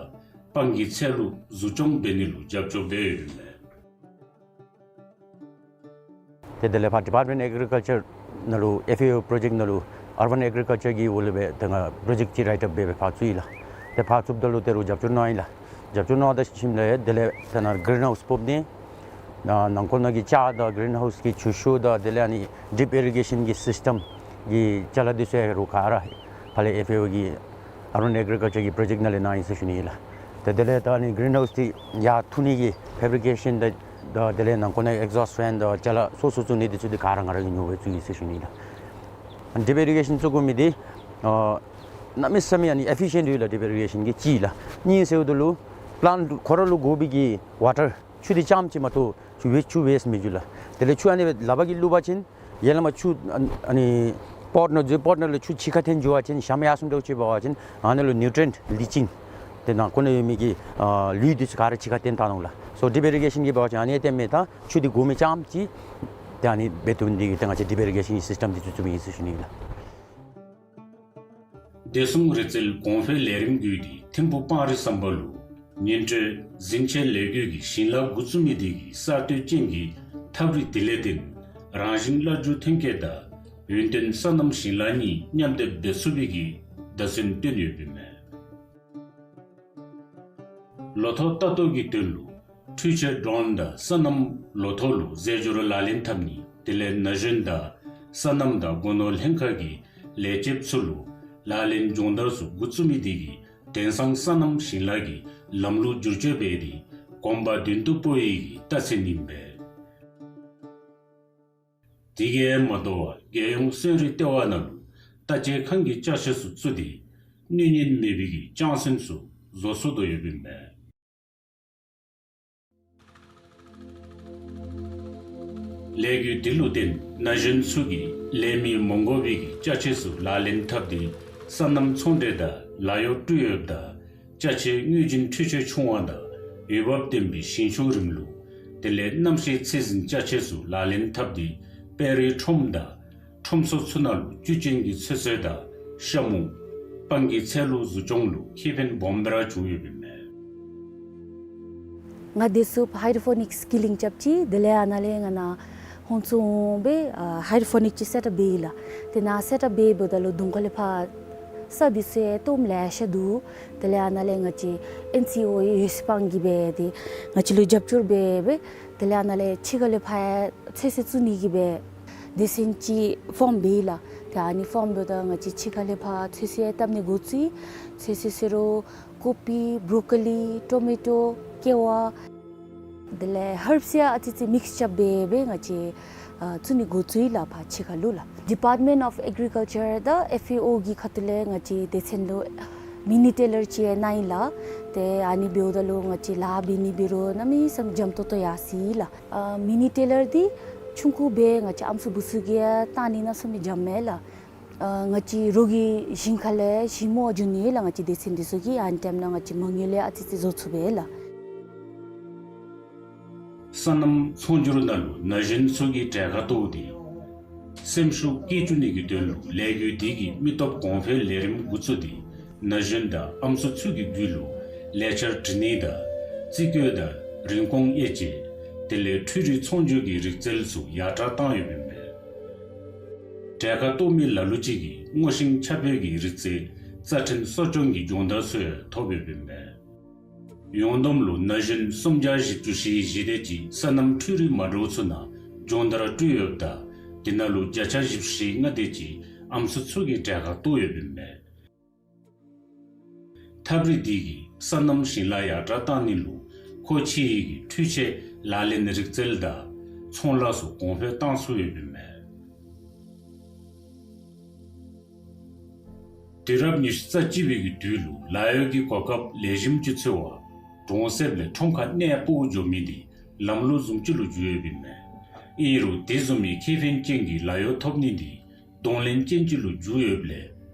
སྤང་གི་ཚལ་ལུ་འཛུགས་སྐྱོང་འབད་ནི་ལུ་རྒྱབ་སྐྱོར་འབད་ཡོདཔ་ཨིན་མས། ཏེ་དེ་ལས་ཕར་Department Agriculture ནང་ལུ་ཨེཕ་ཨེ་ཨོ་པྲོ་ཇེཀཊ་ནང་ལུ་Urban Agriculture གི་འོག་ལས་སྦེ་ཏེ་ང་པྲོ་ཇེཀཊ་ཅིག་རའིཊ་ཨཔ་འབད་སྦེ་ཕར་བཙུགས་ཡི་ལགས། ཏེ་ཕར་བཙུགསཔ་ད་ལུ་ཏེ་རོགས་རྒྱབ་སྐྱོར་གནང་ཡི་ལགས། རྒྱབ་སྐྱོར་གནང་ད་ཞིནམ་ལས་དེ་ལས་ཏེ་ནཱ་གིརིན་ཧའུསི་ཕོགཔ་ནི་ནང་ནང་འཁོད་ནང་གི་ལྕགས་དང་གིརིན་ཧའུསི་གི་ཆུ་ཤོག་དང་དེ་ལས་ཨ་ནི་ཌིཔ་ཨི་རི་གེ་ཤཱན་གྱི་སིསི་ཊམ་གི་ཅ་ལ་འདི་ཚུ་ཡང་རོགས་ག་ར་ཕར་ལས་ཨེཕ་ཨེ་ཨོ་གི་Urban Agriculture གི་པྲོ་ཇེཀཊ་ནང་ལས་གནང་ཡི་ཟེར་ཞུ་ནི་ཨིན་ལགས། ཏེ་དེ་ལས་ད་ཨ་ནི་གིརིན་ཧའུསི་འདི་ཡར་འཐུ་ནི་གི་ཕེབ་རི་ཀེ་ཤཱན་དང་དང་དེ་ལས་ནང་འཁོད་ནང་ཨེག་ཛོསཊ་ཕེན་དང་ཅ་ལ་སོ་སོ་བཙུགས་ནི་འདི་ཚུ་འདི་ག་ར་ང་ར་གིས་ཉོ་སྦེ་བཙུགས་ཡི་ཟེར་ཞུ་ནི་ཨིན་ལགས། ཌིཔ་ཨི་རི་གེ་ཤཱན་བཙུགས་དགོ་མི་འདི་ཨ་གནམ་མེད་ས་མེད་ཨ་ནི་ཨེཕ་ཕི་ཤཱན་ཡོད་ལགས། ཌིཔ་ཨི་རི་གེ་ཤཱན་གྱི་གཅིག་ལགས། གཉིས་ཟེརཝ་ད་ལུ་པི་ལེནཊ་ཁོ་ར་ལུ་དགོ་པའི་གི་ཝ་ཊར་ཆུ་འདི་རྐྱངམ་ཅིག་མ་གཏོགས་ཆུ་ཝེསཊ་ཆུ་ཝེསཊ་མི་འགྱོ་ལགས། དེ་ལས་ཆུ་ཨ་ནི་སྦེ་ལག་པ་གིས་བླུགས་པ་ཅིན་ཡར་ལས་མར་ཆུ་ཨ་ཨ་ནི་པོཊ་ནང་འཛུལ། པོཊ་ནང་ལས་ཆུ་ཕྱི་ཁར་འཐོན་འགྱོ་བ་ཅིན་ཞྭམོ་ཡར་སོངམ་འདྲཝ་ཅིག་འབད་བ་ཅིན་ཨ་ནཱ་ལུ་ནིའུ་ཊི་རི་ཡེནཊ་ལི་ཅིང་ཏེ་ནང་འཁོད་ནང་ཡོད་མི་གི་ཨ་ལུད་འདི་ཚུ་ག་ར་ཕྱི་ཁར་འཐོན་བཏང་འོང་ལགས། སོ་ཌིཔ་ཨི་རི་གེ་ཤཱན་གྱིས་འབད་བ་ཅིན་ཨ་ནི་འཐོནམ་མེད། ད་ཆུ་འདི་དགོ་མི་རྐྱངམ་ཅིག་ཏེ་ཨ་ནི་འབད་བཏུབ་ནི་འདི་གིས་ཏེ་ང་བཅས་ཌིཔ་ཨི་རི་གེ་ཤཱན་གྱི་སིསི་ཊམ་འདི་ཚུ་བཙུགས་མི་ཨིན་ཟེར་ཞུ་ནི་ཨིན་ལགས། བདེ་སྲུང་རིག་རྩལ་གོང་འཕེལ་ལས་རིམ་བརྒྱུད་དེ་ཐིམ་ཕུག་སྤང་རི་ཟམ་པ་ལུ་ཉིན་དྲོད་འཛིན་ཆས་ལས་སྡེ་གིས་ཞིང་ལཱ་འགོ་བཙུགས་མི་འདི་གི་གསར་གཏོད་ཅན་གྱི་ཐབས་རིག་འདི་ལས་བརྟེན་རང་བཞིན་སླར་འགྱུར་ཐོན་སྐྱེད་དང་ཡུན་བརྟན་སོ་ནམ་ཞིང་ལཱ་གཉིས་མཉམ་སྡེབ་འབད་ཚུགས་པའི་གི་བརྡ་མཚོན་བཏོན་ཡོདཔ་ཨིན་མས། ལོ་ཐོག་ལྟ་རྟོག་གི་དོན་ལུ་འཕྲུལ་ཆས་ཌོན་དང་སོ་ནམ་ལོ་ཐོག་ལུ་རྫས་སྦྱོར་ལག་ལེན་འཐབ་ནི་དེ་ལས་ན་གཞོན་དང་སོ་ནམ་དང་སྒོ་ནོར་ལྷན་ཁག་གི་ལས་བྱེདཔ་ཚུ་ལུ་ལག་ལེན་སྦྱོང་བརྡར་ཚུ་འགོ་བཙུགས་མི་འདི་གིས་དེང་སང་སོ་ནམ་ཞིང་ལཱ་གི་ལམ་ལུགས་བསྒྱུར་བཅོས་འབད་དེ་གོམ་པ་མདུན་དུ་སྤོ་ཡི་གི་རྟགས་མཚན་ཨིན་པས། དེ་གིས་མ་དོ་བར་རྒྱལ་ཡོངས་སོན་རི་ལྟེ་བ་ནང་ལུ་ལྟ་དཔྱད་ཁང་གི་ཅ་ཆས་ཚུ་བཙུགས་ཏེ་གནོད་ཉེན་མེད་པའི་གི་ལྕང་སོན་ཚུ་བཟོ་ཚུགས་དོ་ཡོདཔ་ཨིན་པས། ལས་འགུལ་འདི་ལུ་བརྟེན་ན་གཞོན་ཚུ་གིས་ལས་མི་མ་དགོ་པའི་གི་ཅ་ཆས་ཚུ་ལག་ལེན་འཐབ་སྟེ་སོ་ནམ་ཚོང་འབྲེལ་དང་ལཱ་གཡོག་སྤྲོད་ཡོདཔ་དང་ཅ་ཆས་དངོས་བྱིན་འཕྲུལ་ཆས་ཆུང་བ་དང་འོས་འབབ་ལྡན་པའི་ཞིང་ཆུ་རིམ་ལུགས་དེ་ལས་གནམ་གཤིས་ཚད་འཛིན་ཅ་ཆས་ཚུ་ལག་ལེན་འཐབ་སྟེ་དཔལ་རི་ཁྲོམ་དང་ཁྲོམ་ཚོགས་ཚུ་ནང་ལུ་བཅུད་ཅན་གྱི་ཚོད་བསྲེ་དང་ཤ་མུ་སྤང་གི་ཚལ་ལུ་འཛུགས་སྐྱོང་ལུ་ཁེ་ཕན་སྦོམ་སྦེ་ར་བྱུང་ཡོདཔ་ཨིན་མས། ང་དེ་ཚུ་ཧའི་ཌོ་པོ་ནིཀསི་ཀི་ལིང་རྐྱབ་ཅི། དེ་ལས་ཨ་ནཱ་ལས་ང་ནཱ་ཧོང་ཚུ་འོང་སྦེ་ཨ་ཧའི་ཌོ་པོ་ནིཀསི་ཅིག་སེཊ་ཨཔ་འབད་ཡི་ལགས། དེ་ནང་སེཊ་ཨཔ་འབད་འབདཝ་ད་ལུ་གདོང་ཁ་ལས་ཕར་ས་འདི་ཚུ་ཡང་སྟོངམ་ལེ་ཤ་འདུག། དེ་ལས་ཨ་ནཱ་ལས་ང་བཅས་ཨེན་སི་ཨོ་ཡོད་ཟེར་སྤང་གིས་སྦེ་དེ་ང་བཅས་ལུ་རྒྱབ་སྐྱོར་འབད་སྦེ་དེ་ལས་ཨ་ནཱ་ལས་ཕྱི་ཁ་ལས་ཕར་ཡང་ཚོད་བསྲེ་བཙུགས་ནི་གི་སྦེ་སྡེ་ཚན་ཅིག་ཕོརམ་འབད་ཡི་ལགས། ཏེ་ཨ་ནི་ཕོརམ་འབདཝ་ད་ང་བཅས་ཕྱི་ཁ་ལས་ཕར་ཚོད་བསྲེ་བཏབ་ནི་འགོ་བཙུགས་ཡི། ཚོད་བསྲེ་ཟེར་རུང་ཀོ་པི་བྲོ་ཀོ་ལི་ཊོ་མེ་ཊོ་ཀེ་བ་དེ་ལས་ཧརབསི་ཡང་ཨ་ཙི་ཙི་མིགསི་རྐྱབ་སྦེ་སྦེ་ང་བཅས་ཨ་བཙུགས་ནི་འགོ་བཙུགས་ཡི་ལགས། ཕར་ཕྱི་ཁ་ལུ་ལགས། ཌི་པཱརཊ་མེནཊ་ཨོཕ་ཨེག་རི་ཀལ་ཅར་དང་ཨེཕ་ཨེ་ཨོ་གི་ཁ་ཐུག་ལས་ང་བཅས་སྡེ་ཚན་ལུ་མི་ནི་ཊེ་ལར་ཅིག་ཡང་གནང་ཡི་ལགས། ཏེ་ཨ་ནི་འབདཝ་ད་ལུ་ང་བཅས་ལཱ་འབད་ནི་འབད་རུང་གནམ་མེད་ས་མེད་འཇམ་ཏོང་ཏོ་ཡར་སོ་ཡི་ལགས། ཨ་མི་ནི་ཊེ་ལར་འདི་ཆུང་ཀུ་སྦེ་ང་བཅས་ཨམ་སྲུ་བུ་ཚུ་གིས་ཡང་བཏང་ནི་གནམ་མེད་ས་མེད་འཇམ་མས་ལགས། ཨ་ང་བཅས་རོགས་ཀྱི་ཞིང་ཁ་ལས་ཞིང་རྨོ་བརྒྱུད་ནི་ལགས། ང་བཅས་སྡེ་ཚན་འདི་ཚུ་གིས་ཨ་ནི་ཊའིམ་ནང་ང་བཅས་མ་དངུལ་ཡང་ཨ་ཙི་ཙི་བཟོ་ཚུགས་པས་ལགས། སོ་ནམ་ཚོང་སྒྱུར་ནང་ལུ་ན་གཞོན་ཚུ་གིས་གྲལ་ཁར་གཏོགས་ཏེ་སེམས་ཤུགས་བསྐྱེད་བཅུག་ནི་གི་དོན་ལུ་ལས་འགུལ་འདི་གིས་མི་སྟོབས་གོང་འཕེལ་ལས་རིམ་འགོ་བཙུགས་ཏེ་ན་གཞོན་དང་ཨམ་སྲུ་ཚུ་གི་རྒྱུད་ལུ་ལས་འཆར་འབྲི་ནི་དང་རྩིས་བཀོད་དང་རིན་གོང་དབྱེ་འབྱེད་དེ་ལས་འཕྲུལ་རིག་ཚོང་སྒྱུར་གྱི་རིག་རྩལ་ཚུ་ཡར་དྲག་བཏང་ཡོདཔ་ཨིན་པས། གྲལ་ཁར་གཏོགས་མི་ལ་ལུ་ཅིག་གིས་སྔོ་ཤིང་ཆ་སྤེལ་གྱི་རིག་རྩལ་རྩ་ཕྲན་གསོ་སྐྱོང་གི་སྦྱོང་བརྡར་ཚུ་ཡང་ཐོབ་ཡོདཔ་ཨིན་པས། ཡོངས་བསྡོམས་ལུ་ན་གཞོན་སུམ་བརྒྱ་བཞི་བཅུ་ཞེ་བཞི་དེ་ཅིག་སོ་ནམ་འཕྲུལ་རིག་མ་འདྲཝ་ཚུ་ནང་སྦྱོང་བརྡར་སྤྲོད་ཡོདཔ་ད་དེ་ནང་ལུ་བརྒྱ་ཆ་བཞི་བཅུ་ཞེ་ལྔ་དེ་ཅིག་ཨམ་སྲུ་ཚུ་གི་གྲལ་ཁར་གཏོགས་ཡོདཔ་ཨིན་པས། ཐབས་རིག་འདི་གིས་སོ་ནམ་ཞིང་ལཱ་ཡར་དྲག་བཏང་ནི་ལུ་མཁོ་ཆེ་བའི་འཕྲུལ་ཆས་ལག་ལེན་རིག་རྩལ་དང་ཚོང་ལཱ་ཚུ་གོང་འཕེལ་བཏང་ཚུགས་ཡོདཔ་ཨིན་མས། དུས་རབས་ཉི་ཤུ་རྩ་གཅིག་པའི་གི་དུས་ལུ་ལཱ་གཡོག་གི་གོ་སྐབས་ལེགས་ཤོམ་ཅིག་འཚོལ་བར་གྲོང་གསེབ་ལས་ཁྲོམ་ཁར་གནས་སྤོ་འགྱོ་མི་འདི་ལམ་ལུགས་བཟུམ་ཅིག་ལུ་གྱུར་ཡོདཔ་ཨིན་མས། ཨིན་རུང་དེ་བཟུམ་མའི་ཁེ་ཕན་ཅན་གྱི་ལཱ་གཡོག་ཐོབ་ནི་འདི་གདོང་ལེན་ཅན་ཅིག་ལུ་གྱུར་ཡོདཔ་ལས་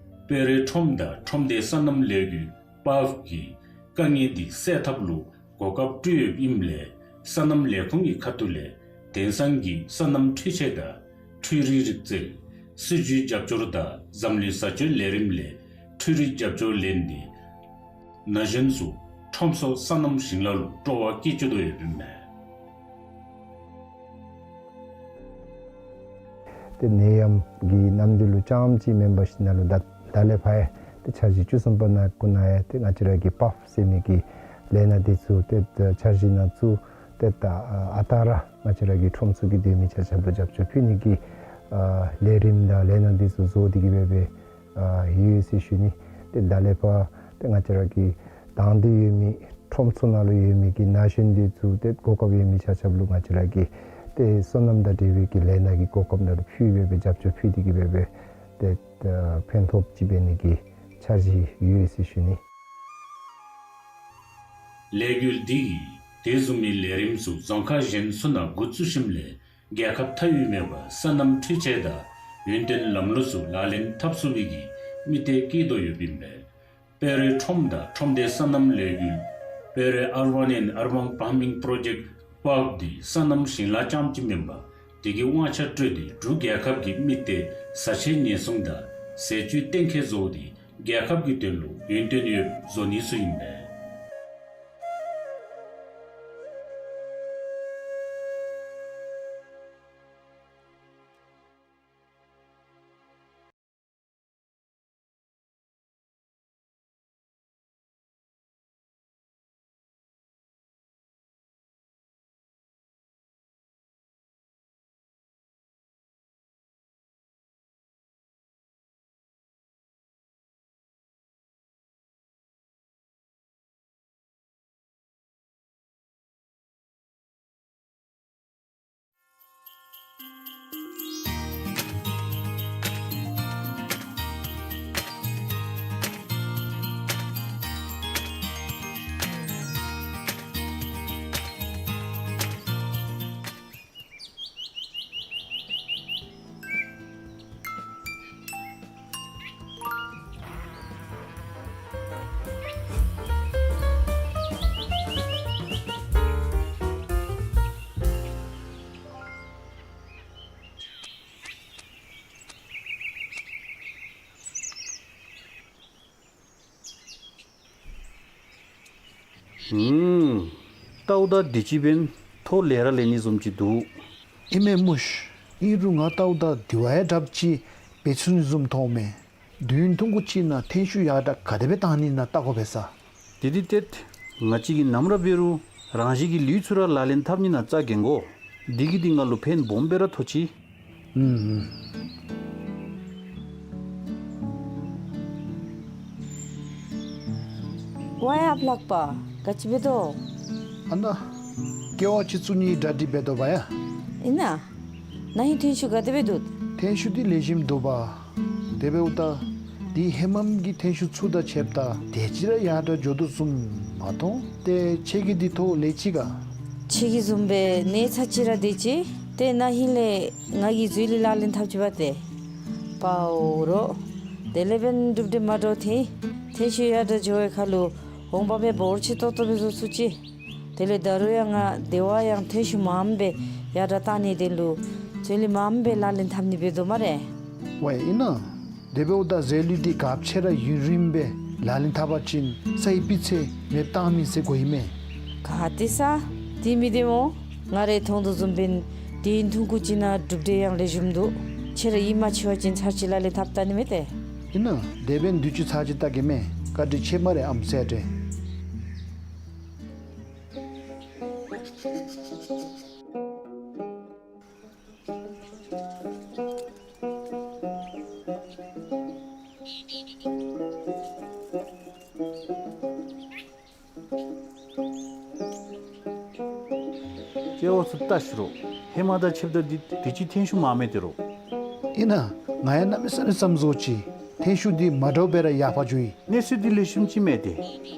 དཔལ་རི་ཁྲོམ་དང་ཁྲོམ་སྡེ་སོ་ནམ་ལས་འགུལ་པཱབ་ཀྱིས་ དཀའ་ངལ་འདི་སེལ་ཐབས་ལུ་གོ་སྐབས་སྤྲོད་ཡོདཔ་ཨིནམ་ལས་སོ་ནམ་ལས་ཁུངས་ཀྱི་ཁ་ཐུག་ལས་དེང་སང་གི་སོ་ནམ་འཕྲུལ་ཆས་དང་འཕྲུལ་རིག་རིག་རྩལ་སྲིད་ཇུས་རྒྱབ་སྐྱོར་དང་འཛམ་གླིང་བཟའ་སྤྱོད་ལས་རིམ་ལས་འཕྲུལ་རིག་རྒྱབ་སྐྱོར་ལེན་ཏེ་ན་གཞོན་ཚུ་ཁྲོམ་སོགས་སོ་ནམ་ཞིང་ལཱ་ལུ་སྤྲོ་བ་བསྐྱེད་བཅུག་དོ་ཡོདཔ་ཨིན་མས། ཏེ་ནད་ཡམས་ཀྱི་ནམ་དུས་ལུ་རྐྱངམ་ཅིག་མེན་པར་ཞིནམ་ལས་ད་ད་ལས་ཕར་ཡང་ཏེ་འཆར་གཞི་བཅུ་གསུམ་པ་ནང་ཀུན་ན་ཡང་ཏེ་ང་བཅས་ར་གི་པཱབ་ཟེར་མི་གི་ལས་སྣ་འདི་ཚུ་ཏེ་འཆར་གཞི་ནང་བཙུགས་ཏེ་ད་ཨ་རྟག་ར་ང་བཅས་ར་གི་ཁྲོམ་སོགས་ཀྱི་སྡོད་མི་ཆ་ཁྱབ་ལུ་རྒྱབ་སྐྱོར་ཕུལ་ནི་གི་ཨ་ལས་རིམ་དང་ལས་སྣ་འདི་ཚུ་བཟོ་སྟེ་གི་སྦེ་སྦེ་ཨ་ཡོད་ཟེར་ཞུ་ནི། ཏེ་ད་ལས་ཕར་ཏེ་ང་བཅས་ར་གི་དང་འདོད་ཡོད་མི་ཁྲོམ་སོགས་ནང་ལུ་ཡོད་མི་གི་ན་གཞོན་འདི་ཚུ་ཏེ་གོ་སྐབས་ཡོད་མི་ཆ་ཁྱབ་ལུ་ང་བཅས་ར་གི་ཏེ་སོ་ནམ་དང་འབྲེལ་བའི་གི་ལས་སྣ་གི་གོ་སྐབས་ནང་ལུ་ཕུལ་སྦེ་སྦེ་རྒྱབ་སྐྱོར་ཕུལ་ཏེ་གི་སྦེ་སྦེ་ཏེ་ཕན་ཐོགས་ཅིག་འབད་ནི་གི་འཆར་གཞི་ཡོད་ཟེར་ཞུ་ནི། ལས་འགུལ་འདི་གིས་དེ་བཟུམ་མའི་ལས་རིམ་ཚུ་རྫོང་ཁག་གཞན་ཚུ་ནང་འགོ་བཙུགས་ཞིནམ་ལས་རྒྱལ་ཁབ་མཐའ་དབུས་མེད་པར་སོ་ནམ་འཕྲུལ་ཆས་དང་ཡུན་བརྟན་ལམ་ལུགས་ཚུ་ལག་ལེན་འཐབ་ཚུགས་པའི་གི་དམིགས་གཏད་བསྐྱེད་དོ་ཡོདཔ་ཨིན་པས། དཔལ་རི་ཁྲོམ་དང་ཁྲོམ་སྡེ་སོ་ནམ་ལས་འགུལ་དཔལ་རི་Urban and Urban Farming Project པཱབ་འདི་སོ་ནམ་ཞིང་ལཱ་རྐྱངམ་ཅིག་མེན་པར་དེ་གི་དབང་ཆ་སྤྲོད་དེ་འབྲུག་རྒྱལ་ཁབ་ཀྱི་དམིགས་གཏད་བཟའ་ཆས་ཉེན་སྲུང་དང་ཟས་བཅུད་གཏན་འཁེལ་བཟོ་སྟེ་རྒྱལ་ཁབ་ཀྱི་དོན་ལུ་ཡུན་བརྟན་ཡོདཔ་བཟོ་ནི་ཚུ་ཨིན་པས། ཨུམ། ལྟཝ་ད་དུས་ཅི་འབདན་ཐོག་ལས་ར་ལས་ནི་བཟུམ་ཅིག་འདུག། ཨིན་མས་མོ་ཤིག། ཨིན་རུང་ང་ལྟཝ་ད་དེ་བ་ཡང་དྲགཔ་ཅིག་འབད་ཚུགས་ནི་བཟུམ་མཐོངམ་མས། དུས་ཡུན་ཐུང་ཀུ་ཅིག་ནང་ཐོན་ཤུགས་ཡར་དྲག་ག་དེ་སྦེ་བཏང་ནི་ཨིན་ན་བལྟ་དགོ་པས་ས། དེ་འདི་ཏེ་ང་བཅས་ཀྱིས་ནམ་ར་འབད་རུང་རང་བཞིན་གྱི་ལུད་ཚུ་ར་ལག་ལེན་འཐབ་ནི་ནང་རྩ་འགེངས་དགོ། འདི་གིས་འདི་ང་ལུ་ཕན་སྦོམ་སྦེ་ར་ཐོགས་ཅི། ཨུམ་ཨུམ། ཝའེ་ཨཔ་ལགས་པ། ག་ཅི་འབད་དོ། ཨ་ན། ཀེ་ཝ་ཅིག་བཙུགས་ནིའི་གྲ་སྒྲིག་འབད་དོ་བ་ཡ། ཨིན་ན། ན་ཧིང་ཐོན་ཤུགས་ག་དེ་སྦེ་འདུག། ཐོན་ཤུགས་འདི་ལེགས་ཤོམ་འདུག་པ། དེ་འབདཝ་ད་འདི་ཧེ་མམ་གྱི་ཐོན་ཤུགས་ཚུ་དང་ཕྱདཔ་ད་དེ་ཅིག་ར་ཡར་དྲག་འགྱོ་དོ་བཟུམ་མ་མཐོང་། ཏེ་ཁྱེད་ཀྱིས་འདི་ཐོག་ལས་ཅི་ག། ཁྱེད་ཀྱི་བཟུམ་སྦེ་ནེ་ཚ་ཅིག་ར་དེ་ཅིག་ཏེ་ན་ཧིང་ལས་ང་གིས་འཛོལ་ལུ་ལག་ལེན་འཐབ་ཅི་པ་ཏེ། པའོ་རོ། དེ་ལས་འབདན་གྲུབ་འབྲས་མ་འདྲཝ་ཐོན། ཐོན་ཤུགས་ཡར་དྲག་འགྱོ་བའི་ཁར་ལུ་འོང་འབབ་མི་འབོར་ཆེ་ཏོག་ཏོ་སྦེ་བཟོ་ཚུགས་ཅི། དེ་ལས་ད་རུང་ཡང་ང་དེ་བ་ཡང་ཐོན་ཤུགས་མངམ་སྦེ་ཡར་དྲག་བཏང་ནིའི་དོན་ལུ་འཛོལ་ལུ་མངམ་སྦེ་ལག་ལེན་འཐབ་ནི་འབད་དོ་སྨ་རེ། ཝའེ་ཨིན་ན། དེ་འབདཝ་ད་ཟས་ལུད་འདི་ག་ཅི་ར་ཡུན་རིངམོ་སྦེ་ལག་ལེན་འཐབ་པ་ཅིན་སའི་སྤུས་ཚད་མེདཔ་བཏང་མི་ཟེར་གོ་ཡི་མས། ག་ཏེ་ས། དེ་མི་བདེན་མོ། ང་རའི་མཐོང་དོ་བཟུམ་འབདན་དུས་ཡུན་ཐུང་ཀུ་ཅིག་ནང་གྲུབ་འབྲས་ཡང་ལེགས་ཤོམ་འདུག། ཁྱེད་ར་ཡིད་མ་ཆེས་པ་ཅིན་ཚར་གཅིག་ལག་ལེན་འཐབ་བལྟ་ནི་མས་ཏེ། ཨིན་ན། དེ་འབདན་དུས་ཅི་ཚར་གཅིག་བལྟ་གེ་མས། བཀའ་དྲིན་ཆེ་སྨ་རེ་ཨམ་སྲས་ཏེ། ཀེ་ཝ་ཚུ་བལྟ་ཤིག་རོ། ཧེ་མ་དང་ཕྱདཔ་ད་འདི་དུས་ཅི་ཐོན་ཤུགས་མངམ་མས་ཏེ་རོ། ཨིན་ན། ང་ཡང་གནམ་མེད་ས་མེད་བསམ་བཟོ་ཅི། ཐོན་ཤུགས་འདི་མ་འདྲཝ་སྦེ་ར་ཡར་འཕར་འགྱོ་ཡི། གནས་ཚུལ་འདི་ལེགས་ཤོམ་ཅིག་མས་ཏེ།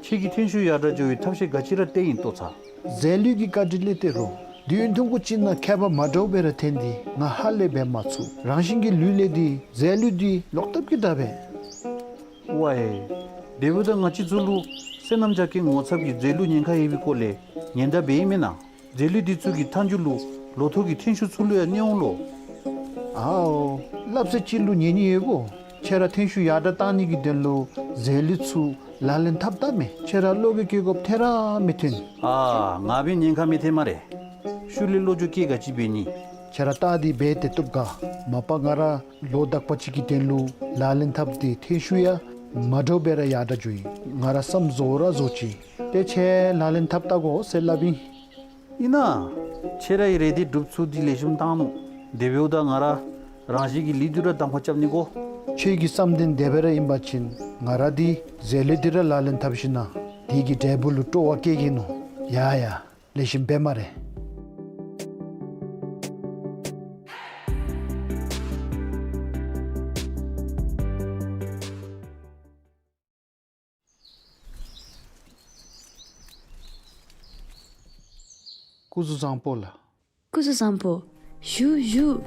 ཁྱེད་ཀྱིས་ཐོན་ཤུགས་ཡར་དྲག་འགྱོ་བའི་ཐབས་ཤེས་ག་ཅི་ར་སྟོན་ཡི་ལྟོ་ཚང་། ཟས་ལུད་ཀྱི་བཀའ་དྲིན་ལས་ཏེ་རོ། དུས་ཡུན་ཐུང་ཀུ་ཅིག་ནང་ཁྱད་པར་མ་འདྲཝ་སྦེ་ར་ཐོན་ཏེ་ང་ཧ་ལས་འབད་མ་ཚུགས། རང་བཞིན་གྱི་ལུད་ལས་འདི་ཟས་ལུད་འདི་ལོག་ལྟབ་ཀྱི་དྲག་པས། ཝའེ། དེ་འབདཝ་ད་ང་བཅས་ཚུ་ལུ་ བསོད་ནམས་རྒྱ་སྐྱེད་ངོ་ཚབ་ཀྱིས་རྫས་ལུད་ཉེན་ཁ་ཡོད་པའི་སྐོར་ལས་ཉེན་བརྡ་འབད་ཡི་མེན་ན། རྫས་ལུད་འདི་ཚུ་གིས་མཐའ་མཇུག་ལུ་ལོ་ཐོག་གི་ཐོན་ཤུགས་ཚུ་ལུ་ཡང་གནོད་འོང་ལོ། ཨའོ། སླབ་ས་ཅིག་ལུ་ཉན་ནི་ཡོད་གོ། ཁྱེད་ར་ཐོན་ཤུགས་ཡར་དྲག་གཏང་ནི་གི་དོན་ལུ་རྫས་ལུད་ཚུ་ལག་ལེན་འཐབ་ད་མས། ཁྱེད་ར་བློ་གི་སྐྱེད་སྐབས་ཐད་ར་མི་ཐོན། ཨ་ང་འབདན་ཉེན་ཁ་མི་ཐོན་སྨ་རེ། ཤུལ་ལས་བློ་འགྱོད་སྐྱེ་ག་ཅི་འབད་ནི། ཁྱེད་ར་ལྟ་སྟེ་འབད་དེ་བཏུབ་ག། མ་པ་ང་ར་ལོ་དག་པ་ཅིག་གི་དོན་ལུ་ལག་ལེན་འཐབ་སྟེ་ཐོན་ཤུགས་ཡང་མ་འདྲཝ་སྦེ་ར་ཡར་དྲག་འགྱོ་ཡི། ང་ར་བསམ་བཟོ་ར་བཟོ་ཅི། ཏེ་ཁྱེད་ལག་ལེན་འཐབ་ལྟ་དགོ་ཟེར་སླབ་ཨིན། ཨིན་ན། ཁྱེད་རའི་རེ་འདོད་སྒྲུབ་ཚུགས་འདི་ལེགས་ཤོམ་བཏང་ནུག། དེ་འབདཝ་ད་ང་ར་རང་བཞིན་གྱི་ལུས་འདི་ར་གདམ་ཁ་རྐྱབ་ནི་གོ། ཁྱེད་ཀྱི་བསམ་དོན་དེ་སྦེ་ར་ཨིན་པ་ཅིན་ང་ར་འདི་རྫས་ལུད་འདི་ར་ལག་ལེན་འཐབ་ཞིན་ན་དེ་གིས་འབྲས་བུ་ལུ་སྤྲོ་བ་སྐྱེ་གེ་ནོ། ཡ་ཡ། ལེགས་ཤོམ་འབད་སྨ་རེ། སྐུ་གཟུགས་བཟང་པོ་ལགས། སྐུ་གཟུགས་བཟང་པོ། བཞུགས་བཞུགས།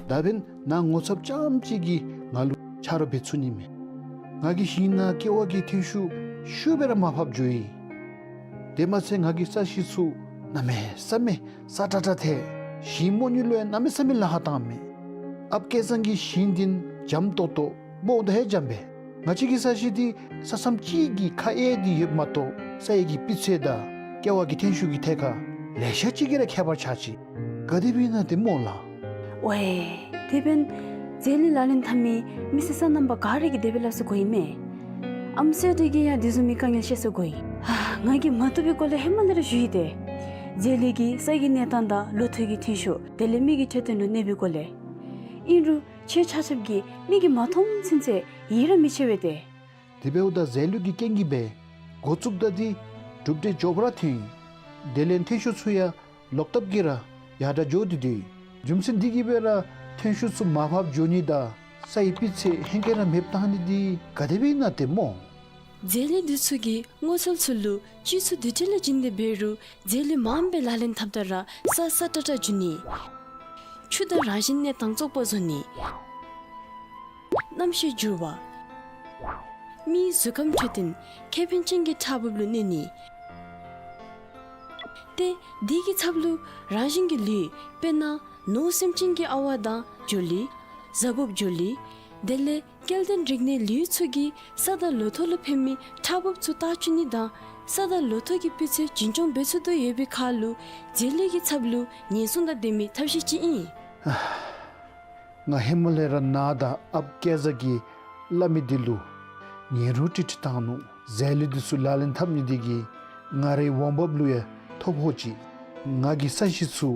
ད་འབདན་ནཱ་ངོ་ཚབ་རྐྱངམ་གཅིག་གིས་ང་ལུ་ཆ་རོགས་འབད་ཚུགས་ནི་མས། ང་གི་ཞིང་ནང་ཀེ་བ་གི་ཐོན་ཤུགས་ཤུགས་སྦེ་ར་མར་ཕབ་འགྱོ་ཡི། དེ་མ་ཚད་ང་གི་ས་གཞི་ཚུ་གནམ་མེད་ས་མེད་སྲ་ཀྲག་ཀྲ་ཐལ། ཞིང་རྨོ་ནི་ལུ་ཡང་གནམ་མེད་ས་མེད་ལཱ་ཁག་བཏངམ་མས། ཨཔ་སྐལ་བཟང་གི་ཞིང་འདི་འཇམ་ཏོག་ཏོ་རྨོཝ་ད་ཧེ་འཇམ་པས། ང་བཅས་ཀྱི་ས་གཞི་འདི་ས་མཚམས་གཅིག་གི་ཁ་གཡས་འདི་ཡོདཔ་མ་གཏོགས་ས་ཡི་གི་སྤུས་ཚད་དང་ཀེ་བ་གི་ཐོན་ཤུགས་ཀྱི་ཐད་ཁར་ལེ་ཤ་ཅིག་གིས་ར་ཁྱད་པར་ཆགས་ཅི། ག་དེ་སྦེ་ཨིན་ན་ཏེ་སྨོ་ལགས། ཝའེ། དེ་འབདན་རྫས་ལུད་ལག་ལེན་འཐབ་མི་མི་སེར་སོ་ནམ་པ་ག་ར་གིས་དེ་སྦེ་སླབ་ས་གོ་ཡི་མས། ཨམ་སྲུ་དེ་གིས་ཡང་དེ་བཟུམ་མའི་དཀའ་ངལ་བཤད་ས་གོ་ཡི། ཧ། ང་གིས་མ་བཏུབ་པའི་སྐོར་ལས་ཧེ་མ་ལས་ར་ཞུ་ཡི་ཏེ། རྫས་ལུད་ཀྱིས་ས་གི་གནས་སྟངས་དང་ལོ་ཐོག་གི་ཐོན་ཤུགས་དེ་ལས་མི་གི་འཕྲོད་བསྟེན་ལུ་གནོད་པའི་སྐོར་ལས། ཨིན་རུང་ཁྱེད་ཆ་ཁྱབ་ཀྱིས་མིག་གིས་མ་མཐོང་ཚུན་ཚོད་ཡིད་ར་མི་ཆེས་པས་ཏེ། དེ་འབདཝ་ད་རྫས་ལུད་ཀྱི་རྐྱེན་གྱིས་སྦེ་འགོ་བཙུགས་ད་འདི་གྲུབ་འབྲས་མགྱོགས་པ་ར་ཐོན་ཡི། དེ་ལས་ཐོན་ཤུགས་ཚུ་ཡང་ལོག་ལྟབ་ཀྱིས་ར་ཡར་དྲག་འགྱོ་སྟེ་སྡོད་ཡི། རྒྱུ་མཚན་འདི་གིས་སྦེ་ར་ཐོན་ཤུགས་ཚུ་མར་ཕབ་འགྱོ་ནི་དང་ས་ཡི་སྤུས་ཚད་ཧེང་སྐལ་ར་མེདཔ་བཏང་ནི་འདི་ག་དེ་སྦེ་ཨིན་ན་ཏེ་སྨོ། རྫས་ལུད་འདི་ཚུ་གིས་སྔོ་ཚལ་ཚུ་ལུ་བཅུད་ཚུ་དེ་འདྲ་ལས་བྱིན་ཏེ་འབད་རུང་རྫས་ལུད་མངམ་སྦེ་ལག་ལེན་འཐབ་ད་ར་ས་སྲ་ཀྲག་ཀྲ་འགྱུར་ནི། ཆུ་དང་རང་བཞིན་གནས་སྟངས་བཙོག་པ་བཟོ་ནི། གནམ་གཤིས་འགྱུར་བ། མིའི་གཟུགས་ཁམས་འཕྲོད་བསྟེན་ཁེ་ཕན་ཅན་གྱི་ཁྲག་འབུབ་ལུ་གནོད་ནི། ཏེ་དེ་གི་ཚབ་ལུ་རང་བཞིན་གྱི་ལུད་དཔེར་ན་ནོར་སེམས་ཅན་གྱི་ཨ་ཝ་དང་འབྱོར་ལུད། གཟའ་འབུབ་འབྱོར་ལུད། དེ་ལས་སྐྱེ་ལྡན་རིགས་སྣའི་ལུད་ཚུ་གིས་ས་དང་ལོ་ཐོག་ལུ་ཕན་མི་ཁྲག་འབུབ་ཚུ་བཏགས་བཅུག་ནི་དང་ས་དང་ལོ་ཐོག་གི་སྤུས་ཚད་རྒྱུན་སྐྱོང་འབད་ཚུགས་དོ་ཡོད་པའི་ཁར་ལུ་རྫས་ལུད་ཀྱི་ཚབ་ལུ་ཉེན་སྲུང་དང་ལྡན་མི་ཐབས་ཤེས་ཅིག་ཨིན། ང་ཧེ་མ་ལས་ར་ནཱ་དང་ཨཔ་སྐལ་བཟང་གིས་སླབ་མི་འདི་ལུ་ཉན་རུང་ཀྲིག་ཀྲི་བཏང་ནུག། རྫས་ལུད་འདི་ཚུ་ལག་ལེན་འཐབ་ནི་འདི་གིས་ང་རའི་འོང་འབབ་ལུ་ཡང་ཐོ་ཕོག་ཅི། ང་གི་ས་གཞི་ཚུ་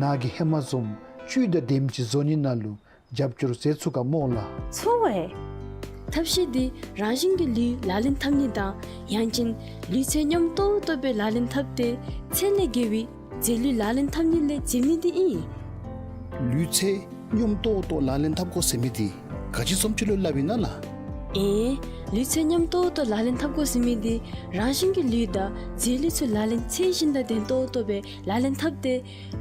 ནཱ་གིས་ཧེ་མ་བཟུམ་བཅུད་དང་ལྡནམ་ཅིག་བཟོ་ནི་ནང་ལུ་རྒྱབ་སྐྱོར་མཛད་ཚུགས་ག་སྨོ་ལགས། ཚུགས་པས། ཐབས་ཤེས་འདི་རང་བཞིན་གྱི་ལུད་ལག་ལེན་འཐབ་ནི་དང་ཡང་ཅིན་ལུས་རྩལ་སྙོམས་ཏོག་ཏོ་སྦེ་ལག་ལེན་འཐབ་སྟེ་ཚད་ལས་བརྒལ་བའི་རྫས་ལུད་ལག་ལེན་འཐབ་ནི་ལས་འཛེམ་ནི་འདི་ཨིན། ལུས་རྩལ་སྙོམས་ཏོག་ཏོ་ལག་ལེན་འཐབ་དགོ་ཟེར་མི་འདི་ག་ཅི་བཟུམ་ཅིག་ལུ་སླབ་ཨིན་ན་ལགས། ཨེ། ལུས་རྩལ་སྙོམས་ཏོག་ཏོ་ལག་ལེན་འཐབ་དགོ་ཟེར་མི་འདི་རང་བཞིན་གྱི་ལུད་དང་རྫས་ལུད་ཚུ་ལག་ལེན་ཚད་བཞིན་དང་ལྡན་ཏོག་ཏོ་སྦེ་ལག་ལེན་འཐབ་སྟེ་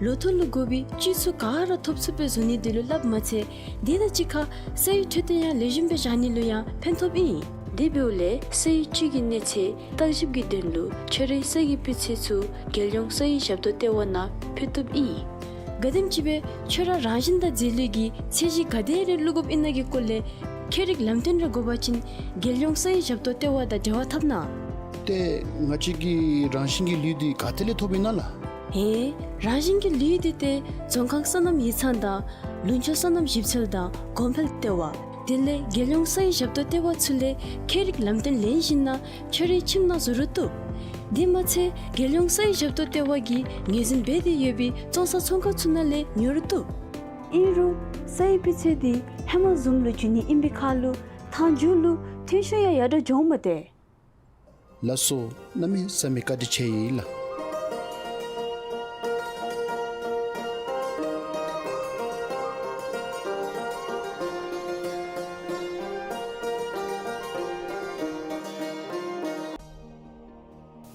ལོ་ཐོག་ལུ་དགོ་པའི་བཅུད་ཚུ་ག་ར་ཐོབ་ཚུགས་པའི་བཟོ་ནི་འདི་ལུ་སླབ་མ་ཚད་དེ་དང་གཅིག་ཁར་ས་ཡི་འཕྲོད་བསྟེན་ཡང་ལེགས་ཤོམ་སྦེ་བཞག་ནི་ལུ་ཡང་ཕན་ཐོགས་ཨིན། དེ་འབདཝ་ལས་ས་ཡི་བཅུད་ཀྱི་གནས་ཚད་བརྟག་ཞིབ་ཀྱི་དོན་ལུ་ཁྱོད་རའི་ས་ཡི་སྤུས་ཚད་ཚུ་རྒྱལ་ཡོངས་ས་ཡི་ཞབས་ཏོག་ལྟེ་བ་ནང་ཕུལ་བཏུབ་ཨིན། ག་དེམ་ཅིག་སྦེ་ཁྱོད་ར་རང་བཞིན་དང་རྫས་ལུད་ཀྱི་ཚད་གཞི་ག་དེ་རེ་བླུག་དགོཔ་ཨིན་ན་གི་སྐོར་ལས་ཁྱད་རིག་ལམ་སྟོན་རེ་དགོ་པ་ཅིན་རྒྱལ་ཡོངས་ས་ཡི་ཞབས་ཏོག་ལྟེ་བ་དང་འབྲེལ་བ་འཐབ་གནང་། ཏེ་ང་བཅས་ཀྱི་རང་བཞིན་གྱི་ལུད་འདི་ག་ཏེ་ལས་ཐོབ་ཨིན་ན་ལགས། ཧེ། རང་བཞིན་གྱི་ལུད་འདི་ཏེ་རྫོང་ཁག་སོ་ནམ་ཡིག་ཚང་དང་ལུང་ཕྱོགས་སོ་ནམ་ཞིབ་འཚོལ་དང་གོང་འཕེལ་ལྟེ་བ་དེ་ལས་རྒྱལ་ཡོངས་ས་ཡི་ཞབས་ཏོག་ལྟེ་བ་ཚུ་ལས་ཁྱད་རིག་ལམ་སྟོན་ལེན་ཞིན་ན་ཁྱོད་རའི་ཁྱིམ་ནང་བཟོ་རུང་བཏུབ། དེ་མ་ཚད་རྒྱལ་ཡོངས་ས་ཡི་ཞབས་ཏོག་ལྟེ་བ་གིས་ངོས་འཛིན་འབད་དེ་ཡོད་པའི་བཙོང་ས་ཚོང་ཁང་ཚུ་ནང་ལས་ཉོ་རུང་བཏུབ། ཨིན་རུང་ས་ཡི་སྤུས་ཚད་འདི་ཧེ་མ་བཟུམ་ལུ་འགྱུར་ནི་ཨིན་པའི་ཁར་ལུ་མཐའ་མཇུག་ལུ་ཐོན་ཤུགས་ཡང་ཡར་དྲག་འགྱོཝ་མས་ཏེ། ལགས་སོ། གནམ་མེད་ས་མེད་བཀའ་དྲིན་ཆེ་ཡི་ལགས།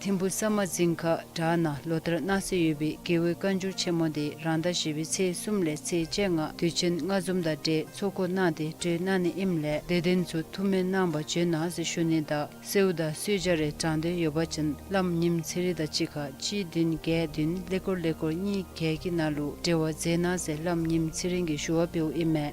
ཐིམ་ཕུ་ས་མ་རྫིང་ཁ་བྲག་ནང་ལོ་ལྟར་གནང་སྲོལ་ཡོད་པའི་རྒྱལ་བའི་བཀའ་འགྱུར་ཆེན་མོ་དེ་རང་ཟླ་བཞི་པའི་ཚེས་གསུམ་ལས་ཚེས་བཅོ་ལྔ་དུས་ཆེན་ལྔ་འཛོམས་དང་འབྲེལ་ཚོགས་འཁོར་གནང་སྟེ་གྲོལ་གནང་ནི་ཨིནམ་ལས་དད་ལྡན་ཚུ་ཐུགས་སྨོན་གནང་བར་བྱོན་གནང་ཟེར་ཞུ་ནི་དང་གསོལཝ་དང་གསོལ་ཇ་རེ་དྲང་འདོད་ཡོད་པ་ཅིན་བླམ་ཉིམ་ཚེ་རིང་དང་གཅིག་ཁར་གཅིག་བདུན་བརྒྱད་བདུན་ཀླད་ཀོར་ཀླད་ཀོར་གཉིས་བརྒྱད་ཀྱི་ནང་ལུ་འབྲེལ་བ་མཛད་གནང་ཟེར་བླམ་ཉིམ་ཚེ་རིང་གིས་ཞུ་བ་འབདཝ་ཨིན་མས།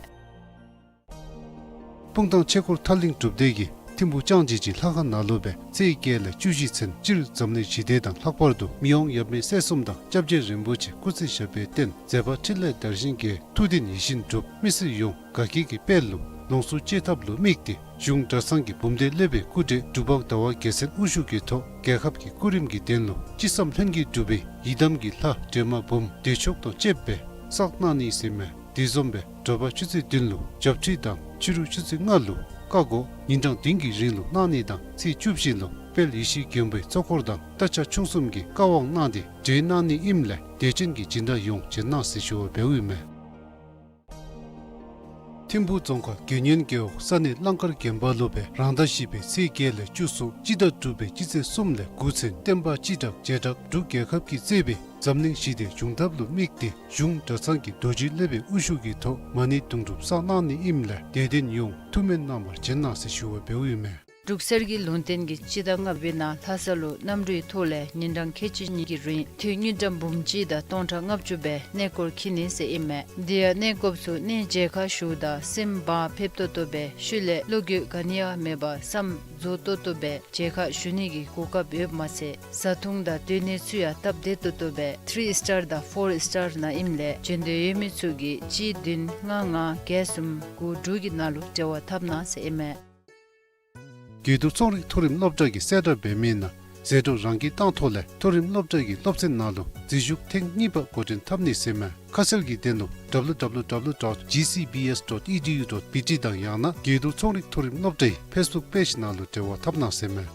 སྤུངས་ཐང་ཆོས་འཁོར་ཐར་གླིང་སྒྲུབ་སྡེ་གིས་ཐིམ་ཕུ་ལྕང་སྦྱིས་ཀྱི་ལྷ་ཁང་ནང་ལུ་སྦེ་ཚེས་བརྒྱད་ལས་བཅུ་བཞི་ཚུན་སྤྱིར་འཛམ་གླིང་ཞི་བདེ་དང་ལྷག་པར་དུ་མི་དབང་ཡབ་མེས་སྲས་གསུམ་དང་སྐྱབས་རྗེ་རིན་པོ་ཆེ་སྐུ་ཚེ་ཞབས་པད་བརྟན་མཛད་པ་ཕྲིན་ལས་དར་ཞིང་རྒྱས་ཐུགས་བདེན་ཡིད་བཞིན་འགྲུབ་མི་སེར་ཡོངས་དགའ་སྐྱིད་ཀྱི་དཔལ་ལུ་ལོངས་སུ་སྤྱོད་ཐབས་ལུ་དམིགས་ཏེ་གཞུང་གྲྭ་ཚང་གི་འབུམ་སྡེ་སློབ་དཔོན་སྐུ་བགྲེས་འབྲུག་པ་ཟླ་བ་རྒྱལ་མཚན་དབུ་བཞུགས་ཀྱི་ཐོག་རྒྱལ་ཁབ་ཀྱི་སྐུ་རིམ་གྱི་དོན་ལུ་ཅི་བསམ་ལྷུན་གྱིས་འགྲུབ་པའི་ཡི་དམ་གྱི་ལྷ་སྒྲོལ་མ་འབུམ་བདེ་མཆོག་དང་བཅསཔ་སྦེ་བསགས་གནང་ནི་ཟེར་མས། དེ་བཟུམ་སྦེ་དྲོ་པ་ཆུ་ཚོད་བདུན་ལུ་བྱབས་ཁྲུས་དང་ཕྱི་རུ་ཆུ་ཚོད་ལྔ་ལུ་བཀའ་བསྒོ་ཉིན་གྲངས་བདུན་གྱི་རིང་ལུ་གནང་ནི་དང་ཚེས་བཅུ་བཞི་ལུ་དཔལ་ཡེ་ཤེས་མགོན་པོའི་ཚོགས་འཁོར་དང་རྟ་ཕྱག་མཆོག་གསུམ་གྱི་བཀའ་དབང་གནང་སྟེ་གྲོལ་གནང་ནི་ཨིནམ་ལས་དད་ཅན་གྱི་སྦྱིན་བདག་ཡོངས་བྱོན་གནང་ཟེར་ཞུ་བ་འབདཝ་ཨིན་མས། ཐིམ་ཕུ་རྫོང་ཁག་དགེ་བསྙེན་རྒེད་འོག་ས་གནས་གླང་དཀར་དགོན་པ་ལུ་སྦེ་རང་ཟླ་བཞི་པའི་ཚེས་བརྒྱད་ལས་བཅུ་སོགས་སྤྱི་ཟླ་དྲུག་པའི་སྤྱི་ཚེས་གསུམ་ལས་དགུ་ཚུན་བསྟན་པ་སྤྱི་བསྒྲགས་བྱེ་བྲག་འབྲུག་རྒྱལ་ཁབ་ཀྱིས་གཙོས་པའི་འཛམ་གླིང་ཞི་བདེ་བྱུང་ཐབས་ལུ་དམིགས་ཏེ་གཞུང་གྲྭ་ཚང་གི་རྡོ་རྗེ་སློབ་དཔོན་དབུ་བཞུགས་ཀྱི་ཐོག་མ་ཎི་དུང་སྒྲུབ་བསགས་གནང་ནི་ཨིནམ་ལས་དད་ལྡན་ཡོངས་ཐུགས་སྨོན་གནང་བར་བྱོན་གནང་ཟེར་ཞུ་བ་འབདཝ་ཨིན་མས། འབྲུག་གསེར་གྱི་ལུང་བསྟན་གྱིས་སྤྱི་ཟླ་ལྔ་པའི་ནང་ལྷ་ས་ལུ་གནམ་གྲུའི་ཐོག་ལས་ཉིན་གྲངས་ཁལ་གཅིག་གཉིས་ཀྱི་རིང་དུས་དངུལ་ཀྲམ་འབུམ་གཅིག་དང་སྟོང་ཕྲག་ལྔ་བཅུ་སྦེ་གནས་སྐོར་འཁྱིད་ནི་ཟེར་ཨིན་མས། དེ་ཡང་གནས་སྐོརཔ་ཚུ་གནས་མཇལ་ཁ་ཞུཝ་ད་སེམས་བག་ཕེབས་ཏོག་ཏོ་སྦེ་ཤུལ་ལས་བློ་འགྱོད་ག་ནི་ཡང་མེད་པར་བསམ་རྫོགས་ཏོག་ཏོ་སྦེ་མཇལ་ཁ་ཞུ་ནི་གི་གོ་སྐབས་ཡོདཔ་མ་ཚད་བཟའ་འཐུང་དང་སྡོད་གནས་ཚུ་ཡང་སྟབས་བདེ་ཏོག་ཏོ་སྦེ་ཐི་རི་སི་ཊར་དང་ཕོར་སི་ཊར་ནང་ཨིནམ་ལས་བྱོན་འདོད་ཡོད་མི་ཚུ་གིས་གཅིག་བདུན་ལྔ་ལྔ་བརྒྱད་གསུམ་དགུ་དྲུག་གི་ནང་ལུ་འབྲེལ་བ་འཐབ་གནང་ཟེར་ཨིན་མས། དགེ་འདུན་ཚོང་རིག་མཐོ་རིམ་སློབ་གྲྭ་གིས་གསལ་བསྒྲགས་འབད་མི་ནང་ཟད་འགྲོ་རང་འཁྱིལ་བཏང་ཐོག་ལས་མཐོ་རིམ་སློབ་གྲྭ་གི་སློབ་ཚན་ནང་ལུ་འཛུལ་ཞུགས་ཐེངས་གཉིས་པ་འགོ་འདྲེན་འཐབ་ནི་ཟེར་མས། ཁ་གསལ་གྱི་དོན་ལུ་W W W dot G C B S dot E D U dot B T དང་ཡང་ན་དགེ་འདུན་ཚོང་རིག་མཐོ་རིམ་སློབ་གྲྭའི་ཕེསི་བུཀ་པེཇ་ནང་ལུ་འབྲེལ་བ་འཐབ་གནང་ཟེར་མས།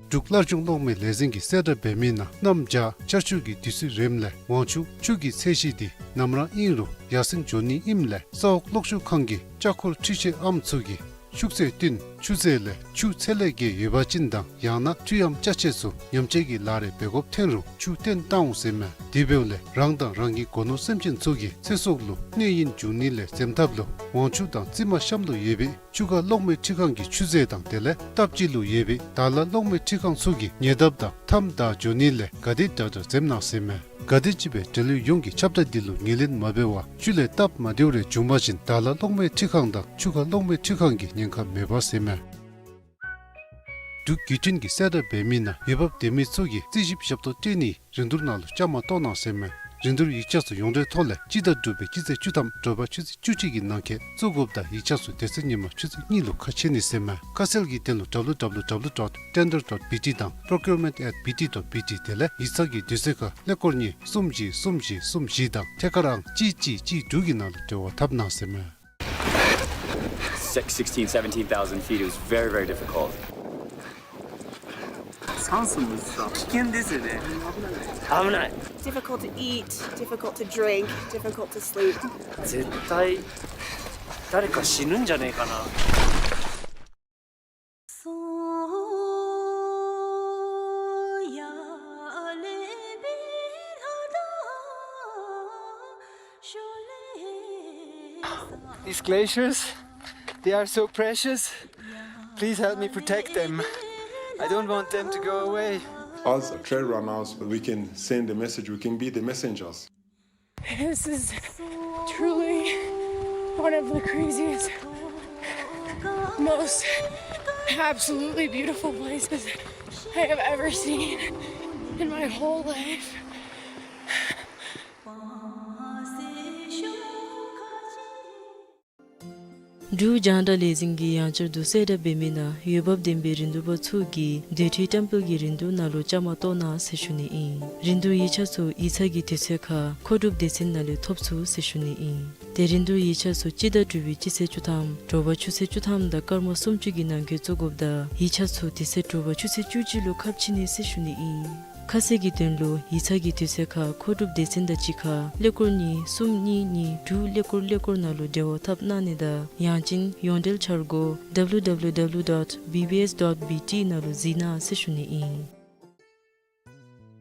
འབྲུག་སླར་འབྱུང་གློག་མེ་ལས་འཛིན་གྱིས་གསལ་བསྒྲགས་འབད་མི་ནང་གནམ་བྱཱར་ཆར་ཆུ་གི་དུས་ཚོད་རནམ་ལས་ཝང་ཆུ་ཆུ་གི་ཚད་གཞི་དེ་ནམ་ར་ཨིན་རུང་ཡར་སེང་འགྱོ་ནི་ཨིནམ་ལས་ས་འོག་གློག་ཤུགས་ཁང་གི་ལྕགས་འཁོར་འཕྲུལ་ཆས་ཨམ་ཚུ་གིས་ཤུགས་ཚད་བཏོན་ཆུ་ཚད་ལས་ཆུ་ཚད་ལས་བརྒལ་ཡོད་པ་ཅིན་དང་ཡང་ན་འཕྲུལ་ཨམ་ཅ་ཆས་ཚུ་ཉམས་བཅོས་ཀྱི་ལཱ་རེ་འབད་དགོཔ་ཐོན་རུང་ཆུ་བཏོན་བཏང་འོང་ཟེར་མས། དེ་འབདཝ་ལས་རང་དང་རང་གི་སྒོ་ནོར་སེམས་ཅན་ཚུ་གི་ཚེ་སྲོག་ལུ་གནོད་ཡུན་འབྱུང་ནི་ལས་འཛེམ་ཐབས་ལུ་ཝང་ཆུ་དང་རྩི་མ་གཤམ་ལུ་ཡོད་པའི་ཆུ་ཁ་གློག་མེ་འཕྲུལ་ཁང་གི་ཆུ་ཚད་དང་དེ་ལས་སྟབས་གཅིག་ལུ་ཡོད་པའི་དར་ལ་གློག་མེ་འཕྲུལ་ཁང་ཚུ་གི་ཉེ་འདབས་དང་མཐའམ་བདའ་འགྱོ་ནི་ལས་ག་དེ་དྲག་དྲག་འཛེམ་གནང་ཟེར་མས། ག་དེམ་ཅིག་སྦེ་འབྲེལ་ཡོད་ཡོངས་ཀྱིས་ཁྱབ་བརྡ་འདི་ལུ་ངོས་ལེན་མ་འབད་བར་ཤུལ་ལས་སྟབས་མ་བདེཝ་རེ་བྱུང་པ་ཅིན་དར་ལ་གློག་མེ་འཕྲུལ་ཁང་དང་ཆུ་ཁ་གློག་མེ་འཕྲུལ་ཁང་གི་ཉེན་ཁ་མེད་པ་ཟེར་མས། འབྲུག་བརྒྱུད་འཕྲིན་གྱིས་གསལ་བསྒྲགས་འབད་མི་ནང་འོས་འབབ་ལྡན་མི་ཚུ་གིས་རྩིས་ཞིབ་ཞབས་ཏོག་སྤྲོད་ནིའི་རིན་བསྡུར་ནང་ལུ་བཅའ་མར་གཏོགས་གནང་ཟེར་མས། རིན་བསྡུར་ཡིག་ཆ་ཚུ་ཡོངས་འབྲེལ་ཐོག་ལས་སྤྱི་ཟླ་དྲུག་པའི་སྤྱི་ཚེས་བཅུ་ཐམ་དྲོ་པ་ཆུ་ཚོད་བཅུ་གཅིག་གི་ནང་འཁོད་བཙུགས་དགོཔ་དང་ཡིག་ཆ་ཚུ་དེ་ཚེ་ཉིན་མ་ཆུ་ཚོད་གཉིས་ལུ་ཁ་ཕྱེ་ནི་ཟེར་མས། ཁ་གསལ་གྱི་དོན་ལུ་W W W dot tender dot B T དང་procurement at B T dot B T དེ་ལས་ཡིག་ཚང་གི་དུས་ཚོད་ཁར་ཀླད་ཀོར་གཉིས་གསུམ་བཞི་གསུམ་བཞི་གསུམ་བཞི་དང་ཐད་ཀར་ཨང་གཅིག་གཅིག་གཅིག་དྲུག་གི་ནང་ལུ་འབྲེལ་བ་འཐབ་གནང་ཟེར་མས། Six, sixteen, seventeen thousand feet, it was very, very difficult.酸素もさ、危ない。危ない。Difficult to eat, difficult to drink, difficult to sleep. 絶対誰か死ぬんじゃねえかな。 These glaciers, they are so precious. Please help me protect them. I don't want them to go away. As trail runners, we can send the message, we can be the messengers. This is truly one of the craziest, most absolutely beautiful places I have ever seen in my whole life. འབྲུག་རྒྱང་བསྒྲགས་ལས་འཛིན་གྱིས་ཡང་བསྐྱར་དུ་གསལ་བསྒྲགས་འབད་མི་ནང་འོས་འབབ་ལྡན་པའི་རིན་བསྡུར་པ་ཚུ་གིས་སྡོད་ཁྲལ་བཀྲམ་སྤེལ་གྱི་རིན་བསྡུར་ནང་ལུ་བཅའ་མར་གཏོགས་གནང་ཟེར་ཞུ་ནི་ཨིན། རིན་བསྡུར་ཡིག་ཆ་ཚུ་ཡིག་ཚང་གི་དུས་ཚོད་ཁར་མཁོ་སྒྲུབ་སྡེ་ཚན་ནང་ལས་ཐོབ་ཚུགས་ཟེར་ཞུ་ནི་ཨིན། ཏེ་རིན་བསྡུར་ཡིག་ཆ་ཚུ་སྤྱི་ཟླ་དྲུག་པའི་སྤྱི་ཚེས་བཅུ་ཐམ་དྲོ་པ་ཆུ་ཚོད་བཅུ་ཐམ་དང་སྐར་མ་སུམ་ཅུ་གི་ནང་འཁོད་བཙུགས་དགོཔ་དང་ཡིག་ཆ་ཚུ་དེ་ཚེ་དྲོ་པ་ཆུ་ཚོད་བཅུ་གཅིག་ལུ་ཁ་ཕྱེ་ནི་ཟེར་ཞུ་ནི་ཨིན། ཁ་གསལ་གྱི་དོན་ལུ་ཡིག་ཚང་གི་དུས་ཚོད་ཁར་མཁོ་སྒྲུབ་སྡེ་ཚན་དང་གཅིག་ཁར་ཀླད་ཀོར་གཉིས་གསུམ་གཉིས་གཉིས་དྲུག་ཀླད་ཀོར་ཀླད་ཀོར་ནང་ལུ་འབྲེལ་བ་འཐབ་གནང་ནི་དང་ཡང་ཅིན་ཡོངས་འབྲེལ་འཆར་སྒོ་W W W dot B B S dot B T ནང་ལུ་གཟིགས་གནང་ཟེར་ཞུ་ནི་ཨིན།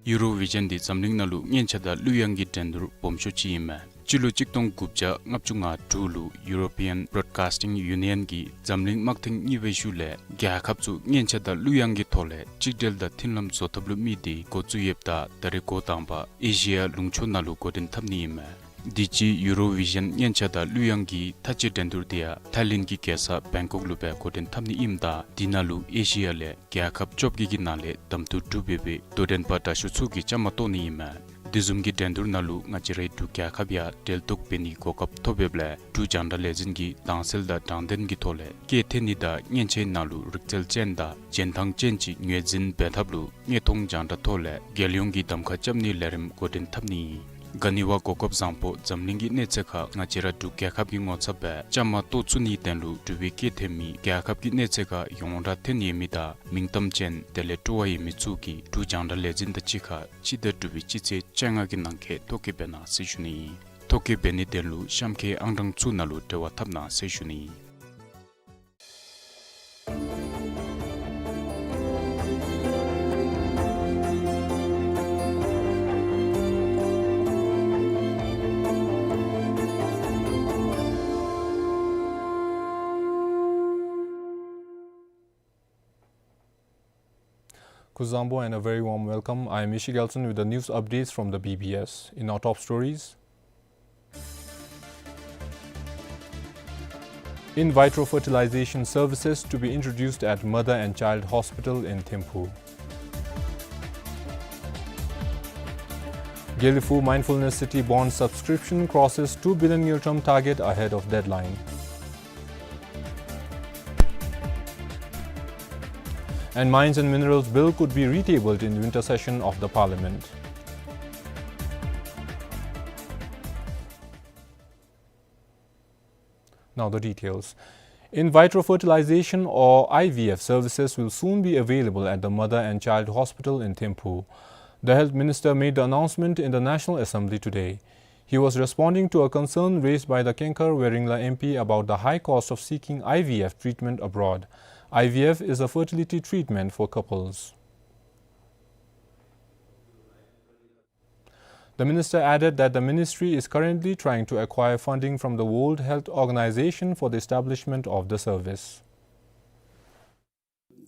ཡུ་རོ་བི་ཞཱན་འདི་འཛམ་གླིང་ནང་ལུ་སྙན་ཆ་དང་གླུ་དབྱངས་ཀྱི་འགྲན་བསྡུར་སྦོམ་ཤོས་ཅིག་ཨིན་མས། སྤྱི་ལོ་གཅིག་སྟོང་དགུ་བརྒྱ་ལྔ་བཅུ་ང་དྲུག་ལུ་European Broadcasting Union གིས་འཛམ་གླིང་དམག་ཐེངས་གཉིས་པའི་ཤུལ་ལས་རྒྱལ་ཁབ་ཚུ་སྙན་ཆ་དང་གླུ་དབྱངས་ཀྱི་ཐོག་ལས་གཅིག་སྒྲིལ་དང་མཐུན་ལམ་བཟོ་ཐབས་ལུ་དམིགས་ཏེ་འགོ་བཙུགས་ཡོདཔ་ད་ད་རེས་འགོ་དང་པ་ཨེ་ཤི་ཡ་ལུང་ཕྱོགས་ནང་ལུ་འགོ་འདྲེན་འཐབ་ནི་ཨིན་མས། དུས་ཅི་ཡུ་རོ་བི་ཞཱན་སྙན་ཆ་དང་གླུ་དབྱངས་ཀྱི་མཐའ་དཔྱད་འགྲན་བསྡུར་དེ་ཡང་ཐའི་ལེནཌ་གི་རྒྱལ་ས་བེང་ཀོག་ལུ་སྦེ་འགོ་འདྲེན་འཐབ་ནི་ཨིནམ་ད་དེ་ནང་ལུ་ཨེ་ཤི་ཡ་ལས་རྒྱལ་ཁབ་བཅོ་བརྒྱད་ཀྱི་ནང་ལས་གདམ་འཐུ་གྲུབ་ཡོད་པའི་དོ་འགྲན་པ་དྲག་ཤོས་ཚུ་གིས་བཅའ་མར་གཏོགས་ནི་ཨིན་མས། དེ་བཟུམ་གྱི་འགྲན་བསྡུར་ནང་ལུ་ང་བཅས་རའི་འབྲུག་རྒྱལ་ཁབ་ཡང་འབྲེལ་གཏུག་འབད་ནིའི་གོ་སྐབས་ཐོབ་ཡོདཔ་ལས་འབྲུག་རྒྱང་བསྒྲགས་ལས་འཛིན་གྱིས་དྭངས་གསལ་དང་དྲང་བདེན་གྱི་ཐོག་ལས་སྐད་འཐེན་ནི་དང་སྙན་ཆའི་ནང་ལུ་རིག་རྩལ་ཅན་དང་རྒྱན་ཐང་ཅན་ཅིག་ངོས་འཛིན་འབད་ཐབས་ལུ་དངོས་མཐོང་རྒྱང་བསྒྲགས་ཐོག་ལས་རྒྱལ་ཡོངས་ཀྱི་གདམ་ཁ་རྐྱབ་ནིའི་ལས་རིམ་འགོ་འདྲེན་འཐབ་ནི་ཨིན། ག་ནི་བ་གོ་སྐབས་བཟང་པོ་འཛམ་གླིང་གི་གནས་ཚད་ཁར་ང་བཅས་ར་འབྲུག་རྒྱལ་ཁབ་ཀྱི་ངོ་ཚབ་སྦེ་བཅའ་མར་གཏོགས་ཚུགས་ནིའི་དོན་ལུ་འབྲུག་པའི་སྐད་འཐེན་མི་རྒྱལ་ཁབ་ཀྱི་གནས་ཚད་ཁར་ཡོངས་གྲགས་ཐོན་ཡོད་མི་དང་མིང་གཏམ་ཅན་དེ་ལས་སྤྲོ་བ་ཡོད་མི་ཚུ་གིས་འབྲུག་རྒྱང་བསྒྲགས་ལས་འཛིན་དང་གཅིག་ཁར་སྤྱི་ཟླ་དྲུག་པའི་སྤྱི་ཚེས་བཅོ་ལྔ་གི་ནང་འཁོད་ཐོ་བཀོད་འབད་གནང་ཟེར་ཞུ་ནི་ཨིན། ཐོ་བཀོད་འབད་ནིའི་དོན་ལུ་གཤམ་འཁོད་ཨང་གྲངས་ཚུ་ནང་ལུ་འབྲེལ་བ་འཐབ་གནང་ཟེར་ཞུ་ནི་ཨིན། Kuzuzangpo and a very warm welcome. I am Ishi Gelson with the news updates from the B B S. In our top stories, in vitro fertilization services to be introduced at Mother and Child Hospital in Thimphu. Gelephu Mindfulness City bond subscription crosses two billion ngultrum target ahead of deadline. And Mines and Minerals Bill could be retabled in winter session of the Parliament. Now the details. In vitro fertilization or I V F services will soon be available at the Mother and Child Hospital in Thimphu. The Health Minister made the announcement in the National Assembly today. He was responding to a concern raised by the Kengkar Weringla M P about the high cost of seeking I V F treatment abroad. I V F is a fertility treatment for couples. The minister added that the ministry is currently trying to acquire funding from the World Health Organization for the establishment of the service.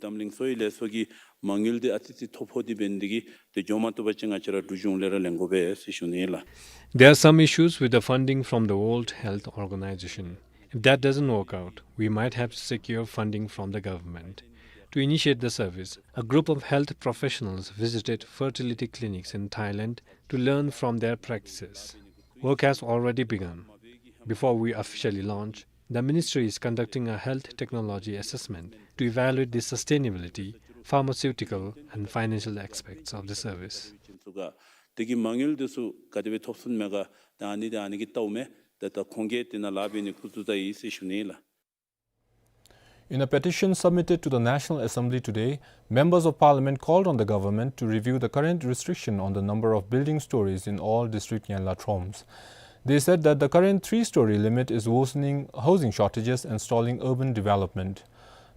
འཛམ་གླིང་གསོ་བའི་ལས་ཚོགས་ཀྱི་མ་དངུལ་འདི་ཨ་ཙི་ཙི་ཐོ་ཕོག་སྟེ་འབད་ནི་འདི་གིས་དེ་འགྱོ་མ་བཏུབ་པ་ཅིན་ང་བཅས་ར་འབྲུག་གཞུང་ལས་ར་ལེན་དགོ་པས་ཟེར་ཞུ་ནི་ལགས། There are some issues with the funding from the World Health Organization. If that doesn't work out, we might have to secure funding from the government. To initiate the service, a group of health professionals visited fertility clinics in Thailand to learn from their practices. Work has already begun. Before we officially launch, the ministry is conducting a health technology assessment to evaluate the sustainability, pharmaceutical, and financial aspects of the service. དེ་གི་མ་དངུལ་དེ་ཚུ་ག་དེ་སྦེ་ཐོབ་ཚུགས་མས་ག་ད་ཨ་ནི་དེ་ཨ་ནི་གི་ལྟཝ་མས། ད་ད་ཁོང་གིས་དེ་ནང་ལཱ་འབད་ནི་འགོ་བཙུགས་ད་ཡི་ཟེར་ཞུ་ནི་ལགས། In a petition submitted to the National Assembly today, members of parliament called on the government to review the current restriction on the number of building stories in all district Nyenla Troms. They said that the current three-story limit is worsening housing shortages and stalling urban development.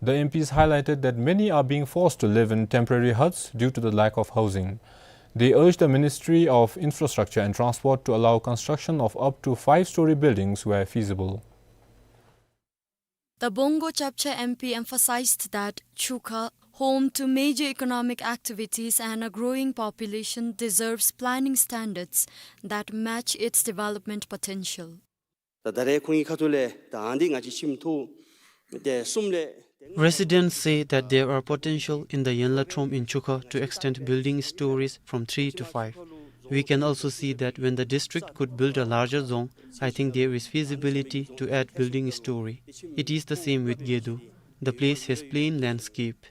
The M Ps highlighted that many are being forced to live in temporary huts due to the lack of housing. They urged the Ministry of Infrastructure and Transport to allow construction of up to five-story buildings where feasible. The Bongo Chapcha M P emphasized that Chukha, home to major economic activities and a growing population, deserves planning standards that match its development potential. ད་ད་རེས་ཁོང་གི་ཁ་ཐུག་ལས་ད་ཨ་ནི་འདི་ང་བཅས་ཁྱིམ་ཐོག་དེ་གསུམ་ལས། Residents say that there are potential in the Yenla Trom in Chukha to extend building stories from three to five. We can also see that when the district could build a larger zone, I think there is feasibility to add building story. It is the same with Gedu. The place has plain landscape.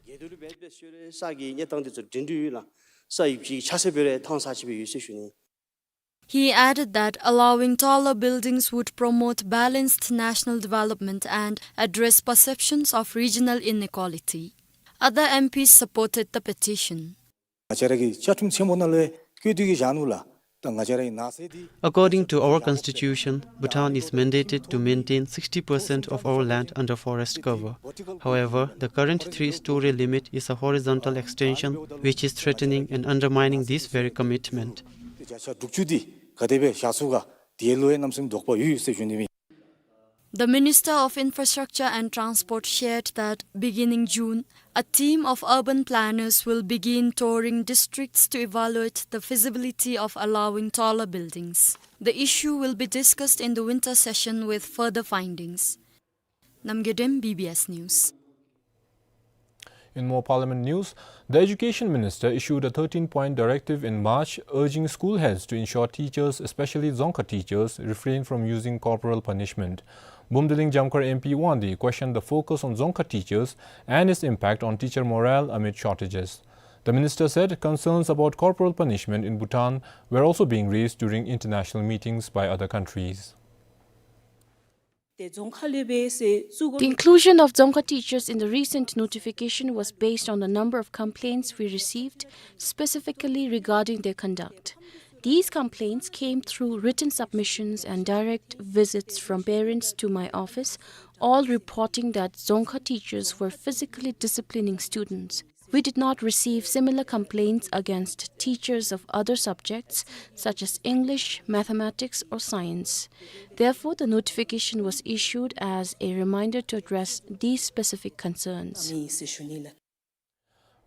ས་གི་གནས་སྟངས་དེ་ཚུ་འདྲན་འདྲ་ཡོད་ལགས། ས་ཡིབ་ཅིག་ཆ་ས་འབད་རུང་ཐང་ས་ཅིག་སྦེ་ཡོད་ཟེར་ཞུ་ནི། He added that allowing taller buildings would promote balanced national development and address perceptions of regional inequality. Other M Ps supported the petition. ང་བཅས་ར་གི་བཅའ་ཁྲིམས་ཆེན་མོ་ནང་ལུ་བཀོད་དེ་གི་བཞག་ནུག་ལགས། ད་ང་བཅས་ར་གི་ནགས་ཚལ་འདི། According to our constitution, Bhutan is mandated to maintain sixty percent of our land under forest cover. However, the current three-story limit is a horizontal extension which is threatening and undermining this very commitment. བརྒྱ་ཆ་དྲུག་ཅུ་འདི་ག་དེ་སྦེ་བཞག་ཚུགས་ག་དེ་ལུ་ཡང་གནམ་མེད་ས་མེད་དོགས་པ་ཡོད་ཡོད་ཟེར་ཞུ་ནི་ཨིན། The Minister of Infrastructure and Transport shared that, beginning June, a team of urban planners will begin touring districts to evaluate the feasibility of allowing taller buildings. The issue will be discussed in the winter session with further findings. Namgay Dem, B B S News. In more Parliament news, the Education Minister issued a thirteen-point directive in March urging school heads to ensure teachers, especially Dzongkha teachers, refrain from using corporal punishment. Bumdiling Jamkhar M P Wangdi questioned the focus on Dzongkha teachers and its impact on teacher morale amid shortages. The minister said concerns about corporal punishment in Bhutan were also being raised during international meetings by other countries. The inclusion of Dzongkha teachers in the recent notification was based on the number of complaints we received, specifically regarding their conduct. These complaints came through written submissions and direct visits from parents to my office, all reporting that Dzongkha teachers were physically disciplining students. We did not receive similar complaints against teachers of other subjects such as English, mathematics, or science. Therefore, the notification was issued as a reminder to address these specific concerns.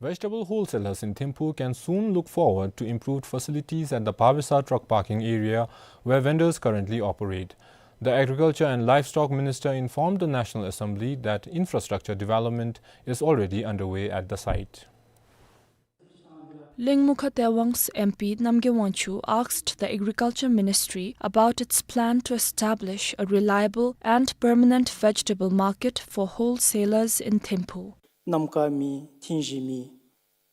Vegetable wholesalers in Thimphu can soon look forward to improved facilities at the Pabesa truck parking area where vendors currently operate. The Agriculture and Livestock Minister informed the National Assembly that infrastructure development is already underway at the site. Lengmukha Dewang's M P Namgay Wangchuk asked the Agriculture Ministry about its plan to establish a reliable and permanent vegetable market for wholesalers in Thimphu. གནམ་ཁ་མེད། ཐིང་གཞི་མེད།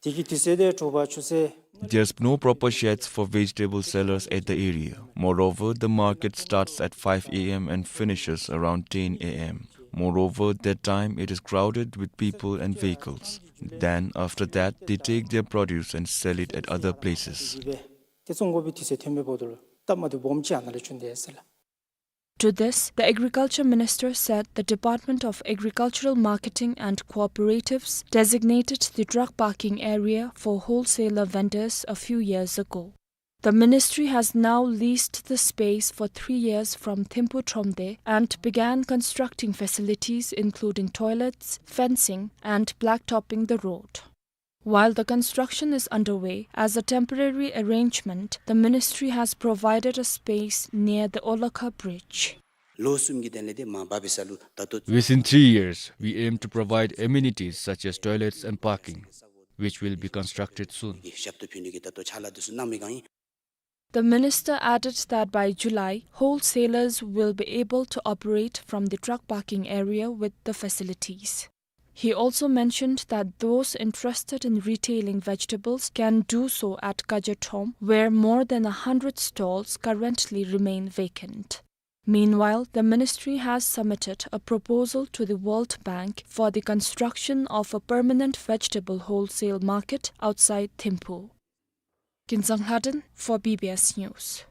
དེ་གིས་དུས་ཚོད་དེ་འཕྲོ་བརླག་འགྱོ་ཟེར། There's no proper sheds for vegetable sellers at the area. Moreover, the market starts at five A M and finishes around ten A M. Moreover, that time it is crowded with people and vehicles. Then, after that, they take their produce and sell it at other places. དེ་བཙོང་དགོ་པའི་དུས་ཚོད་ཐོན་པའི་བར་དུ་ལུ་སྟབས་མ་བདེཝ་སྦོམ་ཅིག་ཨ་ནཱ་ལུ་བྱུང་དེས་ཟེར་ལགས། To this, the Agriculture Minister said the Department of Agricultural Marketing and Cooperatives designated the truck parking area for wholesaler vendors a few years ago. The ministry has now leased the space for three years from Thimphu Thromde and began constructing facilities including toilets, fencing, and blacktopping the road. While the construction is underway, as a temporary arrangement, the ministry has provided a space near the Olakha Bridge. ལོ་གསུམ་གྱི་དོན་ལས་དེ་མ་འབབ་པའི་ས་ལུ་ད་ལྟོ། Within three years, we aim to provide amenities such as toilets and parking, which will be constructed soon. ཞབས་ཏོག་ཕུལ་ནི་གི་ད་ལྟོ་ཕྱག་ལཱ་དེ་ཚུ་གནང་མི་གང་ཡིན། The minister added that by July, wholesalers will be able to operate from the truck parking area with the facilities. He also mentioned that those interested in retailing vegetables can do so at Kaja Throm, where more than a hundred stalls currently remain vacant. Meanwhile, the ministry has submitted a proposal to the World Bank for the construction of a permanent vegetable wholesale market outside Thimphu. Kinzang Lhaden for B B S News.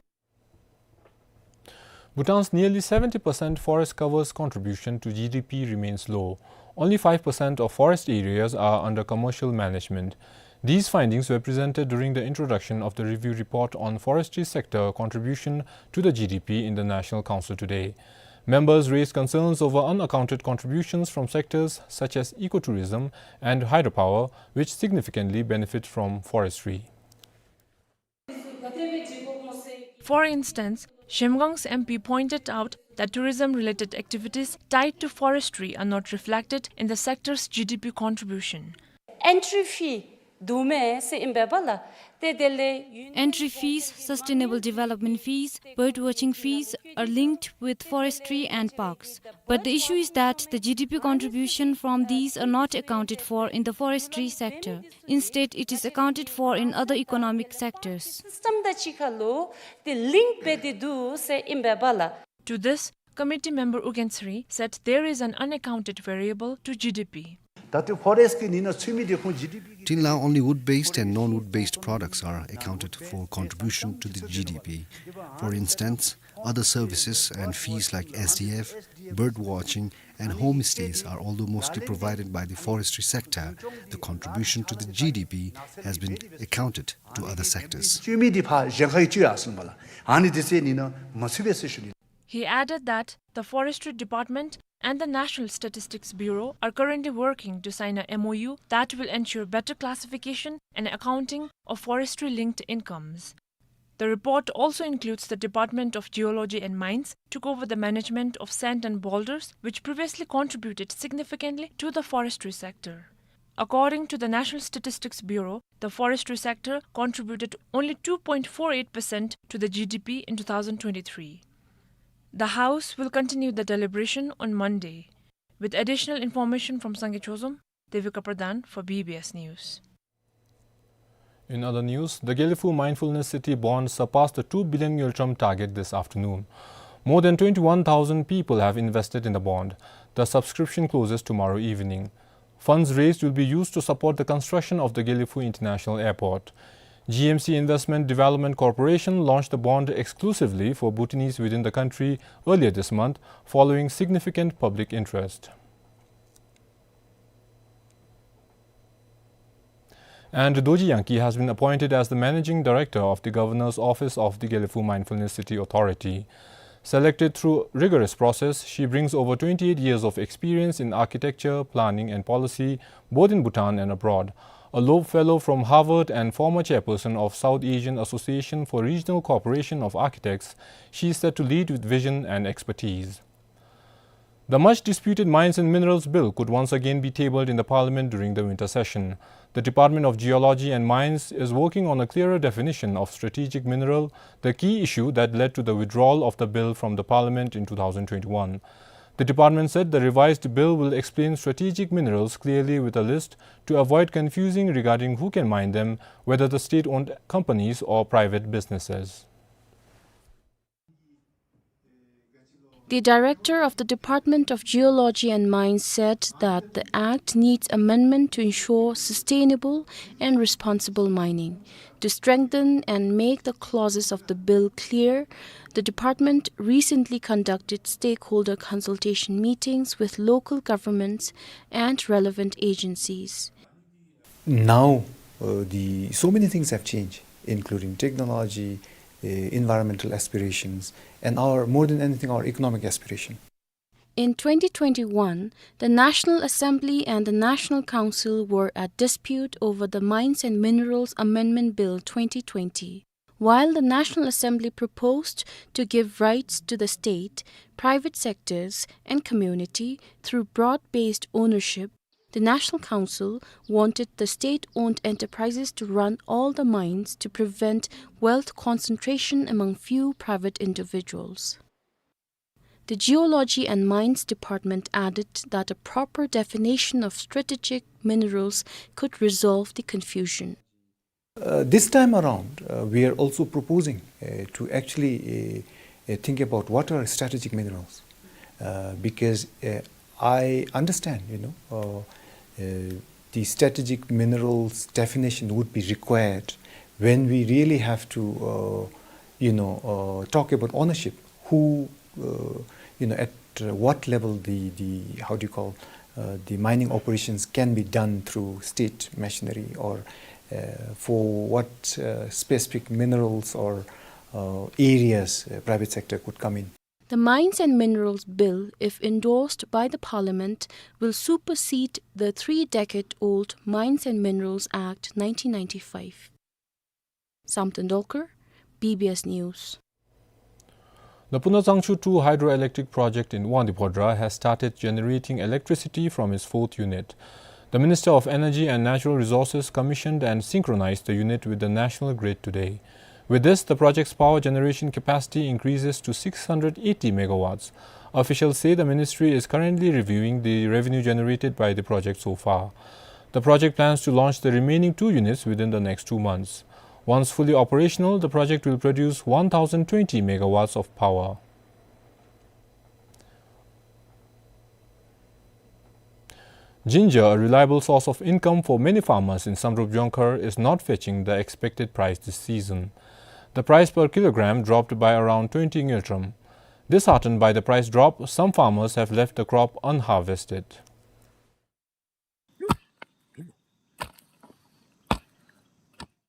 Bhutan's nearly seventy percent forest cover's contribution to G D P remains low. Only five percent of forest areas are under commercial management. These findings were presented during the introduction of the review report on forestry sector contribution to the G D P in the National Council today. Members raised concerns over unaccounted contributions from sectors such as ecotourism and hydropower, which significantly benefit from forestry. For instance, Zhemgang's M P pointed out that tourism-related activities tied to forestry are not reflected in the sector's G D P contribution. Entry fee འདུག་མས་ཟེར་ཨིན་པས་པ་ལགས། ཏེ་དེ་ལས་ཡུན། Entry fees, sustainable development fees, bird watching fees are linked with forestry and parks. But the issue is that the G D P contribution from these are not accounted for in the forestry sector. Instead, it is accounted for in other economic sectors. System དང་གཅིག་ཁར་ལུ་ཏེ་ལིངཀ་འབད་དེ་འདུག་ཟེར་ཨིན་པས་པ་ལགས། To this, committee member U Khyentse Ri said there is an unaccounted variable to G D P. ད་ལྟོ་ཕོ་རེསཊ་གི་ནི་ནང་ཚུད་མི་དེ་ཁོང་ཇི་ཌི་པི་གི། Till now, only wood-based and non-wood-based products are accounted for contribution to the G D P. For instance, other services and fees like S D F, bird watching, and homestays are, although mostly provided by the forestry sector, the contribution to the G D P has been accounted to other sectors. ཚུད་མི་དེ་ཕར་གཞན་ཁར་ཡང་བཅུག་ཡར་སོང་བ་ལགས། ཨ་ནི་དེ་ཚུ་ནི་ནང་མ་ཚུད་པས་ཟེར་ཞུ་ནི། He added that the Forestry Department and the National Statistics Bureau are currently working to sign a M O U that will ensure better classification and accounting of forestry-linked incomes. The report also includes the Department of Geology and Mines took over the management of sand and boulders, which previously contributed significantly to the forestry sector. According to the National Statistics Bureau, the forestry sector contributed only two point four eight percent to the G D P in two thousand twenty-three. The House will continue the deliberation on Monday. With additional information from Sangay Chozom, Devika Pradhan for B B S News. In other news, the Gelephu Mindfulness City bond surpassed the two billion ngultrum target this afternoon. More than twenty-one thousand people have invested in the bond. The subscription closes tomorrow evening. Funds raised will be used to support the construction of the Gelephu International Airport. G M C Investment Development Corporation launched the bond exclusively for Bhutanese within the country earlier this month, following significant public interest. And Dorji Yangki has been appointed as the Managing Director of the Governor's Office of the Gelephu Mindfulness City Authority. Selected through rigorous process, she brings over twenty-eight years of experience in architecture, planning and policy, both in Bhutan and abroad. A Loeb Fellow from Harvard and former chairperson of South Asian Association for Regional Cooperation of Architects, she is set to lead with vision and expertise. The much disputed Mines and Minerals Bill could once again be tabled in the Parliament during the winter session. The Department of Geology and Mines is working on a clearer definition of strategic mineral, the key issue that led to the withdrawal of the bill from the Parliament in two thousand twenty-one. The department said the revised bill will explain strategic minerals clearly with a list to avoid confusing regarding who can mine them, whether the state-owned companies or private businesses. The director of the Department of Geology and Mines said that the act needs amendment to ensure sustainable and responsible mining. To strengthen and make the clauses of the bill clear, the department recently conducted stakeholder consultation meetings with local governments and relevant agencies. Now, uh, the, so many things have changed, including technology, uh, environmental aspirations, and our, more than anything, our economic aspiration. In twenty twenty-one, the National Assembly and the National Council were at dispute over the Mines and Minerals Amendment Bill twenty twenty. While the National Assembly proposed to give rights to the state, private sectors, and community through broad-based ownership, the National Council wanted the state-owned enterprises to run all the mines to prevent wealth concentration among few private individuals. The Geology and Mines Department added that a proper definition of strategic minerals could resolve the confusion. Uh, this time around, uh, we are also proposing, uh, to actually, uh, uh, think about what are strategic minerals. Uh, because, uh, I understand, you know, uh, uh, the strategic minerals definition would be required when we really have to, uh, you know, uh, talk about ownership. Who, uh, you know, at, uh, what level the, the, how do you call, uh, the mining operations can be done through state machinery, or, uh, for what, uh, specific minerals or, uh, areas, uh, private sector could come in. The Mines and Minerals Bill, if endorsed by the Parliament, will supersede the three-decade-old Mines and Minerals Act nineteen ninety-five. Samten Dolkar, B B S News. The Puna Tsangchu two hydroelectric project in Wangdue Phodrang has started generating electricity from its fourth unit. The Minister of Energy and Natural Resources commissioned and synchronized the unit with the national grid today. With this, the project's power generation capacity increases to six hundred eighty megawatts. Officials say the ministry is currently reviewing the revenue generated by the project so far. The project plans to launch the remaining two units within the next two months. Once fully operational, the project will produce one thousand twenty megawatts of power. Ginger, a reliable source of income for many farmers in Samdrup Jongkhar, is not fetching the expected price this season. The price per kilogram dropped by around twenty ngultrum. Disheartened by the price drop, some farmers have left the crop unharvested.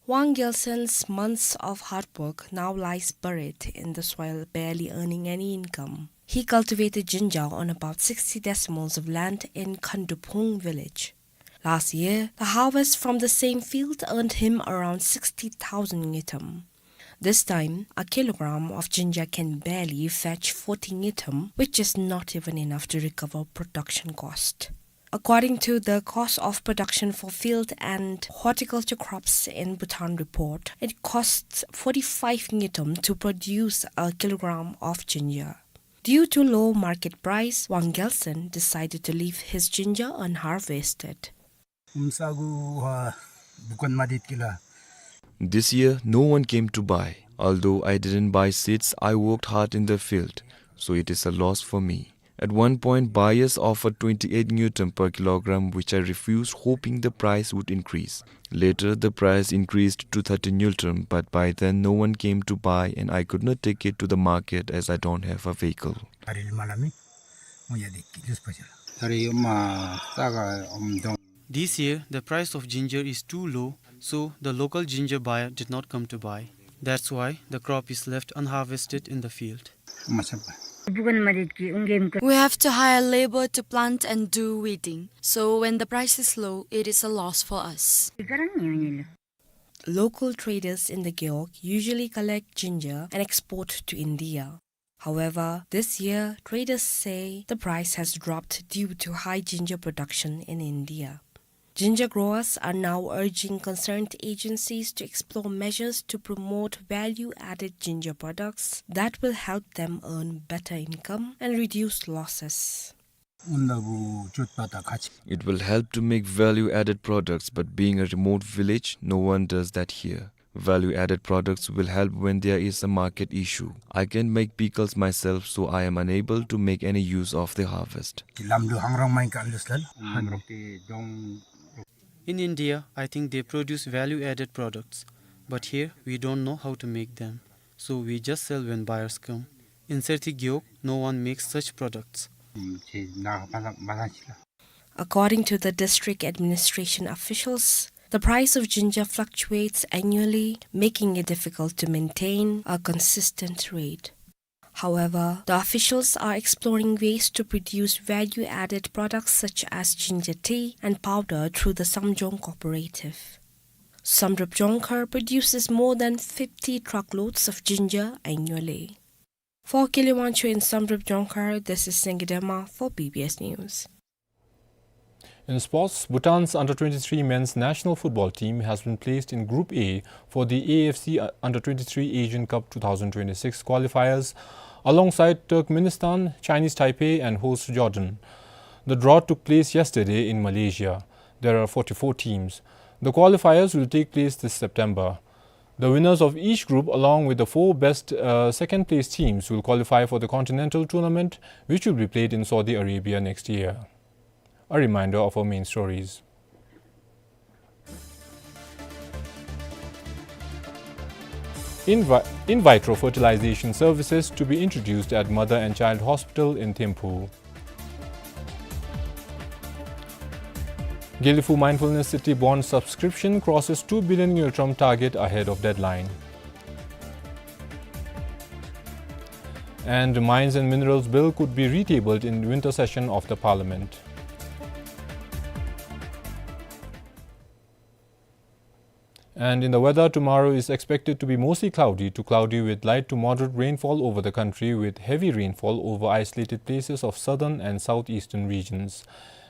Wang Gelsen's months of hard work now lies buried in the soil, barely earning any income. He cultivated ginger on about sixty decimals of land in Khanduphung village. Last year, the harvest from the same field earned him around sixty thousand ngultrum. This time, a kilogram of ginger can barely fetch forty ngultrum, which is not even enough to recover production cost. According to the cost of production for field and horticulture crops in Bhutan report, it costs forty-five ngultrum to produce a kilogram of ginger. Due to low market price, Wang Gelsen decided to leave his ginger unharvested. Umsagu ha bukan madit kila. This year, no one came to buy. Although I didn't buy seeds, I worked hard in the field, so it is a loss for me. At one point, buyers offered twenty-eight ngultrum per kilogram, which I refused, hoping the price would increase. Later, the price increased to thirty ngultrum, but by then no one came to buy and I could not take it to the market as I don't have a vehicle. Hari malami, muya dikki, just pajala. Hari ma saga, um, dong. This year, the price of ginger is too low, so the local ginger buyer did not come to buy. That's why the crop is left unharvested in the field. We have to hire labor to plant and do weeding, so when the price is low, it is a loss for us. Local traders in the Gewog usually collect ginger and export to India. However, this year, traders say the price has dropped due to high ginger production in India. Ginger growers are now urging concerned agencies to explore measures to promote value-added ginger products that will help them earn better income and reduce losses. It will help to make value-added products, but being a remote village, no one does that here. Value-added products will help when there is a market issue. I can make pickles myself, so I am unable to make any use of the harvest. In India, I think they produce value-added products, but here we don't know how to make them, so we just sell when buyers come. In Serthi Gewog, no one makes such products. According to the district administration officials, the price of ginger fluctuates annually, making it difficult to maintain a consistent rate. However, the officials are exploring ways to produce value-added products such as ginger tea and powder through the Samjong Cooperative. Samdrup Jongkhar produces more than fifty truckloads of ginger annually. For Kili Wangchuk in Samdrup Jongkhar, this is Sengidema for B B S News. In sports, Bhutan's under twenty-three men's national football team has been placed in Group A for the A F C under twenty-three Asian Cup two thousand twenty-six qualifiers, alongside Turkmenistan, Chinese Taipei, and host Jordan. The draw took place yesterday in Malaysia. There are forty-four teams. The qualifiers will take place this September. The winners of each group, along with the four best, uh, second-place teams, will qualify for the continental tournament, which will be played in Saudi Arabia next year. A reminder of our main stories. In vi-, in vitro fertilization services to be introduced at Mother and Child Hospital in Thimphu. Gelephu Mindfulness City bond subscription crosses two billion ngultrum target ahead of deadline. And Mines and Minerals Bill could be retabled in winter session of the Parliament. And in the weather, tomorrow is expected to be mostly cloudy to cloudy with light to moderate rainfall over the country, with heavy rainfall over isolated places of southern and southeastern regions.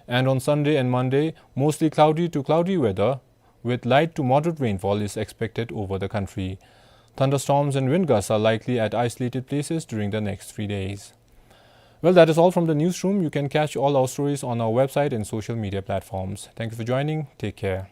And on Sunday and Monday, mostly cloudy to cloudy weather, with light to moderate rainfall is expected over the country. Thunderstorms and wind gusts are likely at isolated places during the next three days. Well, that is all from the newsroom. You can catch all our stories on our website and social media platforms. Thank you for joining. Take care.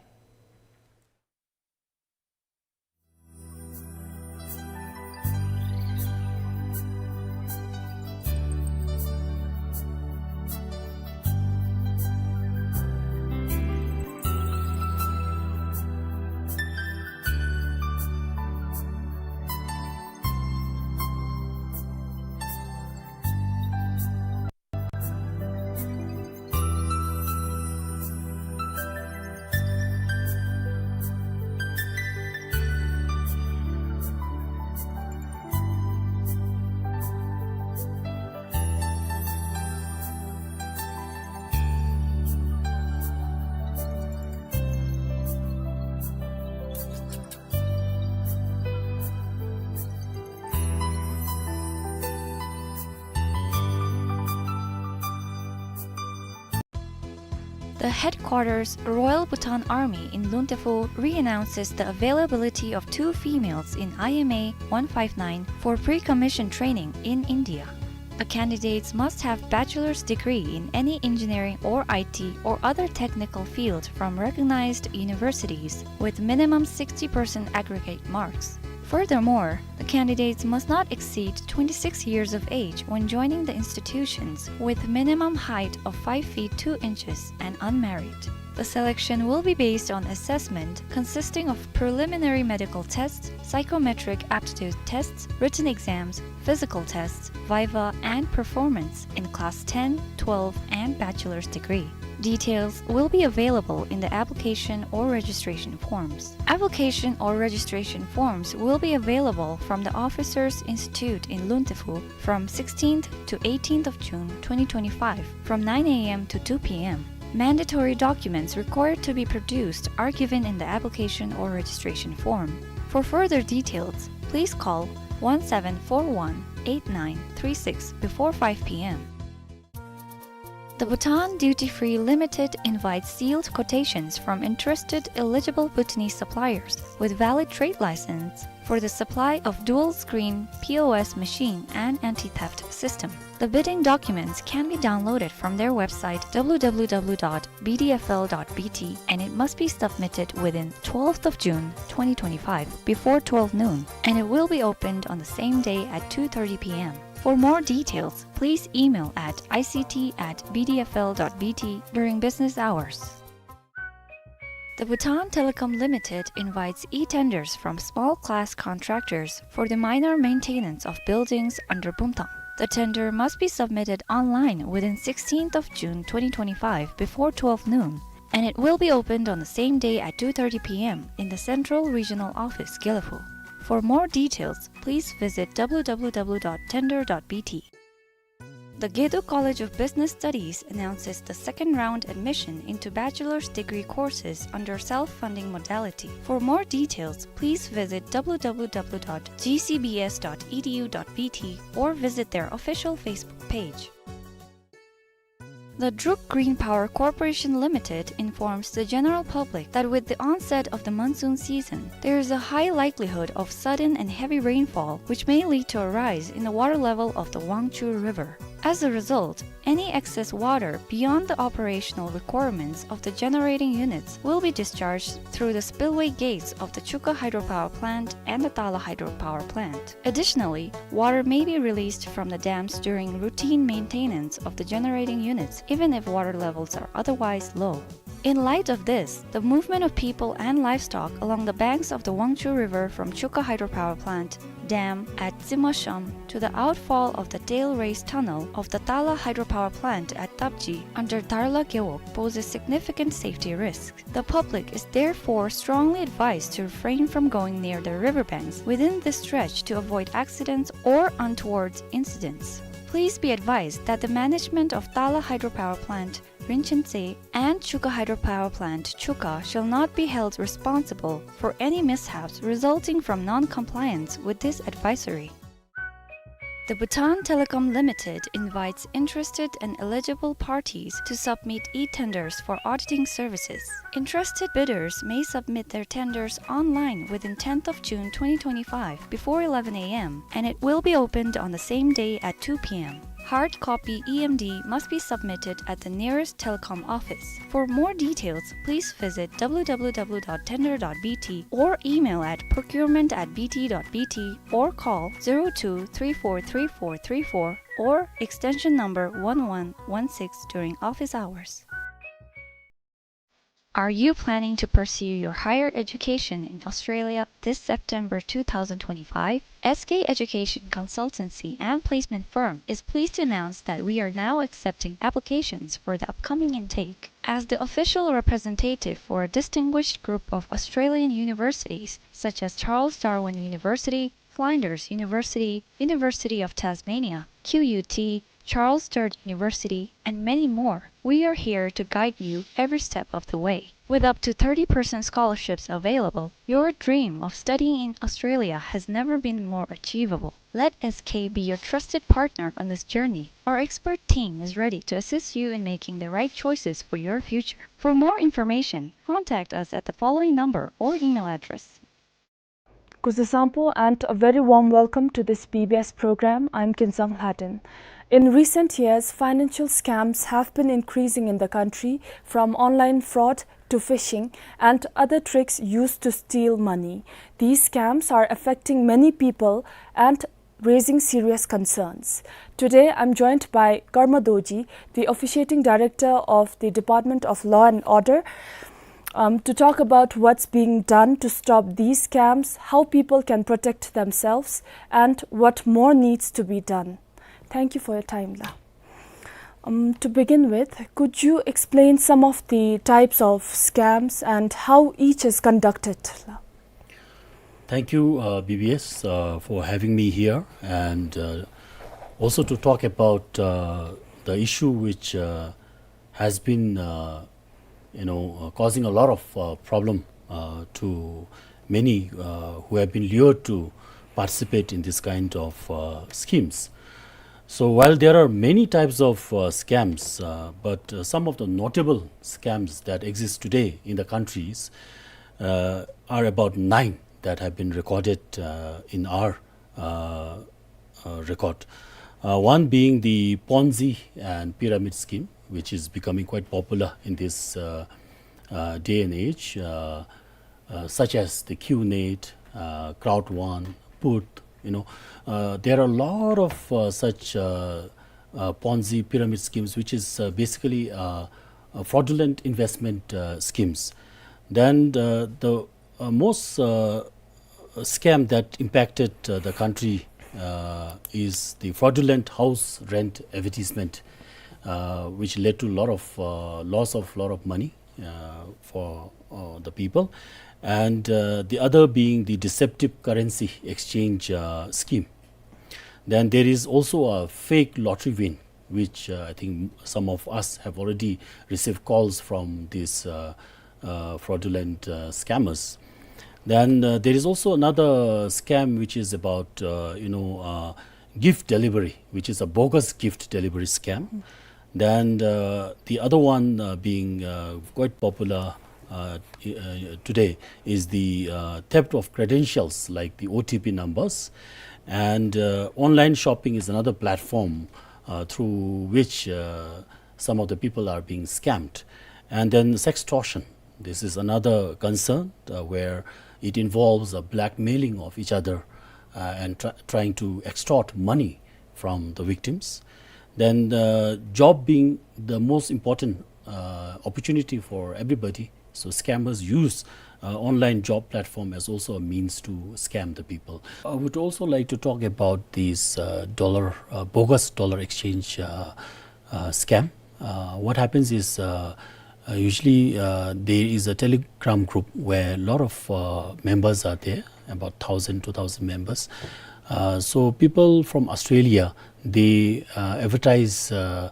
The headquarters, Royal Bhutan Army in Luntephu, re-announces the availability of two females in I M A one five nine for pre-commission training in India. The candidates must have bachelor's degree in any engineering or I T or other technical field from recognized universities with minimum sixty percent aggregate marks. Furthermore, the candidates must not exceed twenty-six years of age when joining the institutions, with minimum height of five feet two inches and unmarried. The selection will be based on assessment consisting of preliminary medical tests, psychometric aptitude tests, written exams, physical tests, viva, and performance in class ten, twelve, and bachelor's degree. Details will be available in the application or registration forms. Application or registration forms will be available from the Officers Institute in Luntephu from sixteenth to eighteenth of June twenty twenty-five, from nine A M to two P M. Mandatory documents required to be produced are given in the application or registration form. For further details, please call one seven four one eight nine three six before five P M. The Bhutan Duty Free Limited invites sealed quotations from interested eligible Bhutanese suppliers with valid trade license for the supply of dual screen P O S machine and anti-theft system. The bidding documents can be downloaded from their website, W W W dot B D F L dot B T, and it must be submitted within twelfth of June twenty twenty-five before twelve noon, and it will be opened on the same day at two thirty P M. For more details, please email at I C T at B D F L dot B T during business hours. The Bhutan Telecom Limited invites e-tenders from small class contractors for the minor maintenance of buildings under Bumthang. The tender must be submitted online within sixteenth of June twenty twenty-five before twelve noon, and it will be opened on the same day at two thirty P M in the Central Regional Office, Gelephu. For more details, please visit W W W dot tender dot B T. The Gedu College of Business Studies announces the second round admission into bachelor's degree courses under self-funding modality. For more details, please visit W W W dot G C B S dot E D U dot B T or visit their official Facebook page. The Druk Green Power Corporation Limited informs the general public that with the onset of the monsoon season, there is a high likelihood of sudden and heavy rainfall, which may lead to a rise in the water level of the Wangchu River. As a result, any excess water beyond the operational requirements of the generating units will be discharged through the spillway gates of the Chuka Hydropower Plant and the Tala Hydropower Plant. Additionally, water may be released from the dams during routine maintenance of the generating units, even if water levels are otherwise low. In light of this, the movement of people and livestock along the banks of the Wangchu River from Chuka Hydropower Plant dam at Tsimasham to the outfall of the tail race tunnel of the Tala Hydropower Plant at Tapji under Tarla Gewog poses significant safety risk. The public is therefore strongly advised to refrain from going near the riverbanks within this stretch to avoid accidents or untoward incidents. Please be advised that the management of Tala Hydropower Plant, Rinchen Tse, and Chuka Hydropower Plant, Chuka, shall not be held responsible for any mishaps resulting from non-compliance with this advisory. The Bhutan Telecom Limited invites interested and eligible parties to submit e-tenders for auditing services. Interested bidders may submit their tenders online within tenth of June twenty twenty-five before eleven A M, and it will be opened on the same day at two P M. Hard copy E M D must be submitted at the nearest telecom office. For more details, please visit W W W dot tender dot B T or email at procurement at B T dot B T or call zero two three four three four three four or extension number one one one six during office hours. Are you planning to pursue your higher education in Australia this September two thousand twenty-five? S K Education Consultancy and Placement Firm is pleased to announce that we are now accepting applications for the upcoming intake. As the official representative for a distinguished group of Australian universities such as Charles Darwin University, Flinders University, University of Tasmania, Q U T, Charles Sturt University, and many more, we are here to guide you every step of the way. With up to thirty percent scholarships available, your dream of studying in Australia has never been more achievable. Let S K be your trusted partner on this journey. Our expert team is ready to assist you in making the right choices for your future. For more information, contact us at the following number or email address. Kuzuzp Sangpo, and a very warm welcome to this B B S program. I'm Kinzang Lhaden. In recent years, financial scams have been increasing in the country, from online fraud to phishing and other tricks used to steal money. These scams are affecting many people and raising serious concerns. Today, I'm joined by Karma Dorji, the officiating director of the Department of Law and Order, um, to talk about what's being done to stop these scams, how people can protect themselves, and what more needs to be done. Thank you for your time, la. Um, to begin with, could you explain some of the types of scams and how each is conducted, la? Thank you, uh, B B S, uh, for having me here, and, uh, also to talk about, uh, the issue which, uh, has been, uh, you know, uh, causing a lot of, uh, problem, uh, to many, uh, who have been lured to participate in this kind of, uh, schemes. So while there are many types of, uh, scams, uh, but, uh, some of the notable scams that exist today in the countries, uh, are about nine that have been recorded, uh, in our, uh, uh, record. Uh, one being the Ponzi and pyramid scheme, which is becoming quite popular in this, uh, uh, day and age, uh, uh, such as the QNet, uh, Crowd One, Put, you know. Uh, there are a lot of, uh, such, uh, uh, Ponzi pyramid schemes, which is, uh, basically, uh, uh, fraudulent investment, uh, schemes. Then the, the, uh, most, uh, scam that impacted, uh, the country, uh, is the fraudulent house rent advertisement, uh, which led to a lot of, uh, loss of lot of money, uh, for, uh, the people. And, uh, the other being the deceptive currency exchange, uh, scheme. Then there is also a fake lottery win, which, uh, I think some of us have already received calls from these, uh, uh, fraudulent, uh, scammers. Then, uh, there is also another scam which is about, uh, you know, uh, gift delivery, which is a bogus gift delivery scam. Then, uh, the other one, uh, being, uh, quite popular, uh, i-, uh, today is the, uh, theft of credentials, like the O T P numbers. And, uh, online shopping is another platform, uh, through which, uh, some of the people are being scammed. And then sextortion. This is another concern, uh, where it involves a blackmailing of each other, uh, and try-, trying to extort money from the victims. Then, uh, job being the most important, uh, opportunity for everybody, so scammers use, uh, online job platform as also a means to scam the people. I would also like to talk about this, uh, dollar, uh, bogus dollar exchange, uh, uh, scam. Uh, what happens is, uh, uh, usually, uh, there is a Telegram group where a lot of, uh, members are there, about thousand, two thousand members. Uh, so people from Australia, they, uh, advertise, uh,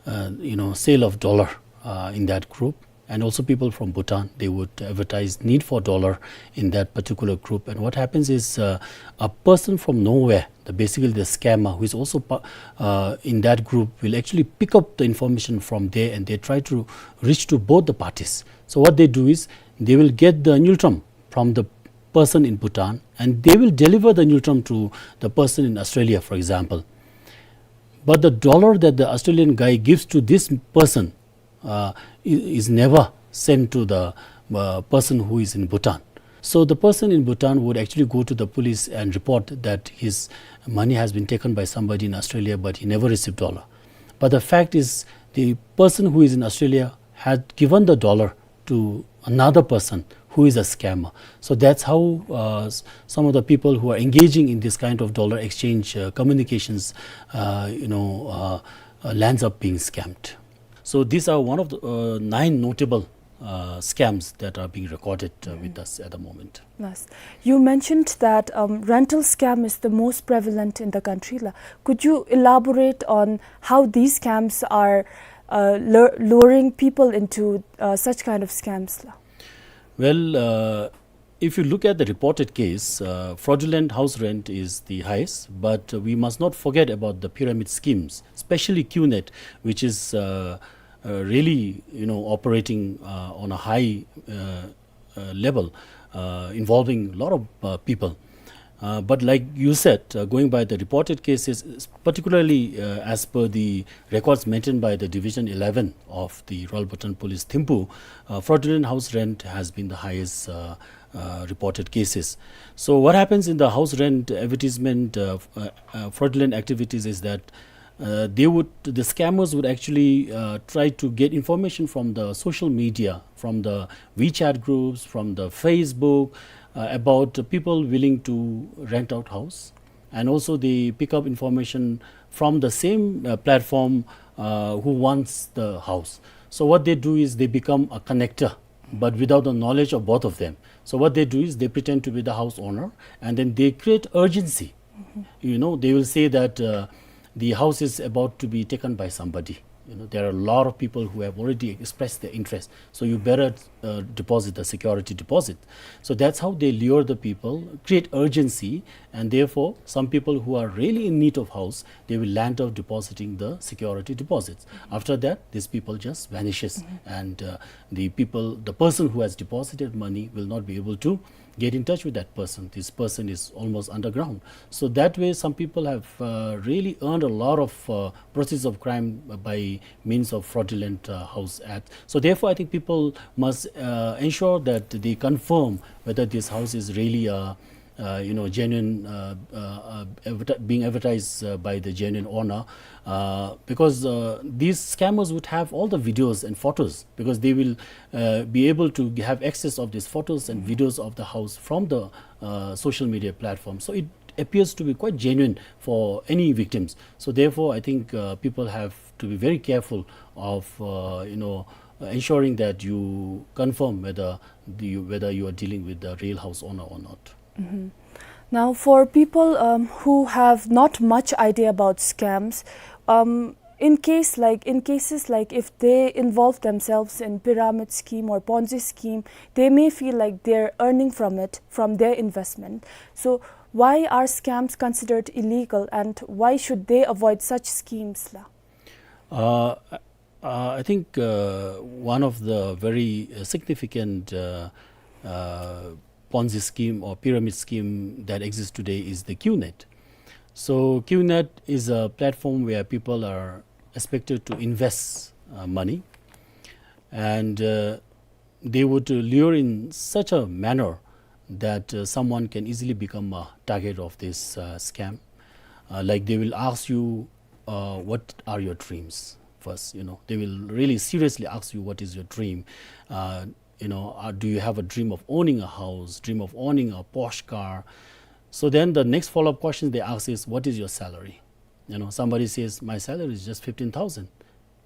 uh, you know, sale of dollar, uh, in that group. And also people from Bhutan, they would advertise need for dollar in that particular group. And what happens is, uh, a person from nowhere, the, basically the scammer, who is also pa-, uh, in that group, will actually pick up the information from there, and they try to reach to both the parties. So what they do is, they will get the ngultrum from the person in Bhutan, and they will deliver the ngultrum to the person in Australia, for example. But the dollar that the Australian guy gives to this person, uh, i-, is never sent to the, uh, person who is in Bhutan. So the person in Bhutan would actually go to the police and report that his money has been taken by somebody in Australia, but he never received dollar. But the fact is, the person who is in Australia had given the dollar to another person who is a scammer. So that's how, uh, s-, some of the people who are engaging in this kind of dollar exchange, uh, communications, uh, you know, uh, uh, lands up being scammed. So these are one of the, uh, nine notable, uh, scams that are being recorded, uh, with us at the moment. Yes. You mentioned that, um, rental scam is the most prevalent in the country, la. Could you elaborate on how these scams are, uh, lure-, luring people into, uh, such kind of scams, la? Well, uh, if you look at the reported case, uh, fraudulent house rent is the highest, but we must not forget about the pyramid schemes, especially QNet, which is uh, uh, really, you know, operating uh, on a high uh, uh, level, uh, involving a lot of uh, people. Uh, but like you said, uh, going by the reported cases, particularly uh, as per the records maintained by the Division eleven of the Royal Bhutan Police, Thimphu, uh, fraudulent house rent has been the highest uh, uh, reported cases. So what happens in the house rent advertisement uh, uh, uh, fraudulent activities is that uh, they would, the scammers would actually uh, try to get information from the social media, from the WeChat groups, from the Facebook, uh, about the people willing to rent out house, and also they pick up information from the same uh, platform uh, who wants the house. So what they do is they become a connector, but without the knowledge of both of them. So what they do is they pretend to be the house owner, and then they create urgency. You know, they will say that uh, the house is about to be taken by somebody. You know, there are a lot of people who have already expressed their interest, so you better uh, deposit the security deposit. So that's how they lure the people, create urgency, and therefore some people who are really in need of house, they will land up depositing the security deposits. After that, these people just vanishes, and uh, the people, the person who has deposited money will not be able to get in touch with that person. This person is almost underground. So that way, some people have uh, really earned a lot of uh, proceeds of crime by means of fraudulent uh, house act. So therefore, I think people must uh, ensure that they confirm whether this house is really a uh, you know, genuine, uh, uh, uh, adverti- being advertised uh, by the genuine owner, uh, because uh, these scammers would have all the videos and photos, because they will uh, be able to have access of these photos and videos of the house from the uh, social media platform. So it appears to be quite genuine for any victims. So therefore, I think uh, people have to be very careful of uh, you know, uh, ensuring that you confirm whether the, whether you are dealing with the real house owner or not. Now, for people um, who have not much idea about scams, um, in case like in cases like if they involve themselves in pyramid scheme or Ponzi scheme, they may feel like they're earning from it, from their investment. So, why are scams considered illegal, and why should they avoid such schemes, la? Uh, uh, I think uh, one of the very uh, significant uh, uh, Ponzi scheme or pyramid scheme that exists today is the QNet. So QNet is a platform where people are expected to invest uh, money, and uh, they would lure in such a manner that uh, someone can easily become a target of this uh, scam. Uh, like, they will ask you, uh, "What are your dreams?" first. You know, they will really seriously ask you, "What is your dream?" Uh, you know, uh, "Do you have a dream of owning a house, dream of owning a Porsche car?" So then the next follow-up question they ask is, "What is your salary?" You know, somebody says, "My salary is just fifteen thousand."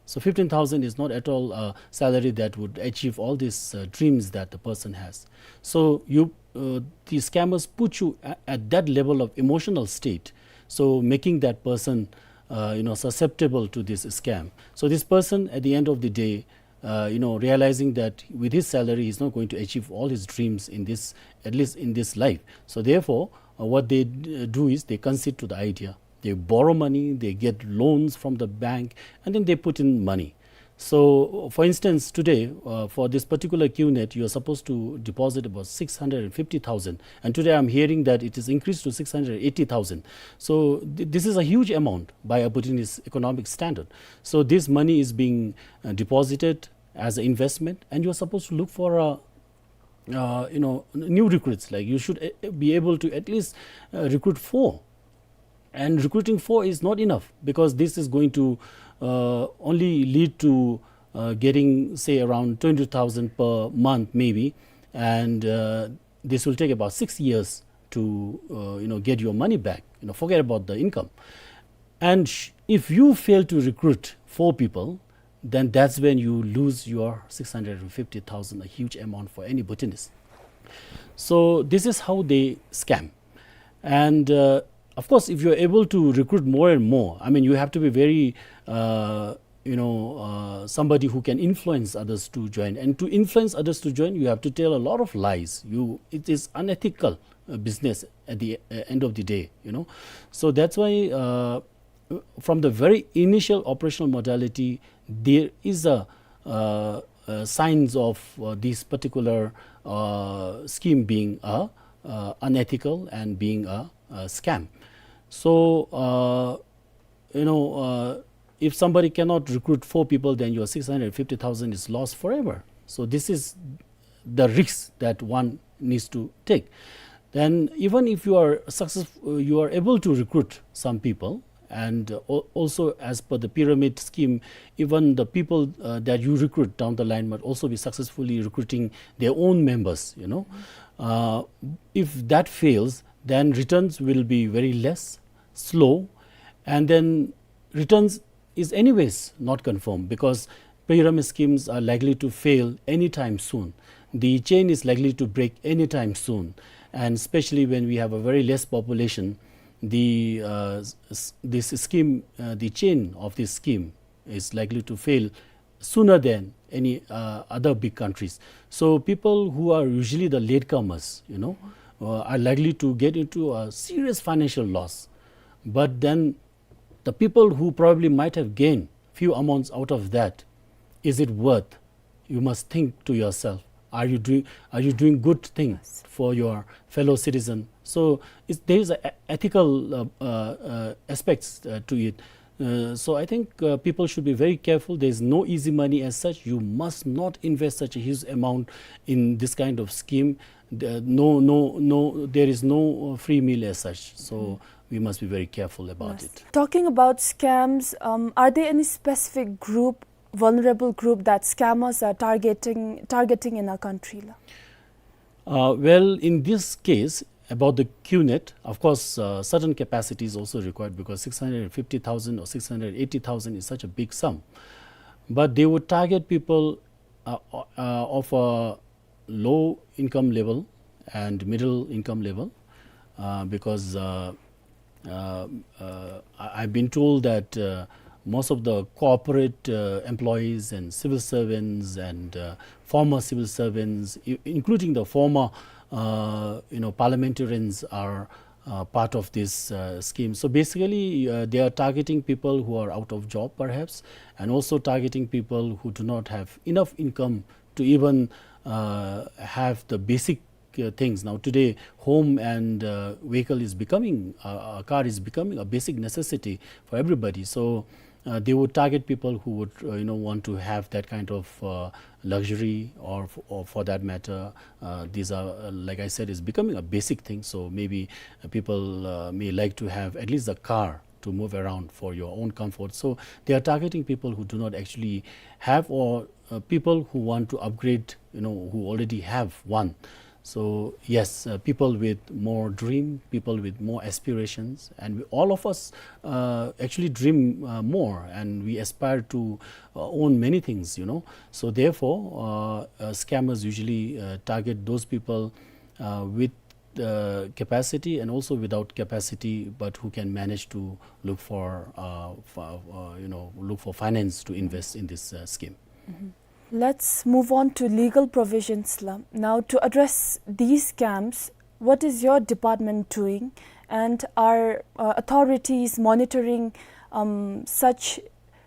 So fifteen thousand is not at all a salary that would achieve all these uh, dreams that the person has. So you, uh, the scammers put you a- at that level of emotional state, so making that person, uh, you know, susceptible to this scam. So this person, at the end of the day, uh, you know, realizing that with his salary he's not going to achieve all his dreams in this, at least in this life. So therefore, uh, what they d- do is they concede to the idea. They borrow money, they get loans from the bank, and then they put in money. So, for instance, today, uh, for this particular QNet, you are supposed to deposit about six hundred and fifty thousand. And today I'm hearing that it is increased to six hundred eighty thousand. So, th- this is a huge amount by a Bhutanese economic standard. So, this money is being uh, deposited as an investment, and you are supposed to look for a uh, you know, n- new recruits. Like, you should uh, be able to at least uh, recruit four, and recruiting four is not enough, because this is going to uh, only lead to uh, getting, say, around twenty thousand per month maybe, and uh, this will take about six years to uh, you know, get your money back. You know, forget about the income. And sh- if you fail to recruit four people, then that's when you lose your six hundred and fifty thousand, a huge amount for any Bhutanese. So this is how they scam. And uh, of course, if you're able to recruit more and more, I mean, you have to be very uh, you know, uh, somebody who can influence others to join. And to influence others to join, you have to tell a lot of lies. You, it is unethical, uh, business at the, uh, end of the day, you know. So that's why, uh, from the very initial operational modality, there is a, uh, uh, signs of, uh, this particular, uh, scheme being a, uh, unethical and being a, a scam. So, uh, you know, uh, if somebody cannot recruit four people, then your six hundred fifty thousand is lost forever. So this is the risk that one needs to take. Then even if you are successful, you are able to recruit some people, and, uh, al-, also as per the pyramid scheme, even the people, uh, that you recruit down the line might also be successfully recruiting their own members, you know. Uh, if that fails, then returns will be very less, slow, and then returns is anyways not confirmed, because pyramid schemes are likely to fail anytime soon. The chain is likely to break anytime soon, and especially when we have a very less population, the, uh, s-, s-, this scheme, uh, the chain of this scheme is likely to fail sooner than any, uh, other big countries. So people who are usually the latecomers, you know, uh, are likely to get into a serious financial loss. But then the people who probably might have gained few amounts out of that, is it worth? You must think to yourself, are you doing, are you doing good thing for your fellow citizen? So it's, there is a e-, ethical, uh, uh, uh, aspects, uh, to it. Uh, so I think, uh, people should be very careful. There is no easy money as such. You must not invest such a huge amount in this kind of scheme. The, no, no, no, there is no, uh, free meal as such. So we must be very careful about it. Talking about scams, um, are there any specific group, vulnerable group that scammers are targeting, targeting in our country, la? Uh, well, in this case, about the QNet, of course, uh, certain capacity is also required, because six hundred fifty thousand or six hundred eighty thousand is such a big sum. But they would target people, uh, uh, of a low income level and middle income level, uh, because, uh, uh, uh, I, I've been told that, uh, most of the corporate, uh, employees and civil servants and, uh, former civil servants, i-, including the former, uh, you know, parliamentarians, are, uh, part of this, uh, scheme. So basically, uh, they are targeting people who are out of job, perhaps, and also targeting people who do not have enough income to even, uh, have the basic, uh, things. Now today, home and, uh, vehicle is becoming, uh, a car is becoming a basic necessity for everybody. So, uh, they would target people who would, uh, you know, want to have that kind of, uh, luxury, or f-, or for that matter, uh, these are, uh, like I said, is becoming a basic thing. So maybe, uh, people, uh, may like to have at least a car to move around for your own comfort. So they are targeting people who do not actually have, or, uh, people who want to upgrade, you know, who already have one. So yes, uh, people with more dream, people with more aspirations, and we, all of us, uh, actually dream, uh, more, and we aspire to, uh, own many things, you know. So therefore, uh, uh, scammers usually, uh, target those people, uh, with, uh, capacity and also without capacity, but who can manage to look for, uh, for, uh, you know, look for finance to invest in this, uh, scheme. Let's move on to legal provisions, la. Now, to address these scams, what is your department doing, and are, uh, authorities monitoring, um, such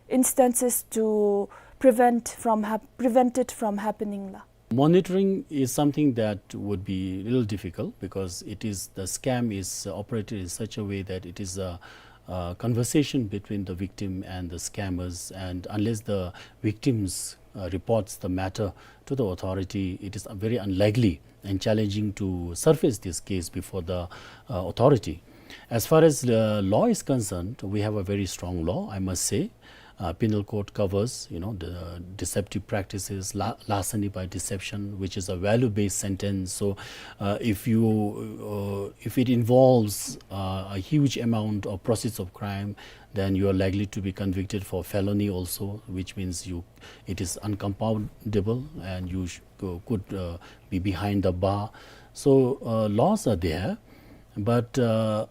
instances to prevent from hap-, prevent it from happening, la? Monitoring is something that would be a little difficult, because it is, the scam is, uh, operated in such a way that it is a, a conversation between the victim and the scammers, and unless the victims, uh, reports the matter to the authority, it is very unlikely and challenging to surface this case before the, uh, authority. As far as the law is concerned, we have a very strong law, I must say. Uh, penal code covers, you know, the deceptive practices, la-, larceny by deception, which is a value-based sentence. So, uh, if you, uh, if it involves, uh, a huge amount of proceeds of crime, then you are likely to be convicted for felony also, which means you, it is uncompoundable, and you sh-, co-, could, uh, be behind the bar. So, uh, laws are there, but, uh,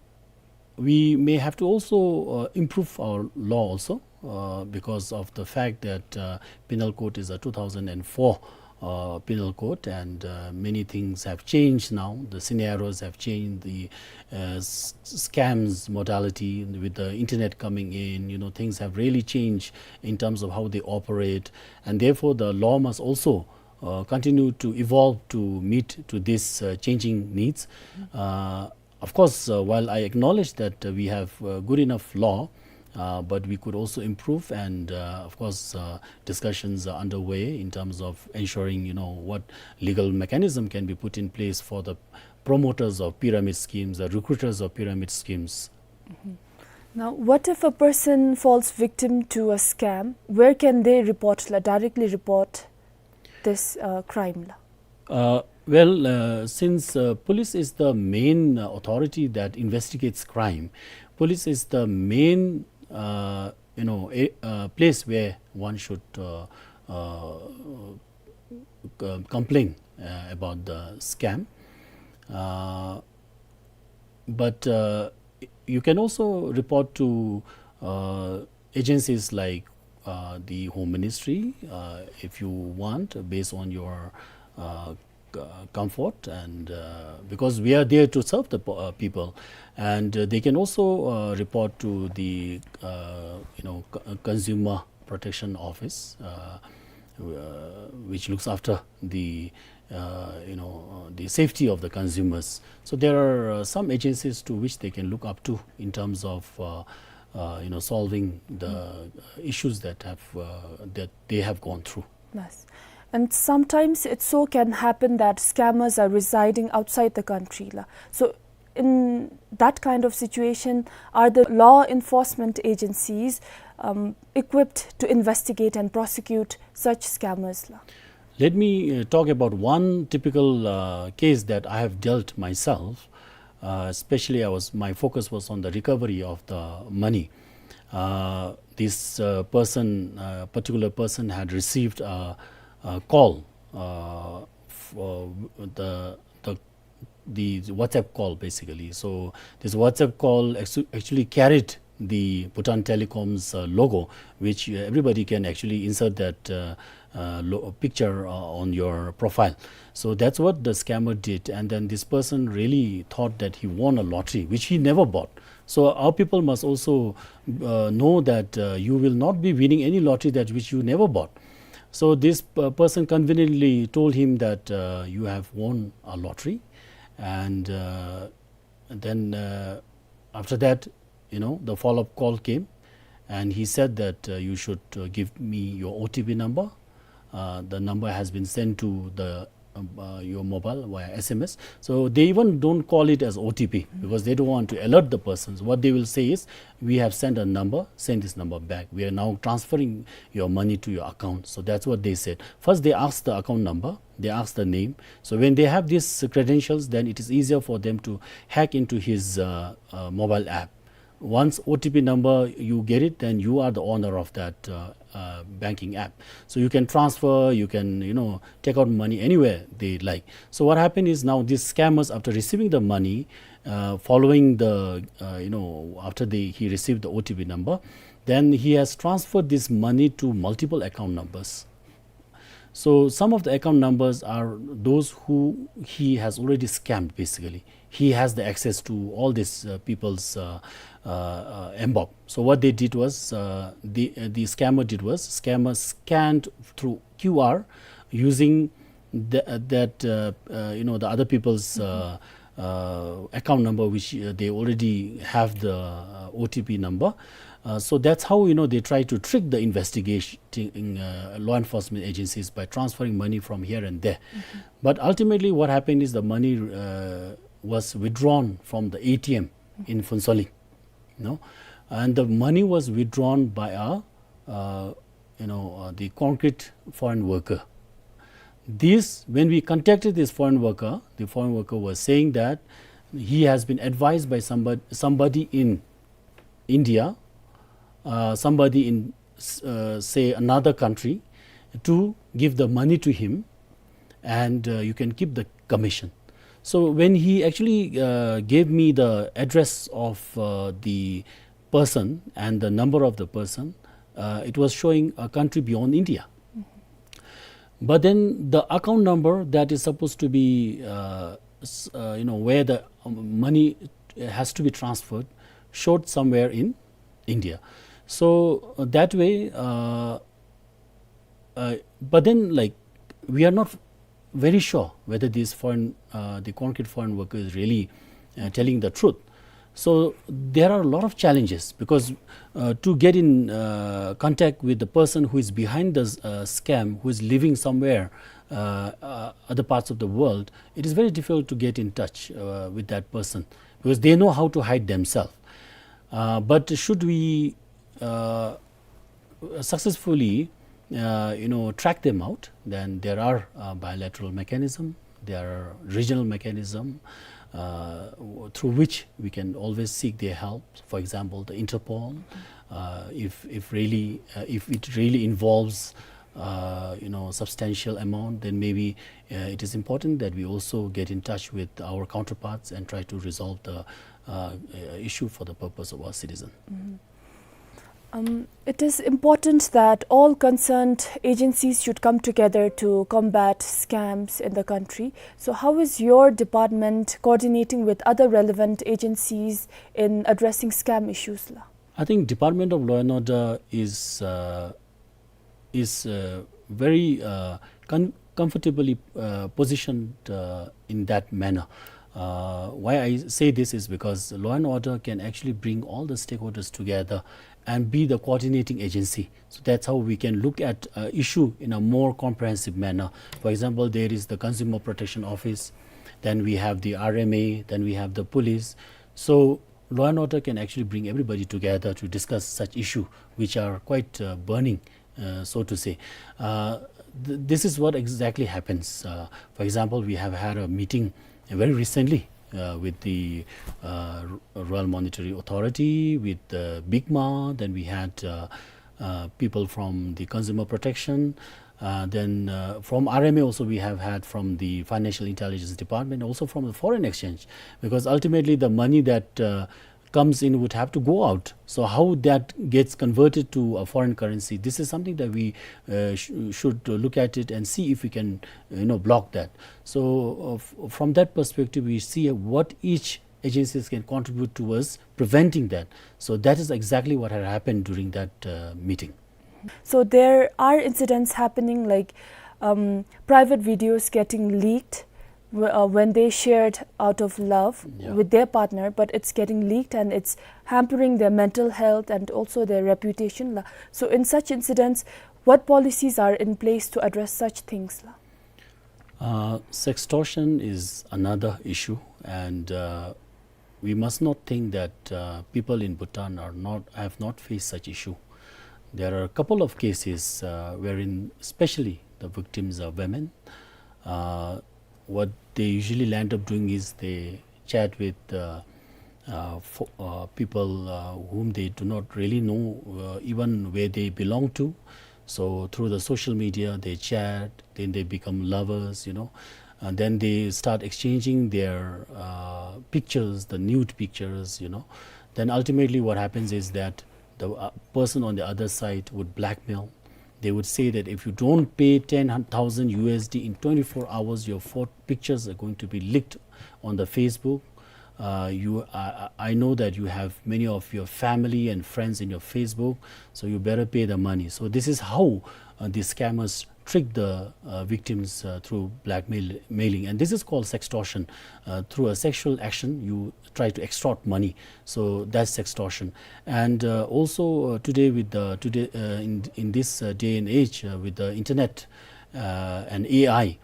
we may have to also, uh, improve our law also, uh, because of the fact that, uh, Penal Code is a two thousand and four, uh, Penal Code, and, uh, many things have changed now. The scenarios have changed. The, uh, s-, scams modality with the internet coming in, you know, things have really changed in terms of how they operate, and therefore the law must also, uh, continue to evolve to meet to these, uh, changing needs. Uh, of course, uh, while I acknowledge that, uh, we have, uh, good enough law, uh, but we could also improve, and, uh, of course, uh, discussions are underway in terms of ensuring, you know, what legal mechanism can be put in place for the promoters of pyramid schemes, the recruiters of pyramid schemes. Now, what if a person falls victim to a scam? Where can they report, la, directly report this, uh, crime, la? Uh, well, uh, since, uh, police is the main, uh, authority that investigates crime, police is the main, uh, you know, a, uh, place where one should, uh, uh, c-, complain, uh, about the scam. Uh, but, uh, you can also report to, uh, agencies like, uh, the Home Ministry, uh, if you want, based on your, uh, c-, comfort, and, uh, because we are there to serve the po-, uh, people, and, uh, they can also, uh, report to the, uh, you know, c-, Consumer Protection Office, uh, uh, which looks after the, uh, you know, uh, the safety of the consumers. So there are, uh, some agencies to which they can look up to in terms of, uh, uh, you know, solving the, uh, issues that have, uh, that they have gone through. Yes. And sometimes it so can happen that scammers are residing outside the country, la. So in that kind of situation, are the law enforcement agencies, um, equipped to investigate and prosecute such scammers, la? Let me, uh, talk about one typical, uh, case that I have dealt myself. Uh, especially, I was, my focus was on the recovery of the money. Uh, this, uh, person, uh, particular person had received a, a call, uh, for the, the, the WhatsApp call, basically. So this WhatsApp call actu-, actually carried the Bhutan Telecom's, uh, logo, which, uh, everybody can actually insert that, uh, uh, lo-, picture, uh, on your profile. So that's what the scammer did, and then this person really thought that he won a lottery, which he never bought. So our people must also, uh, know that, uh, you will not be winning any lottery that which you never bought. So this, uh, person conveniently told him that, uh, you have won a lottery, and, uh, and then, uh, after that, you know, the follow-up call came, and he said that, uh, you should, uh, give me your O T P number. Uh, the number has been sent to the, um, uh, your mobile via S M S. So they even don't call it as O T P because they don't want to alert the persons. What they will say is, "We have sent a number, send this number back. We are now transferring your money to your account." So that's what they said. First, they asked the account number, they asked the name. So when they have these credentials, then it is easier for them to hack into his, uh, uh, mobile app. Once O T P number you get it, then you are the owner of that, uh, uh, banking app. So you can transfer, you can, you know, take out money anywhere they like. So what happened is, now these scammers, after receiving the money, uh, following the, uh, you know, after the, he received the O T P number, then he has transferred this money to multiple account numbers. So some of the account numbers are those who he has already scammed, basically. He has the access to all these, uh, people's, uh, uh, uh, mBoB. So what they did was, uh, the, uh, the scammer did was, scammer scanned through Q R using the, uh, that, uh, uh, you know, the other people's, uh, uh, account number, which, uh, they already have the, uh, O T P number. Uh, so that's how, you know, they try to trick the investigating, uh, law enforcement agencies by transferring money from here and there. But ultimately, what happened is the money, uh, was withdrawn from the A T M in Phuentsholing, you know, and the money was withdrawn by a, uh, you know, uh, the concrete foreign worker. This, when we contacted this foreign worker, the foreign worker was saying that he has been advised by somebody, somebody in India, uh, somebody in, s-, uh, say, another country, to give the money to him, and, uh, you can keep the commission. So when he actually, uh, gave me the address of, uh, the person and the number of the person, Uh, it was showing a country beyond India. But then the account number that is supposed to be, uh, s- uh, you know, where the, um, money has to be transferred, showed somewhere in India. So, uh, that way, uh, uh, but then, like, we are not very sure whether this foreign, uh, the concrete foreign worker is really, uh, telling the truth. So there are a lot of challenges because, uh, to get in, uh, contact with the person who is behind the, uh, scam, who is living somewhere, uh, uh, other parts of the world, it is very difficult to get in touch, uh, with that person because they know how to hide themselves. Uh, but should we, uh, successfully, uh, you know, track them out, then there are, uh, bilateral mechanism, there are regional mechanism, uh, w- through which we can always seek their help. For example, the Interpol, uh, if, if really, uh, if it really involves, uh, you know, substantial amount, then maybe, uh, it is important that we also get in touch with our counterparts and try to resolve the, uh, uh, issue for the purpose of our citizen. Um, it is important that all concerned agencies should come together to combat scams in the country. So, how is your department coordinating with other relevant agencies in addressing scam issues, la? I think Department of Law and Order is, uh, is, uh, very, uh, con- comfortably, uh, positioned, uh, in that manner. Uh, why I say this is because law and order can actually bring all the stakeholders together and be the coordinating agency. So that's how we can look at, uh, issue in a more comprehensive manner. For example, there is the Consumer Protection Office, then we have the R M A, then we have the police. So law and order can actually bring everybody together to discuss such issue, which are quite, uh, burning, uh, so to say. Uh, th- this is what exactly happens. Uh, for example, we have had a meeting, uh, very recently, uh, with the, uh, R- Royal Monetary Authority, with, uh, BICMA. Then we had, uh, uh, people from the Consumer Protection. Uh, then, uh, from R M A also we have had from the Financial Intelligence Department, also from the foreign exchange, because ultimately the money that, uh, comes in would have to go out. So how that gets converted to a foreign currency, this is something that we, uh, sh- should look at it and see if we can, you know, block that. So, uh, f- from that perspective, we see what each agencies can contribute towards preventing that. So that is exactly what had happened during that, uh, meeting. So there are incidents happening, like, um, private videos getting leaked w- uh, when they shared out of love, yeah, with their partner, but it's getting leaked and it's hampering their mental health and also their reputation, la. So in such incidents, what policies are in place to address such things, la? Uh, sextortion is another issue, and, uh, we must not think that, uh, people in Bhutan are not, have not faced such issue. There are a couple of cases, uh, wherein especially the victims are women. Uh, what they usually land up doing is they chat with, uh, uh, fo- uh, people, uh, whom they do not really know, uh, even where they belong to. So through the social media, they chat, then they become lovers, you know, and then they start exchanging their, uh, pictures, the nude pictures, you know. Then ultimately, what happens is that the, uh, person on the other side would blackmail. They would say that if you don't pay ten thousand U S D in twenty-four hours, your photo pictures are going to be leaked on the Facebook. Uh, you, I, I know that you have many of your family and friends in your Facebook, so you better pay the money. So this is how, uh, the scammers trick the, uh, victims, uh, through blackmail mailing, and this is called sextortion. Uh, through a sexual action, you try to extort money. So that's sextortion. And, uh, also, uh, today with the today uh, in in this, uh, day and age, uh, with the internet, uh, and A I,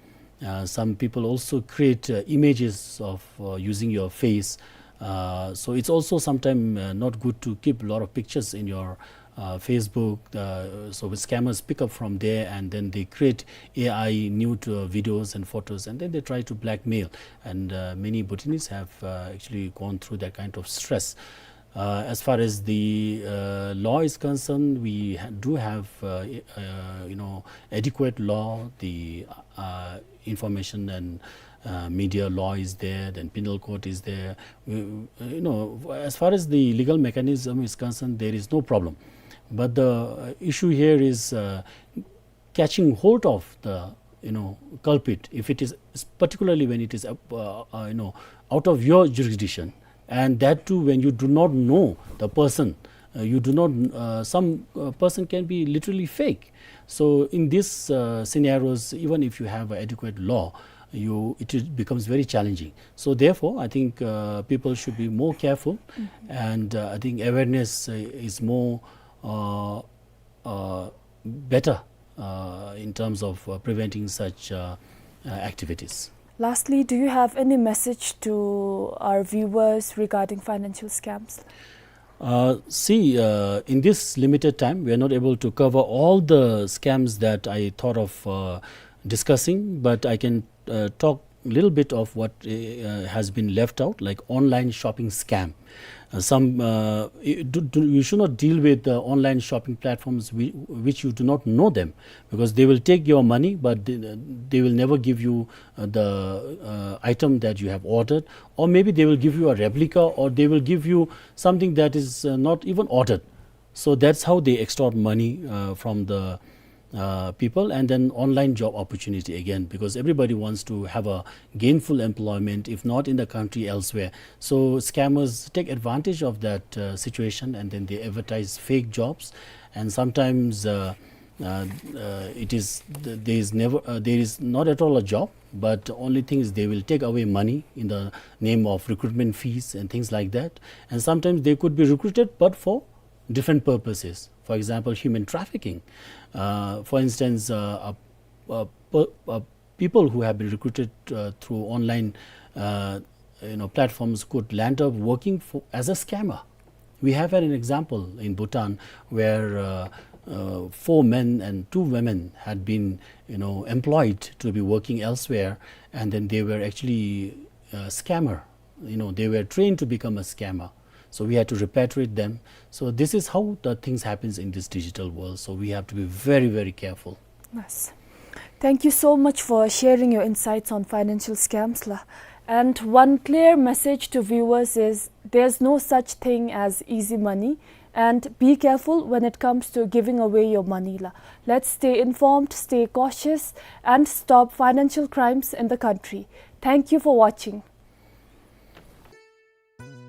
uh, some people also create, uh, images of, uh, using your face. Uh, so it's also sometimes, uh, not good to keep a lot of pictures in your, uh, Facebook. Uh, so the scammers pick up from there, and then they create A I nude, uh, videos and photos, and then they try to blackmail. And, uh, many Bhutanese have, uh, actually gone through that kind of stress. Uh, as far as the, uh, law is concerned, we ha- do have, uh, uh, you know, adequate law. The, uh, information and, uh, media law is there, then penal code is there. We, you know, as far as the legal mechanism is concerned, there is no problem. But the, uh, issue here is, uh, catching hold of the, you know, culprit, if it is, particularly when it is, uh, uh, you know, out of your jurisdiction, and that too when you do not know the person, uh, you do not, uh, some, uh, person can be literally fake. So in these, uh, scenarios, even if you have adequate law, you, it is, becomes very challenging. So therefore, I think, uh, people should be more careful, and, uh, I think awareness, uh, is more, uh, uh, better, uh, in terms of, uh, preventing such, uh, uh, activities. Lastly, do you have any message to our viewers regarding financial scams? Uh, see, uh, in this limited time, we are not able to cover all the scams that I thought of, uh, discussing, but I can, uh, talk a little bit of what, uh, has been left out, like online shopping scam. Uh, some, uh, you, do, do, you should not deal with the online shopping platforms whi-, which you do not know them, because they will take your money, but they, they will never give you, uh, the, uh, item that you have ordered, or maybe they will give you a replica, or they will give you something that is, uh, not even ordered. So that's how they extort money, uh, from the, uh, people. And then online job opportunity again, because everybody wants to have a gainful employment, if not in the country, elsewhere. So scammers take advantage of that, uh, situation, and then they advertise fake jobs. And sometimes, uh, uh, uh, it is th-, there is never, uh, there is not at all a job, but only thing is they will take away money in the name of recruitment fees and things like that. And sometimes they could be recruited, but for different purposes. For example, human trafficking. Uh, for instance, uh, a, a per-, a people who have been recruited, uh, through online, uh, you know, platforms could land up working for, as a scammer. We have had an example in Bhutan where, uh, uh, four men and two women had been, you know, employed to be working elsewhere, and then they were actually, uh, scammer. You know, they were trained to become a scammer. So we had to repatriate them. So this is how the things happens in this digital world. So we have to be very, very careful. Yes. Thank you so much for sharing your insights on financial scams, la. And one clear message to viewers is there's no such thing as easy money, and be careful when it comes to giving away your money, la. Let's stay informed, stay cautious, and stop financial crimes in the country. Thank you for watching.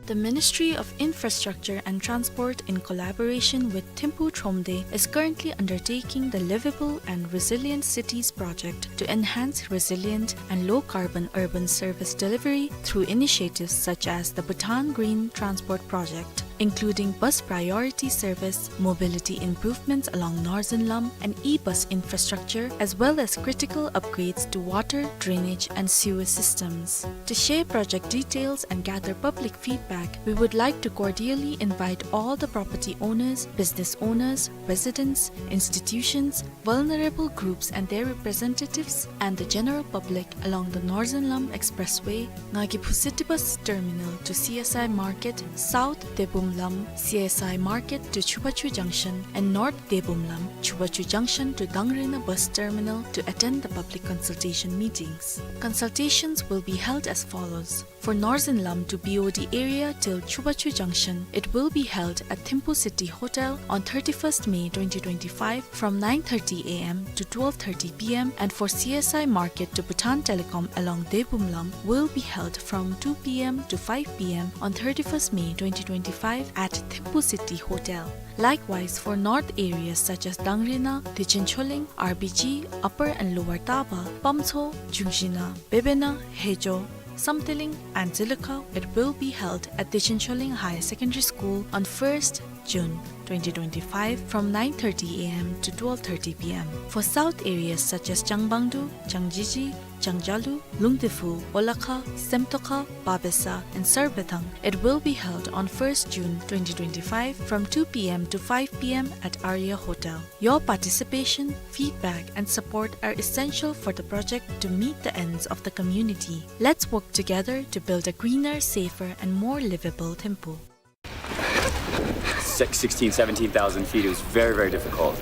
The Ministry of Infrastructure and Transport, in collaboration with Thimphu Thromde, is currently undertaking the Livable and Resilient Cities project to enhance resilient and low-carbon urban service delivery through initiatives such as the Bhutan Green Transport Project, including bus priority service, mobility improvements along Northern Lam, and e-bus infrastructure, as well as critical upgrades to water, drainage, and sewer systems. To share project details and gather public feedback, we would like to cordially invite all the property owners, business owners, residents, institutions, vulnerable groups and their representatives, and the general public along the Northern Lam Expressway, Ngagi Phusiti Bus Terminal to C S I Market, South Debum Lam, C S I Market to Chubachu Junction, and North Debum Lam, Chubachu Junction to Dangrena Bus Terminal to attend the public consultation meetings. Consultations will be held as follows. For Northern Lam to B O D area till Chubachu Junction, it will be held at Thimphu City Hotel on thirty-first May twenty twenty-five from nine thirty A M to twelve thirty P M, and for C S I Market to Bhutan Telecom along Debum Lam will be held from two P M to five P M on thirty-first May twenty twenty-five at Thimphu City Hotel. Likewise, for north areas such as Dangrena, Dechincholing, R B G, Upper and Lower Taba, Pamtso, Jungshina, Bebena, Hejo, Samteling and Zilakha, it will be held at Dechincholing Higher Secondary School on first June twenty twenty-five from nine thirty A M to twelve thirty P M. For south areas such as Changbangdu, Changjiji, Changjalu, Lungdephu, Olakha, Semtokha, Babesa, and Sarbethang, it will be held on first June twenty twenty-five from two P M to five P M at Arya Hotel. Your participation, feedback, and support are essential for the project to meet the ends of the community. Let's work together to build a greener, safer, and more livable Thimphu. Six, sixteen, seventeen thousand feet, it was very, very difficult.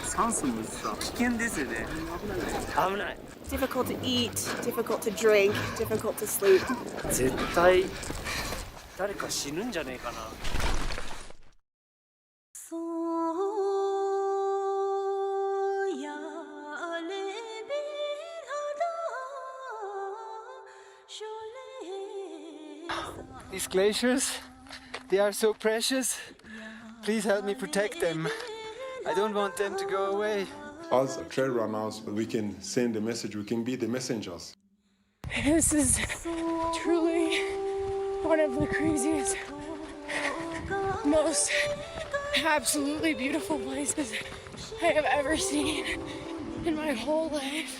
酸素もさ、危険ですよね。危ない。 Difficult to eat, difficult to drink, difficult to sleep. 絶対誰か死ぬんじゃねえかな。These glaciers, they are so precious. Please help me protect them. I don't want them to go away. As trail runners, we can send the message, we can be the messengers. This is truly one of the craziest, most absolutely beautiful places I have ever seen in my whole life.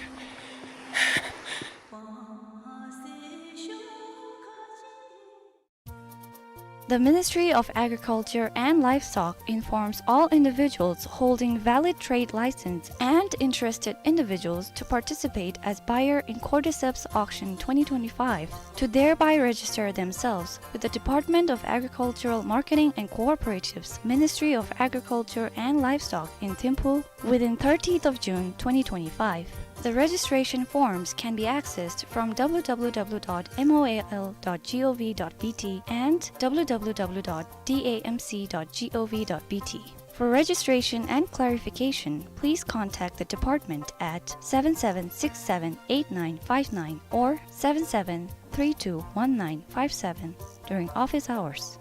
The Ministry of Agriculture and Livestock informs all individuals holding valid trade license and interested individuals to participate as buyer in Cordyceps Auction twenty twenty-five to thereby register themselves with the Department of Agricultural Marketing and Cooperatives, Ministry of Agriculture and Livestock in Thimphu within thirtieth of June twenty twenty-five. The registration forms can be accessed from w w w dot m o a l dot gov dot b t and w w w dot d a m c dot gov dot b t. For registration and clarification, please contact the department at seven seven six seven eight nine five nine or seven seven three two one nine five seven during office hours.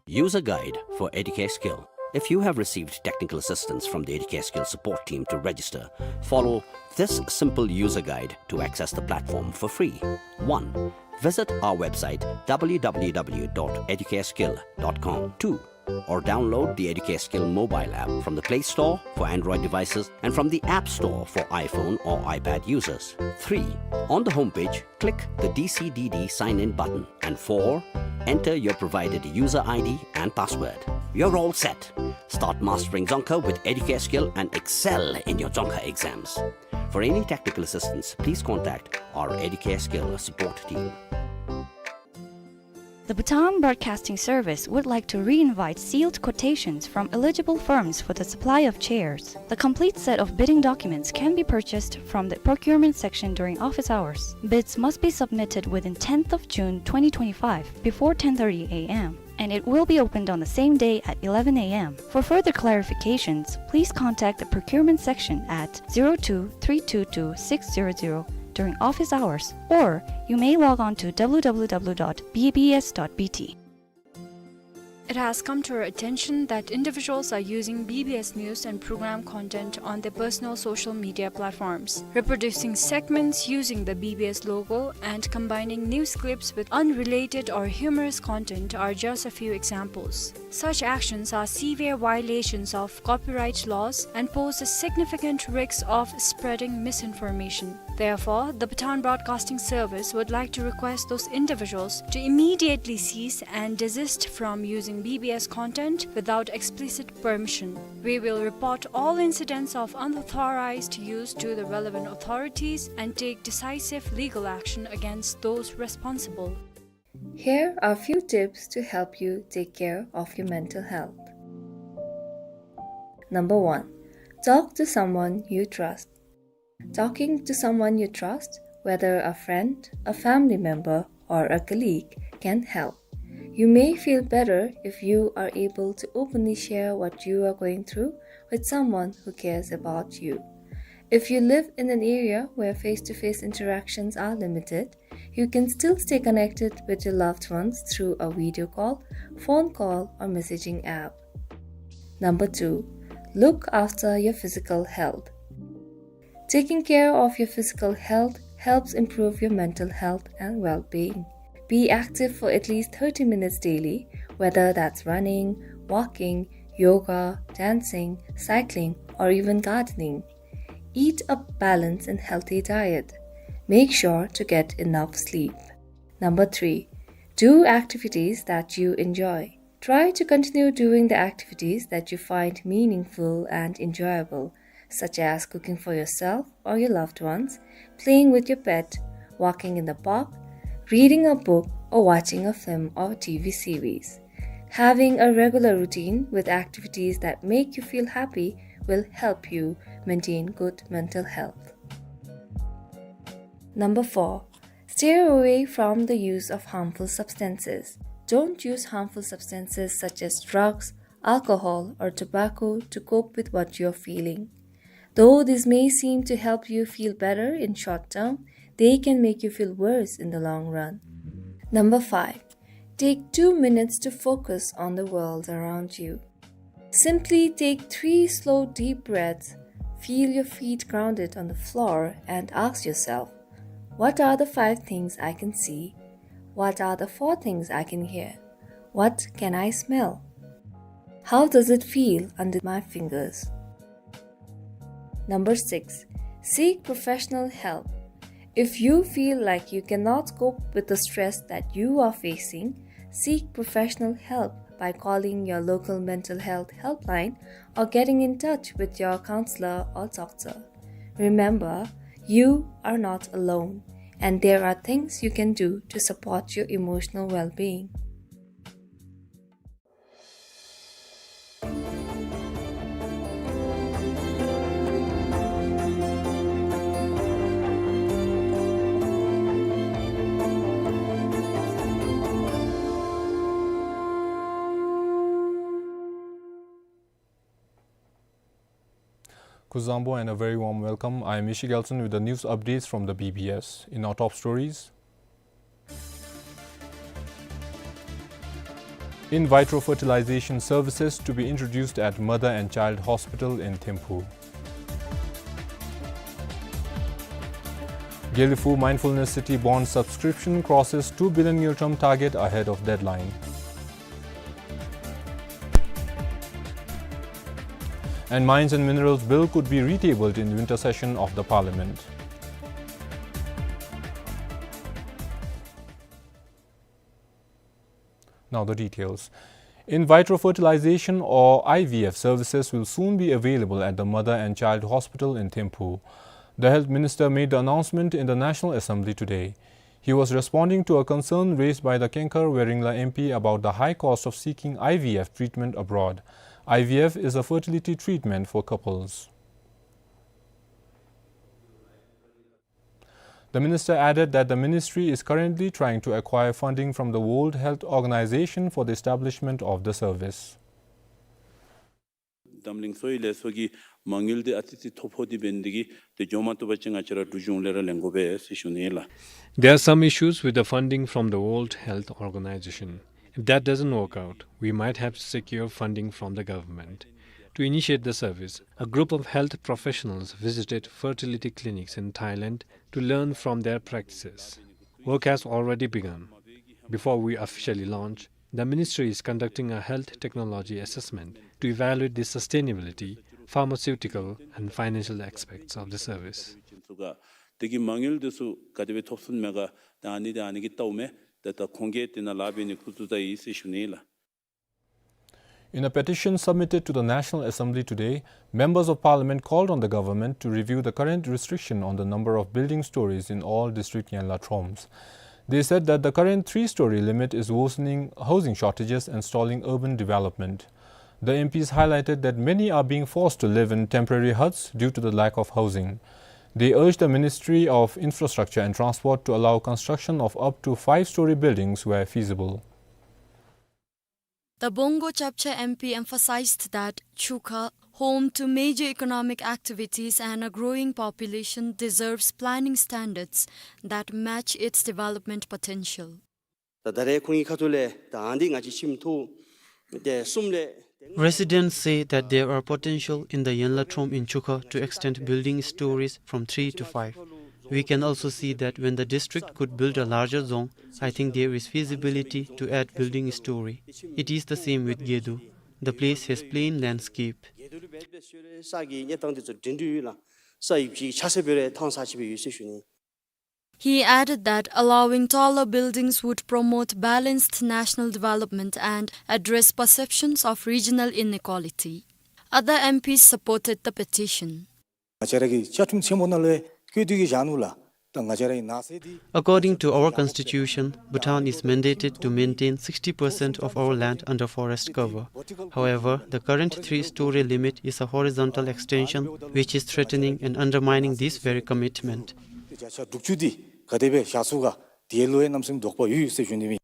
User guide for Educare Skill. If you have received technical assistance from the Educare Skill support team to register, follow this simple user guide to access the platform for free. One, visit our website w w w dot educareskill dot com. Two, or download the Educare Skill mobile app from the Play Store for Android devices and from the App Store for iPhone or iPad users. Three, on the homepage, click the D C D D sign in button. And four, enter your provided user I D and password. You're all set. Start mastering Dzongkha with Educare Skill and excel in your Dzongkha exams. For any technical assistance, please contact our Educare Skill support team. The Bhutan Broadcasting Service would like to re-invite sealed quotations from eligible firms for the supply of chairs. The complete set of bidding documents can be purchased from the procurement section during office hours. Bids must be submitted within tenth of June twenty twenty-five before ten thirty a m, and it will be opened on the same day at eleven a m. For further clarifications, please contact the procurement section at zero two three two two six zero zero during office hours, or you may log on to w w w dot b b s dot b t. It has come to our attention that individuals are using B B S news and program content on their personal social media platforms. Reproducing segments using the B B S logo and combining news clips with unrelated or humorous content are just a few examples. Such actions are severe violations of copyright laws and pose a significant risk of spreading misinformation. Therefore, the Bhutan Broadcasting Service would like to request those individuals to immediately cease and desist from using B B S content without explicit permission. We will report all incidents of unauthorized use to the relevant authorities and take decisive legal action against those responsible. Here are a few tips to help you take care of your mental health. Number one, talk to someone you trust. Talking to someone you trust, whether a friend, a family member, or a colleague, can help. You may feel better if you are able to openly share what you are going through with someone who cares about you. If you live in an area where face-to-face interactions are limited, you can still stay connected with your loved ones through a video call, phone call, or messaging app. Number two, look after your physical health. Taking care of your physical health helps improve your mental health and well-being. Be active for at least thirty minutes daily, whether that's running, walking, yoga, dancing, cycling, or even gardening. Eat a balanced and healthy diet. Make sure to get enough sleep. Number three, do activities that you enjoy. Try to continue doing the activities that you find meaningful and enjoyable, such as cooking for yourself or your loved ones, playing with your pet, walking in the park, reading a book, or watching a film or T V series. Having a regular routine with activities that make you feel happy will help you maintain good mental health. Number four, steer away from the use of harmful substances. Don't use harmful substances such as drugs, alcohol, or tobacco to cope with what you're feeling. Though this may seem to help you feel better in short term, they can make you feel worse in the long run. Number five, take two minutes to focus on the world around you. Simply take three slow, deep breaths, feel your feet grounded on the floor, and ask yourself, "What are the five things I can see? What are the four things I can hear? What can I smell? How does it feel under my fingers?" Number six, seek professional help. If you feel like you cannot cope with the stress that you are facing, seek professional help by calling your local mental health helpline or getting in touch with your counselor or doctor. Remember, you are not alone, and there are things you can do to support your emotional well-being. Kuzuzangpo and a very warm welcome. I am Ishi Gelson with the news updates from the B B S. In vitro fertilization services to be introduced at Mother and Child Hospital in Thimphu. Gelephu Mindfulness City bond subscription crosses two billion ngultrum target ahead of deadline. And Mines and Minerals Bill could be retabled in winter session of the Parliament. Now the details. In vitro fertilization or I V F services will soon be available at the Mother and Child Hospital in Thimphu. The Health Minister made the announcement in the National Assembly today. He was responding to a concern raised by the Kengkar Weringla M P about the high cost of seeking I V F treatment abroad. I V F is a fertility treatment for couples. The minister added that the ministry is currently trying to acquire funding from the World Health Organization for the establishment of the service. འཛམ་གླིང་ཚོའི་ལས་ཚོགས་ཀྱི་མ་དངུལ་འདི་ཨ་ཙི་ཙི་ཐོ་ཕོག་སྟེ་འབད་ནི་འདི་གིས་འདི་འགྱོ་མ་བཏུབ་པ་ཅིན་ང་བཅས་ར་འབྲུག་གཞུང་ལས་ར་ལེན་དགོ་པས་ཟེར་ཞུ་ནི་ལགས། There are some issues with the funding from the World Health Organization. If that doesn't work out, we might have to secure funding from the government. To initiate the service, a group of health professionals visited fertility clinics in Thailand to learn from their practices. Work has already begun. Before we officially launch, the ministry is conducting a health technology assessment to evaluate the sustainability, pharmaceutical, and financial aspects of the service. དེ་གི་མ་དངུལ་དེ་ཚུ་ག་དེ་སྦེ་ཐོབ་ཚུགས་མས་ག་ད་ཨ་ནི་དེ་ཨ་ནི་གི་ལྟཝ་མས། ད་ད་ཁོང་གིས་དེ་ནང་ལཱ་འབད་ནི་འགོ་བཙུགས་ད་ཡི་ཟེར་ཞུ་ནི་ལགས། In a petition submitted to the National Assembly today, members of parliament called on the government to review the current restriction on the number of building stories in all district Yenla Troms. They said that the current three-story limit is worsening housing shortages and stalling urban development. The M Ps highlighted that many are being forced to live in temporary huts due to the lack of housing. They urged the Ministry of Infrastructure and Transport to allow construction of up to five-story buildings where feasible. The Bongo Chapcha M P emphasized that Chukha, home to major economic activities and a growing population, deserves planning standards that match its development potential. ད་ད་རེས་ཁོང་གི་ཁ་ཐུག་ལས་ད་ཨ་ནི་ང་བཅས་ཁྱིམ་ཐོག་དེ་གསུམ་ལས། Residents say that there are potential in the Yenla Trom in Chukha to extend building stories from three to five. We can also see that when the district could build a larger zone, I think there is feasibility to add building story. It is the same with Gedu. The place has plain landscape. ས་གི་གནས་སྟངས་དེ་ཚུ་འདྲེན་འདྲི་ཡོད་ལགས། ས་ཡིབ་ཅིག་ཆ་ས་འབད་རུང་ཐང་ས་ཅིག་སྦེ་ཡོད་ཟེར་ཞུ་ནི། He added that allowing taller buildings would promote balanced national development and address perceptions of regional inequality. Other M Ps supported the petition. ང་བཅས་ར་གི་བཅའ་ཁྲིམས་ཆེན་པོ་ནང་ལུ་བཀོད་དེ་གི་བཞག་ནུག་ལགས། ད་ང་བཅས་ར་གི་ནགས་ཚལ་འདི། According to our constitution, Bhutan is mandated to maintain sixty percent of our land under forest cover. However, the current three-story limit is a horizontal extension which is threatening and undermining this very commitment. བརྒྱ་ཆ་དྲུག་ཅུ་འདི་ག་དེ་སྦེ་བཞག་ཚུགས་ག་དེ་ལུ་ཡང་གནམ་མེད་ས་མེད་དོགས་པ་ཡོད་ཡོད་ཟེར་ཞུ་ནི་ཨིན།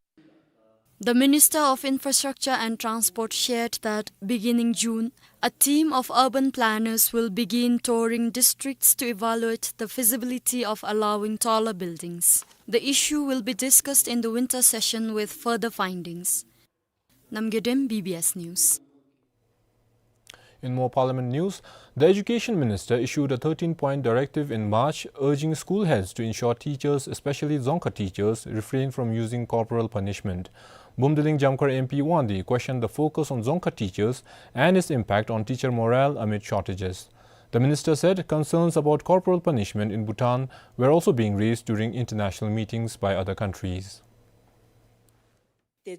The Minister of Infrastructure and Transport shared that beginning June, a team of urban planners will begin touring districts to evaluate the feasibility of allowing taller buildings. The issue will be discussed in the winter session with further findings. Namgay Dem, B B S News. In more Parliament news, the Education Minister issued a thirteen-point directive in March urging school heads to ensure teachers, especially Dzongkha teachers, refrain from using corporal punishment. Bumdiling Jamkhar M P Wangdi questioned the focus on Dzongkha teachers and its impact on teacher morale amid shortages. The minister said concerns about corporal punishment in Bhutan were also being raised during international meetings by other countries. The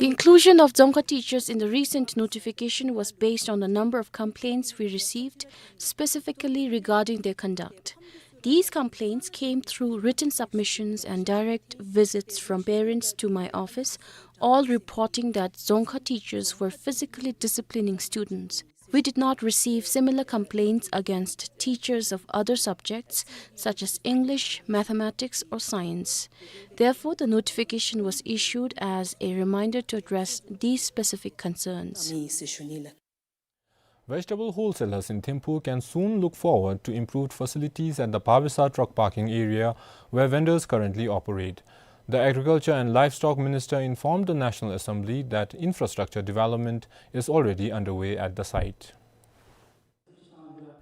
inclusion of Dzongkha teachers in the recent notification was based on the number of complaints we received, specifically regarding their conduct. These complaints came through written submissions and direct visits from parents to my office, all reporting that Dzongkha teachers were physically disciplining students. We did not receive similar complaints against teachers of other subjects, such as English, mathematics, or science. Therefore, the notification was issued as a reminder to address these specific concerns. Vegetable wholesalers in Thimphu can soon look forward to improved facilities at the Bhabisa truck parking area where vendors currently operate. The Agriculture and Livestock Minister informed the National Assembly that infrastructure development is already underway at the site.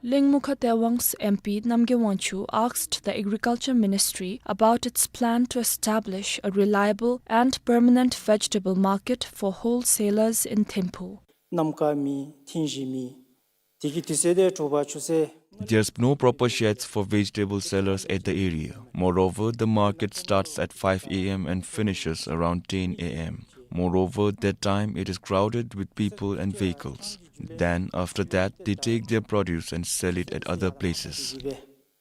Lengmukha Dewangs M P Namgay Wangchuk asked the Agriculture Ministry about its plan to establish a reliable and permanent vegetable market for wholesalers in Thimphu. གནམ་དཀར་མེད། ཐིང་གཞི་མེད། དེ་གི་དུས་ཚོད་དེ་གྲུབ་པ་ཆུ་ཚོད། There's no proper sheds for vegetable sellers at the area. Moreover, the market starts at five A M and finishes around ten A M. Moreover, that time it is crowded with people and vehicles. Then, after that, they take their produce and sell it at other places. དེ་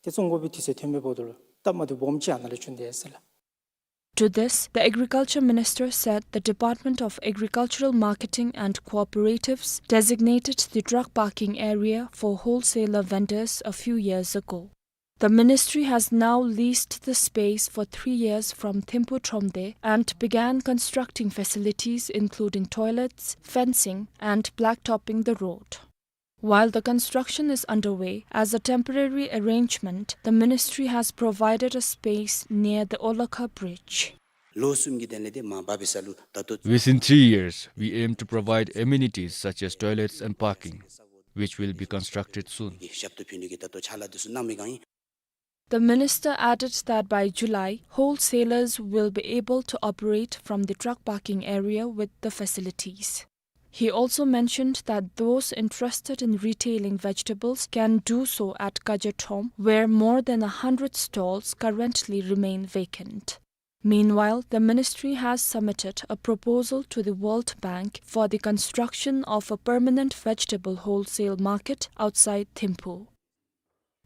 བཙོང་དགོ་པའི་དུས་ཚོད་ཐོན་མི་བོ་དོ་ལོ་སྟབས་མ་བདེ་སྦོམ་ཅིག་ཨ་ནཱ་ལུ་བྱུང་དེས་ཟེར་ལགས། To this, the Agriculture Minister said the Department of Agricultural Marketing and Cooperatives designated the truck parking area for wholesaler vendors a few years ago. The ministry has now leased the space for three years from Thimphu Thromde and began constructing facilities including toilets, fencing, and blacktopping the road. While the construction is underway, as a temporary arrangement, the ministry has provided a space near the Olakha Bridge. ལོ་གསུམ་གྱི་དོན་ལས་དེ་མ་བབས་པའི་ས་ལུ་ད་ལྟོ། Within three years, we aim to provide amenities such as toilets and parking, which will be constructed soon. ཞབས་ཏོག་ཕུལ་ནི་གི་ད་ལྟོ་ཕྱག་ལཱ་དེ་ཚུ་གནང་མི་གང་ཡིན། The minister added that by July, wholesalers will be able to operate from the truck parking area with the facilities. He also mentioned that those interested in retailing vegetables can do so at Kaja Throm, where more than a hundred stalls currently remain vacant. Meanwhile, the ministry has submitted a proposal to the World Bank for the construction of a permanent vegetable wholesale market outside Thimphu.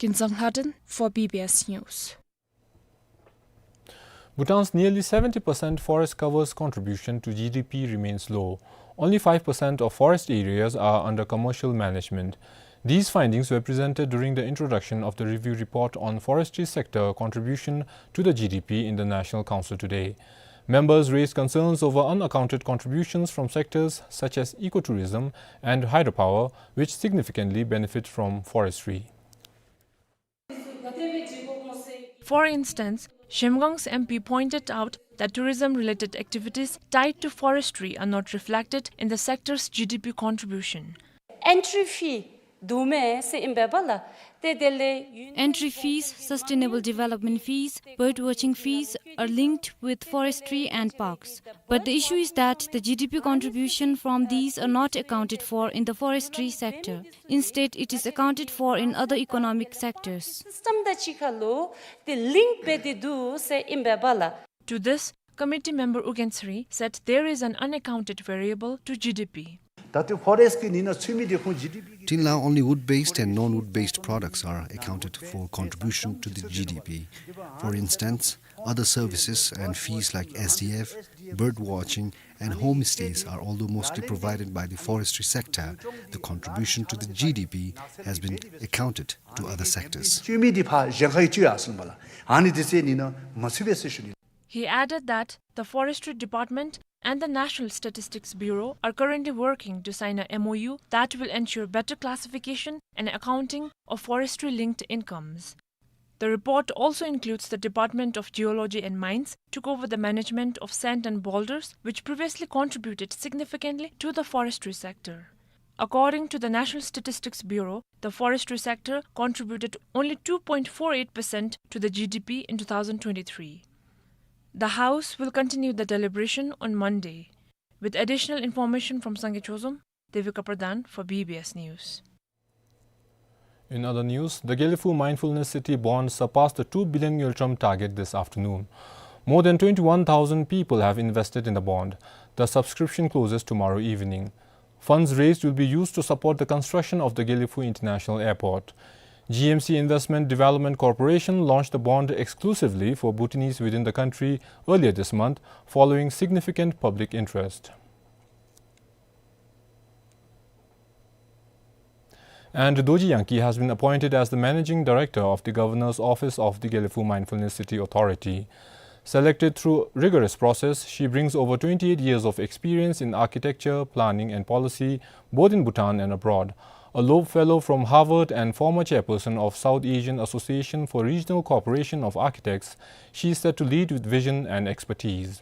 Kinzang Lhaden for B B S News. Bhutan's nearly seventy percent forest cover's contribution to G D P remains low. Only five percent of forest areas are under commercial management. These findings were presented during the introduction of the review report on forestry sector contribution to the G D P in the National Council today. Members raised concerns over unaccounted contributions from sectors such as ecotourism and hydropower, which significantly benefit from forestry. For instance, Zhemgang's M P pointed out that tourism-related activities tied to forestry are not reflected in the sector's G D P contribution. Entry fee འདུག་མས་ཟེར་ཨིན་པས་པ་ལགས། ཏེ་དེ་ལས་ཡུན། Entry fees, sustainable development fees, bird watching fees are linked with forestry and parks. But the issue is that the G D P contribution from these are not accounted for in the forestry sector. Instead, it is accounted for in other economic sectors. System དང་གཅིག་ཁར་ལུ་ཏེ་link འབད་དེ་འདུག་ཟེར་ཨིན་པས་པ་ལགས། To this, committee member U Khyentse Ri said there is an unaccounted variable to G D P. ད་ལྟོ་forest གི་ནི་ན་ཚུད་མི་དེ་ཁོང་G D P གི། Till now, only wood-based and non-wood-based products are accounted for contribution to the G D P. For instance, other services and fees like S D F, bird watching, and homestays are, although mostly provided by the forestry sector, the contribution to the G D P has been accounted to other sectors. ཚུད་མི་དེ་ཕར་གཞན་ཁར་ཡང་ཚུད་ཡར་སོང་པ་ལགས། ཨ་ནི་དེ་ཚུ་ནི་ན་མ་ཚུད་པས་ཟེར་ཞུ་ནི། He added that the Forestry Department and the National Statistics Bureau are currently working to sign a M O U that will ensure better classification and accounting of forestry-linked incomes. The report also includes the Department of Geology and Mines took over the management of sand and boulders, which previously contributed significantly to the forestry sector. According to the National Statistics Bureau, the forestry sector contributed only two point four eight percent to the G D P in two thousand twenty-three. The House will continue the deliberation on Monday. With additional information from Sangay Chozom, Devika Pradhan for B B S News. In other news, the Gelephu Mindfulness City bond surpassed the two billion ngultrum target this afternoon. More than twenty-one thousand people have invested in the bond. The subscription closes tomorrow evening. Funds raised will be used to support the construction of the Gelephu International Airport. G M C Investment Development Corporation launched the bond exclusively for Bhutanese within the country earlier this month, following significant public interest. And Dorji Yangki has been appointed as the Managing Director of the Governor's Office of the Gelephu Mindfulness City Authority. Selected through rigorous process, she brings over twenty-eight years of experience in architecture, planning and policy, both in Bhutan and abroad. A Loeb Fellow from Harvard and former chairperson of South Asian Association for Regional Cooperation of Architects, she is set to lead with vision and expertise.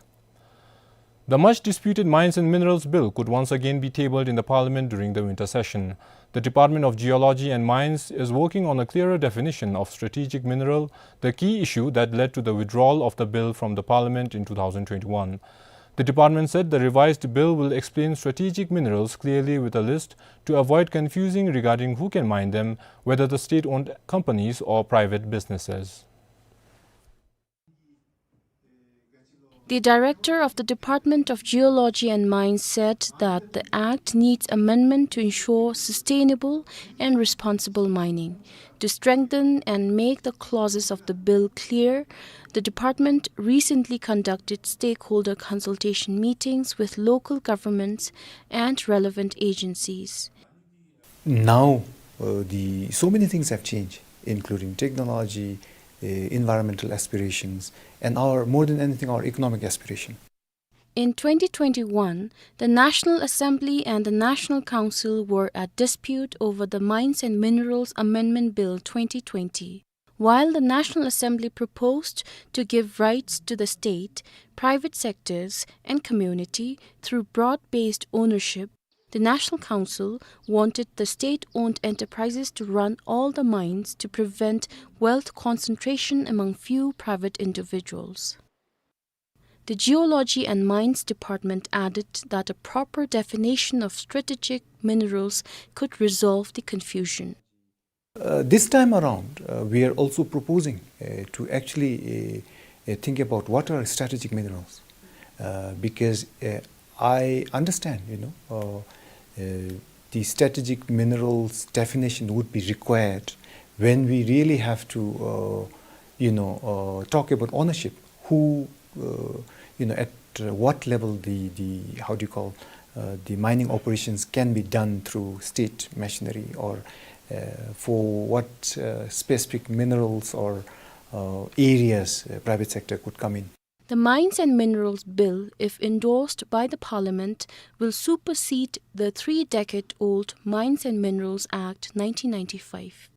The much disputed Mines and Minerals Bill could once again be tabled in the Parliament during the winter session. The Department of Geology and Mines is working on a clearer definition of strategic mineral, the key issue that led to the withdrawal of the bill from the Parliament in two thousand twenty-one. The department said the revised bill will explain strategic minerals clearly with a list to avoid confusing regarding who can mine them, whether the state-owned companies or private businesses. The director of the Department of Geology and Mines said that the act needs amendment to ensure sustainable and responsible mining. To strengthen and make the clauses of the bill clear, the department recently conducted stakeholder consultation meetings with local governments and relevant agencies. Now, uh, the, so many things have changed, including technology, uh, environmental aspirations, and our, more than anything, our economic aspiration. In twenty twenty-one, the National Assembly and the National Council were at dispute over the Mines and Minerals Amendment Bill twenty twenty. While the National Assembly proposed to give rights to the state, private sectors, and community through broad-based ownership, the National Council wanted the state-owned enterprises to run all the mines to prevent wealth concentration among few private individuals. The Geology and Mines Department added that a proper definition of strategic minerals could resolve the confusion. Uh, this time around, uh, we are also proposing, uh, to actually, uh, uh, think about what are strategic minerals. Uh, because, uh, I understand, you know, uh, uh, the strategic minerals definition would be required when we really have to, uh, you know, uh, talk about ownership. Who, uh, you know, at, uh, what level the, the, how do you call, uh, the mining operations can be done through state machinery, or, uh, for what, uh, specific minerals or, uh, areas, uh, private sector could come in. The Mines and Minerals Bill, if endorsed by the Parliament, will supersede the three-decade-old Mines and Minerals Act nineteen ninety-five.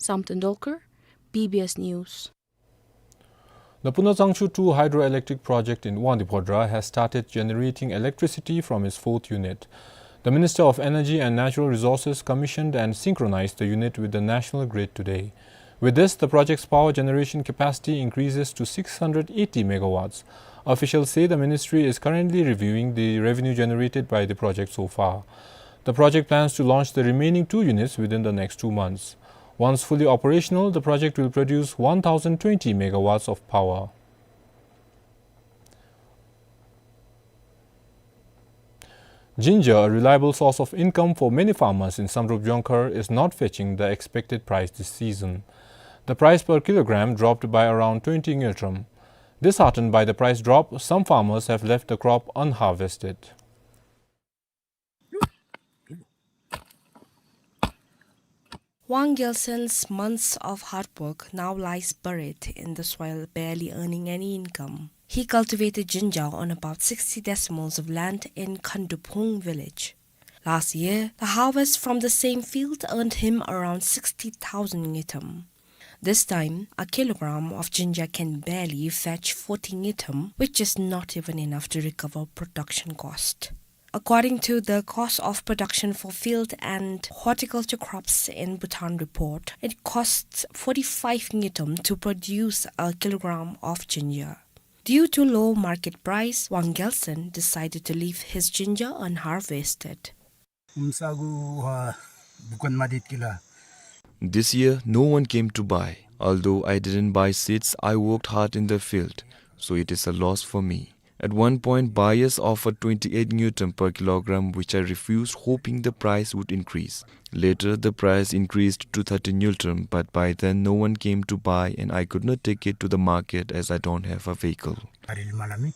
Samten Dolkar, B B S News. The Puna Tsangchu two hydroelectric project in Wangdue Phodrang has started generating electricity from its fourth unit. The Minister of Energy and Natural Resources commissioned and synchronized the unit with the national grid today. With this, the project's power generation capacity increases to six hundred eighty megawatts. Officials say the ministry is currently reviewing the revenue generated by the project so far. The project plans to launch the remaining two units within the next two months. Once fully operational, the project will produce one thousand twenty megawatts of power. Ginger, a reliable source of income for many farmers in Samdrup Jongkhar, is not fetching the expected price this season. The price per kilogram dropped by around twenty ngultrum. Disheartened by the price drop, some farmers have left the crop unharvested. Wang Gyaltsen's months of hard work now lies buried in the soil, barely earning any income. He cultivated ginger on about sixty decimals of land in Khanduphung village. Last year, the harvest from the same field earned him around sixty thousand ngultrum. This time, a kilogram of ginger can barely fetch forty ngultrum, which is not even enough to recover production cost. According to the cost of production for field and horticulture crops in Bhutan report, it costs forty-five ngultrum to produce a kilogram of ginger. Due to low market price, Wang Gelson decided to leave his ginger unharvested. Umsagu ha bukan madit kila. This year, no one came to buy. Although I didn't buy seeds, I worked hard in the field, so it is a loss for me. At one point, buyers offered twenty-eight ngultrum per kilogram, which I refused, hoping the price would increase. Later, the price increased to thirty ngultrum, but by then, no one came to buy, and I could not take it to the market as I don't have a vehicle. Hari lima lami,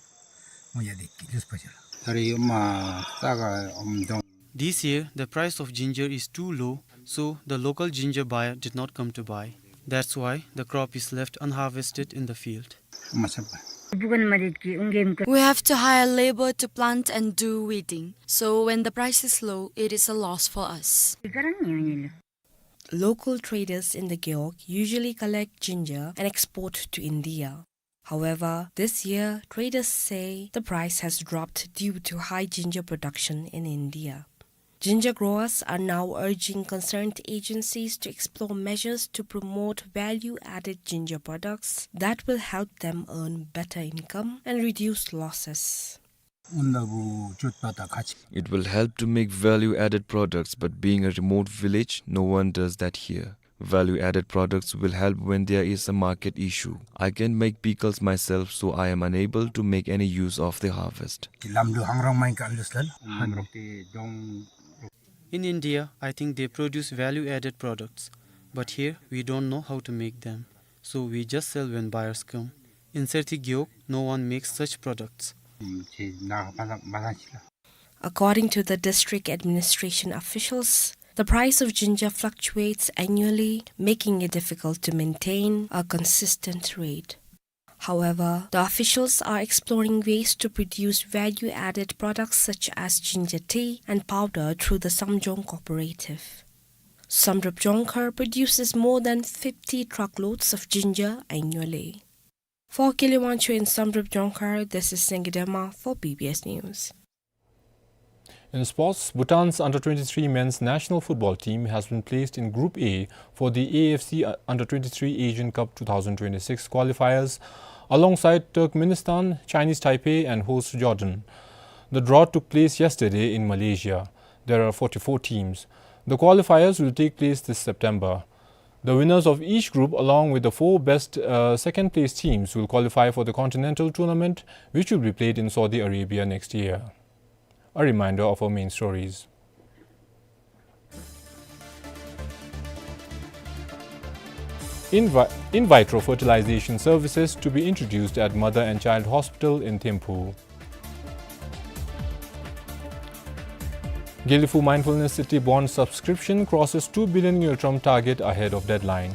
muya deki, dus pajala. Hari ma saga om dong. This year, the price of ginger is too low, so the local ginger buyer did not come to buy. That's why the crop is left unharvested in the field. We have to hire labor to plant and do weeding, so when the price is low, it is a loss for us. Local traders in the Gewog usually collect ginger and export to India. However, this year, traders say the price has dropped due to high ginger production in India. Ginger growers are now urging concerned agencies to explore measures to promote value-added ginger products that will help them earn better income and reduce losses. It will help to make value-added products, but being a remote village, no one does that here. Value-added products will help when there is a market issue. I can make pickles myself, so I am unable to make any use of the harvest. In India, I think they produce value-added products, but here we don't know how to make them, so we just sell when buyers come. In Serti Gewog, no one makes such products. According to the district administration officials, the price of ginger fluctuates annually, making it difficult to maintain a consistent rate. However, the officials are exploring ways to produce value-added products such as ginger tea and powder through the Samjong Cooperative. Samdrup Jongkhar produces more than fifty truckloads of ginger annually. For Kili Wangchuk in Samdrup Jongkhar, this is Sengidema for B B S News. In sports, Bhutan's under twenty-three men's national football team has been placed in Group A for the A F C Under twenty-three Asian Cup two thousand twenty-six qualifiers, alongside Turkmenistan, Chinese Taipei, and host Jordan. The draw took place yesterday in Malaysia. There are forty-four teams. The qualifiers will take place this September. The winners of each group, along with the four best, uh, second-place teams, will qualify for the continental tournament, which will be played in Saudi Arabia next year. A reminder of our main stories. In vi-, in vitro fertilization services to be introduced at Mother and Child Hospital in Thimphu. Gelephu Mindfulness City bond subscription crosses two billion ngultrum target ahead of deadline.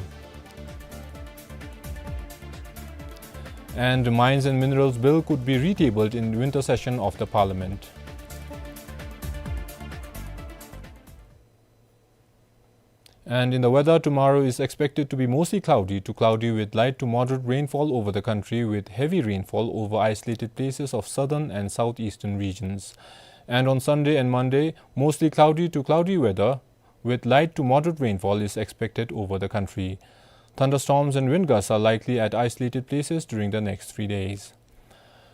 And Mines and Minerals Bill could be retabled in winter session of the Parliament. And in the weather, tomorrow is expected to be mostly cloudy to cloudy with light to moderate rainfall over the country, with heavy rainfall over isolated places of southern and southeastern regions. And on Sunday and Monday, mostly cloudy to cloudy weather, with light to moderate rainfall is expected over the country. Thunderstorms and wind gusts are likely at isolated places during the next three days.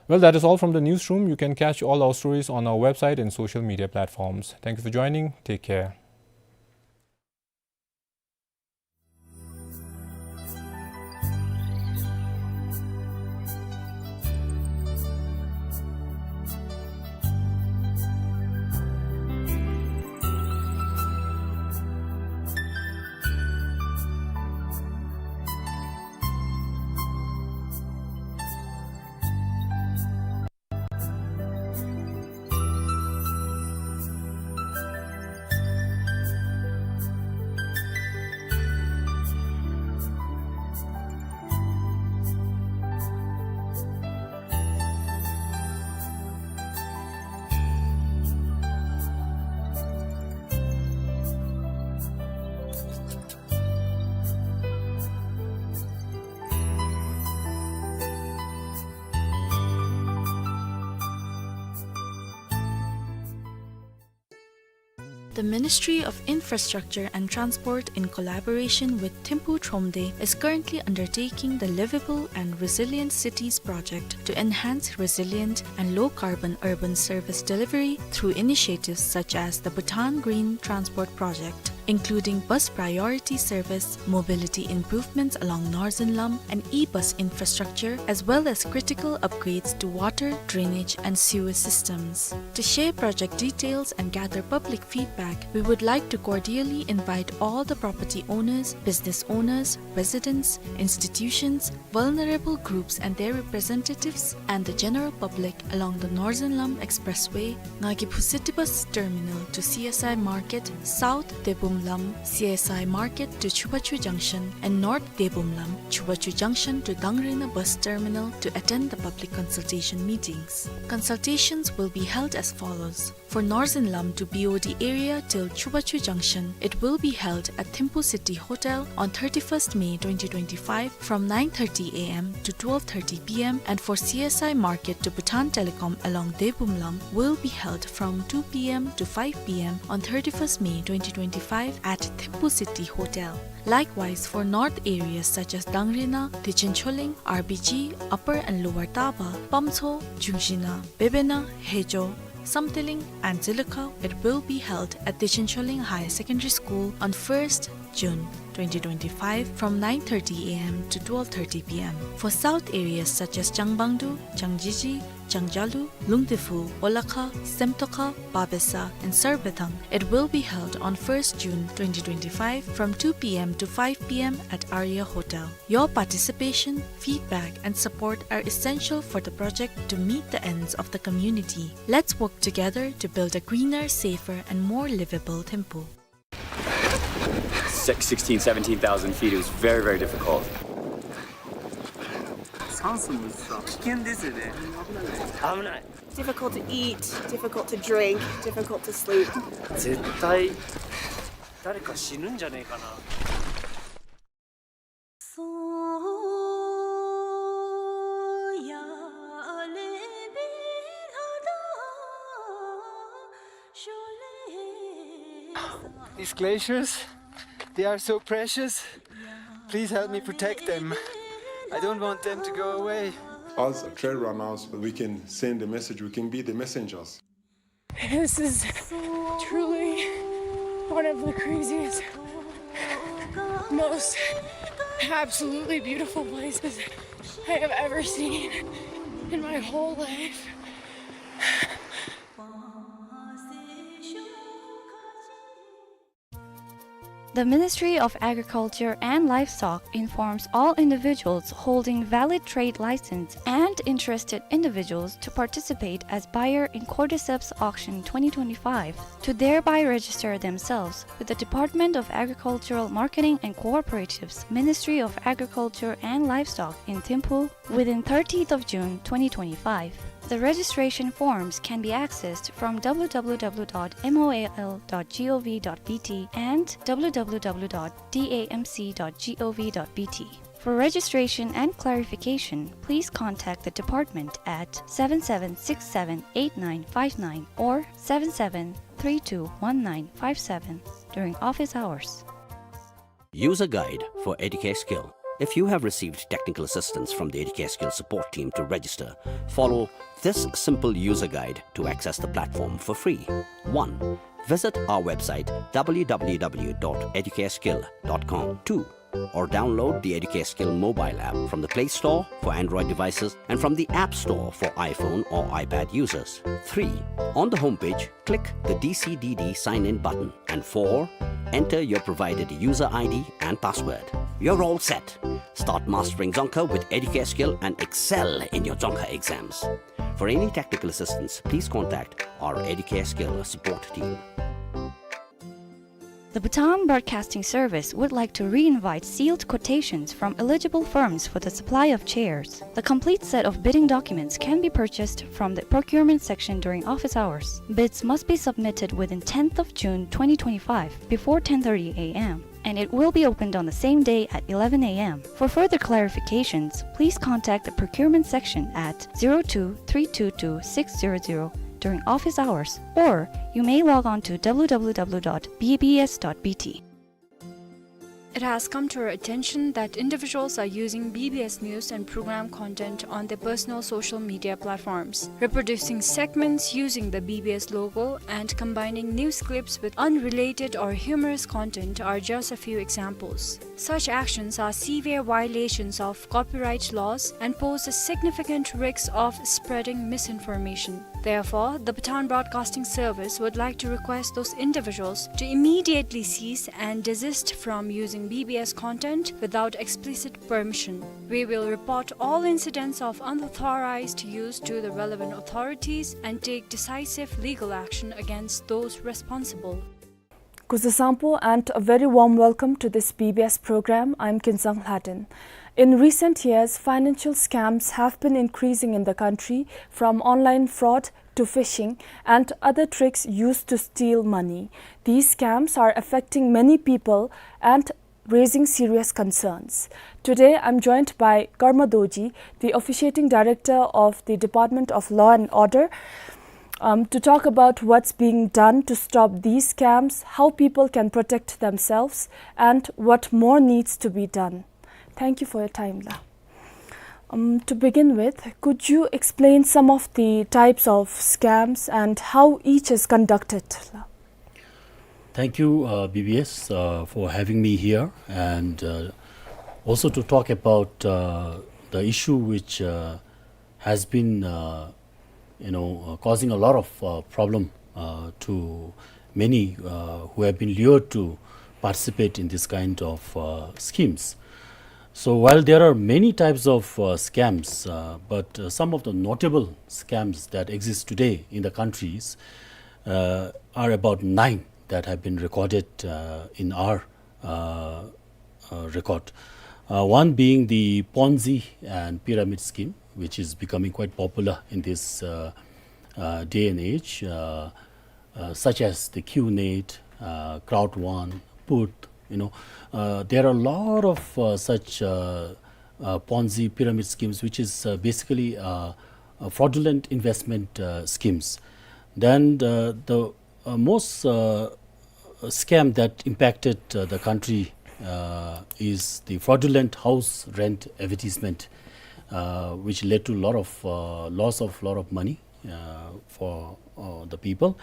Well, that is all from the newsroom. You can catch all our stories on our website and social media platforms. Thank you for joining. Take care. The Ministry of Infrastructure and Transport, in collaboration with Thimphu Thromde, is currently undertaking the Livable and Resilient Cities project to enhance resilient and low-carbon urban service delivery through initiatives such as the Bhutan Green Transport Project, including bus priority service, mobility improvements along Northern Lam and e-bus infrastructure, as well as critical upgrades to water, drainage, and sewer systems. To share project details and gather public feedback, we would like to cordially invite all the property owners, business owners, residents, institutions, vulnerable groups and their representatives, and the general public along the Northern Lam Expressway, Ngaki Phusiti Bus Terminal to C S I Market, South Debum Lam, C S I Market to Chubachu Junction, and North Debum Lam, Chubachu Junction to Dangrena Bus Terminal to attend the public consultation meetings. Consultations will be held as follows. For Northern Lam to B O D area till Chubachu Junction, it will be held at Thimphu City Hotel on thirty-first May twenty twenty-five from nine thirty A M to twelve thirty P M, and for C S I Market to Bhutan Telecom along Debum Lam will be held from two P M to five P M on thirty-first May twenty twenty-five at Thimphu City Hotel. Likewise, for north areas such as Dangrena, Dechincholing, R B G, Upper and Lower Taba, Pamtso, Jungshina, Bebena, Hejo, Samteling and Zilakha, it will be held at Dechincholing Higher Secondary School on first June twenty twenty-five from nine thirty A M to twelve thirty P M. For south areas such as Changbangdu, Changjiji, Changjalu, Lungdefu, Olakha, Semtokha, Babesa, and Sarbethang, it will be held on first June twenty twenty-five from two P M to five P M at Arya Hotel. Your participation, feedback, and support are essential for the project to meet the ends of the community. Let's work together to build a greener, safer, and more livable Thimphu. Six, sixteen, seventeen thousand feet, it was very, very difficult. 酸素もさ、危険ですよね。危ない。Difficult to eat, difficult to drink, difficult to sleep. 絶対誰か死ぬんじゃねえかな。 These glaciers, they are so precious. Please help me protect them. I don't want them to go away. As trail runners, we can send the message, we can be the messengers. This is truly one of the craziest, most absolutely beautiful places I have ever seen in my whole life. The Ministry of Agriculture and Livestock informs all individuals holding valid trade license and interested individuals to participate as buyer in Cordyceps Auction twenty twenty-five to thereby register themselves with the Department of Agricultural Marketing and Cooperatives, Ministry of Agriculture and Livestock in Thimphu within thirtieth of June twenty twenty-five. The registration forms can be accessed from w w w dot m o a l dot gov dot b t and w w w dot d a m c dot gov dot b t. For registration and clarification, please contact the department at seven seven six seven eight nine five nine or seven seven three two one nine five seven during office hours. User guide for Educare Skill. If you have received technical assistance from the Educare Skill support team to register, follow this simple user guide to access the platform for free. One, visit our website w w w dot educareskill dot com. Two, or download the Educare Skill mobile app from the Play Store for Android devices and from the App Store for iPhone or iPad users. Three, on the homepage, click the D C D D sign in button. And four, enter your provided user I D and password. You're all set. Start mastering Dzongkha with Educare Skill and excel in your Dzongkha exams. For any technical assistance, please contact our Educare Skill support team. The Bhutan Broadcasting Service would like to re-invite sealed quotations from eligible firms for the supply of chairs. The complete set of bidding documents can be purchased from the procurement section during office hours. Bids must be submitted within tenth of June twenty twenty-five before ten thirty a m, and it will be opened on the same day at eleven a m. For further clarifications, please contact the procurement section at zero two three two two six zero zero during office hours, or you may log on to w w w dot b b s dot b t. It has come to our attention that individuals are using B B S news and program content on their personal social media platforms, reproducing segments using the B B S logo and combining news clips with unrelated or humorous content are just a few examples. Such actions are severe violations of copyright laws and pose a significant risk of spreading misinformation. Therefore, the Bhutan Broadcasting Service would like to request those individuals to immediately cease and desist from using B B S content without explicit permission. We will report all incidents of unauthorized use to the relevant authorities and take decisive legal action against those responsible. Kuzuzangpo Sampo and a very warm welcome to this B B S program. I'm Kinzang Lhaden. In recent years, financial scams have been increasing in the country, from online fraud to phishing and other tricks used to steal money. These scams are affecting many people and raising serious concerns. Today, I'm joined by Karma Dorji, the officiating director of the Department of Law and Order, um, to talk about what's being done to stop these scams, how people can protect themselves, and what more needs to be done. Thank you for your time, la. Um, to begin with, could you explain some of the types of scams and how each is conducted, la? Thank you, uh, B B S, uh, for having me here, and, uh, also to talk about, uh, the issue which, uh, has been, uh, you know, uh, causing a lot of, uh, problem, uh, to many, uh, who have been lured to participate in this kind of, uh, schemes. So while there are many types of, uh, scams, uh, but, uh, some of the notable scams that exist today in the countries, uh, are about nine that have been recorded, uh, in our, uh, uh, record. Uh, one being the Ponzi and pyramid scheme, which is becoming quite popular in this, uh, uh, day and age, uh, uh, such as the QNet, uh, Crowd1, Put, you know. Uh, there are a lot of, uh, such, uh, uh, Ponzi pyramid schemes, which is, uh, basically, uh, uh, fraudulent investment, uh, schemes. Then the, the, uh, most, uh, scam that impacted, uh, the country, uh, is the fraudulent house rent advertisement, uh, which led to a lot of, uh, loss of lot of money, uh, for, uh, the people.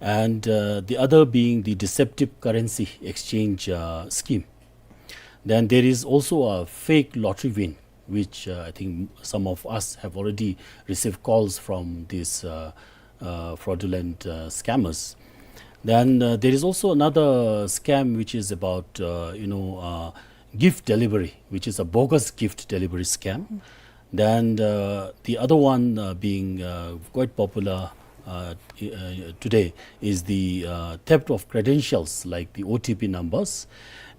And, uh, the other being the deceptive currency exchange, uh, scheme. Then there is also a fake lottery win, which, uh, I think some of us have already received calls from these, uh, uh, fraudulent, uh, scammers. Then, uh, there is also another scam which is about, uh, you know, uh, gift delivery, which is a bogus gift delivery scam. Mm. Then, uh, the other one, uh, being, uh, quite popular, uh, t-, uh, today is the, uh, theft of credentials, like the O T P numbers.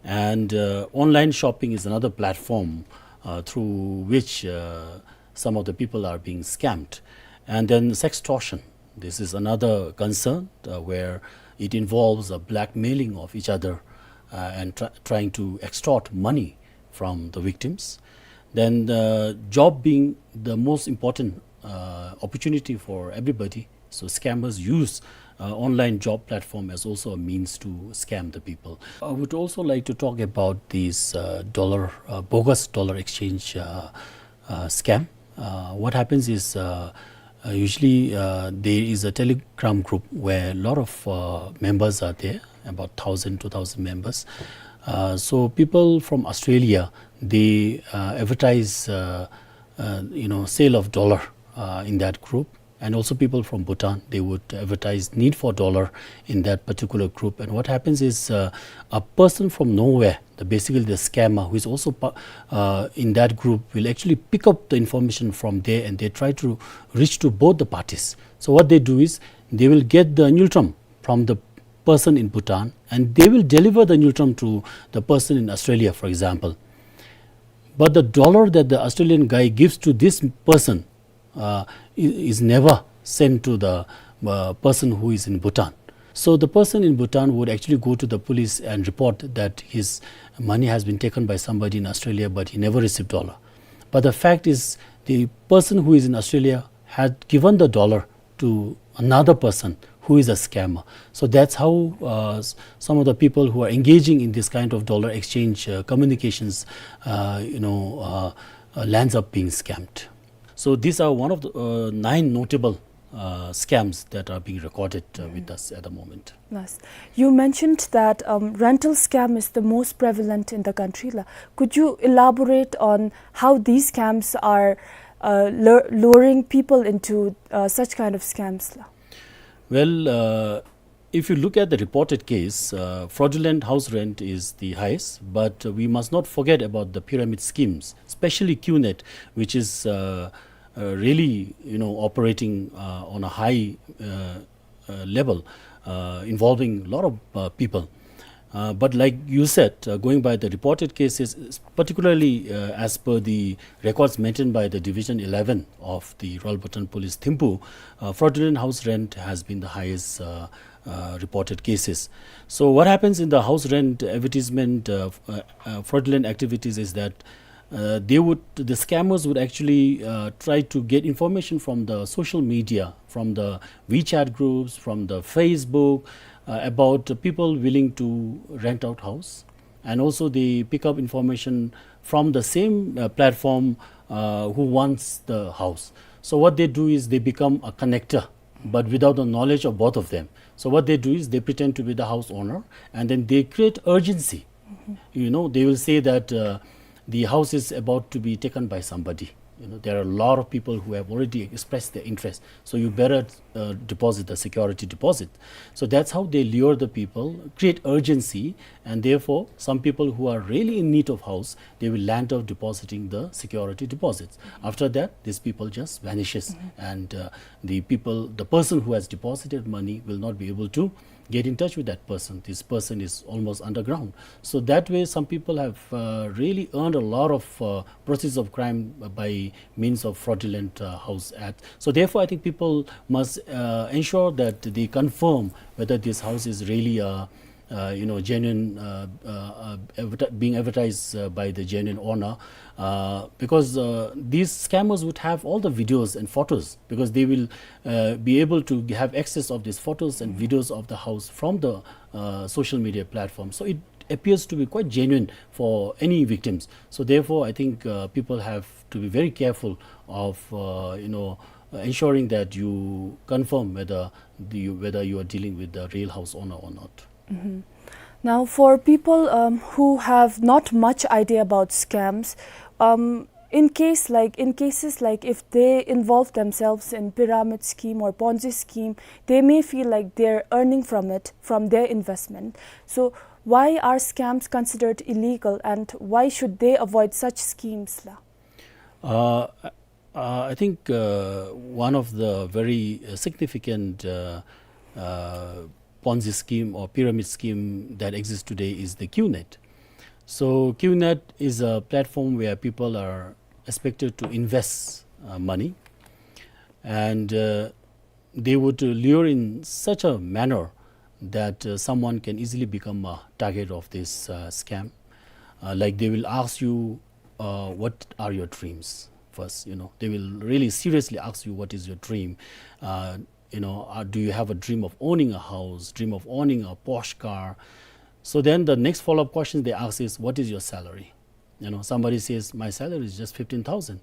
And, uh, online shopping is another platform, uh, through which, uh, some of the people are being scammed. And then sextortion. This is another concern, uh, where it involves a blackmailing of each other, uh, and try-, trying to extort money from the victims. Then, uh, job being the most important, uh, opportunity for everybody, so scammers use, uh, online job platform as also a means to scam the people. I would also like to talk about this, uh, dollar, uh, bogus dollar exchange, uh, uh, scam. Uh, what happens is, uh, uh, usually, uh, there is a Telegram group where a lot of, uh, members are there, about thousand, two thousand members. Uh, so people from Australia, they, uh, advertise, uh, uh, you know, sale of dollar, uh, in that group. And also people from Bhutan, they would advertise need for dollar in that particular group. And what happens is, uh, a person from nowhere, the, basically the scammer, who is also pa-, uh, in that group, will actually pick up the information from there, and they try to reach to both the parties. So what they do is, they will get the ngultrum from the person in Bhutan, and they will deliver the ngultrum to the person in Australia, for example. But the dollar that the Australian guy gives to this person, uh, i-, is never sent to the, uh, person who is in Bhutan. So the person in Bhutan would actually go to the police and report that his money has been taken by somebody in Australia, but he never received dollar. But the fact is, the person who is in Australia had given the dollar to another person who is a scammer. So that's how, uh, s-, some of the people who are engaging in this kind of dollar exchange, uh, communications, uh, you know, uh, uh, lands up being scammed. So these are one of the, uh, nine notable, uh, scams that are being recorded, uh, with us at the moment. Yes. You mentioned that, um, rental scam is the most prevalent in the country, la. Could you elaborate on how these scams are, uh, lure-, luring people into, uh, such kind of scams, la? Well, uh, if you look at the reported case, uh, fraudulent house rent is the highest, but, uh, we must not forget about the pyramid schemes, especially QNet, which is, uh, uh, really, you know, operating, uh, on a high, uh, uh, level, uh, involving a lot of, uh, people. Uh, but like you said, uh, going by the reported cases, s-, particularly, uh, as per the records maintained by the Division eleven of the Royal Bhutan Police Thimphu, uh, fraudulent house rent has been the highest, uh, uh, reported cases. So what happens in the house rent advertisement, uh, f-, uh, uh, fraudulent activities is that, uh, they would, the scammers would actually, uh, try to get information from the social media, from the WeChat groups, from the Facebook, uh, about people willing to rent out house. And also they pick up information from the same, uh, platform, uh, who wants the house. So what they do is they become a connector, but without the knowledge of both of them. So what they do is they pretend to be the house owner, and then they create urgency. You know, they will say that, uh, the house is about to be taken by somebody. You know, there are a lot of people who have already expressed their interest. So you better, uh, deposit the security deposit. So that's how they lure the people, create urgency, and therefore some people who are really in need of house, they will land up depositing the security deposits. After that, these people just vanishes, and, uh, the people, the person who has deposited money will not be able to get in touch with that person. This person is almost underground. So that way, some people have, uh, really earned a lot of, uh, proceeds of crime by means of fraudulent, uh, house act. So therefore, I think people must, uh, ensure that they confirm whether this house is really a, uh, you know, genuine, uh, uh, uh, adverti-, being advertised, uh, by the genuine owner, uh, because, uh, these scammers would have all the videos and photos, because they will, uh, be able to have access of these photos and videos of the house from the, uh, social media platform. So it appears to be quite genuine for any victims. So therefore, I think, uh, people have to be very careful of, uh, you know, uh, ensuring that you confirm whether the, whether you are dealing with the real house owner or not. Now, for people, um, who have not much idea about scams, um, in case, like, in cases like if they involve themselves in pyramid scheme or Ponzi scheme, they may feel like they're earning from it, from their investment. So, why are scams considered illegal, and why should they avoid such schemes, la? Uh, uh, I think, uh, one of the very, uh, significant, uh, uh, Ponzi scheme or pyramid scheme that exists today is the QNet. So QNet is a platform where people are expected to invest, uh, money, and, uh, they would lure in such a manner that, uh, someone can easily become a target of this, uh, scam. Uh, like, they will ask you, uh, "What are your dreams?" first, you know. They will really seriously ask you, "What is your dream?" Uh, you know, uh, "Do you have a dream of owning a house, dream of owning a Porsche car?" So then the next follow-up question they ask is, "What is your salary?" You know, somebody says, "My salary is just fifteen thousand."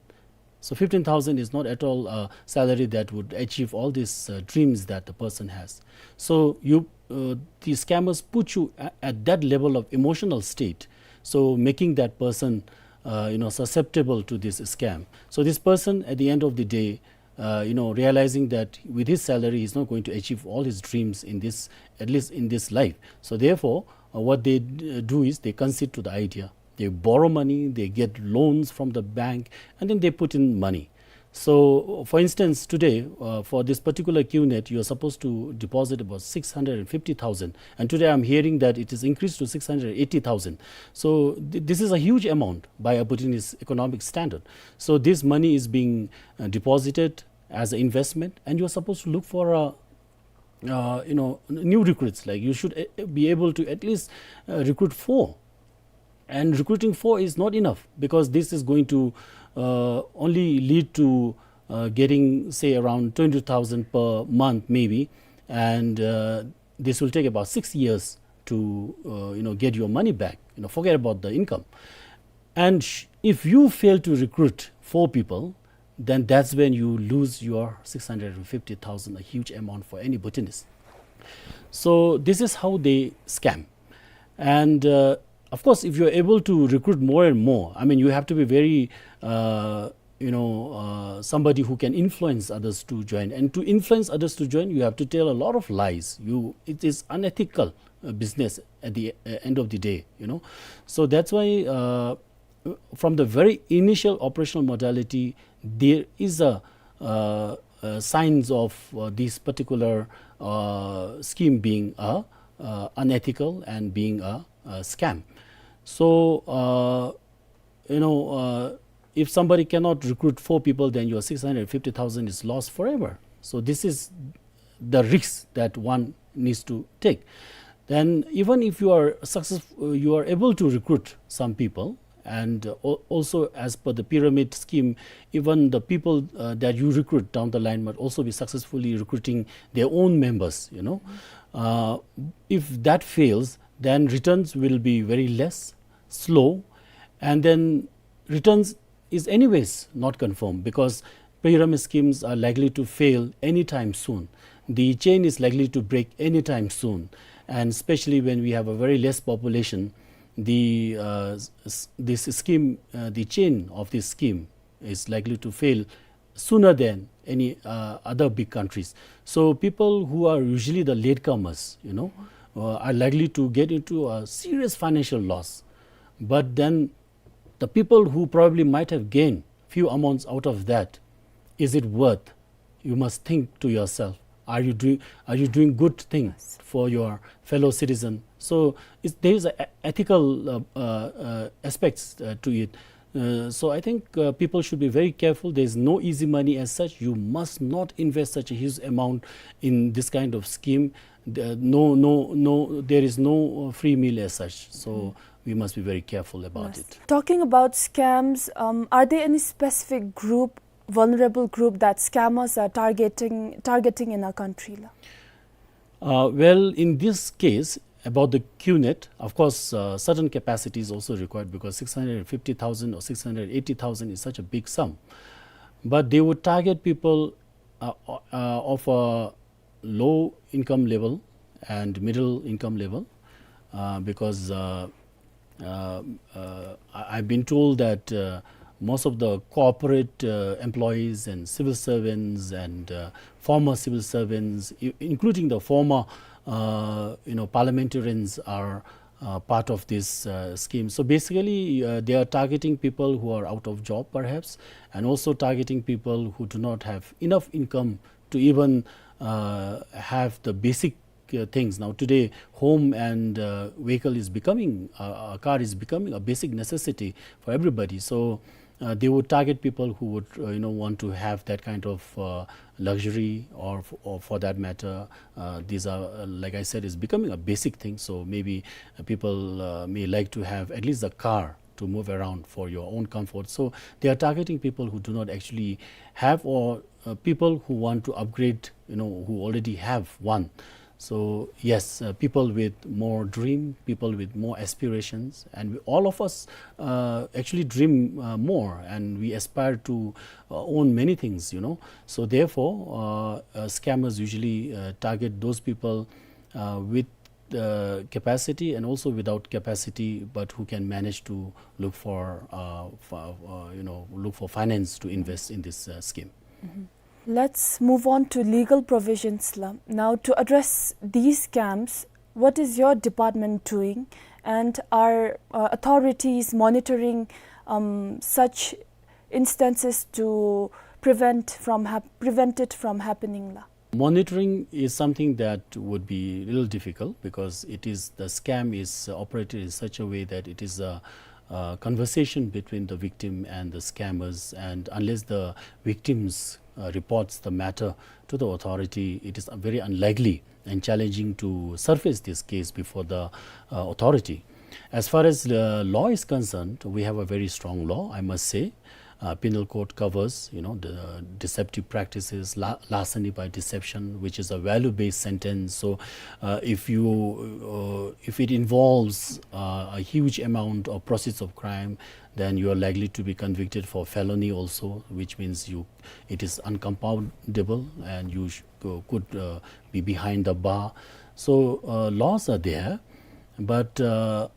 So fifteen thousand is not at all a salary that would achieve all these, uh, dreams that the person has. So you, uh, the scammers put you a-, at that level of emotional state, so making that person, uh, you know, susceptible to this scam. So this person, at the end of the day, uh, you know, realizing that with his salary, he's not going to achieve all his dreams in this, at least in this life. So therefore, uh, what they d-, do is they concede to the idea. They borrow money, they get loans from the bank, and then they put in money. So, for instance, today, uh, for this particular QNet, you are supposed to deposit about six hundred and fifty thousand. And today I'm hearing that it is increased to six hundred eighty thousand. So, th-, this is a huge amount by a Bhutanese economic standard. So, this money is being, uh, deposited as an investment, and you are supposed to look for a, uh, you know, n-, new recruits. Like, you should, uh, be able to at least, uh, recruit four. And recruiting four is not enough, because this is going to, uh, only lead to, uh, getting, say, around twenty thousand per month, maybe, and, uh, this will take about six years to, uh, you know, get your money back. You know, forget about the income. And sh- if you fail to recruit four people, then that's when you lose your six hundred and fifty thousand, a huge amount for any Bhutanese. So this is how they scam. And, uh, of course, if you're able to recruit more and more, I mean, you have to be very, uh, you know, uh, somebody who can influence others to join. And to influence others to join, you have to tell a lot of lies. You, it is unethical, uh, business at the, uh, end of the day, you know. So that's why, uh, from the very initial operational modality, there is a, uh, uh, signs of, uh, this particular, uh, scheme being a, uh, unethical and being a, a scam. So, uh, you know, uh, if somebody cannot recruit four people, then your six hundred fifty thousand is lost forever. So this is the risk that one needs to take. Then even if you are successful, you are able to recruit some people, and, uh, al- also as per the pyramid scheme, even the people, uh, that you recruit down the line might also be successfully recruiting their own members, you know. Uh, if that fails, then returns will be very less, slow, and then returns is anyways not confirmed, because pyramid schemes are likely to fail anytime soon. The chain is likely to break anytime soon, and especially when we have a very less population, the, uh, s- s- this scheme, uh, the chain of this scheme is likely to fail sooner than any, uh, other big countries. So people who are usually the latecomers, you know, uh, are likely to get into a serious financial loss. But then the people who probably might have gained few amounts out of that, is it worth? You must think to yourself, are you doing, are you doing good thing for your fellow citizen? So it's, there is a e- ethical, uh, uh, uh, aspects, uh, to it. Uh, so I think, uh, people should be very careful. There is no easy money as such. You must not invest such a huge amount in this kind of scheme. The, no, no, no, there is no, uh, free meal as such. So we must be very careful about it. Talking about scams, um, are there any specific group, vulnerable group that scammers are targeting targeting in our country la? Uh, well, in this case, about the QNet, of course, uh, certain capacity is also required, because six hundred fifty thousand or six hundred eighty thousand is such a big sum. But they would target people, uh, uh, of a low income level and middle income level, uh, because, uh, uh, uh, I- I've been told that, uh, most of the corporate, uh, employees and civil servants and, uh, former civil servants, i- including the former, uh, you know, parliamentarians, are, uh, part of this, uh, scheme. So basically, uh, they are targeting people who are out of job, perhaps, and also targeting people who do not have enough income to even, uh, have the basic, uh, things. Now today, home and, uh, vehicle is becoming, uh, a car is becoming a basic necessity for everybody. So, uh, they would target people who would, uh, you know, want to have that kind of, uh, luxury, or, f- or for that matter, uh, these are, uh, like I said, is becoming a basic thing. So maybe, uh, people, uh, may like to have at least a car to move around for your own comfort. So they are targeting people who do not actually have, or, uh, people who want to upgrade, you know, who already have one. So yes, uh, people with more dream, people with more aspirations, and we, all of us, uh, actually dream, uh, more, and we aspire to, uh, own many things, you know. So therefore, uh, uh, scammers usually, uh, target those people, uh, with, uh, capacity and also without capacity, but who can manage to look for, uh, for, uh, you know, look for finance to invest in this, uh, scheme. Let's move on to legal provisions la. Now, to address these scams, what is your department doing, and are, uh, authorities monitoring, um, such instances to prevent from hap- prevent it from happening la? Monitoring is something that would be a little difficult, because it is, the scam is operated in such a way that it is a, a conversation between the victim and the scammers, and unless the victims, uh, reports the matter to the authority, it is very unlikely and challenging to surface this case before the, uh, authority. As far as the law is concerned, we have a very strong law, I must say. Uh, penal code covers, you know, the deceptive practices, la-, larceny by deception, which is a value-based sentence. So, uh, if you, uh, if it involves, uh, a huge amount of proceeds of crime, then you are likely to be convicted for felony also, which means you, it is uncompoundable and you sh-, uh, could, uh, be behind the bar. So, uh, laws are there, but, uh,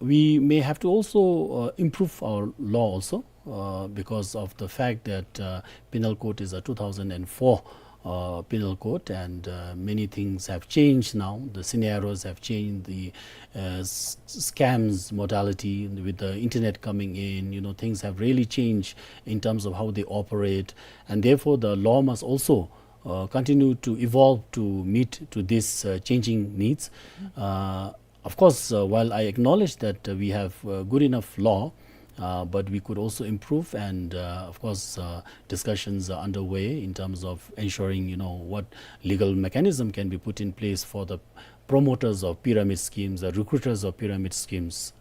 we may have to also, uh, improve our law also, uh, because of the fact that, uh, penal code is a two thousand and four, uh, penal code, and, uh, many things have changed now. The scenarios have changed. The, uh, s-, scams modality with the internet coming in, you know, things have really changed in terms of how they operate, and therefore the law must also, uh, continue to evolve to meet to these, uh, changing needs. Uh, of course, uh, while I acknowledge that, uh, we have, uh, good enough law, uh, but we could also improve, and, uh, of course, uh, discussions are underway in terms of ensuring, you know, what legal mechanism can be put in place for the promoters of pyramid schemes, the recruiters of pyramid schemes.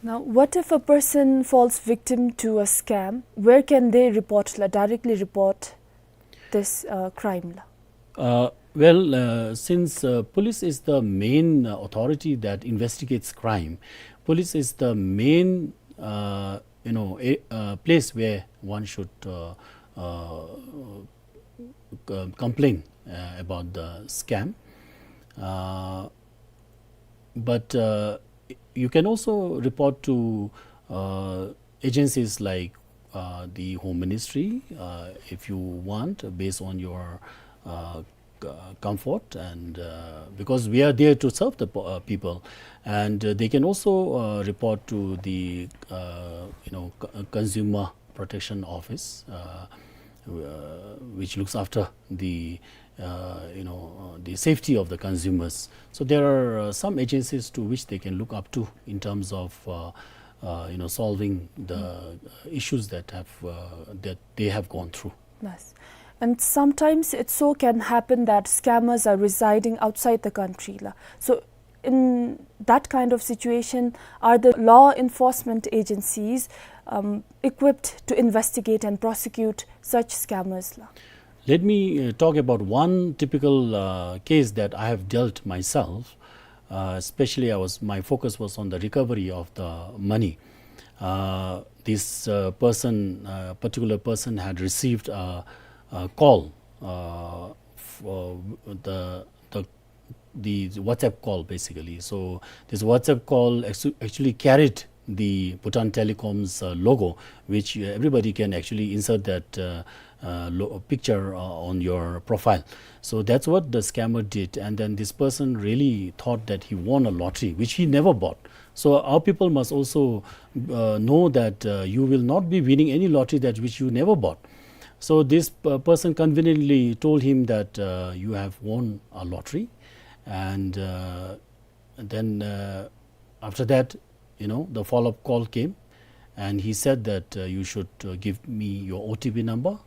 Now, what if a person falls victim to a scam? Where can they report, la, directly report this, uh, crime, la? Uh, well, uh, since, uh, police is the main, uh, authority that investigates crime, police is the main, uh, you know, a, uh, place where one should, uh, uh, c-, complain, uh, about the scam. Uh, but, uh, you can also report to, uh, agencies like, uh, the Home Ministry, uh, if you want, based on your, uh, c-, comfort, and, uh, because we are there to serve the po-, uh, people, and, uh, they can also, uh, report to the, uh, you know, c-, Consumer Protection Office, uh, uh, which looks after the, uh, you know, uh, the safety of the consumers. So there are, uh, some agencies to which they can look up to in terms of, uh, uh, you know, solving the, uh, issues that have, uh, that they have gone through. Yes. And sometimes it so can happen that scammers are residing outside the country, la. So in that kind of situation, are the law enforcement agencies, um, equipped to investigate and prosecute such scammers, la? Let me, uh, talk about one typical, uh, case that I have dealt myself. Uh, especially, I was, my focus was on the recovery of the money. Uh, this, uh, person, uh, particular person had received a, a call, uh, for the, the, the WhatsApp call, basically. So this WhatsApp call actu-, actually carried the Bhutan Telecom's, uh, logo, which, uh, everybody can actually insert that, uh, uh, lo-, picture, uh, on your profile. So that's what the scammer did, and then this person really thought that he won a lottery, which he never bought. So our people must also, uh, know that, uh, you will not be winning any lottery that which you never bought. So this, uh, person conveniently told him that, uh, you have won a lottery, and, uh, and then, uh, after that, you know, the follow-up call came, and he said that, uh, you should, uh, give me your O T P number.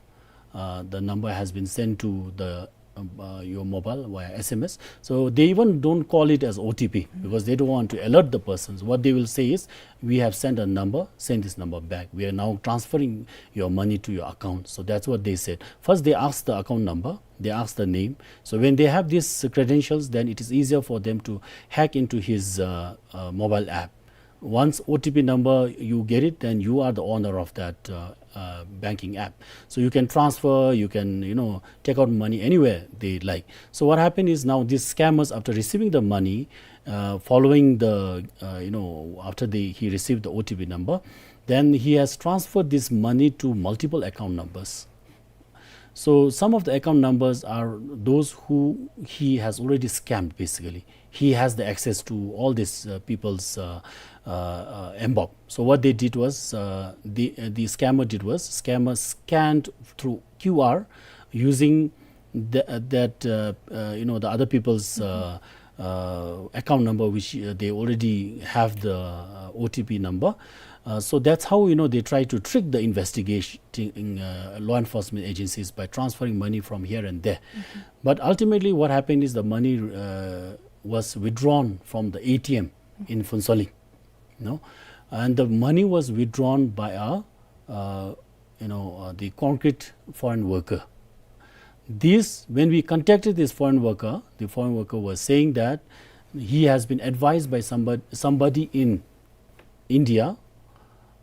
Uh, the number has been sent to the, um, uh, your mobile via S M S. So they even don't call it as O T P because they don't want to alert the persons. What they will say is, "We have sent a number, send this number back. We are now transferring your money to your account." So that's what they said. First, they asked the account number, they ask the name. So when they have these credentials, then it is easier for them to hack into his, uh, uh, mobile app. Once O T P number you get it, then you are the owner of that, uh, uh, banking app. So you can transfer, you can, you know, take out money anywhere they like. So what happened is now these scammers, after receiving the money, uh, following the, uh, you know, after the, he received the O T P number, then he has transferred this money to multiple account numbers. So some of the account numbers are those who he has already scammed, basically. He has the access to all these, uh, people's, uh, uh, uh, mBob. So what they did was, uh, the, uh, the scammer did was, scammer scanned through Q R using the, uh, that, uh, uh, you know, the other people's, uh, uh, account number, which, uh, they already have the, uh, O T P number. Uh, so that's how, you know, they try to trick the investigating, uh, law enforcement agencies by transferring money from here and there. But ultimately, what happened is the money, uh, was withdrawn from the A T M in Phuentsholing, you know, and the money was withdrawn by a uh, you know, uh, the concrete foreign worker. This, when we contacted this foreign worker, the foreign worker was saying that he has been advised by somebody, somebody in India,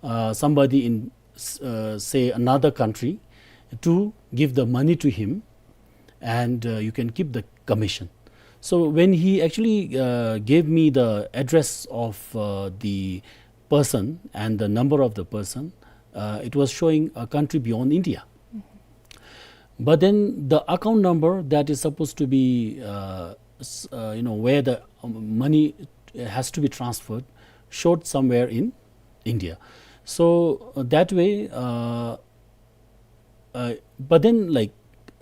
uh, somebody in, s- uh, say, another country, to give the money to him, and uh, you can keep the commission. So when he actually uh, gave me the address of uh, the person and the number of the person, uh, it was showing a country beyond India. But then the account number that is supposed to be, uh, s- uh, you know, where the um, money has to be transferred, showed somewhere in India. So uh, that way, uh, uh, but then, like,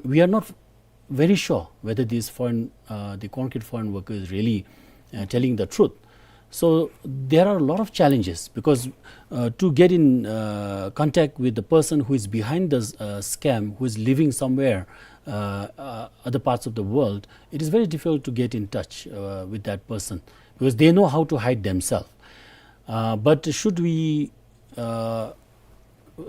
we are not very sure whether this foreign, uh, the concrete foreign worker is really uh, telling the truth. So there are a lot of challenges because uh, to get in uh, contact with the person who is behind the uh, scam, who is living somewhere uh, uh, other parts of the world, it is very difficult to get in touch uh, with that person because they know how to hide themselves. Uh, but should we uh,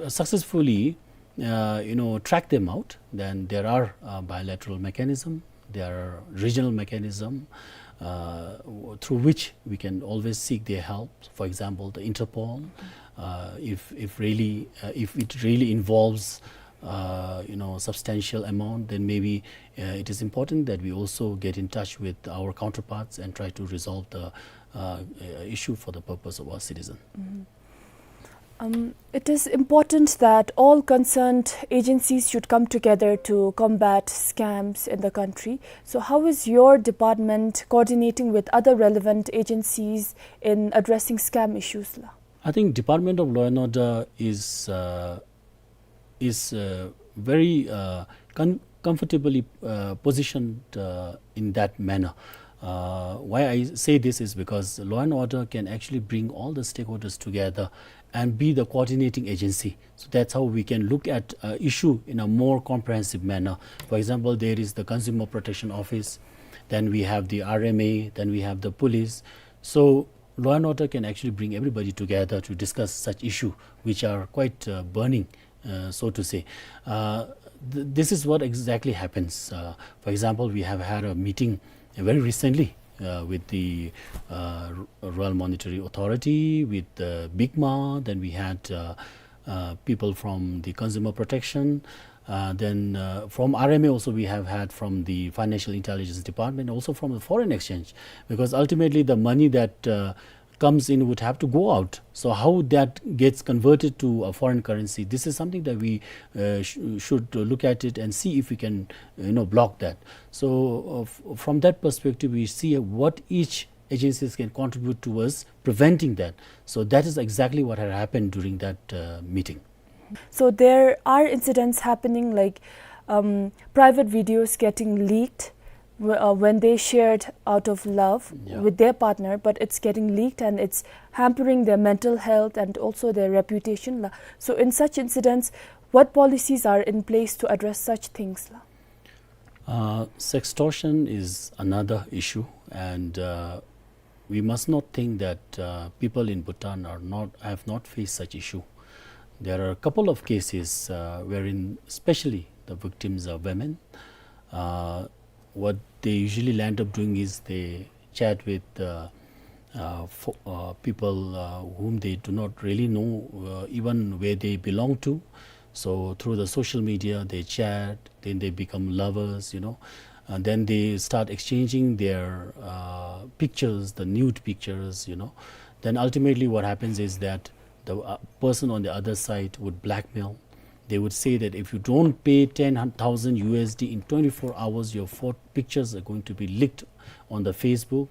successfully, uh, you know, track them out, then there are uh, bilateral mechanism, there are regional mechanism uh, w- through which we can always seek their help. For example, the Interpol. Uh, if if really uh, if it really involves uh, you know, substantial amount, then maybe uh, it is important that we also get in touch with our counterparts and try to resolve the uh, uh, issue for the purpose of our citizen. Um, it is important that all concerned agencies should come together to combat scams in the country. So, how is your department coordinating with other relevant agencies in addressing scam issues? La? I think Department of Law and Order is uh, is uh, very uh, con- comfortably uh, positioned uh, in that manner. Uh, why I say this is because law and order can actually bring all the stakeholders together and be the coordinating agency. So that's how we can look at uh, issue in a more comprehensive manner. For example, there is the Consumer Protection Office, then we have the R M A, then we have the police. So law and order can actually bring everybody together to discuss such issue which are quite uh, burning, uh, so to say. Uh, th- this is what exactly happens. Uh, for example, we have had a meeting very recently uh, with the uh, Royal Monetary Authority, with the BICMA, then we had uh, uh, people from the Consumer Protection. Uh, then uh, from R M A also we have had from the Financial Intelligence Department, also from the foreign exchange, because ultimately the money that uh, comes in would have to go out. So how that gets converted to a foreign currency, this is something that we uh, sh- should look at it and see if we can, you know, block that. So uh, f- from that perspective, we see what each agencies can contribute towards preventing that. So that is exactly what had happened during that uh, meeting. So there are incidents happening like um, private videos getting leaked w- uh, when they shared out of love Yeah. with their partner, but it's getting leaked and it's hampering their mental health and also their reputation. La. So in such incidents, what policies are in place to address such things? La? Uh, sextortion is another issue, and uh, we must not think that uh, people in Bhutan are not have not faced such issue. There are a couple of cases uh, wherein, especially, the victims are women. Uh, what they usually land up doing is they chat with uh, uh, fo- uh, people uh, whom they do not really know, uh, even where they belong to. So through the social media, they chat, then they become lovers, you know, and then they start exchanging their uh, pictures, the nude pictures, you know. Then ultimately, what happens is that the uh, person on the other side would blackmail. They would say that if you don't pay ten thousand U S D in twenty-four hours, your four pictures are going to be leaked on the Facebook.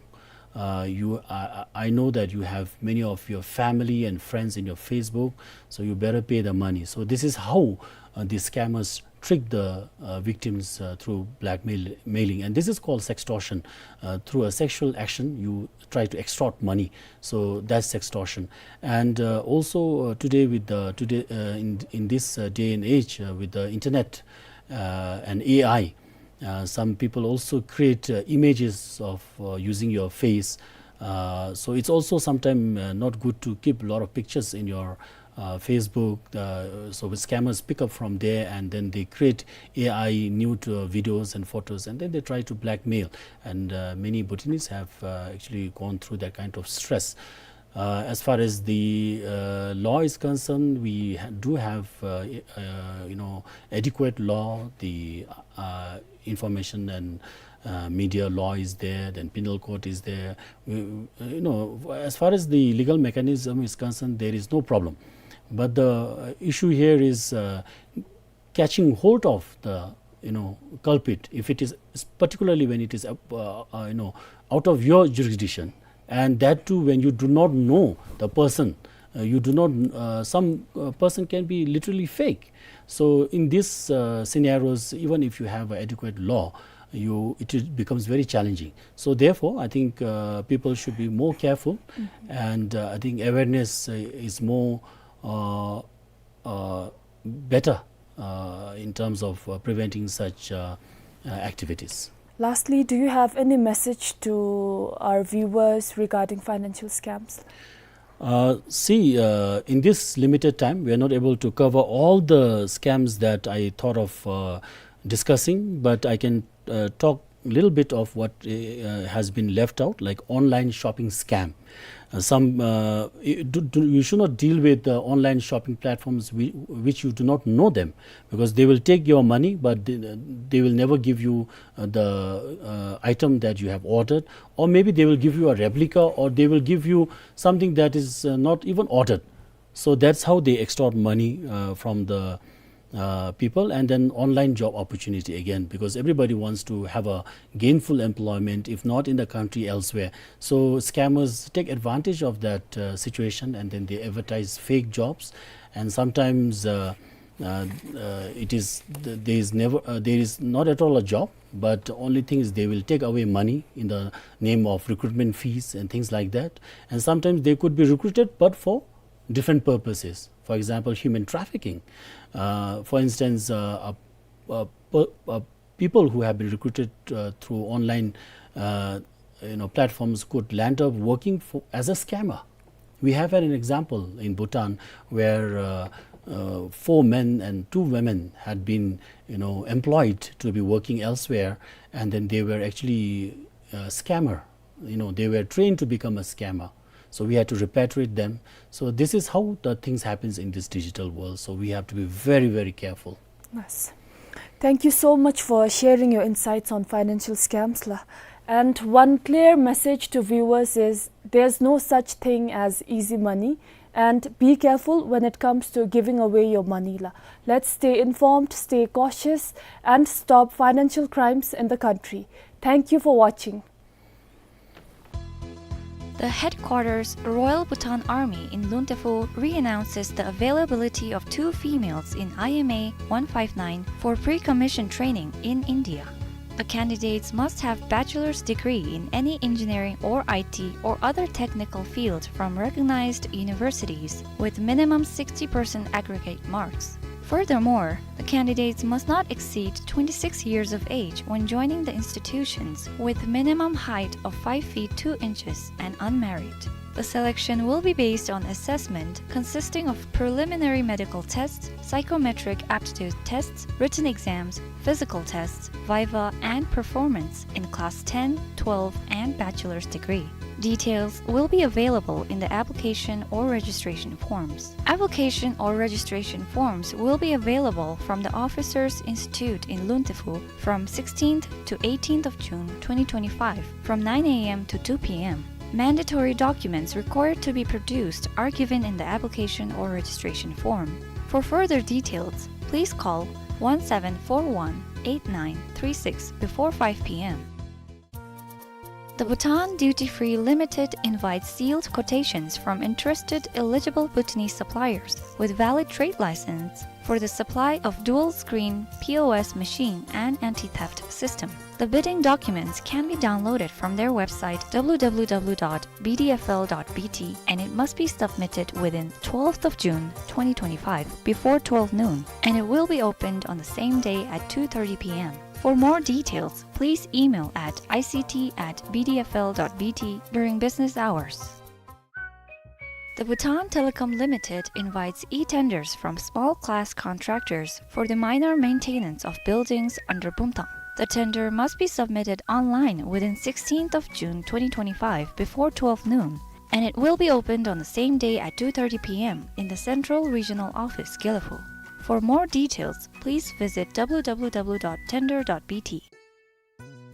Uh, you, I, I know that you have many of your family and friends in your Facebook, so you better pay the money. So this is how uh, these scammers trick the uh, victims uh, through blackmail mailing, and this is called sextortion. Uh, through a sexual action, you try to extort money. So that's sextortion. And uh, also uh, today, with the today uh, in in this uh, day and age uh, with the internet uh, and A I, uh, some people also create uh, images of uh, using your face. Uh, so it's also sometimes uh, not good to keep a lot of pictures in your uh, Facebook. Uh, so the scammers pick up from there, and then they create A I nude, uh, videos and photos, and then they try to blackmail. And, uh, many Bhutanese have, uh, actually gone through that kind of stress. Uh, as far as the, uh, law is concerned, we ha-, do have, uh, i-, uh, you know, adequate law. The, uh, information and, uh, media law is there, then penal code is there. We, uh, you know, as far as the legal mechanism is concerned, there is no problem. But the issue here is, uh, catching hold of the, you know, culprit, if it is, particularly when it is, uh, uh, you know, out of your jurisdiction, and that too when you do not know the person. Uh, you do not, uh, some, uh, person can be literally fake. So in these, uh, scenarios, even if you have adequate law, you, it is, becomes very challenging. So therefore, I think, uh, people should be more careful, and, uh, I think awareness, uh, is more, uh, uh, better, uh, in terms of, uh, preventing such, uh, uh, activities. Lastly, do you have any message to our viewers regarding financial scams? Uh, see, uh, in this limited time, we are not able to cover all the scams that I thought of, uh, discussing, but I can, uh, talk a little bit of what, uh, has been left out, like online shopping scam. Uh, some, uh, y-, do, do, you should not deal with the online shopping platforms whi-, which you do not know them, because they will take your money, but they, they will never give you, uh, the, uh, item that you have ordered, or maybe they will give you a replica, or they will give you something that is, uh, not even ordered. So that's how they extort money, uh, from the, uh, people. And then online job opportunity again, because everybody wants to have a gainful employment, if not in the country, elsewhere. So scammers take advantage of that, uh, situation, and then they advertise fake jobs. And sometimes, uh, uh, uh, it is th-, there is never, uh, there is not at all a job, but only thing is they will take away money in the name of recruitment fees and things like that. And sometimes they could be recruited, but for different purposes. For example, human trafficking. Uh, for instance, uh, a, a per-, a people who have been recruited, uh, through online, uh, you know, platforms could land up working for, as a scammer. We have had an example in Bhutan where, uh, uh, four men and two women had been, you know, employed to be working elsewhere, and then they were actually, uh, scammer. You know, they were trained to become a scammer. So we had to repatriate them. So this is how the things happens in this digital world. So we have to be very, very careful. Yes. Thank you so much for sharing your insights on financial scams, la. And one clear message to viewers is there's no such thing as easy money, and be careful when it comes to giving away your money, la. Let's stay informed, stay cautious, and stop financial crimes in the country. Thank you for watching. The headquarters Royal Bhutan Army in Luntephu re-announces the availability of two females in I M A one five nine for pre-commission training in India. The candidates must have bachelor's degree in any engineering or I T or other technical field from recognized universities with minimum sixty percent aggregate marks. Furthermore, the candidates must not exceed twenty-six years of age when joining the institutions, with minimum height of five feet two inches and unmarried. The selection will be based on assessment consisting of preliminary medical tests, psychometric aptitude tests, written exams, physical tests, viva, and performance in class ten, twelve, and bachelor's degree. Details will be available in the application or registration forms. Application or registration forms will be available from the Officers Institute in Luntephu from sixteenth to eighteenth of June twenty twenty-five, from nine A M to two P M. Mandatory documents required to be produced are given in the application or registration form. For further details, please call one seven four one eight nine three six before five P M. The Bhutan Duty Free Limited invites sealed quotations from interested eligible Bhutanese suppliers with valid trade license for the supply of dual screen P O S machine and anti-theft system. The bidding documents can be downloaded from their website W W W dot B D F L dot B T, and it must be submitted within twelfth of June twenty twenty-five before twelve noon, and it will be opened on the same day at two thirty P M. For more details, please email at I C T at B D F L dot B T during business hours. The Bhutan Telecom Limited invites e-tenders from small-class contractors for the minor maintenance of buildings under Bumthang. The tender must be submitted online within sixteenth of June twenty twenty-five before twelve noon, and it will be opened on the same day at two thirty p m in the Central Regional Office, Gelephu. For more details, please visit w w w dot tender dot b t.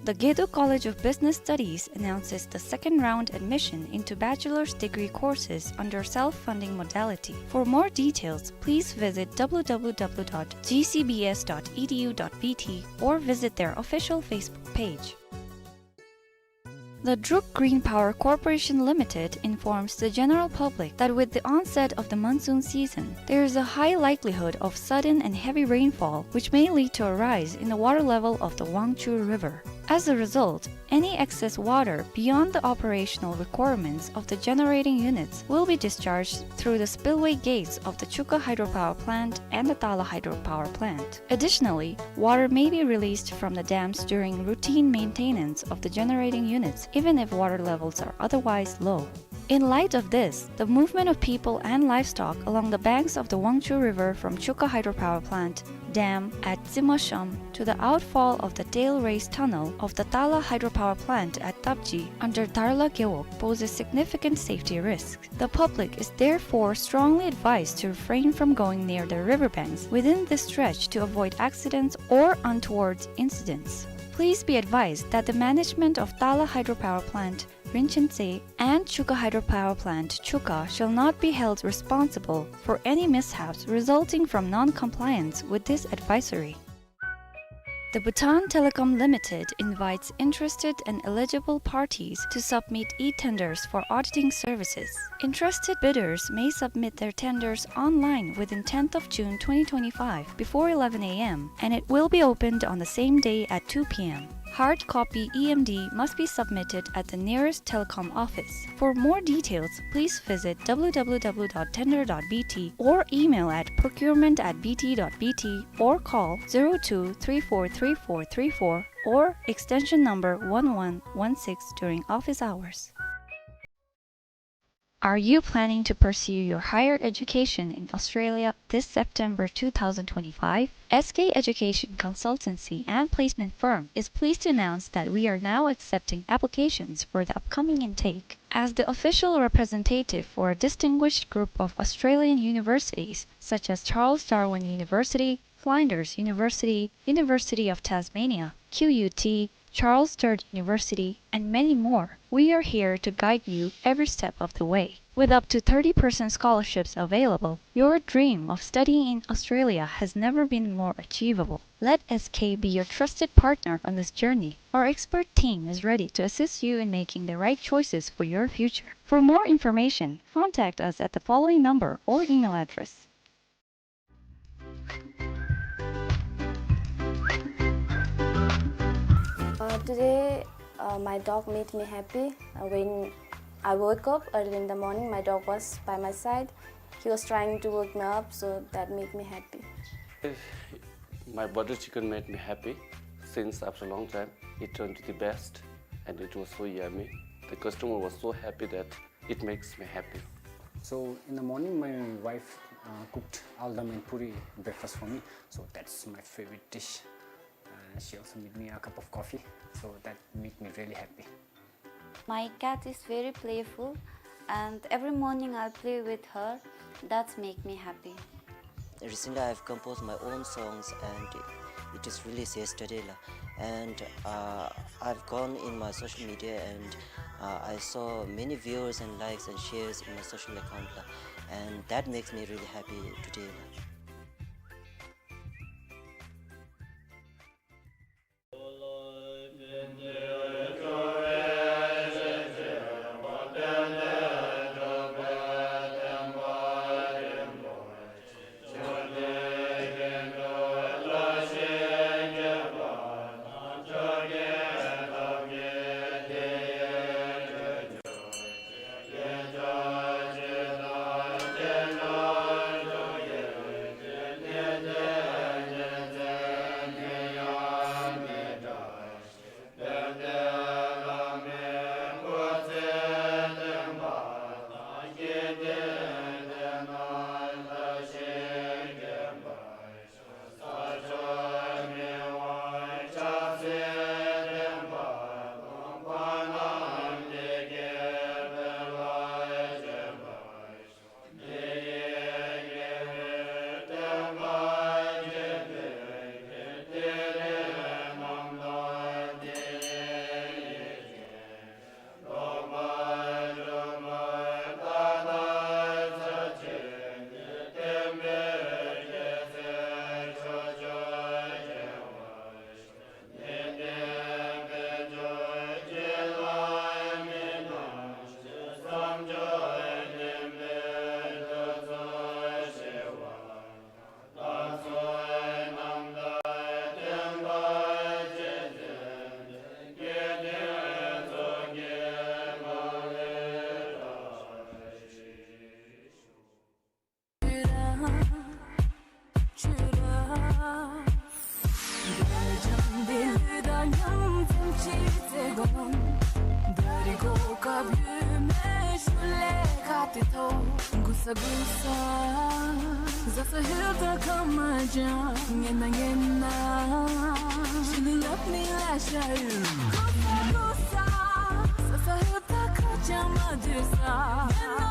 The Gedo College of Business Studies announces the second round admission into bachelor's degree courses under self-funding modality. For more details, please visit w w w dot g c b s dot e d u dot b t or visit their official Facebook page. The Druk Green Power Corporation Limited informs the general public that with the onset of the monsoon season, there is a high likelihood of sudden and heavy rainfall, which may lead to a rise in the water level of the Wangchu River. As a result, any excess water beyond the operational requirements of the generating units will be discharged through the spillway gates of the Chuka Hydropower Plant and the Tala Hydropower Plant. Additionally, water may be released from the dams during routine maintenance of the generating units, even if water levels are otherwise low. In light of this, the movement of people and livestock along the banks of the Wangchu River from Chuka Hydropower Plant dam at Tsimasham to the outfall of the tail race tunnel of the Tala Hydropower Plant at Tapji under Tarla Gewog poses significant safety risk. The public is therefore strongly advised to refrain from going near the riverbanks within this stretch to avoid accidents or untoward incidents. Please be advised that the management of Tala Hydropower Plant, Rinchen Tse, and Chuka Hydropower Plant, Chuka, shall not be held responsible for any mishaps resulting from non-compliance with this advisory. The Bhutan Telecom Limited invites interested and eligible parties to submit e-tenders for auditing services. Interested bidders may submit their tenders online within tenth of June twenty twenty-five before eleven a m, and it will be opened on the same day at two p m. Hard copy E M D must be submitted at the nearest telecom office. For more details, please visit w w w dot tender dot b t or email at procurement at b t dot b t or call zero two three four three four three four or extension number one one one six during office hours. Are you planning to pursue your higher education in Australia this September two thousand twenty-five? S K Education Consultancy and Placement Firm is pleased to announce that we are now accepting applications for the upcoming intake. As the official representative for a distinguished group of Australian universities such as Charles Darwin University, Flinders University, University of Tasmania, Q U T, Charles Sturt University, and many more, we are here to guide you every step of the way. With up to thirty percent scholarships available, your dream of studying in Australia has never been more achievable. Let S K be your trusted partner on this journey. Our expert team is ready to assist you in making the right choices for your future. For more information, contact us at the following number or email address. Uh, today, uh, my dog made me happy. Uh, when I woke up early in the morning, my dog was by my side. He was trying to wake me up, so that made me happy. My butter chicken made me happy since after a long time. It turned to the best and it was so yummy. The customer was so happy that it makes me happy. So in the morning, my wife, uh, cooked aldam and puri breakfast for me. So that's my favorite dish. Uh, she also made me a cup of coffee. So that made me really happy. My cat is very playful, and every morning I play with her. That's make me happy. Recently, I've composed my own songs, and it is released yesterday, la. And, uh, I've gone in my social media, and, uh, I saw many viewers and likes and shares in my social account, la. And that makes me really happy today, la. ཏེ་གོ་ལོན། ད་རིས་གོ་སྐབས་ཡོད་མེད་ཤུལ་ལས་ཁ་གཏད་ཐོག་གུ་ས་གུ་ས། བཟའ་ཚང་ཧིལ་ད་ཁ་མ་འཇམ་ངན་ན་ངན་ན། ཤུལ་ལུ་སླབ་ནི་ལེ་ཤ་ཡོད། གུ་ས་གུ་ས། བཟའ་ཚང་ཧིལ་ད་ཁ་འཇམ་མ་སྡོད་ས། ངན་ན་